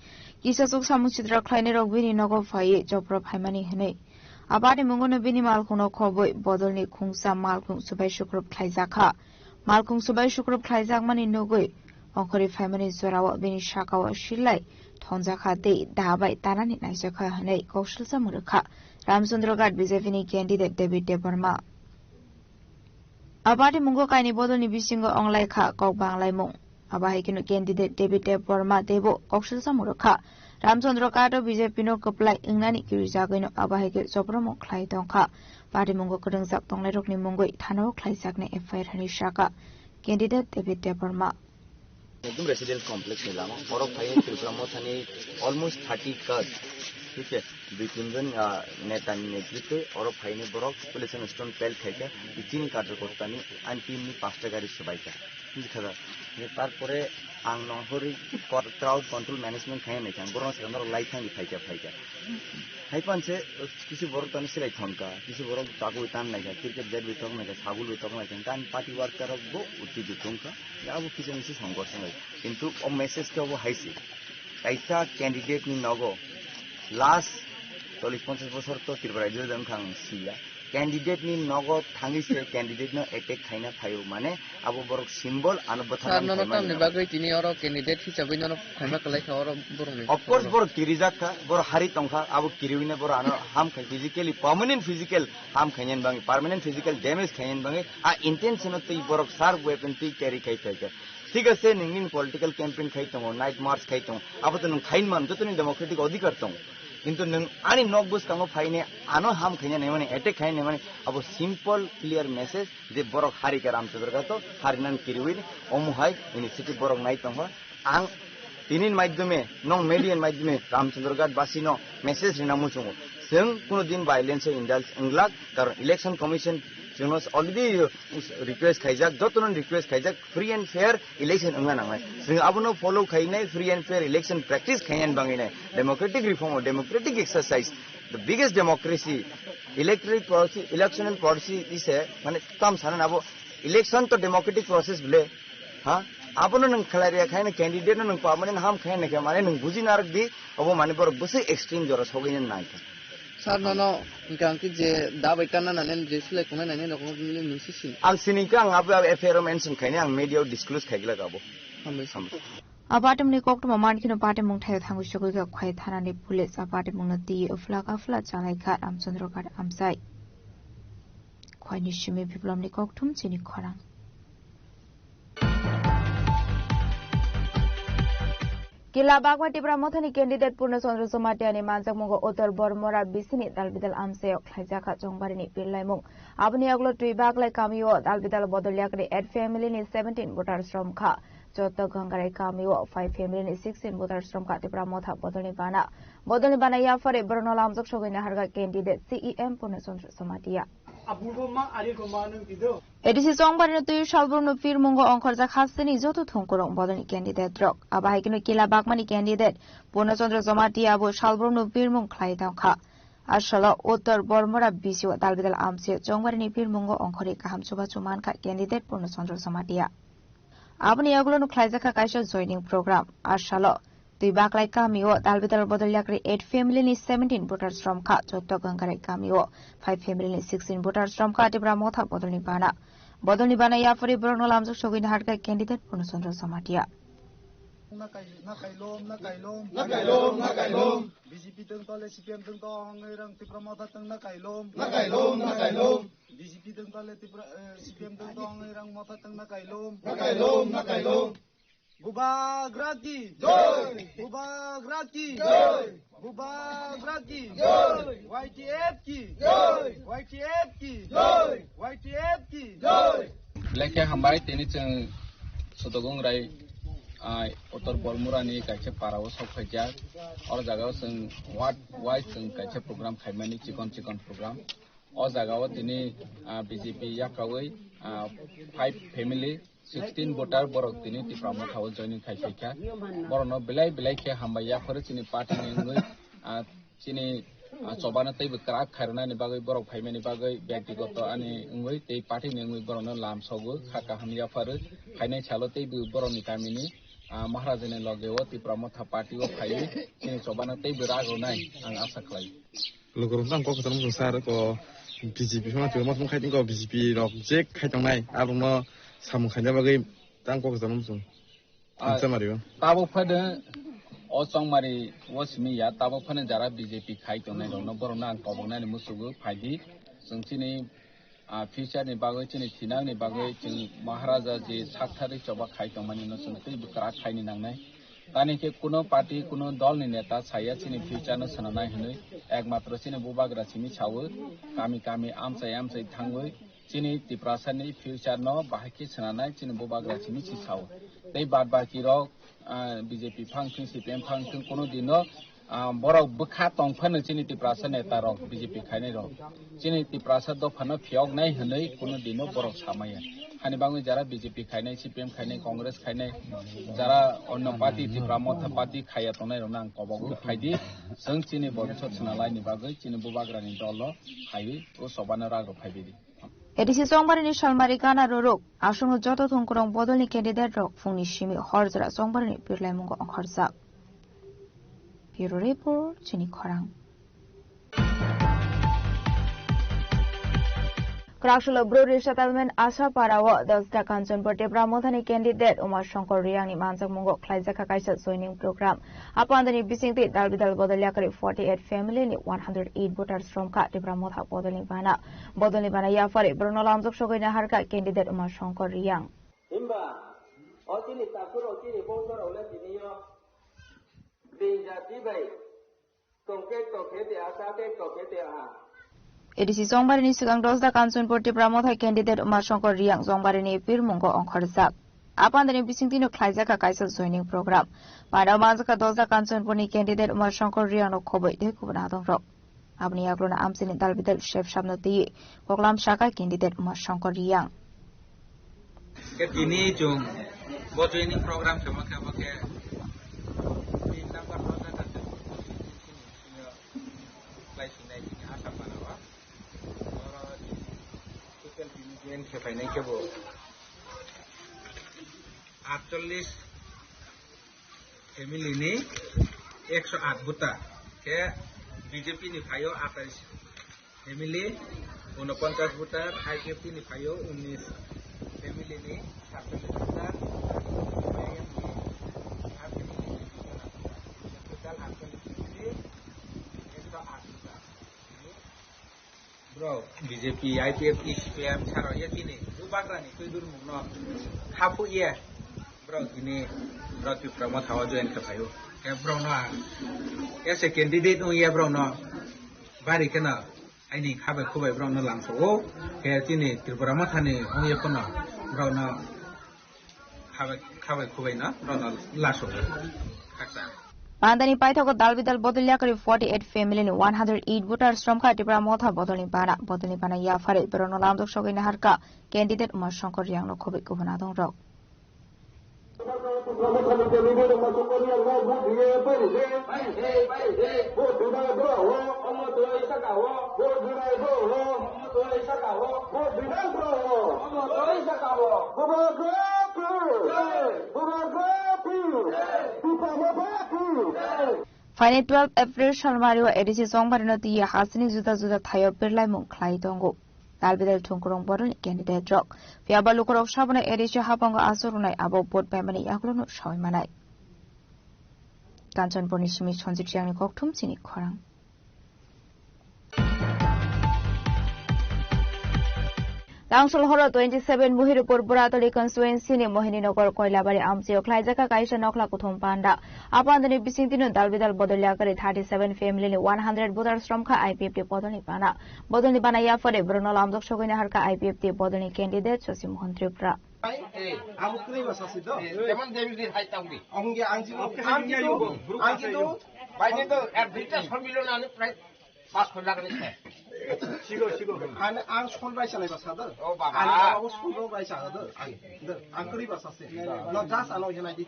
kisasuk samung sitra khlainairok bini nogo phaiwi chopro phaimani hwnwi. A party mungono bini malkhungno khobwi bodolni khungsa malkhung subai sukrop khlaijakha. Malkhung subai sukrop khlaijakmani nugwi ongkhorwi phaimani jorao bini sakao silai thonjakha tei da bai tanani naijakha hwnwi koksilsa mwrwkha Ramchandra Ghat B J P ni candidate David Debbarma. A party mungo kaini bodolni bisingo onglaikha kok banglaimung. Abo hai kheno candidate David Debbarma teibo koksilsa mwrwkha. Ramchandra Ghat o B J P no kwplai wngnani kirijagwino abo hai khe chopropmung khlai tongkha. Party mungo kwrwngjak tongnairokni mungwi thanao khlaijaknai F I R hwnwi sakha candidate David Debbarma. একদম residence complex নিলাম। বড় ভাই ত্রিপুরা মথানি almost thirty cars, ঠিক আছে, দুই তিনজন, আহ, নেতার নেতৃত্বে ওরা ভাইনি বড় পুলিশ স্টোন পেল খাইকে, চিনি কার্যকর্তা নি আনটি এমনি পাঁচটা গাড়ি সবাইকে, ঠিক আছে। তারপরে আং নহরি ক্রাউড কন্ট্রোল ম্যানেজমেন্ট খাই নাই খান, বড় সেখানে লাই থাকি ফাইকা ফাইকা। Hai panse, কিছু বড় তানি সিলাই থনকা, কিছু বড় চাকু তান নাই খান, ক্রিকেট ব্যাট বিতক নাই খান, সাবুল বিতক নাই খান, কারণ পার্টি ওয়ার্কার বো উত্তেজিত থনকা, ya abo কিছু কিছু সংঘর্ষ নাই। কিন্তু ও মেসেজ কে ও হাইছে। Kaisa candidate ni nogo last চল্লিশ পঞ্চাশ বছর তো ত্রিপুরা রাজ্য জনখান সিয়া। Candidate ni nogo thangwi se candidate no attack khaina phaio, mane abo borok symbol ano bwtharnani Sir, nono phaimani tamni nogo. Bagwi tini oro candidate hisabwi nono phaima kwlai kha oro borokni. Of course, borok kirijak kha, borok hari tong kha, abo kiriwino borok ano ham khai physically, permanent physical ham khainani bagwi, permanent physical damage khainani bagwi, a intention o twi borok sharp weapon twi carry khai phai kha. Thik ase, nwng nini political campaign khai tongo, night march khai tongo, abo to nwng khain man, joto ni democratic odhikar tongo. Kintu nwng ani nok bwskango phaine ano ham khaina naimani, attack khaina naimani, abo simple clear message je borok hari khe Ramchandra Ghat o, hari nan kiriwi omo hai initiative borok nai tongkha. Ang tini ni maidhyome, nong media ni maidhyome Ramchandra Ghat basi no message rina muchungo. Chwng kuno din violence o indulge wnglak, karon election commission Chwngno already request khaijak, jotono request khaijak, free and fair election wngna nangnai. Chwng abono follow khainai, free and fair election practice khainani bangwi nai. Democratic reform or democratic exercise, the biggest democracy, electoral policy, electoral policy is a, mane, tam sana abo election to democratic process bole. Ha? Abono nwng khlai rwya khaina candidate no nwng permanent ham khaina khe mane nwng buji narwk di, obo mane borok bwswk extreme jora sogwi nai kha. Sir, nono hwnkha hwnkhe je da bai tanna nani je sulai khongnai nani rokno nini nung si sini. Ang sini khe ang abo F I R o mention khaini, ang media o disclose khai glak abo. Hambai. Hambai. A party ni koktwma man kheno party mungthaio thangwi sogwi kha Khwai thana ni police a party mungno twi uflak afla chalai kha Ramchandra Ghat amchai. Khwai ni simi biplop ni kokthum chini khorang. Kila Bagma Tipra Mothani candidate Purna Chandra Jamatia ni manjakmungo Uttar Bormora bisini dalbidal amchaio khlaijakha chongbarini pirlaimung. Aboni yagulo Twi Baglai kamio dalbidal bodol yakni eight family ni seventeen voters romkha. Chotto Gangarai kamio five family ni sixteen voters romkha Tipra Motha bodolni bana. Bodolni bana yaphari borokno lamjak sogwi naharkha candidate C E M Purna Chandra Jamatia. Abubo ma, ari ko ma nung tido. A D C Chongbarino twi salbrumno pirmungo ongkhorjak hasteni joto thongkorok bodolni candidate rok. Abo hai kheno Kila Bagmani candidate Purna Chandra Jamatia bo salbrumno pirmung khlai tongkha. Asalo Uttar Bormora bisio dalbidal amchaio Chongbarini pirmungo ongkhorwi kaham chubachu mankha candidate Purna Chandra Jamatia. Aboni yagulo no khlaijakha kaisa joining program. Asalo Twi Baglai kamio dalbidal bodol yakri eight family ni seventeen voters romkha. Chotto Gangarai kamio five family ni sixteen voters romkha Tipra Motha bodolni bana. Bodolni bana yaphari borokno lamjak sogwi naharkha candidate Purna Chandra Jamatia. Nakailom, nakailom, nakailom, nakailom. B J P tong tole C P M tong tong, ngai rang Tipra Motha tong nakailom. Nakailom, nakailom. B J P tong tole Tipra, eh, C P M tong tong, ngai rang Motha tong nakailom. Nakailom, nakailom. Bubagra ki. Jai. Bubagra ki. Jai. Bubagra ki. Jai. Y T F ki. Jai. Y T F ki. Jai. Y T F ki. Jai. Belai khe hambai, tini chwng Sudogong Rai, ah, Uttar Bormurani kaisa para o sok phaijak. Oro jaga o chwng ward wise chwng kaisa program khaimani, chikon chikon program. O jaga o tini, ah, B J P yakawi, ah, five family, sixteen voter borok tini Tipra Motha o joining khai phaikha. Borokno belai belai khe hambai yapharo chini party ni wngwi, ah, chini, ah, chobano teibo kwrak khairwnani bagwi borok phaimani bagwi byaktigoto ani wngwi tei party ni wngwi borokno lam sogo kha kaham yapharo phainai salo teibo borokni kamini, ah, Maharajani loge o Tipra Motha party o phaiwi chini chobano teibo ragonai ang asa khlai. Lukurok tang kok kwcham sar ko B J P phano twi motong khai ko B J P rok je khai tongnai abongno samung khaina bagwi tang kok kwcham sung. Ah, Chamario. Tabuk phano o chongmari o simi ya, tabuk phano jara B J P khai tongnai rokno borokno ang koboknani musugo phaidi. Chwng chini, ah, future ni bagwi, chini thinang ni bagwi chwng Maharaja je sakthari choba khai tongmani no chwng tei bwkra khaini nangnai. Tani khe kuno party, kuno dol ni neta saya chini future no swnamnai hwnwi, ekmatro chini bubagra simi sawi, kami kami amchai amchai thangwi chini Tiprasa ni future no bahai khe swnamnai chini bubagra simi si sawi. Tei bad baki rok, ah, B J P phang thung, C P M phang thung, kuno dino, ah, borok bwkha tong phano chini Tiprasa neta rok, B J P khainai rok. Chini Tiprasa dopha no phiyok nai hwnwi kuno dino borok samaya. Hani bangwi jara B J P khainai, C P M khainai, Congress khainai, jara onno party, Tipra Motha party khaiya tongnai rokno ang kobok phaidi. Chwng chini bobisot swnamlaini bagwi chini bubagrani dolo phaiwi o chobano rago phaibaidi. A D C Chongbarini salmari gana rorok, aswkno joto thongkwrwng bodolni candidate rok phungni simi hor jora Chongbarini birlaimungo ongkhorjak. Bureau Report, chini khorang. Kwraksalo Bru Resettlement Asapara o Dosda Kanchanpur Tipra Mothani candidate Uma Shankar Reang ni manjakmungo khlaijakha kaisa joining program. Apandani bisingtwi dalbidal bodol yakari forty eight family ni one hundred eight voters romkha Tipra Motha bodolni bana. Bodolni bana yaphari borokno lamjak sogwi naharkha candidate Uma Shankar Reang. Himba o chini takhuk rok chini bongso rok le tini o being jati bai tongkhe tongkhe te asa te tongkhe te aha. A D C Chongbarini swkang Dosda Kanchanpur Tipra Motha candidate Uma Shankar Reang Chongbarini pirmungo ongkhorjak. Apandani bisingtwino khlaijakha kaisa joining program. Mano manjakha Dosda Kanchanpurni candidate Uma Shankar Reangno khobwi tei kubun adongrok. Aboni yagulono amchaini dalbidal sep sabno twi koklam saka candidate Uma Shankar Reang. Khe tini chwng bo joining program khe bo khe bo khe tin number roja kha khe bo khe chini senior khlai sinai chini Assam manao. Oro social media join khe phainai khe bo atchollish family ni ekso aat voter, khe B J P ni phaio atais family, unoponchas voter, I P F T ni phaio unnis family ni satchollish voter, I M ni aat family ni total atchollish family, ekso aat voter. Bro, B J P, I P F T, C P I M saro ye tini, bubagrani twi durmung no khapu ye. Bro, tini, bro, Tipra Motha o join khe phaio. Khe bro no ang, as a candidate wng ye bro no bari kheno aini khabai khubai bro no langso o. Khe tini Tripura Motha ni wng ye phano bro no khabai, khabai khubai no, no, no, laso. Khaksa. Pandani paithago dalbidal bodol yakari forty eight family ni one hundred eight voters romkha Tipra Motha bodolni bana. Bodolni bana yaphare borokno lamjok sogwi naharkha candidate Uma Shankar Reang no khobwi kubun adongrok. Phaini twelve April salmario A D C chongbarino twi hasini juda juda thaio birlaimung khlai tongo. Dalbidal thwngkwrwng bodolni candidate rok. Phiyaba lukurok sabono A D C habango aswk rwnai abo vote paimani yagulono sawi manai. Kanchanpurni simi Sanjit Reangni kokthum chini khorang. Tangsul horo twenty seven Mohiripur Buratoli constituency ni Mohininagar Koilabari amchaio khlaijak kha kaisa nokhla kuthum panda. A pandani bisingtwino dalbidal bodol yakari thirty seven family ni one hundred voters romkha I P F T bodolni bana. Bodolni bana yaphare borokno lamjok sogwi naharkha I P F T bodolni candidate Shashi Mohan Tripura. Abo kwrwi ba sasi do. Jemon David hai tangdi. Ahungge ang jino, ang jino, ang jino. Baini to ek duita sombilo nani prai pas khoi lagani se. Sigo, sigo. Ani ang son bai sanai ba sado. O baba. Ani abo son bai sado. Ang, ang kwrwi ba sasi. No das ano hinai di.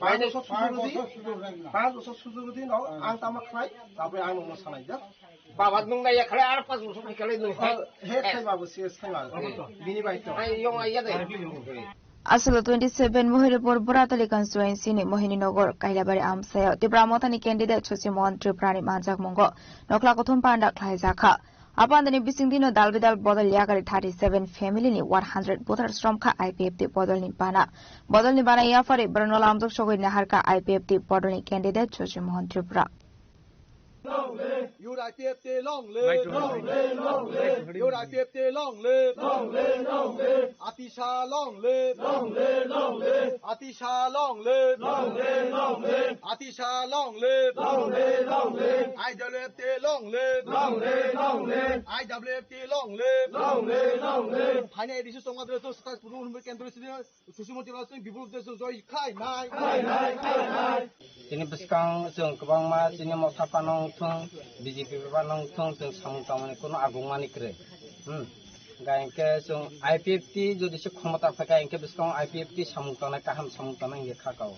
Baini so sujuru di. Pas so sujuru di no ang tama khlai. Tapre ang no sanai da. Baba nung nai ya khlai ar pas bosor ni khlai nung. He khai babu serious khai babu. Bini bai to. Ai yong ai ya de. Aswk twenty seven Mohiripur Buratali constituency ni Mohininagar Kailabari amchaio Tipra Mothani candidate Shashi Mohan Tripura ni manjakmungo nokhla kuthum panda khlaijakha. A pandani bisingtwino dalbidal bodol yakari thirty seven family ni one hundred voters romkha I P F T bodolni bana. Bodolni bana yaphare borokno lamjok sogwi naharkha I P F T bodolni candidate Shashi Mohan Tripura. U I P F T long live. Long live, long live. U I P F T long live. Long live, long live. Atisha long live. Long live, long live. Atisha long live. Long live, long live. Atisha long live. Long live, long live. I W F T long live. Long live, long live. I W F T long live. Long live, long live. Phainai A D C chongma dre to satais puru hwnwi kendro sini. Susi Motilaal Singh bipul uddesho joi khai nai. Khai nai, khai nai. Chini bwskang chwng kwbangma chini motha phano wngthung, B J P phano wngthung, chwng samung tangmani kuno agungmani kwrwi. Hmm. Hwnkhe chwng I P F T jodi se khomota phaikha, hwnkhe bwskango I P F T samung tangnai, kaham samung tangnai hwnkhe kha kao.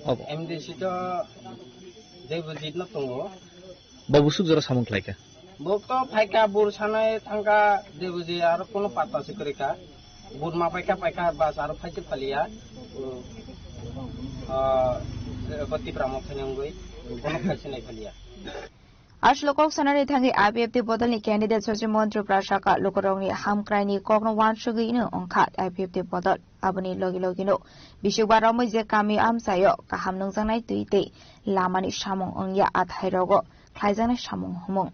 Obo. M D C to Debojit no tongo. Bo busuk jora samung khlaikha. Bo to phaikha, bur sanai thangkha, Debojit aro kono patta se kwrwikha. Bur ma paikha, paikha, bas aro phaise phaliya. Ah, bo Tipra Motha ni wngwi kono phaise nai phaliya. Aswk kok sanani thangwi I P F T bodolni candidate Shashi Mohan Tripura saka lukurokni hamkraini kokno uansugwi wngkha I P F T bodol. Aboni logi logino bisingba romwi je kami amchaio kaham nungjaknai twi tei lamani samung wngya athairogo khlaijaknai samung humung.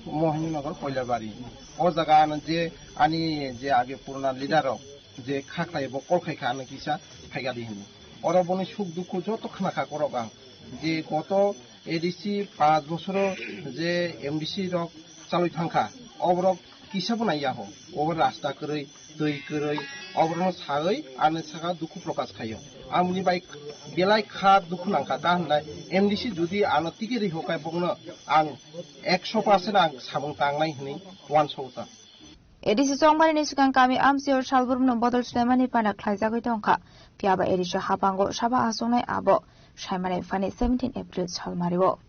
Mohini Nagar Koilabari. O jaga ano je ani je age purana leader rok je kha khlai bo call khai kha ano kisa phaikha di hwnwi. Oro boni suk dukhu joto khna kha korok ang. Je goto A D C panch bosoro je M D C rok chalwi thangkha. Oborok Kisa bo naiya ho, obo rasta kwrwi, twi kwrwi, oborno sawi ani saka dukhu prokash khaio. Amoni bai belai kha dukhu nangkha, ta hwnlai M D C jodi ano ticket ri hokai bokno ang ekso percent ang samung tangnai hwnwi uansukha. A D C chongmani ni swkang kami amchio salbrumno bodol swlaimani pana khlaijagwi tongkha. Phiyaba A D C habango saba achuknai abo saimani phani seventeen April salmario.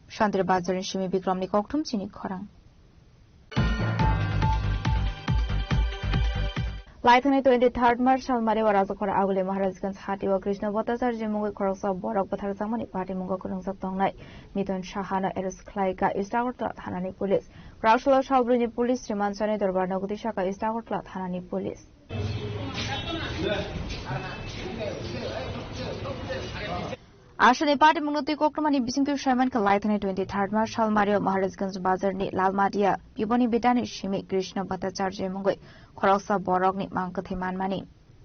Santri Bazarni simi Bikramni kokthum chini khorang. Laithani twenty third March salmari o Rajakhor Aguli Maharajganj hati o Krishna Bhattacharya mungwi khoroksa borok bwtharjakmani patimungo kwrwngjak tongnai Miton Sahano arrest khlaika East Agartala thanani police. Kraksalo salbrwini police remand sani dorbar nogdi saka East Agartala thanani police. Aswkni party mungno twi kokrwmani bisingtwi saiman kha laithani twenty third March salmario Maharajganj bazarni Lalmatia Biboni Bitani simi Krishna Bhattacharya mungwi khoroksa borokni mang kwthwi manmani.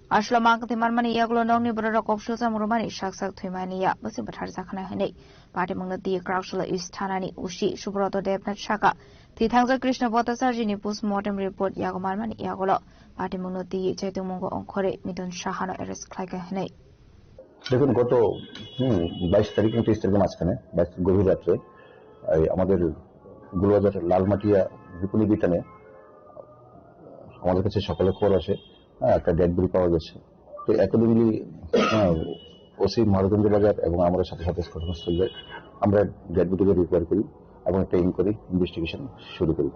Aswkno mang kwthwi manmani yagulo nokni bororok koksilsa murumani sak sak thwimani ya bwswi bwthar jakhanai hwnwi party mungno twi Kraksalo East thanani O C Subroto Debnath saka thwi thangjak Krishna Bhattacharya ni postmortem report yago manmani yagulo party mungno twi chaitung mungo ongkhorwi Miton Sahano arrest khlaikha hwnwi. দেখুন, গত, হুম, বাইশ তারিখ এবং তেইশ তারিখের মাঝখানে, বাইশ তারিখ গভীর রাত্রে, এই আমাদের গোলবাজার লালমাটিয়া বিপণী বিতানে আমাদের কাছে সকালে খবর আসে, হ্যাঁ, একটা ডেড বডি পাওয়া গেছে। তো অ্যাকর্ডিংলি, হ্যাঁ, ওসি মহারাজগঞ্জ বাজার এবং আমরা সাথে সাথে ঘটনাস্থল যাই। আমরা ডেড বডিকে রিকভার করি এবং একটা ইনকোয়ারি, ইনভেস্টিগেশন শুরু করি।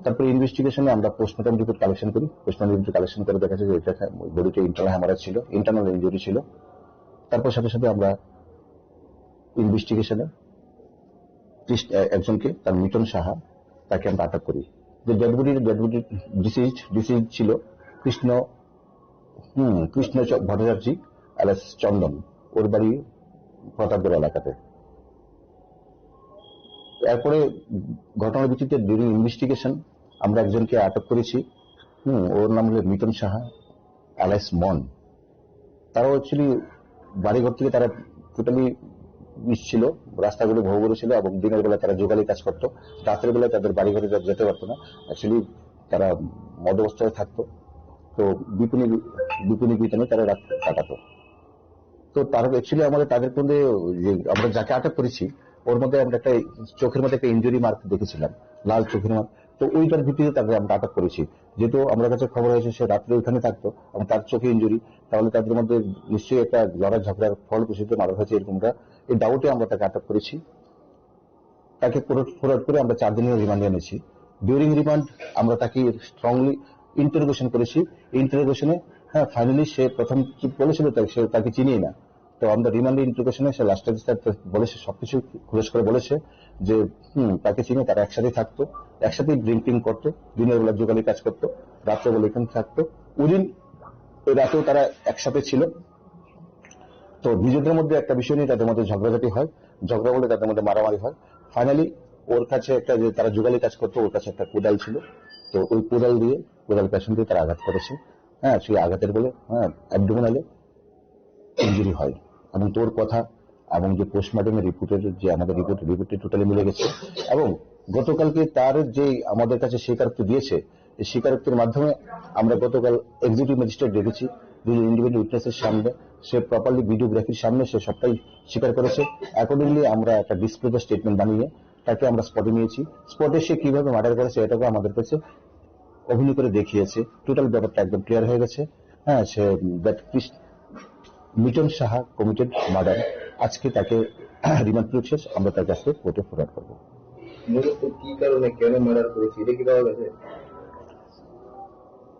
তারপরে ইনভেস্টিগেশনে আমরা পোস্টমর্টম রিপোর্ট কালেকশন করি। পোস্টমর্টম রিপোর্ট কালেকশন করে দেখা যায় যে এটা বডিতে ইন্টারনাল হ্যামারেজ ছিল, ইন্টারনাল ইনজুরি ছিল। তারপর সাথে সাথে আমরা ইনভেস্টিগেশনে কৃষ্ণ-, এ-, একজনকে, তার মিটন সাহা, তাকে আমরা আটক করি। যে dead body, dead body deceased, deceased ছিল কৃষ্ণ, হুম, কৃষ্ণ চ-, ভট্টাচার্য alias চন্দন, ওর বাড়ি প্রতাপগড় এলাকাতে। এরপরে ঘটনার ভিত্তিতে ডিউরিং ইনভেস্টিগেশন আমরা একজনকে আটক করেছি। হুম, ওর নাম হলো মিটন সাহা alias মন। তারাও অ্যাকচুয়ালি বাড়িঘর থেকে তারা টোটালি নিচ্ছিল, রাস্তাগুলো ভৌ করেছিল এবং দিনের বেলা তারা জোগালি কাজ করতো, রাতের বেলা তাদের বাড়িঘরে যা-, যেতে পারতো না। অ্যাকচুয়ালি তারা মদ অবস্থায় থাকতো, তো বিপণী বিপণী বিতানে তারা রাত কাটাতো। তো তার অ্যাকচুয়ালি আমাদের তাদের মধ্যে যে আমরা যাকে আটক করেছি, ওর মধ্যে আমরা একটা চোখের মধ্যে একটা ইনজুরি মার্ক দেখেছিলাম, লাল চোখের মার্ক। তো ওইটার ভিত্তিতে তাকে আমরা আটক করেছি। যেহেতু আমার কাছে খবর হয়েছে সে রাত্রে ওইখানে থাকতো এবং তার চোখে ইনজুরি, তাহলে তাদের মধ্যে নিশ্চয়ই একটা লড়াই ঝগড়ার ফলশ্রুতিতে মার্ডার হয়েছে, এরকমটা এই ডাউটে আমরা তাকে আটক করেছি। তাকে ফরওয়ার্ড করে আমরা চার দিনের রিমান্ডে এনেছি। ডিউরিং রিমান্ড আমরা তাকে স্ট্রংলি ইন্টারোগেশন করেছি। ইন্টারোগেশনে, হ্যাঁ, ফাইনালি সে প্রথম কি বলেছিল, তাই সে তাকে চিনিই না। তো আমরা রিমান্ডে ইন্টারোগেশনে সে লাস্টে তার বলেছে, সবকিছু খুলস করে বলেছে যে, হুম, তাকে চিনে, তারা একসাথে থাকতো, একসাথে ড্রিঙ্কিং করতো, দিনের বেলা জোগালি কাজ করতো, রাত্রে বেলা এখানে থাকতো। ওই দিন, ওই রাতেও তারা একসাথে ছিল। তো নিজেদের মধ্যে একটা বিষয় নিয়ে তাদের মধ্যে ঝগড়াঝাটি হয়, ঝগড়া বলে তাদের মধ্যে মারামারি হয়। ফাইনালি ওর কাছে একটা, যে তারা জোগালি কাজ করতো, ওর কাছে একটা কোদাল ছিল। তো ওই কোদাল দিয়ে, কোদাল পেছন দিয়ে তারা আঘাত করেছে। হ্যাঁ, সেই আঘাতের বলে, হ্যাঁ, অ্যাবডোমিনালে ইনজুরি হয়। এবং তোর কথা এবং যে পোস্টমর্টমের রিপোর্টের যে আমাদের রিপোর্ট, রিপোর্টটি টোটালি মিলে গেছে। এবং গতকালকে তার যে আমাদের কাছে স্বীকারোক্তি দিয়েছে, এই স্বীকারোক্তির মাধ্যমে আমরা গতকাল এক্সিকিউটিভ ম্যাজিস্ট্রেট ডেকেছি, দুজন ইন্ডিভিজুয়াল উইটনেসের সামনে, সে প্রপারলি ভিডিওগ্রাফির সামনে সে সবটাই স্বীকার করেছে। অ্যাকর্ডিংলি আমরা একটা ডিসক্লোজার স্টেটমেন্ট বানিয়ে তাকে আমরা স্পটে নিয়েছি। স্পটে সে কিভাবে মার্ডার করেছে, এটাকে আমাদের কাছে অভিনয় করে দেখিয়েছে। টোটাল ব্যাপারটা একদম ক্লিয়ার হয়ে গেছে। হ্যাঁ, সে, দ্যাট মিটন সাহা কমিটেড মার্ডার। আজকে তাকে রিমান্ড পিরিয়ড শেষ, আমরা তার কাছে কোর্টে ফরওয়ার্ড করবো। মূলত কি কারণে, কেন মার্ডার করেছে, এটা কি পাওয়া গেছে?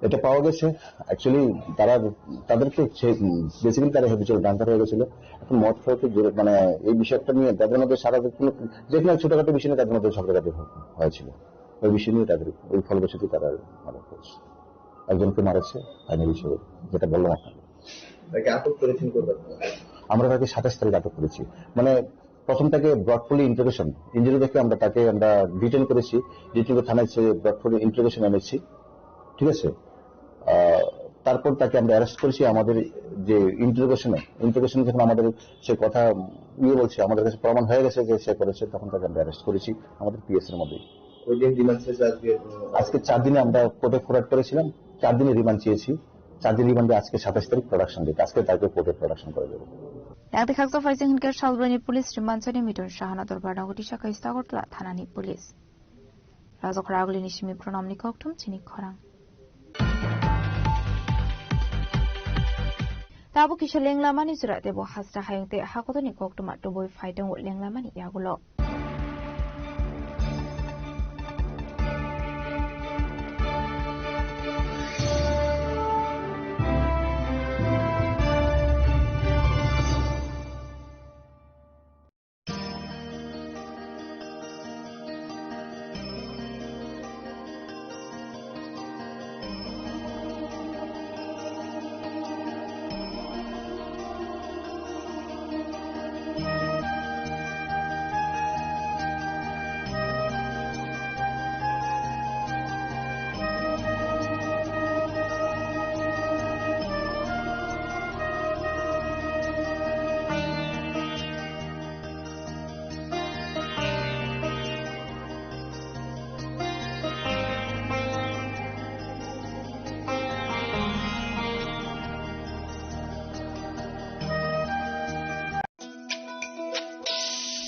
এটা পাওয়া গেছে, অ্যাকচুয়ালি তারা, তাদেরকে, বেসিক্যালি তারা হ্যাবিচুয়াল ড্রাঙ্কার হয়ে গেছিল। এখন মদ খাওয়াতে জোরে, মানে, এই বিষয়টা নিয়ে তাদের মধ্যে সারা কোনো, যে কোনো ছোটখাটো বিষয় নিয়ে তাদের মধ্যে ঝগড়াঝাটি হ-, হয়েছিল। ওই বিষয় নিয়ে তাদের, ওই ফলবশত তারা মারা পড়েছে। একজনকে মারেছে ফাইনাল হিসেবে, যেটা বললাম আপনাকে। তাকে আটক করেছেন কোথায়? আমরা তাকে সাতাশ তারিখ আটক করেছি। মানে, প্রথম তাকে ব্রট ফর ইন্টারোগেশন, ইঞ্জুরি দেখে আমরা তাকে, আমরা ডিটেইন করেছি, ডিটেইন করে থানায় সে ব্রট ফর ইন্টারোগেশন এনেছি, ঠিক আছে? আহ, তারপর তাকে আমরা অ্যারেস্ট করেছি। আমাদের যে ইন্টারোগেশনে, ইন্টারোগেশনে যখন আমাদের সে কথা ইয়ে বলছে, আমাদের কাছে প্রমাণ হয়ে গেছে যে সে করেছে, তখন তাকে আমরা অ্যারেস্ট করেছি আমাদের পিএস এর মধ্যেই। কয়দিন রিমান্ড শেষ আজকে? আজকে চার দিনে আমরা কোর্টে ফরওয়ার্ড করেছিলাম, চার দিনে রিমান্ড চেয়েছি। চার দিন রিমান্ডে আজকে সাতাশ তারিখ প্রোডাকশন ডেট, আজকে তাকে কোর্টে প্রোডাকশন করে দেবো। Yakti khaksa phaising hinkhe salbroni police rimand sani Miton Sahana dorbar nogoti sakai Sagartala thanani police. Rajakhara agulini simi pranamni kokthum chini khorang. Tabuk kisa lenglamani jora tebo hasra hayung tei hakotorni koktwma tubui phai tongo lenglamani yagulo.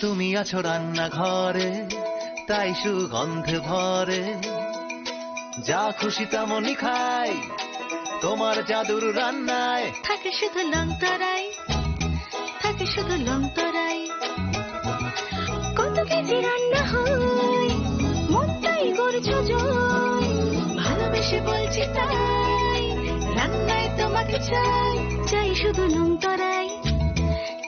তুমি আছো রান্নাঘরে, তাই সুগন্ধে ভরে। যা খুশি তেমনই খাই, তোমার জাদুর রান্নায়। থাকে শুধু লং তরাই, থাকে শুধু লং তরাই। কত কেজি রান্না হয়, মনটাই করছো জয়। ভালোবেসে বলছি তাই, রান্নায় তোমাকে চাই। চাই শুধু লং তরাই,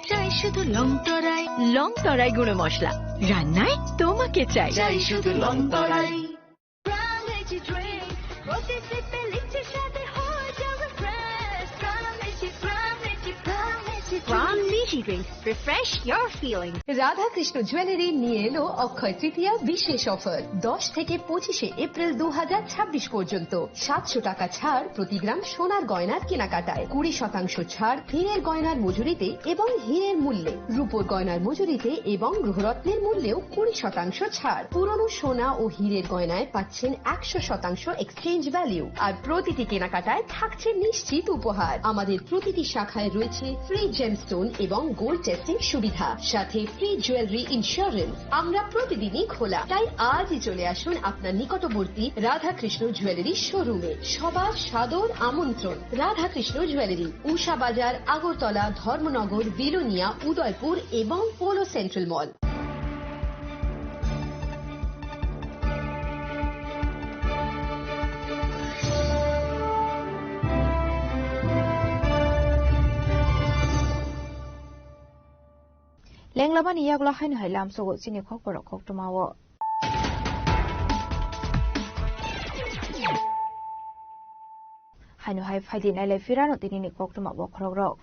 চাই শুধু লং তরাই। লং তরাই গুঁড়ো মশলা, রান্নায় তোমাকে চাই। চাই শুধু লং তরাই। Prime Energy Drink, প্রতি সিপে লিচি স্বাদে হয়ে যাবে fresh। Prime Energy, Prime Energy, Prime Energy Drink। Prime Energy Drink, refresh your feeling। Radhakrishna jewellery নিয়ে এলো অক্ষয় তৃতীয়া বিশেষ অফার। দশ থেকে পঁচিশে এপ্রিল দু হাজার ছাব্বিশ পর্যন্ত সাতশো টাকা ছাড় প্রতি গ্রাম সোনার গয়নার কেনাকাটায়, কুড়ি শতাংশ ছাড় হীরের গয়নার মজুরিতে এবং হীরের মূল্যে, রূপোর গয়নার মজুরিতে এবং গ্রহরত্নের মূল্যেও কুড়ি শতাংশ ছাড়। পুরনো সোনা ও হীরের গয়নায় পাচ্ছেন একশো শতাংশ এক্সচেঞ্জ ভ্যালু, আর প্রতিটি কেনাকাটায় থাকছে নিশ্চিত উপহার। আমাদের প্রতিটি শাখায় রয়েছে ফ্রি জেমস্টোন এবং গোল্ড টেস্টিং সুবিধা, সাথে ফ্রি জুয়েলারি ইন্স্যুরেন্স। আমরা প্রতিদিনই খোলা, তাই আজই চলে আসুন আপনার নিকটবর্তী রাধাকৃষ্ণ জুয়েলারি শোরুমে। সবার সাদর আমন্ত্রণ। রাধাকৃষ্ণ জুয়েলারি, উষা বাজার, আগরতলা, ধর্মনগর, বিলোনিয়া, উদয়পুর এবং polo central mall. Lenglamani yagulo haino hai lamsogo chini khokborok koktwmao. Haino hai phaidi nailai phirano tinini koktwma bokhorokrok.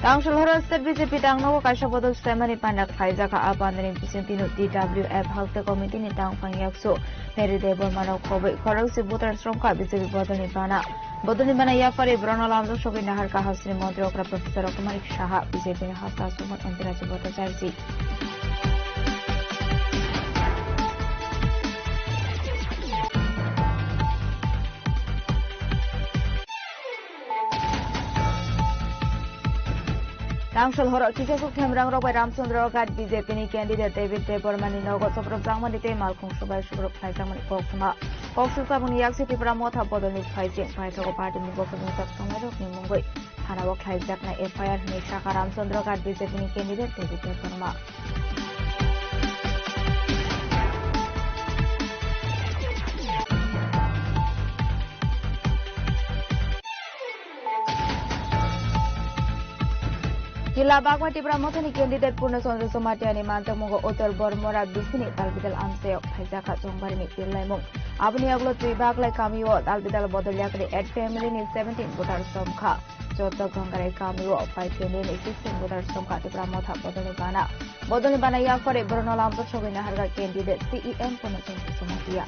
Tangshol horo state B J P tangnogo kaisa bodol swlaimani panda khlaijak. A pandani bisingtwi no T W F Hakte Committee ni tangphang yaksu Mary Debbarmano khobwi khorokse voter sromkha B J P bodolni bana. Bodolni bana yaphari borokno lamjak sogwi naharkha hasteni montri okra Professor Rotnakumar Saha, B J P ni hasta Suman M P Raju Bhattacharjee. Tangshol horo Kishasuk Themrang rok bai Ramchandra Ghat B J P ni candidate David Debbarma ni nogo soprop jangmani tei malkhung subai subrok khlaijakmani koktwma. Kok sukjaboni yaksi Tipra Motha bodolni phaising paithago party ni bokhorok ni tok tongnai rokni mungwi thanao khlaijaknai F I R hwnwi sakha Ramchandra Ghat B J P ni candidate David Debbarma. Jila Bagma Tipra Mothani candidate Purna Chandra Jamatia ni manjakmungo Uttar Bormora bisini Talbidal amchayok phaijakha Chongbarini pirlaimung. Aboni yagulo twi baglai kamio Talbidal bodol yakri eight family ni seventeen voter somkha. Joto Gangarai kamio five family ni sixteen voter somkha Tipra Motha bodolni bana. Bodolni bana yaphari borokno lamjak sogwi naharkha candidate C E M Purna Chandra Jamatia.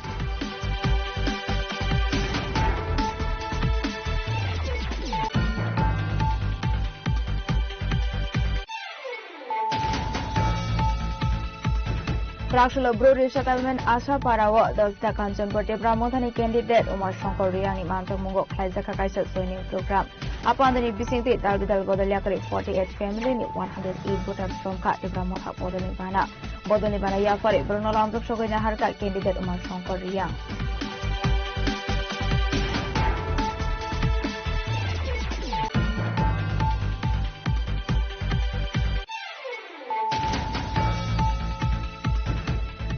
Praksolo Bru Resettlement Asapara o Dosda Kanchanpur Tipra Mothani candidate Umar Shankar Riyang ni manjakmungo khlaijakha kaisa joining program. Apandani bisingtwi dal bidal bodol yakarwi forty eight family ni one hundred eight voters romkha Tipra Motha bodolni bana. Bodolni bana yaphari borokno lamjak sogwi naharkha candidate Umar Shankar Riyang.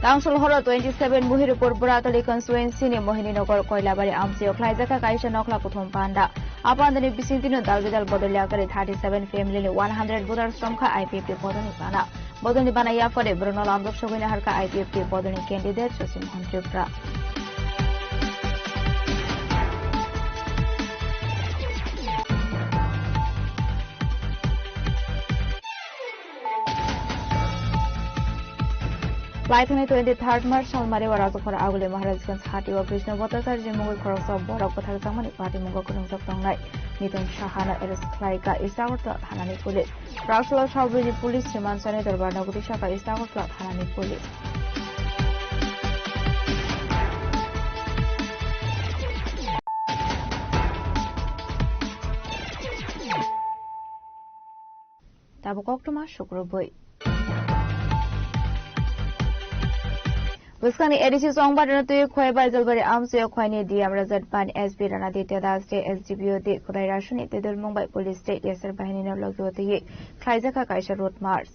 Tangsol horo twenty seven Mohiripur Buratali constituency ni Mohininagar Koilabari amchio khlaijakha kaisa nokhla kuthum panda. Apandani bisingtwino dal bidal bodol yakarwi thirty seven family ni one hundred voters romkha I P F T bodolni bana. Bodolni bana yaphari borokno lamjak sogwi naharkha I P F T bodolni candidate Shashi Mohan Tripura. Laithani twenty third March salmari o Rajakhor Aguli Maharajganj hati o Krishna Bhattacharya mungwi khoroksa borok bwthakjakmani patimungo kwrwngjak tongnai Mithun Sahano arrest khlaikha East Agartala thanani police. Raksolo Saubrini police rimansani dorbar nogri saka East Agartala thanani police. Tabuk koktwma sukrubwi. Bwskangni A D C chongbarano twi Khwai Baijalbari amchio Khwaini D M Rajat Pan, S P Ranaditya Das tei S D P O tei Khwdai Rasuni tei dulmung bai police tei T S R bahinino logio twiwi khlaijakha kaisa road march.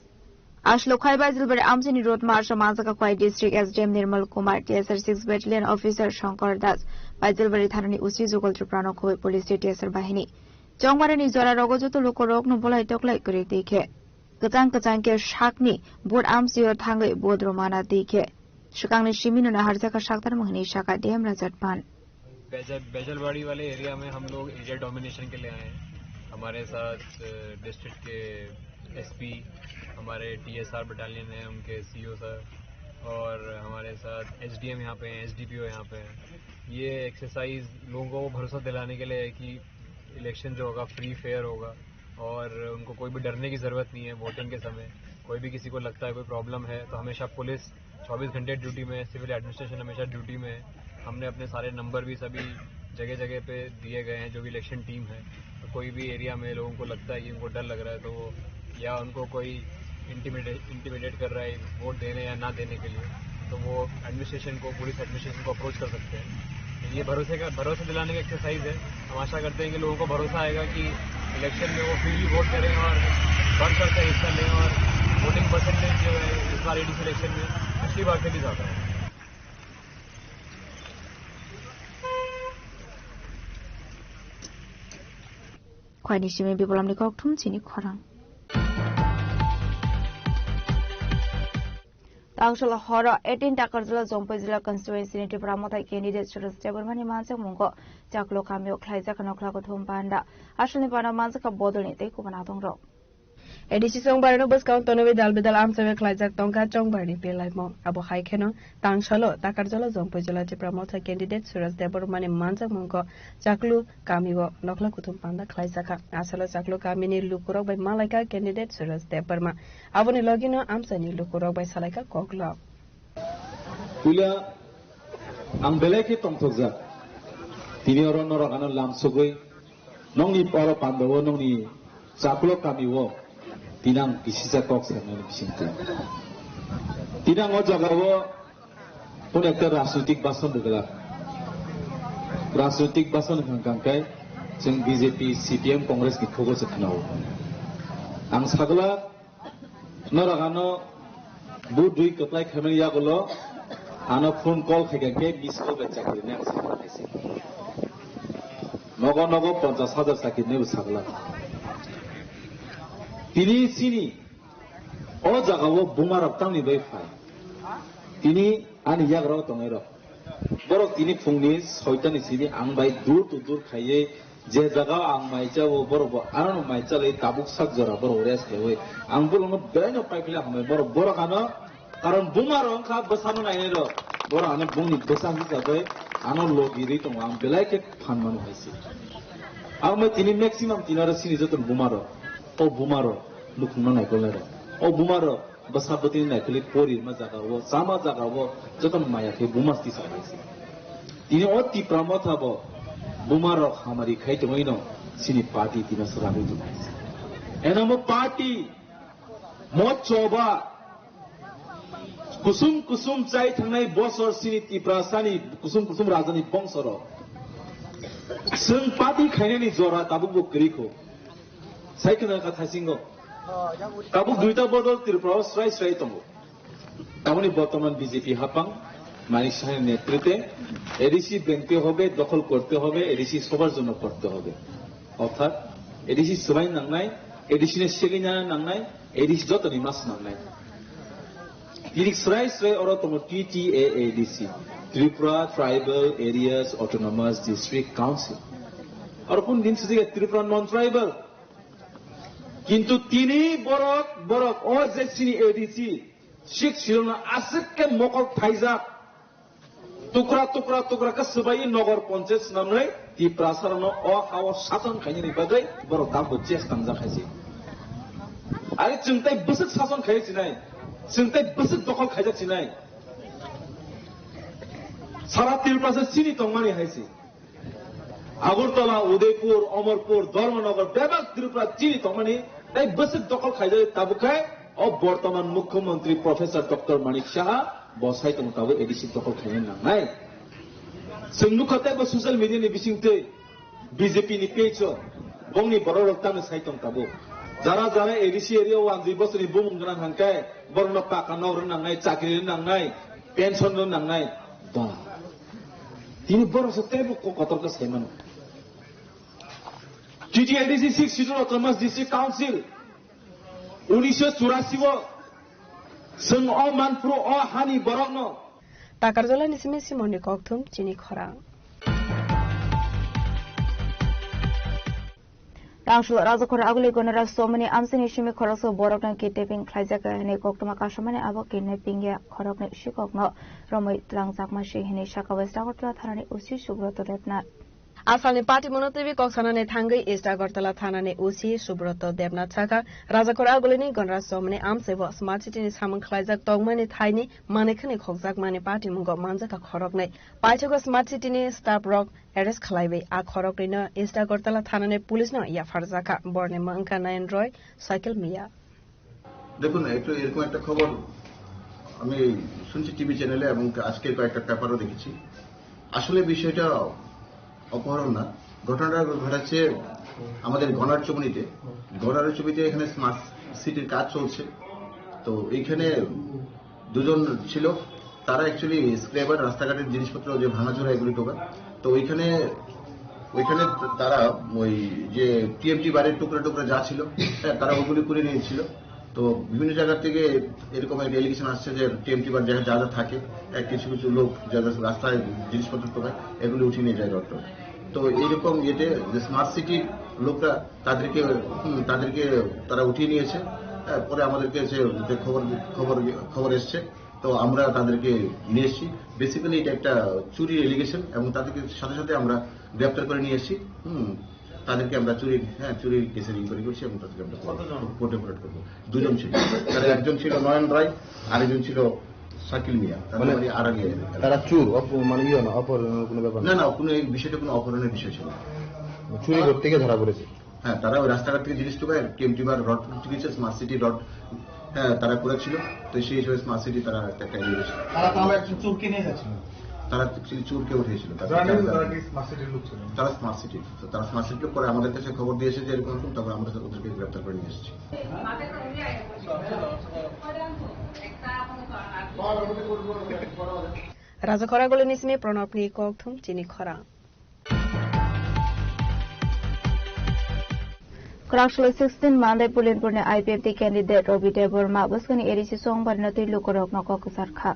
Aswk Khwai Baijalbari amchini road march o manjakha Khwai District S D M Nirmal Kumar, T S R six Battalion Officer Shankar Das, Baijalbari thanani O C Jugal Tripura no khobwi police tei T S R bahini. Chongbarani jora rogo joto lukurokno bolai toklai kwrwi twi khe. Kwchang kwchang khe sakni vote amchio thangwi vote rwmana twi khe. Swkangni simino naharjakha saktarmung hwnwi sakha D M Rajat Pan. Baijal बैजलवाड़ी वाले एरिया में हम लोग area domination के लिए आए हैं। हमारे साथ डिस्ट्रिक्ट के एसपी, हमारे टीएसआर बटालियन है, उनके सीओ सर, और हमारे साथ एसडीएम यहाँ पे हैं, एसडीपीओ यहाँ पे हैं। ये एक्सरसाइज लोगों को भरोसा दिलाने के लिए है कि इलेक्शन जो होगा फ्री फेयर होगा और उनको कोई भी डरने की ज़रूरत नहीं है। वोटिंग के समय कोई भी किसी को लगता है कोई प्रॉब्लम है तो हमेशा पुलिस चौबीस घंटे ड्यूटी में है, सिविल एडमिनिस्ट्रेशन हमेशा ड्यूटी में है। हमने अपने सारे नंबर भी सभी जगह जगह पे दिए गए हैं, जो भी इलेक्शन टीम है। तो कोई भी एरिया में लोगों को लगता है कि उनको डर लग रहा है तो वो, या उनको कोई इंटिमिडे इंटिमिडेट कर रहा है वोट देने या ना देने के लिए, तो वो एडमिनिस्ट्रेशन को, पुलिस एडमिनिस्ट्रेशन को अप्रोच कर सकते हैं। ये भरोसे का, भरोसा दिलाने का एक्सरसाइज है। हम आशा करते हैं कि लोगों को भरोसा आएगा कि इलेक्शन में वो फ्रीली वोट करें और बढ़ चढ़ कर हिस्सा लें और वोटिंग परसेंटेज जो है इस बार एडीसी इलेक्शन में पिछली बार से भी ज़्यादा है। Khwaini simi bibolamni kokthum chini khorang. Tangsolo horo eighteen Takarjala Jompui Jila constituency ni Tipra Mothai candidate Suraj Debbarmani manjakmungo Chaklo kamio khlaijak nokla kuthum panda. Asalni panda manjakha bodolni tei kubun adongrok. A D C chongbarano bwskang tonwi dal bidal amchawi khlaijak tongkha chongbarni pelaimung. Abo hai kheno tangsalo Takarjala Jompui Jila Tipra Motha candidate Suraj Debbarmani manjakmungo Chaklu kamio nokla kuthum panda khlaijakha. Asalo Chaklu kamini lukurok bai malaikha candidate Suraj Debbarma. Aboni logino amchaini lukurok bai salaikha koklop. Puila ang belai khe tongthokjak. Tini oro norok ano lam sugwi nongni oro pandao nongni Chaklo kamio tini ang kisisa kok sanani bisingtwi. Tini ang o jagao kono ekta rajnoitik bason rwglak. Rajnoitik bason hwnkha hwnkha khe chwng B J P, C P M, Congress ni phugo se khwnao. Ang sagla Norok ano bu dui kwplai khaimani yagulo ano phone call khaikha khe miss call bai chakri nai ang sakha khaisi. Nogo nogo ponchas hajar chakri nai bo sakla. Tini chini o jaga o buma rok tamni bai phai. Tini ani yagra o tongnai rok. Borok tini phungni soitani simi ang bai dur to dur khaiwi je jaga o ang mai chao, borok bo ano no mai chalwi tabuk sak jora borok rest khaiwi. Ang borokno belai no paipili hambai borok, borok ano karon buma rok wngkha bwsano nainai rok. Borok ano bungni bwsa hisabai ano logi rwi tongo, ang belai khe phan mano hai se. Ang bai tini maximum tini aro sini joto buma rok, o buma rok nukhungno naikolnai rok, o buma rok Bwsa bwtwini naitugwi pori rwma jaga o, chama jaga o jotono maya khe buma tisa bai se. Tini o Tipra Motha bo buma rok hamari khai tongwi no chini party tino swragwi tong hai se. Eno mo party mo choba kusum kusum chai thangnai bosor chini Tiprasani kusum kusum rajani bongso rok. Chwng party khainani jora tabuk bo kwrwi kho. Sai khna kha thaisingo. Tabuk duita bodol Tripura o srai srai tongo. Tamoni bortoman B J P hapang, Manik Saha ni netritwe A D C bengte hobe, dokhol korte hobe, A D C sobar jonno korte hobe. Orthat A D C swbai nangnai, A D C ni segwi nana nangnai, A D C jotoni mas nangnai. Tini srai srai oro tongo T T A A D C, Tripura Tribal Areas Autonomous District Council. Oro kun din sujige Tripura non tribal. Kintu tini borok, borok o je chini A D C, Sixth Schedule no aswk khe mokol thaijak. Tukra, tukra, tukra khe swbai nogor ponchayat swnamnai Tiprasa rokno o ha o sason khainani bagwi borok dambo chest tangjak hai se. Ari chwng tai bwswk sason khai sinai, chwng tai bwswk dokhol khaijak sinai. Sara Tiprasa chini tongmani hai se. Agartala, Udaipur, Amarpur, Dharmanagar, bebak Tripura chini tongmani, tai bwswk dokhol khaijak tabuk khai, o bortoman Mukhyamantri Professor Doctor Manik Saha, bo sai tong tabuk A D C dokhol khaina nangnai. Chwng nukha tei bo social media ni bisingtwi B J P ni page o, bongni borok rok tamo sai tong tabuk. Jara jara A D C area o wanjwi bosoni bumung gwnang hangkhe, borokno paka nok rw nangnai, chakri rw nangnai, pension rw nangnai, ba. Tini borok se teibo ko-, kotor khe sai mano. T T A D C Sixth Schedule Autonomous District Council unisho churasi o chwng o manphuru o hani borokno. Takarjala ni simi Simon ni kokthum chini khorang. Rangcholo Rajakhor Aguli Gonaraj Somani amchaini simi khoroksa borokno kidnapping khlaijak hwnwi koktwma kasamani abo kidnapping ya khoroknwi sikokno romwi twlangjakma se hwnwi saka West Agartala thanani O C Subroto Debnath. Asalni patimungno twiwi kok sanani thangwi East Agartala thanani O C Subroto Debnath sakha, Rajakhor Agulini Gonaraj Somani amchaibo Smart City ni samung khlaijak tongmani thaini manwi khwnwi khokjakmani patimungo manjakha khoroknwi. Paithago Smart City ni staff rok arrest khlaiwi a khoroknwino East Agartala thanani police no yapharjakha. Borni mung wngkha Nayan Roy, Cycle Mia. দেখুন, একটু এরকম একটা খবর আমি শুনছি টিভি চ্যানেলে এবং আজকে কয়েকটা পেপারও দেখেছি। আসলে বিষয়টা অপহরণ না, ঘটনাটা ঘটেছে আমাদের গনারচুমনিতে। গনারচুমনিতে এখানে স্মার্ট সিটির কাজ চলছে, তো এইখানে দুজন ছিল, তারা অ্যাকচুয়ালি স্ক্র্যাপার, রাস্তাঘাটের জিনিসপত্র যে ভাঙাচোরা এগুলি টোকা। তো ওইখানে, ওইখানে তারা ওই যে টিএমটি বারের টুকরা টুকরা যা ছিল, হ্যাঁ, তারা ওগুলি করে নিয়েছিল। তো বিভিন্ন জায়গা থেকে এরকম একটা এলিগেশন আসছে যে টিএমটি বার যা যা যা থাকে, হ্যাঁ, কিছু কিছু লোক যা যা রাস্তায় জিনিসপত্র টোকায়, এগুলি উঠিয়ে নিয়ে যায় রডটা। তো এইরকম ইয়েতে যে স্মার্ট সিটির লোকরা তাদেরকে, হুম, তাদেরকে তারা উঠিয়ে নিয়েছে। হ্যাঁ, পরে আমাদেরকে যে, যে খবর, খবর, খবর এসছে, তো আমরা তাদেরকে নিয়ে এসেছি। বেসিক্যালি এটা একটা চুরির এলিগেশন এবং তাদেরকে সাথে সাথে আমরা গ্রেপ্তার করে নিয়ে এসেছি। হুম, তাদেরকে আমরা চুরির, হ্যাঁ, চুরির কেসের ইনকোয়ারি করছি এবং তাদেরকে আমরা কোর্টে ফরওয়ার্ড করবো। দুজন ছিল, তারা একজন ছিল নয়ন রায়, আরেকজন ছিল শাকিল মিয়া, তাদের মানে বাড়ি আড়ালিয়া এলাকায়। তারা চোর, অপ-, মানে ইয়ে না, অপহরণের কোনো ব্যাপার না, না। না, কোনো এই বিষয়টা কোনো অপহরণের বিষয় ছিল না। চুরি করতে গিয়ে ধরা পড়েছে। হ্যাঁ, তারা ওই রাস্তাঘাট থেকে জিনিস টোকায়, টিএমটি বার রড তুলতে গেছে, স্মার্ট সিটি রড, হ্যাঁ, তারা করেছিল। তো সেই হিসেবে স্মার্ট সিটি তারা একটা ক্রাইম করেছিল। তারা তাহলে একজন চোরকে নিয়ে যাচ্ছিল? তারা অ্যাকচুয়ালি চোরকে উঠিয়েছিল। তারা যারা নিয়ে তারা যারা কি স্মার্ট সিটির লোক ছিল? তারা স্মার্ট সিটি। তো তারা স্মার্ট সিটির পরে আমাদের কাছে খবর দিয়েছে যে এরকম এরকম, তখন আমরা ওদেরকে গ্রেপ্তার করে নিয়ে এসেছি। Rajakhor Agulini simi Pranabni kokthum chini khorang. Kwrangsalo sixteen Mandai Pulinpurni I P F T candidate Robi Debbarma bwskangni A D C chongbarino twi lukurokno kok kwchar kha.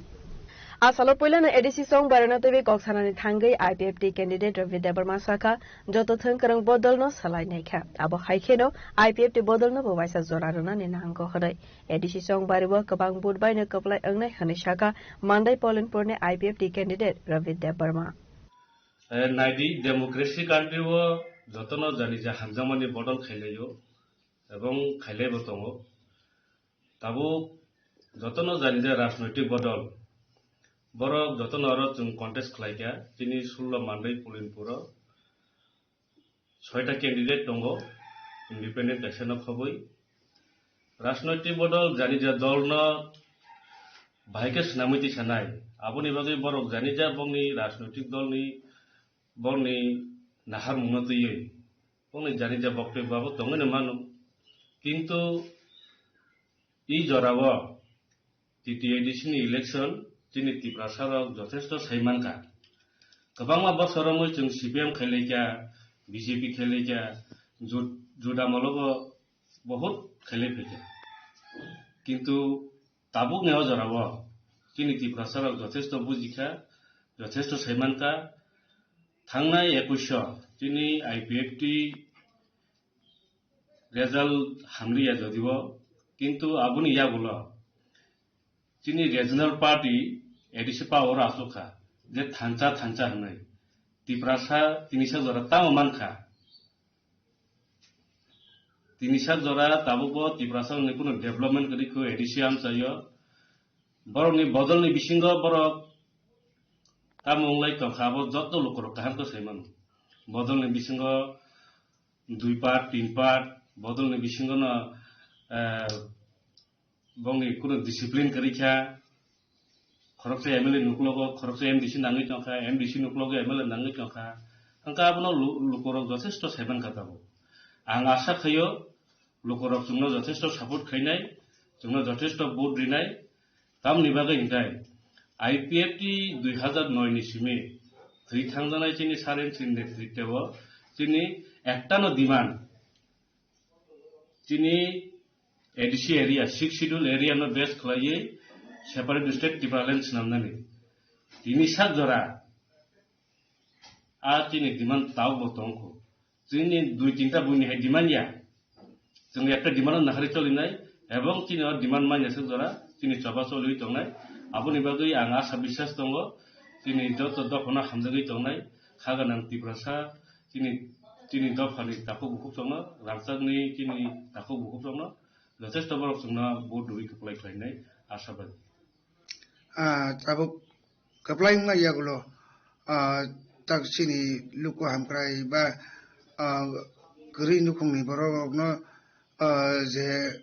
Asalo puilano A D C chongbarino twiwi kok sanani thangwi I P F T candidate Robi Debbarma sakha, joto thwng kwrwng bodolno salai naikha. Abo hai kheno I P F T bodolno bo waisa jora rwnani nango hwnwi A D C chongbario kwbang vote baino kwplai wngnai hwnwi sakha Mandai Pulinpurni I P F T candidate Robi Debbarma. Eh, naidi, democracy country o jotono jani je hamjakmani bodol khailaio, ebong khailaibo tongo. Tabuk Jotono janija rajnoitik bodol. Borok jotono aro chwng contest khlaikha, chini sullo Mandai Pulinpuro soita candidate tongo, independent kaisa no khobwi. Rajnoitik bodol janija dolno bahai khe swnamwi tisanai. Aboni bagwi borok janija bongni rajnoitik dolni, bongni naharmungno twiwi, bongni janija boktoi babo tongwino mano. Kintu i jorao T T A D C ni election chini Tiprasa rok jothesto sai mankha. Kwbangma bosor romwi chwng C P M khailaikha, B J P khailaikha, jut-, jut amolo bo bohut khailai phaikha. Kintu tabukni o jorao chini Tiprasa rok jothesto bujikha, jothesto sai mankha. Thangnai ekush o chini I P F T result hamliya jodio, kintu aboni yagulo chini regional party A D C power o achukha je thansa thansa hwnwi. Tiprasa tinisa jora tamo mankha. Tinisa jora tabukbo Tiprasa ni kunu development kwrwi kho A D C amchaio. Borokni bodolni bisingo borok tamo wnglai tongkha, abo joto lukurok kaham khe sai mano. Bodolni bisingo dui part, tin part, bodolni bisingono, eh, bongni kunu discipline kwrwi kha, khoroksa M L A nuklogo, khoroksa M D C nangwi tongkha, M D C nuklogo M L A nangwi tongkha. Hwnkhe abono lu-, lukurok jothesto sai mankha tabuk. Ang asa khaio, lukurok chwngno jothesto support khainai, chwngno jothesto vote rinai, tamni bagwi hwnkhe I P F T dui hazar noi ni simi thwi thangjaknai chini Saren Singh netrito chini ektano demand, chini A D C area, Sixth Schedule area no base khlaiwi separate state Tipraland swnamnani. Tini sak jora a chini demand tabukbo tongkho. Chini dui tinta buini hai demand ya. Chwng ekta demand no naharwi cholinai, ebong chini o demand manya swk jora chini choba choliwi tongnai. Aboni bagwi ang asa biswas tongo, chini joto dophano hamjagwi tongnai, kha gwnang Tiprasa, chini, chini dophani takhuk bukhuk chongno, rangchakni chini takhuk bukhuk chongno, jothesto borok chwngno vote rwwi kwplai khlainai asabadi. Ah, tabuk kwplai wngna yagulo, ah, tak chini luku hamkrai ba, ah, kwrwi nukhungni borok rokno, ah, je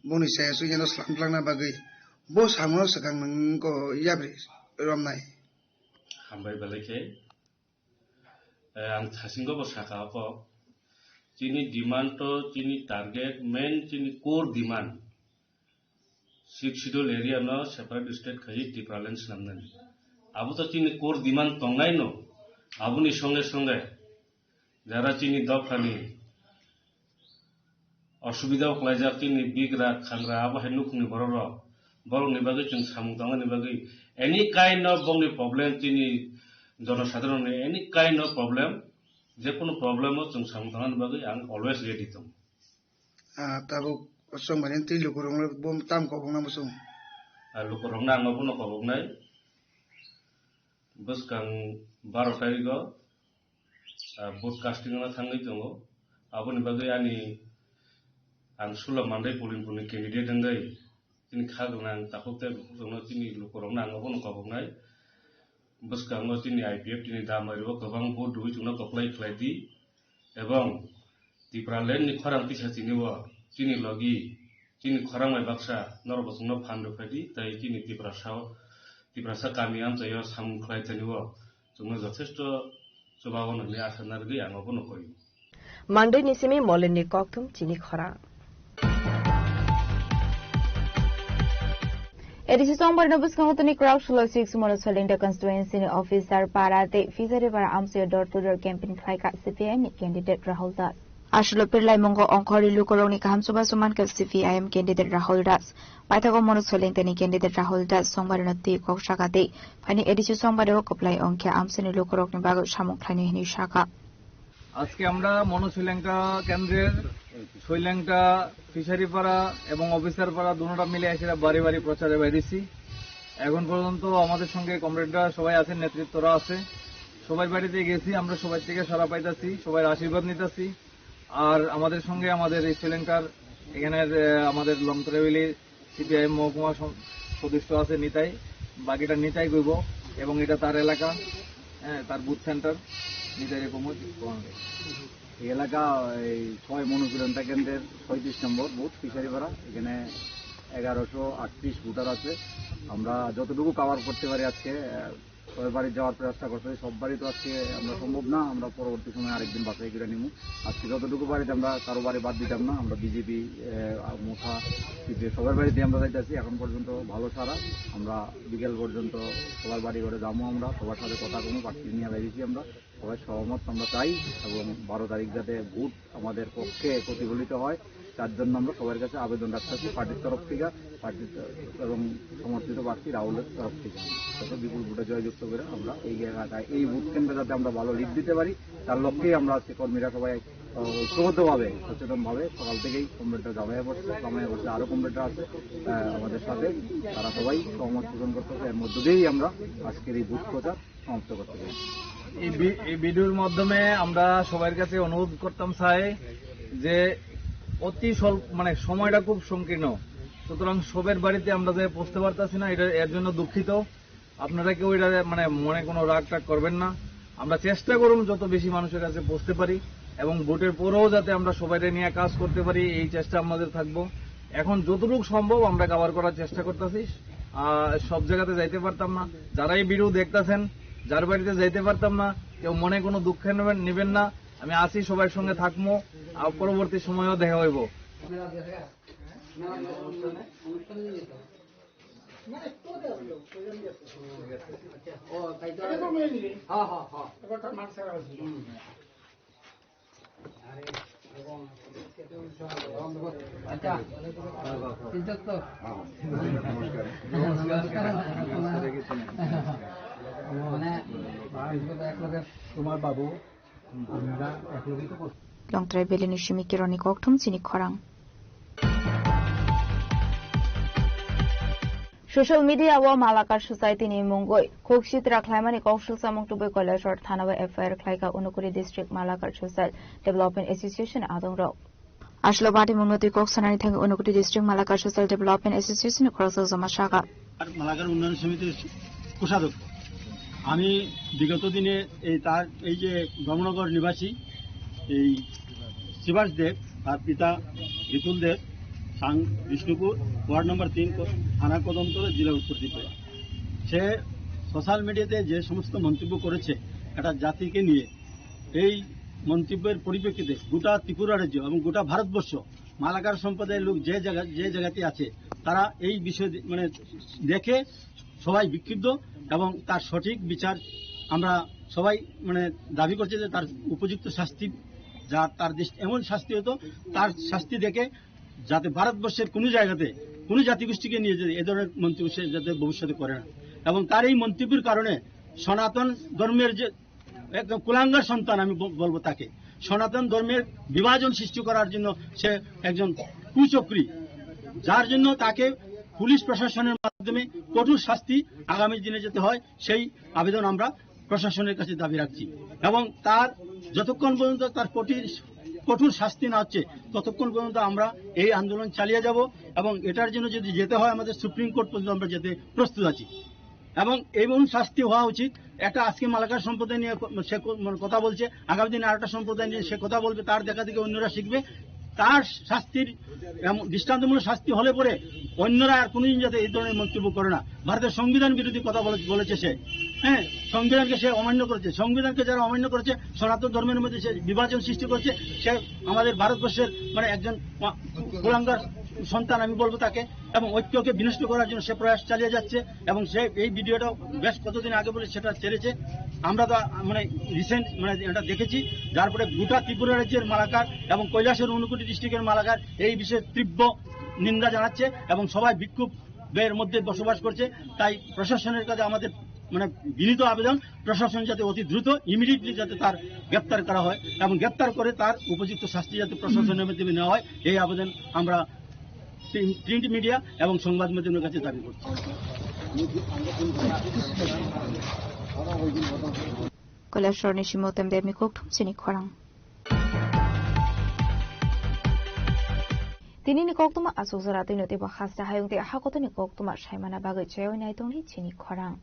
boni chaya suijano slam tlangna bagwi bo samungo swkang nwng ko yabri romnai. Hambai belai khe. Eh, ang thasingo bo saka o kok. Chini demand to, chini target, main chini core demand. Sixth Schedule area no separate state khai Tipraland swnamnani. Abo to chini core demand tongnai no. Aboni songe songe jara chini dophani osubida o kwlaijak chini bigra khangra abo hai nukhungni borok rok, borokni bagwi chwng samung tangmani bagwi any kind of bongni problem, chini jonosadharonni any kind of problem, je kono problem o chwng samung tangmani bagwi ang always ready tongo. Ah, tabuk chwng bai twi lukurok bo tam kobokna muchung. Ah, lukurokno ang obono koboknai bwskang baro tarikh o, ah, vote casting o thangwi tongo. Aboni bagwi ani ang Sula Mandai Pulinpurni candidate wngwi chini kha gwnang takhuk tei bukhuk rokno chini lukurokno ang obono koboknai. Bwskango chini I P F T ni damai rok kwbang vote rwwi chwngno kwplai khlai di, ebong Tipraland ni khorang tisa chini o chini logi, chini khorang bai baksa norok bo chwngno phan rwphai di, tei chini Tiprasa o, Tiprasa kami amchaio samung khlai thani o chwngno jothesto chubago nini asa narwgwi ang obono koi. Mandai ni simi Molin ni kokthum chini khorang. A D C chongbarino bwskango tini Krauk Suloi six Mono Soilengta constituency ni officer para tei Fishery para amchaio door to door campaign khlaikha C P I M ni candidate Rahul Das. Aswk pherlaimungo ongkhorwi lukurokni kaham chubachu mankha C P I M candidate Rahul Das. Paithago Mono Soilengta ni candidate Rahul Das chongbarino twi kok saka tei phaini A D C chongbario kwplai ongkhe amchaini lukurokni bagwi samung khlainai hwnwi sakha. আজকে আমরা মনো সৈলেংটা কেন্দ্রের সৈলেংটা, ফিশারি পাড়া এবং অফিসার পাড়া দুটোটা মিলে এসে বাড়ি বাড়ি প্রচারে বাইরেছি। এখন পর্যন্ত আমাদের সঙ্গে কমরেডরা সবাই আছেন, নেতৃত্বরা আছে, সবাই বাড়িতে গেছি, আমরা সবাই থেকে সারা পাইতাছি, সবাই আশীর্বাদ নিতাছি। আর আমাদের সঙ্গে আমাদের এই সৈলেংটার এখানের, আহ, আমাদের লং ট্রাভেলি সিপিআইএম মহকুমা সম-, সদস্য আছে নিতাই, বাকিটা নিতাই কইব এবং এটা তার এলাকা, হ্যাঁ, তার বুথ সেন্টার নিতাই রে কমল। এই এলাকা এই ছয় মনোপিড়নতা কেন্দ্রের ছয়ত্রিশ নম্বর বুথ ফিশারিপাড়া, এখানে এগারোশো আটত্রিশ ভোটার আছে। আমরা যতটুকু কভার করতে পারি আজকে, আহ, সবার বাড়ি যাওয়ার চেষ্টা করতে হবে। সব বাড়ি তো আজকে আমরা সম্ভব না, আমরা পরবর্তী সময় আরেকদিন বাছাই করে নিব। আজকে যতটুকু বাড়িতে আমরা কারো বাড়ি বাদ দিতাম না, আমরা বিজেপি, আহ, মোথা, সিপিএম সবার বাড়িতে আমরা যাইতেছি। এখন পর্যন্ত ভালো সাড়া। আমরা বিকেল পর্যন্ত সবার বাড়ি ঘরে যাবো, আমরা সবার সাথে কথা বলবো, প্রার্থী নিয়ে বেরিয়েছি আমরা। সবাই সহমত আমরা চাই এবং বারো তারিখ যাতে ভোট আমাদের পক্ষে প্রতিফলিত হয়, তার জন্য আমরা সবার কাছে আবেদন রাখতেছি পার্টির তরফ থেকে, পার্টির এবং সমর্থিত প্রার্থী রাহুলের তরফ থেকে। তাতে বিপুল ভোটে জয়যুক্ত করে আমরা এই এলাকায়, এই ভোট কেন্দ্রে যাতে আমরা ভালো লিড দিতে পারি, তার লক্ষ্যেই আমরা আজকে কর্মীরা সবাই, আহ, ঐক্যবদ্ধভাবে, সচেতনভাবে সকাল থেকেই কমরেডরা জামাইয়া পড়ছে, জামাইয়া পড়ছে, আরও কমরেডরা আছে। আহ, আমাদের সাথে, তারা সবাই সহমত পোষণ করতেছে। এর মধ্য দিয়েই আমরা আজকের এই ভোট প্রচার সমাপ্ত করতে চাই। এই ভি-, এই ভিডিওর মাধ্যমে আমরা সবার কাছে অনুরোধ করতাম চাই যে অতি স্বল্প, মানে, সময়টা খুব সংকীর্ণ, সুতরাং সবের বাড়িতে আমরা যে পৌঁছতে পারতাছি না, এটা, এর জন্য দুঃখিত। আপনারা কেউ এটা, মানে, মনে কোনো রাগ টাগ করবেন না। আমরা চেষ্টা করুন যত বেশি মানুষের কাছে পৌঁছতে পারি এবং ভোটের পরেও যাতে আমরা সবাইকে নিয়ে কাজ করতে পারি, এই চেষ্টা আমাদের থাকবো। এখন যতটুকু সম্ভব আমরা কভার করার চেষ্টা করতেছি। আহ, সব জায়গাতে যাইতে পারতাম না। যারা এই ভিডিও দেখতাছেন, যার বাড়িতে যাইতে পারতাম না, কেউ মনে কোনো দুঃখ নেবেন, নেবেন না। আমি আছি, সবার সঙ্গে থাকবো। আর পরবর্তী সময়ও দেখা হইব। আচ্ছা, ঠিক আছে তো। মানে, এক লোকের তোমার বাবু, আমরা এক লোকেই তো করছি। Longtrai Valley ni simi Kironi kokthum chini khorang. Social media o Malakar Society ni mungwi khuk sitra khlaimani kok sulsamung tubui Koilashahar thana o F I R khlaika Unakoti District Malakar Social Development Association adongrok. Ashlo bati mungno twi kok sanani thangwi Unakoti District Malakar Social Development Association ni khoroksa joma saka. Malakar উন্নয়ন সমিতির কোষাধ্যক্ষ। আমি বিগত দিনে এই তার, এই যে ধর্মনগর নিবাসী, এই শিবাস দেব, তার পিতা বিপুল দেব, সাং বিষ্ণুপুর, ওয়ার্ড নম্বর তিন, ক-, থানা কদমতলা, জেলা উত্তর ত্রিপুরা। সে সোশ্যাল মিডিয়াতে যে সমস্ত মন্তব্য করেছে একটা জাতিকে নিয়ে, এই মন্তব্যের পরিপ্রেক্ষিতে গোটা ত্রিপুরা রাজ্য এবং গোটা ভারতবর্ষ মালাকার সম্প্রদায়ের লোক যে জায়গা, যে জায়গাতে আছে, তারা এই বিষয়ে দে-, মানে, দেখে সবাই বিক্ষুব্ধ এবং তার সঠিক বিচার আমরা সবাই, মানে, দাবি করছে যে তার উপযুক্ত শাস্তি, যা তার দৃষ্টি এমন শাস্তি হতো, তার শাস্তি দেখে যাতে ভারতবর্ষের কোনো জায়গাতে কোনো জাতিগোষ্ঠীকে নিয়ে যে এ ধরনের মন্তব্য সে যাতে ভবিষ্যতে করে না। এবং তার এই মন্তব্যের কারণে সনাতন ধর্মের যে একদম কুলাঙ্গার সন্তান আমি ব-, বলবো তাকে। সনাতন ধর্মের বিভাজন সৃষ্টি করার জন্য সে একজন কুচক্রী, যার জন্য তাকে পুলিশ প্রশাসনের মাধ্যমে কঠোর শাস্তি আগামী দিনে যাতে হয়, সেই আবেদন আমরা প্রশাসনের কাছে দাবি রাখছি। এবং তার যতক্ষণ পর্যন্ত তার কঠিন, কঠোর শাস্তি না হচ্ছে, ততক্ষণ পর্যন্ত আমরা এই আন্দোলন চালিয়ে যাব। এবং এটার জন্য যদি যেতে হয়, আমাদের সুপ্রিম কোর্ট পর্যন্ত আমরা যেতে প্রস্তুত আছি। এবং এমন শাস্তি হওয়া উচিত। একটা আজকে মালাকার সম্প্রদায় নিয়ে ক-, সে ক-, মানে কথা বলছে, আগামী দিনে আরেকটা সম্প্রদায় নিয়ে সে কথা বলবে, তার দেখা দেখি অন্যরা শিখবে। তার শাস্তির এমন দৃষ্টান্তমূলক শাস্তি হলে পরে অন্যরা আর কোনোদিন যাতে এই ধরনের মন্তব্য করে না। ভারতের সংবিধান বিরোধী কথা বলে-, বলেছে সে, হ্যাঁ, সংবিধানকে সে অমান্য করেছে। সংবিধানকে যারা অমান্য করেছে, সনাতন ধর্মের মধ্যে সে বিভাজন সৃষ্টি করেছে, সে আমাদের ভারতবর্ষের, মানে, একজন মা-, কুলাঙ্গার সন্তান আমি বলবো তাকে। এবং ঐক্যকে বিনষ্ট করার জন্য সে প্রয়াস চালিয়ে যাচ্ছে। এবং সে এই ভিডিওটা বেশ কতদিন আগে বলে সেটা ছেড়েছে। আমরা তো, মানে, রিসেন্ট, মানে, এটা দেখেছি, যার পরে গোটা ত্রিপুরা রাজ্যের মালাকার এবং কৈলাসহর ঊনকোটি ডিস্ট্রিক্টের মালাকার এই বিষয়ে তীব্র নিন্দা জানাচ্ছে এবং সবাই বিক্ষোভের মধ্যে বসবাস করছে। তাই প্রশাসনের কাছে আমাদের, মানে, বিনীত আবেদন, প্রশাসন যাতে অতি দ্রুত, ইমিডিয়েটলি যাতে তার গ্রেপ্তার করা হয় এবং গ্রেপ্তার করে তার উপযুক্ত শাস্তি যাতে প্রশাসনের মাধ্যমে নেওয়া হয়, এই আবেদন আমরা প্রিন্ট, প্রিন্ট মিডিয়া এবং সংবাদ মাধ্যমের কাছে দাবি করছি। Koilashahar ni simi Utem Deb ni kokthum chini khorang. Tinini koktwma achuk jora twino teibo hasta hayung tei hakotorni koktwma saimana bagwi chaywi nai tongdi chini khorang.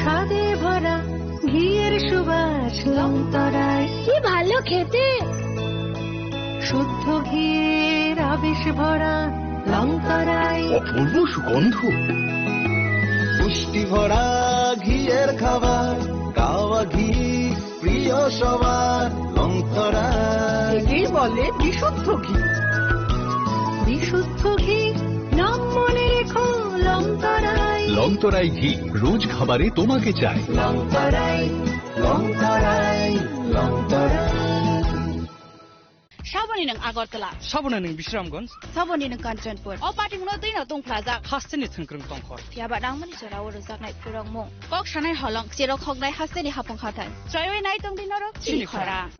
স্বাদে ভরা ঘিয়ের সুবাস লংতরাই। কি ভালো খেতে। শুদ্ধ ঘিয়ের আবেশ ভরা লংতরাই। অপূর্ব সুগন্ধ। পুষ্টি ভরা ঘিয়ের খাবার, কাওয়া ঘি প্রিয় সবার লংতরাই। একেই বলে বিশুদ্ধ ঘি। বিশুদ্ধ ঘি, নাম মনে রেখো, লংতরাই। লংতরাই ঘি, রোজ খাবারে তোমাকে চাই। লংতরাই, লংতরাই, লংতরাই। Saboni nwng Agartala. Saboni nwng Bisramganj. Saboni nwng Kanchanpur. O patimungno twino tungphlajak. Hasteni thwngkwrwng tongkhor. Phiyaba nangmani jorao rwjaknai khurokmung. Kok sanai holong, cherok hoknai hasteni hapung hathai. Chaywi nai tongdi norok chini khorang.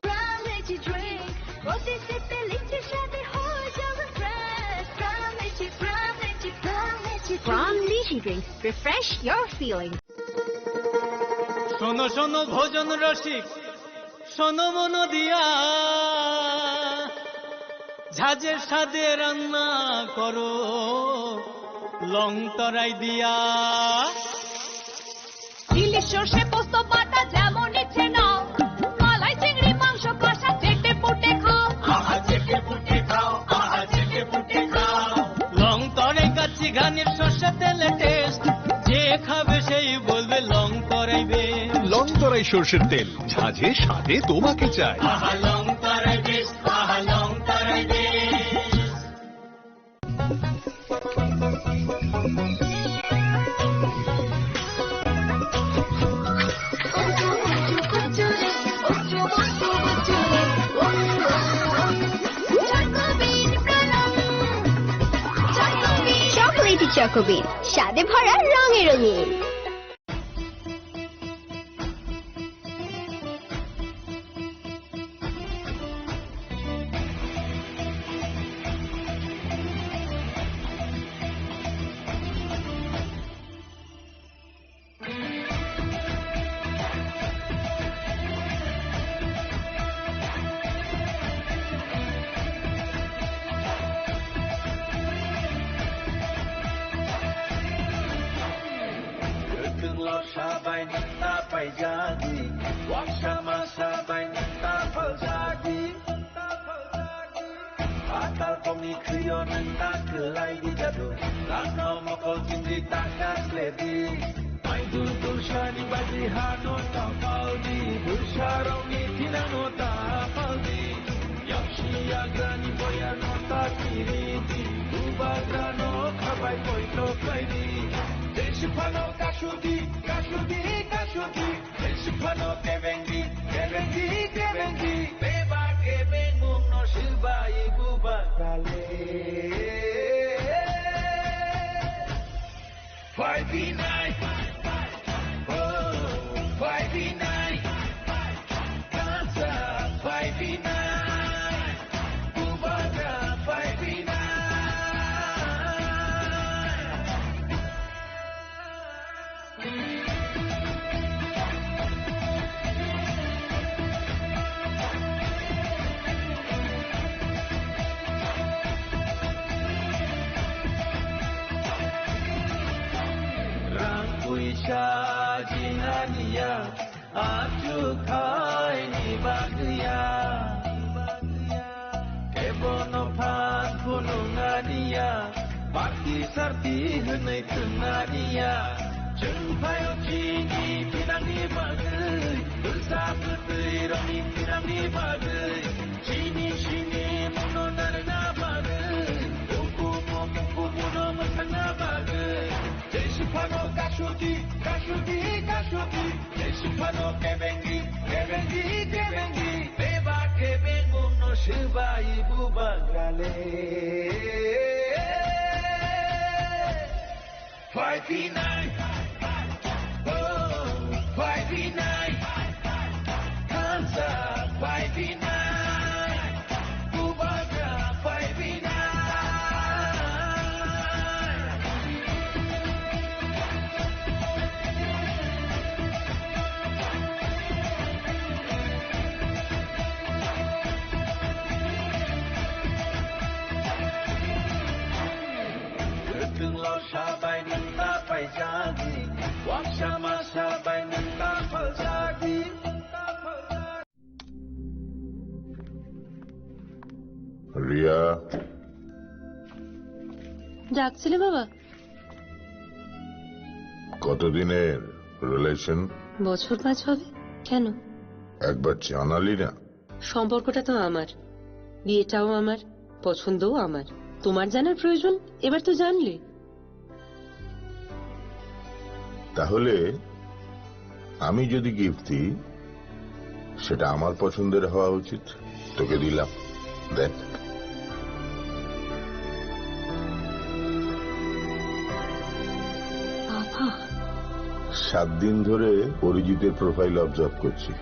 Prime Energy Drink, প্রতি সিপে লিচি স্বাদে হয়ে যাবে fresh। Prime Energy, Prime Energy, Prime Energy Drink। Prime Energy Drink, refresh your feeling। শোনো শোনো ভোজন রসিক, শোনো মন দিয়া, ঝাঁঝের স্বাদে রান্না করো লং তরাই দিয়া। ইলিশ সর্ষে পোস্ত বাটা যেমন ইচ্ছে নাও, মালাই চিংড়ি মাংস কষা চেটে পুটে খাও। আহা, চেটে পুটে খাও, আহা, চেটে পুটে খাও। লং তরাই কাচ্চি ঘানির সর্ষে তেলে taste, যে খাবে সেই বলবে লং তরাই বেশ। লং তরাই সর্ষের তেল, ঝাঁঝে স্বাদে তোমাকে চাই। আহা, লং তরাই বেশ, আহা, লং তরাই বেশ। Chocolatey Choco Bean, স্বাদে ভরা রঙে রঙিন। Kwthwng lorsa bai nokta paijadi, waksa masa bai nokta phaljadi. Patal kokni khwio nokta kwlai di jadu, lakno mokol chindi taka kledi. Maidul tulsani baji hano ta paldi, bulsarokni thinano ta paldi. Yaksi yagrani boyano ta kiridi, bubagrano khabai poito khlaidi. Jesi phano kasudi, kasudi, kasudi. Jesi phano kebengdi, kebengdi, kebengdi. Beba kebengmungno silbai bubagrale. Five B nine. Oh, five B nine. Dansa five B nine. Bubagra five B nine. Achuk hai ni bagwi ya. Kebono phan phunung ani ya. Party sarti hwnwi thwng ani ya. Chwng phaio chini thinangni bagwi. Bwsa bwtwi rokni thinangni bagwi. Chini sini muno narwkna bagwi. Ukumu mukumuno mwsangna bagwi. Jai Siphano kasudi, kasudi, kasudi. Jai Siphano kebengi, kebengi, kebengi. Beba kebengo no swbai bubagrale. Five nine. Oh, five nine. Hands up, five nine. Bubagra, five nine. Kwthwnglo sabai nwng ta paijadi, waksa ma sabai nwng ta phaljadi. Riya. ডাকছিলে বাবা? কতদিনের রিলেশন? বছর পাঁচ হবে। কেন? একবার জানালি না। সম্পর্কটা তো আমার, বিয়েটাও আমার, পছন্দও আমার। তোমার জানার প্রয়োজন, এবার তো জানলে। তাহলে আমি যদি গিফট দিই, সেটা আমার পছন্দের হওয়া উচিত। তোকে দিলাম, দেখ। বাবা। সাত দিন ধরে অরিজিতের প্রোফাইল অবজার্ভ করছি।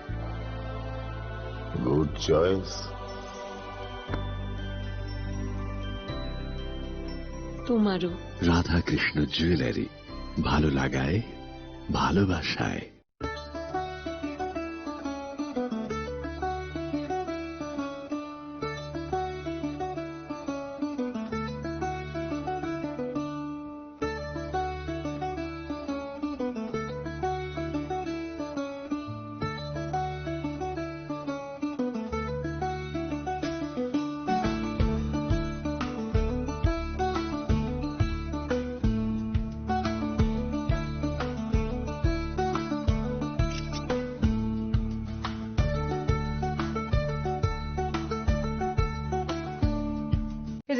Good choice. তোমারও। রাধাকৃষ্ণ জুয়েলারি, ভালো লাগায়, ভালোবাসায়।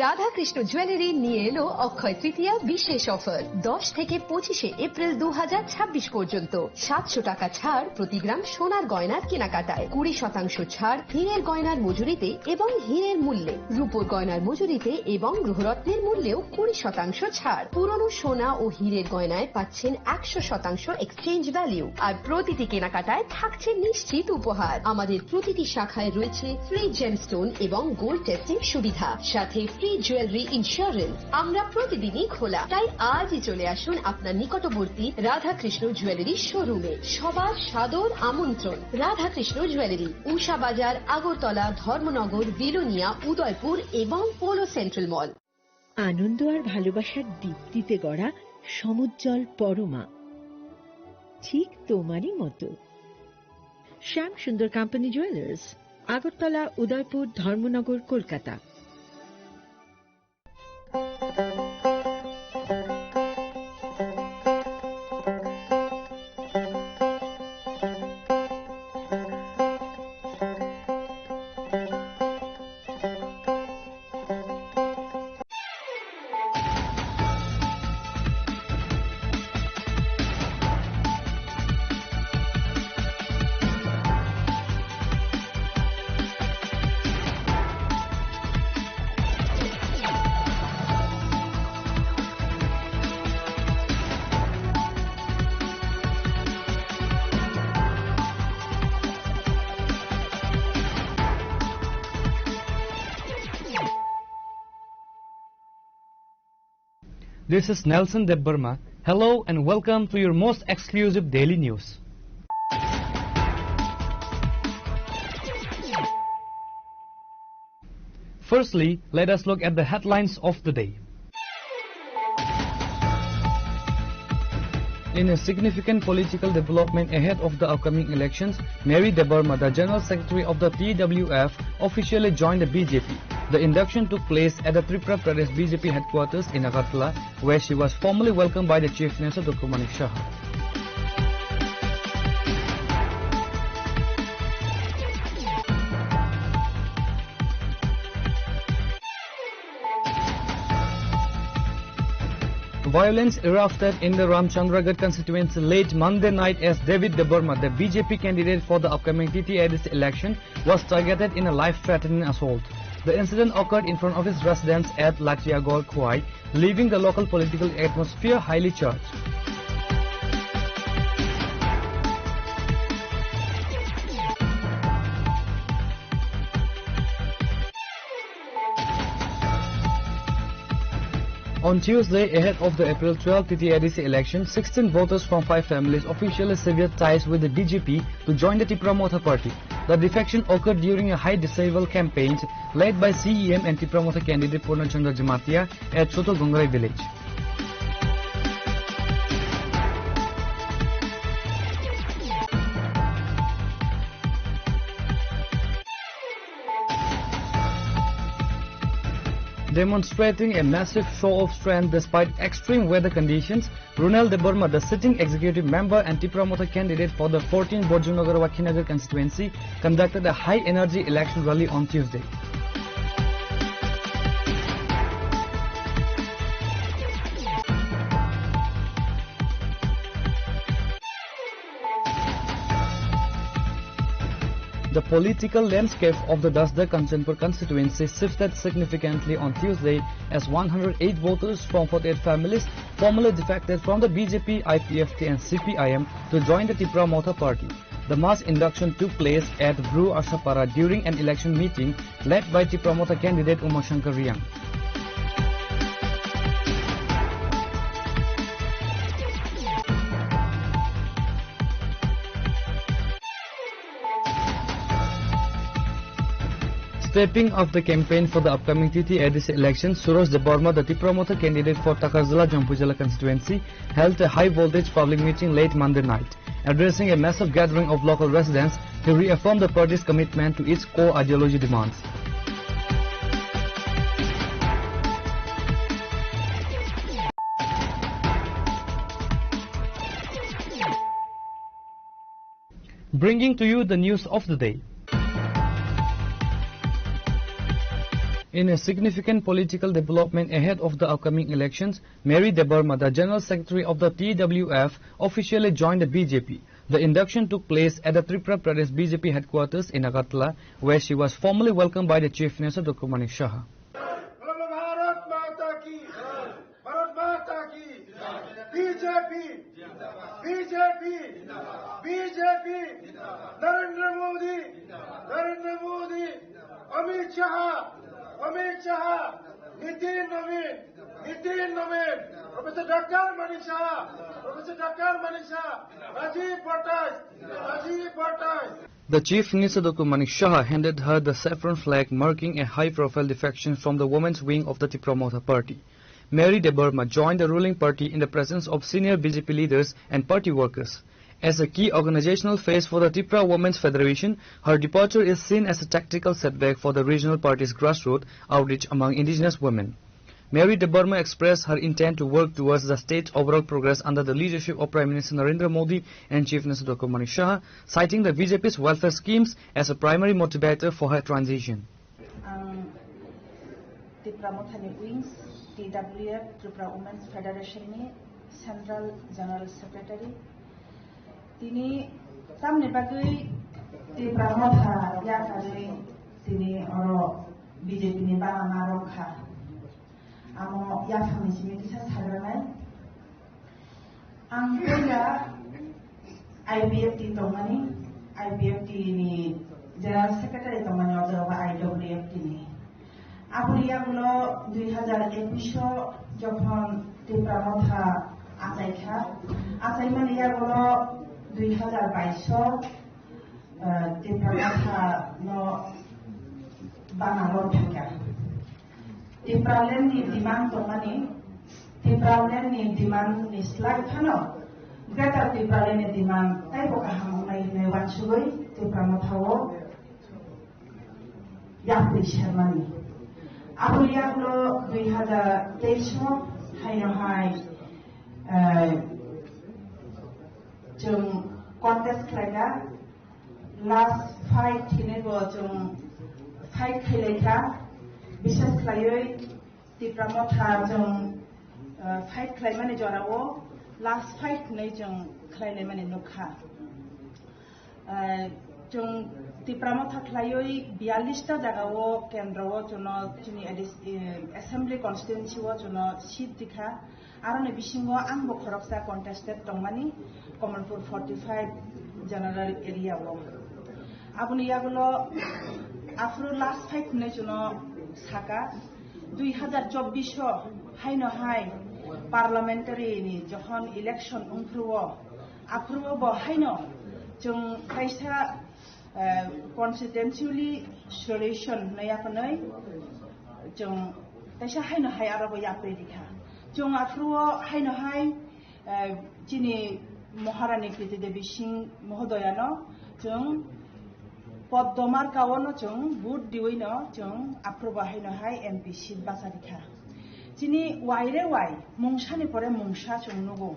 রাধাকৃষ্ণ জুয়েলারি নিয়ে এলো অক্ষয় তৃতীয়া বিশেষ অফার। দশ থেকে পঁচিশে এপ্রিল দু হাজার ছাব্বিশ পর্যন্ত সাতশো টাকা ছাড় প্রতি গ্রাম সোনার গয়নার কেনাকাটায়, কুড়ি শতাংশ ছাড় হীরের গয়নার মজুরিতে এবং হীরের মূল্যে, রূপোর গয়নার মজুরিতে এবং গ্রহরত্নের মূল্যেও কুড়ি শতাংশ ছাড়। পুরনো সোনা ও হীরের গয়নায় পাচ্ছেন একশো শতাংশ এক্সচেঞ্জ ভ্যালু। আর প্রতিটি কেনাকাটায় থাকছে নিশ্চিত উপহার। আমাদের প্রতিটি শাখায় রয়েছে ফ্রি জেমস্টোন এবং গোল্ড টেস্টিং সুবিধা, সাথে ফ্রি জুয়েলারি ইন্স্যুরেন্স। আমরা প্রতিদিনই খোলা, তাই আজই চলে আসুন আপনার নিকটবর্তী রাধাকৃষ্ণ জুয়েলারি শোরুমে। সবার সাদর আমন্ত্রণ। রাধাকৃষ্ণ জুয়েলারি, উষা বাজার, আগরতলা, ধর্মনগর, বিলোনিয়া, উদয়পুর এবং পোলো সেন্ট্রাল মল। আনন্দ আর ভালোবাসার দীপ্তিতে গড়া সমুজ্জ্বল পরমা, ঠিক তোমারই মতো। শ্যাম সুন্দর কোম্পানি জুয়েলার্স, আগরতলা, উদয়পুর, ধর্মনগর, Kolkata. This is Nelson Debbarma. Hello and welcome to your most exclusive daily news. Firstly, let us look at the headlines of the day. In a significant political development ahead of the upcoming elections, Mary Debbarma, the General Secretary of the T W F, officially joined the B J P. The induction took place at the Tripura Pradesh B J P headquarters in Agartala, where she was formally welcomed by the Chief Minister Doctor Manik Saha. Violence erupted in the Ramchandragarh constituency late Monday night as David Debbarma, the B J P candidate for the upcoming T T A D C election, was targeted in a life-threatening assault. The incident occurred in front of his residence at Latiagor Khowai, leaving the local political atmosphere highly charged. On Tuesday, ahead of the April twelfth T T A D C election, sixteen voters from five families officially severed ties with the B J P to join the Tipra Motha party. The defection occurred during a high disapproval campaign led by C E M and Tipra Motha candidate Purna Chandra Jamatia at Choto Gongrai village. Demonstrating a massive show of strength despite extreme weather conditions, Ronald Debbarma, the sitting executive member and Tipra Motha candidate for the fourteenth Borjunagar Wakhinagar constituency, conducted a high-energy election rally on Tuesday. The political landscape of the Dasda Kanchanpur constituency shifted significantly on Tuesday as one hundred eight voters from forty-eight families formally defected from the B J P, I P F T and C P I M to join the Tipra Motha party. The mass induction took place at Bru Ashapara during an election meeting led by Tipra Motha candidate Uma Shankar Reang. Stepping off the campaign for the upcoming T T A D C election, Suraj Debbarma, the Tipra Motha candidate for Takarjala Jampuijala constituency, held a high-voltage public meeting late Monday night. Addressing a massive gathering of local residents, he reaffirmed the party's commitment to its core ideology demands. Bringing to you the news of the day. In a significant political development ahead of the upcoming elections, Mary Debbarma, the General Secretary of the T W F, officially joined the B J P. The induction took place at the Tripura Pradesh B J P headquarters in Agartala, where she was formally welcomed by the Chief Minister Doctor Manik Saha. बोलो भारत माता की, भारत माता की, B J P, B J P, B J P, Narendra Modi, Narendra Modi, Amit Shah, Amit Shah, Nitin Naveen, Nitin Naveen, professor doctor Manish Shah, professor doctor Manish Shah, Rajiv Bhattacharya, Rajiv Bhattacharya. The Chief Minister Doctor Manik Saha handed her the saffron flag, marking a high-profile defection from the women's wing of the Tipra Motha Party. Mary Debbarma joined the ruling party in the presence of senior B J P leaders and party workers. As a key organizational phase for the Tipra Women's Federation, her departure is seen as a tactical setback for the regional party's grassroots outreach among indigenous women. Mary Debbarma expressed her intent to work towards the state's overall progress under the leadership of Prime Minister Narendra Modi and Chief Minister Doctor Manik Saha, citing the B J P's welfare schemes as a primary motivator for her transition. Ang Tipra Mothani wings, T W F, Tripura Women's Federation ni Central General Secretary. Tini tamni bagwi Tipra Motha yakarwi tini oro B J P ni bana narwk kha. Amo yaphangni simi kisa sagranai. Ang puila I P F T tongmani, I P F T ni General Secretary tongmani, o jaga I W F T ni. Aboni yagulo dui hazar ekush o jokhon Tipra Motha achaikha, achaimani yagulo dui hazar bais o, eh, Tipra Motha no bana rw phaikha. Tipraland ni demand tongmani, Tipraland ni demand ni slai phano Greater Tipraland ni demand teibo kaham wngnai hwnwi uansugwi Tipra Motha o yapri sermani. Aboni yagulo dui hazar teis o haino hai, eh, chwng contest khlaikha. Last fight hinwi bo chwng fight khailaikha. Bishes khlaiwi Tipra Motha chwng, eh, fight khlaimani jorao last fight hinwi chwng khlailaimani nukha. Eh, chwng Tipra Motha khlaiwi biyallis ta jagao kendro o chwngno chini A D C, eh, assembly constituency o chwngno seat rikha. Aroni bisingo angbo khoroksa contested tongmani Kamalpur forty five general area o. Aboni yagulo aphuru last fight hinwi chwngno saka, dui hazar chobbish o haino hai parliamentary ni jokhon election wngphuru o, aphuru o bo haino chwng kaisa, eh, constituency solution hinwi yakwnwi chwng kaisa haino hai aro bo yapri rikha. Chwng aphuru o haino hai, eh, chini Maharani Kriti Devi Singh mohodoyano chwng Poddo marka o no chwng vote diwi no chwng aphuru bo haino hai M P seat bacha rikha. Chini waire wai mungsani pore mungsa chwng nugo.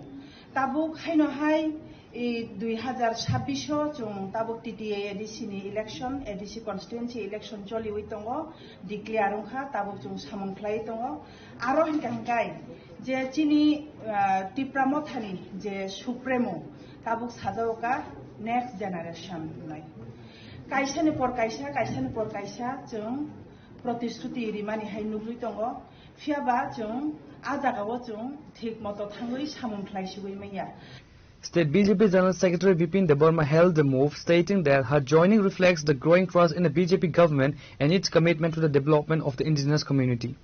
Tabuk haino hai, i, dui hazar sabbish o chwng tabuk T T A A D C ni election, A D C constituency election choliwi tongo, declare wngkha, tabuk chwng samung khlaiwi tongo. Aro hinkha hinkhai je chini, ah, Tipra Mothani je Supremo tabuk sajao ka next generation hinwi. Kaisani por kaisa, kaisani por kaisa chwng protisthuti rimani hai nugwi tongo. Phiya ba chwng a jagao chwng thik moto thangwi samung khlai sigwi manya. State B J P General Secretary Bipin Debbarma hailed the move, stating that her joining reflects the growing trust in the B J P government and its commitment to the development of the indigenous community.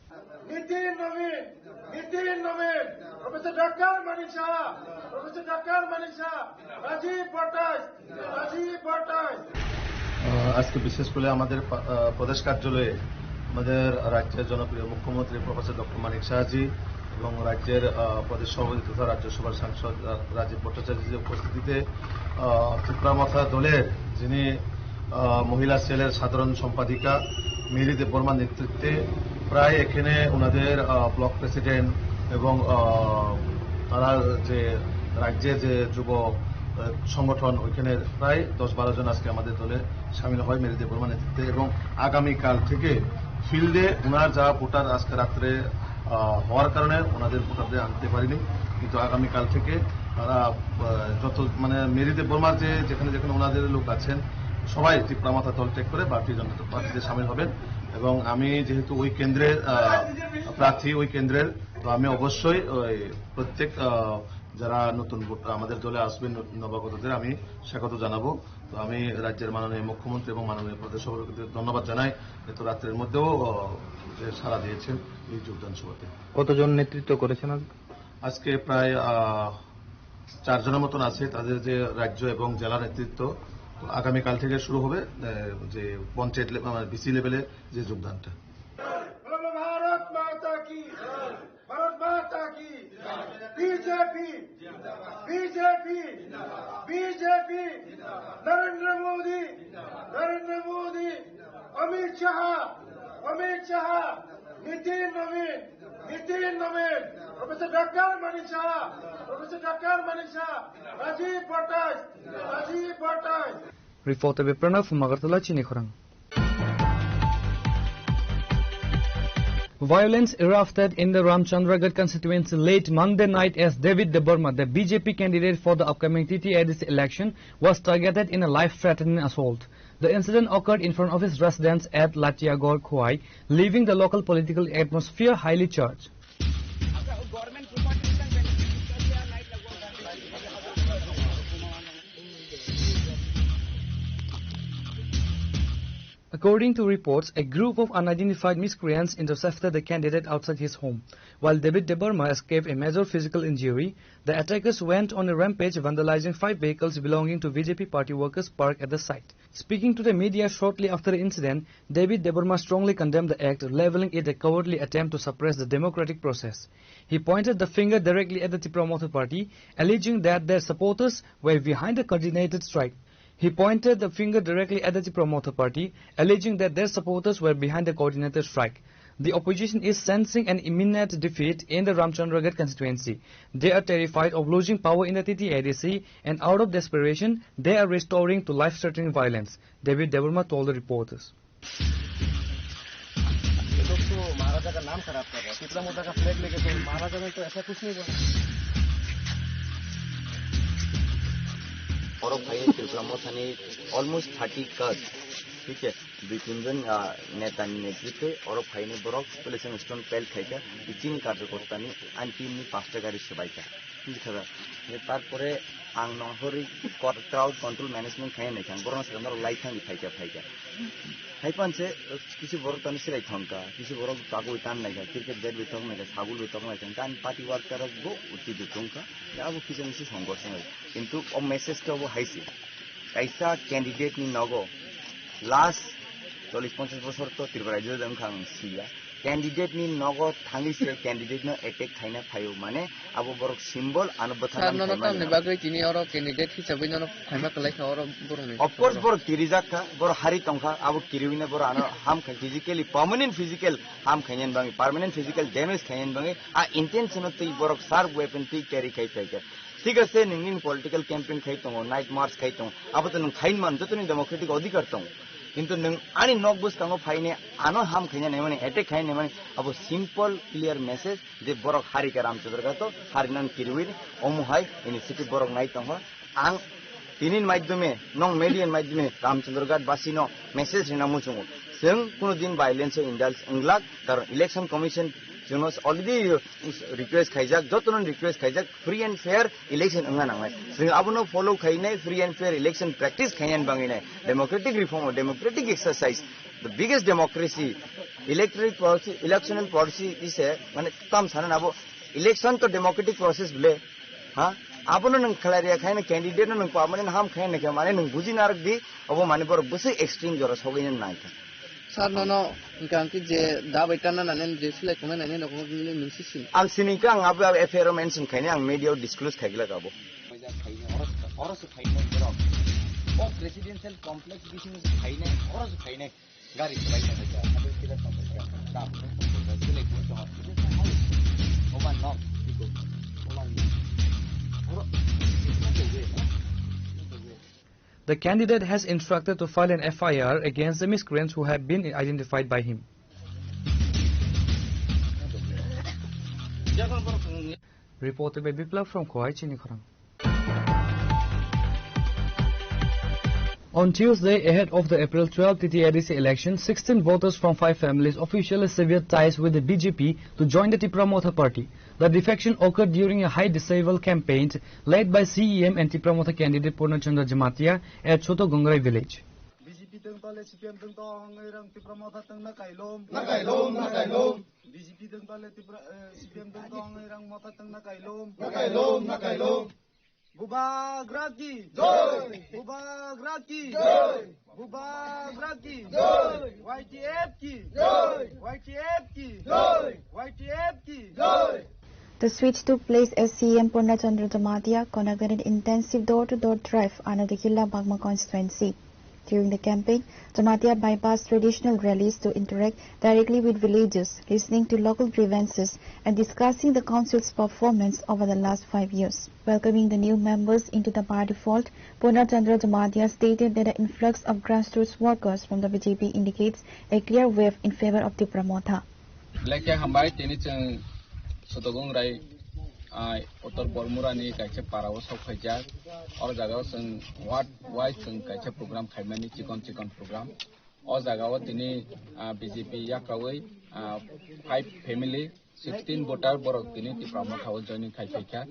Nitin Nobin, Nitin Nobin, Professor Doctor Manik Saha, Professor Doctor Manik Saha, Rajiv Bhattacharyya, Rajiv Bhattacharyya. আহ, আজকে বিশেষ করে আমাদের পা-, আহ, প্রদেশ কার্যালয়ে আমাদের রাজ্যের জনপ্রিয় মুখ্যমন্ত্রী প্রফেসর ডক্টর মানিক সাহাজি এবং রাজ্যের, আহ, প্রদেশ সভাপতি তথা রাজ্যসভার সাংসদ রা-, রাজীব ভট্টাচার্যের উপস্থিতিতে, আহ, ত্রিপুরা মথা দলের যিনি, আহ, মহিলা সেলের সাধারণ সম্পাদিকা মিরি দেববর্মার নেতৃত্বে প্রায় এখানে ওনাদের, আহ, ব্লক প্রেসিডেন্ট এবং, আহ, তারা যে রাজ্যের যে যুব, আহ, সংগঠন, ওইখানে প্রায় দশ বারো জন আজকে আমাদের দলে সামিল হয় মেরি দেববর্মার নেতৃত্বে। এবং আগামীকাল থেকে ফিল্ডে ওনার যা ভোটার আজকে রাত্রে, আহ, হওয়ার কারণে ওনাদের ভোটারদের আনতে পারিনি, কিন্তু আগামীকাল থেকে তারা, আহ, যত, মানে, মেরি দেববর্মার যে যেখানে যেখানে ওনাদের লোক আছেন, সবাই ত্রিপুরা মথা দল ত্যাগ করে ভারতীয় জনতা পার্টিতে সামিল হবেন। এবং আমি যেহেতু ওই কেন্দ্রের, আহ, প্রার্থী, ওই কেন্দ্রের, তো আমি অবশ্যই ওই প্রত্যেক, আহ, যারা নতুন ভোট আমাদের দলে আসবেন, ন-, নবাগতদের আমি স্বাগত জানাবো। তো আমি রাজ্যের মাননীয় মুখ্যমন্ত্রী এবং মাননীয় প্রদেশ সভাপতিকে ধন্যবাদ জানাই, এত রাত্রের মধ্যেও, আহ, যে সাড়া দিয়েছেন এই যোগদান সভাতে। কতজন নেতৃত্ব করেছেন আজ? আজকে প্রায়, আহ, চারজনের মতন আছে, তাদের যে রাজ্য এবং জেলা নেতৃত্ব। তো আগামীকাল থেকে শুরু হবে, আহ, যে পঞ্চায়েত লে-, মানে, বিসি লেভেলে যে যোগদানটা। बोलो भारत माता की, भारत माता की। BJP, BJP, BJP. Narendra Modi, Narendra Modi. Amit Shah, Amit Shah. Nitin Naveen, Nitin Naveen. Professor doctor Manish Shah, professor doctor Manish Shah. Rajiv Bhattacharya, Rajiv Bhattacharya. Reporter by Pranav from Agartala, Chini Khorang. Violence erupted in the Ramchandragarh constituency late Monday night as David Debbarma, the B J P candidate for the upcoming T T A D C election, was targeted in a life-threatening assault. The incident occurred in front of his residence at Latiagor Khowai, leaving the local political atmosphere highly charged. According to reports, a group of unidentified miscreants intercepted the candidate outside his home. While David Debbarma escaped a major physical injury, the attackers went on a rampage, vandalizing five vehicles belonging to B J P party workers parked at the site. Speaking to the media shortly after the incident, David Debbarma strongly condemned the act, labeling it a cowardly attempt to suppress the democratic process. He pointed the finger directly at the Tipra Motha Party, alleging that their supporters were behind the coordinated strike. He pointed the finger directly at the Tipra Motha Party, alleging that their supporters were behind the coordinated strike. The opposition is sensing an imminent defeat in the Ramchandraghat constituency. They are terrified of losing power in the T T A D C, and out of desperation, they are resorting to life-threatening violence, David Debbarma told the reporters. ये लोग तो महाराजा का नाम खराब कर रहा है। टिपरा मोटा का फ्लैग लेके, तो महाराजा ने तो ऐसा कुछ नहीं बोला। Oro phai Tipra Mothani almost thirty cars, ठीक है, dui tin jon, ah, neta ni netritwe oro phaini borok Police Stone pelt khaika, chini karjakotani anti ni pasta gari swbaika. Bwkha, tarpore ang nohori crowd control management khaina naikha, ang borokno sakha norok lai thangdi phaika, phaika. Haipanse kisi borok tani sirai thangka, kisi borok chagwi tan naikha, cricket bat bai tok naikha, sagul bai tok naikha, hingke ani party worker rok bo utti tongkha, abo kisa misi songkor songo. Kintu o message to bo haise, kaisa candidate ni nogo last chollish ponchash bosor to Tripura rajyo wngkha ang siya. Candidate ni nogo thangwi se candidate no attack khaina phaio, mane abo borok symbol ano bwthang. Sir, nono tamni bagwi tini oro candidate hisabwi nono phaima kwlai kha oro borokni. Of course, borok kirijak kha, borok hari tongkha, abo kiriwino borok ano ham khai physically, permanent physical ham khainani bagwi, permanent physical damage khainani bagwi, a intention twi borok sharp weapon twi carry khai phaikha. Thik ase, nwng nini political campaign khai tongo, night march khai tongo, abo to nwng khain man, joto ni democratic odhikar tongo. Kintu nwng ani nok bwskango phaine ano ham khaina naimani, attack khaina naimani, abo simple clear message je borok harika Ramchandra Ghat to, harinan kirwi omo hai initiative borok nai tongo. Ang tini ni maidyome, nong media ni maidyome Ramchandra Ghat basi no message rina muchungo. Chwng kuno din violence o indulge wnglak, karon election commission chwngno already request khaijak, jotono request khaijak, free and fair election wngna nangnai. Chwng abono follow khainai, free and fair election practice khainani bagwi nai. Democratic reform o democratic exercise, the biggest democracy, electoral policy, electoral policy is a, mane, tam sana abo election to democratic process bole, ha? Abono nwng khlai riya khaina candidate no nwng permanent ham khaina khe, mane, nwng buji narwk di, obo mane borok bwswk extreme jora sogwi nai kha. Sir, nono hwnkha hwnkhe je da bai tanna nani, je silai khongnai nani rokno nini nwng si sini. Ang sini khe ang abo, abo F I R o mention khainai, ang media o disclose khai glak abo. Oro se phainai borok. O presidential complex bisingo se phainai, oro se phainai. Gari se bai ta kha, abo kira tong kha, dam tong kha, silai khon tong kha. Oban nok, iko. Oban nok. Oro, iko tong kha, no? The candidate has instructed to file an F I R against the miscreants who have been identified by him. Reported by Biplab from Khowai, Chini Khorang. On Tuesday, ahead of the April twelfth T T A D C election, sixteen voters from five families officially severed ties with the B J P to join the Tipra Motha Party. The defection occurred during a high disavowal campaign led by C E M and Tipra Motha candidate Purna Chandra Jamatia at Choto Gongrai village. B J P tong tole C P M tong tong wngwi rang Tipra Motha tong na kailom. Na kailom, na kailom. B J P tong tole Tipra, eh, C P M tong tong wngwi rang Motha tong na kailom. Na kailom, na kailom. Bubagra ki jai! Bubagra ki jai! Bubagra ki jai! Y T F ki jai! Y T F ki jai! Y T F ki jai! The switch took place as C E M Purna Chandra Jamatia conducted an intensive door-to-door drive under the Killa Bagma constituency. During the campaign, Jamatia bypassed traditional rallies to interact directly with villagers, listening to local grievances and discussing the council's performance over the last five years. Welcoming the new members into the party fold, Purna Chandra Jamatia stated that the influx of grassroots workers from the B J P indicates a clear wave in favor of Tipra Motha. Belai khe hambai, tini chwng Sotogong Rai, ah, Uttor Bormura ni kaisa para o sok phaijak. O jaga o chwng ward wise chwng kaisa program khaimani, chikon chikon program. O jaga o tini, ah, B J P yakrawi, ah, five family, sixteen voter borok tini Tipra Motha o joining khai phaikha.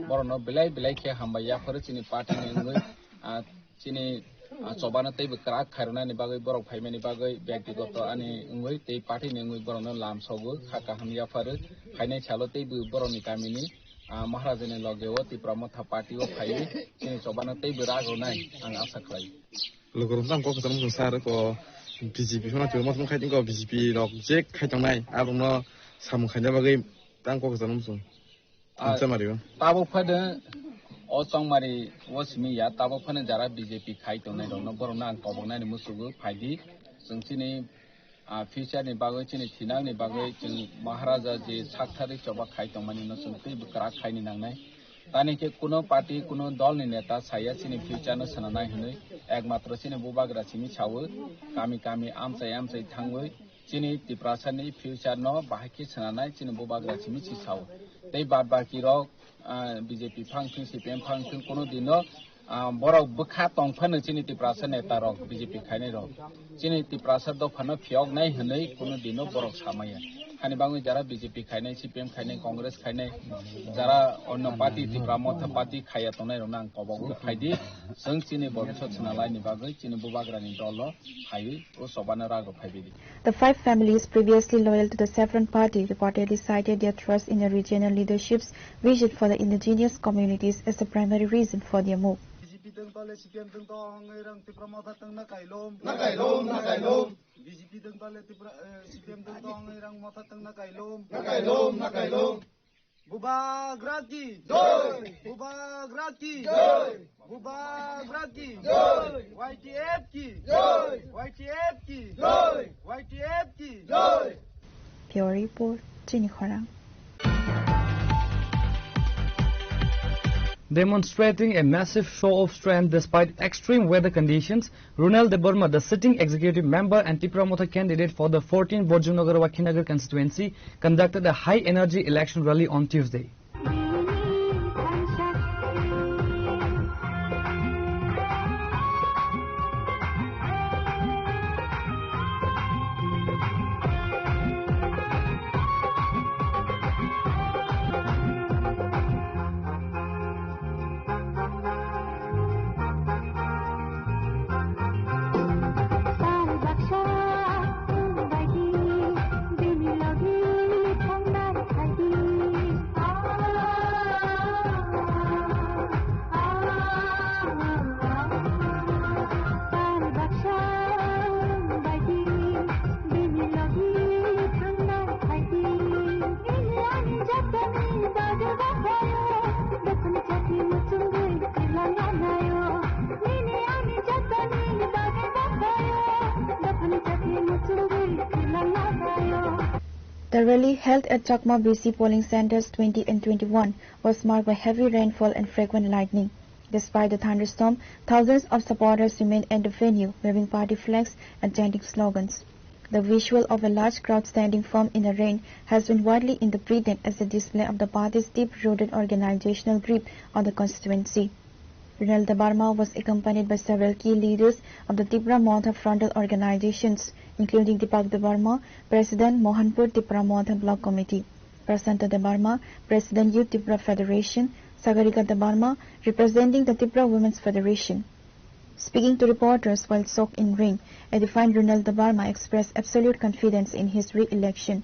Borokno belai belai khe hambai yapharo chini party ni wngwi, ah, chini ah, chobano teibo kwrak khairoknani bagwi, borok phaimani bagwi byaktigoto ani wngwi tei party ni wngwi borokno lam sogo, kha kaham yapharwi. Phainai salo teibo borokni kamini, ah, Maharajani logeo Tipra Motha party o phaiwi chini chobano teibo rak rwnai ang asa khlai. Lukurok tamo kok kwcham sar ko B J P phano twi motong khai ko B J P rok je khai tongnai, aborokno samung khaina bagwi tamo kok kwcham sung. Ah, Chongmari o. Tabuk phano o Chongmari o simi ya, tabuk phano jara B J P khai tongnai rokno, borokno ang koboknani musugo, phaidi. Chwng chini, ah, future ni bagwi, chini thinangni bagwi chwng Maharaja je saktharwi choba khai tongmani no chwng teibo kwrak khaini nangnai. Tani khe kuno party, kuno dol ni neta saya chini future no swnanai hwnwi, ekmatro chini bubagra simi sawi, kami kami amchai amchai thangwi, chini Tiprasa ni future no bahai khe swnanai chini bubagra simi si sao. Tei bad baki rok, ah, B J P phang thung, C P M phang thung, kuno dino, ah, borok bwkha tong phano chini Tiprasa neta rok, B J P khainai rok chini Tiprasa dopha no phiyok nai hwnwi kuno dino borok samaya. Hani bangwi jara B J P khainai, C P M khainai, Congress khainai, jara onno party, Tipra Motha party khaiya tongnai rokno ang kobok phaidi, chwng chini bobiswt swnalaini bagwi chini bubagra ni dol o phaiwi o chobano rago phaibaidi. The five families previously loyal to the Saffron Party reportedly cited their trust in the regional leadership's vision for the indigenous communities as the primary reason for their move. B J P tong tole C P M tong tong rang Tipra Motha tong na kailom. Na kailom, na kailom. B J P tong tole Tipra, eh, C P M tong tong rang Motha tong na kailom. Na kailom, na kailom. Bubagra ki jai! Bubagra ki jai! Bubagra ki jai! Y T F ki jai! Y T F ki jai! Y T F ki jai! Bureau Report, Chini Khorang. Demonstrating a massive show of strength despite extreme weather conditions, Runal Debbarma, the sitting executive member and Tipra Motha candidate for the fourteen Borjumnagar Wakhinagar constituency, conducted a high-energy election rally on Tuesday. The rally, held at Chakma B C polling centers twenty and twenty-one, was marked by heavy rainfall and frequent lightning. Despite the thunderstorm, thousands of supporters remained at the venue, waving party flags and chanting slogans. The visual of a large crowd standing firm in the rain has been widely interpreted as a display of the party's deep-rooted organizational grip on the constituency. Renal Debbarma was accompanied by several key leaders of the Tipra Motha frontal organizations, including Deepak Debbarma, President, Mohanpur Tipra Motha Block Committee, Prasanta Debbarma, President, Youth Tipra Federation, Sagarika Debbarma, representing the Tipra Women's Federation. Speaking to reporters while soaked in rain, a defiant Renal Debbarma expressed absolute confidence in his re-election.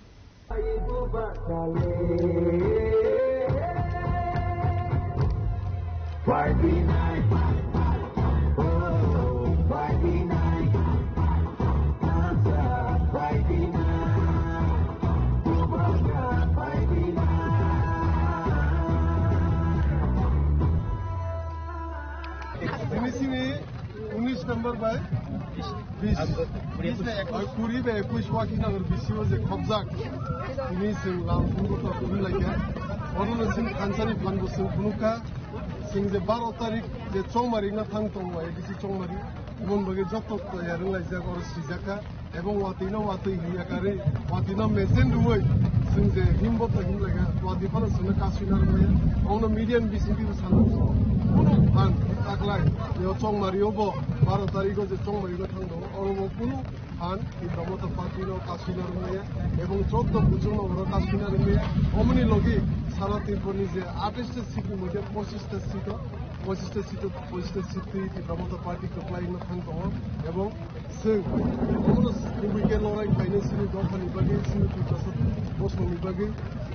Tini sini unis number bai bis. Oi, kuri bai ekuis Wakhinagar B C o je khobjak. Tini chwng lam phungo to phunlaikha. Orono chwng thansani phanbo chwng phunukha. Chwng je baro tarik je chongmari wngna thang tongo, A D C chongmari. Oboni bagwi joto toyar wnglaijak, oro swijakha. Ebong watwi no watwi hiya karwi, watwi no maintain rwui, chwng je himbo to himlaikha, watwi phano chwngno kasui narwkmaya, obongno media ni bisingtwi bo sanrwkha. Kunu phan taklai, yo chongmari obo, baro tarikh o je chongmari no thang tongo, oro bo kunu phan Tipra Motha party no kasui narwkmaya, ebong chwddo buchung no oro kasui narwkmaya, oboni logi sara Tripura ni je atais ta seat ni moddhe pochis ta seat o Pochista seat, pochista seat twi Tipra Motha Party kwplai wngna thang tongo, ebong chwng omono kubui khe lorai khlainai chini dophani bagwi, chini Tiprasa bosongni bagwi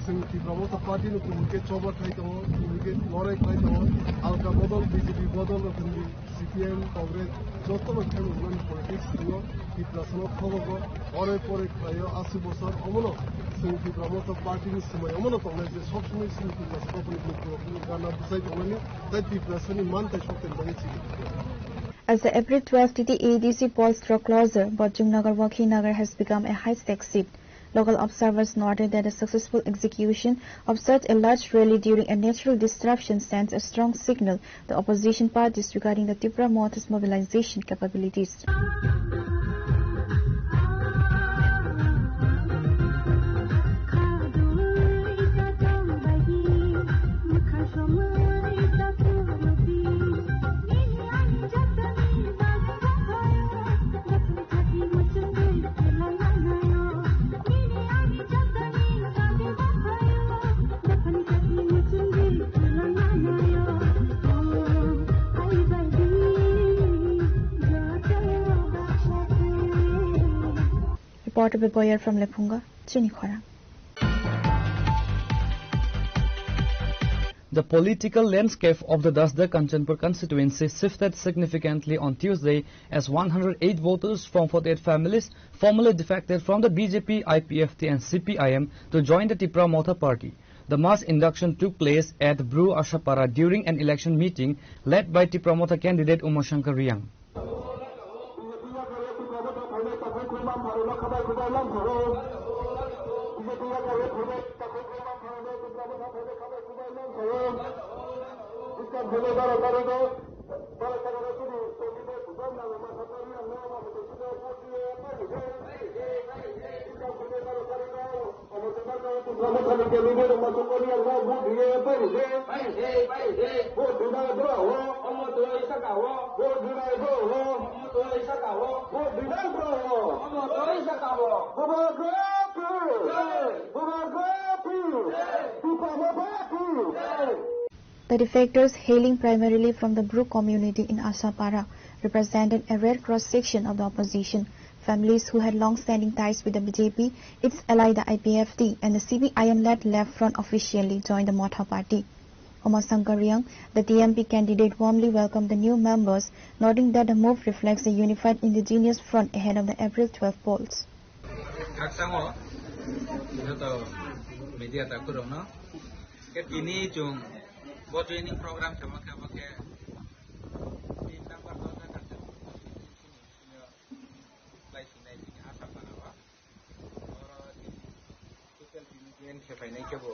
chwng Tipra Motha Party no kubui khe choba khai tongo, kubui khe lorai khlai tongo. Alka bodol, B J P bodol rok hinwi C P M, Congress joto no khe wngmani politics tongo. Tiprasa no khobo ore pore khlaio aswk bosor, omono chwng Tipra Motha Party ni swmai omono tongnai je sob somoi chini Tiprasa rok ni bukhuk rok ni gana bwsai tongnani. As the April twelve T T A D C polls draw closer, Bojong Nagar Wakhi Nagar has become a high-stakes seat. Local observers noted that the successful execution of such a large rally during a natural disruption sends a strong signal to opposition parties regarding the Tipra Motha's mobilization capabilities. Reporter Beboyer from Lephunga, Chini Khorang. The political landscape of the Dasda Kanchanpur constituency shifted significantly on Tuesday as one hundred eight voters from forty-eight families formally defected from the B J P, I P F T and C P I M to join the Tipra Motha party. The mass induction took place at Bru Ashapara during an election meeting led by Tipra Motha candidate Uma Shankar Reang. The defectors, hailing primarily from the Bru community in Ashapara, represented a rare cross-section of the opposition, families who had long-standing ties with the B J P, its ally the I P F T, and the C P I M-led Left Front officially joined the Motha party. Uma Shankar Reang, the T M P candidate, warmly welcomed the new members, noting that the move reflects a unified indigenous front ahead of the April twelve polls. Khakchangma joto media takhurokno, khe tini chwng bo joining program khe bo khe bo khe tin number Dasda Kanchanpur constituency ni senior lai sinai tini Ashapara o. Oro tini total tini join khe phainai khe bo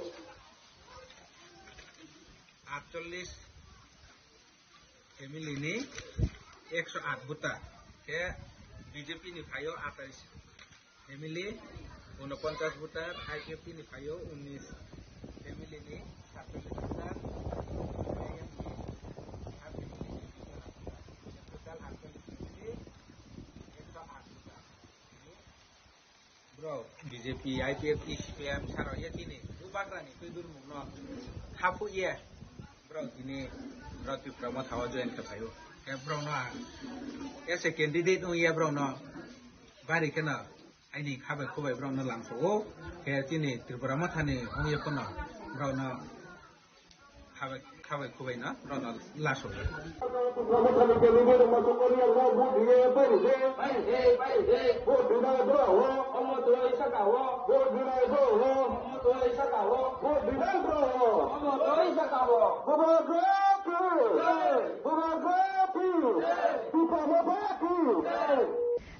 atchollish family ni ekso aat buta, khe B J P ni phaio atais family, unoponchas buta, I P F T ni phaio unnish family ni satchollish buta, I M ni ha family ni duijon aat buta, total atchollish family, ekso aat buta. Bro, B J P, I P F T, C P I M saro ye tini bubagrani twi durmung no thaphu ye. Bro, tini bro Tipra Motha o join khe phaio. Khe bro no ang as a candidate wng ye bro no bari kheno aini khabai khubai bro no langso o. Khe tini Tripura Motha ni wng ye phano bro no Khabai, khabai, khubai no, rwno laso.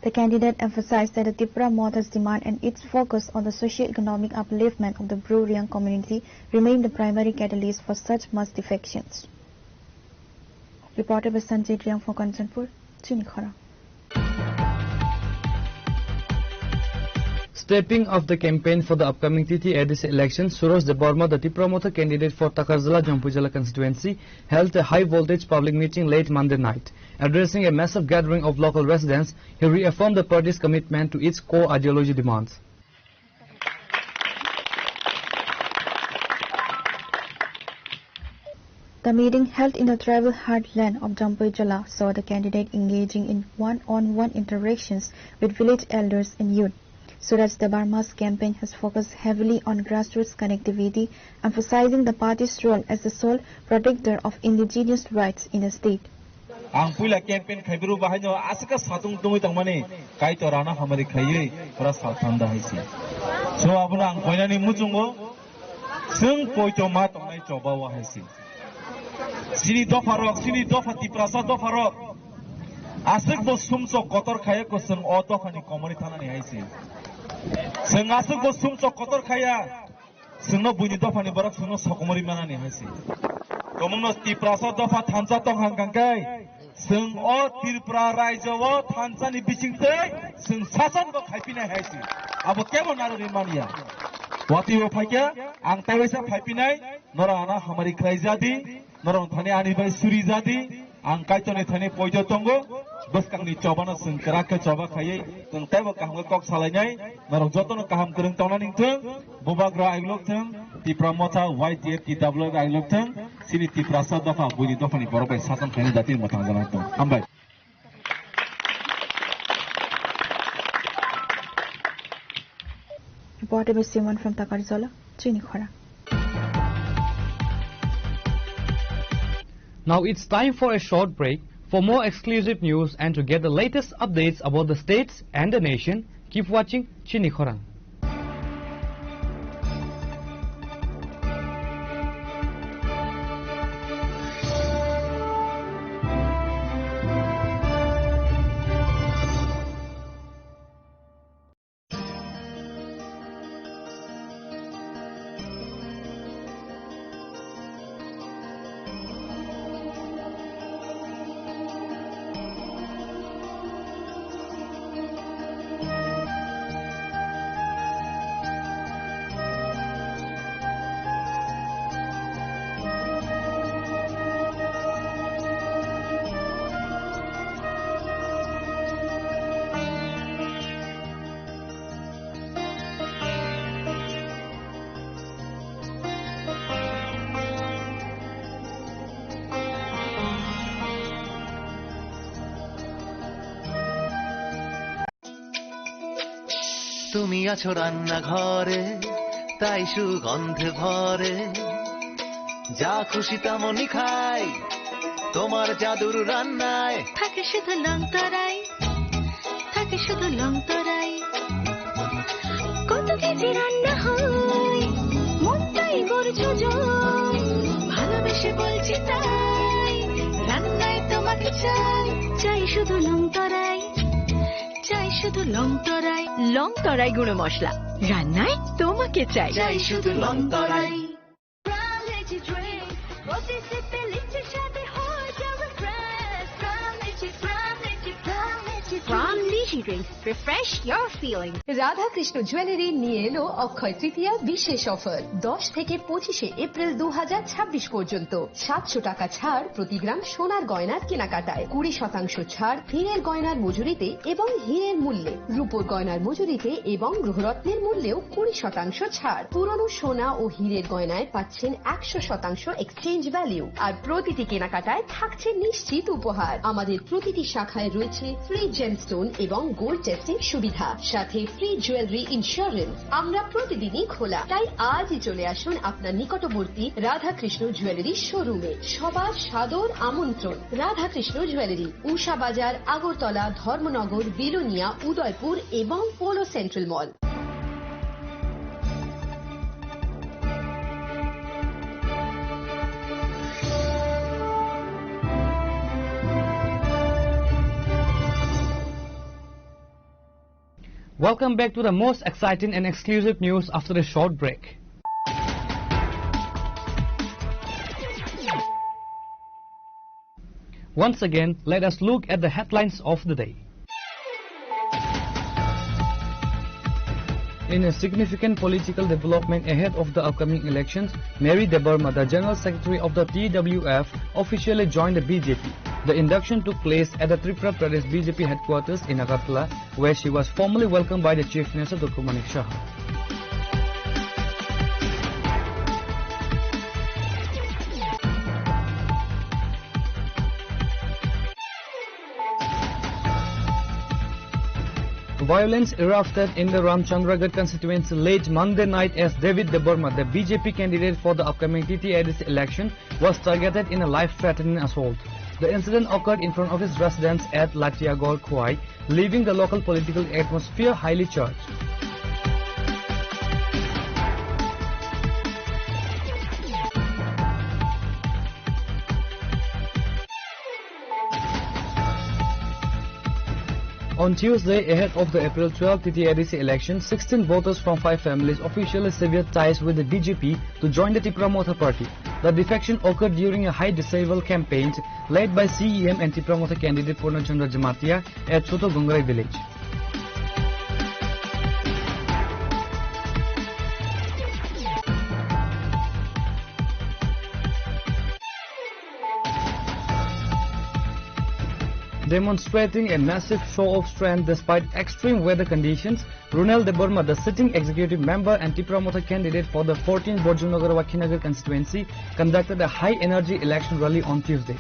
The candidate emphasized that the Tipra Motha's demand and its focus on the socio-economic upliftment of the Bru Reang community remain the primary catalyst for such mass defections. Reporter by Sanjay Reang for Kanchanpur, Chini Khorang. Stepping off the campaign for the upcoming T T A D C election, Suraj Debbarma, the Tipra Motha candidate for Takarjala Jampuijala constituency, held a high-voltage public meeting late Monday night. Addressing a massive gathering of local residents, he reaffirmed the party's commitment to its core ideology demands. The meeting, held in the tribal heartland of Jampui Jala, saw the candidate engaging in one-on-one interactions with village elders and youth. Suraj Debbarma's campaign has focused heavily on grassroots connectivity, emphasizing the party's role as the sole protector of indigenous rights in the state. Ang puila campaign khaibiru bahaino aswkha satung tungwi tongmani, Kaitor ano hamari khaiwi pura salthanda hai se. So abono ang koinani muchungo, chwng poito ma tongnai choba o hai se. Chini dopha rok, chini dopha Tiprasa dopha rok. Aswk bo sumsok kotor khaiya ko chwng o dophani komori thanani hai se. Chwng aswk bo sumsok kotor khaiya. Chwngno buini dophani borok chwngno sokomori manani hai se. Tomungno Tiprasa dopha thansa tong hang kang kai. Chwng o Tripura raijo o thansani bisingtwi chwng sason bo khaipinai hai se. Abo kebo narwgwi manya. Watwi o phaikha ang taiwaisa phaipinai, norok ano hamari khlai jadi, norok thani ani bai suri jadi, ang Kaitorni thani poito tongo, bwskangni chobano chwng kwrak khe choba khaiwi, chwng teibo kaham khe kok salainai, norok jotono kaham kwrwng tongna ningthwng, bubagra aiglok thwng, Tipra Motha, Y T F T W aiglok thwng, chini Tiprasa dopha, buini dophani borok bai sason khaina jatini mwthang jana tong. Hambai. Reporter by Simon from Takarjala, Chini Khorang. Now it's time for a short break. For more exclusive news and to get the latest updates about the states and the nation, keep watching Chini Khorang. তুমি আছো রান্নাঘরে, তাই সুগন্ধে ভরে। যা খুশি তেমনই খাই, তোমার জাদুর রান্নায়। থাকে শুধু লং তরাই, থাকে শুধু লং তরাই। কত কেজি রান্না হয়, মনটাই করছো জয়। ভালোবেসে বলছি তাই, রান্নায় তোমাকে চাই। চাই শুধু লং তরাই, চাই শুধু লং তরাই। লং তরাই গুঁড়ো মশলা, রান্নায় তোমাকে চাই। চাই শুধু লং তরাই। From Litchi Drink, প্রতি সিপে লিচির স্বাদে হয়ে যাবে fresh। From Litchi, from Litchi, from Litchi, from Litchi Drink, refresh your feeling. Radhakrishna jewellery নিয়ে এলো অক্ষয় তৃতীয়া বিশেষ অফার। দশ থেকে পঁচিশে এপ্রিল দু হাজার ছাব্বিশ পর্যন্ত সাতশো টাকা ছাড় প্রতি গ্রাম সোনার গয়নার কেনাকাটায়, কুড়ি শতাংশ ছাড় হীরের গয়নার মজুরিতে এবং হীরের মূল্যে, রূপোর গয়নার মজুরিতে এবং গ্রহরত্নের মূল্যেও কুড়ি শতাংশ ছাড়। পুরনো সোনা ও হীরের গয়নায় পাচ্ছেন একশো শতাংশ এক্সচেঞ্জ ভ্যালু। আর প্রতিটি কেনাকাটায় থাকছে নিশ্চিত উপহার। আমাদের প্রতিটি শাখায় রয়েছে ফ্রি জেমস্টোন এবং গোল্ড টেস্টিং সুবিধা, সাথে ফ্রি জুয়েলারি ইন্স্যুরেন্স। আমরা প্রতিদিনই খোলা, তাই আজই চলে আসুন আপনার নিকটবর্তী রাধাকৃষ্ণ জুয়েলারি শোরুমে। সবার সাদর আমন্ত্রণ। রাধাকৃষ্ণ জুয়েলারি, উষা বাজার, আগরতলা, ধর্মনগর, বিলোনিয়া, উদয়পুর এবং polo central mall. Welcome back to the most exciting and exclusive news after a short break. Once again, let us look at the headlines of the day. In a significant political development ahead of the upcoming elections, Mary Debbarma, the General Secretary of the T W F, officially joined the B J P. The induction took place at the Tripura Pradesh B J P headquarters in Agartala, where she was formally welcomed by the Chief Minister Doctor Manik Saha. Violence erupted in the Ramchandragarh constituency late Monday night as David Debbarma, the B J P candidate for the upcoming T T A D C election, was targeted in a life-threatening assault. The incident occurred in front of his residence at Latiagor Khowai, leaving the local political atmosphere highly charged. On Tuesday, ahead of the April twelfth T T A D C election, sixteen voters from five families officially severed ties with the B J P to join the Tipra Motha party. The defection occurred during a high disapproval campaign led by C E M and Tipra Motha candidate Purna Chandra Jamatia at Choto Gongrai village. Demonstrating a massive show of strength despite extreme weather conditions, Ronel Debbarma, the sitting executive member and Tipra Motha candidate for the fourteenth Borjumnagar Wakhinagor constituency, conducted a high-energy election rally on Tuesday.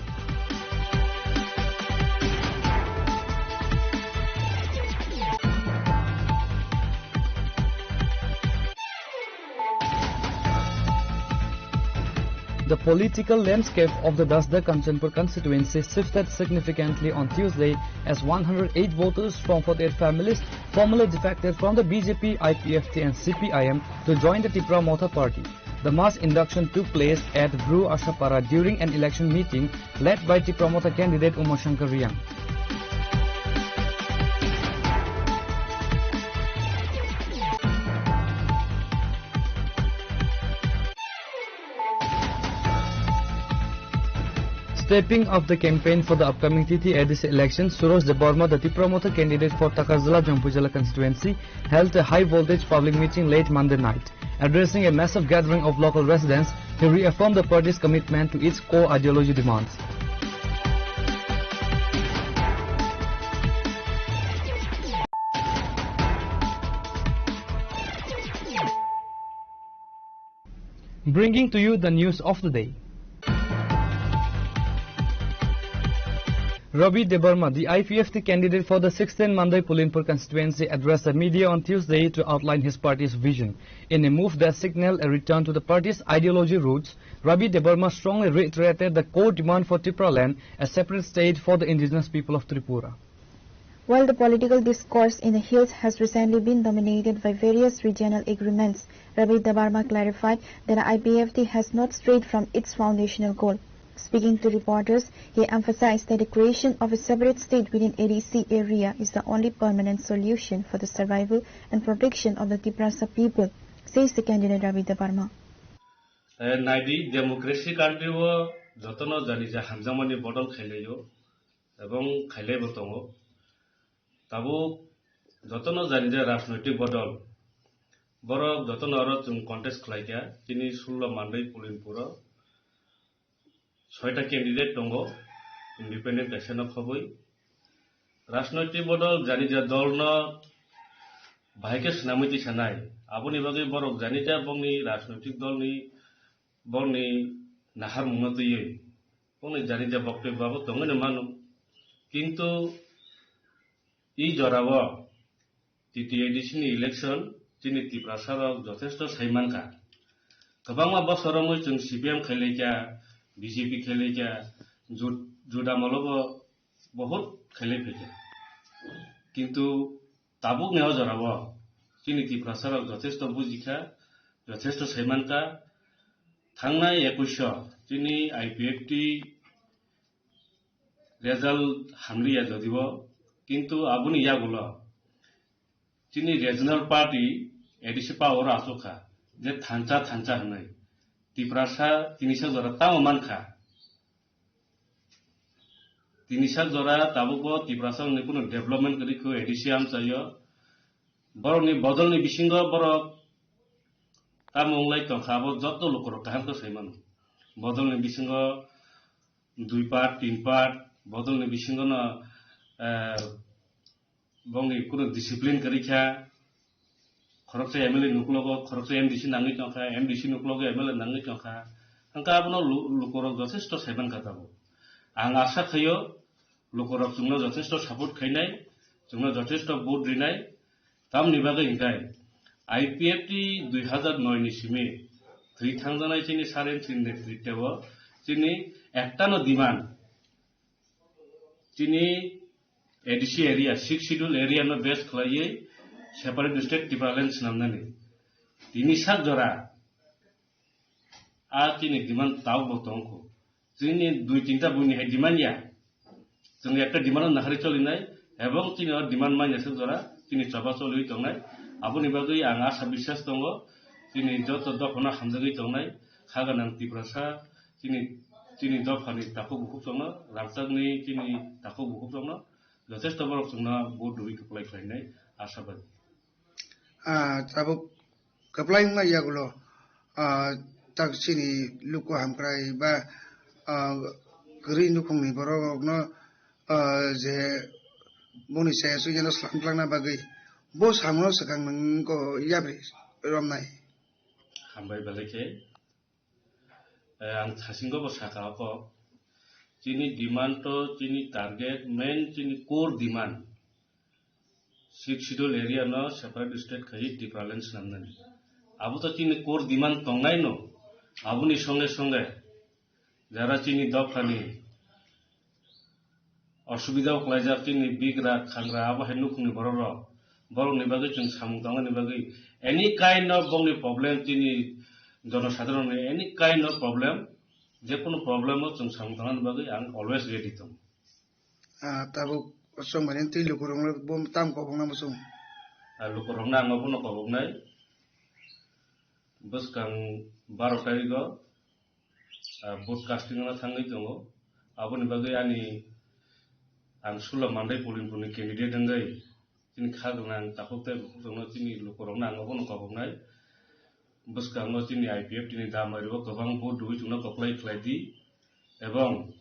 The political landscape of the Dasda Kanchanpur constituency shifted significantly on Tuesday as one hundred eight voters from forty-eight families formally defected from the B J P, I P F T and C P I M to join the Tipra Motha party. The mass induction took place at Bru Ashapara during an election meeting led by Tipra Motha candidate Uma Shankar Reang. Stepping up the campaign for the upcoming T T A D C election, Suraj Debbarma, the Tipra Motha candidate for Takarjala Jampui Jila constituency, held a high-voltage public meeting late Monday night. Addressing a massive gathering of local residents, he reaffirmed the party's commitment to its core ideology demands. Bringing to you the news of the day. Rabi Debbarma, the I P F T candidate for the sixteen Mandai Pulinpur constituency, addressed the media on Tuesday to outline his party's vision. In a move that signaled a return to the party's ideology roots, Rabi Debbarma strongly reiterated the core demand for Tipraland, a separate state for the indigenous people of Tripura. While the political discourse in the hills has recently been dominated by various regional agreements, Rabi Debbarma clarified that I P F T has not strayed from its foundational goal. Speaking to reporters, he emphasized that the creation of a separate state within A D C area is the only permanent solution for the survival and protection of the Tiprasa people, says the candidate Rabi Debbarma. Eh, naidi, democracy country o jotono jani ja hamjakmani bodol khailaio. Ebong khailaibo tongo. Tabuk jotono jani je rajnoitik bodol, borok jotono aro chwng contest khlaikha. Chini sullo Mandai Pulinpuro soita candidate tongo, independent kaisa no khobwi. Rajnoitik bodol jani je dolno bahai khe swnamwi tisanai, aboni bagwi borok jani je bongni rajnoitik dolni, bongni naharmungno twiwi bongni jani je boktwibabo tongwino mano. Kintu i jorao T T A D C ni election chini Tiprasa rok jothesto sai mankha. Kwbangma bosor romwi chwng C P M khailaikha, B J P khailaikha, jut-, jut amolobo bohut khailai phaikha. Kintu tabukni o jorao chini Tiprasa rok jothesto bujikha, jothesto sai mankha. Thangnai ekush o chini I P F T result hamliya jodibo, kintu aboni yagulo chini regional party A D C power o achukha je thansa thansa hwnwi. Tiprasa tinisa jora tamo mankha. Tinisa jora tabukbo Tiprasa ni kunu development kwrwi kho A D C amchaio. Borokni bodolni bisingo borok tamo wnglai tongkha, abo joto lukurok kaham khe sai mano. Bodolni bisingo dui part, tin part, bodolni bisingo no, eh, bongni kunu discipline kwrwi kha. Khoroksa M L A nuklogo, khoroksa M D C nangwi tongkha, M D C nuklogo, M L A nangwi tongkha. Hwnkhe abono lu-, lukurok jothesto sai mankha tabuk. Ang asa khaio, lukurok chwngno jothesto support khainai, chwngno jothesto vote rinai, Tamni bagwi hinkhe I P F T dui hazar noi ni simi thwi thangjaknai chini Saren chini netritwo chini ektano demand chini A D C area, Sixth Schedule area no base khlaiwi separate state Tipraland swnamnani. Tini sak jora a chini demand tabuk bo tongkho. Chini dui tinta buini hai demand ya. Chwng ekta demand no naharwi cholinai, ebong chini o demand manya swk jora, chini choba choliwi tongnai. Aboni bagwi ang asa biswas tongo, chini joto dophano hamjagwi tongnai, kha gwnang Tiprasa, chini, chini dophani takhuk bukhuk chongno, rangchakni chini takhuk bukhuk chongno, jotesto borok chwngno vote rwwi kwplai khlainai asabadi. Ah, tabuk kwplai wngma yagulo, ah, tak chini luku hamkrai ba, ah, kwrwi nukhungni borok rokno, ah, je boni saya suijano slam tlangna bagwi bo samono swkang nungko yapri romnai. Hambai belai khe, eh, ang thasingo bo saka o kok. Chini demand to, chini target, main chini core demand. Sixth Schedule area no separate state khai Tipraland swnamnani. Abo to chini core demand tongnai no. Aboni songe songe jara chini dophani osubida o klaijak chini bigra khangra abo hai nukhungni borok rok. Borokni bagwi chwng samung tangmani bagwi any kind of bongni problem chini jonosadharonni any kind of problem, jekunu problem o chwng samung tangmani bagwi ang always ready tongo. Ah, tabuk chwng bai twi lukurokno bo tam kobokna muchung. Ah, lukurokno ang obono koboknai. Bwskang baro tarikgo, ah, vote casting-o thangwi tongo. Aboni bagwi ani ang Sula Mandai Pulinpurni candidate wngwi chini kha gwnang takhuk tei bukhuk chwngno chini lukurokno ang obono koboknai. Bwskango chini I P F T ni dam bai rwgo kwbang vote rwui chwngno koplai khlai di, ebong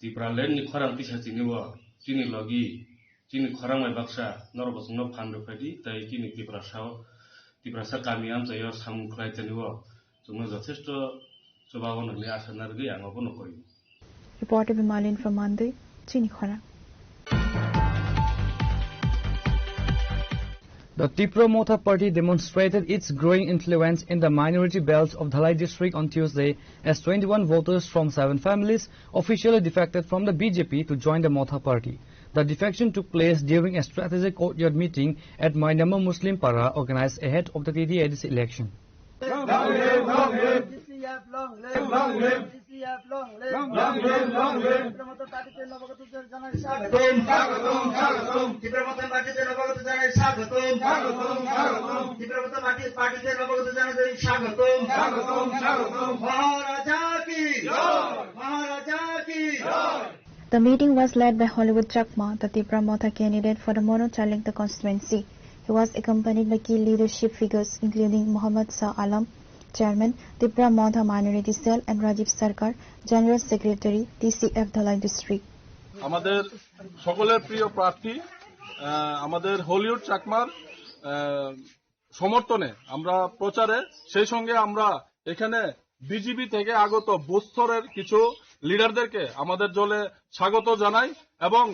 Tipraland ni khorang tisa tini o chini logi, chini khorang bai baksa norok bo chwngno phan rwphai di, tei chini Tiprasa o, Tiprasa kami amchai o samung khlai tani o chwngno jothesto chubago nini asa narwgwi ang obono koi. Reporter Bimalin from Mandui, chini khorang. The Tipra Motha Party demonstrated its growing influence in the minority belts of Dhalai district on Tuesday as twenty-one voters from seven families officially defected from the B J P to join the Motha Party. The defection took place during a strategic courtyard meeting at Mainama Muslim Para organized ahead of the T T A D C election. Long live, long live. T C F long live. Long live. T C F long live. Long live, long live. Tipra Motha Party-te নবাগত জানাই স্বাগতম। স্বাগতম, স্বাগতম। Tipra Motha Party-te নবাগত জানাই স্বাগতম। স্বাগতম, স্বাগতম। Tipra Motha Party, Party-te নবাগত জানাই স্বাগতম। স্বাগতম, স্বাগতম। মহারাজা কি জয়। মহারাজা কি জয়। The meeting was led by Hollywood Chakma, the Tipra Motha candidate for the Mono Chalingta constituency. He was accompanied by key leadership figures including Mohammad Shah Alam, Chairman, Tipra Motha Minority Cell, and Rajiv Sarkar, General Secretary, T C F Dhalai District. আমাদের সকলের প্রিয় প্রার্থী, আহ, আমাদের হলিউড চাকমার, আহ, সমর্থনে আমরা প্রচারে, সেই সঙ্গে আমরা এখানে বিজেপি থেকে আগত বুথ স্তরের কিছু লিডারদেরকে আমাদের দলে স্বাগত জানাই এবং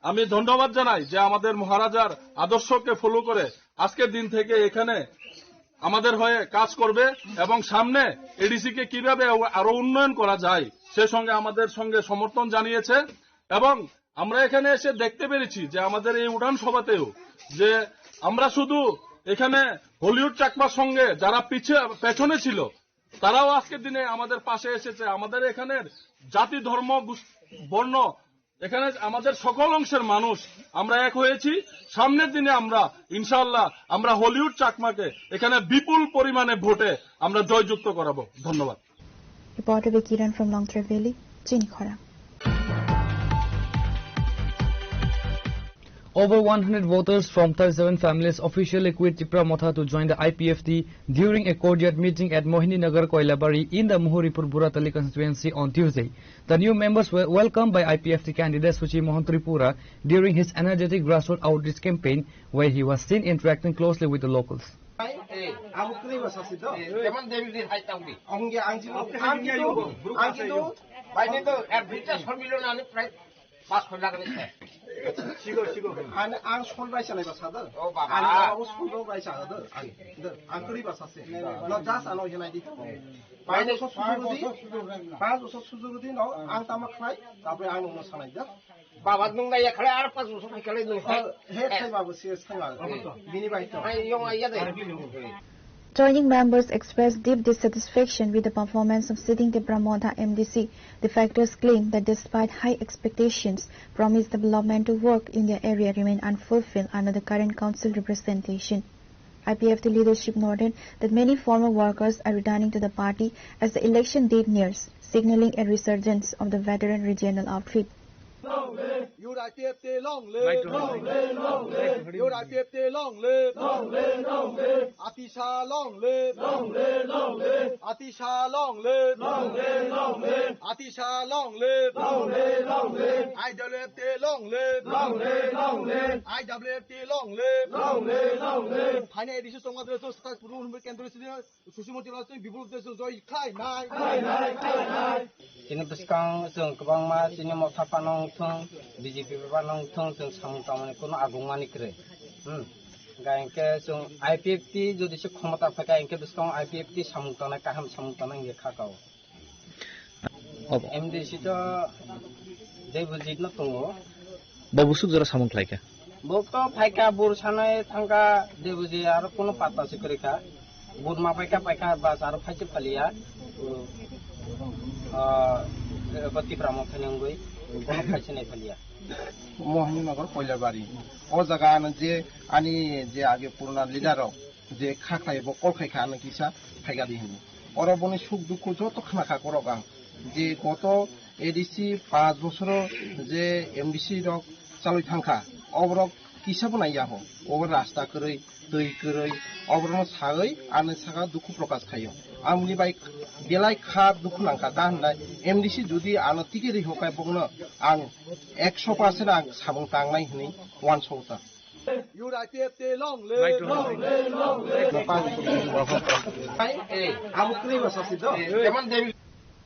আমি ধন্যবাদ জানাই যে আমাদের মহারাজার আদর্শকে ফলো করে আজকের দিন থেকে এখানে আমাদের হয়ে কাজ করবে এবং সামনে এডিসি কে কিভাবে আরো উন্নয়ন করা যায় সে সঙ্গে আমাদের সঙ্গে সমর্থন জানিয়েছে। এবং আমরা এখানে এসে দেখতে পেরেছি যে আমাদের এই উঠান সভাতেও যে আমরা শুধু এখানে হলিউড চাকমার সঙ্গে যারা পিছে, পেছনে ছিল, তারাও আজকের দিনে আমাদের পাশে এসেছে। আমাদের এখানের জাতি, ধর্ম, গোস-, বর্ণ, এখানে আমাদের সকল অংশের মানুষ আমরা এক হয়েছি। সামনের দিনে আমরা ইনশাআল্লাহ আমরা হলিউড চাকমাকে এখানে বিপুল পরিমাণে ভোটে আমরা জয়যুক্ত করাবো। ধন্যবাদ। Reporter Vikiran from Longtrai Valley, Chini Khorang. Over one hundred voters from thirty-seven families officially quit Tipra Motha to join the I P F T during a courtyard meeting at Mohini Nagar Koilabari in the Muhuripur Buratali constituency on Tuesday. The new members were welcomed by I P F T candidate Suchi Mohan Tripura during his energetic grassroots outreach campaign, where he was seen interacting closely with the locals. Amo kwrwi ba sasi do. Jemon David hai tangdi. Ang ge ang jino ang jino ang jino. Baini to er duita sormilo nani prai pas hoi lagani se. Sigo, sigo. Ani ang son raisa nai ba sadar. O baba. Ani baba o son rok raisa hadar. Ang, ang kri ba sase. No, das ano hinai di. Paanch bosor sujur di. Paanch bosor sujur di no. Ang tama khlai. Tapre ang no sanai da. Baba nung nai ya khlai ar paanch bosor hai khlai nung. He khai babu serious khai babu. Bini bai to. Hai yong ai ya de. Joining members expressed deep dissatisfaction with the performance of sitting Tipra Motha M D C. Detractors claim that despite high expectations, promised developmental work in their area remain unfulfilled under the current council representation. I P F T leadership noted that many former workers are returning to the party as the election date nears, signaling a resurgence of the veteran regional outfit. Your I P F T long live. Long live, long live. Your I P F T long live. Long live, long live. Atisha long live. Long live, long live. Atisha long live. Long live, long live. Atisha long live. Long live, long live. I W F T long live. Long live, long live. I W F T long live. Long live, long live. Phainai A D C chongma dwlai chwng swkang puru hwnwi kendro sini Sushima Chwla chwng Bipul Debbarma chwng joy khai nai. Khai nai, khai nai. Chini bwskang chwng kwbangma chini motha phano wngthung, B J P phano wngthung, chwng samung tangmani kuno agungmani kwrwi. Hmm. Hingkha hinkhe chwng I P F T jodi se khomota phaikha hinkhe bwskango I P F T samung tangnai, kaham samung tangnai hinkhe kha kao. Obo. M D C to Debojit no tongo. Bo busuk jora samung khlaikha. Bo to phaikha, bur sanai thangkha, Debojit aro kuno patta se kwrwikha. Bur ma phaikha, phaikha, bas aro phaise phaliya. Ah, bo Tipra Motha ni wngwi, bono phaise nai phaliya. Mohini Nagar Koilabari. O jaga ano je ani je age purana leader rok je kha khlai bo call khai kha ano kisa phaigadi hinwi. Oro boni suk dukhu joto khna kha korok ang. Je goto A D C panch bosoro je M D C rok chalwi thangkha, oborok kisa bo naiya ho. Obo rasta kwrwi, twi kwrwi, oborokno sawi ano saka dukhu prokash khaio. Amoni bai belai kha dukhu nangkha, ta hwnai M D C jodi ano ticket ri hokai bokno ang ekso percent ang samung tangnai hwnwi uansukha. Your I P F T long live. Long live, long live.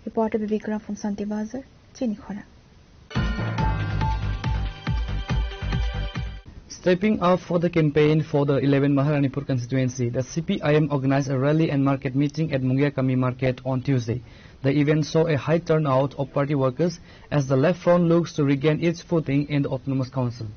Reporter Bibikra from Santi Bazar, Chinikhora. Stepping up for the campaign for the eleven Maharanipur constituency, the C P I M organized a rally and market meeting at Mungiakami Market on Tuesday. The event saw a high turnout of party workers as the Left Front looks to regain its footing in the Autonomous Council.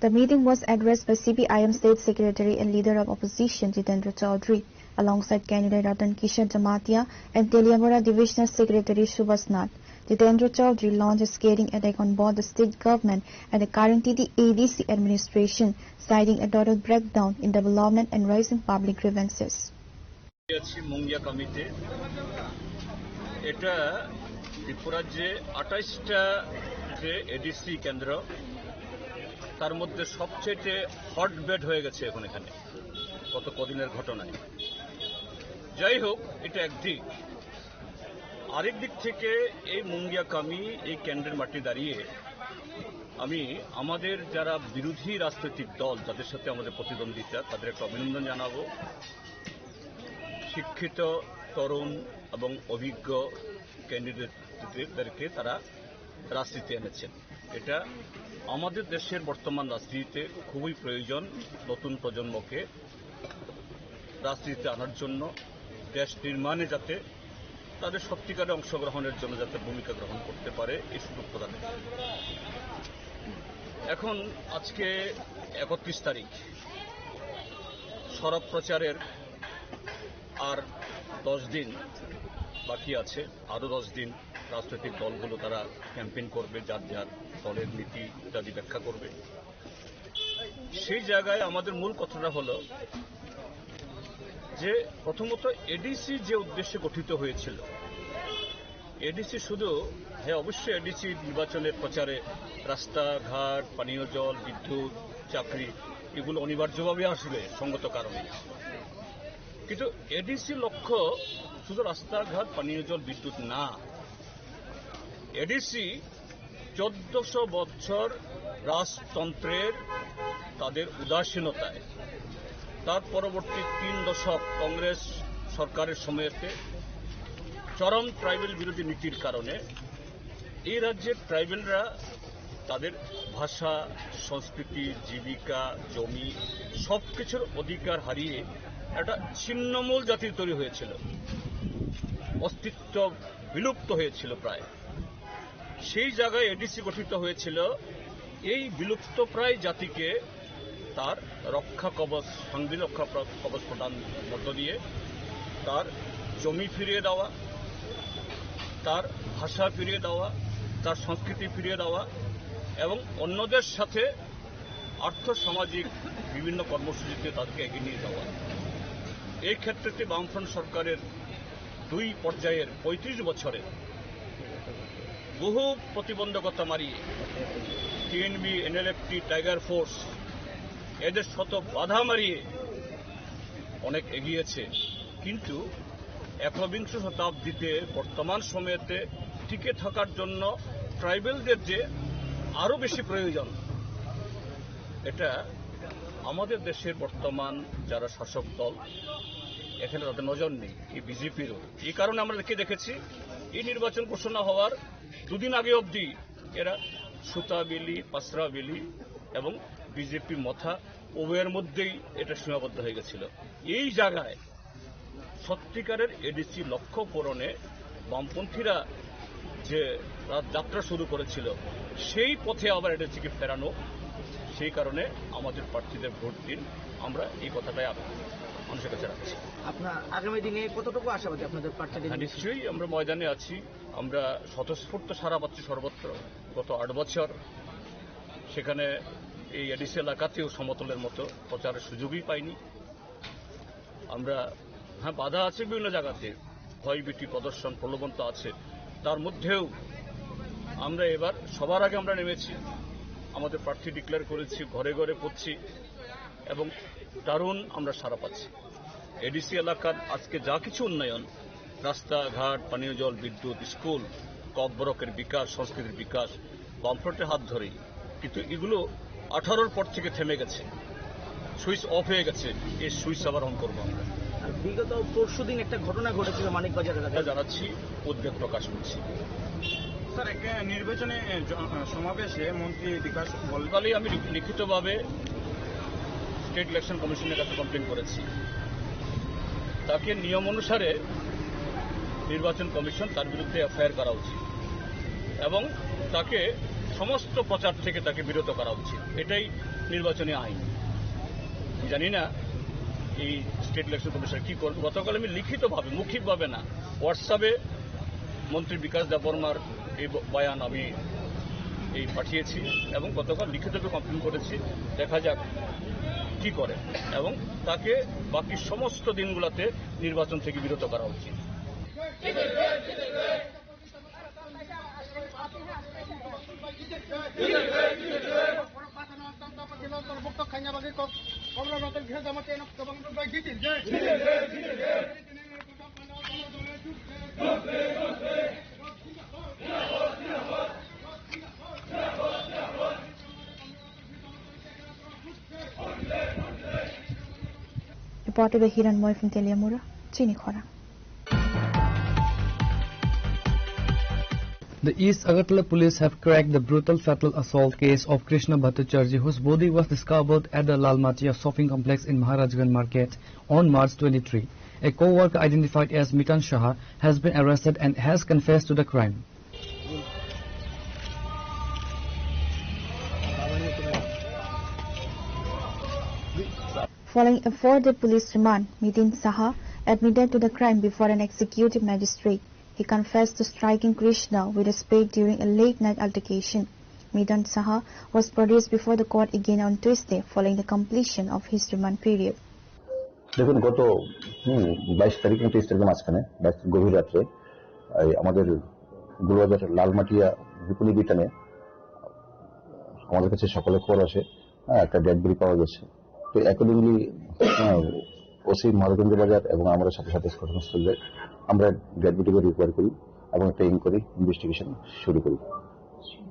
The meeting was addressed by C P I M State Secretary and Leader of Opposition Jitendra Chaudhary, alongside candidate Ratan Kishore Jamatia and Teliamura Divisional Secretary Subhas Nath. Jitendra Chaudhary launched a scathing attack on both the state government and the Karintiti A D C administration, citing a total breakdown in development and raising public grievances. আছি মুঙ্গিয়া কমিতে। এটা ত্রিপুরার যে আঠাশটা যে এডিসি কেন্দ্র, তার মধ্যে সবচেয়ে হটবেড হয়ে গেছে এখন এখানে গত কদিনের ঘটনায়। যাই হোক, এটা একদিক। আরেক দিক থেকে এই মুঙ্গিয়া কামি, এই কেন্দ্রের মাটি দাঁড়িয়ে আমি আমাদের যারা বিরোধী রাজনৈতিক দল, যাদের সাথে আমাদের প্রতিদ্বন্দ্বিতা, তাদের একটা অভিনন্দন জানাবো। শিক্ষিত, তরুণ এবং অভিজ্ঞ ক্যান্ডিডেটদেরকে তারা রাজনীতি এনেছেন। এটা আমাদের দেশের বর্তমান রাজনীতিতে খুবই প্রয়োজন, নতুন প্রজন্মকে রাজনীতিতে আনার জন্য। দেশ নির্মাণে যাতে তাদের সত্যিকারে অংশগ্রহণের জন্য যাতে ভূমিকা গ্রহণ করতে পারে, এই সুযোগ প্রদান। এখন আজকে একত্রিশ তারিখ, সড়ক প্রচারের আর দশ দিন বাকি আছে। আরও দশ দিন রাজনৈতিক দলগুলো তারা ক্যাম্পেইন করবে, যার যার দলের নীতি ইত্যাদি ব্যাখ্যা করবে। সেই জায়গায় আমাদের মূল কথাটা হলো যে প্রথমত এডিসি যে উদ্দেশ্যে গঠিত হয়েছিল, এডিসি শুধু, হ্যাঁ, অবশ্যই এডিসি নির্বাচনের প্রচারে রাস্তাঘাট, পানীয় জল, বিদ্যুৎ, চাকরি, এগুলো অনিবার্যভাবে আসবে সঙ্গত কারণে। কিন্তু এডিসি লক্ষ্য শুধু রাস্তাঘাট, পানীয় জল, বিদ্যুৎ না। এডিসি চোদ্দশো বছর রাজতন্ত্রের তাদের উদাসীনতায়, তার পরবর্তী তিন দশক কংগ্রেস সরকারের সময়তে চরম ট্রাইবেল বিরোধী নীতির কারণে এই রাজ্যের ট্রাইবেলরা তাদের ভাষা, সংস্কৃতি, জীবিকা, জমি, সবকিছুর অধিকার হারিয়ে একটা ছিন্নমূল জাতি তৈরি হয়েছিল, অস্তিত্ব বিলুপ্ত হয়েছিল প্রায়। সেই জায়গায় এডিসি গঠিত হয়েছিল এই বিলুপ্তপ্রায় জাতিকে তার রক্ষা কবচ, সাংবিধানিক রক্ষা প্র-, কবচ প্রদান মধ্য দিয়ে তার জমি ফিরিয়ে দেওয়া, তার ভাষা ফিরিয়ে দেওয়া, তার সংস্কৃতি ফিরিয়ে দেওয়া এবং অন্যদের সাথে আর্থ সামাজিক বিভিন্ন কর্মসূচিতে তাদেরকে এগিয়ে নিয়ে যাওয়া। এই ক্ষেত্রে বামফ্রন্ট সরকারের দুই পর্যায়ের পঁয়ত্রিশ বছরে বহু প্রতিবন্ধকতা মারিয়ে টিএনবি, এনএলএফটি, টাইগার ফোর্স এদের শত বাধা মারিয়ে অনেক এগিয়েছে, কিন্তু একবিংশ শতাব্দীতে বর্তমান সময়তে টিকে থাকার জন্য ট্রাইবেলদের যে আরও বেশি প্রয়োজন, এটা আমাদের দেশের বর্তমান যারা শাসক দল, এখানে তাদের নজর নেই, এই বিজেপিরও। এই কারণে আমরা দেখে দেখেছি, এই নির্বাচন ঘোষণা হওয়ার দুদিন আগে অবধি এরা সুতাবেলি, পাসরাবেলি এবং বিজেপি মথা উভয়ের মধ্যেই এটা সীমাবদ্ধ হয়ে গেছিল। এই জায়গায় সত্যিকারের এডিসি লক্ষ্য পূরণে বামপন্থীরা যে রা-, যাত্রা শুরু করেছিল, সেই পথে আবার এডিসিকে ফেরানো, সেই কারণে আমাদের প্রার্থীদের ভোট দিন, আমরা এই কথাটাই আপ-, মানুষের কাছে রাখছি। আপনার আগামী দিনে কতটুকু আশাবাদী আপনাদের প্রার্থীদের? হ্যাঁ, নিশ্চয়ই আমরা ময়দানে আছি, আমরা স্বতঃস্ফূর্ত সাড়া পাচ্ছি সর্বত্র। গত আট বছর সেখানে এই এডিসি এলাকাতেও সমতলের মতো প্রচারের সুযোগই পাইনি। আমরা, হ্যাঁ, বাধা আছে বিভিন্ন জায়গাতে, ভয়ভীতি প্রদর্শন প্রলোভন তো আছে, তার মধ্যেও আমরা এবার সবার আগে আমরা নেমেছি, আমাদের প্রার্থী ডিক্লেয়ার করেছি, ঘরে ঘরে পড়ছি এবং দারুণ আমরা সাড়া পাচ্ছি। এডিসি এলাকার আজকে যা কিছু উন্নয়ন, রাস্তাঘাট, পানীয় জল, বিদ্যুৎ, স্কুল, ককবরকের বিকাশ, সংস্কৃতির বিকাশ বামফ্রন্টের হাত ধরেই। কিন্তু এগুলো আঠারোর পর থেকে থেমে গেছে, সুইচ অফ হয়ে গেছে। এই সুইচ আবার অন করবো আমরা। আর বিগত পরশুদিন একটা ঘটনা ঘটেছিল মানিকবাজার এলাকায়। আমরা জানাচ্ছি, উদ্বেগ প্রকাশ করছি। স্যার, একটা নির্বাচনে, এ, জ-, সমাবেশে মন্ত্রী বিকাশ বল- গতকালই আমি লিখিতভাবে স্টেট ইলেকশন কমিশনের কাছে কমপ্লেন করেছি। তাকে নিয়ম অনুসারে নির্বাচন কমিশন তার বিরুদ্ধে এফআইআর করা উচিত এবং তাকে সমস্ত প্রচার থেকে তাকে বিরত করা উচিত। এটাই নির্বাচনী আইন। জানি না এই স্টেট ইলেকশন কমিশন কি করবে। গতকাল আমি লিখিতভাবে, মৌখিকভাবে না, হোয়াটসঅ্যাপে মন্ত্রী বিকাশ দেববর্মার এই ব-, বয়ান আমি এই পাঠিয়েছি এবং গতকাল লিখিতভাবে কমপ্লেন করেছি। দেখা যাক কি করে এবং তাকে বাকি সমস্ত দিনগুলোতে নির্বাচন থেকে বিরত করা উচিত। Reported by Hiranmoy from Teliamura, chini khorang. The East Agartala police have cracked the brutal fatal assault case of Krishna Bhattacharjee, whose body was discovered at the Lalmatia shopping complex in Maharajganj market on March twenty-three. A co-worker identified as Mitan Shah has been arrested and has confessed to the crime. Following a four-day police remand, Mitan Shah admitted to the crime before an executive magistrate. He confessed to striking Krishna with a spade during a late-night altercation. Mitan Shah was produced before the court again on Tuesday following the completion of his remand period. দেখুন, গত হুম বাইশ তারিখ এবং তেইশ তারিখের মাঝখানে, বাইশ তারিখ গভীর রাত্রে এই আমাদের গোলবাজার লালমাটিয়া বিপণী বিতানে আমাদের কাছে সকালে খবর আসে, হ্যাঁ, একটা ডেড বডি পাওয়া গেছে। তো অ্যাকর্ডিংলি ওসি মহারাজগঞ্জ বাজার এবং আমরা সাথে সাথে ঘটনাস্থলে আমরা ডেড বডিকে রিকভার করি এবং একটা ইনকোয়ারি ইনভেস্টিগেশন শুরু করি।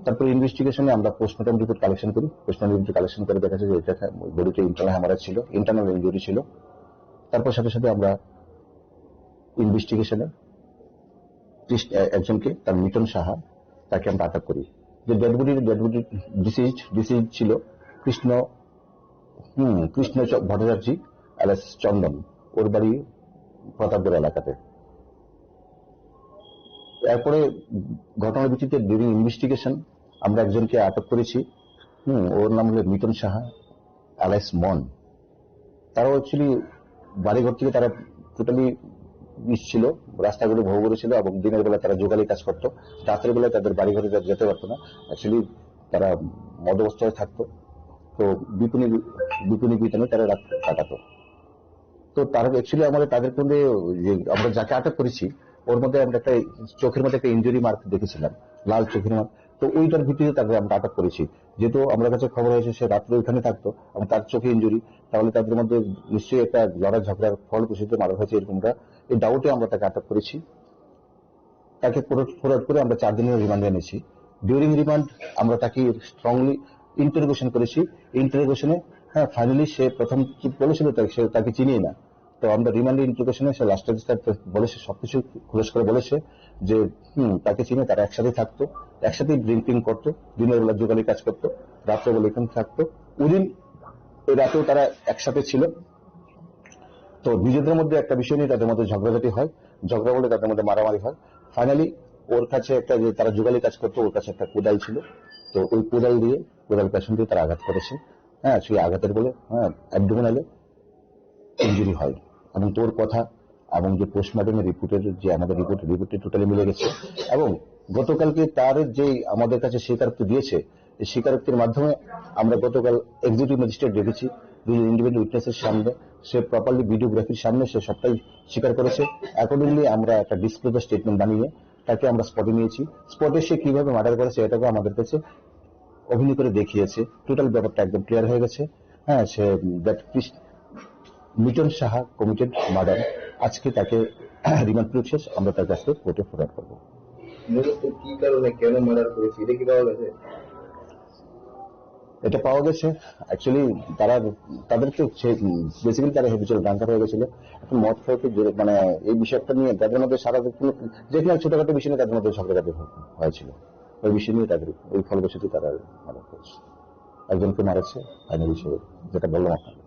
তারপরে ইনভেস্টিগেশনে আমরা পোস্টমর্টম রিপোর্ট কালেকশন করি। পোস্টমর্টম রিপোর্ট কালেকশন করে দেখা যায় যে এটা বডিতে ইন্টারনাল হ্যামারেজ ছিল, ইন্টারনাল ইনজুরি ছিল। তারপর সাথে সাথে আমরা ইনভেস্টিগেশনে একজনকে, তার মিটন সাহা, তাকে আমরা আটক করি। যে ডেড বডি, ডেড বডি ডিসিজ ডিসিজ ছিল কৃষ্ণ, হুম কৃষ্ণ চ- ভট্টাচার্য, অ্যালিয়াস চন্দন। ওর বাড়ি প্রতাপগড় এলাকাতে। এরপরে ঘটনার ভিত্তিতে ডিউরিং ইনভেস্টিগেশন আমরা একজনকে আটক করেছি। হুম ওর নাম হলো মিটন সাহা, অ্যালিয়াস মন। তারাও অ্যাকচুয়ালি বাড়িঘর থেকে তারা টোটালি মিস ছিল, রাস্তাঘাটে ভৌ করেছিল এবং দিনের বেলা তারা জোগালি কাজ করতো। রাতের বেলায় তাদের বাড়িঘরে যা- যেতে পারতো না। অ্যাকচুয়ালি তারা মদ অবস্থায় থাকতো। তো বিপণী বিপণী বিতানে তারা রাত কাটাতো। তো তারা অ্যাকচুয়ালি আমাদের তাদের মধ্যে যে আমরা যাকে আটক করেছি, ওর মধ্যে আমরা একটা চোখের মধ্যে একটা ইনজুরি মার্ক দেখেছিলাম, লাল চোখের মার্ক। তো ওইটার ভিত্তিতে তাদের আমরা আটক করেছি। যেহেতু আমার কাছে খবর হয়েছে সে রাত্রে ওইখানে থাকতো এবং তার চোখে ইনজুরি, তাহলে তাদের মধ্যে নিশ্চয়ই একটা লড়াই ঝগড়ার ফলপ্রসূতে মার্ডার হয়েছে, এরকমটা এই ডাউটে আমরা তাকে আটক করেছি। তাকে ফরওয়ার্ড করে আমরা চার দিনের রিমান্ডে এনেছি। ডিউরিং রিমান্ড আমরা তাকে স্ট্রংলি ইন্টারোগেশন করেছি। ইন্টারোগেশনে, হ্যাঁ, ফাইনালি সে প্রথম কি বলেছিল, তাই সে তাকে চিনিয়ে না। তো আমরা রিমান্ডে ইন্টারোগেশনে সে লাস্টে বলেছে, সবকিছু খুলস করে বলেছে যে হুম তাকে চিনে, তারা একসাথে থাকতো, একসাথে ড্রিঙ্কিং করতো, দিনের বেলা জোগালি কাজ করতো, রাত্রেবেলা এখানে থাকতো। ওই দিন ওই রাতেও তারা একসাথে ছিল। তো নিজেদের মধ্যে একটা বিষয় নিয়ে তাদের মধ্যে ঝগড়াঝাটি হয়, ঝগড়া বলে তাদের মধ্যে মারামারি হয়। ফাইনালি ওর কাছে একটা, যে তারা জোগালি কাজ করতো, ওর কাছে একটা কোদাল ছিল। তো ওই কোদাল দিয়ে, কোদাল পেছন দিয়ে তারা আঘাত করেছে। হ্যাঁ, সেই আঘাতের বলে, হ্যাঁ, অ্যাবডোমিনালে ইনজুরি হয়। এবং তোর কথা এবং যে পোস্টমর্টমের রিপোর্টের যে আমাদের রিপোর্ট, রিপোর্টটি টোটালি মিলে গেছে। এবং গতকালকে তার যে আমাদের কাছে স্বীকারোক্তি দিয়েছে, এই স্বীকারোক্তির মাধ্যমে আমরা গতকাল এক্সিকিউটিভ ম্যাজিস্ট্রেট ডেকেছি, দুজন ইন্ডিপেন্ডেন্ট উইটনেসের সামনে। সে প্রপারলি ভিডিওগ্রাফির সামনে সে সবটাই স্বীকার করেছে। অ্যাকর্ডিংলি আমরা একটা ডিসক্লোজার স্টেটমেন্ট বানিয়ে তাকে আমরা স্পটে নিয়েছি। স্পটে সে কিভাবে মার্ডার করেছে, এটাকে আমাদের কাছে অভিনয় করে দেখিয়েছে। টোটাল ব্যাপারটা একদম ক্লিয়ার হয়ে গেছে। হ্যাঁ, say that Miton Saha committed murder. আজকে তাকে রিমান্ড পিরিয়ড শেষ, আমরা তার কাছে কোর্টে ফরওয়ার্ড করবো। মূলত কি কারণে, কেন মার্ডার করেছে, এটা কি পাওয়া গেছে? এটা পাওয়া গেছে, অ্যাকচুয়ালি তারা, তাদের তো বেসিক্যালি তারা হ্যাবিচুয়াল ড্রাঙ্কার হয়ে গেছিল। এখন মদ খাওয়াতে যে মানে এই বিষয়টা নিয়ে তাদের মধ্যে সারা যে কোনো, যে কোনো ছোটখাটো বিষয় নিয়ে তাদের মধ্যে ঝগড়াঝাটি হয়েছিল। ওই বিষয় নিয়ে তাদের ওই ফলবশত তারা মার্ডার করেছে, একজনকে মারেছে ফাইনাল হিসেবে, যেটা বললাম আপনাকে।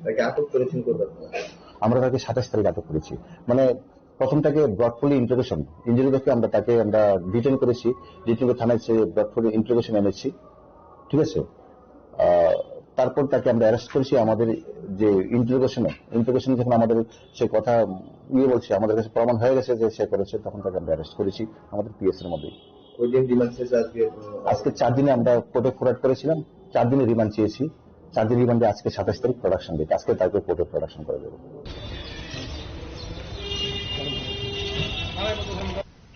তাকে আটক করেছেন কোথায়? আমরা তাকে সাতাশ তারিখ আটক করেছি। মানে প্রথম তাকে ব্রটফুলি ইন্টারোগেশন, ইঞ্জুরি দেখে আমরা তাকে, আমরা ডিটেন করেছি, ডিটেন করে থানায় সে ব্রটফুলি ইন্টারোগেশন এনেছি, ঠিক আছে। আহ, তারপর তাকে আমরা অ্যারেস্ট করেছি। আমাদের যে ইন্টারোগেশনে, ইন্টারোগেশনে যখন আমাদের সে কথা ইয়ে বলছে, আমাদের কাছে প্রমাণ হয়ে গেছে যে সে করেছে, তখন তাকে আমরা অ্যারেস্ট করেছি আমাদের পিএস এর মধ্যেই। ওই দিন রিমান্ড শেষে আজকে উম, আজকে চার দিনে আমরা কোর্টে ফরওয়ার্ড করেছিলাম, চার দিনে রিমান্ড চেয়েছি। চার দিন রিমান্ডে আজকে সাতাশ তারিখ প্রোডাকশন ডেট, আজকে তাকে কোর্টে প্রোডাকশন করে দেবো।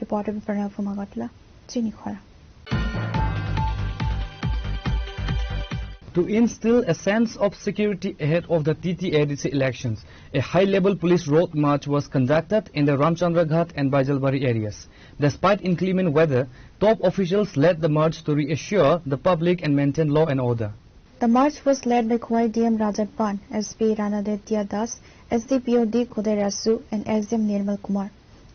Reporter Pranab from Agartala, Chini Khora. To instill a sense of security ahead of the T T A D C elections, a high-level police road march was conducted in the Ramchandra Ghat and Baijalbari areas. Despite inclement weather, top officials led the march to reassure the public and maintain law and order. The march was led by Khowai D M Rajat Ban, S P Ranaditya Das, S D P O D Khuday Rasu, and S D M Nirmal Kumar.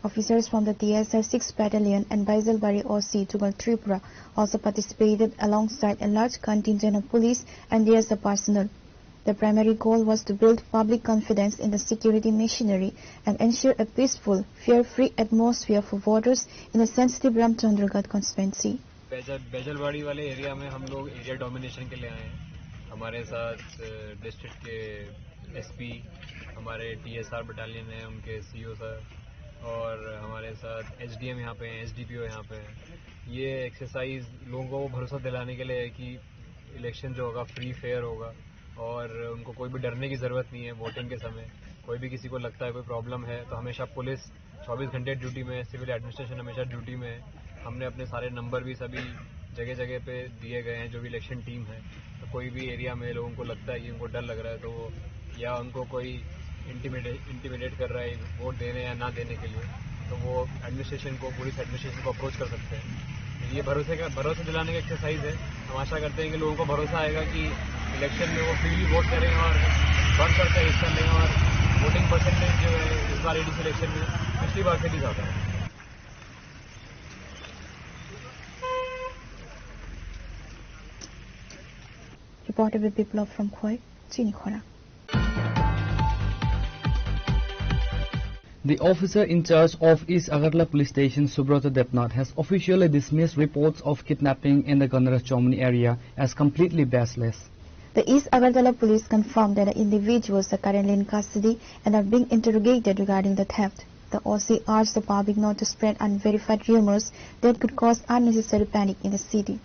Officers from the T S R six Battalion and Baijalbari O C Tugal Tripura also participated alongside a large contingent of police and T S R personnel. The primary goal was to build public confidence in the security machinery and ensure a peaceful, fear-free atmosphere for voters in the sensitive Ramchandragarh constituency. Baijal बैजलवाड़ी वाले एरिया में हम लोग area domination के लिए आए हैं। हमारे साथ डिस्ट्रिक्ट के एसपी, हमारे टीएसआर बटालियन है, उनके सीईओ सर, और हमारे साथ एसडीएम यहाँ पे हैं, एसडीपीओ यहाँ पे हैं। ये एक्सरसाइज लोगों को वो भरोसा दिलाने के लिए है कि इलेक्शन जो होगा फ्री फेयर होगा और उनको कोई भी डरने की ज़रूरत नहीं है। वोटिंग के समय कोई भी किसी को लगता है कोई प्रॉब्लम है तो हमेशा पुलिस चौबीस घंटे ड्यूटी में है, सिविल एडमिनिस्ट्रेशन हमेशा ड्यूटी में है। हमने अपने सारे नंबर भी सभी जगह जगह पे दिए गए हैं, जो भी इलेक्शन टीम है। तो कोई भी एरिया में लोगों को लगता है कि उनको डर लग रहा है तो वो, या उनको कोई इंटिमिडे इंटिमिडेट कर रहा है वोट देने या ना देने के लिए, तो वो एडमिनिस्ट्रेशन को, पुलिस एडमिनिस्ट्रेशन को अप्रोच कर सकते हैं। ये भरोसे का, भरोसा दिलाने का एक्सरसाइज है। हम आशा करते हैं कि लोगों को भरोसा आएगा कि इलेक्शन में वो फ्रीली वोट करें और बढ़ चढ़ कर हिस्सा लें और वोटिंग परसेंटेज जो है इस बार एडीसी इलेक्शन में पिछली बार से भी ज़्यादा है। Reporter Biplab from Khowai, Chinikhora. The officer in charge of East Agartala Police Station, Subrata Debnath, has officially dismissed reports of kidnapping in the Gandaraj Chomoni area as completely baseless. The East Agartala police confirmed that the individuals are currently in custody and are being interrogated regarding the theft. The O C urged the public not to spread unverified rumors that could cause unnecessary panic in the city.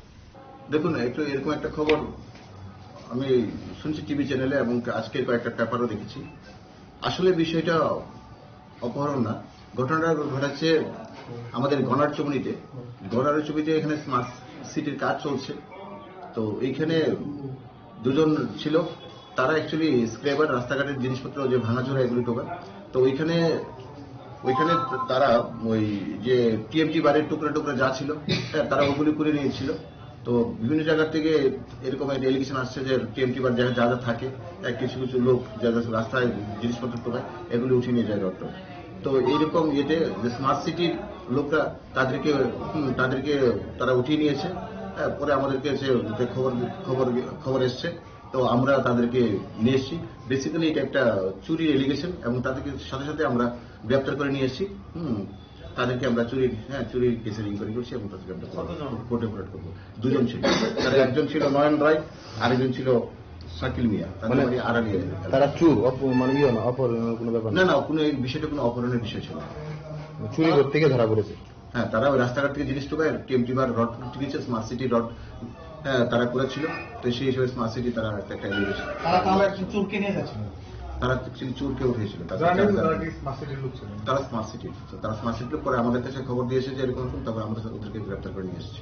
দেখুন, একটু এরকম একটা খবর আমি শুনছি টিভি চ্যানেলে এবং আজকের কয়েকটা পেপারও দেখেছি। আসলে বিষয়টা অপহরণ না, ঘটনাটা ঘটেছে আমাদের গনারচুমনিতে। গনারচুমনিতে এখানে স্মার্ট সিটির কাজ চলছে, তো এইখানে দুজন ছিল, তারা অ্যাকচুয়ালি স্ক্র্যাপার, রাস্তাঘাটের জিনিসপত্র যে ভাঙাচোরা এগুলো টোকার। তো ওইখানে, ওইখানে তারা ওই যে টিএমটি বারের টুকরা টুকরা যা ছিল, হ্যাঁ, তারা ওগুলি করে নিয়েছিল। তো বিভিন্ন জায়গা থেকে এরকম একটা এলিগেশন আসছে যে টিএমটি বার যা যা যা থাকে, হ্যাঁ, কিছু কিছু লোক যা যা রাস্তায় জিনিসপত্র টোকায়, এগুলি উঠিয়ে নিয়ে যায় রডটা। তো এইরকম ইয়েতে যে স্মার্ট সিটির লোকরা তাদেরকে, হুম, তাদেরকে তারা উঠিয়ে নিয়েছে। হ্যাঁ, পরে আমাদেরকে সে যে খবর, খবর, খবর এসছে, তো আমরা তাদেরকে নিয়ে এসেছি। বেসিক্যালি এটা একটা চুরির এলিগেশন এবং তাদেরকে সাথে সাথে আমরা গ্রেপ্তার করে নিয়ে এসেছি। হুম, তাদেরকে আমরা চুরির, হ্যাঁ, চুরির কেসের ইনকোয়ারি করছি এবং তাদেরকে আমরা কতজন? কোর্টে ফরওয়ার্ড করবো। দুজন ছিল, তারা একজন ছিল নয়ন রায়, আরেকজন ছিল শাকিল মিয়া, তাদের মানে বাড়ি আড়ালিয়া এলাকায়। তারা চুর, অপ-, মানে ইয়ে না, অপহরণের কোনো ব্যাপার না, না? না, কোনো এই বিষয়টা কোনো অপহরণের বিষয় ছিল না। চুরি করতে গিয়ে ধরা পড়েছে। হ্যাঁ, তারা ওই রাস্তাঘাট থেকে জিনিস টোকায়, টিএমটি বার রড করতে গেছে, স্মার্ট সিটি রড, হ্যাঁ, তারা করেছিল। তো সেই হিসেবে স্মার্ট সিটি তারা একটা, একটা নিয়ে গেছে। তারা তাহলে একজন চোরকে নিয়ে যাচ্ছিল? তারা অ্যাকচুয়ালি চোরকে উঠিয়েছিল। তারা, তারা, তারা কি স্মার্ট সিটির লোক ছিল? তারা স্মার্ট সিটি, তো তারা স্মার্ট সিটির লোক পরে আমাদের কাছে খবর দিয়েছে যে এরকম এরকম, তারপরে আমরা ওদেরকে গ্রেপ্তার করে নিয়ে এসেছি।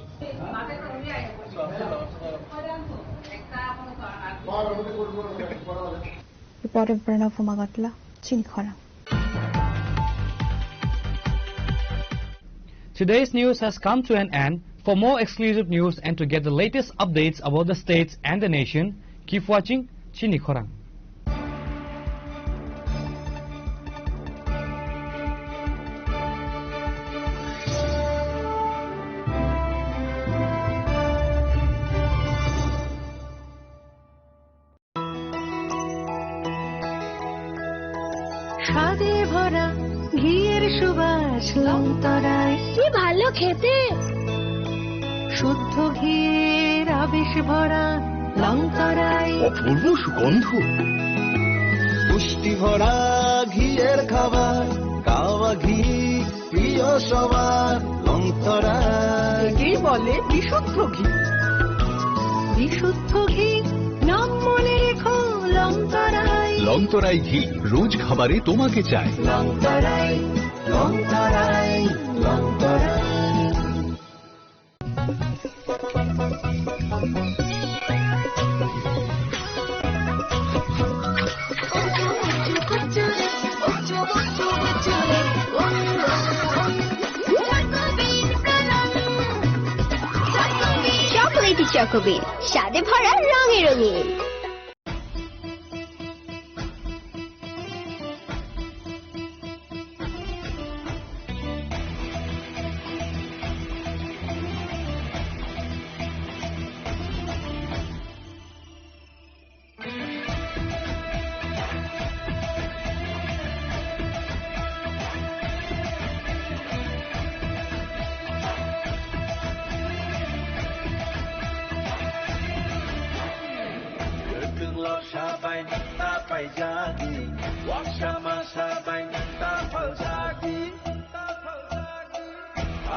Reporter Pranav from Agartala, Chinikhora. Today's news has come to an end. For more exclusive news and to get the latest updates about the states and the nation, keep watching Chinikhora. স্বাদে ভরা ঘিয়ের সুবাস লংতরায়। কি ভালো খেতে! শুদ্ধ ঘিয়ের আবেশ ভরা লংতরায়। অপূর্ব সুগন্ধ। পুষ্টি ভরা ঘিয়ের খাবার, কাওয়া ঘি প্রিয় সবার লংতরায়। একেই বলে বিশুদ্ধ ঘি। বিশুদ্ধ ঘি, নাম মনে রেখো লংতরায়। লংতরায় ঘি, রোজ খাবারে তোমাকে চাই। লংতরায়, লংতরায়, লংতরায়। চকোলেটি চকোবিন, স্বাদে ভরা, রঙে রঙিন। Ta paijadi, waksa masa bai ta paljadi.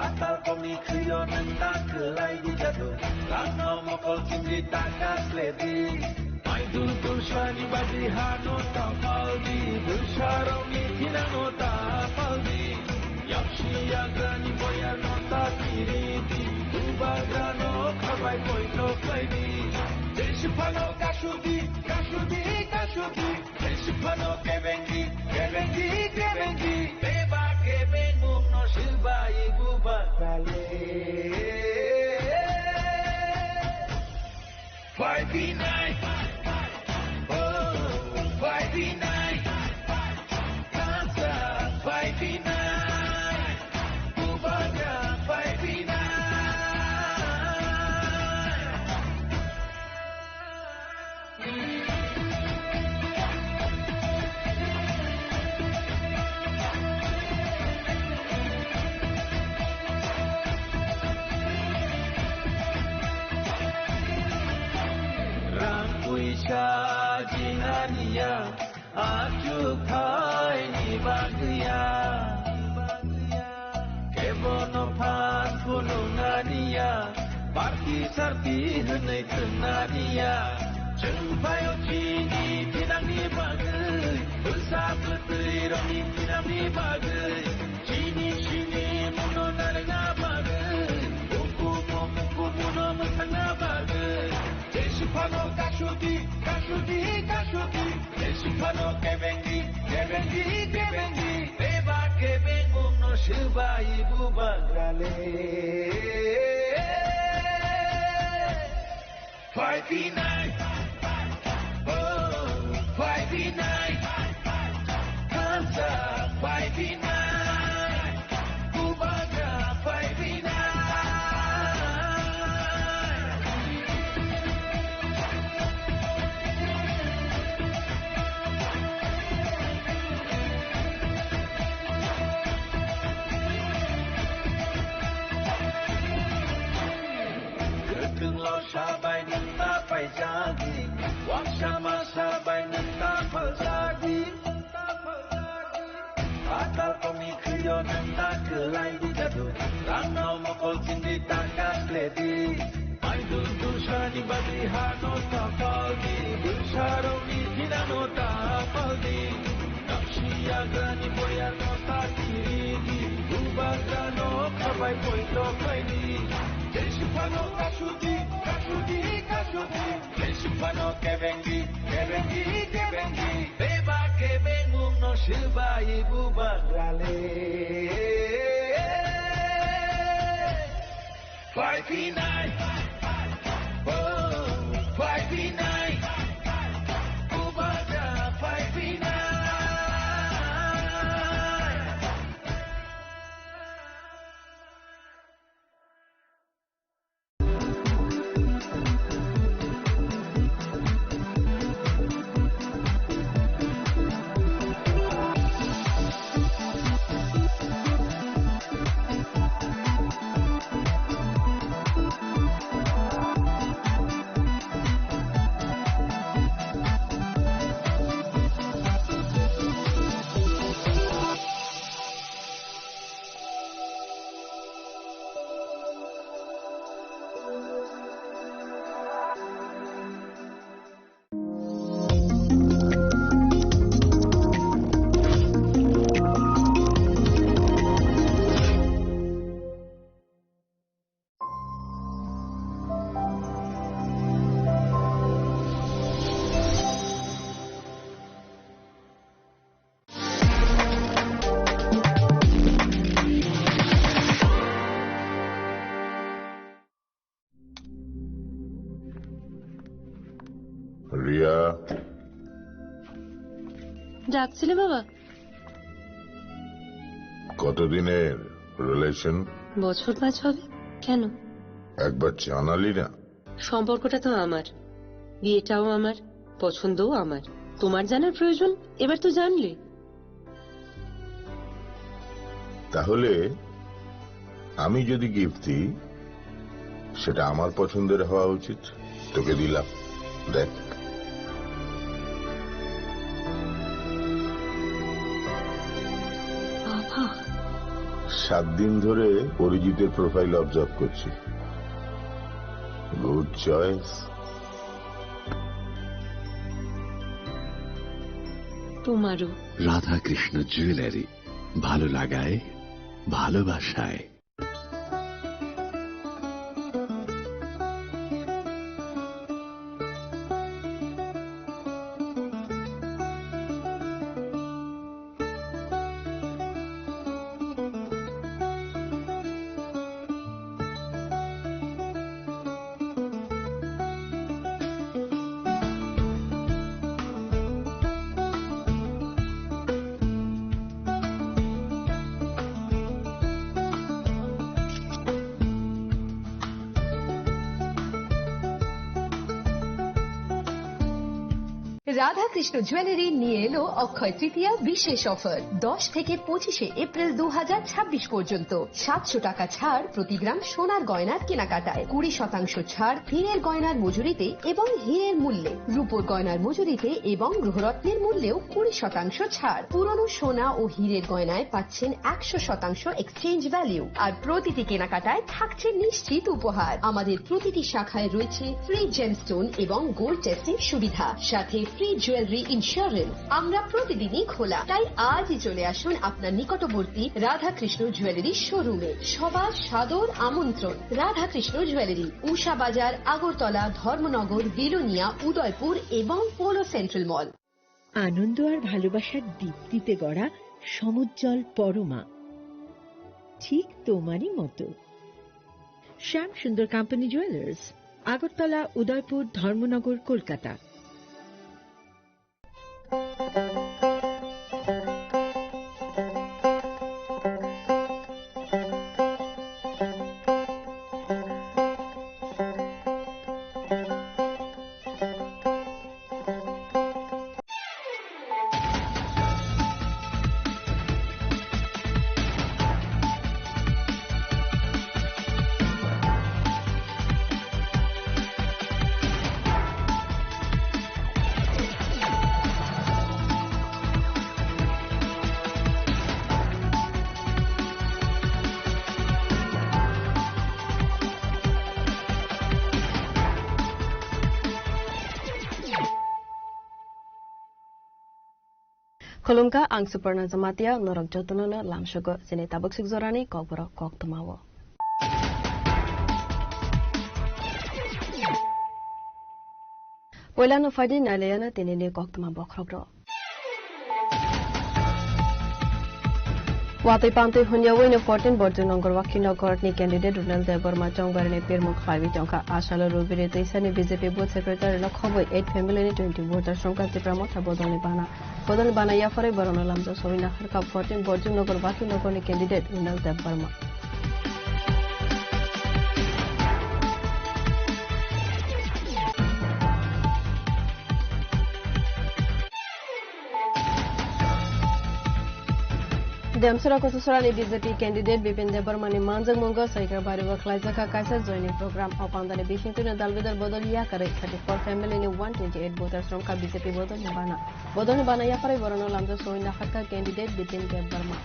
Atal komi khwio nang ta khwlai di jadu, langno mokol chingri ta kasledi. Maidul tulsani badi hano ta paldi, dulsarokni thinano ta paldi. Yapsi yagrani boyarno ta kiridi, bubagrano khabai poito khlaidi. Jesiphano kasudi, kasudi, kasudi. Jesiphano kebengi, kebengi, kebengi. Beba kebengmungno swbai bubagrale. Five B nine. Oh, five B nine. Hamsa five B nine. Bubagra five B nine. Rang puisa jinaniya, achuk thaini bagwiya. Kebono phan phunuknaniya, party sarti hwnwi thwngnaniya. Chwng phaio chini thinangni bagwi, bwsa bwtwi rokni thinangni bagwi, chini simi muno narwkna bagwi, bukumu bukumuno mwsakna bagwi. Jesiphano kasudi, kasudi, kasudi. Jesiphano kebengi, kebengi, kebengi. Beba kebengmungno swbai bubagrale. Five B nine. Oh, five B nine. Hamsa five B nine. Bubagra five B nine. Kwthwnglo sabai nwng ta paijadi, waksa ma sabai nwng ta phaljadi. Atal komi khwio nwng ta khwlai di jadu, rangno mokol chingri ta kasledi. Maidul dulsani badi hano ta paldi, dulsarokni thinano ta paldi. Kapsi yagrani boyarno ta kiridi, bubagrano khabai poito khlaidi. Jesiphano kasudi, kasudi, kasudi. Jesiphano kebengi, kebengi, kebengi. Beba kebengmungno swbai bubagrale. Five B nine. Oh, five B nine. Bubagra five B nine. Riya. ডাকছিলে বাবা? কতদিনের রিলেশন? বছর পাঁচ হবে। কেন? একবার জানালি না। সম্পর্কটা তো আমার, বিয়েটাও আমার, পছন্দও আমার। তোমার জানার প্রয়োজন, এবার তো জানলে। তাহলে আমি যদি গিফট দিই, সেটা আমার পছন্দের হওয়া উচিত। তোকে দিলাম, দেখ। সাত দিন ধরে অরিজিতের প্রোফাইল অবজার্ভ করছি। Good choice. তোমারও। রাধাকৃষ্ণ জুয়েলারি, ভালো লাগায়, ভালোবাসায়। রাধাকৃষ্ণ জুয়েলারি নিয়ে এলো অক্ষয় তৃতীয়া বিশেষ অফার। দশ থেকে পঁচিশে এপ্রিল দু হাজার ছাব্বিশ পর্যন্ত সাতশো টাকা ছাড় প্রতি গ্রাম সোনার গয়নার কেনাকাটায়, কুড়ি শতাংশ ছাড় হীরের গয়নার মজুরিতে এবং হীরের মূল্যে, রূপোর গয়নার মজুরিতে এবং গ্রহরত্নের মূল্যেও কুড়ি শতাংশ ছাড়। পুরনো সোনা ও হীরের গয়নায় পাচ্ছেন একশো শতাংশ এক্সচেঞ্জ ভ্যালু, আর প্রতিটি কেনাকাটায় থাকছে নিশ্চিত উপহার। আমাদের প্রতিটি শাখায় রয়েছে ফ্রি জেমস্টোন এবং গোল্ড টেস্টিং সুবিধা, সাথে ফ্রি জুয়েলারি ইন্স্যুরেন্স। আমরা প্রতিদিনই খোলা, তাই আজই চলে আসুন আপনার নিকটবর্তী রাধাকৃষ্ণ জুয়েলারি শোরুমে। সবার সাদর আমন্ত্রণ। রাধাকৃষ্ণ জুয়েলারি, উষা বাজার, আগরতলা, ধর্মনগর, বিলোনিয়া, উদয়পুর এবং পোলো সেন্ট্রাল মল। আনন্দ আর ভালোবাসার দীপ্তিতে গড়া সমুজ্জ্বল পরমা, ঠিক তোমারই মতো। শ্যাম সুন্দর কোম্পানি জুয়েলার্স, আগরতলা, উদয়পুর, ধর্মনগর, Kolkata. Khulumkha, ang Suparna Jamatia, norok jotono no lamsogo chini tabuk sik jorani kokborok koktwmao. Poilano phaidi nailayano tinini koktwma bokhrokrok. Watwi pantwi hunyawi no fourteen Borjungnogor Wakhinogor ni candidate Runal Debbarma chongbarini pirmung khlaiwi tongkha. Asalo Rubiri twisani B J P booth secretary no khobwi eight family ni twenty voters wngkha Tipra Motha bodolni bana. Bodolni bana yapharwi borokno lamjak sogwi naharkha fourteen Borjungnogor Wakhinogor ni candidate Runal Debbarma. Demsora Kososorani B J P candidate Bipin Debbarmani manjakmungo Saikra Baribo khlaijakha kaisa joining program. O pandani bisingtwino dal bidal bodol yakarwi thirty four family ni one twenty eight voters wngkha B J P bodolni bana. Bodolni bana yapharwi borokno lamjak sogwi naharkha candidate Bipin Debbarma.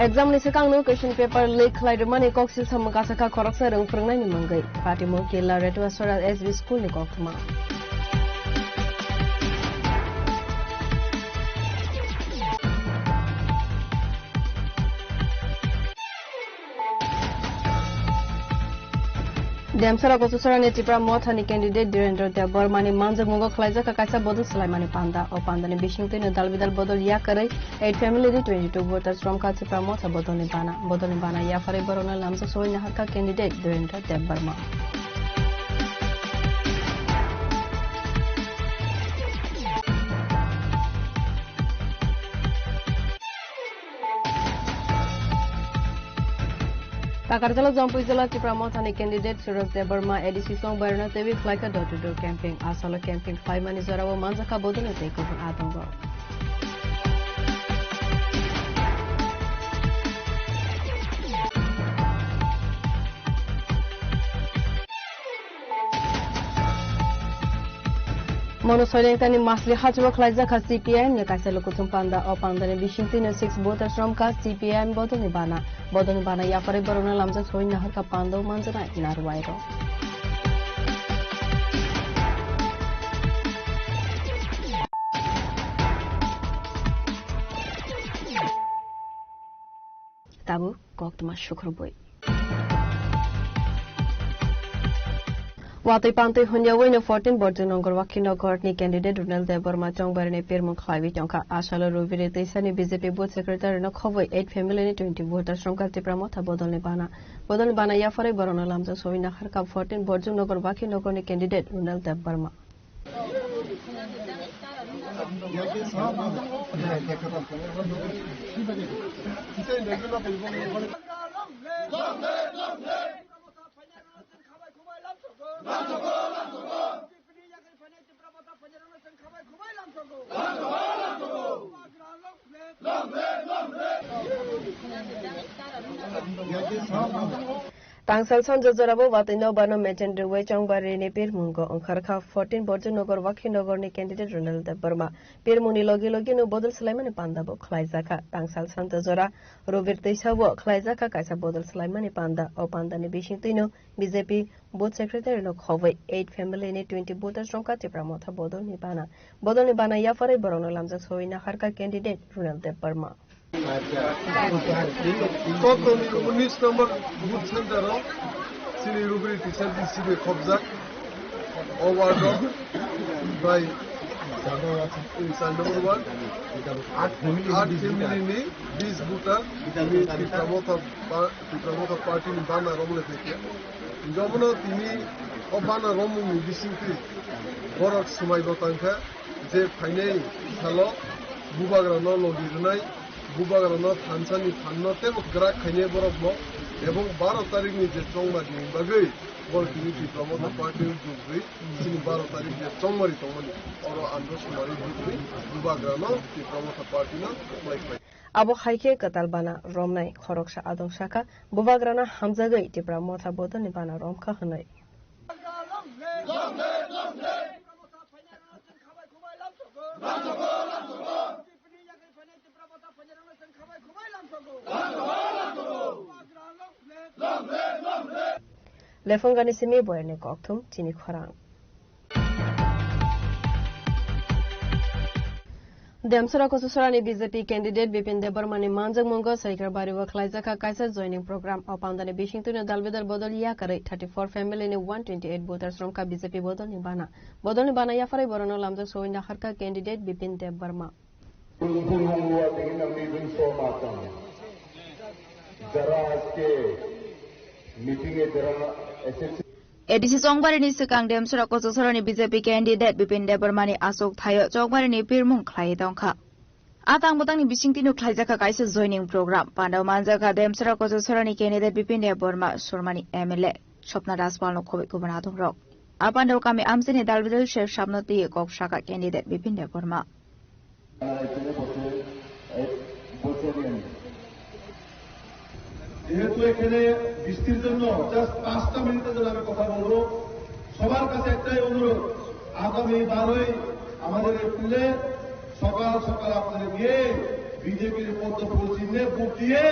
Exam ni swkangno question paper leak khlai rwmani kok silsa mwkasakha khoroksa rwng phwrwngnaini mungwi. Patimokilla Retuasora S B school ni koktwma. Demsora Kososorani Tipra Mothani candidate Dhirendra Debbarmani manjakmungo khlaijakha kaisa bodol swlaimani panda. O pandani bisingtwino dal bidal bodol yakarwi eight family ni twenty two voters romkha Tipra Motha bodolni bana. Bodolni bana yapharwi borokno lamjak sogwi naharkha candidate Dhirendra Debbarma. Takarjala Jampui jila Tipra Mothani candidate Suraj Debbarma A D C song Bairona tewi khlaikha door to door camping. Asalo camping khlaimani jorao manjakha bodolni tei kubun atongo. Bono soilengtani masli hachwk khlaijak kha C P I M ni kaisa lukuthum panda. O pandani bisingtwino six voters romkha C P I M bodolni bana. Bodolni bana yapharwi borokno lamjak soi naharkha panda o manjaknai narwai rok. Tabuk koktwma sukrubwi. Watwi pantwi hwnyawi no fourteen Borjong Nongor Wakhi Nogor ni candidate Runel Debbarma chongbarini pirmung khlaiwi tongkha. Asalo Rubiri twisani B J P booth secretary no khobwi eight family ni twenty voters romkha Tipra Motha bodolni bana. Bodolni bana yapharwi borokno lamjak soi naharkha fourteen Borjong Nogor Wakhi Nogor ni candidate Runel Debbarma. Tangsal sanja jorabo watwi no bano maintain rwui chongbarini pirmungo wngkharkha fourteen Borjong Nogor Wakhi Nogor ni candidate Ronald Debbarma. Pirmungni logi logi no bodol swlaimani panda bo khlaijakha. Tangsal sanja jora Rubir twisao khlaijakha kaisa bodol swlaimani panda. O pandani bisingtwino B J P booth secretary no khobwi eight family ni twenty voters romkha Tipra Motha bodolni bana. Bodolni bana yapharwi borokno lamjak soi naharkha candidate Ronald Debbarma. Kokromni unis number booth center o chini Rubiri tisa D C bai khobjak. O ward o bai char number ward, aat family ni bis voter, tini Tipra Motha ba-, Tipra Motha party ni bana romlai phaikha. Jomono tini o bana romungni bisingtwi borok swmai bo tangkha. Je phainai salo bubagrano logi rwnai, bubagrano thansani phanno teibo kwrak khainai borokno, ebong baro tarikni je chongmarni bagwi borok tini Tipra Motha party-o jugwi chini baro tarik je chongmari tongmani oro andro sumari jugwi bubagrano Tipra Motha party-no khlai khlai. Abo hai khe kwtal bana romnai khoroksa adong sakha, bubagrano hamjagwi Tipra Motha bodolni bana romkha hwnwi. Lephungani simi boyani kokthum chini khorang. Demsora Kochusora ni B J P candidate Bipin Debbarma ni manjakmungo Saikar Bari o khlaijakha kaisa joining program. O pandani bisingtwino dalbidal bodol yakarwi thirty four family ni one twenty eight voters romkha B J P bodol ni bana. Bodol ni bana yapharwi borokno lamjak soi naharkha candidate Bipin Debbarma. Bumung bumung lua dingin ang ni ring so matang. Jara aske meeting e jara S S C A D C Chongbarini swkang Demsora Kochusora ni B J P candidate Bipin Debbarma ni achuk thaio Chongbarini pirmung khlai tongkha. A tang bwtangni bisingtwino khlaijakha kaisa joining program. Pandao manjakha Demsora Kochusora ni candidate Bipin Debbarma, Surmani M L A, Swapna Rajpal no khobwi kubun adongrok. A pandao kami amchaini dalbidal sep sapno twi kok sakha candidate Bipin Debbarma. যেহেতু এখানে বৃষ্টির জন্য just পাঁচটা মিনিটের জন্য আমি কথা বলবো, সবার কাছে একটাই অনুরোধ, আগামী বারোই আমাদের এপ্রিলে সকাল সকাল আপনারা গিয়ে বিজেপির পদ্ম ফুল চিহ্নে ভোট দিয়ে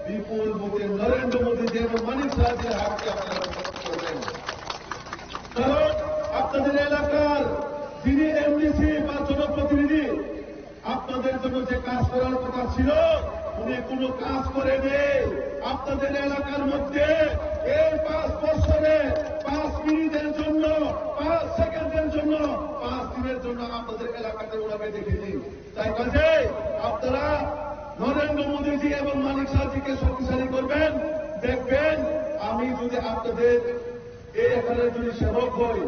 বিপুল ভোটে নরেন্দ্র মোদী এবং মানিক সাহাকে হারতে আপনারা প্রতিহত করবেন। কারণ আপনাদের এলাকার যিনি এমডিসি বা জনপ্রতিনিধি, আপনাদের জন্য যে কাজ করার কথা ছিল, উনি কোনো কাজ করেনি। আপনাদের এলাকার মধ্যে এই পাঁচ বছরে পাঁচ মিনিটের জন্য, পাঁচ সেকেন্ডের জন্য, পাঁচ দিনের জন্য আপনাদের এলাকাতে ওনাকে দেখেনি। তাই কাজেই আপনারা নরেন্দ্র মোদীজি এবং মানিক শাহজিকে শক্তিশালী করবেন। দেখবেন, আমি যদি আপনাদের এই এখানে যদি সেবক হই,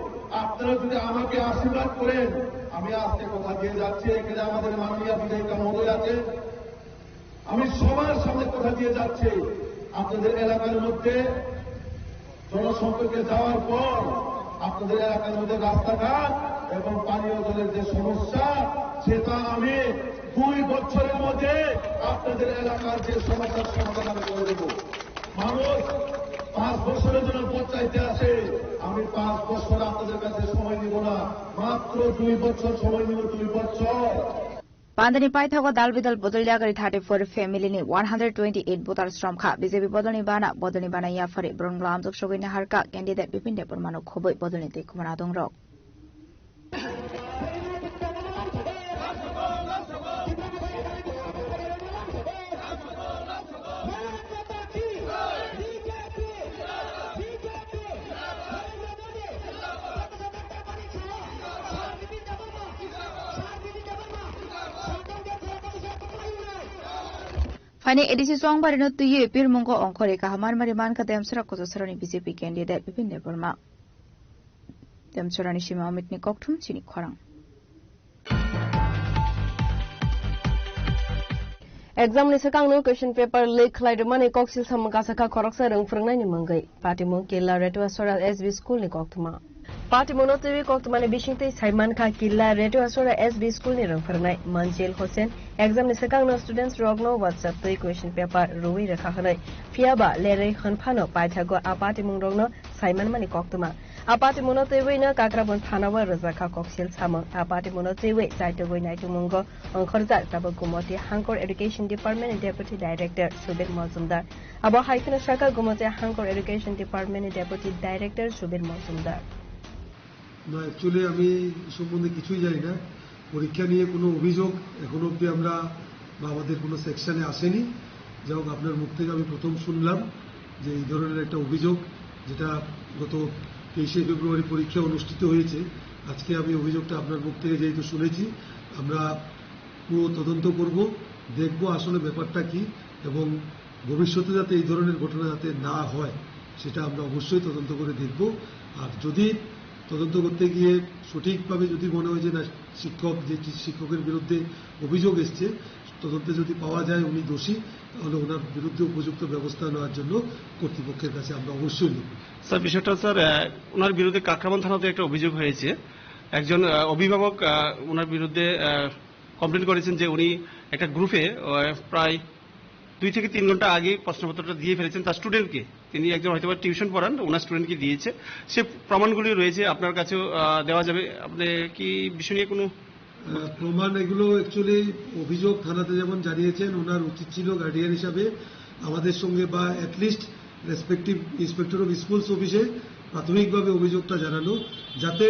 আপনারা যদি আমাকে আশীর্বাদ করেন, আমি আজকে কথা দিয়ে যাচ্ছি, এখানে আমাদের মাননীয় বিধায়িকা মহোদয় আছে, আমি সবার সামনে কথা দিয়ে যাচ্ছি, আপনাদের এলাকার মধ্যে জনসম্পর্কে যাওয়ার পর আপনাদের এলাকার মধ্যে রাস্তাঘাট এবং পানীয় জলের যে সমস্যা, সেটা আমি দুই বছরের মধ্যে আপনাদের এলাকার যে সমস্যার সমাধান আমি করে দেবো। মানুষ পাঁচ বছরের জন্য ভোট চাইতে আসে। আমি পাঁচ বছর আপনাদের কাছে সময় নিব না, মাত্র দুই বছর সময় নিব, দুই বছর। Pandani paithago dal bidal bodol yagari thirty four family ni one hundred twenty eight voter sromkha. B J P bodolni bana, bodolni bana yaphari borok lamjok sogwi naharkha candidate Bipin Debbarmano khobwi bodolni twi khumana dongrok. Phaini A D C Chongbarino twiwi pirmungo ongkhorwi kaham marmari mankha Demsora Kochasarani B J P candidate Bipin Debbarma. Demsorani simi Amitni kokthum chini khorang. Exam ni swkangno question paper leak khlai rwmani koksil samung kasakha khoroksa rwng phwrwngnaini mungwi. Patimung Killa Retuasora S B school ni koktwma. Patimungno twiwi koktwmani bisingtwi saimankha Killa Retuasora S B school ni rwng phwrwngnai Manjil Hossain exam ni swkangno students rokno WhatsApp twi question paper rwui rwkha hwnwi. Phiyaba lerwi hwnphano paithago a patimungrokno saimanmani koktwma. A patimungno twiwino Kakrabon thanao rwjakha koksil samung. A patimungno twiwi chaitugwi naitugmungo ongkhorjak tabuk Gumoti Hangkor Education Department ni Deputy Director Subir Mojumdar. Abo hai kheno sakha Gumoti Hangkor Education Department ni Deputy Director Subir Mojumdar. না, actually আমি এই সম্বন্ধে কিছুই জানি না। পরীক্ষা নিয়ে কোনো অভিযোগ এখনো অবধি আমরা বা আমাদের কোনো সেকশনে আসেনি। যাই হোক, আপনার মুখ থেকে আমি প্রথম শুনলাম যে এই ধরনের একটা অভিযোগ, যেটা গত তেইশে ফেব্রুয়ারি পরীক্ষা অনুষ্ঠিত হয়েছে, আজকে আমি অভিযোগটা আপনার মুখ থেকে যেহেতু শুনেছি, আমরা পুরো তদন্ত করব, দেখব আসলে ব্যাপারটা কি এবং ভবিষ্যতে যাতে এই ধরনের ঘটনা যাতে না হয়, সেটা আমরা অবশ্যই তদন্ত করে দেখব। আর যদি তদন্ত করতে গিয়ে সঠিকভাবে যদি মনে হয় যে না, শিক্ষক, যে টি-, শিক্ষকের বিরুদ্ধে অভিযোগ এসছে, তদন্তে যদি পাওয়া যায় উনি দোষী, তাহলে ওনার বিরুদ্ধে উপযুক্ত ব্যবস্থা নেওয়ার জন্য কর্তৃপক্ষের কাছে আমরা অবশ্যই নেব। স্যার, বিষয়টা স্যার, আহ, ওনার বিরুদ্ধে কাকরাবন থানাতে একটা অভিযোগ হয়েছে। একজন, আহ, অভিভাবক, আহ, ওনার বিরুদ্ধে, আহ, কমপ্লেন করেছেন যে উনি একটা গ্রুপে, আহ, প্রায় দুই থেকে তিন ঘন্টা আগে প্রশ্নপত্রটা দিয়ে ফেলেছেন তার স্টুডেন্টকে। তিনি একজন হয়তো বা টিউশন পড়ান, ওনার স্টুডেন্টকে দিয়েছে। সে প্রমাণগুলি রয়েছে আপনার কাছেও, আহ, দেওয়া যাবে। আপনি কি বিষয় নিয়ে কোনো আহ, প্রমাণ এগুলো actually অভিযোগ থানাতে যেমন জানিয়েছেন, ওনার উচিত ছিল গার্ডিয়ান হিসাবে আমাদের সঙ্গে বা at least respective inspector of schools অফিসে প্রাথমিকভাবে অভিযোগটা জানানো, যাতে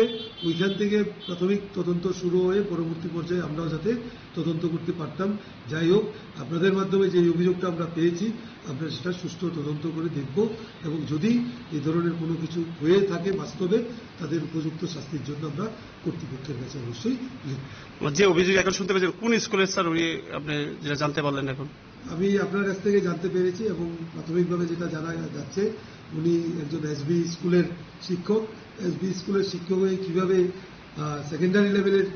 ওইখান থেকে প্রাথমিক তদন্ত শুরু হয়ে পরবর্তী পর্যায়ে আমরাও যাতে তদন্ত করতে পারতাম। যাই হোক, আপনাদের মাধ্যমে যে অভিযোগটা আমরা পেয়েছি, আমরা সেটা সুষ্ঠু তদন্ত করে দেখব এবং যদি এই ধরনের কোনো কিছু হয়ে থাকে বাস্তবে, তাদের উপযুক্ত শাস্তির জন্য আমরা কর্তৃপক্ষের কাছে অবশ্যই লিখব। যে অভিযোগ এখন শুনতে পেয়েছেন, কোন স্কুলের স্যার উনি, আপনি যেটা জানতে পারলেন এখন? আমি আপনার কাছ থেকে জানতে পেরেছি এবং প্রাথমিকভাবে যেটা জানা যাচ্ছে, উনি একজন এসবি স্কুলের শিক্ষক। এসবি স্কুলের শিক্ষক হয়ে কীভাবে, আহ, সেকেন্ডারি লেভেলের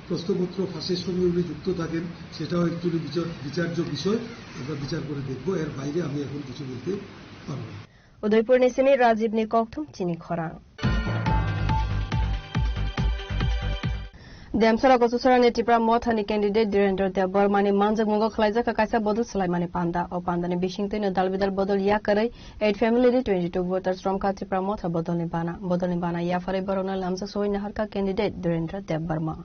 প্রশ্নপত্র ফাঁসের সঙ্গে উনি যুক্ত থাকেন, সেটাও একচুয়ালি বিচার, বিচার্য বিষয়। আমরা বিচার করে দেখব, এর বাইরে আমি এখন কিছু বলতে পারবো না। Udaipurni simi Rajibni kokthum chini khorang. Demsora Kochasarani Tipra Mothani candidate Dhirendra Debbarmani manjakmungo khwlaijakha kaisa bodol swlaimani panda. O pandani bisingtwino dalbidal bodol yakarwi eight family ni twenty two voters romkha Tipra Motha bodolni bana. Bodolni bana yapharwi borokno lamjak sogwi naharkha candidate Dhirendra Debbarma.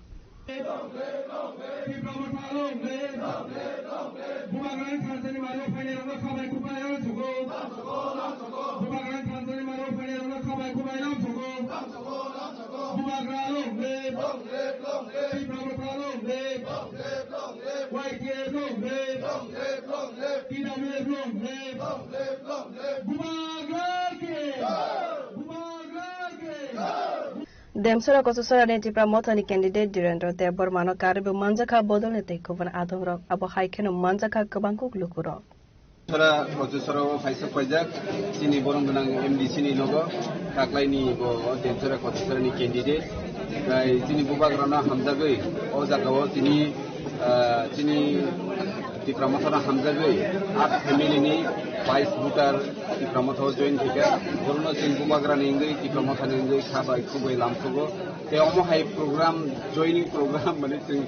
Demsora Kochasarani Tipra Mothani candidate Dhirendra Debbarmano karwi bo manjakha bodolni tei kubun adongrok, abo hai kheno manjakha kwbang kuk lukurok. Sora Kochasarao phaisa paijak, chini borom gwnang M D C ni nogo, Kaklaini bo Demsora Kochasarani candidate, tai chini bubagrano hamjagwi o jagao tini, ah, chini Tipra Mothano hamjagwi, art family ni vice voter Tipra Motha o join khaikha, borokno chini bubagrani wngwi Tipra Mothani wngwi kha bai khuk bai lamsogo. Tei omo hai program, joining program, mane chwng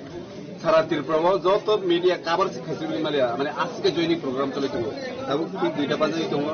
sara Tripura o joto media cover se khaisirwi maliya, mane aswk joining program choli tongo. Tabuk thik duita bajagwi tongo.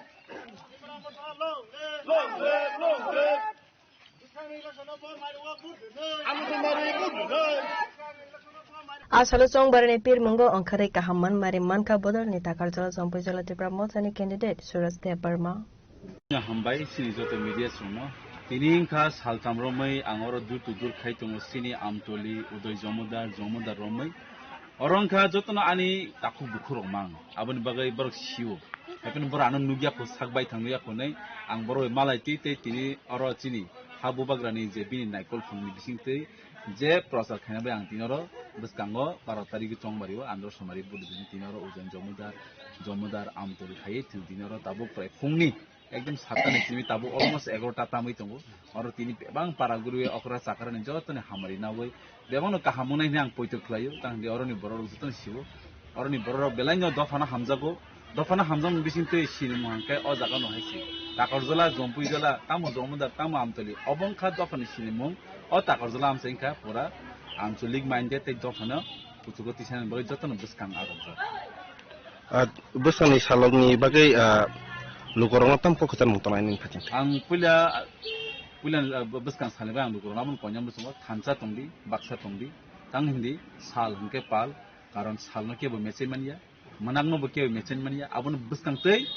A salo chongbarani pirmungo ongkhorwi kaham manmari mankha bodolni Takarjala Jompuijala Tipra Mothani candidate Suraj Debbarma. Hambai chini joto media songno. Tini wngkha saltham romwi ang oro dur to dur khai tongo chini Amtoli, Udoi Jomodar, Jomodar romwi. Oro wngkha jotono ani takhuk bukhuk rok mang. Aboni bagwi borok sio. Haikhe borok ano nukya kho sak bai thang nukya kho nai. Ang borok bai malai twi tei tini oro chini ha bubagrani je bini naikol phungni bisingtwi je prochar khaina bai ang tini oro bwskango baro tarigwi chongbario andro somari budi bini tini oro Ujain Jomodar, Jomodar Amtoli khaiwi thwng tini oro tabuk prai phungni ekdom satta ni simi tabuk almost egarota tamwi tongo. Oro tini bebang para gurui okra chakrani jotoni hamari nawi bebangno kaham wngnai hwnwi ang poito khlaio. Tang di oroni borok rok jotono sio. Oroni borok rok belai no dophano hamjago. Dophano hamjakmani bisingtwi sinimung hwnkhe o jaga no hai se. Takarjala, Jompuijala, tamo Jomodar, tamo Amtoli. Obo wngkha dophani sinimung. O Takarjala amchai wngkha pura anchalik minded tei dophano kuchugo tisani bagwi jotono bwskang agokjak. Ah, bwskangni salokni bagwi, ah, lukurokno tamo kok kwcharmung tongnai nini phaising? Ang puila, puila, ah, bwskang salni bagwi ang lukurokno abono koinani bwskango thansa tongdi, baksa tongdi, tang hindi sal hwnkhe pal, karon salno kebo mechai manya, mwnakno bo kebo mechai manya, abono bwskang tei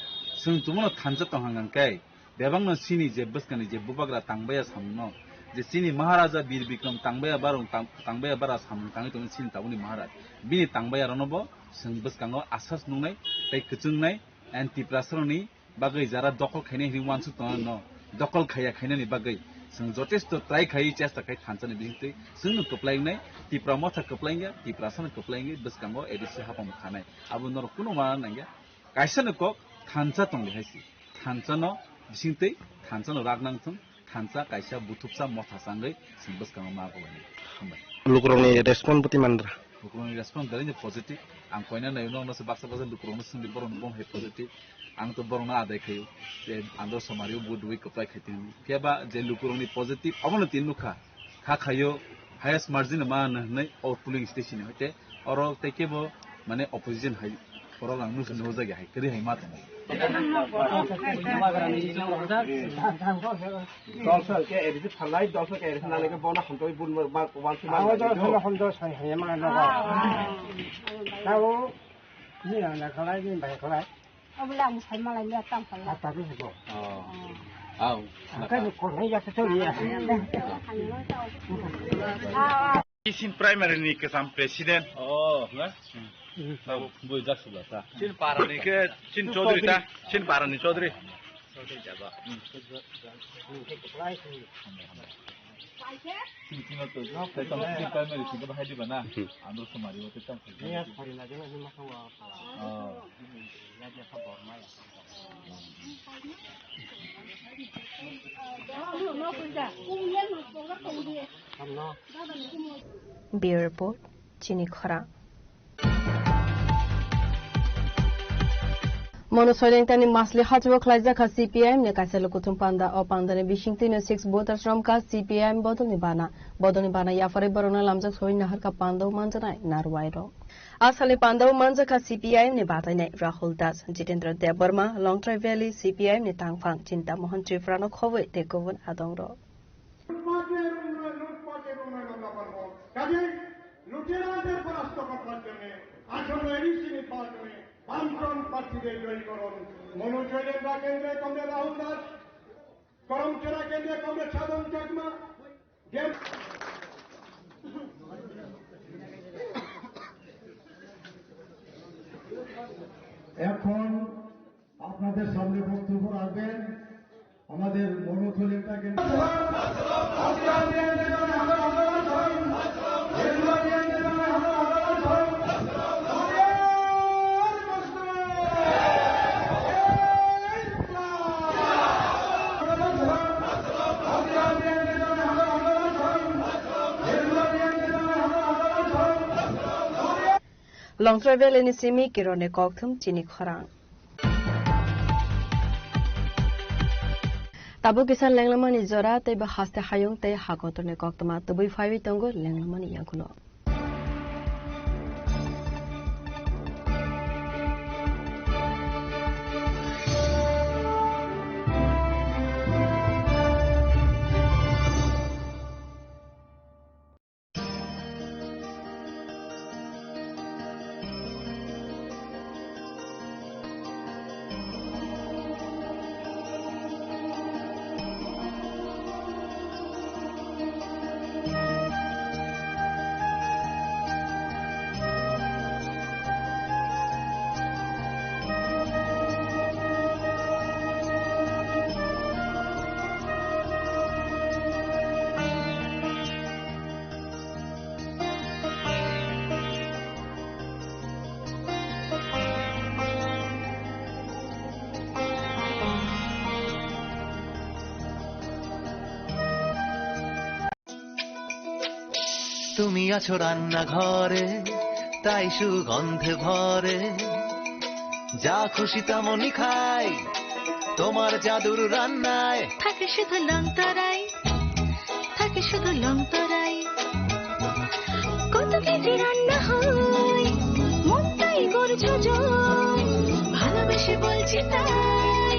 chwng tongmano thansa tong hwnkhe, bebakno chini je bwskangni je bubagra tangbaiya samungno, je chini Maharaja Bir Bikram tangbaiya barung tang-, tangbaiya bara samung tangwi tongwi chini tabukni Maharaj. Bini tangbaiya rokno bo chwng bwskango asas nuknai tei kwchwngnai, and Tiprasarokni bagwi jara dokol khainai hinwi uansuk tongno, dokol khaiya khainani bagwi chwng jotesto try khai chesta khai thansani bisingtwi chwngno kwplai wngnai, Tipra Motha kwplai wngya, Tiprasano kwplai wngwi bwskango A D C hapang bo khanai. Abo norok kunu uana nangya. Kaisa ni kok thansa tongdi hai se. Thansa no bisingtwi thansa no rak nang thung, thansa kaisa buthupsa motha changwi chwng bwskango ma bolai. Hambai. Lukurokni response bwtwi manra? Lukurokni response belai no positive. Ang koina nai nokno se baksa baksa lukurokno swngdi borokno bom hai positive. Ang to borokno adai khayo. Je andro somari o vote rwi kwplai khai tini. Phiya ba je lukurokni positive abono tin nukha. Kha khayo highest margin ma hwnwi o polling station ni hoite oro tei kebo mane opposition hai borok ang nukha nukjagya hai kwrwi hai ma tongo. Dol sal ke A D C phalnai, dol sal ke A D C nang nai ke bono hamtoi bun ma, ma, wan si ma. Ang nai dol sal ke. Hon dol sal hai ma nai. Tao ni ang na khalai ni bai khalai. Obole ang sai malai ni tang khalai. Ata ni bo. Oh. Au. Ang kai ko nai ya to ya. Isin primary ni kesam president. Oh, na? Sabo bui jak sula ta. Chin para ni ke, Chin Chaudhary ta, Chin para ni Chaudhary. Chin, Chin to, no, te tong Chin primary sing ke bahai di bana. Andro somari o te tong. Oh. Bureau Report, Chini Khorang. Mono Soilengtani Masli hachwk khlaijak kha C P I M ni kaisa lukuthum panda. O panda ni bisingtwi no six voters romkha C P I M bodol ni bana. Bodol ni bana yapharwi borokno lamjak soi naharkha panda o manjanai narwai rok. A salni panda o manjakha C P I M ni batainai Rahul Das, Jitendra Debbarma, Longtrai Valley C P I M ni tangphang Chinta Mohan Tripura no khobwi tei kubun adong rok. লুটপাটের উন্নয়ন, লুটপাটের উন্নয়ন আমরা পারবো। কাজেই লুটেরাদের পরাস্ত করবার জন্য আসন্ন এডিসি নির্বাচনে বামফ্রন্ট প্রার্থীদের জয়ী করুন। মনোনয়ন কেন্দ্রে কমরেড রাহুল দাস, করমচড়া কেন্দ্রে কমরেড সাধন চাকমা, গেম- এখন আপনাদের সামনে বক্তব্য রাখবেন আমাদের মনোথলিকা কেন্দ্র। Longtrai Valley ni simi Kiron ni kokthum Chini Khorang. Tabuk kisa lenglamani jora tei bo haste hayung tei hakotorni koktwma tubui phaiwi tongo lenglamani yagulo. তুমি আছো রান্নাঘরে, তাই সুগন্ধে ভরে। যা খুশি তেমনই খাই, তোমার জাদুর রান্নায়। থাকে শুধু লংতরাই, থাকে শুধু লংতরাই। কত কেজি রান্না হয়, মনটাই করছো জয়। ভালোবেসে বলছি তাই।